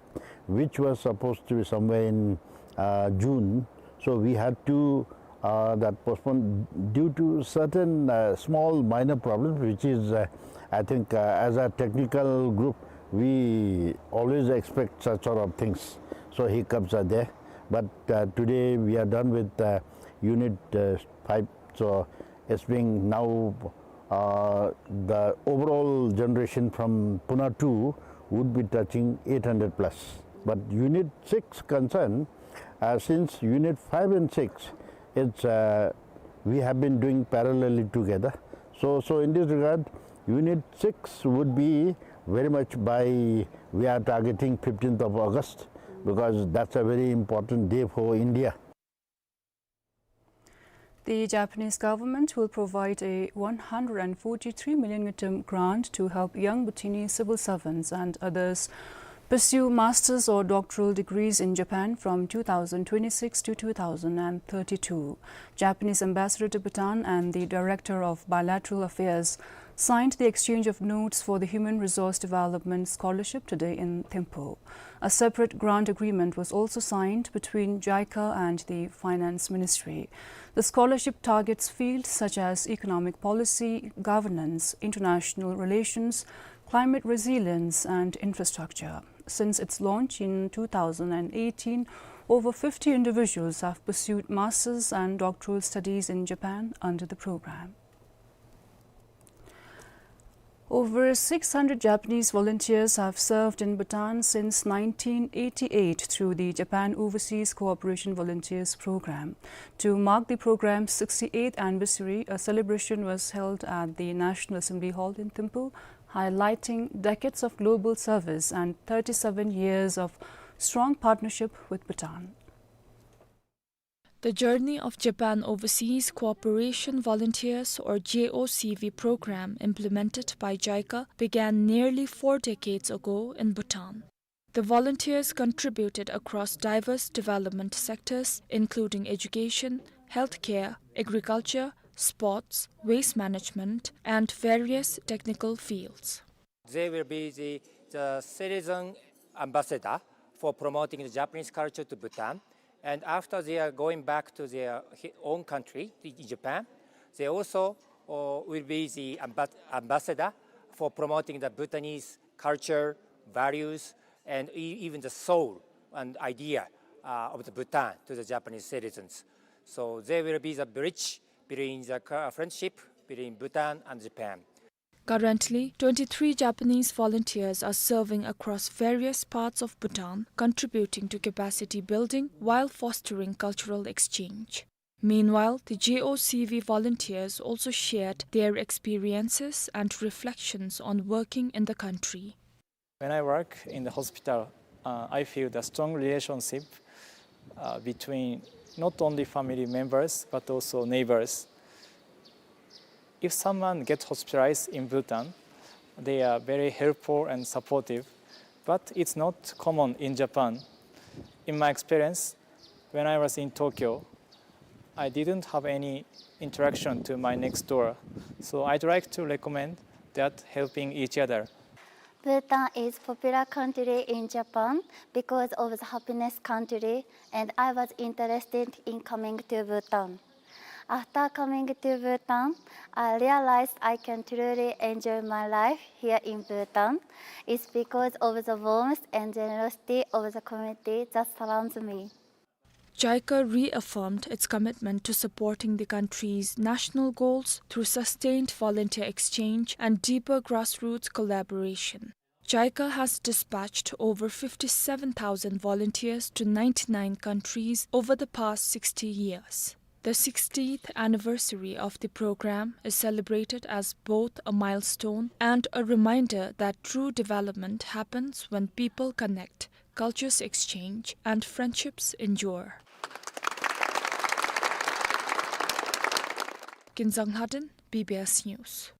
which was supposed to be somewhere in, uh, June, so we had to, uh, that postpone due to certain, uh, small minor problems, which is, uh, I think, uh, as a technical group, we always expect such sort of things. So hiccups are there. But, uh, today we are done with, uh, unit, uh, five. So it's being now, uh, the overall generation from Puna two would be touching eight hundred plus. But unit six concern, uh, since unit five and six, it's, uh, we have been doing parallelly together. So, so in this regard, unit six would be very much by, we are targeting fifteenth of August, because that's a very important day for India. The Japanese government will provide a one hundred and forty-three million ngultrum grant to help young Bhutanese civil servants and others pursue master's or doctoral degrees in Japan from two thousand twenty-six to two thousand and thirty-two. Japanese ambassador to Bhutan and the director of bilateral affairs signed the exchange of notes for the Human Resource Development Scholarship today in Thimphu. A separate grant agreement was also signed between JICA and the Finance Ministry. The scholarship targets fields such as economic policy, governance, international relations, climate resilience, and infrastructure. Since its launch in two thousand and eighteen, Over fifty individuals have pursued master's and doctoral studies in Japan under the program. Over six hundred Japanese volunteers have served in Bhutan since nineteen eighty-eight through the Japan Overseas Cooperation Volunteers Program. To mark the program's sixty-eighth anniversary, a celebration was held at the National Assembly Hall in Thimphu, highlighting decades of global service and thirty-seven years of strong partnership with Bhutan. The journey of Japan Overseas Cooperation Volunteers, or J O C V program, implemented by JICA, began nearly four decades ago in Bhutan. The volunteers contributed across diverse development sectors, including education, healthcare, agriculture, sports, waste management, and various technical fields. They will be the, the citizen ambassador for promoting the Japanese culture to Bhutan. And after they are going back to their hi-, own country, in Japan, they also, uh, will be the amba-, ambassador for promoting the Bhutanese culture, values, and e-, even the soul and idea, uh, of the Bhutan to the Japanese citizens. So they will be the bridge between the cu-, friendship between Bhutan and Japan. Currently, twenty-three Japanese volunteers are serving across various parts of Bhutan, contributing to capacity building while fostering cultural exchange. Meanwhile, the J O C V volunteers also shared their experiences and reflections on working in the country. When I work in the hospital, uh, I feel the strong relationship, uh, between not only family members but also neighbors. If someone gets hospitalized in Bhutan, they are very helpful and supportive, but it's not common in Japan. In my experience, when I was in Tokyo, I didn't have any interaction to my next door, so I'd like to recommend that helping each other. Bhutan is popular country in Japan because of the happiness country, and I was interested in coming to Bhutan. After coming to Bhutan, I realized I can truly enjoy my life here in Bhutan. It's because of the warmth and generosity of the community that surrounds me. JICA reaffirmed its commitment to supporting the country's national goals through sustained volunteer exchange and deeper grassroots collaboration. JICA has dispatched over fifty-seven thousand volunteers to ninety-nine countries over the past sixty years. The sixtieth anniversary of the program is celebrated as both a milestone and a reminder that true development happens when people connect, cultures exchange, and friendships endure. Kinzang Lhaden, B B S News.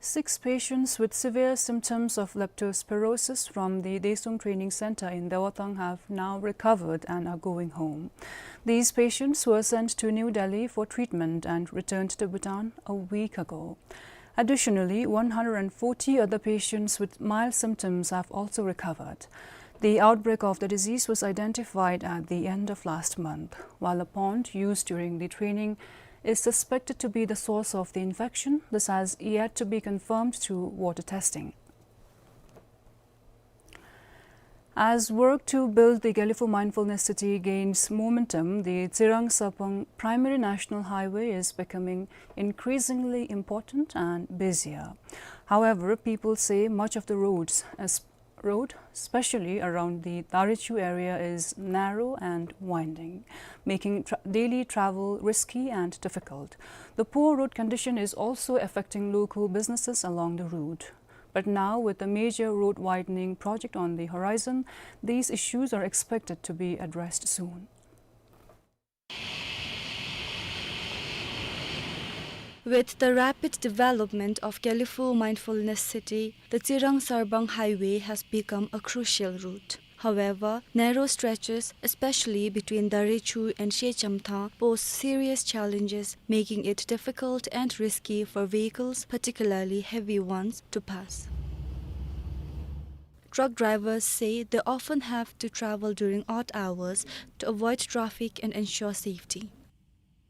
Six patients with severe symptoms of leptospirosis from the Daesung Training Center in Daewatang have now recovered and are going home. These patients were sent to New Delhi for treatment and returned to Bhutan a week ago. Additionally, one hundred forty other patients with mild symptoms have also recovered. The outbreak of the disease was identified at the end of last month, while a pond used during the training is suspected to be the source of the infection. This has yet to be confirmed through water testing. As work to build the Gelephu Mindfulness City gains momentum, the Tsirang Sarpang Primary National Highway is becoming increasingly important and busier. However, people say much of the roads, as road, especially around the Darechu area, is narrow and winding, making tra-, daily travel risky and difficult. The poor road condition is also affecting local businesses along the route. But now, with a major road widening project on the horizon, these issues are expected to be addressed soon. With the rapid development of Gelephu Mindfulness City, the Tsirang Sarpang Highway has become a crucial route. However, narrow stretches, especially between Darechu and Shechamthang, pose serious challenges, making it difficult and risky for vehicles, particularly heavy ones, to pass. Truck drivers say they often have to travel during odd hours to avoid traffic and ensure safety.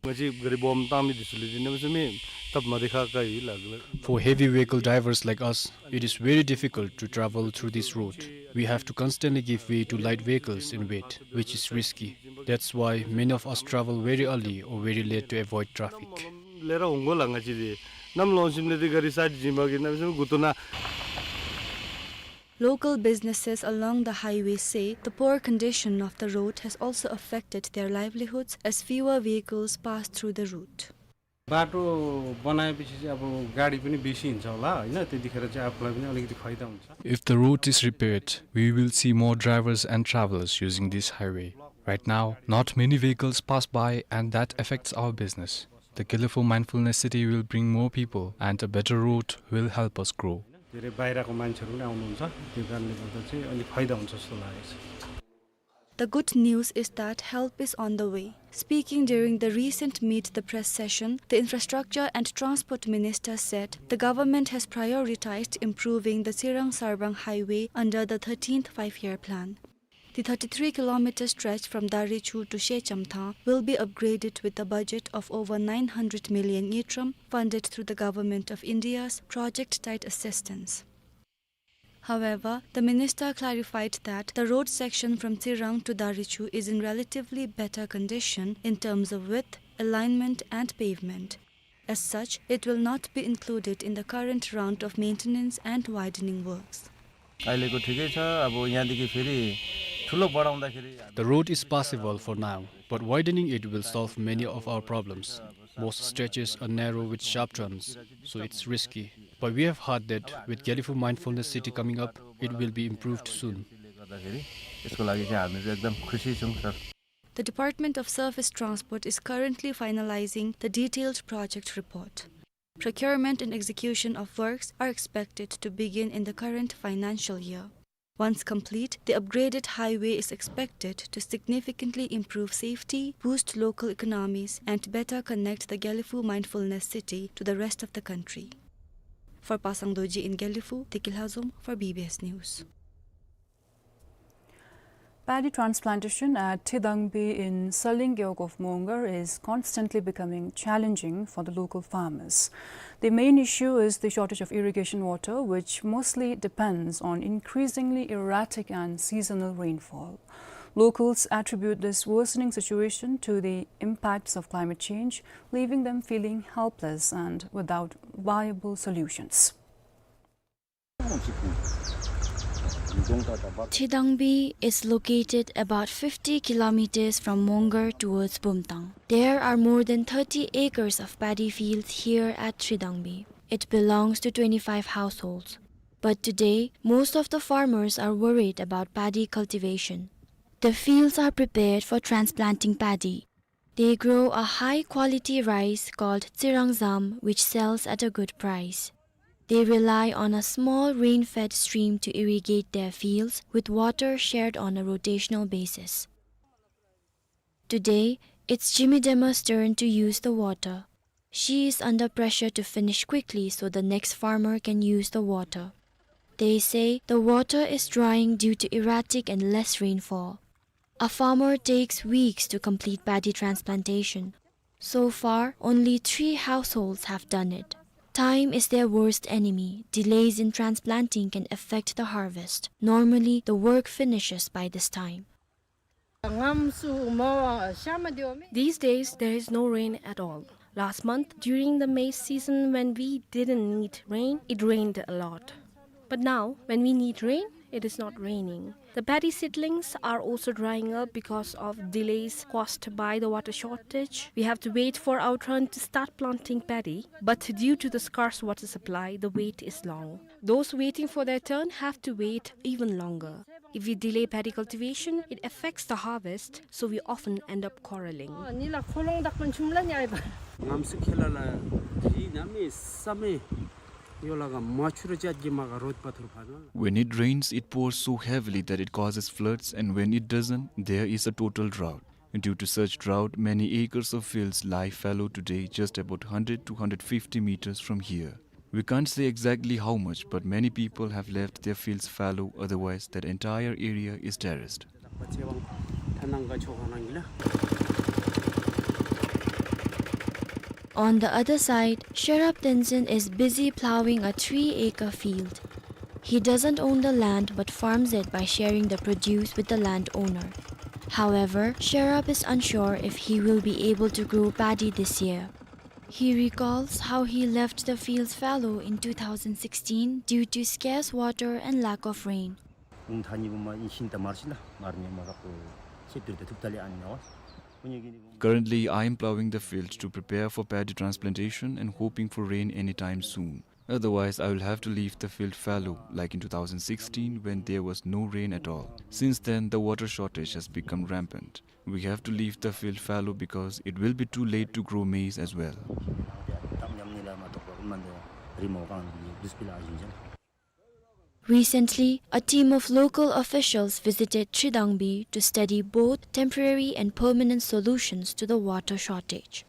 ང་བཅས་ག་རི་སྦོམ་བཏང་མི་འདི་ཚུ་ལུ་འདི་གནམ་མེད་ས་མེད་སྟབས་མ་བདེ་ཁག་ཁ་ཡོད་ལགས། For heavy vehicle drivers like us, it is very difficult to travel through this road. We have to constantly give way to light vehicles and wait, which is risky. That's why many of us travel very early or very late to avoid traffic. ལས་ར་འོང་དགོ་ལགས། ང་བཅས་འདི་གནམ་ལོང་ཞིནམ་ལས་འདི་ག་རི་སར་བྱིན་པ་གིས་གནམ་མེད་ས་མེད་མགུ་ཏོ་ན། Local businesses along the highway say the poor condition of the road has also affected their livelihoods as fewer vehicles pass through the route. बाटो बनाएपछि चाहिँ अब गाडी पनि बेसी हिँड्छ होला, होइन? त्यतिखेर चाहिँ आफूलाई पनि अलिकति फाइदा हुन्छ। If the road is repaired, we will see more drivers and travelers using this highway. Right now, not many vehicles pass by, and that affects our business. The Gelephu Mindfulness City will bring more people, and a better road will help us grow. धेरै बाहिरको मान्छेहरू पनि आउनुहुन्छ, त्यो कारणले गर्दा चाहिँ अलिक फाइदा हुन्छ जस्तो लागेको छ। The good news is that help is on the way. Speaking during the recent Meet the Press session, the Infrastructure and Transport Minister said the government has prioritized improving the Tsirang-Sarbang Highway under the thirteenth Five-Year Plan. The thirty-three kilometer stretch from Darichu to Shechamthang will be upgraded with a budget of over nine hundred million ngultrum funded through the Government of India's Project Tied Assistance. However, the minister clarified that the road section from Tsirang to Darichu is in relatively better condition in terms of width, alignment and pavement. As such, it will not be included in the current round of maintenance and widening works. अहिलेको ठिकै छ, अब यहाँदेखि फेरि ठुलो बढाउँदाखेरि The road is passable for now, but widening it will solve many of our problems. Most stretches are narrow with sharp turns, so it's risky. But we have heard that with Gelephu Mindfulness City coming up, it will be improved soon. गर्दाखेरि यसको लागि चाहिँ हामी चाहिँ एकदम खुसी छौँ, sir. The Department of Surface Transport is currently finalizing the detailed project report. Procurement and execution of works are expected to begin in the current financial year. Once complete, the upgraded highway is expected to significantly improve safety, boost local economies, and better connect the Gelephu Mindfulness City to the rest of the country. For Pasang Dorji in Gelephu, Tiki Lhazom for B B S News. Paddy transplantation at Thridangbi in Saling Gewog of Mongar is constantly becoming challenging for the local farmers. The main issue is the shortage of irrigation water, which mostly depends on increasingly erratic and seasonal rainfall. Locals attribute this worsening situation to the impacts of climate change, leaving them feeling helpless and without viable solutions. Thridangbi is located about fifty kilometers from Mongar towards Bumthang. There are more than thirty acres of paddy fields here at Thridangbi. It belongs to twenty-five households. But today, most of the farmers are worried about paddy cultivation. The fields are prepared for transplanting paddy. They grow a high-quality rice called Tsirangzam, which sells at a good price. They rely on a small rain-fed stream to irrigate their fields, with water shared on a rotational basis. Today, it's Jimmy Dema's turn to use the water. She is under pressure to finish quickly so the next farmer can use the water. They say the water is drying due to erratic and less rainfall. A farmer takes weeks to complete paddy transplantation. So far, only three households have done it. Time is their worst enemy. Delays in transplanting can affect the harvest. Normally, the work finishes by this time. These days, there is no rain at all. Last month, during the maize season, when we didn't need rain, it rained a lot. But now, when we need rain, it is not raining. The paddy seedlings are also drying up because of delays caused by the water shortage. We have to wait for our turn to start planting paddy, but due to the scarce water supply, the wait is long. Those waiting for their turn have to wait even longer. If we delay paddy cultivation, it affects the harvest, so we often end up quarreling. When it rains, it pours so heavily that it causes floods, and when it doesn't, there is a total drought. Due to such drought, many acres of fields lie fallow today, just about hundred to hundred fifty meters from here. We can't say exactly how much, but many people have left their fields fallow, otherwise that entire area is terraced. Thridangbi, Thridangbi, Thridangbi. On the other side, Sherab Tenzin is busy plowing a three-acre field. He doesn't own the land but farms it by sharing the produce with the landowner. However, Sherab is unsure if he will be able to grow paddy this year. He recalls how he left the fields fallow in two thousand sixteen due to scarce water and lack of rain. Currently, I am plowing the field to prepare for paddy transplantation and hoping for rain anytime soon. Otherwise, I will have to leave the field fallow, like in two thousand sixteen when there was no rain at all. Since then, the water shortage has become rampant. We have to leave the field fallow because it will be too late to grow maize as well. Recently, a team of local officials visited Tridangbi to study both temporary and permanent solutions to the water shortage.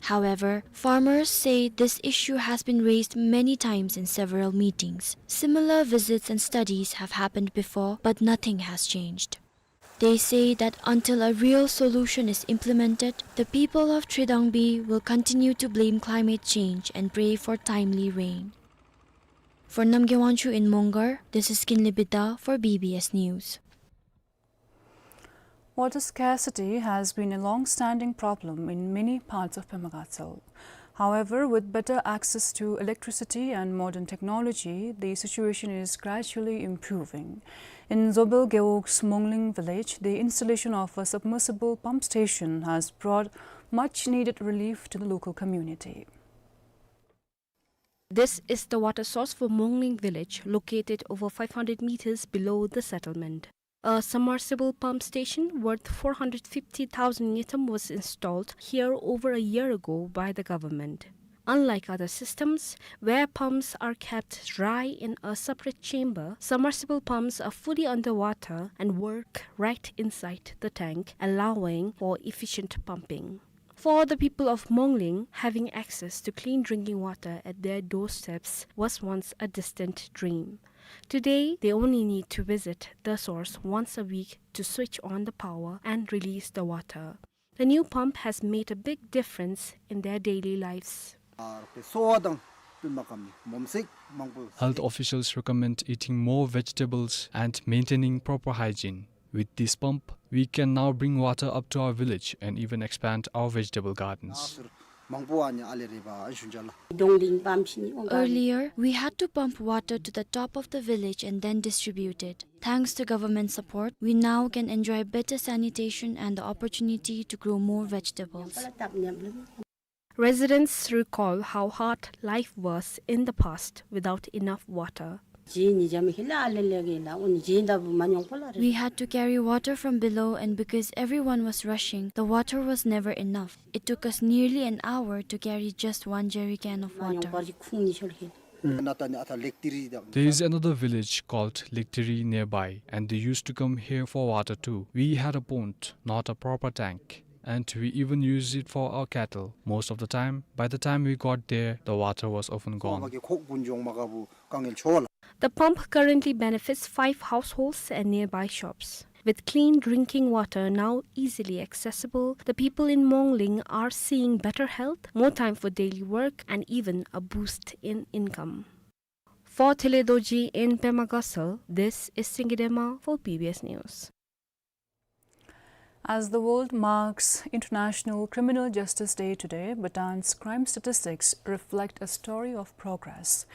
However, farmers say this issue has been raised many times in several meetings. Similar visits and studies have happened before, but nothing has changed. They say that until a real solution is implemented, the people of Tridangbi will continue to blame climate change and pray for timely rain. For Namgay Wangchuk in Mongar, this is Kinley Bidda for B B S News. Water scarcity has been a long-standing problem in many parts of Pema Gatshel. However, with better access to electricity and modern technology, the situation is gradually improving. In Zobel Gewog's Mongling village, the installation of a submersible pump station has brought much-needed relief to the local community. This is the water source for Mongling village, located over five hundred meters below the settlement. A submersible pump station worth four hundred fifty thousand ngultrum was installed here over a year ago by the government. Unlike other systems, where pumps are kept dry in a separate chamber, submersible pumps are fully underwater and work right inside the tank, allowing for efficient pumping. For the people of Mongling, having access to clean drinking water at their doorsteps was once a distant dream. Today, they only need to visit the source once a week to switch on the power and release the water. The new pump has made a big difference in their daily lives. Health officials recommend eating more vegetables and maintaining proper hygiene. With this pump, we can now bring water up to our village and even expand our vegetable gardens. Earlier, we had to pump water to the top of the village and then distribute it. Thanks to government support, we now can enjoy better sanitation and the opportunity to grow more vegetables. Residents recall how hard life was in the past without enough water. We had to carry water from below, and because everyone was rushing, the water was never enough. It took us nearly an hour to carry just one jerry can of water. There is another village called Liktiri nearby, and they used to come here for water too. We had a pond, not a proper tank, and we even used it for our cattle most of the time. By the time we got there, the water was often gone. The pump currently benefits five households and nearby shops. With clean drinking water now easily accessible, the people in Mongling are seeing better health, more time for daily work, and even a boost in income. For Thile Dorji in Pema Gatshel, this is Singye Dema for B B S News. As the world marks International Criminal Justice Day today, Bhutan's crime statistics reflect a story of progress.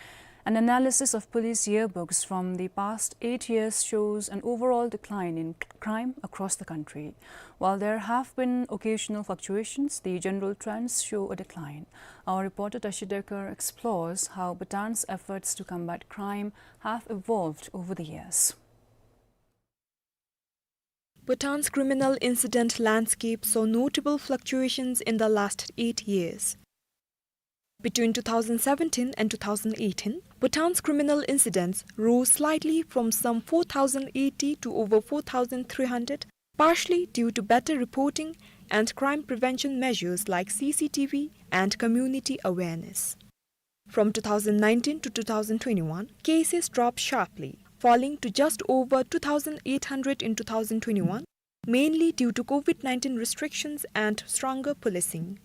An analysis of police yearbooks from the past eight years shows an overall decline in crime across the country. While there have been occasional fluctuations, the general trends show a decline. Our reporter Tashi Dekar explores how Bhutan's efforts to combat crime have evolved over the years. Bhutan's criminal incident landscape saw notable fluctuations in the last eight years. Between two thousand seventeen and two thousand eighteen, Bhutan's criminal incidents rose slightly from some four thousand eighty to over four thousand three hundred, partially due to better reporting and crime prevention measures like C C T V and community awareness. From two thousand nineteen to two thousand twenty-one, cases dropped sharply, falling to just over two thousand eight hundred in two thousand twenty-one, mainly due to COVID nineteen restrictions and stronger policing.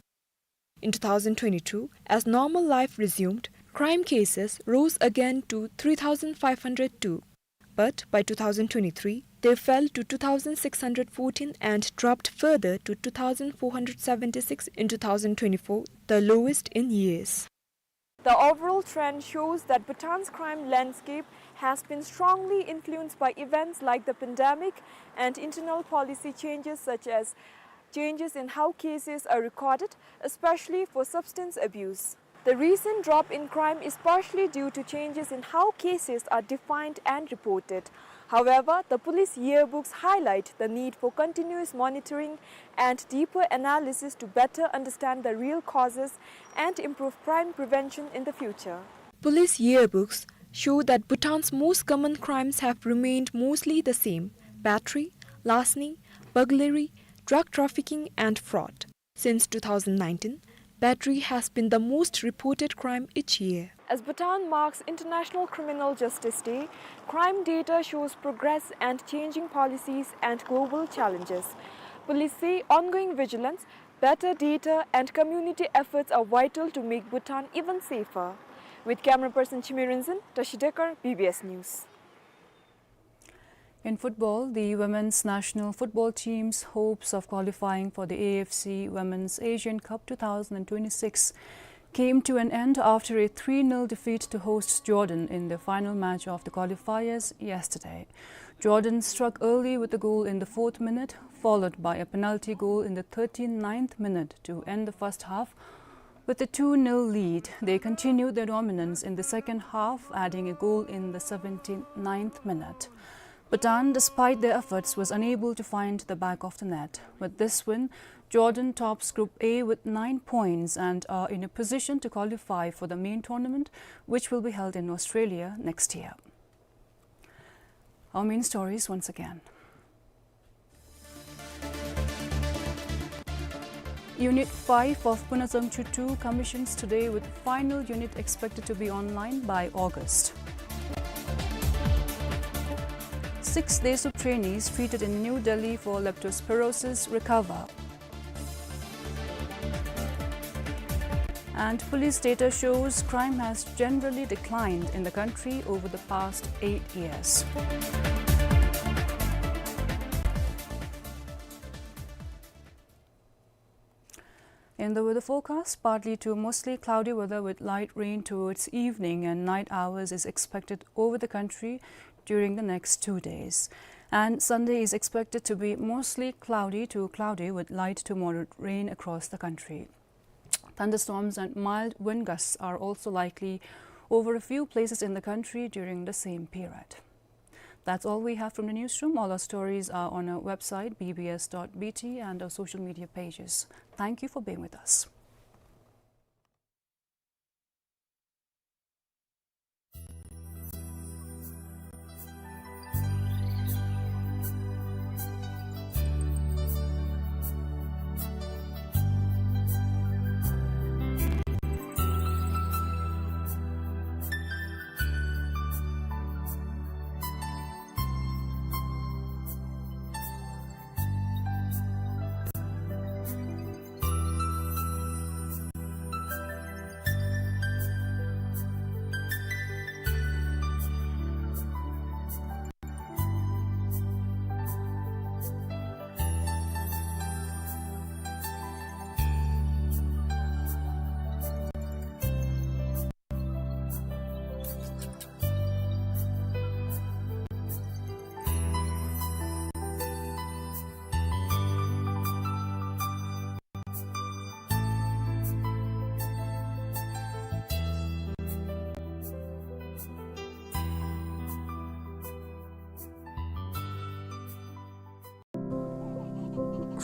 In two thousand twenty-two, as normal life resumed, crime cases rose again to three thousand five hundred two. But by two thousand twenty-three, they fell to two thousand six hundred fourteen and dropped further to two thousand four hundred seventy-six in two thousand twenty-four, the lowest in years. The overall trend shows that Bhutan's crime landscape has been strongly influenced by events like the pandemic and internal policy changes, such as changes in how cases are recorded, especially for substance abuse. The recent drop in crime is partially due to changes in how cases are defined and reported. However, the police yearbooks highlight the need for continuous monitoring and deeper analysis to better understand the real causes and improve crime prevention in the future. Police yearbooks show that Bhutan's most common crimes have remained mostly the same: battery, larceny, burglary, drug trafficking, and fraud. Since two thousand nineteen, battery has been the most reported crime each year. As Bhutan marks International Criminal Justice Day, crime data shows progress and changing policies and global challenges. Police say ongoing vigilance, better data, and community efforts are vital to make Bhutan even safer. With camera person Chime Rinzin, Tashi Dekar, B B S News. In football, the women's national football team's hopes of qualifying for the A F C Women's Asian Cup two thousand twenty-six came to an end after a three nil defeat to host Jordan in the final match of the qualifiers yesterday. Jordan struck early with a goal in the fourth minute, followed by a penalty goal in the thirty-ninth minute to end the first half, with a two nil lead. They continued their dominance in the second half, adding a goal in the seventy-ninth minute. Bhutan, despite their efforts, was unable to find the back of the net. With this win, Jordan tops Group A with nine points and are in a position to qualify for the main tournament, which will be held in Australia next year. Our main stories once again. Unit five of Punasam Chutu commissions today, with final unit expected to be online by August. Six DESUP trainees treated in New Delhi for leptospirosis recover. And police data shows crime has generally declined in the country over the past eight years. In the weather forecast, partly to mostly cloudy weather with light rain towards evening and night hours is expected over the country during the next two days. And Sunday is expected to be mostly cloudy to cloudy with light to moderate rain across the country. Thunderstorms and mild wind gusts are also likely over a few places in the country during the same period. That's all we have from the newsroom. All our stories are on our website, B B S dot B T, and our social media pages. Thank you for being with us.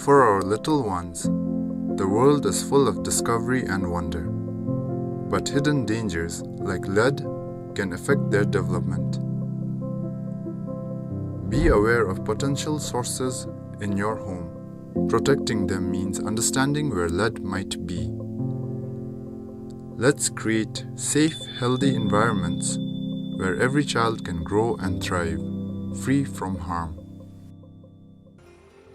For our little ones, the world is full of discovery and wonder, but hidden dangers like lead can affect their development. Be aware of potential sources in your home. Protecting them means understanding where lead might be. Let's create safe, healthy environments where every child can grow and thrive, free from harm.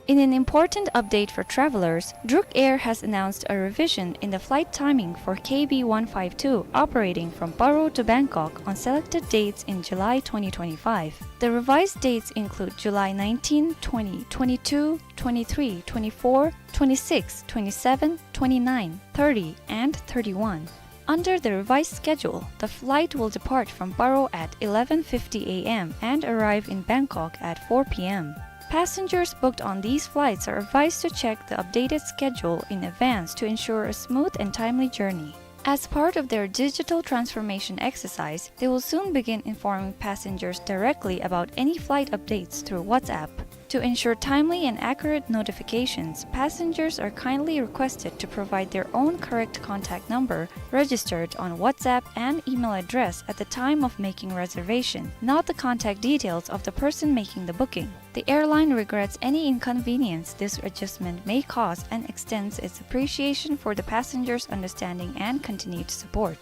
In an important update for travelers, Druk Air has announced a revision in the flight timing for K B one five two operating from Paro to Bangkok on selected dates in July twenty twenty-five. The revised dates include July nineteen, twenty, twenty-two, twenty-three, twenty-four, twenty-six, twenty-seven, twenty-nine, thirty, and thirty-one. Under the revised schedule, the flight will depart from Paro at eleven fifty A M and arrive in Bangkok at four P M. Passengers booked on these flights are advised to check the updated schedule in advance to ensure a smooth and timely journey. As part of their digital transformation exercise, they will soon begin informing passengers directly about any flight updates through WhatsApp. To ensure timely and accurate notifications, passengers are kindly requested to provide their own correct contact number registered on WhatsApp and email address at the time of making reservation, not the contact details of the person making the booking. The airline regrets any inconvenience this adjustment may cause and extends its appreciation for the passengers' understanding and continued support.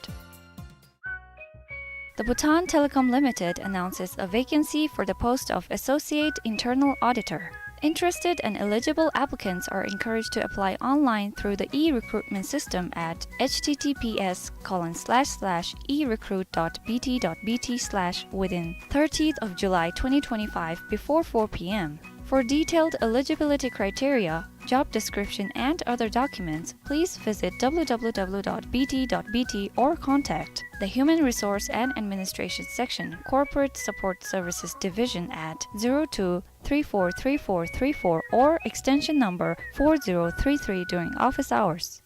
The Bhutan Telecom Limited announces a vacancy for the post of Associate Internal Auditor. Interested and eligible applicants are encouraged to apply online through the e-recruitment system at H T T P S colon slash slash e recruit dot B T dot B T slash within thirtieth of July twenty twenty-five before four P M. For detailed eligibility criteria, job description, and other documents, please visit W W W dot B T dot B T or contact the Human Resource and Administration Section, Corporate Support Services Division at zero two three four three four three four or extension number four zero three three during office hours.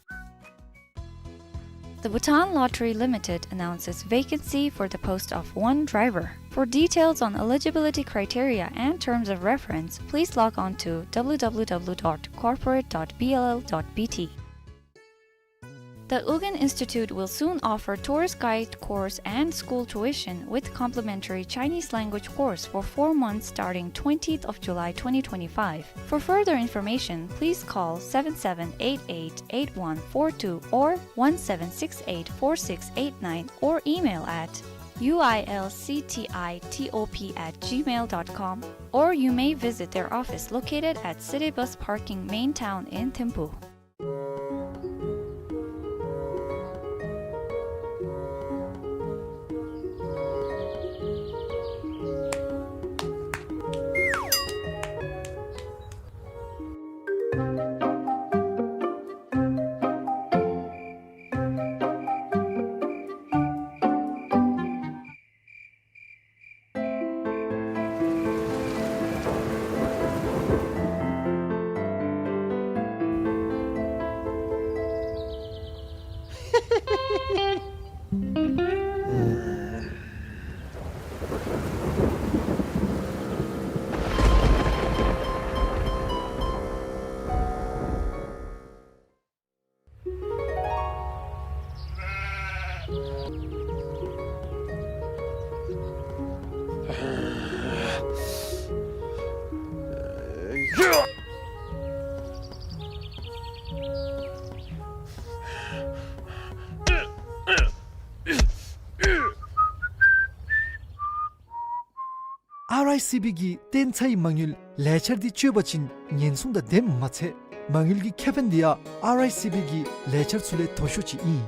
The Bhutan Lottery Limited announces vacancy for the post of one driver. For details on eligibility criteria and terms of reference, please log on to W W W dot corporate dot B L L dot B T. The Ugin Institute will soon offer tourist guide course and school tuition with complimentary Chinese language course for four months starting twentieth of July twenty twenty-five. For further information, please call seven seven eight eight eight one four two or one seven six eight four six eight nine or email at U I L C T I T O P at gmail dot com, or you may visit their office located at City Bus Parking Main Town in Thimphu. ཨར་ཨའི་སི་བི་གི་བརྟན་ཚའི་མ་དངུལ་ལས་འཆར་འདི་སྤྱོད་པ་ཅིན་ཉེན་སྲུང་དང་ལྡནམ་མ་ཚད་མ་དངུལ་གྱི་ཁེ་ཕན་འདི་ཡང་ཨར་ཨའི་སི་བི་གི་ལས་འཆར་ཚུ་ལས་མཐོ་ཤོས་ཅིག་ཨིན།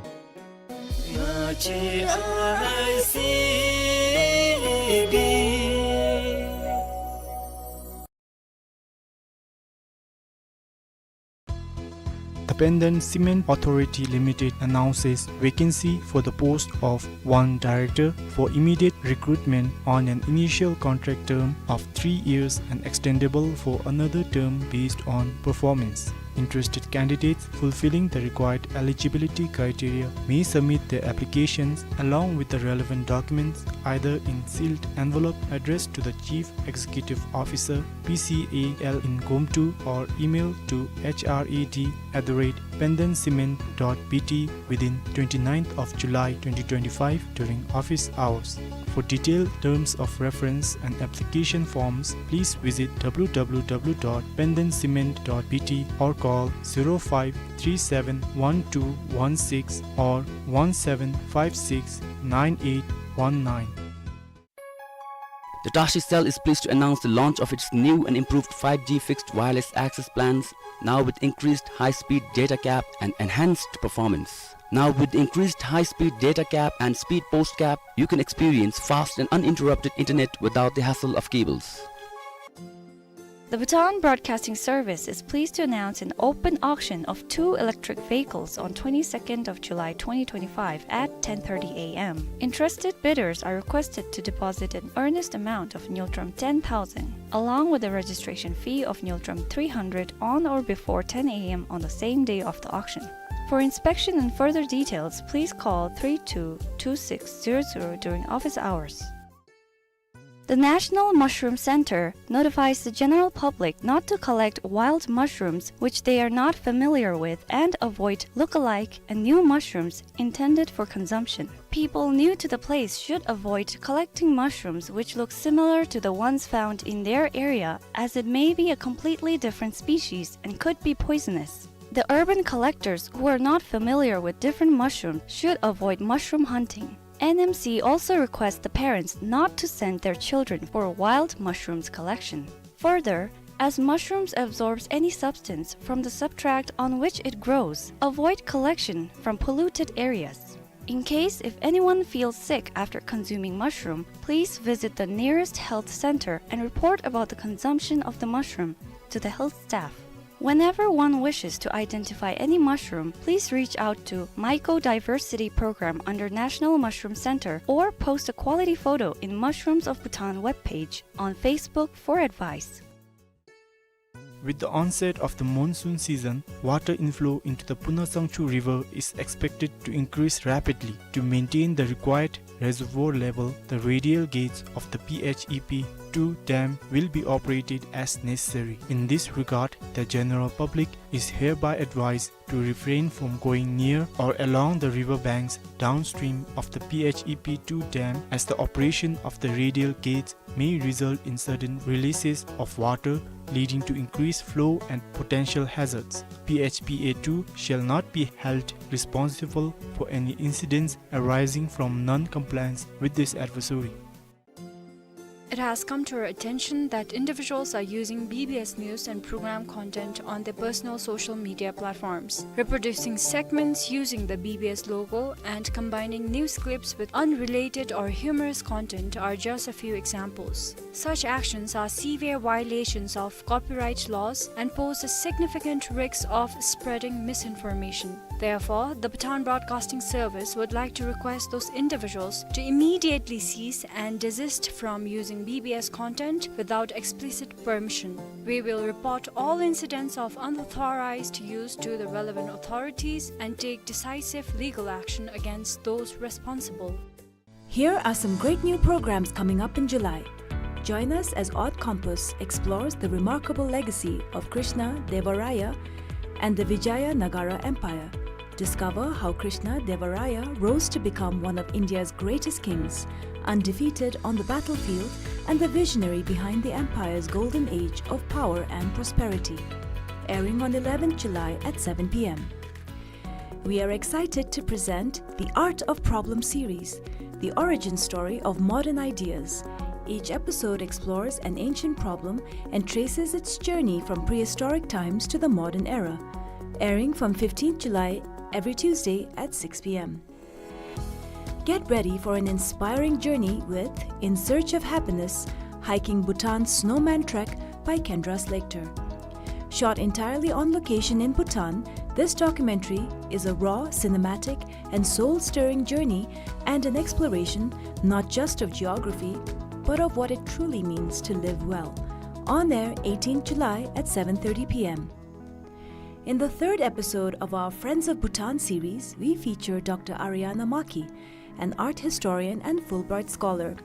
The Pandan Cement Authority Limited announces vacancy for the post of one director for immediate recruitment on an initial contract term of three years and extendable for another term based on performance. Interested candidates fulfilling the required eligibility criteria may submit their applications along with the relevant documents either in sealed envelope addressed to the Chief Executive Officer, P C A L in Gomtu, or email to H R A D at the rate pandancement dot B T within twenty-ninth of July twenty twenty-five during office hours. For detailed terms of reference and application forms, please visit W W W dot pandancement dot B T or call zero five three seven one two one six or one seven five six nine eight one nine. The Tashi cell is pleased to announce the launch of its new and improved five G fixed wireless access plans, now with increased high-speed data cap and enhanced performance. Now with increased high-speed data cap and speed post cap, you can experience fast and uninterrupted internet without the hassle of cables. The Bhutan Broadcasting Service is pleased to announce an open auction of two electric vehicles on twenty-second of July twenty twenty-five at ten thirty A M. Interested bidders are requested to deposit an earnest amount of ngultrum ten thousand, along with a registration fee of ngultrum three hundred on or before ten A M on the same day of the auction. For inspection and further details, please call three two two six zero zero during office hours. The National Mushroom Center notifies the general public not to collect wild mushrooms which they are not familiar with and avoid look-alike and new mushrooms intended for consumption. People new to the place should avoid collecting mushrooms which look similar to the ones found in their area, as it may be a completely different species and could be poisonous. The urban collectors who are not familiar with different mushrooms should avoid mushroom hunting. N M C also requests the parents not to send their children for wild mushrooms collection. Further, as mushrooms absorbs any substance from the substrate on which it grows, avoid collection from polluted areas. In case if anyone feels sick after consuming mushroom, please visit the nearest health center and report about the consumption of the mushroom to the health staff. Whenever one wishes to identify any mushroom, please reach out to Mycodiversity Program under National Mushroom Center or post a quality photo in Mushrooms of Bhutan webpage on Facebook for advice. With the onset of the monsoon season, water inflow into the Puna Sangchu River is expected to increase rapidly. To maintain the required reservoir level, the radial gates of the P H E P two dam will be operated as necessary. In this regard, the general public is hereby advised to refrain from going near or along the river banks downstream of the P H E P two dam, as the operation of the radial gates may result in sudden releases of water, leading to increased flow and potential hazards. P H P A two shall not be held responsible for any incidents arising from non-compliance with this advisory. It has come to our attention that individuals are using B B S news and program content on their personal social media platforms, reproducing segments using the B B S logo and combining news clips with unrelated or humorous content are just a few examples. Such actions are severe violations of copyright laws and pose a significant risk of spreading misinformation. Therefore, the Bhutan Broadcasting Service would like to request those individuals to immediately cease and desist from using B B S content without explicit permission. We will report all incidents of unauthorized use to the relevant authorities and take decisive legal action against those responsible. Here are some great new programs coming up in July. Join us as Odd Compass explores the remarkable legacy of Krishna Deva Raya and the Vijaya Nagara Empire. Discover how Krishna Deva Raya rose to become one of India's greatest kings, undefeated on the battlefield and the visionary behind the empire's golden age of power and prosperity. Airing on eleventh July at seven P M. We are excited to present the Art of Problem series, the origin story of modern ideas. Each episode explores an ancient problem and traces its journey from prehistoric times to the modern era. Airing from fifteenth July every Tuesday at six P M. Get ready for an inspiring journey with In Search of Happiness, Hiking Bhutan's Snowman Trek by Kendra Slater. Shot entirely on location in Bhutan, this documentary is a raw, cinematic, and soul-stirring journey and an exploration not just of geography, but of what it truly means to live well. On air eighteenth July at seven thirty P M. In the third episode of our Friends of Bhutan series, we feature Doctor Ariana Maki, an art historian and Fulbright scholar,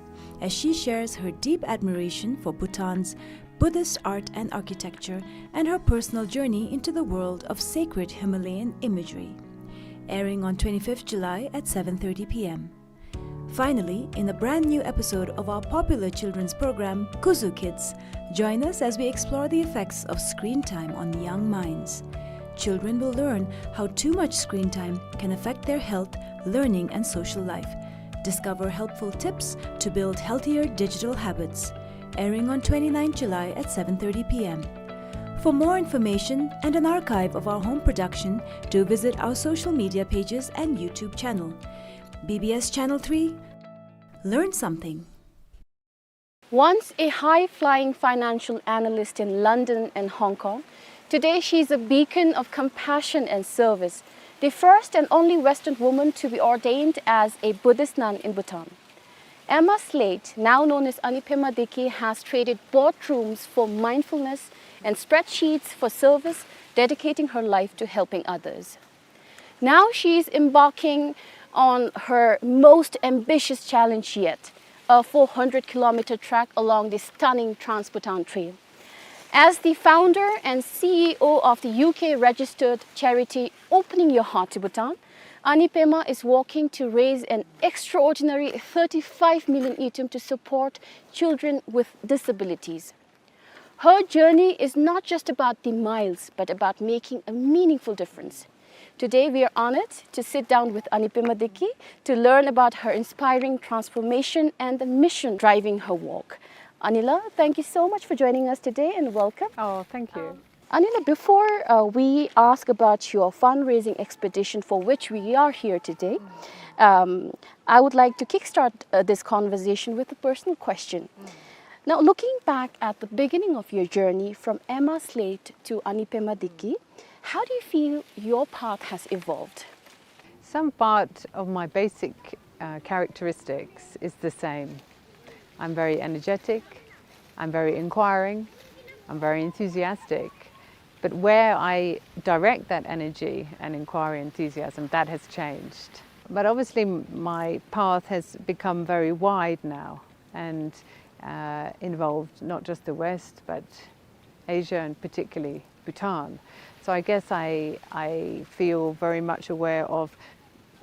as she shares her deep admiration for Bhutan's Buddhist art and architecture and her personal journey into the world of sacred Himalayan imagery. Airing on twenty-fifth July at seven thirty P M. Finally, in a brand new episode of our popular children's program, Kuzu Kids, join us as we explore the effects of screen time on young minds. Children will learn how too much screen time can affect their health, learning, and social life. Discover helpful tips to build healthier digital habits. Airing on twenty-ninth July at seven thirty p m. For more information and an archive of our home production, do visit our social media pages and YouTube channel. B B S Channel three, learn something. Once a high-flying financial analyst in London and Hong Kong, today she is a beacon of compassion and service, the first and only Western woman to be ordained as a Buddhist nun in Bhutan. Emma Slate, now known as Anipema Deki, has traded boardrooms for mindfulness and spreadsheets for service, dedicating her life to helping others. Now she is embarking on her most ambitious challenge yet, a four hundred kilometer trek along the stunning Trans-Bhutan Trail. As the founder and C E O of the U K registered charity Opening Your Heart to Bhutan, Anipema is working to raise an extraordinary thirty-five million ngultrum to support children with disabilities. Her journey is not just about the miles, but about making a meaningful difference. Today, we are honored to sit down with Anipema Deki to learn about her inspiring transformation and the mission driving her work. Anila, thank you so much for joining us today and welcome. Oh, thank you. Um, Anila, before, uh, we ask about your fundraising expedition for which we are here today, um, I would like to kickstart, uh, this conversation with a personal question. Now, looking back at the beginning of your journey from Emma Slate to Anipema Deki, how do you feel your path has evolved? Some part of my basic, uh, characteristics is the same. I'm very energetic, I'm very inquiring, I'm very enthusiastic. But where I direct that energy and inquiry, enthusiasm, that has changed. But obviously, m-, my path has become very wide now and, uh, involved not just the West, but Asia and particularly Bhutan. So I guess I, I feel very much aware of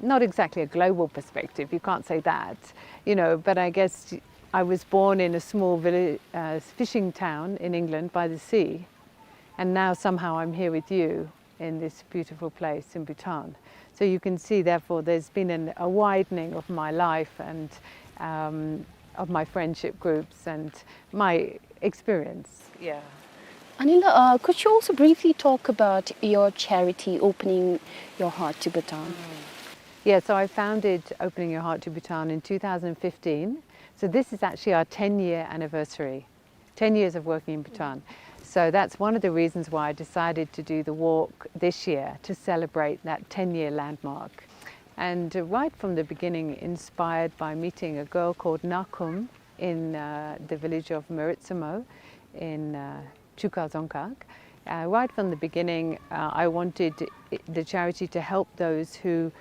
not exactly a global perspective, you can't say that, you know, but I guess I was born in a small village, uh, fishing town in England by the sea, and now somehow I'm here with you in this beautiful place in Bhutan. So you can see, therefore, there's been an, a widening of my life and, um, of my friendship groups and my experience. Yeah. Anila, uh, could you also briefly talk about your charity, Opening Your Heart to Bhutan? Mm. Yeah, so I founded Opening Your Heart to Bhutan in two thousand fifteen. So this is actually our ten-year anniversary, ten years of working in Bhutan. So that's one of the reasons why I decided to do the walk this year, to celebrate that ten-year landmark. And, uh, right from the beginning, inspired by meeting a girl called Nakum in, uh, the village of Meritsamo in, uh, Chuka Dzongkhag. Uh, right from the beginning, uh, I wanted i-, the charity to help those who,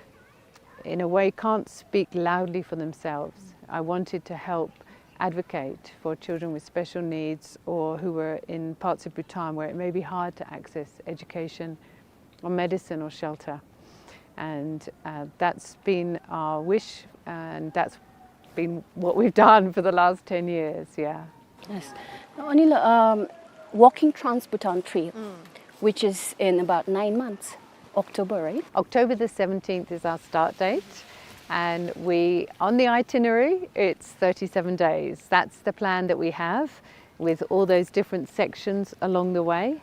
in a way, can't speak loudly for themselves. I wanted to help advocate for children with special needs or who were in parts of Bhutan where it may be hard to access education or medicine or shelter. And, uh, that's been our wish, and that's been what we've done for the last ten years, yeah. Yes. Now, Anila, um, walking Trans-Bhutan Trail, mm, which is in about nine months, October, right? October the seventeenth is our start date, and we, on the itinerary, it's thirty-seven days. That's the plan that we have, with all those different sections along the way,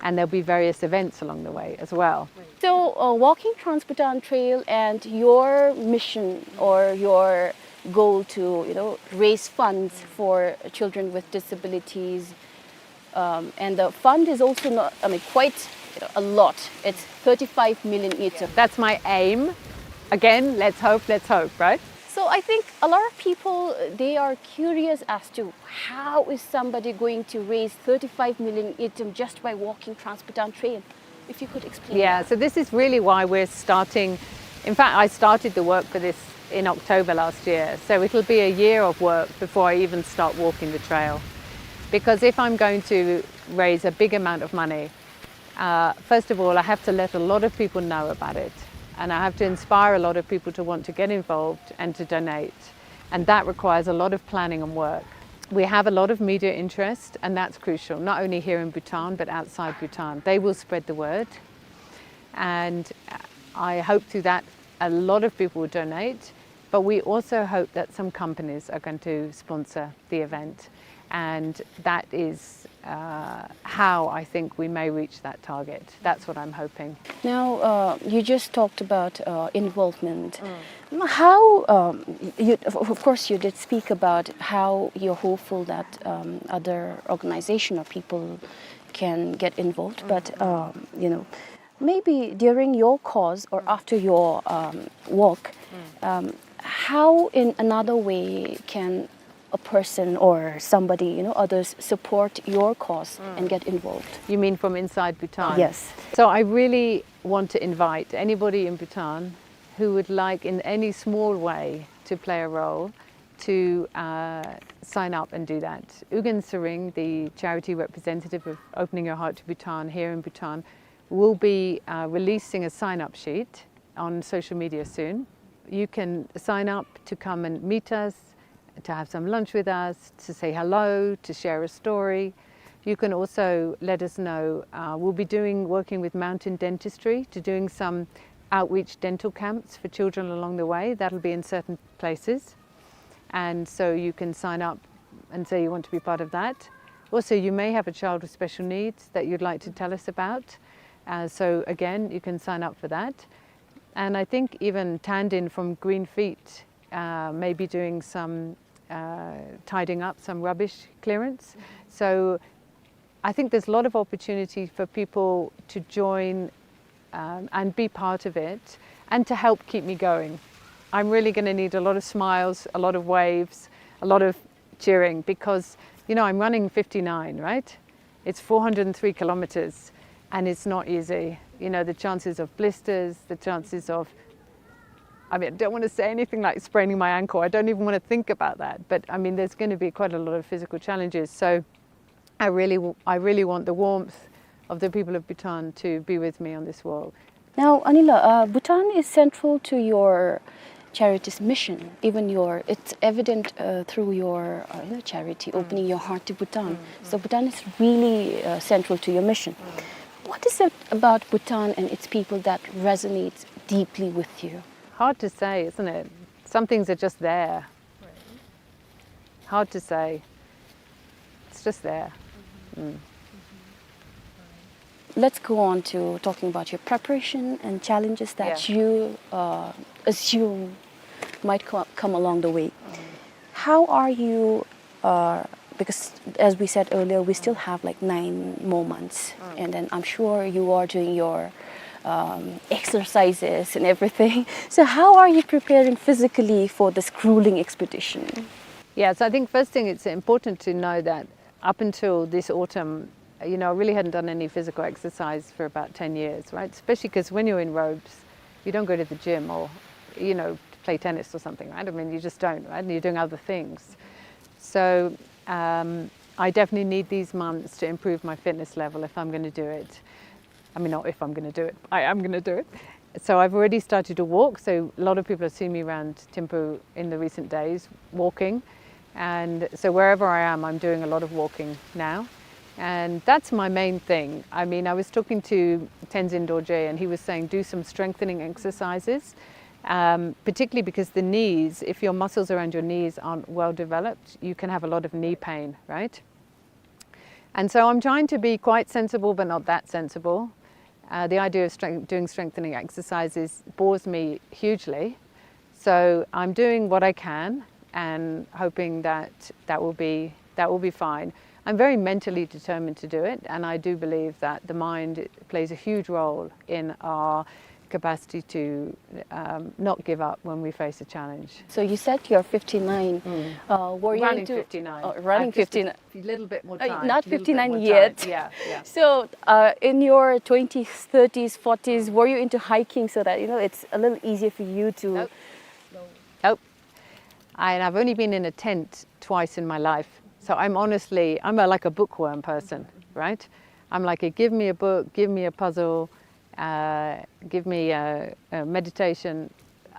and there'll be various events along the way as well. So, uh, walking Trans-Bhutan Trail and your mission or your goal to, you know, raise funds for children with disabilities, um, and the fund is also not, I mean, quite, you know, a lot. It's thirty-five million ngultrum. That's my aim. Again, let's hope, let's hope, right? So I think a lot of people, uh, they are curious as to how is somebody going to raise thirty-five million ngultrum just by walking Trans-Bhutan Trail? If you could explain. Yeah, that. So this is really why we're starting. In fact, I started the work for this in October last year. So it'll be a year of work before I even start walking the trail. Because if I'm going to raise a big amount of money, uh, first of all, I have to let a lot of people know about it. And I have to inspire a lot of people to want to get involved and to donate. And that requires a lot of planning and work. We have a lot of media interest, and that's crucial, not only here in Bhutan, but outside Bhutan. They will spread the word. And I hope through that a lot of people will donate. But we also hope that some companies are going to sponsor the event, and that is, uh, how I think we may reach that target. That's what I'm hoping. Now, uh, you just talked about, uh, involvement. Mm. How, um, you, of, of course, you did speak about how you're hopeful that, um, other organization or people can get involved, but, um, you know, maybe during your course or after your, um, work, um, how in another way can a person or somebody, you know, others support your cause and get involved? You mean from inside Bhutan? Yes. So I really want to invite anybody in Bhutan who would like in any small way to play a role to, uh, sign up and do that. Ugyen Tshering, the charity representative of Opening Your Heart to Bhutan here in Bhutan, will be, uh, releasing a sign-up sheet on social media soon. You can sign up to come and meet us, to have some lunch with us, to say hello, to share a story. You can also let us know, uh, we'll be doing, working with Mountain Dentistry to doing some outreach dental camps for children along the way. That'll be in certain places. And so you can sign up and say you want to be part of that. Also, you may have a child with special needs that you'd like to tell us about. Uh, so again, you can sign up for that. And I think even Tandin from Green Feet, uh, may be doing some, uh, tidying up, some rubbish clearance. So I think there's a lot of opportunity for people to join, um, and be part of it and to help keep me going. I'm really gonna need a lot of smiles, a lot of waves, a lot of cheering because, you know, I'm running fifty-nine, right? It's four hundred and three kilometers and it's not easy. You know, the chances of blisters, the chances of, I mean, I don't want to say anything like spraining my ankle. I don't even want to think about that. But I mean, there's gonna be quite a lot of physical challenges. So I really, w-, I really want the warmth of the people of Bhutan to be with me on this walk. Now, Anila, uh, Bhutan is central to your charity's mission. Even your, it's evident, uh, through your, uh, you know, charity, Opening Your Heart to Bhutan. So Bhutan is really, uh, central to your mission. What is it about Bhutan and its people that resonates deeply with you? Hard to say, isn't it? Some things are just there. Hard to say. It's just there. Mm. Let's go on to talking about your preparation and challenges that you, uh, assume might co-, come along the way. How are you, uh, because as we said earlier, we still have, like, nine more months, and then I'm sure you are doing your, um, exercises and everything. So how are you preparing physically for this grueling expedition? Yeah, so I think first thing, it's important to know that up until this autumn, you know, I really hadn't done any physical exercise for about ten years, right? Especially 'cause when you're in robes, you don't go to the gym or, you know, play tennis or something, right? I mean, you just don't, right? And you're doing other things. So, um, I definitely need these months to improve my fitness level if I'm gonna do it. I mean, not if I'm gonna do it, I am gonna do it. So I've already started to walk. So a lot of people have seen me around Thimphu in the recent days walking. And so wherever I am, I'm doing a lot of walking now. And that's my main thing. I mean, I was talking to Tenzin Dorje, and he was saying do some strengthening exercises, um, particularly because the knees, if your muscles around your knees aren't well developed, you can have a lot of knee pain, right? And so I'm trying to be quite sensible, but not that sensible. Uh, the idea of strength, doing strengthening exercises bores me hugely. So I'm doing what I can and hoping that that will be, that will be fine. I'm very mentally determined to do it, and I do believe that the mind plays a huge role in our capacity to, um, not give up when we face a challenge. So you said you're fifty-nine. Uh, were you running into fifty-nine. Oh, running fifty-nine. A little bit more time. Uh, not fifty-nine yet. Yeah, yeah. So, uh, in your twenties, thirties, forties, were you into hiking so that, you know, it's a little easier for you to? Nope. Nope. I, and I've only been in a tent twice in my life. So I'm honestly, I'm a, like, a bookworm person, right? I'm like, give me a book, give me a puzzle, uh, give me a, a meditation.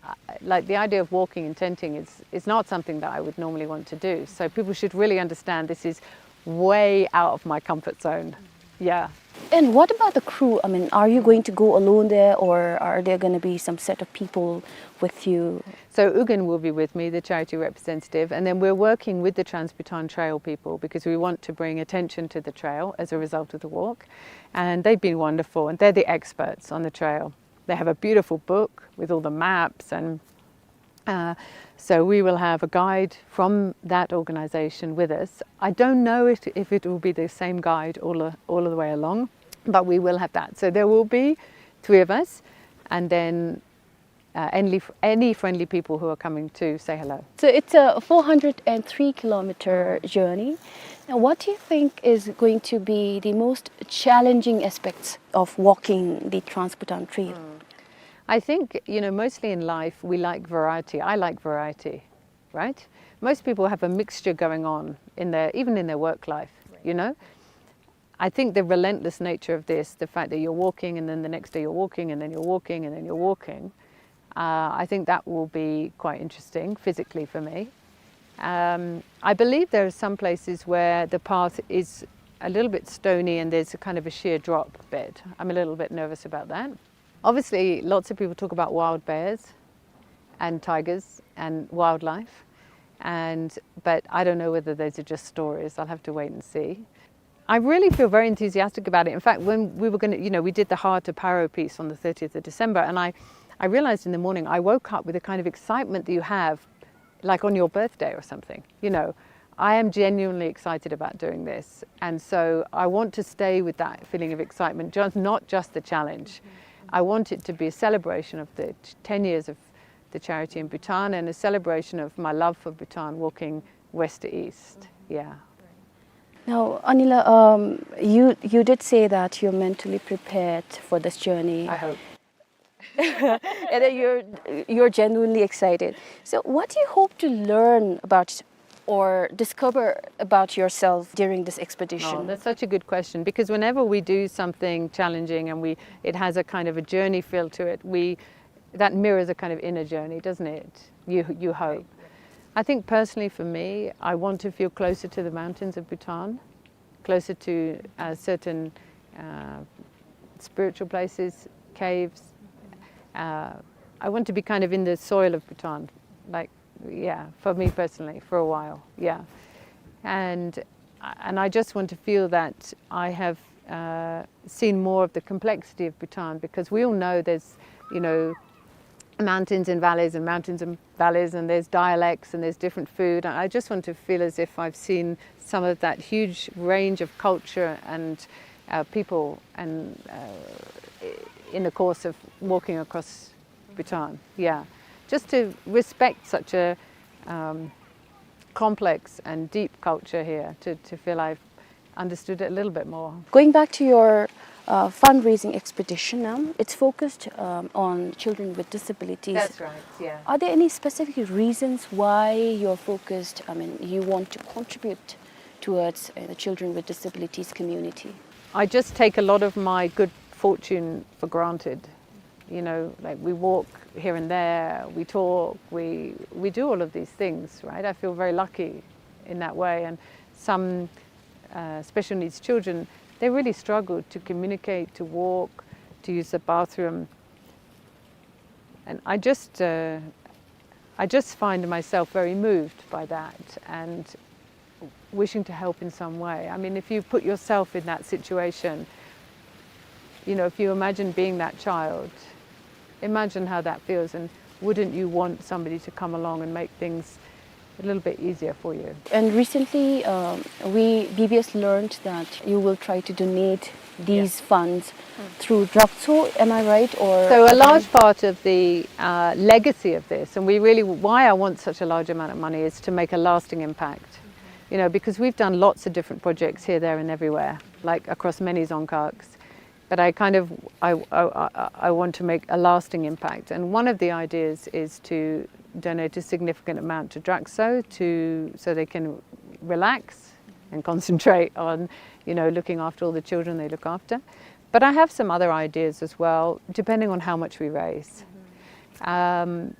Uh, like, the idea of walking and tenting is, is not something that I would normally want to do. So people should really understand this is way out of my comfort zone. Yeah. And what about the crew? I mean, are you going to go alone there, or are there gonna be some set of people with you? So Ugin will be with me, the charity representative, and then we're working with the Trans-Bhutan Trail people because we want to bring attention to the trail as a result of the walk. And they've been wonderful, and they're the experts on the trail. They have a beautiful book with all the maps, and, uh, so we will have a guide from that organization with us. I don't know if, if it will be the same guide all the, all the way along, but we will have that. So there will be three of us, and then, uh, any, any friendly people who are coming to say hello. So it's a four hundred and three kilometer journey. Now, what do you think is going to be the most challenging aspects of walking the Trans-Bhutan Trail? I think, you know, mostly in life, we like variety. I like variety, right? Most people have a mixture going on in their, even in their work life, you know? I think the relentless nature of this, the fact that you're walking and then the next day you're walking and then you're walking and then you're walking, uh, I think that will be quite interesting physically for me. Um, I believe there are some places where the path is a little bit stony and there's a kind of a sheer drop bit. I'm a little bit nervous about that. Obviously, lots of people talk about wild bears and tigers and wildlife, and, but I don't know whether those are just stories. I'll have to wait and see. I really feel very enthusiastic about it. In fact, when we were gonna, you know, we did the Heart of Paro piece on the thirtieth of December, and I, I realized in the morning, I woke up with a kind of excitement that you have, like, on your birthday or something, you know. I am genuinely excited about doing this, and so I want to stay with that feeling of excitement, just, not just the challenge. I want it to be a celebration of the t-, ten years of the charity in Bhutan and a celebration of my love for Bhutan, walking west to east. Yeah. Now, Anila, um, you, you did say that you're mentally prepared for this journey. I hope. And that you're, you're genuinely excited. So what do you hope to learn about or discover about yourself during this expedition? Oh, that's such a good question, because whenever we do something challenging and we, it has a kind of a journey feel to it, we, that mirrors a kind of inner journey, doesn't it? You, you hope. I think personally for me, I want to feel closer to the mountains of Bhutan, closer to, uh, certain, uh, spiritual places, caves. Uh, I want to be kind of in the soil of Bhutan, like, yeah, for me personally, for a while, yeah. And, and I just want to feel that I have, uh, seen more of the complexity of Bhutan, because we all know there's, you know, mountains and valleys and mountains and valleys, and there's dialects and there's different food. And I just want to feel as if I've seen some of that huge range of culture and, uh, people and, uh, i-, in the course of walking across Bhutan. Yeah, just to respect such a, um, complex and deep culture here, to, to feel I've understood it a little bit more. Going back to your, uh, fundraising expedition, um, it's focused, um, on children with disabilities. That's right, yeah. Are there any specific reasons why you're focused, I mean, you want to contribute towards, uh, the children with disabilities community? I just take a lot of my good fortune for granted. You know, like, we walk here and there, we talk, we, we do all of these things, right? I feel very lucky in that way. And some, uh, special needs children, they really struggle to communicate, to walk, to use the bathroom. And I just, uh, I just find myself very moved by that and wishing to help in some way. I mean, if you put yourself in that situation, you know, if you imagine being that child, imagine how that feels, and wouldn't you want somebody to come along and make things a little bit easier for you? And recently, um, we, B B S learned that you will try to donate these funds through Drakcho, am I right? Or so a large part of the, uh, legacy of this, and we really, why I want such a large amount of money, is to make a lasting impact. You know, because we've done lots of different projects here, there, and everywhere, like, across many dzongkhag. But I kind of, I, I, I, I want to make a lasting impact. And one of the ideas is to donate a significant amount to Drakcho to, so they can relax and concentrate on, you know, looking after all the children they look after. But I have some other ideas as well, depending on how much we raise. Um,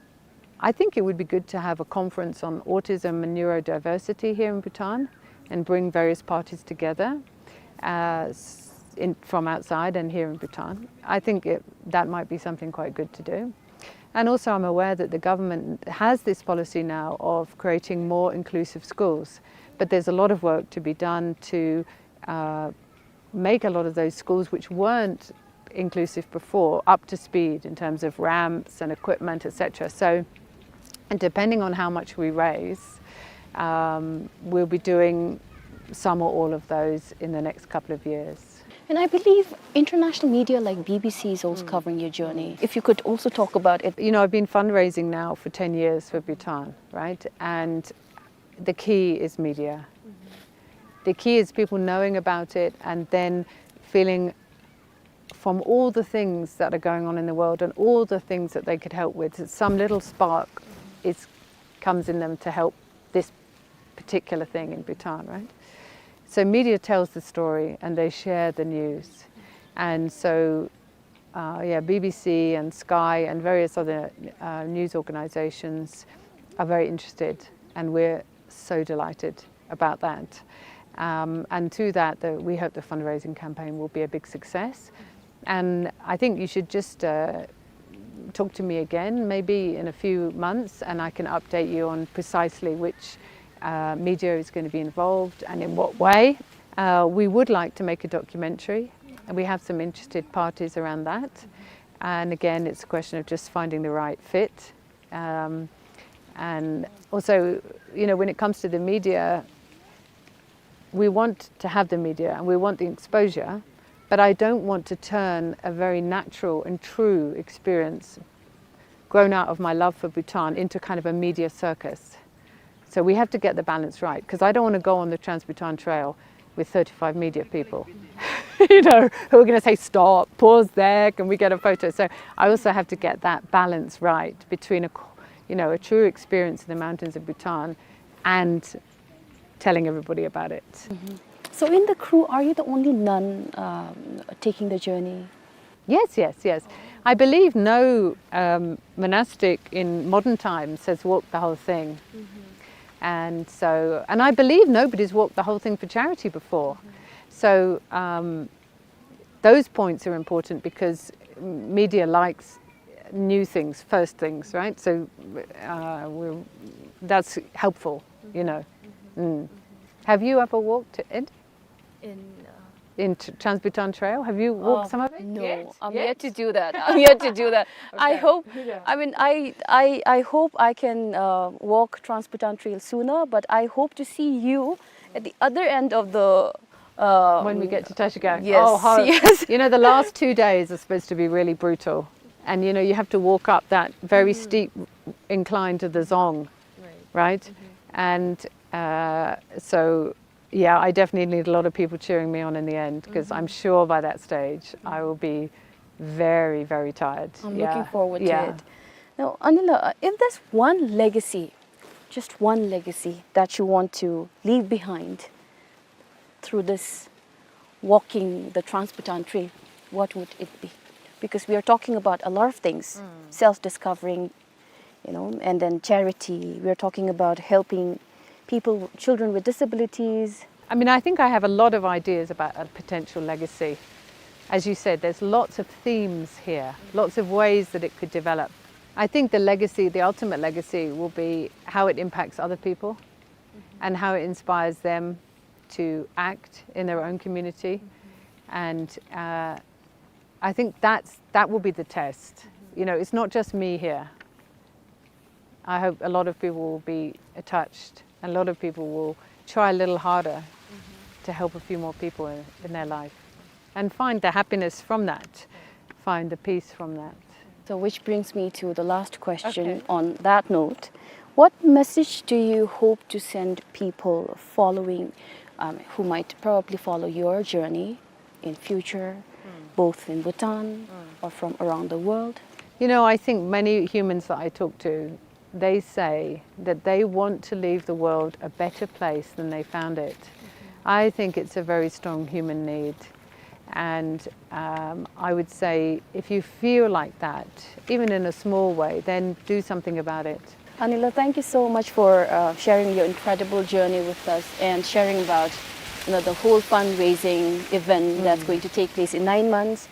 I think it would be good to have a conference on autism and neurodiversity here in Bhutan and bring various parties together. Uh, s-, in, from outside and here in Bhutan. I think it, that might be something quite good to do. And also, I'm aware that the government has this policy now of creating more inclusive schools, but there's a lot of work to be done to, uh, make a lot of those schools which weren't inclusive before up to speed in terms of ramps and equipment, et cetera. So, and depending on how much we raise, um, we'll be doing some or all of those in the next couple of years. And I believe international media like B B C is also covering your journey. If you could also talk about it. You know, I've been fundraising now for ten years for Bhutan, right? And the key is media. The key is people knowing about it and then feeling from all the things that are going on in the world and all the things that they could help with, some little spark is, comes in them to help this particular thing in Bhutan, right? So media tells the story and they share the news. And so, uh, yeah, B B C and Sky and various other, uh, news organizations are very interested, and we're so delighted about that. Um, and through that, the, we hope the fundraising campaign will be a big success. And I think you should just, uh, talk to me again, maybe in a few months, and I can update you on precisely which, uh, media is gonna be involved and in what way. Uh, we would like to make a documentary, and we have some interested parties around that. And again, it's a question of just finding the right fit. Um, and also, you know, when it comes to the media, we want to have the media and we want the exposure, but I don't want to turn a very natural and true experience grown out of my love for Bhutan into kind of a media circus. So we have to get the balance right, 'cause I don't wanna go on the Trans-Bhutan Trail with thirty-five media people, you know, who are gonna say, "Stop, pause there, can we get a photo?" So I also have to get that balance right between a, you know, a true experience in the mountains of Bhutan and telling everybody about it. Mm-hmm. So in the crew, are you the only nun, um, taking the journey? Yes, yes, yes. I believe no, um, monastic in modern times has walked the whole thing. Mm-hmm. And so, and I believe nobody's walked the whole thing for charity before. Mm-hmm. So, um, those points are important because media likes new things, first things, right? So, uh, we're, that's helpful, you know. Mm-hmm. Mm. Have you ever walked it? In, uh, in Tr-, Trans-Bhutan Trail? Have you walked, uh, some of it? No, yet? I'm yet to do that. I'm yet to do that. I hope, I mean, I, I, I hope I can, uh, walk Trans-Bhutan Trail sooner, but I hope to see you at the other end of the, uh, when we get to Trashigang. Yes, oh, how, yes. You know, the last two days are supposed to be really brutal. And, you know, you have to walk up that very steep incline to the Dzong, right? Mm-hmm. And, uh, so yeah, I definitely need a lot of people cheering me on in the end, 'cause I'm sure by that stage I will be very, very tired. I'm looking forward to it. Now, Anila, uh, if there's one legacy, just one legacy that you want to leave behind through this walking the Trans-Bhutan Trail, what would it be? Because we are talking about a lot of things, self-discovering, you know, and then charity. We are talking about helping people, children with disabilities. I mean, I think I have a lot of ideas about a potential legacy. As you said, there's lots of themes here, lots of ways that it could develop. I think the legacy, the ultimate legacy, will be how it impacts other people and how it inspires them to act in their own community. And, uh, I think that's, that will be the test. You know, it's not just me here. I hope a lot of people will be touched, and a lot of people will try a little harder to help a few more people in, in their life and find the happiness from that, find the peace from that. So, which brings me to the last question on that note. What message do you hope to send people following, um, who might probably follow your journey in future, both in Bhutan or from around the world? You know, I think many humans that I talk to, they say that they want to leave the world a better place than they found it. I think it's a very strong human need. And, um, I would say, if you feel like that, even in a small way, then do something about it. Anila, thank you so much for, uh, sharing your incredible journey with us and sharing about you know, the whole fundraising event that's going to take place in nine months,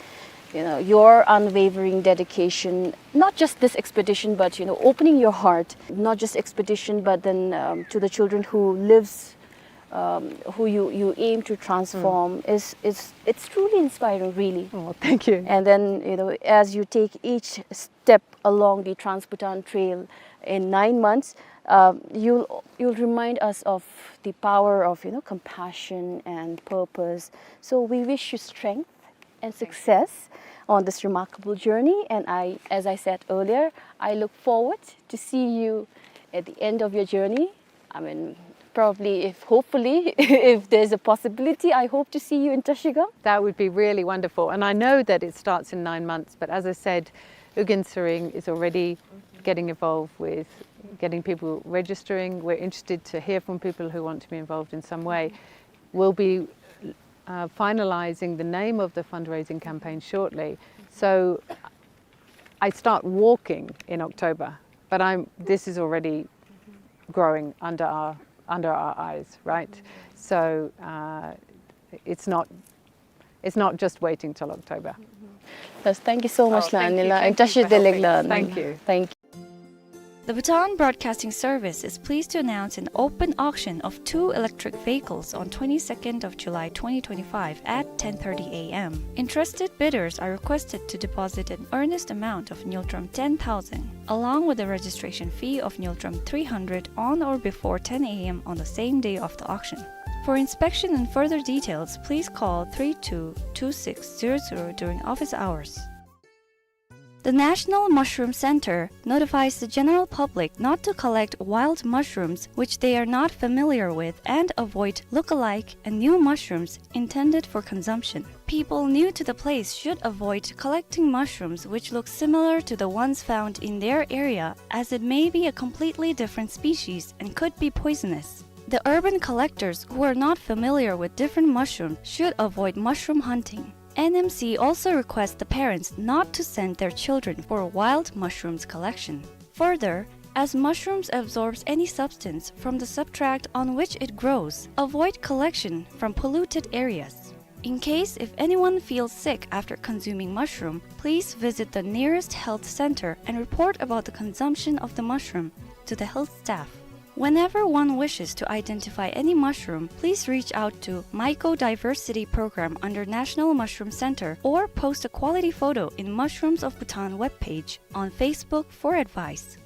you know, your unwavering dedication, not just this expedition, but, you know, opening your heart, not just expedition, but then, um, to the children who lives, um, who you, you aim to transform is, is, it's truly inspiring, really. Oh, thank you. And then, you know, as you take each step along the Trans-Bhutan Trail in nine months, um, you'll, you'll remind us of the power of, you know, compassion and purpose. So we wish you strength and success on this remarkable journey. And I, as I said earlier, I look forward to see you at the end of your journey. I mean, probably, if, hopefully, if there's a possibility, I hope to see you in Trashigang. That would be really wonderful. And I know that it starts in nine months, but as I said, U Gin Sering is already getting involved with getting people registering. We're interested to hear from people who want to be involved in some way. We'll be, uh, finalizing the name of the fundraising campaign shortly. So I start walking in October, but I'm, this is already growing under our, under our eyes, right? So, uh, it's not, it's not just waiting till October. Yes, thank you so much, oh, thank you, Lanila, and thank you for helping. Thank you. Thank you. The Bhutan Broadcasting Service is pleased to announce an open auction of two electric vehicles on twenty-second of July twenty twenty-five at ten thirty A M. Interested bidders are requested to deposit an earnest amount of Ngultrum ten thousand, along with a registration fee of Ngultrum three hundred on or before ten A M on the same day of the auction. For inspection and further details, please call three two two six zero zero during office hours. The National Mushroom Center notifies the general public not to collect wild mushrooms which they are not familiar with and avoid look-alike and new mushrooms intended for consumption. People new to the place should avoid collecting mushrooms which look similar to the ones found in their area, as it may be a completely different species and could be poisonous. The urban collectors who are not familiar with different mushrooms should avoid mushroom hunting. N M C also requests the parents not to send their children for wild mushrooms collection. Further, as mushrooms absorbs any substance from the substrate on which it grows, avoid collection from polluted areas. In case if anyone feels sick after consuming mushroom, please visit the nearest health center and report about the consumption of the mushroom to the health staff. Whenever one wishes to identify any mushroom, please reach out to Mycodiversity Program under National Mushroom Center or post a quality photo in Mushrooms of Bhutan webpage on Facebook for advice.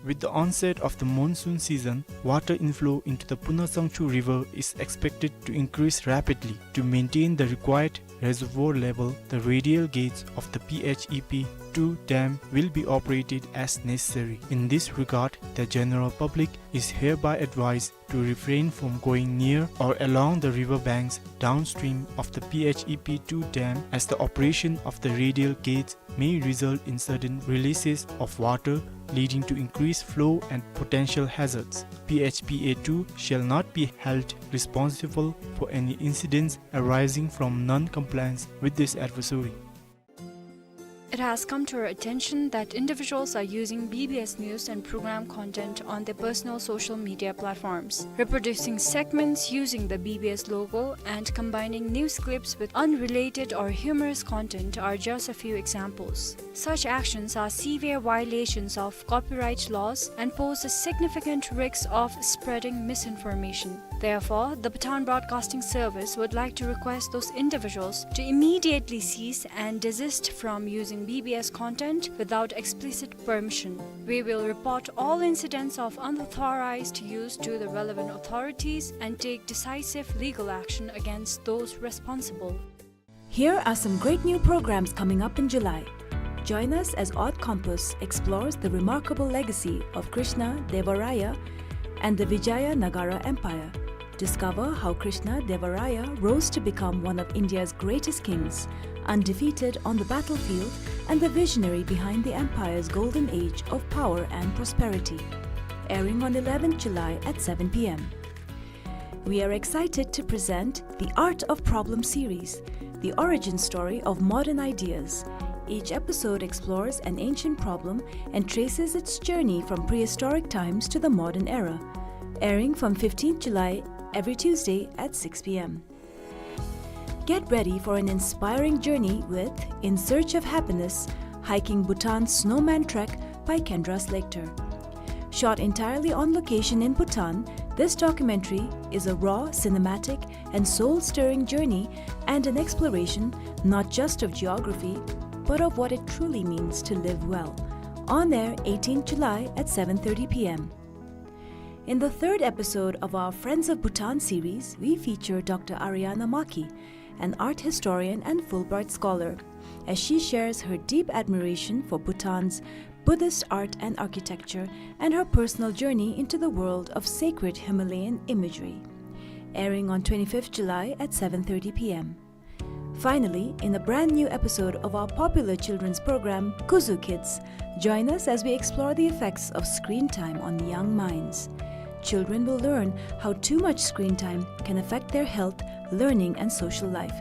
With the onset of the monsoon season, water inflow into the Punasangchu River is expected to increase rapidly. To maintain the required reservoir level, the radial gates of the P H E P two dam will be operated as necessary. In this regard, the general public is hereby advised to refrain from going near or along the river banks downstream of the P H E P two dam, as the operation of the radial gates may result in sudden releases of water, leading to increased flow and potential hazards. P H P A two shall not be held responsible for any incidents arising from non-compliance with this advisory. It has come to our attention that individuals are using B B S News and program content on their personal social media platforms. Reproducing segments using the B B S logo and combining news clips with unrelated or humorous content are just a few examples. Such actions are severe violations of copyright laws and pose a significant risk of spreading misinformation. Therefore, the Bhutan Broadcasting Service would like to request those individuals to immediately cease and desist from using B B S content without explicit permission. We will report all incidents of unauthorized use to the relevant authorities and take decisive legal action against those responsible. Here are some great new programs coming up in July. Join us as Odd Compass explores the remarkable legacy of Krishna Deva Raya and the Vijayanagara Empire. Discover how Krishna Deva Raya rose to become one of India's greatest kings, undefeated on the battlefield and the visionary behind the empire's golden age of power and prosperity. Airing on eleventh July at seven P M. We are excited to present The Art of Problem series, the origin story of modern ideas. Each episode explores an ancient problem and traces its journey from prehistoric times to the modern era. Airing from fifteenth July every Tuesday at six p m. Get ready for an inspiring journey with In Search of Happiness, Hiking Bhutan's Snowman Trek by Kendra Slechta. Shot entirely on location in Bhutan, this documentary is a raw, cinematic, and soul-stirring journey and an exploration not just of geography, but of what it truly means to live well. On air eighteenth July at seven thirty p m. In the third episode of our Friends of Bhutan series, we feature Doctor Ariana Maki, an art historian and Fulbright scholar, as she shares her deep admiration for Bhutan's Buddhist art and architecture and her personal journey into the world of sacred Himalayan imagery. Airing on twenty-fifth July at seven thirty p m. Finally, in a brand new episode of our popular children's program, Kuzu Kids, join us as we explore the effects of screen time on young minds. Children will learn how too much screen time can affect their health, learning, and social life.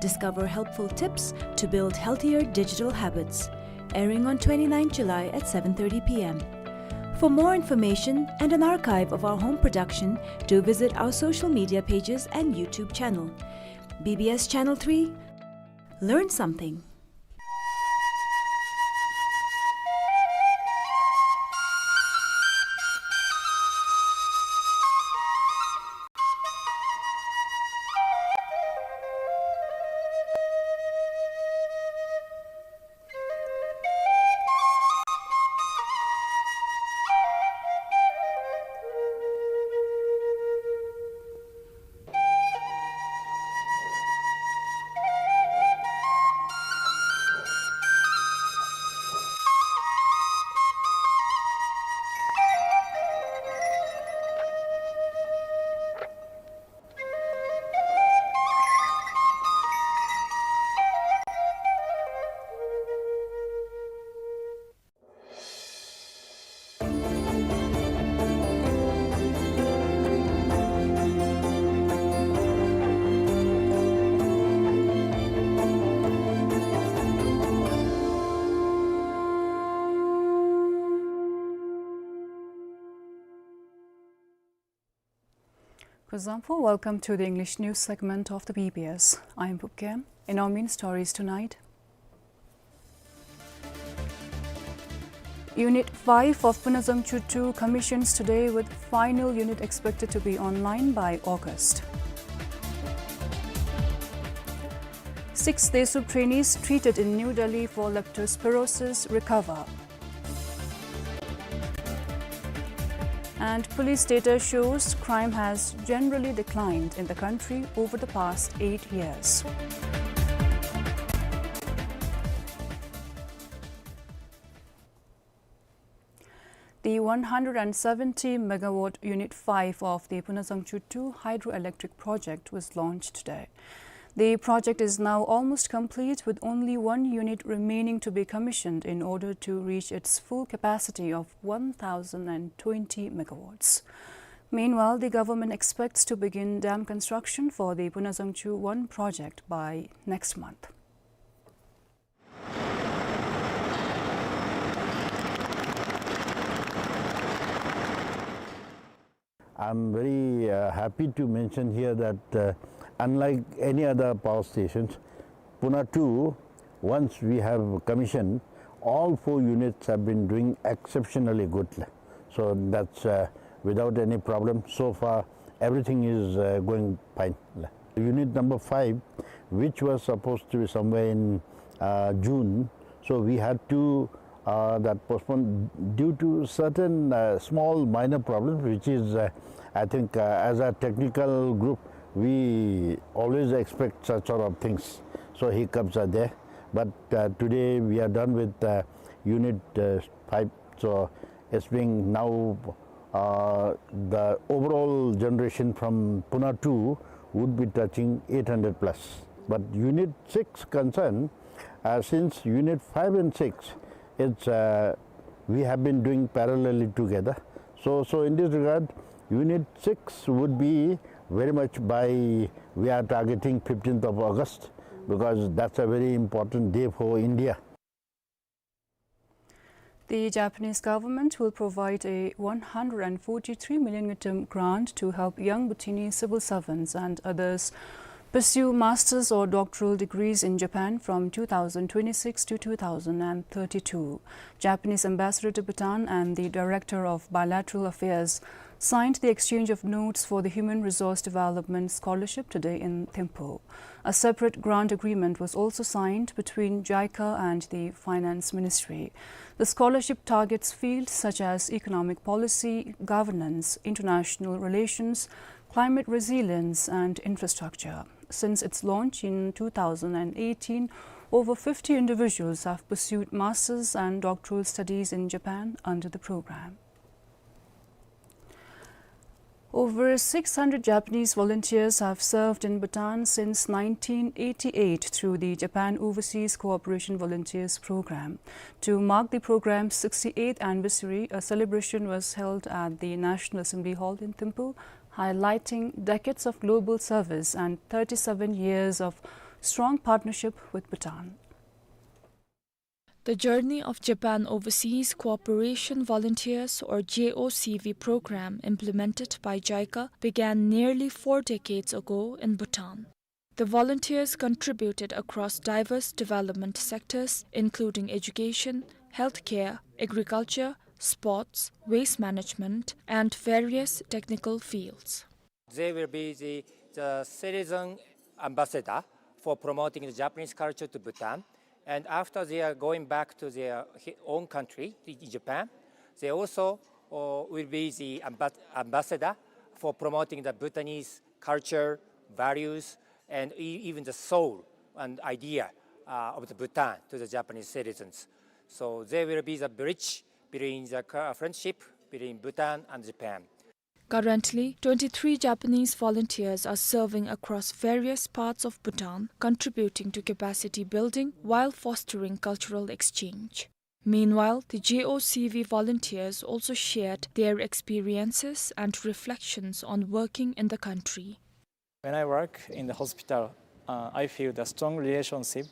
Discover helpful tips to build healthier digital habits. Airing on twenty-ninth July at seven thirty p m. For more information and an archive of our home production, do visit our social media pages and YouTube channel. B B S Channel three, learn something. Kuzuzangpo, welcome to the English news segment of the B B S. I am Pupkem. In our main stories tonight, Unit five of Punazangchu two commissions today, with final unit expected to be online by August. Six DESUP trainees treated in New Delhi for leptospirosis recover. And police data shows crime has generally declined in the country over the past eight years. The one hundred and seventy megawatt Unit five of the Punazangchu two hydroelectric project was launched today. The project is now almost complete, with only one unit remaining to be commissioned in order to reach its full capacity of one thousand and twenty megawatts. Meanwhile, the government expects to begin dam construction for the Punazangchu one project by next month. I'm very, uh, happy to mention here that, uh, unlike any other power stations, Puna two, once we have commissioned, all four units have been doing exceptionally good. So that's, uh, without any problem. So far, everything is, uh, going fine. Unit number five, which was supposed to be somewhere in, uh, June, so we had to, uh, that postpone due to certain, uh, small minor problems, which is, uh, I think, uh, as a technical group, we always expect such sort of things. So hiccups are there. But, uh, today we are done with, uh, unit, uh, five. So it's being now, uh, the overall generation from Puna two would be touching eight hundred plus. But unit six concern, uh, since unit five and six, it's, uh, we have been doing parallelly together. So, so in this regard, unit six would be very much by, we are targeting fifteenth of August, because that's a very important day for India. The Japanese government will provide a one hundred forty-three million ngultrum grant to help young Bhutanese civil servants and others pursue master's or doctoral degrees in Japan from two thousand twenty-six to two thousand thirty-two. Japanese ambassador to Bhutan and the director of bilateral affairs signed the exchange of notes for the Human Resource Development Scholarship today in Thimphu. A separate grant agreement was also signed between JICA and the Finance Ministry. The scholarship targets fields such as economic policy, governance, international relations, climate resilience, and infrastructure. Since its launch in two thousand eighteen, over fifty individuals have pursued master's and doctoral studies in Japan under the program. Over six hundred Japanese volunteers have served in Bhutan since nineteen eighty-eight through the Japan Overseas Cooperation Volunteers Program. To mark the program's sixty-eighth anniversary, a celebration was held at the National Assembly Hall in Thimphu, highlighting decades of global service and thirty-seven years of strong partnership with Bhutan. The Journey of Japan Overseas Cooperation Volunteers, or J O C V program implemented by JICA began nearly four decades ago in Bhutan. The volunteers contributed across diverse development sectors, including education, healthcare, agriculture, sports, waste management, and various technical fields. They will be the, the citizen ambassador for promoting the Japanese culture to Bhutan. And after they are going back to their hi-, own country, in Japan, they also, uh, will be the amba-, ambassador for promoting the Bhutanese culture, values, and e-, even the soul and idea, uh, of the Bhutan to the Japanese citizens. So they will be the bridge between the cu-, friendship between Bhutan and Japan. Currently, twenty-three Japanese volunteers are serving across various parts of Bhutan, contributing to capacity building while fostering cultural exchange. Meanwhile, the J O C V volunteers also shared their experiences and reflections on working in the country. When I work in the hospital, uh, I feel the strong relationship,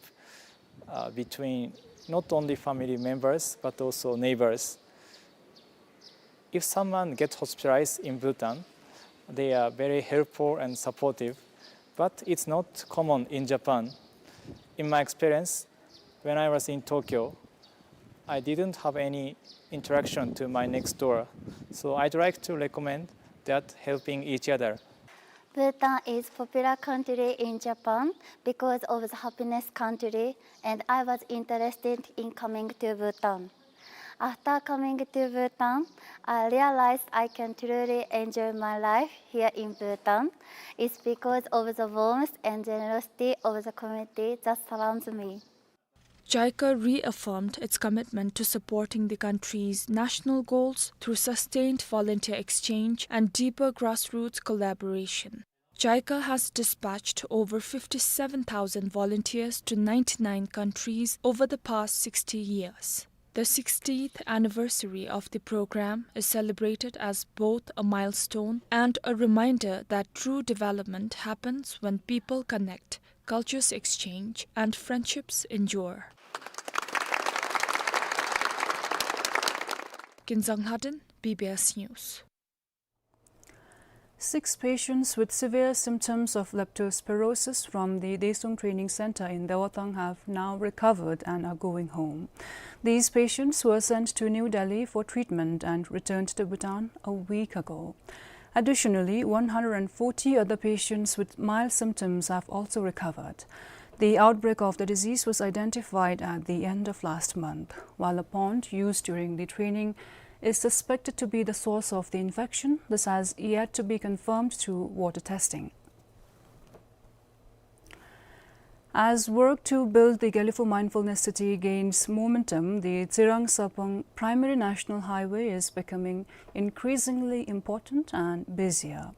uh, between not only family members but also neighbors. If someone gets hospitalized in Bhutan, they are very helpful and supportive, but it's not common in Japan. In my experience, when I was in Tokyo, I didn't have any interaction to my next door, so I'd like to recommend that helping each other. Bhutan is popular country in Japan because of the happiness country, and I was interested in coming to Bhutan. After coming to Bhutan, I realized I can truly enjoy my life here in Bhutan. It's because of the warmth and generosity of the community that surrounds me. JICA reaffirmed its commitment to supporting the country's national goals through sustained volunteer exchange and deeper grassroots collaboration. JICA has dispatched over fifty-seven thousand volunteers to ninety-nine countries over the past sixty years. The sixtieth anniversary of the program is celebrated as both a milestone and a reminder that true development happens when people connect, cultures exchange, and friendships endure. Kinzang Lhaden, B B S News. Six patients with severe symptoms of leptospirosis from the Daesung Training Center in Daewatang have now recovered and are going home. These patients were sent to New Delhi for treatment and returned to Bhutan a week ago. Additionally, one hundred forty other patients with mild symptoms have also recovered. The outbreak of the disease was identified at the end of last month, while a pond used during the training is suspected to be the source of the infection. This has yet to be confirmed through water testing. As work to build the Gelephu Mindfulness City gains momentum, the Tsirang Sarpang Primary National Highway is becoming increasingly important and busier.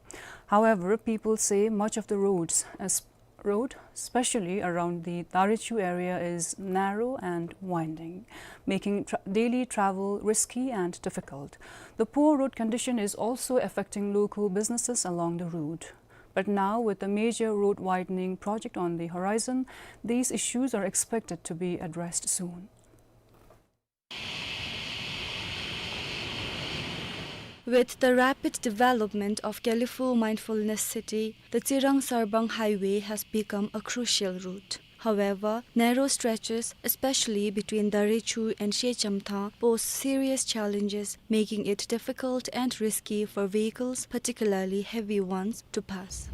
However, people say much of the roads, as road, especially around the Darichu area, is narrow and winding, making tra-, daily travel risky and difficult. The poor road condition is also affecting local businesses along the route. But now, with a major road widening project on the horizon, these issues are expected to be addressed soon. With the rapid development of Gelephu Mindfulness City, the Tsirang-Sarbang Highway has become a crucial route. However, narrow stretches, especially between Darechu and Shechamthang, pose serious challenges, making it difficult and risky for vehicles, particularly heavy ones, to pass.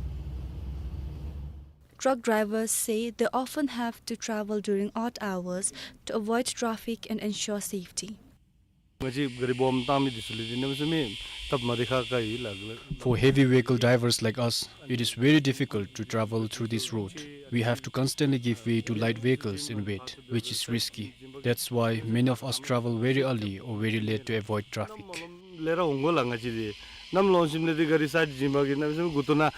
Truck drivers say they often have to travel during odd hours to avoid traffic and ensure safety. ང་བཅས་ག་རི་སྦོམ་བཏང་མི་འདི་ཚུ་ལུ་འདི་གནམ་མེད་ས་མེད་སྟབས་མ་བདེ་ཁག་ཁ་ཡོད་ལགས། For heavy vehicle drivers like us, it is very difficult to travel through this road. We have to constantly give way to light vehicles in wet, which is risky. That's why many of us travel very early or very late to avoid traffic. ལས་ར་འོང་དགོ་ལགས། ང་བཅས་འདི་གནམ་ལོང་ཞིནམ་ལས་འདི་ག་རི་ས་འདི་བྱིན་པ་གིས་གནམ་མེད་ས་མེད་འགུ་ཏོ་ན།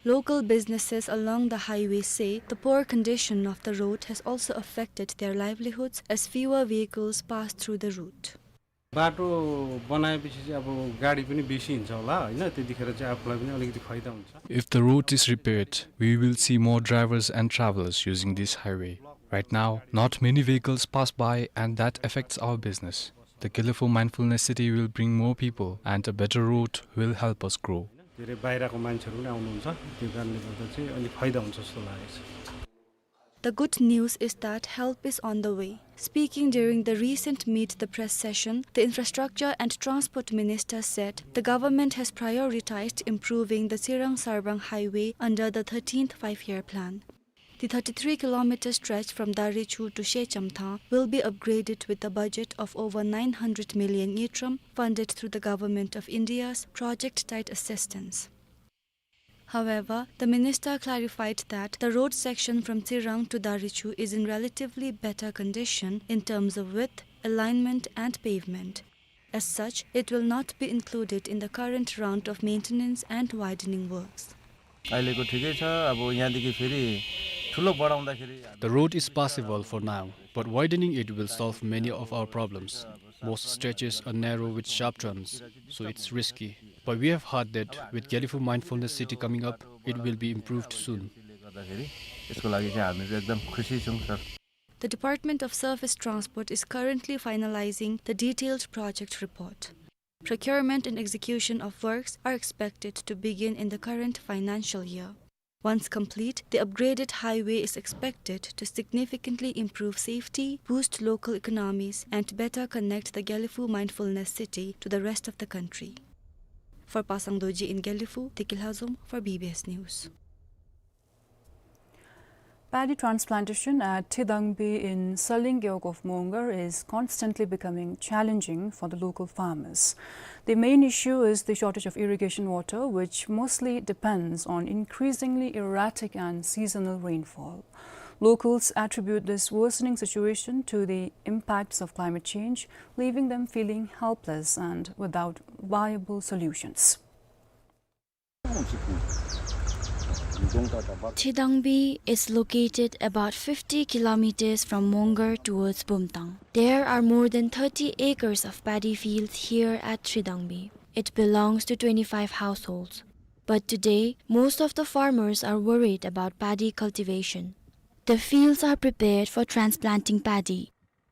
Local businesses along the highway say the poor condition of the road has also affected their livelihoods as fewer vehicles pass through the route. बाटो बनाएपछि चाहिँ अब गाडी पनि बेसी हिँड्छ होला, होइन? त्यतिखेर चाहिँ आफूलाई पनि अलिकति फाइदा हुन्छ। If the road is repaired, we will see more drivers and travelers using this highway. Right now, not many vehicles pass by, and that affects our business. The Gelephu Mindfulness City will bring more people, and a better road will help us grow. धेरै बाहिरको मान्छेहरू पनि आउनुहुन्छ, त्यो कारणले गर्दा चाहिँ अलिक फाइदा हुन्छ जस्तो लागेको छ। The good news is that help is on the way. Speaking during the recent Meet the Press session, the Infrastructure and Transport Minister said the government has prioritized improving the Tsirang-Sarbang Highway under the thirteenth Five-Year Plan. The thirty-three kilometer stretch from Darechu to Shechamthang will be upgraded with a budget of over nine hundred million ngultrum funded through the Government of India's Project Tied Assistance. However, the minister clarified that the road section from Tsirang to Darechu is in relatively better condition in terms of width, alignment and pavement. As such, it will not be included in the current round of maintenance and widening works. अहिलेको ठिकै छ। अब यहाँदेखि फेरि ठुलो बढाउँदाखेरि The road is passable for now, but widening it will solve many of our problems. Most stretches are narrow with sharp turns, so it's risky. But we have heard that with Gelephu Mindfulness City coming up, it will be improved soon. गर्दाखेरि यसको लागि चाहिँ हामी चाहिँ एकदम खुसी छौँ, sir. The Department of Surface Transport is currently finalizing the detailed project report. Procurement and execution of works are expected to begin in the current financial year. Once complete, the upgraded highway is expected to significantly improve safety, boost local economies, and better connect the Gelephu Mindfulness City to the rest of the country. For Pasang Dorji in Gelephu, Tiki Lhazom for B B S News. Paddy transplantation at Thridangbi in Salin Gewog of Mongar is constantly becoming challenging for the local farmers. The main issue is the shortage of irrigation water, which mostly depends on increasingly erratic and seasonal rainfall. Locals attribute this worsening situation to the impacts of climate change, leaving them feeling helpless and without viable solutions. Thridangbi is located about fifty kilometers from Mongar towards Bumthang. There are more than thirty acres of paddy fields here at Thridangbi. It belongs to twenty-five households. But today, most of the farmers are worried about paddy cultivation. The fields are prepared for transplanting paddy.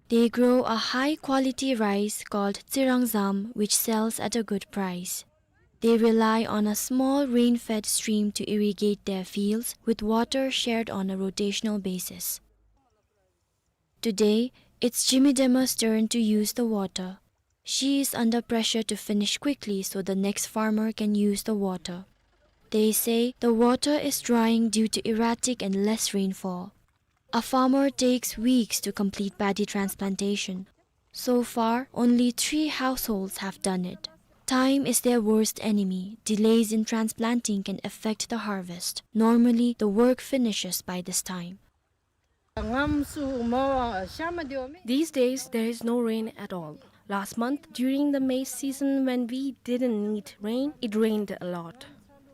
They grow a high-quality rice called Tsirangzam, which sells at a good price. They rely on a small rain-fed stream to irrigate their fields, with water shared on a rotational basis. Today, it's Jimmy Dema's turn to use the water. She is under pressure to finish quickly so the next farmer can use the water. They say the water is drying due to erratic and less rainfall. A farmer takes weeks to complete paddy transplantation. So far, only three households have done it. Time is their worst enemy. Delays in transplanting can affect the harvest. Normally, the work finishes by this time. These days, there is no rain at all. Last month, during the maize season, when we didn't need rain, it rained a lot.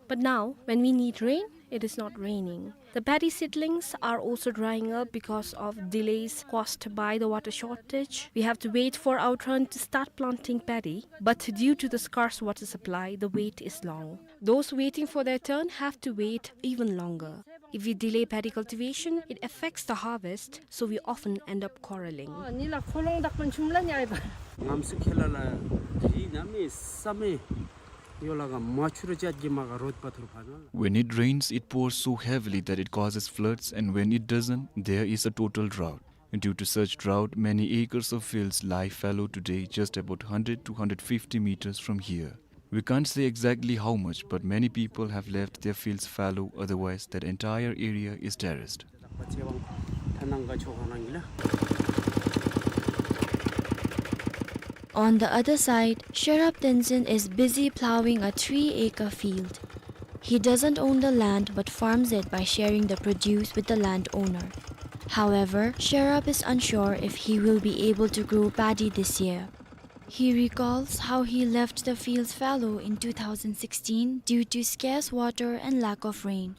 But now, when we need rain, it is not raining. The paddy seedlings are also drying up because of delays caused by the water shortage. We have to wait for our turn to start planting paddy, but due to the scarce water supply, the wait is long. Those waiting for their turn have to wait even longer. If we delay paddy cultivation, it affects the harvest, so we often end up quarreling. ངམ་སུ་ཁེ་ལ་ལ་ཇི་ ཉ་མེད་ས་མེད་ཡོད་ལགས། མ་ཆུ་རུ་ཅད་ཀྱི་མ་ག་རོད་པ་ཐུར་ཕ་ན་ལགས། When it rains, it pours so heavily that it causes floods, and when it doesn't, there is a total drought. Due to such drought, many acres of fields lie fallow today, just about hundred to hundred fifty meters from here. We can't say exactly how much, but many people have left their fields fallow, otherwise that entire area is terraced. On the other side, Sherab Tenzin is busy plowing a three-acre field. He doesn't own the land but farms it by sharing the produce with the landowner. However, Sherab is unsure if he will be able to grow paddy this year. He recalls how he left the fields fallow in two thousand sixteen due to scarce water and lack of rain.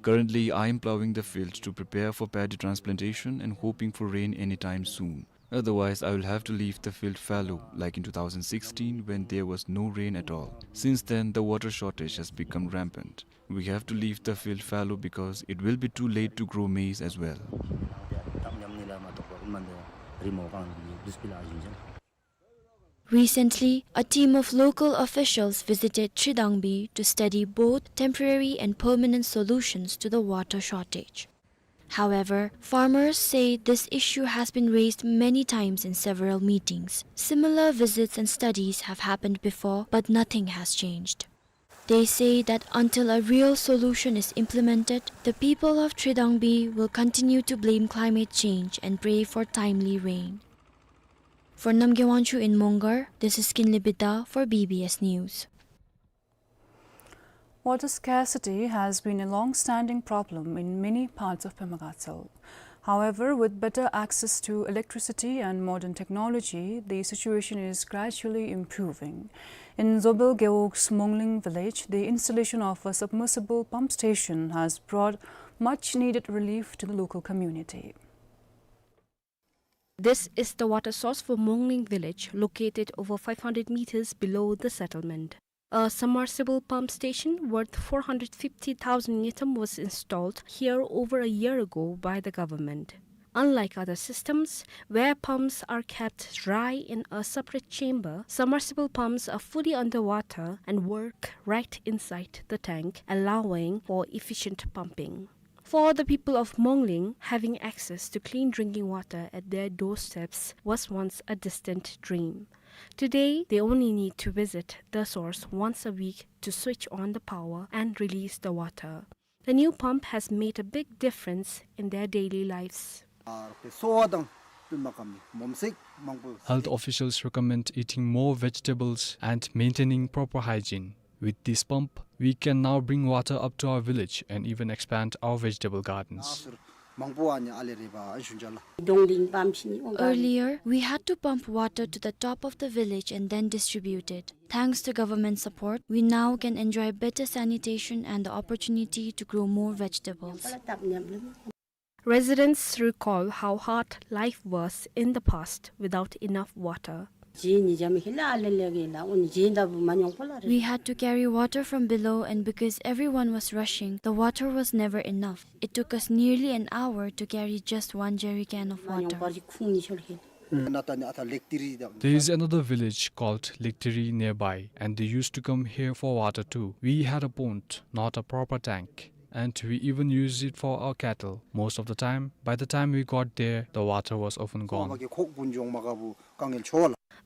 Currently, I am plowing the field to prepare for paddy transplantation and hoping for rain anytime soon. Otherwise, I will have to leave the field fallow, like in two thousand sixteen when there was no rain at all. Since then, the water shortage has become rampant. We have to leave the field fallow because it will be too late to grow maize as well. Recently, a team of local officials visited Tridangbi to study both temporary and permanent solutions to the water shortage. However, farmers say this issue has been raised many times in several meetings. Similar visits and studies have happened before, but nothing has changed. They say that until a real solution is implemented, the people of Tridangbi will continue to blame climate change and pray for timely rain. For Namgay Wangchuk in Mongar, this is Kinley Bidha for B B S News. Water scarcity has been a long-standing problem in many parts of Pemagatsal. However, with better access to electricity and modern technology, the situation is gradually improving. In Zobel Gewog's Mongling village, the installation of a submersible pump station has brought much-needed relief to the local community. This is the water source for Mongling village, located over five hundred meters below the settlement. A submersible pump station worth four hundred fifty thousand ngultrum was installed here over a year ago by the government. Unlike other systems, where pumps are kept dry in a separate chamber, submersible pumps are fully underwater and work right inside the tank, allowing for efficient pumping. For the people of Mongling, having access to clean drinking water at their doorsteps was once a distant dream. Today, they only need to visit the source once a week to switch on the power and release the water. The new pump has made a big difference in their daily lives. Health officials recommend eating more vegetables and maintaining proper hygiene. With this pump, we can now bring water up to our village and even expand our vegetable gardens. Earlier, we had to pump water to the top of the village and then distribute it. Thanks to government support, we now can enjoy better sanitation and the opportunity to grow more vegetables. Residents recall how hard life was in the past without enough water. We had to carry water from below, and because everyone was rushing, the water was never enough. It took us nearly an hour to carry just one jerry can of water. There is another village called Liktiri nearby, and they used to come here for water too. We had a pond, not a proper tank, and we even used it for our cattle most of the time. By the time we got there, the water was often gone.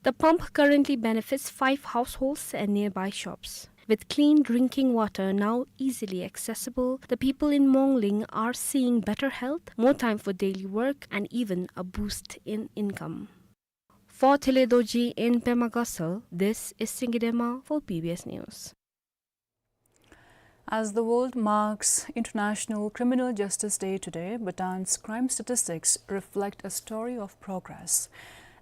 The pump currently benefits five households and nearby shops. With clean drinking water now easily accessible, the people in Mongling are seeing better health, more time for daily work, and even a boost in income. For Thile Dorji in Pema Gatshel, this is Singye Dema for B B S News. As the world marks International Criminal Justice Day today, Bhutan's crime statistics reflect a story of progress.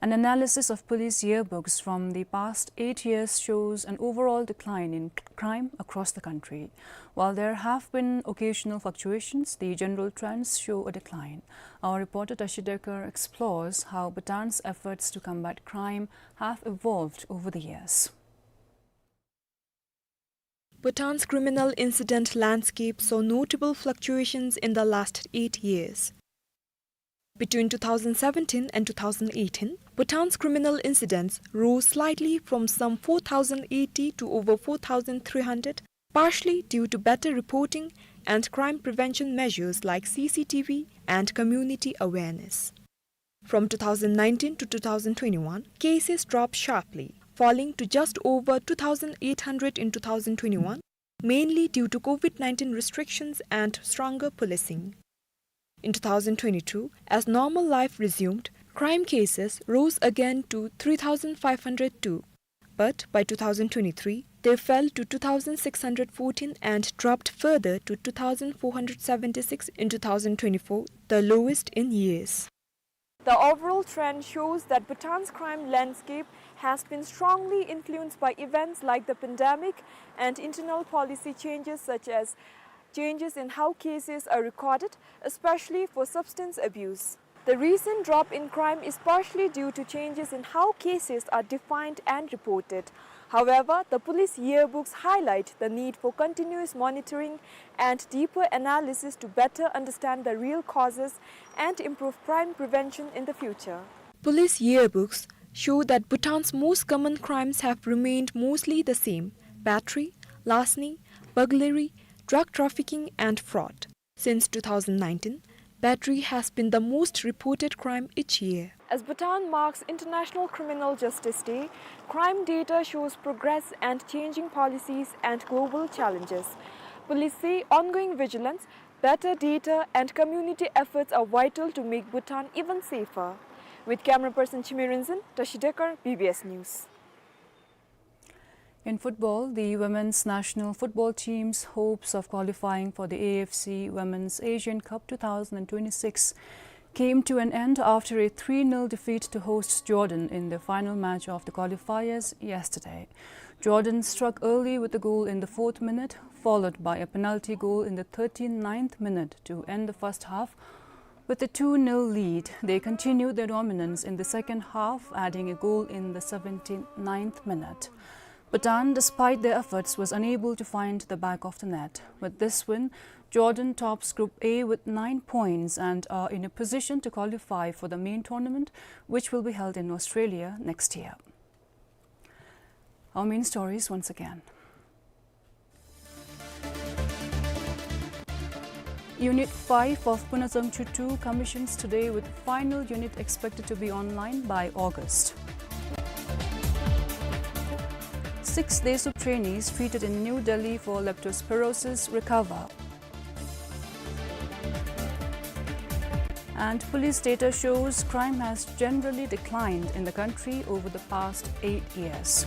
An analysis of police yearbooks from the past eight years shows an overall decline in crime across the country. While there have been occasional fluctuations, the general trends show a decline. Our reporter Tashi Dekar explores how Bhutan's efforts to combat crime have evolved over the years. Bhutan's criminal incident landscape saw notable fluctuations in the last eight years. Between two thousand seventeen and two thousand eighteen, Bhutan's criminal incidents rose slightly from some four thousand eighty to over four thousand three hundred, partially due to better reporting and crime prevention measures like C C T V and community awareness. From two thousand nineteen to two thousand twenty-one, cases dropped sharply, falling to just over two thousand eight hundred in two thousand twenty-one, mainly due to COVID nineteen restrictions and stronger policing. In two thousand twenty-two, as normal life resumed, crime cases rose again to three thousand five hundred two. But by two thousand twenty-three, they fell to two thousand six hundred fourteen and dropped further to two thousand four hundred seventy-six in two thousand twenty-four, the lowest in years. The overall trend shows that Bhutan's crime landscape has been strongly influenced by events like the pandemic and internal policy changes, such as changes in how cases are recorded, especially for substance abuse. The recent drop in crime is partially due to changes in how cases are defined and reported. However, the police yearbooks highlight the need for continuous monitoring and deeper analysis to better understand the real causes and improve crime prevention in the future. Police yearbooks show that Bhutan's most common crimes have remained mostly the same: battery, larceny, burglary, drug trafficking, and fraud. Since two thousand nineteen, battery has been the most reported crime each year. As Bhutan marks International Criminal Justice Day, crime data shows progress and changing policies and global challenges. Police say ongoing vigilance, better data, and community efforts are vital to make Bhutan even safer. With camera person Chime Rinzin, Tashi Dekar, B B S News. In football, the women's national football team's hopes of qualifying for the A F C Women's Asian Cup two thousand twenty-six came to an end after a three nil defeat to hosts Jordan in the final match of the qualifiers yesterday. Jordan struck early with a goal in the fourth minute, followed by a penalty goal in the thirty-ninth minute to end the first half. With a two nil lead, they continued their dominance in the second half, adding a goal in the seventy-ninth minute. Bhutan, despite their efforts, was unable to find the back of the net. With this win, Jordan tops Group A with nine points and are in a position to qualify for the main tournament, which will be held in Australia next year. Our main stories once again. Unit five of Punasam Chuttu commissions today, with final unit expected to be online by August. Six DESUP trainees treated in New Delhi for leptospirosis recover. And police data shows crime has generally declined in the country over the past eight years.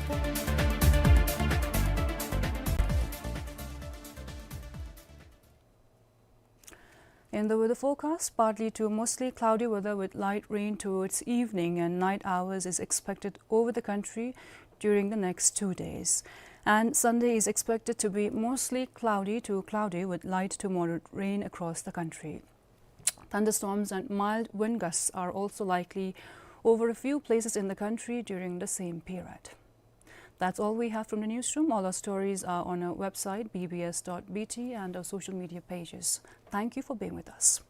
In the weather forecast, partly to mostly cloudy weather with light rain towards evening and night hours is expected over the country during the next two days. And Sunday is expected to be mostly cloudy to cloudy with light to moderate rain across the country. Thunderstorms and mild wind gusts are also likely over a few places in the country during the same period. That's all we have from the newsroom. All our stories are on our website, B B S dot B T, and our social media pages. Thank you for being with us.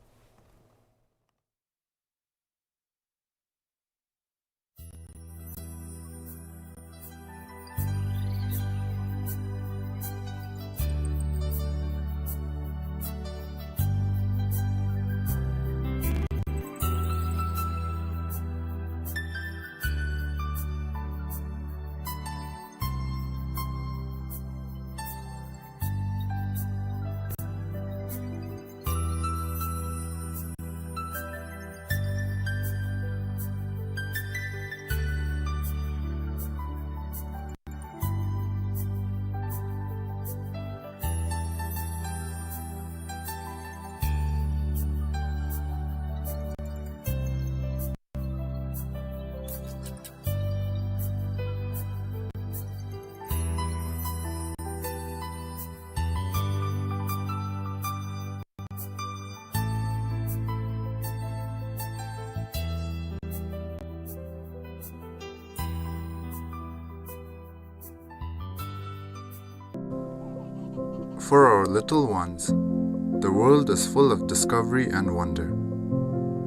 For our little ones, the world is full of discovery and wonder.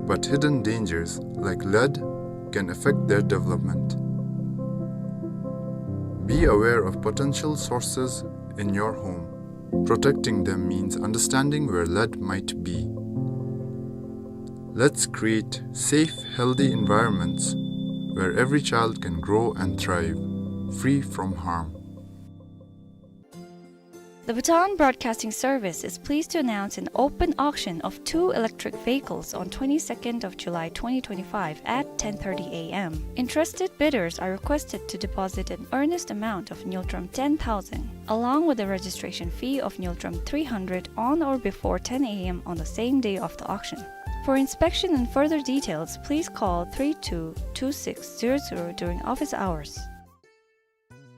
but hidden dangers like lead can affect their development. Be aware of potential sources in your home. Protecting them means understanding where lead might be. Let's create safe, healthy environments where every child can grow and thrive, free from harm. The Bhutan Broadcasting Service is pleased to announce an open auction of two electric vehicles on twenty-second of July twenty twenty-five at ten thirty A M. Interested bidders are requested to deposit an earnest amount of Ngultrum ten thousand, along with a registration fee of Ngultrum three hundred on or before ten A M on the same day of the auction. For inspection and further details, please call three two two six zero zero during office hours.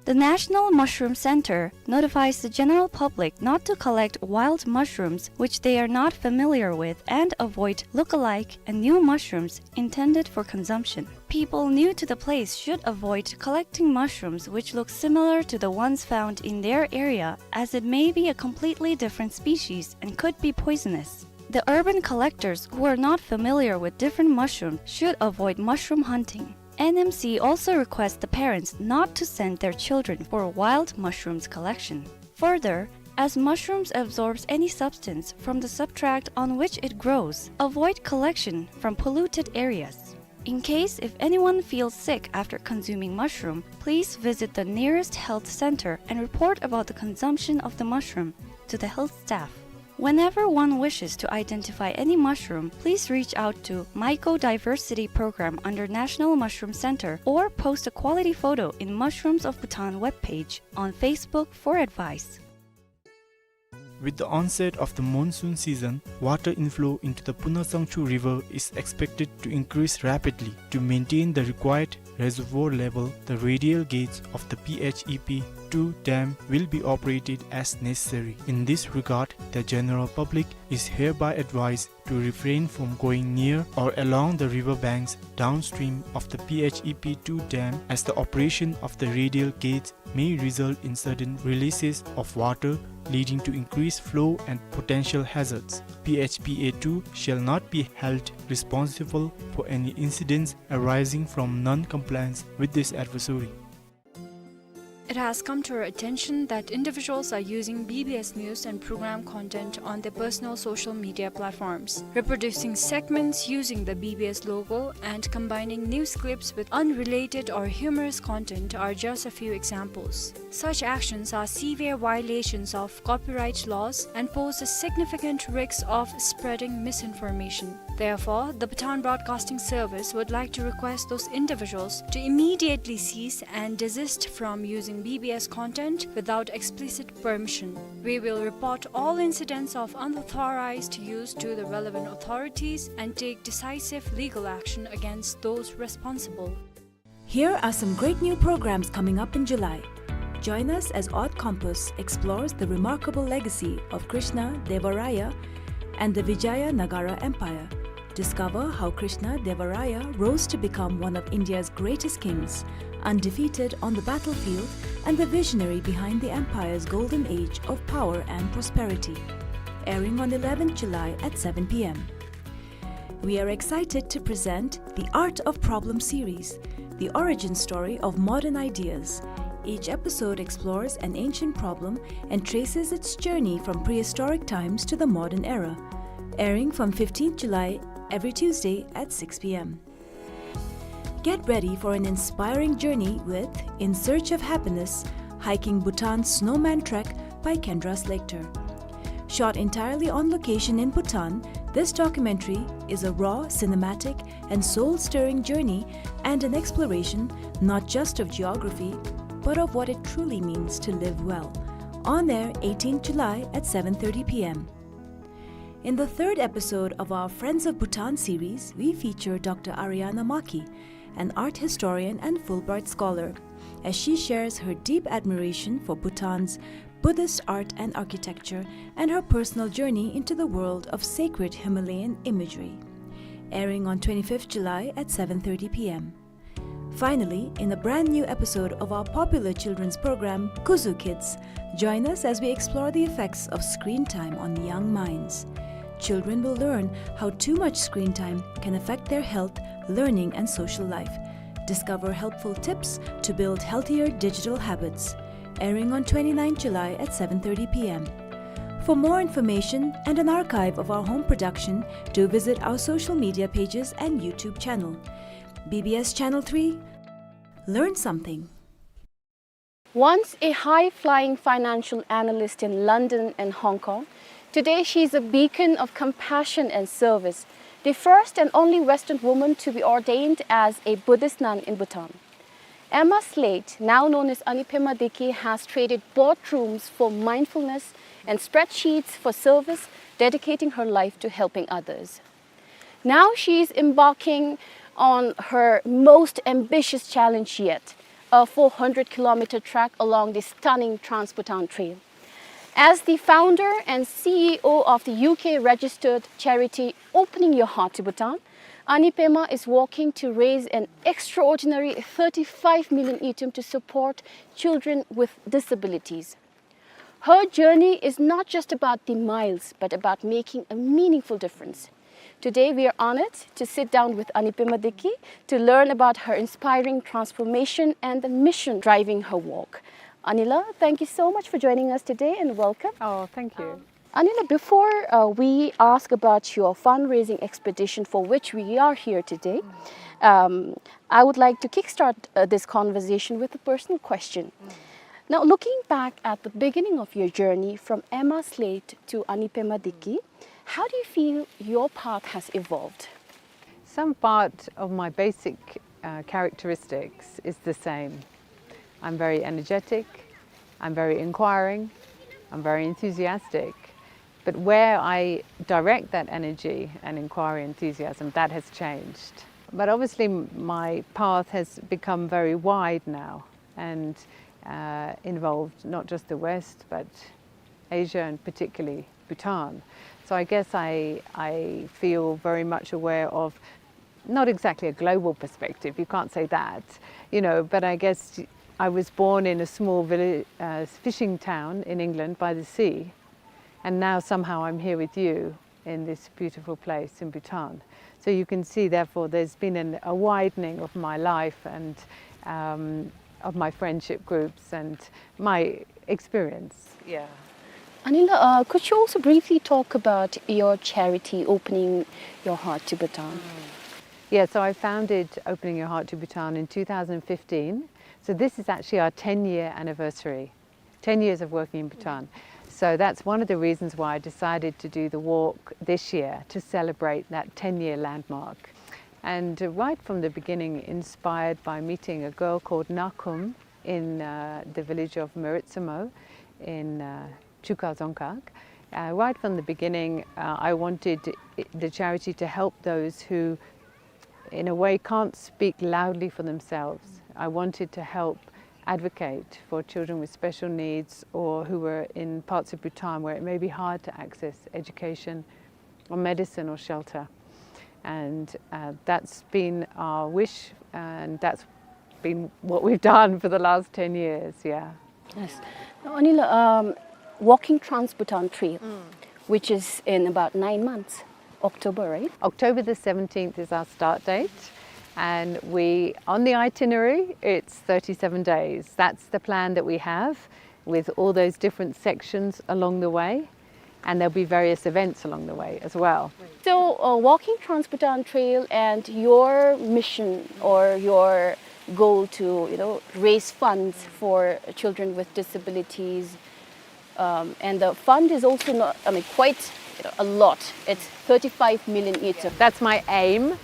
The National Mushroom Center notifies the general public not to collect wild mushrooms which they are not familiar with and avoid look-alike and new mushrooms intended for consumption. People new to the place should avoid collecting mushrooms which look similar to the ones found in their area, as it may be a completely different species and could be poisonous. The urban collectors who are not familiar with different mushrooms should avoid mushroom hunting. N M C also requests the parents not to send their children for wild mushrooms collection. Further, as mushrooms absorbs any substance from the substrate on which it grows, avoid collection from polluted areas. In case if anyone feels sick after consuming mushroom, please visit the nearest health center and report about the consumption of the mushroom to the health staff. Whenever one wishes to identify any mushroom, please reach out to Mycodiversity Program under National Mushroom Center or post a quality photo in Mushrooms of Bhutan webpage on Facebook for advice. With the onset of the monsoon season, water inflow into the Punasangchu River is expected to increase rapidly. To maintain the required reservoir level, the radial gates of the P H E P two dam will be operated as necessary. In this regard, the general public is hereby advised to refrain from going near or along the river banks downstream of the P H E P two dam, as the operation of the radial gates may result in sudden releases of water, leading to increased flow and potential hazards. P H P A two shall not be held responsible for any incidents arising from non-compliance with this advisory. It has come to our attention that individuals are using B B S News and program content on their personal social media platforms. Reproducing segments using the B B S logo and combining news clips with unrelated or humorous content are just a few examples. Such actions are severe violations of copyright laws and pose a significant risk of spreading misinformation. Therefore, the Bhutan Broadcasting Service would like to request those individuals to immediately cease and desist from using B B S content without explicit permission. We will report all incidents of unauthorized use to the relevant authorities and take decisive legal action against those responsible. Here are some great new programs coming up in July. Join us as Odd Compass explores the remarkable legacy of Krishna Deva Raya and the Vijayanagara Empire. Discover how Krishna Deva Raya rose to become one of India's greatest kings, undefeated on the battlefield and the visionary behind the empire's golden age of power and prosperity. Airing on eleventh July at seven P M. We are excited to present the Art of Problem series, the origin story of modern ideas. Each episode explores an ancient problem and traces its journey from prehistoric times to the modern era. Airing from fifteenth July every Tuesday at six P M. Get ready for an inspiring journey with In Search of Happiness, Hiking Bhutan's Snowman Trek by Kendra Slater. Shot entirely on location in Bhutan, this documentary is a raw, cinematic, and soul-stirring journey and an exploration not just of geography, but of what it truly means to live well. On air eighteenth July at seven thirty P M. In the third episode of our Friends of Bhutan series, we feature Doctor Ariana Maki, an art historian and Fulbright scholar, as she shares her deep admiration for Bhutan's Buddhist art and architecture and her personal journey into the world of sacred Himalayan imagery. Airing on twenty-fifth July at seven thirty P M. Finally, in a brand new episode of our popular children's program, Kuzu Kids, join us as we explore the effects of screen time on young minds. Children will learn how too much screen time can affect their health, learning, and social life. Discover helpful tips to build healthier digital habits. Airing on twenty-ninth July at seven thirty p m. For more information and an archive of our home production, do visit our social media pages and YouTube channel. B B S Channel three, learn something. Once a high-flying financial analyst in London and Hong Kong, today she is a beacon of compassion and service, the first and only Western woman to be ordained as a Buddhist nun in Bhutan. Emma Slate, now known as Anipema Deki, has traded boardrooms for mindfulness and spreadsheets for service, dedicating her life to helping others. Now she is embarking on her most ambitious challenge yet, a four hundred kilometer trek along the stunning Trans-Bhutan Trail. As the founder and C E O of the U K registered charity Opening Your Heart to Bhutan, Anipema is working to raise an extraordinary thirty-five million ngultrum to support children with disabilities. Her journey is not just about the miles, but about making a meaningful difference. Today, we are honored to sit down with Anipema Deki to learn about her inspiring transformation and the mission driving her work. Anila, thank you so much for joining us today and welcome. Oh, thank you. Um, Anila, before, uh, we ask about your fundraising expedition for which we are here today, um, I would like to kickstart, uh, this conversation with a personal question. Now, looking back at the beginning of your journey from Emma Slate to Anipema Deki, how do you feel your path has evolved? Some part of my basic, uh, characteristics is the same. I'm very energetic, I'm very inquiring, I'm very enthusiastic. But where I direct that energy and inquiry, enthusiasm, that has changed. But obviously, m-, my path has become very wide now and, uh, involved not just the West, but Asia and particularly Bhutan. So I guess I, I feel very much aware of not exactly a global perspective, you can't say that, you know, but I guess I was born in a small village, uh, fishing town in England by the sea, and now somehow I'm here with you in this beautiful place in Bhutan. So you can see, therefore, there's been an, a widening of my life and, um, of my friendship groups and my experience. Yeah. Anila, uh, could you also briefly talk about your charity, Opening Your Heart to Bhutan? Mm. Yeah, so I founded Opening Your Heart to Bhutan in two thousand fifteen. So this is actually our ten-year anniversary, ten years of working in Bhutan. So that's one of the reasons why I decided to do the walk this year, to celebrate that ten-year landmark. And, uh, right from the beginning, inspired by meeting a girl called Nakum in, uh, the village of Meritsumo in, uh, Chuka Dzongkhag. Uh, right from the beginning, uh, I wanted i-, the charity to help those who, in a way, can't speak loudly for themselves. I wanted to help advocate for children with special needs or who were in parts of Bhutan where it may be hard to access education or medicine or shelter. And, uh, that's been our wish, and that's been what we've done for the last ten years, yeah. Yes. Now, Anila, um, walking Trans-Bhutan Trail, which is in about nine months, October, right? October the seventeenth is our start date, and we, on the itinerary, it's thirty-seven days. That's the plan that we have, with all those different sections along the way, and there'll be various events along the way as well. So, uh, walking Trans-Bhutan Trail and your mission or your goal to, you know, raise funds for children with disabilities, um, and the fund is also not, I mean, quite, you know, a lot. It's thirty-five million ngultrum. That's my aim.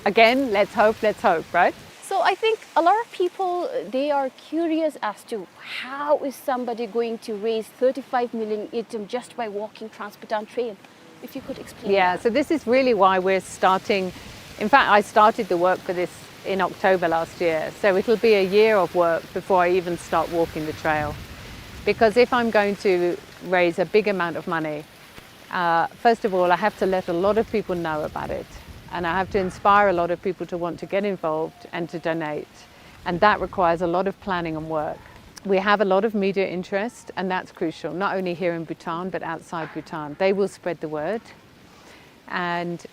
Again, let's hope, let's hope, right? So I think a lot of people, uh, they are curious as to how is somebody going to raise thirty-five million ngultrum just by walking Trans-Bhutan Trail? If you could explain. Yeah, that. So this is really why we're starting. In fact, I started the work for this in October last year. So it'll be a year of work before I even start walking the trail. Because if I'm going to raise a big amount of money, uh, first of all, I have to let a lot of people know about it. And I have to inspire a lot of people to want to get involved and to donate. And that requires a lot of planning and work. We have a lot of media interest, and that's crucial, not only here in Bhutan, but outside Bhutan. They will spread the word. And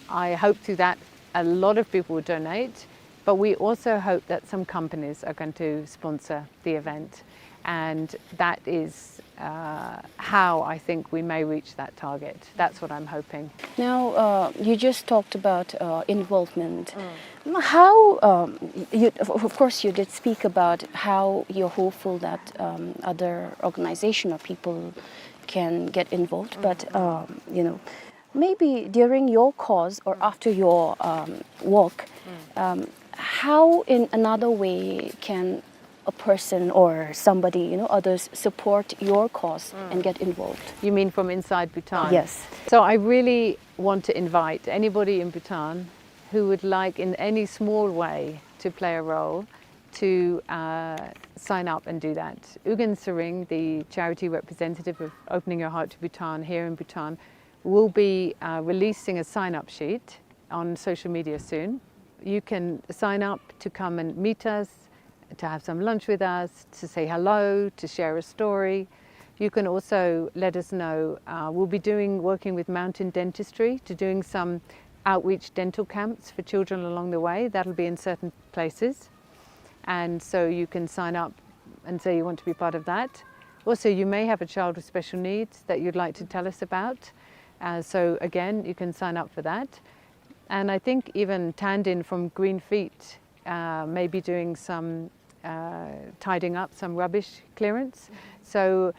I hope through that a lot of people will donate, but we also hope that some companies are going to sponsor the event. And that is, uh, how I think we may reach that target. That's what I'm hoping. Now, uh, you just talked about, uh, involvement. Mm. How, um, you, of, of course, you did speak about how you're hopeful that, um, other organization or people can get involved, but, um, you know, maybe during your cause or after your, um, walk, um, how in another way can a person or somebody, you know, others support your cause and get involved? You mean from inside Bhutan? Yes. So I really want to invite anybody in Bhutan who would like in any small way to play a role to, uh, sign up and do that. Ugyen Tshering, the charity representative of Opening Your Heart to Bhutan here in Bhutan, will be, uh, releasing a sign-up sheet on social media soon. You can sign up to come and meet us, to have some lunch with us, to say hello, to share a story. You can also let us know, uh, we'll be doing, working with Mountain Dentistry to doing some outreach dental camps for children along the way. That'll be in certain places. And so you can sign up and say you want to be part of that. Also, you may have a child with special needs that you'd like to tell us about. Uh, so again, you can sign up for that. And I think even Tandin from Green Feet, uh, may be doing some, uh, tidying up, some rubbish clearance. So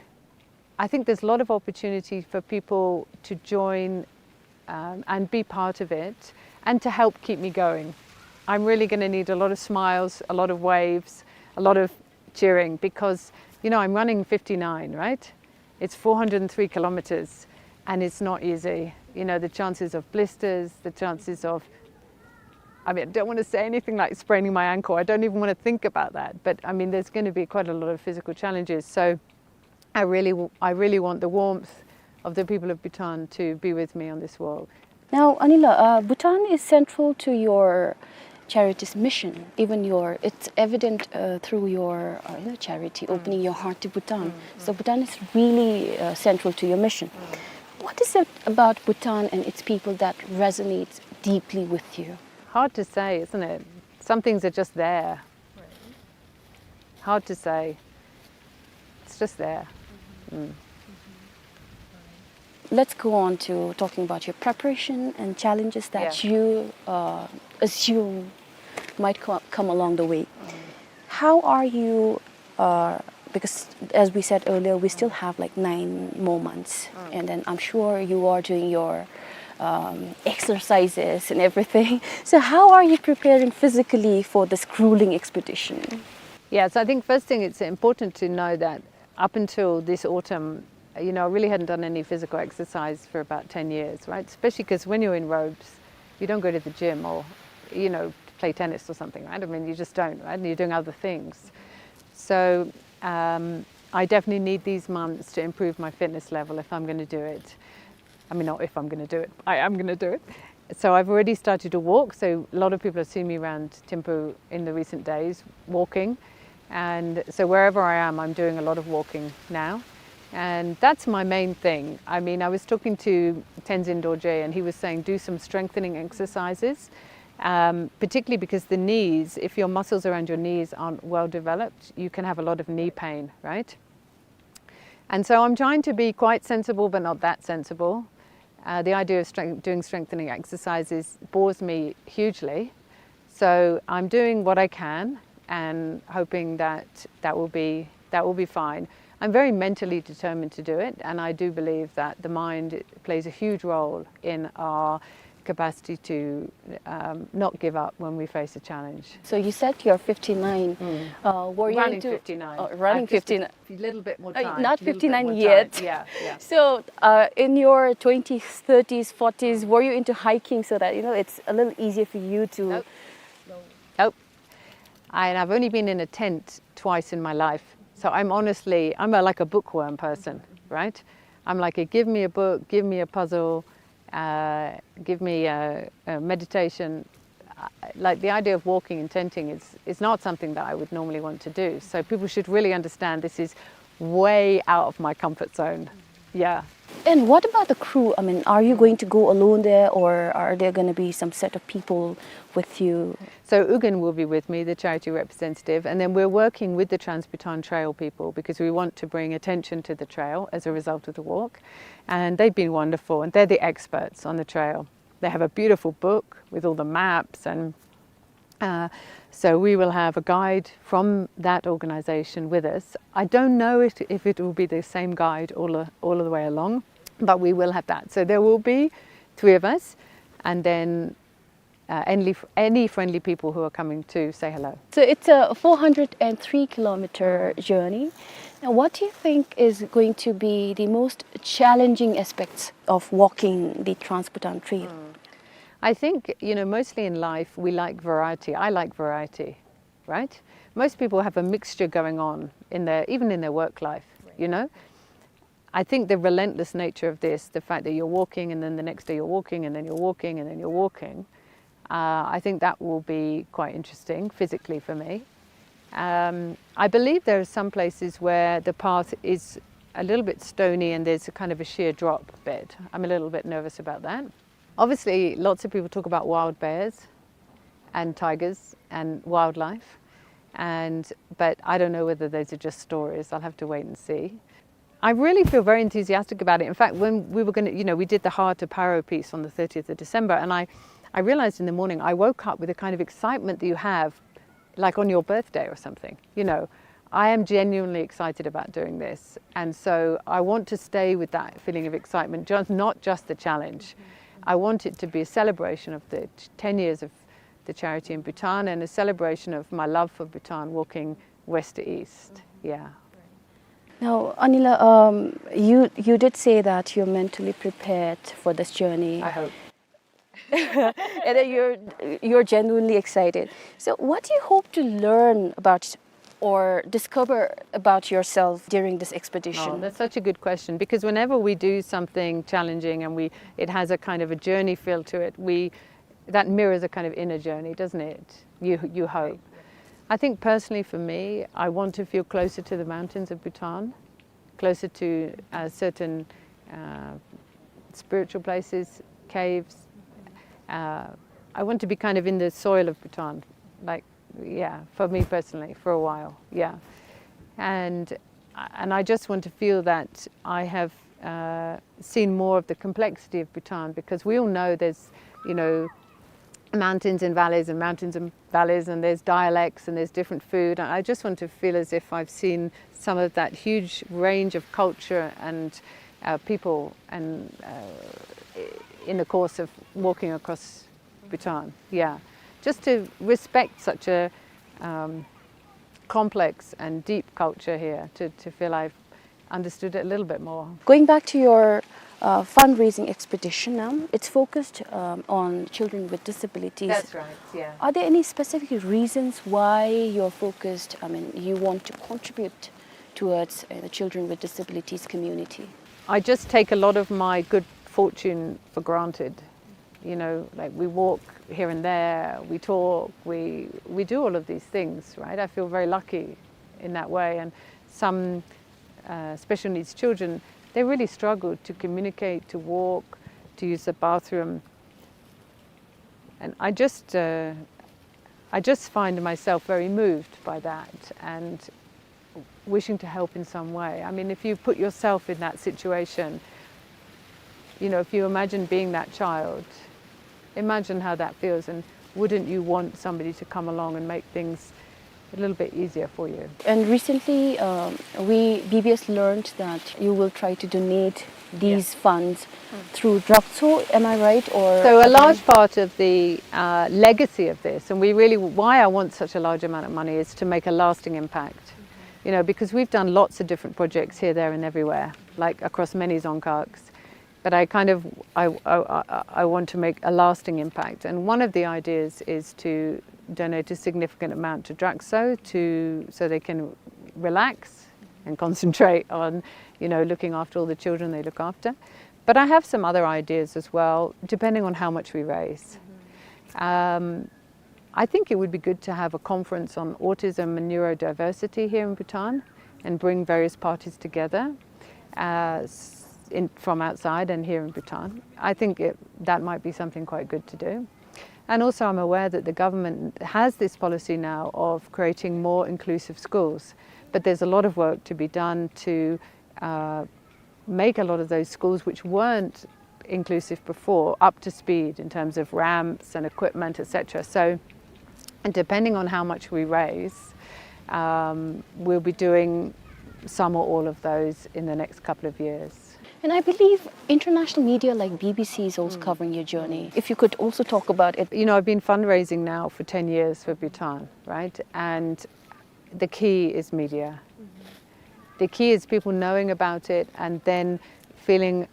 I think there's a lot of opportunity for people to join, um, and be part of it and to help keep me going. I'm really gonna need a lot of smiles, a lot of waves, a lot of cheering because, you know, I'm running fifty-nine, right? It's four hundred and three kilometers and it's not easy. You know, the chances of blisters, the chances of, I mean, I don't wanna say anything like spraining my ankle. I don't even wanna think about that. But, I mean, there's gonna be quite a lot of physical challenges. So I really, w-, I really want the warmth of the people of Bhutan to be with me on this walk. Now, Anila, uh, Bhutan is central to your charity's mission. Even your, it's evident, uh, through your, uh, you know, charity, Opening Your Heart to Bhutan. So Bhutan is really, uh, central to your mission. What is it about Bhutan and its people that resonates deeply with you? Hard to say, isn't it? Some things are just there. Hard to say. It's just there. Mm. Let's go on to talking about your preparation and challenges that you, uh, assume might co-, come along the way. How are you, uh, because as we said earlier, we still have, like, nine more months, and then I'm sure you are doing your, um, exercises and everything. So how are you preparing physically for this grueling expedition? Yeah, so I think first thing, it's important to know that up until this autumn, you know, I really hadn't done any physical exercise for about ten years, right? Especially 'cause when you're in robes, you don't go to the gym or, you know, play tennis or something, right? I mean, you just don't, right? And you're doing other things. So, um, I definitely need these months to improve my fitness level if I'm gonna do it. I mean, not if I'm gonna do it, I am gonna do it. So I've already started to walk. So a lot of people have seen me around Thimphu in the recent days walking. And so wherever I am, I'm doing a lot of walking now. And that's my main thing. I mean, I was talking to Tenzin Dorje and he was saying, "Do some strengthening exercises." Um, particularly because the knees, if your muscles around your knees aren't well developed, you can have a lot of knee pain, right? And so I'm trying to be quite sensible, but not that sensible. Uh, the idea of strength-, doing strengthening exercises bores me hugely. So I'm doing what I can and hoping that that will be, that will be fine. I'm very mentally determined to do it, and I do believe that the mind plays a huge role in our capacity to, um, not give up when we face a challenge. So you said you're fifty-nine. Mm. Uh, were you running into fifty-nine. Oh, running fifty-nine. A little bit more time. Uh, not fifty-nine yet. Yeah, yeah. So, uh, in your twenties, thirties, forties, were you into hiking so that, you know, it's a little easier for you to... Nope. Nope. I, and I've only been in a tent twice in my life. So I'm honestly, I'm a, like, a bookworm person, right? I'm like, a, give me a book, give me a puzzle, uh, give me a, a meditation. Uh, like, the idea of walking and tenting is, is not something that I would normally want to do. So people should really understand this is way out of my comfort zone. Yeah. And what about the crew? I mean, are you going to go alone there, or are there gonna be some set of people with you? So Ugin will be with me, the charity representative, and then we're working with the Trans-Bhutan Trail people because we want to bring attention to the trail as a result of the walk. And they've been wonderful, and they're the experts on the trail. They have a beautiful book with all the maps, and, uh, so we will have a guide from that organization with us. I don't know if, if it will be the same guide all the, all the way along, but we will have that. So there will be three of us, and then, uh, any, any friendly people who are coming to say hello. So it's a four hundred and three kilometer journey. Now, what do you think is going to be the most challenging aspects of walking the Trans-Bhutan Trail? I think, you know, mostly in life, we like variety. I like variety, right? Most people have a mixture going on in their, even in their work life, you know? I think the relentless nature of this, the fact that you're walking and then the next day you're walking and then you're walking and then you're walking, uh, I think that will be quite interesting physically for me. Um, I believe there are some places where the path is a little bit stony and there's a kind of a sheer drop bed. I'm a little bit nervous about that. Obviously, lots of people talk about wild bears and tigers and wildlife, and, but I don't know whether those are just stories. I'll have to wait and see. I really feel very enthusiastic about it. In fact, when we were gonna, you know, we did the Hard to Paro piece on the thirtieth of December, and I, I realized in the morning, I woke up with a kind of excitement that you have, like, on your birthday or something, you know. I am genuinely excited about doing this, and so I want to stay with that feeling of excitement, just, not just the challenge. I want it to be a celebration of the t-, ten years of the charity in Bhutan and a celebration of my love for Bhutan, walking west to east. Yeah. Now, Anila, um, you, you did say that you're mentally prepared for this journey. I hope. And that you're, you're genuinely excited. So what do you hope to learn about or discover about yourself during this expedition? Oh, that's such a good question, because whenever we do something challenging and we, it has a kind of a journey feel to it, we, that mirrors a kind of inner journey, doesn't it? You, you hope. I think personally for me, I want to feel closer to the mountains of Bhutan, closer to, uh, certain, uh, spiritual places, caves. Uh, I want to be kind of in the soil of Bhutan, like, yeah, for me personally, for a while, yeah. And, and I just want to feel that I have, uh, seen more of the complexity of Bhutan, because we all know there's, you know, mountains and valleys and mountains and valleys, and there's dialects and there's different food. And I just want to feel as if I've seen some of that huge range of culture and, uh, people and, uh, i-, in the course of walking across Bhutan. Yeah. Just to respect such a, um, complex and deep culture here, to, to feel I've understood it a little bit more. Going back to your, uh, fundraising expedition now, it's focused, um, on children with disabilities. That's right, yeah. Are there any specific reasons why you're focused, I mean, you want to contribute towards, uh, the children with disabilities community? I just take a lot of my good fortune for granted. You know, like, we walk here and there, we talk, we, we do all of these things, right? I feel very lucky in that way. And some, uh, special needs children, they really struggle to communicate, to walk, to use the bathroom. And I just, uh, I just find myself very moved by that and wishing to help in some way. I mean, if you put yourself in that situation, you know, if you imagine being that child, imagine how that feels, and wouldn't you want somebody to come along and make things a little bit easier for you? And recently, um, we, B B S learned that you will try to donate these funds through Drakso, am I right? Or... So a large part of the, uh, legacy of this, and we really, why I want such a large amount of money, is to make a lasting impact. You know, because we've done lots of different projects here, there, and everywhere, like, across many dzongkhags. But I kind of, I, I, I, I want to make a lasting impact. And one of the ideas is to donate a significant amount to Drakso to, so they can relax and concentrate on, you know, looking after all the children they look after. But I have some other ideas as well, depending on how much we raise. Um, I think it would be good to have a conference on autism and neurodiversity here in Bhutan and bring various parties together. Uh, s-, in, from outside and here in Bhutan. I think it, that might be something quite good to do. And also, I'm aware that the government has this policy now of creating more inclusive schools, but there's a lot of work to be done to, uh, make a lot of those schools which weren't inclusive before up to speed in terms of ramps and equipment, et cetera. So, and depending on how much we raise, um, we'll be doing some or all of those in the next couple of years. And I believe international media like B B C is also covering your journey. If you could also talk about it. You know, I've been fundraising now for ten years for Bhutan, right? And the key is media. The key is people knowing about it and then feeling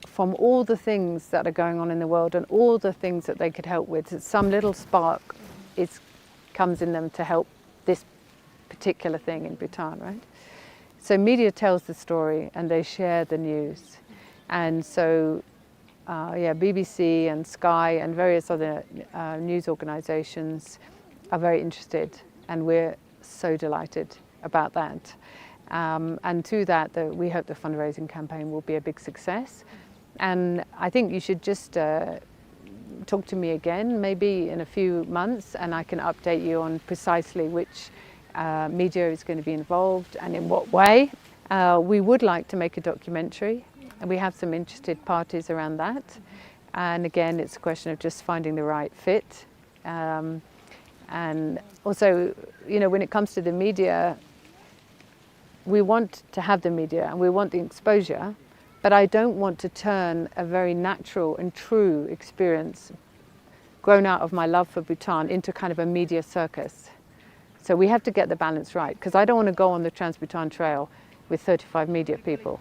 from all the things that are going on in the world and all the things that they could help with, some little spark is, comes in them to help this particular thing in Bhutan, right? So media tells the story and they share the news. And so, uh, yeah, B B C and Sky and various other, uh, news organizations are very interested, and we're so delighted about that. Um, and through that, the, we hope the fundraising campaign will be a big success. And I think you should just, uh, talk to me again, maybe in a few months, and I can update you on precisely which, uh, media is gonna be involved and in what way. Uh, we would like to make a documentary, and we have some interested parties around that. And again, it's a question of just finding the right fit. Um, and also, you know, when it comes to the media, we want to have the media and we want the exposure, but I don't want to turn a very natural and true experience grown out of my love for Bhutan into kind of a media circus. So we have to get the balance right, 'cause I don't wanna go on the Trans-Bhutan Trail with thirty-five media people,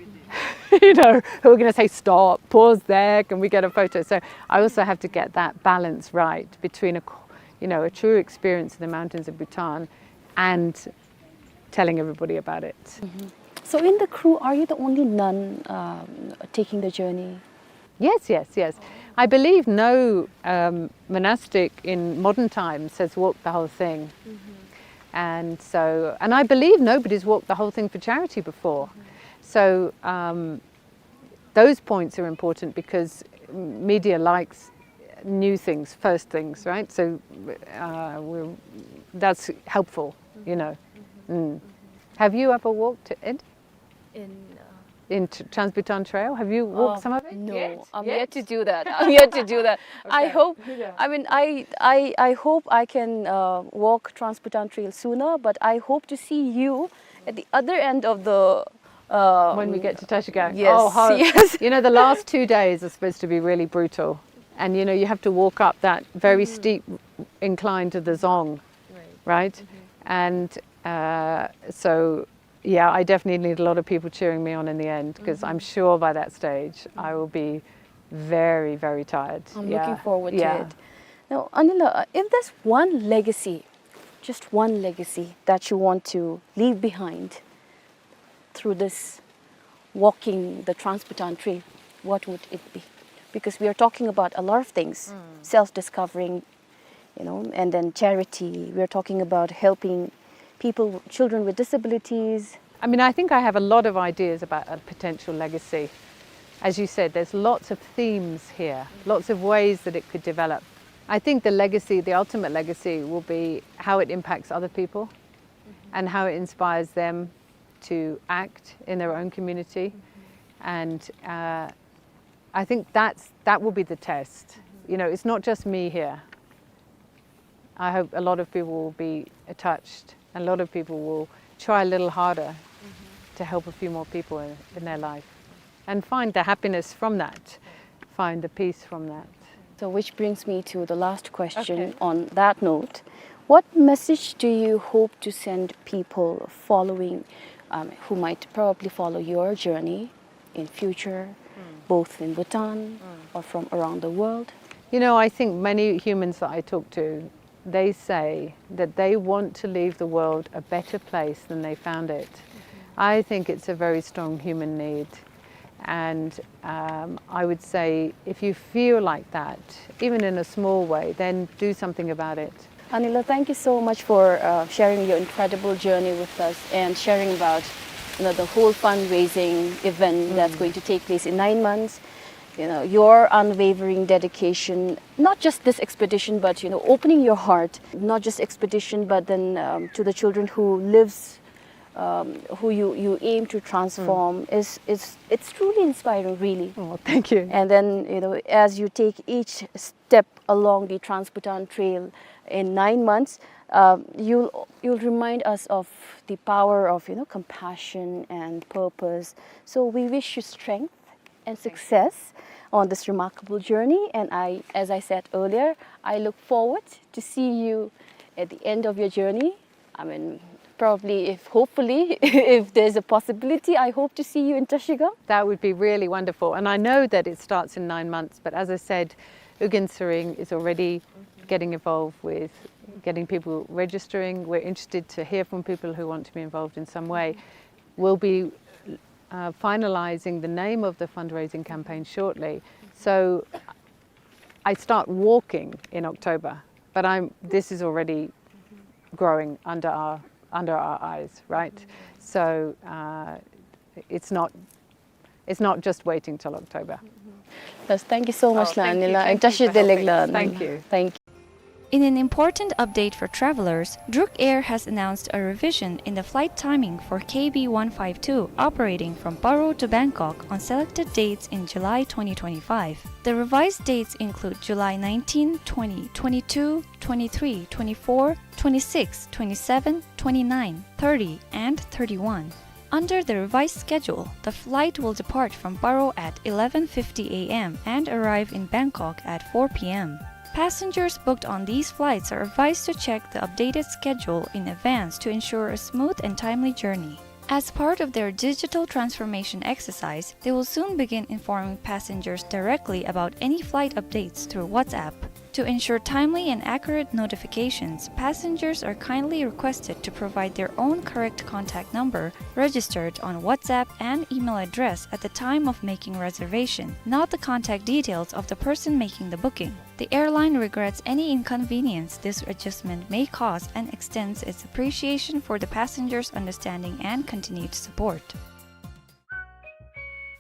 you know, who are gonna say, "Stop, pause there, can we get a photo?" So I also have to get that balance right between a, you know, a true experience of the mountains of Bhutan and telling everybody about it. Mm-hmm. So in the crew, are you the only nun, um, taking the journey? Yes, yes, yes. I believe no, um, monastic in modern times has walked the whole thing. Mm-hmm. And so, and I believe nobody's walked the whole thing for charity before. Mm-hmm. So, um, those points are important because media likes new things, first things, right? So, uh, we're, that's helpful, you know. Mm-hmm. Mm. Have you ever walked it? In, uh, in Tr-, Trans-Bhutan Trail? Have you walked, uh, some of it? No, yet? I'm yet to do that. I'm yet to do that. I hope, I mean, I, I, I hope I can, uh, walk Trans-Bhutan Trail sooner, but I hope to see you at the other end of the, uh, when we get to Tashkent. Yes, oh, how, yes. You know, the last two days are supposed to be really brutal. And, you know, you have to walk up that very steep incline to the Dzong, right? And, uh, so, yeah, I definitely need a lot of people cheering me on in the end, 'cause I'm sure by that stage I will be very, very tired. I'm looking forward to it. Now, Anila, uh, if there's one legacy, just one legacy that you want to leave behind through this walking the Trans-Bhutan Trail, what would it be? Because we are talking about a lot of things, self-discovering, you know, and then charity. We are talking about helping people, children with disabilities. I mean, I think I have a lot of ideas about a potential legacy. As you said, there's lots of themes here, lots of ways that it could develop. I think the legacy, the ultimate legacy, will be how it impacts other people and how it inspires them to act in their own community. And, uh, I think that's, that will be the test. You know, it's not just me here. I hope a lot of people will be touched, and a lot of people will try a little harder to help a few more people in, in their life and find the happiness from that, find the peace from that. So, which brings me to the last question on that note. What message do you hope to send people following, um, who might probably follow your journey in future, both in Bhutan or from around the world? You know, I think many humans that I talk to, they say that they want to leave the world a better place than they found it. I think it's a very strong human need. And, um, I would say, if you feel like that, even in a small way, then do something about it. Anila, thank you so much for, uh, sharing your incredible journey with us and sharing about you know, the whole fundraising event that's going to take place in nine months, you know, your unwavering dedication, not just this expedition, but, you know, opening your heart, not just expedition, but then, um, to the children who lives, um, who you, you aim to transform is, is, it's truly inspiring, really. Oh, thank you. And then, you know, as you take each step along the Trans-Bhutan Trail in nine months, um, you'll, you'll remind us of the power of, you know, compassion and purpose. So we wish you strength and success on this remarkable journey. And I, as I said earlier, I look forward to see you at the end of your journey. I mean, probably, if, hopefully, if there's a possibility, I hope to see you in Trashigang. That would be really wonderful. And I know that it starts in nine months, but as I said, Ugyen Tshering is already getting involved with getting people registering. We're interested to hear from people who want to be involved in some way. We'll be, uh, finalizing the name of the fundraising campaign shortly. So I start walking in October, but I'm, this is already growing under our, under our eyes, right? So, uh, it's not, it's not just waiting till October. Yes, thank you so much, Lanila. Thank you. Thank you. In an important update for travelers, Druk Air has announced a revision in the flight timing for K B one five two operating from Paro to Bangkok on selected dates in July twenty twenty-five. The revised dates include July nineteen, twenty, twenty-two, twenty-three, twenty-four, twenty-six, twenty-seven, twenty-nine, thirty, and thirty-one. Under the revised schedule, the flight will depart from Paro at eleven fifty A M and arrive in Bangkok at four P M. Passengers booked on these flights are advised to check the updated schedule in advance to ensure a smooth and timely journey. As part of their digital transformation exercise, they will soon begin informing passengers directly about any flight updates through WhatsApp. To ensure timely and accurate notifications, passengers are kindly requested to provide their own correct contact number registered on WhatsApp and email address at the time of making reservation, not the contact details of the person making the booking. The airline regrets any inconvenience this adjustment may cause and extends its appreciation for the passengers' understanding and continued support.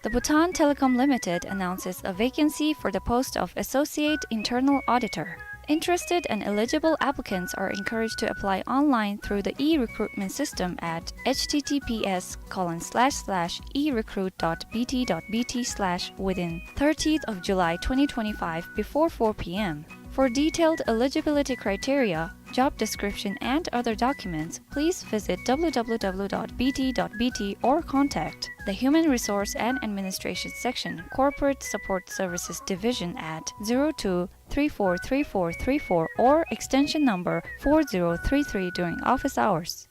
The Bhutan Telecom Limited announces a vacancy for the post of Associate Internal Auditor. Interested and eligible applicants are encouraged to apply online through the e-recruitment system at H T T P S colon slash slash e recruit dot B T dot B T slash within thirtieth of July twenty twenty-five before four P M. For detailed eligibility criteria, job description, and other documents, please visit W W W dot B T dot B T or contact the Human Resource and Administration Section, Corporate Support Services Division at zero two three four three four three four or extension number four zero three three during office hours.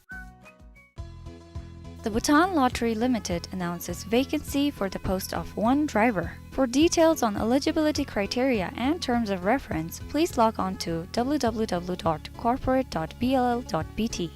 The Bhutan Lottery Limited announces vacancy for the post of one driver. For details on eligibility criteria and terms of reference, please log on to W W W dot corporate dot B L L dot B T.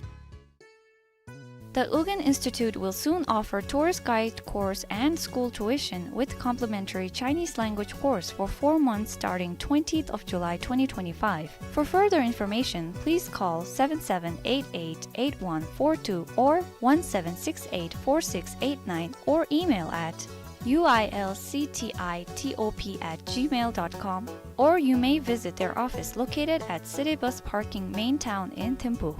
The Ugyen Institute will soon offer tourist guide course and school tuition with complimentary Chinese language course for four months starting twentieth of July twenty twenty-five. For further information, please call seven seven eight eight eight one four two or one seven six eight four six eight nine or email at U I L C T I T O P at gmail dot com, or you may visit their office located at City Bus Parking Main Town in Thimphu.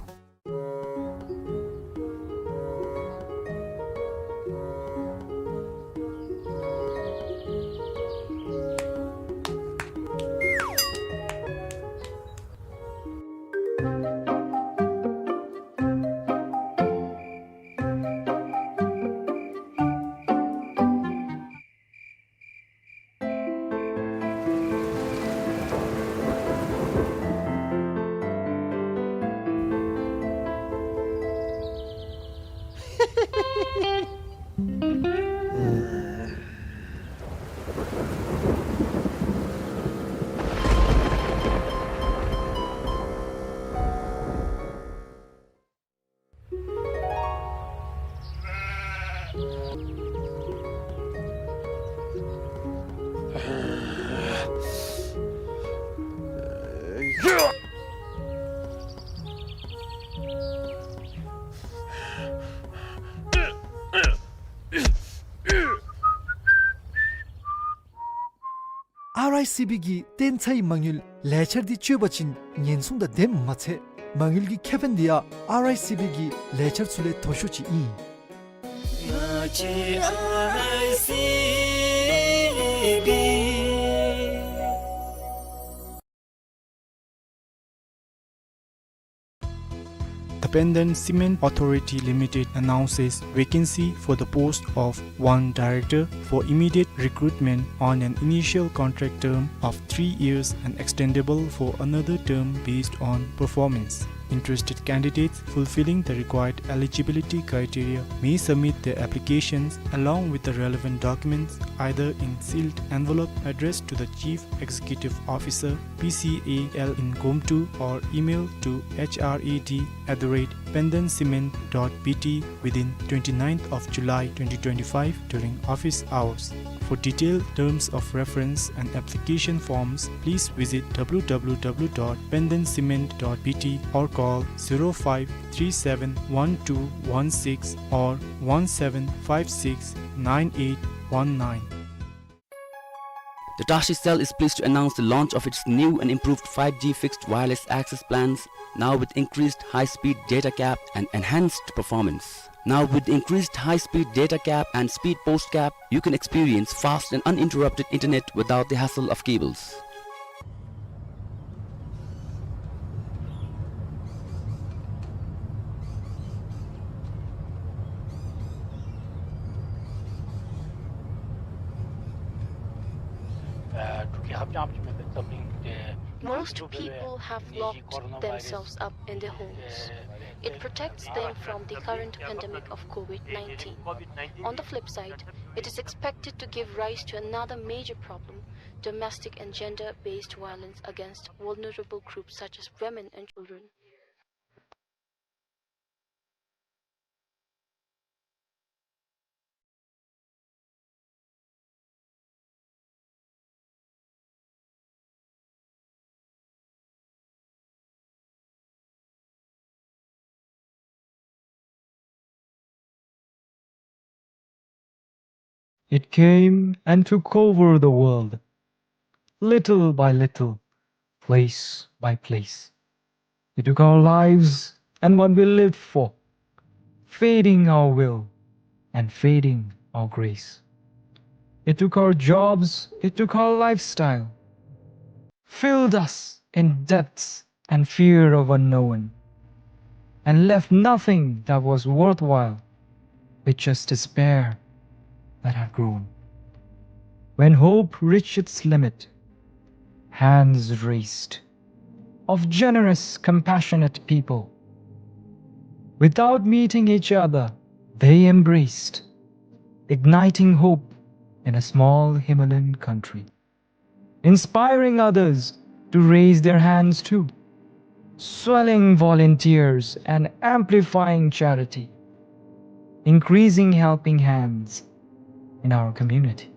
ཨར་ཨའི་སི་བི་གི་བརྟན་ཚའི་མ་དངུལ་ལས་འཆར་འདི་སྤྱོད་པ་ཅིན་ཉེན་སྲུང་དང་ལྡནམ་མ་ཚད་མ་དངུལ་གྱི་ཁེ་ཕན་འདི་ཡང་ཨར་ཨའི་སི་བི་གི་ལས་འཆར་ཚུ་ལས་མཐོ་ཤོས་ཅིག་ཨིན། The Pandan Cement Authority Limited announces vacancy for the post of one director for immediate recruitment on an initial contract term of three years and extendable for another term based on performance. Interested candidates fulfilling the required eligibility criteria may submit their applications along with the relevant documents either in sealed envelope addressed to the Chief Executive Officer, P C A L in Gomtu, or email to H R A D at the rate pandancement dot B T within twenty-ninth of July twenty twenty-five during office hours. For detailed terms of reference and application forms, please visit W W W dot pandancement dot B T or call zero five three seven one two one six or one seven five six nine eight one nine. The Tashi Cell is pleased to announce the launch of its new and improved five G fixed wireless access plans, now with increased high-speed data cap and enhanced performance. Now with increased high-speed data cap and speed post cap, you can experience fast and uninterrupted internet without the hassle of cables. Most people have locked themselves up in their homes. It protects them from the current pandemic of COVID nineteen. On the flip side, it is expected to give rise to another major problem, domestic and gender-based violence against vulnerable groups such as women and children. It came and took over the world, little by little, place by place. It took our lives and what we lived for, fading our will and fading our grace. It took our jobs, it took our lifestyle, filled us in debts and fear of unknown, and left nothing that was worthwhile, but just despair that had grown. When hope reached its limit, hands raised of generous, compassionate people. Without meeting each other, they embraced, igniting hope in a small Himalayan country, inspiring others to raise their hands too, swelling volunteers and amplifying charity, increasing helping hands in our community.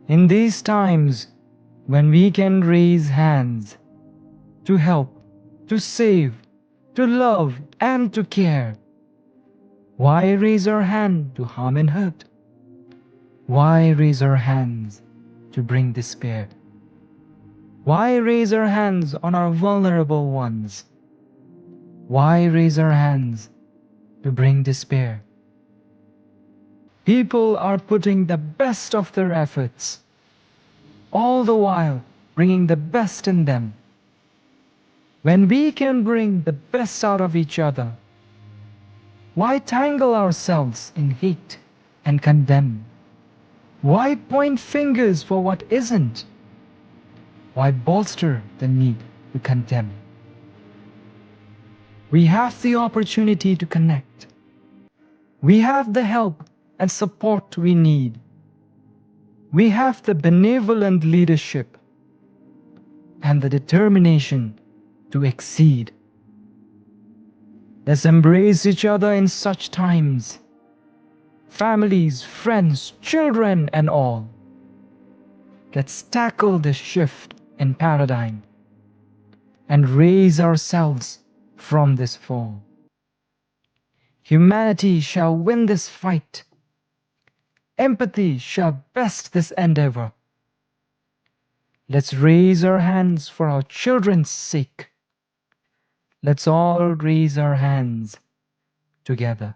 In these times when we can raise hands to help, to save, to love, and to care, why raise our hand to harm and hurt? Why raise our hands to bring despair? Why raise our hands on our vulnerable ones? Why raise our hands to bring despair? People are putting the best of their efforts, all the while bringing the best in them. When we can bring the best out of each other, why tangle ourselves in hate and condemn? Why point fingers for what isn't? Why bolster the need to condemn? We have the opportunity to connect. We have the help and support we need. We have the benevolent leadership and the determination to exceed. Let's embrace each other in such times. Families, friends, children, and all. Let's tackle this shift in paradigm and raise ourselves from this fall. Humanity shall win this fight. Empathy shall best this endeavor. Let's raise our hands for our children's sake. Let's all raise our hands together.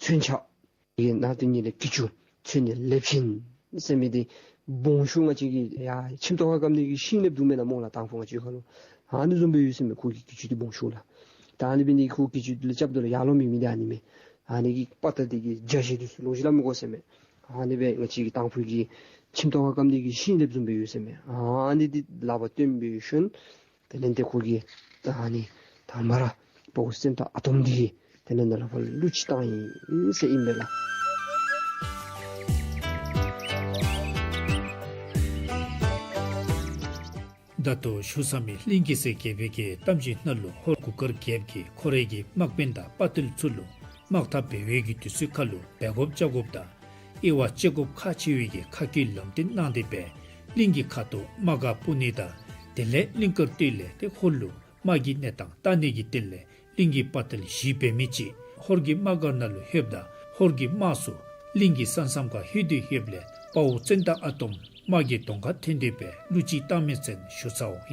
མཚོན་ཆ། ཡི་ནང་དེ་ཉིད་ལས་གྱི་ཅུ་མཚོན་ནི་ལེབ་ཤིན་ཟེར་མི་འདི་སྦོམ་ཤོས་ང་བཅས་ཀྱི་ཡ་ཁྱིམ་ཐོག་ཁར་བཀབ་ནི་གི་ཤིང་ལེབ་འདུག་མེན་ན་སྨོ་ལགས། དང་ཕུ་ང་བཅས་ཁ་ལུ་ཨ་ནི་བཟུམ་སྦེ་ཡོད་ཟེར་མས། ཁོ་གི་གྱི་ཅུ་འདི་སྦོམ་ཤོས་ལགས། ད་ཨ་ནི་འབད་ནི་ཁོ་གྱི་ཅུ་འདི་ལུ་རྐྱབ་ད་ལུ་ཡར་ལོང་མེད་མི་འདི་ཨ་ནི་མས། ཨ་ནི་གི་དཔའ་རྟགས་འདི་གི་རྒྱ་ཆེ་འདི་ཚུ་ལོང་ཅི་སླབ་མི་དགོ་ཟེར་མས། ཨ་ནི་སྦེ་ང་བཅས་ཀྱི་དང་ཕུ་གི་ཁྱིམ་ཐོག་ཁར་བཀབ་ནི་གི་ཤིང་ལེབ་བཟུམ་སྦེ་ཡོད་ཟེར་མས། ཨ་ནི་འདི་ལག་པར་བཏོན་པའི་ཤུལ་དེ་ལས་ཏེ་ཁོ་གིས་ད་ཨ་ནི་དང་མ་ར་དཔའ་བོ་སེམས་དཔའ་ཨ་དོམ་འདི་གིས་དེ་ལས་ནཱ་ལས་ཕར་གླུ་ཅིག་བཏང་ཡི་ཟེར་ཨིན་པས་ལགས། ད་ལྟོ་ཞུ་ས་མི་གླིང་གེ་སར་རྒྱལ་པོའི་གི་གཏམ་གྱི་ནང་ལུ་ཧོར་གུར་དཀར་རྒྱལཔོ་གིས་ཁོ་རའི་གི་དམག་དཔོན་དང་དཔའ་རྟུལ་ཚུ་ལུ་དམག་འཐབ་འབད་བའི་གི་དུས་ཚོད་ཁར་ལུ་འབད་དགོཔ་བྱ་དགོཔ་དང་དབྱེ་བ་དཔྱད་དགོཔ་ཁག་ཆེ་བའི་གི་ཁ་སྐད་ལམ་སྟོན་གནང་སྟེ་སྦེ་གླིང་གི་ཁ་ཐུག་དམག་སྒར་སྤོ་ནི་དང་དེ་ལས་གླིང་དཀར་སྟོད་ལས་ཏེ་ཧོར་ལུ་དམག་གི་གནས་སྟངས་བལྟ་ནི་གི་དོན་ལས་གླིང་གི་དཔའ་རྟུལ་བཞི་འབད་མི་ཅིག་ཧོར་གྱི་དམག་སྒར་ནང་ལུ་ལྷོདཔ་ད་ཧོར་གྱི་དམག་ཚུ་གླིང་གི་ས་མཚམས་ཁར་ལྷོད་དེ་ལྷོདཔ་ལས་དཔའ་བོ་ཙན་དན་ཨ་དོམ་དམག་གི་གདོང་ཁར་ཐོན་ཏེ་སྦེ་གླུ་ཅིག་བཏང་མི་ཚུ་ཞུ་ཚརཝ་ཨིན།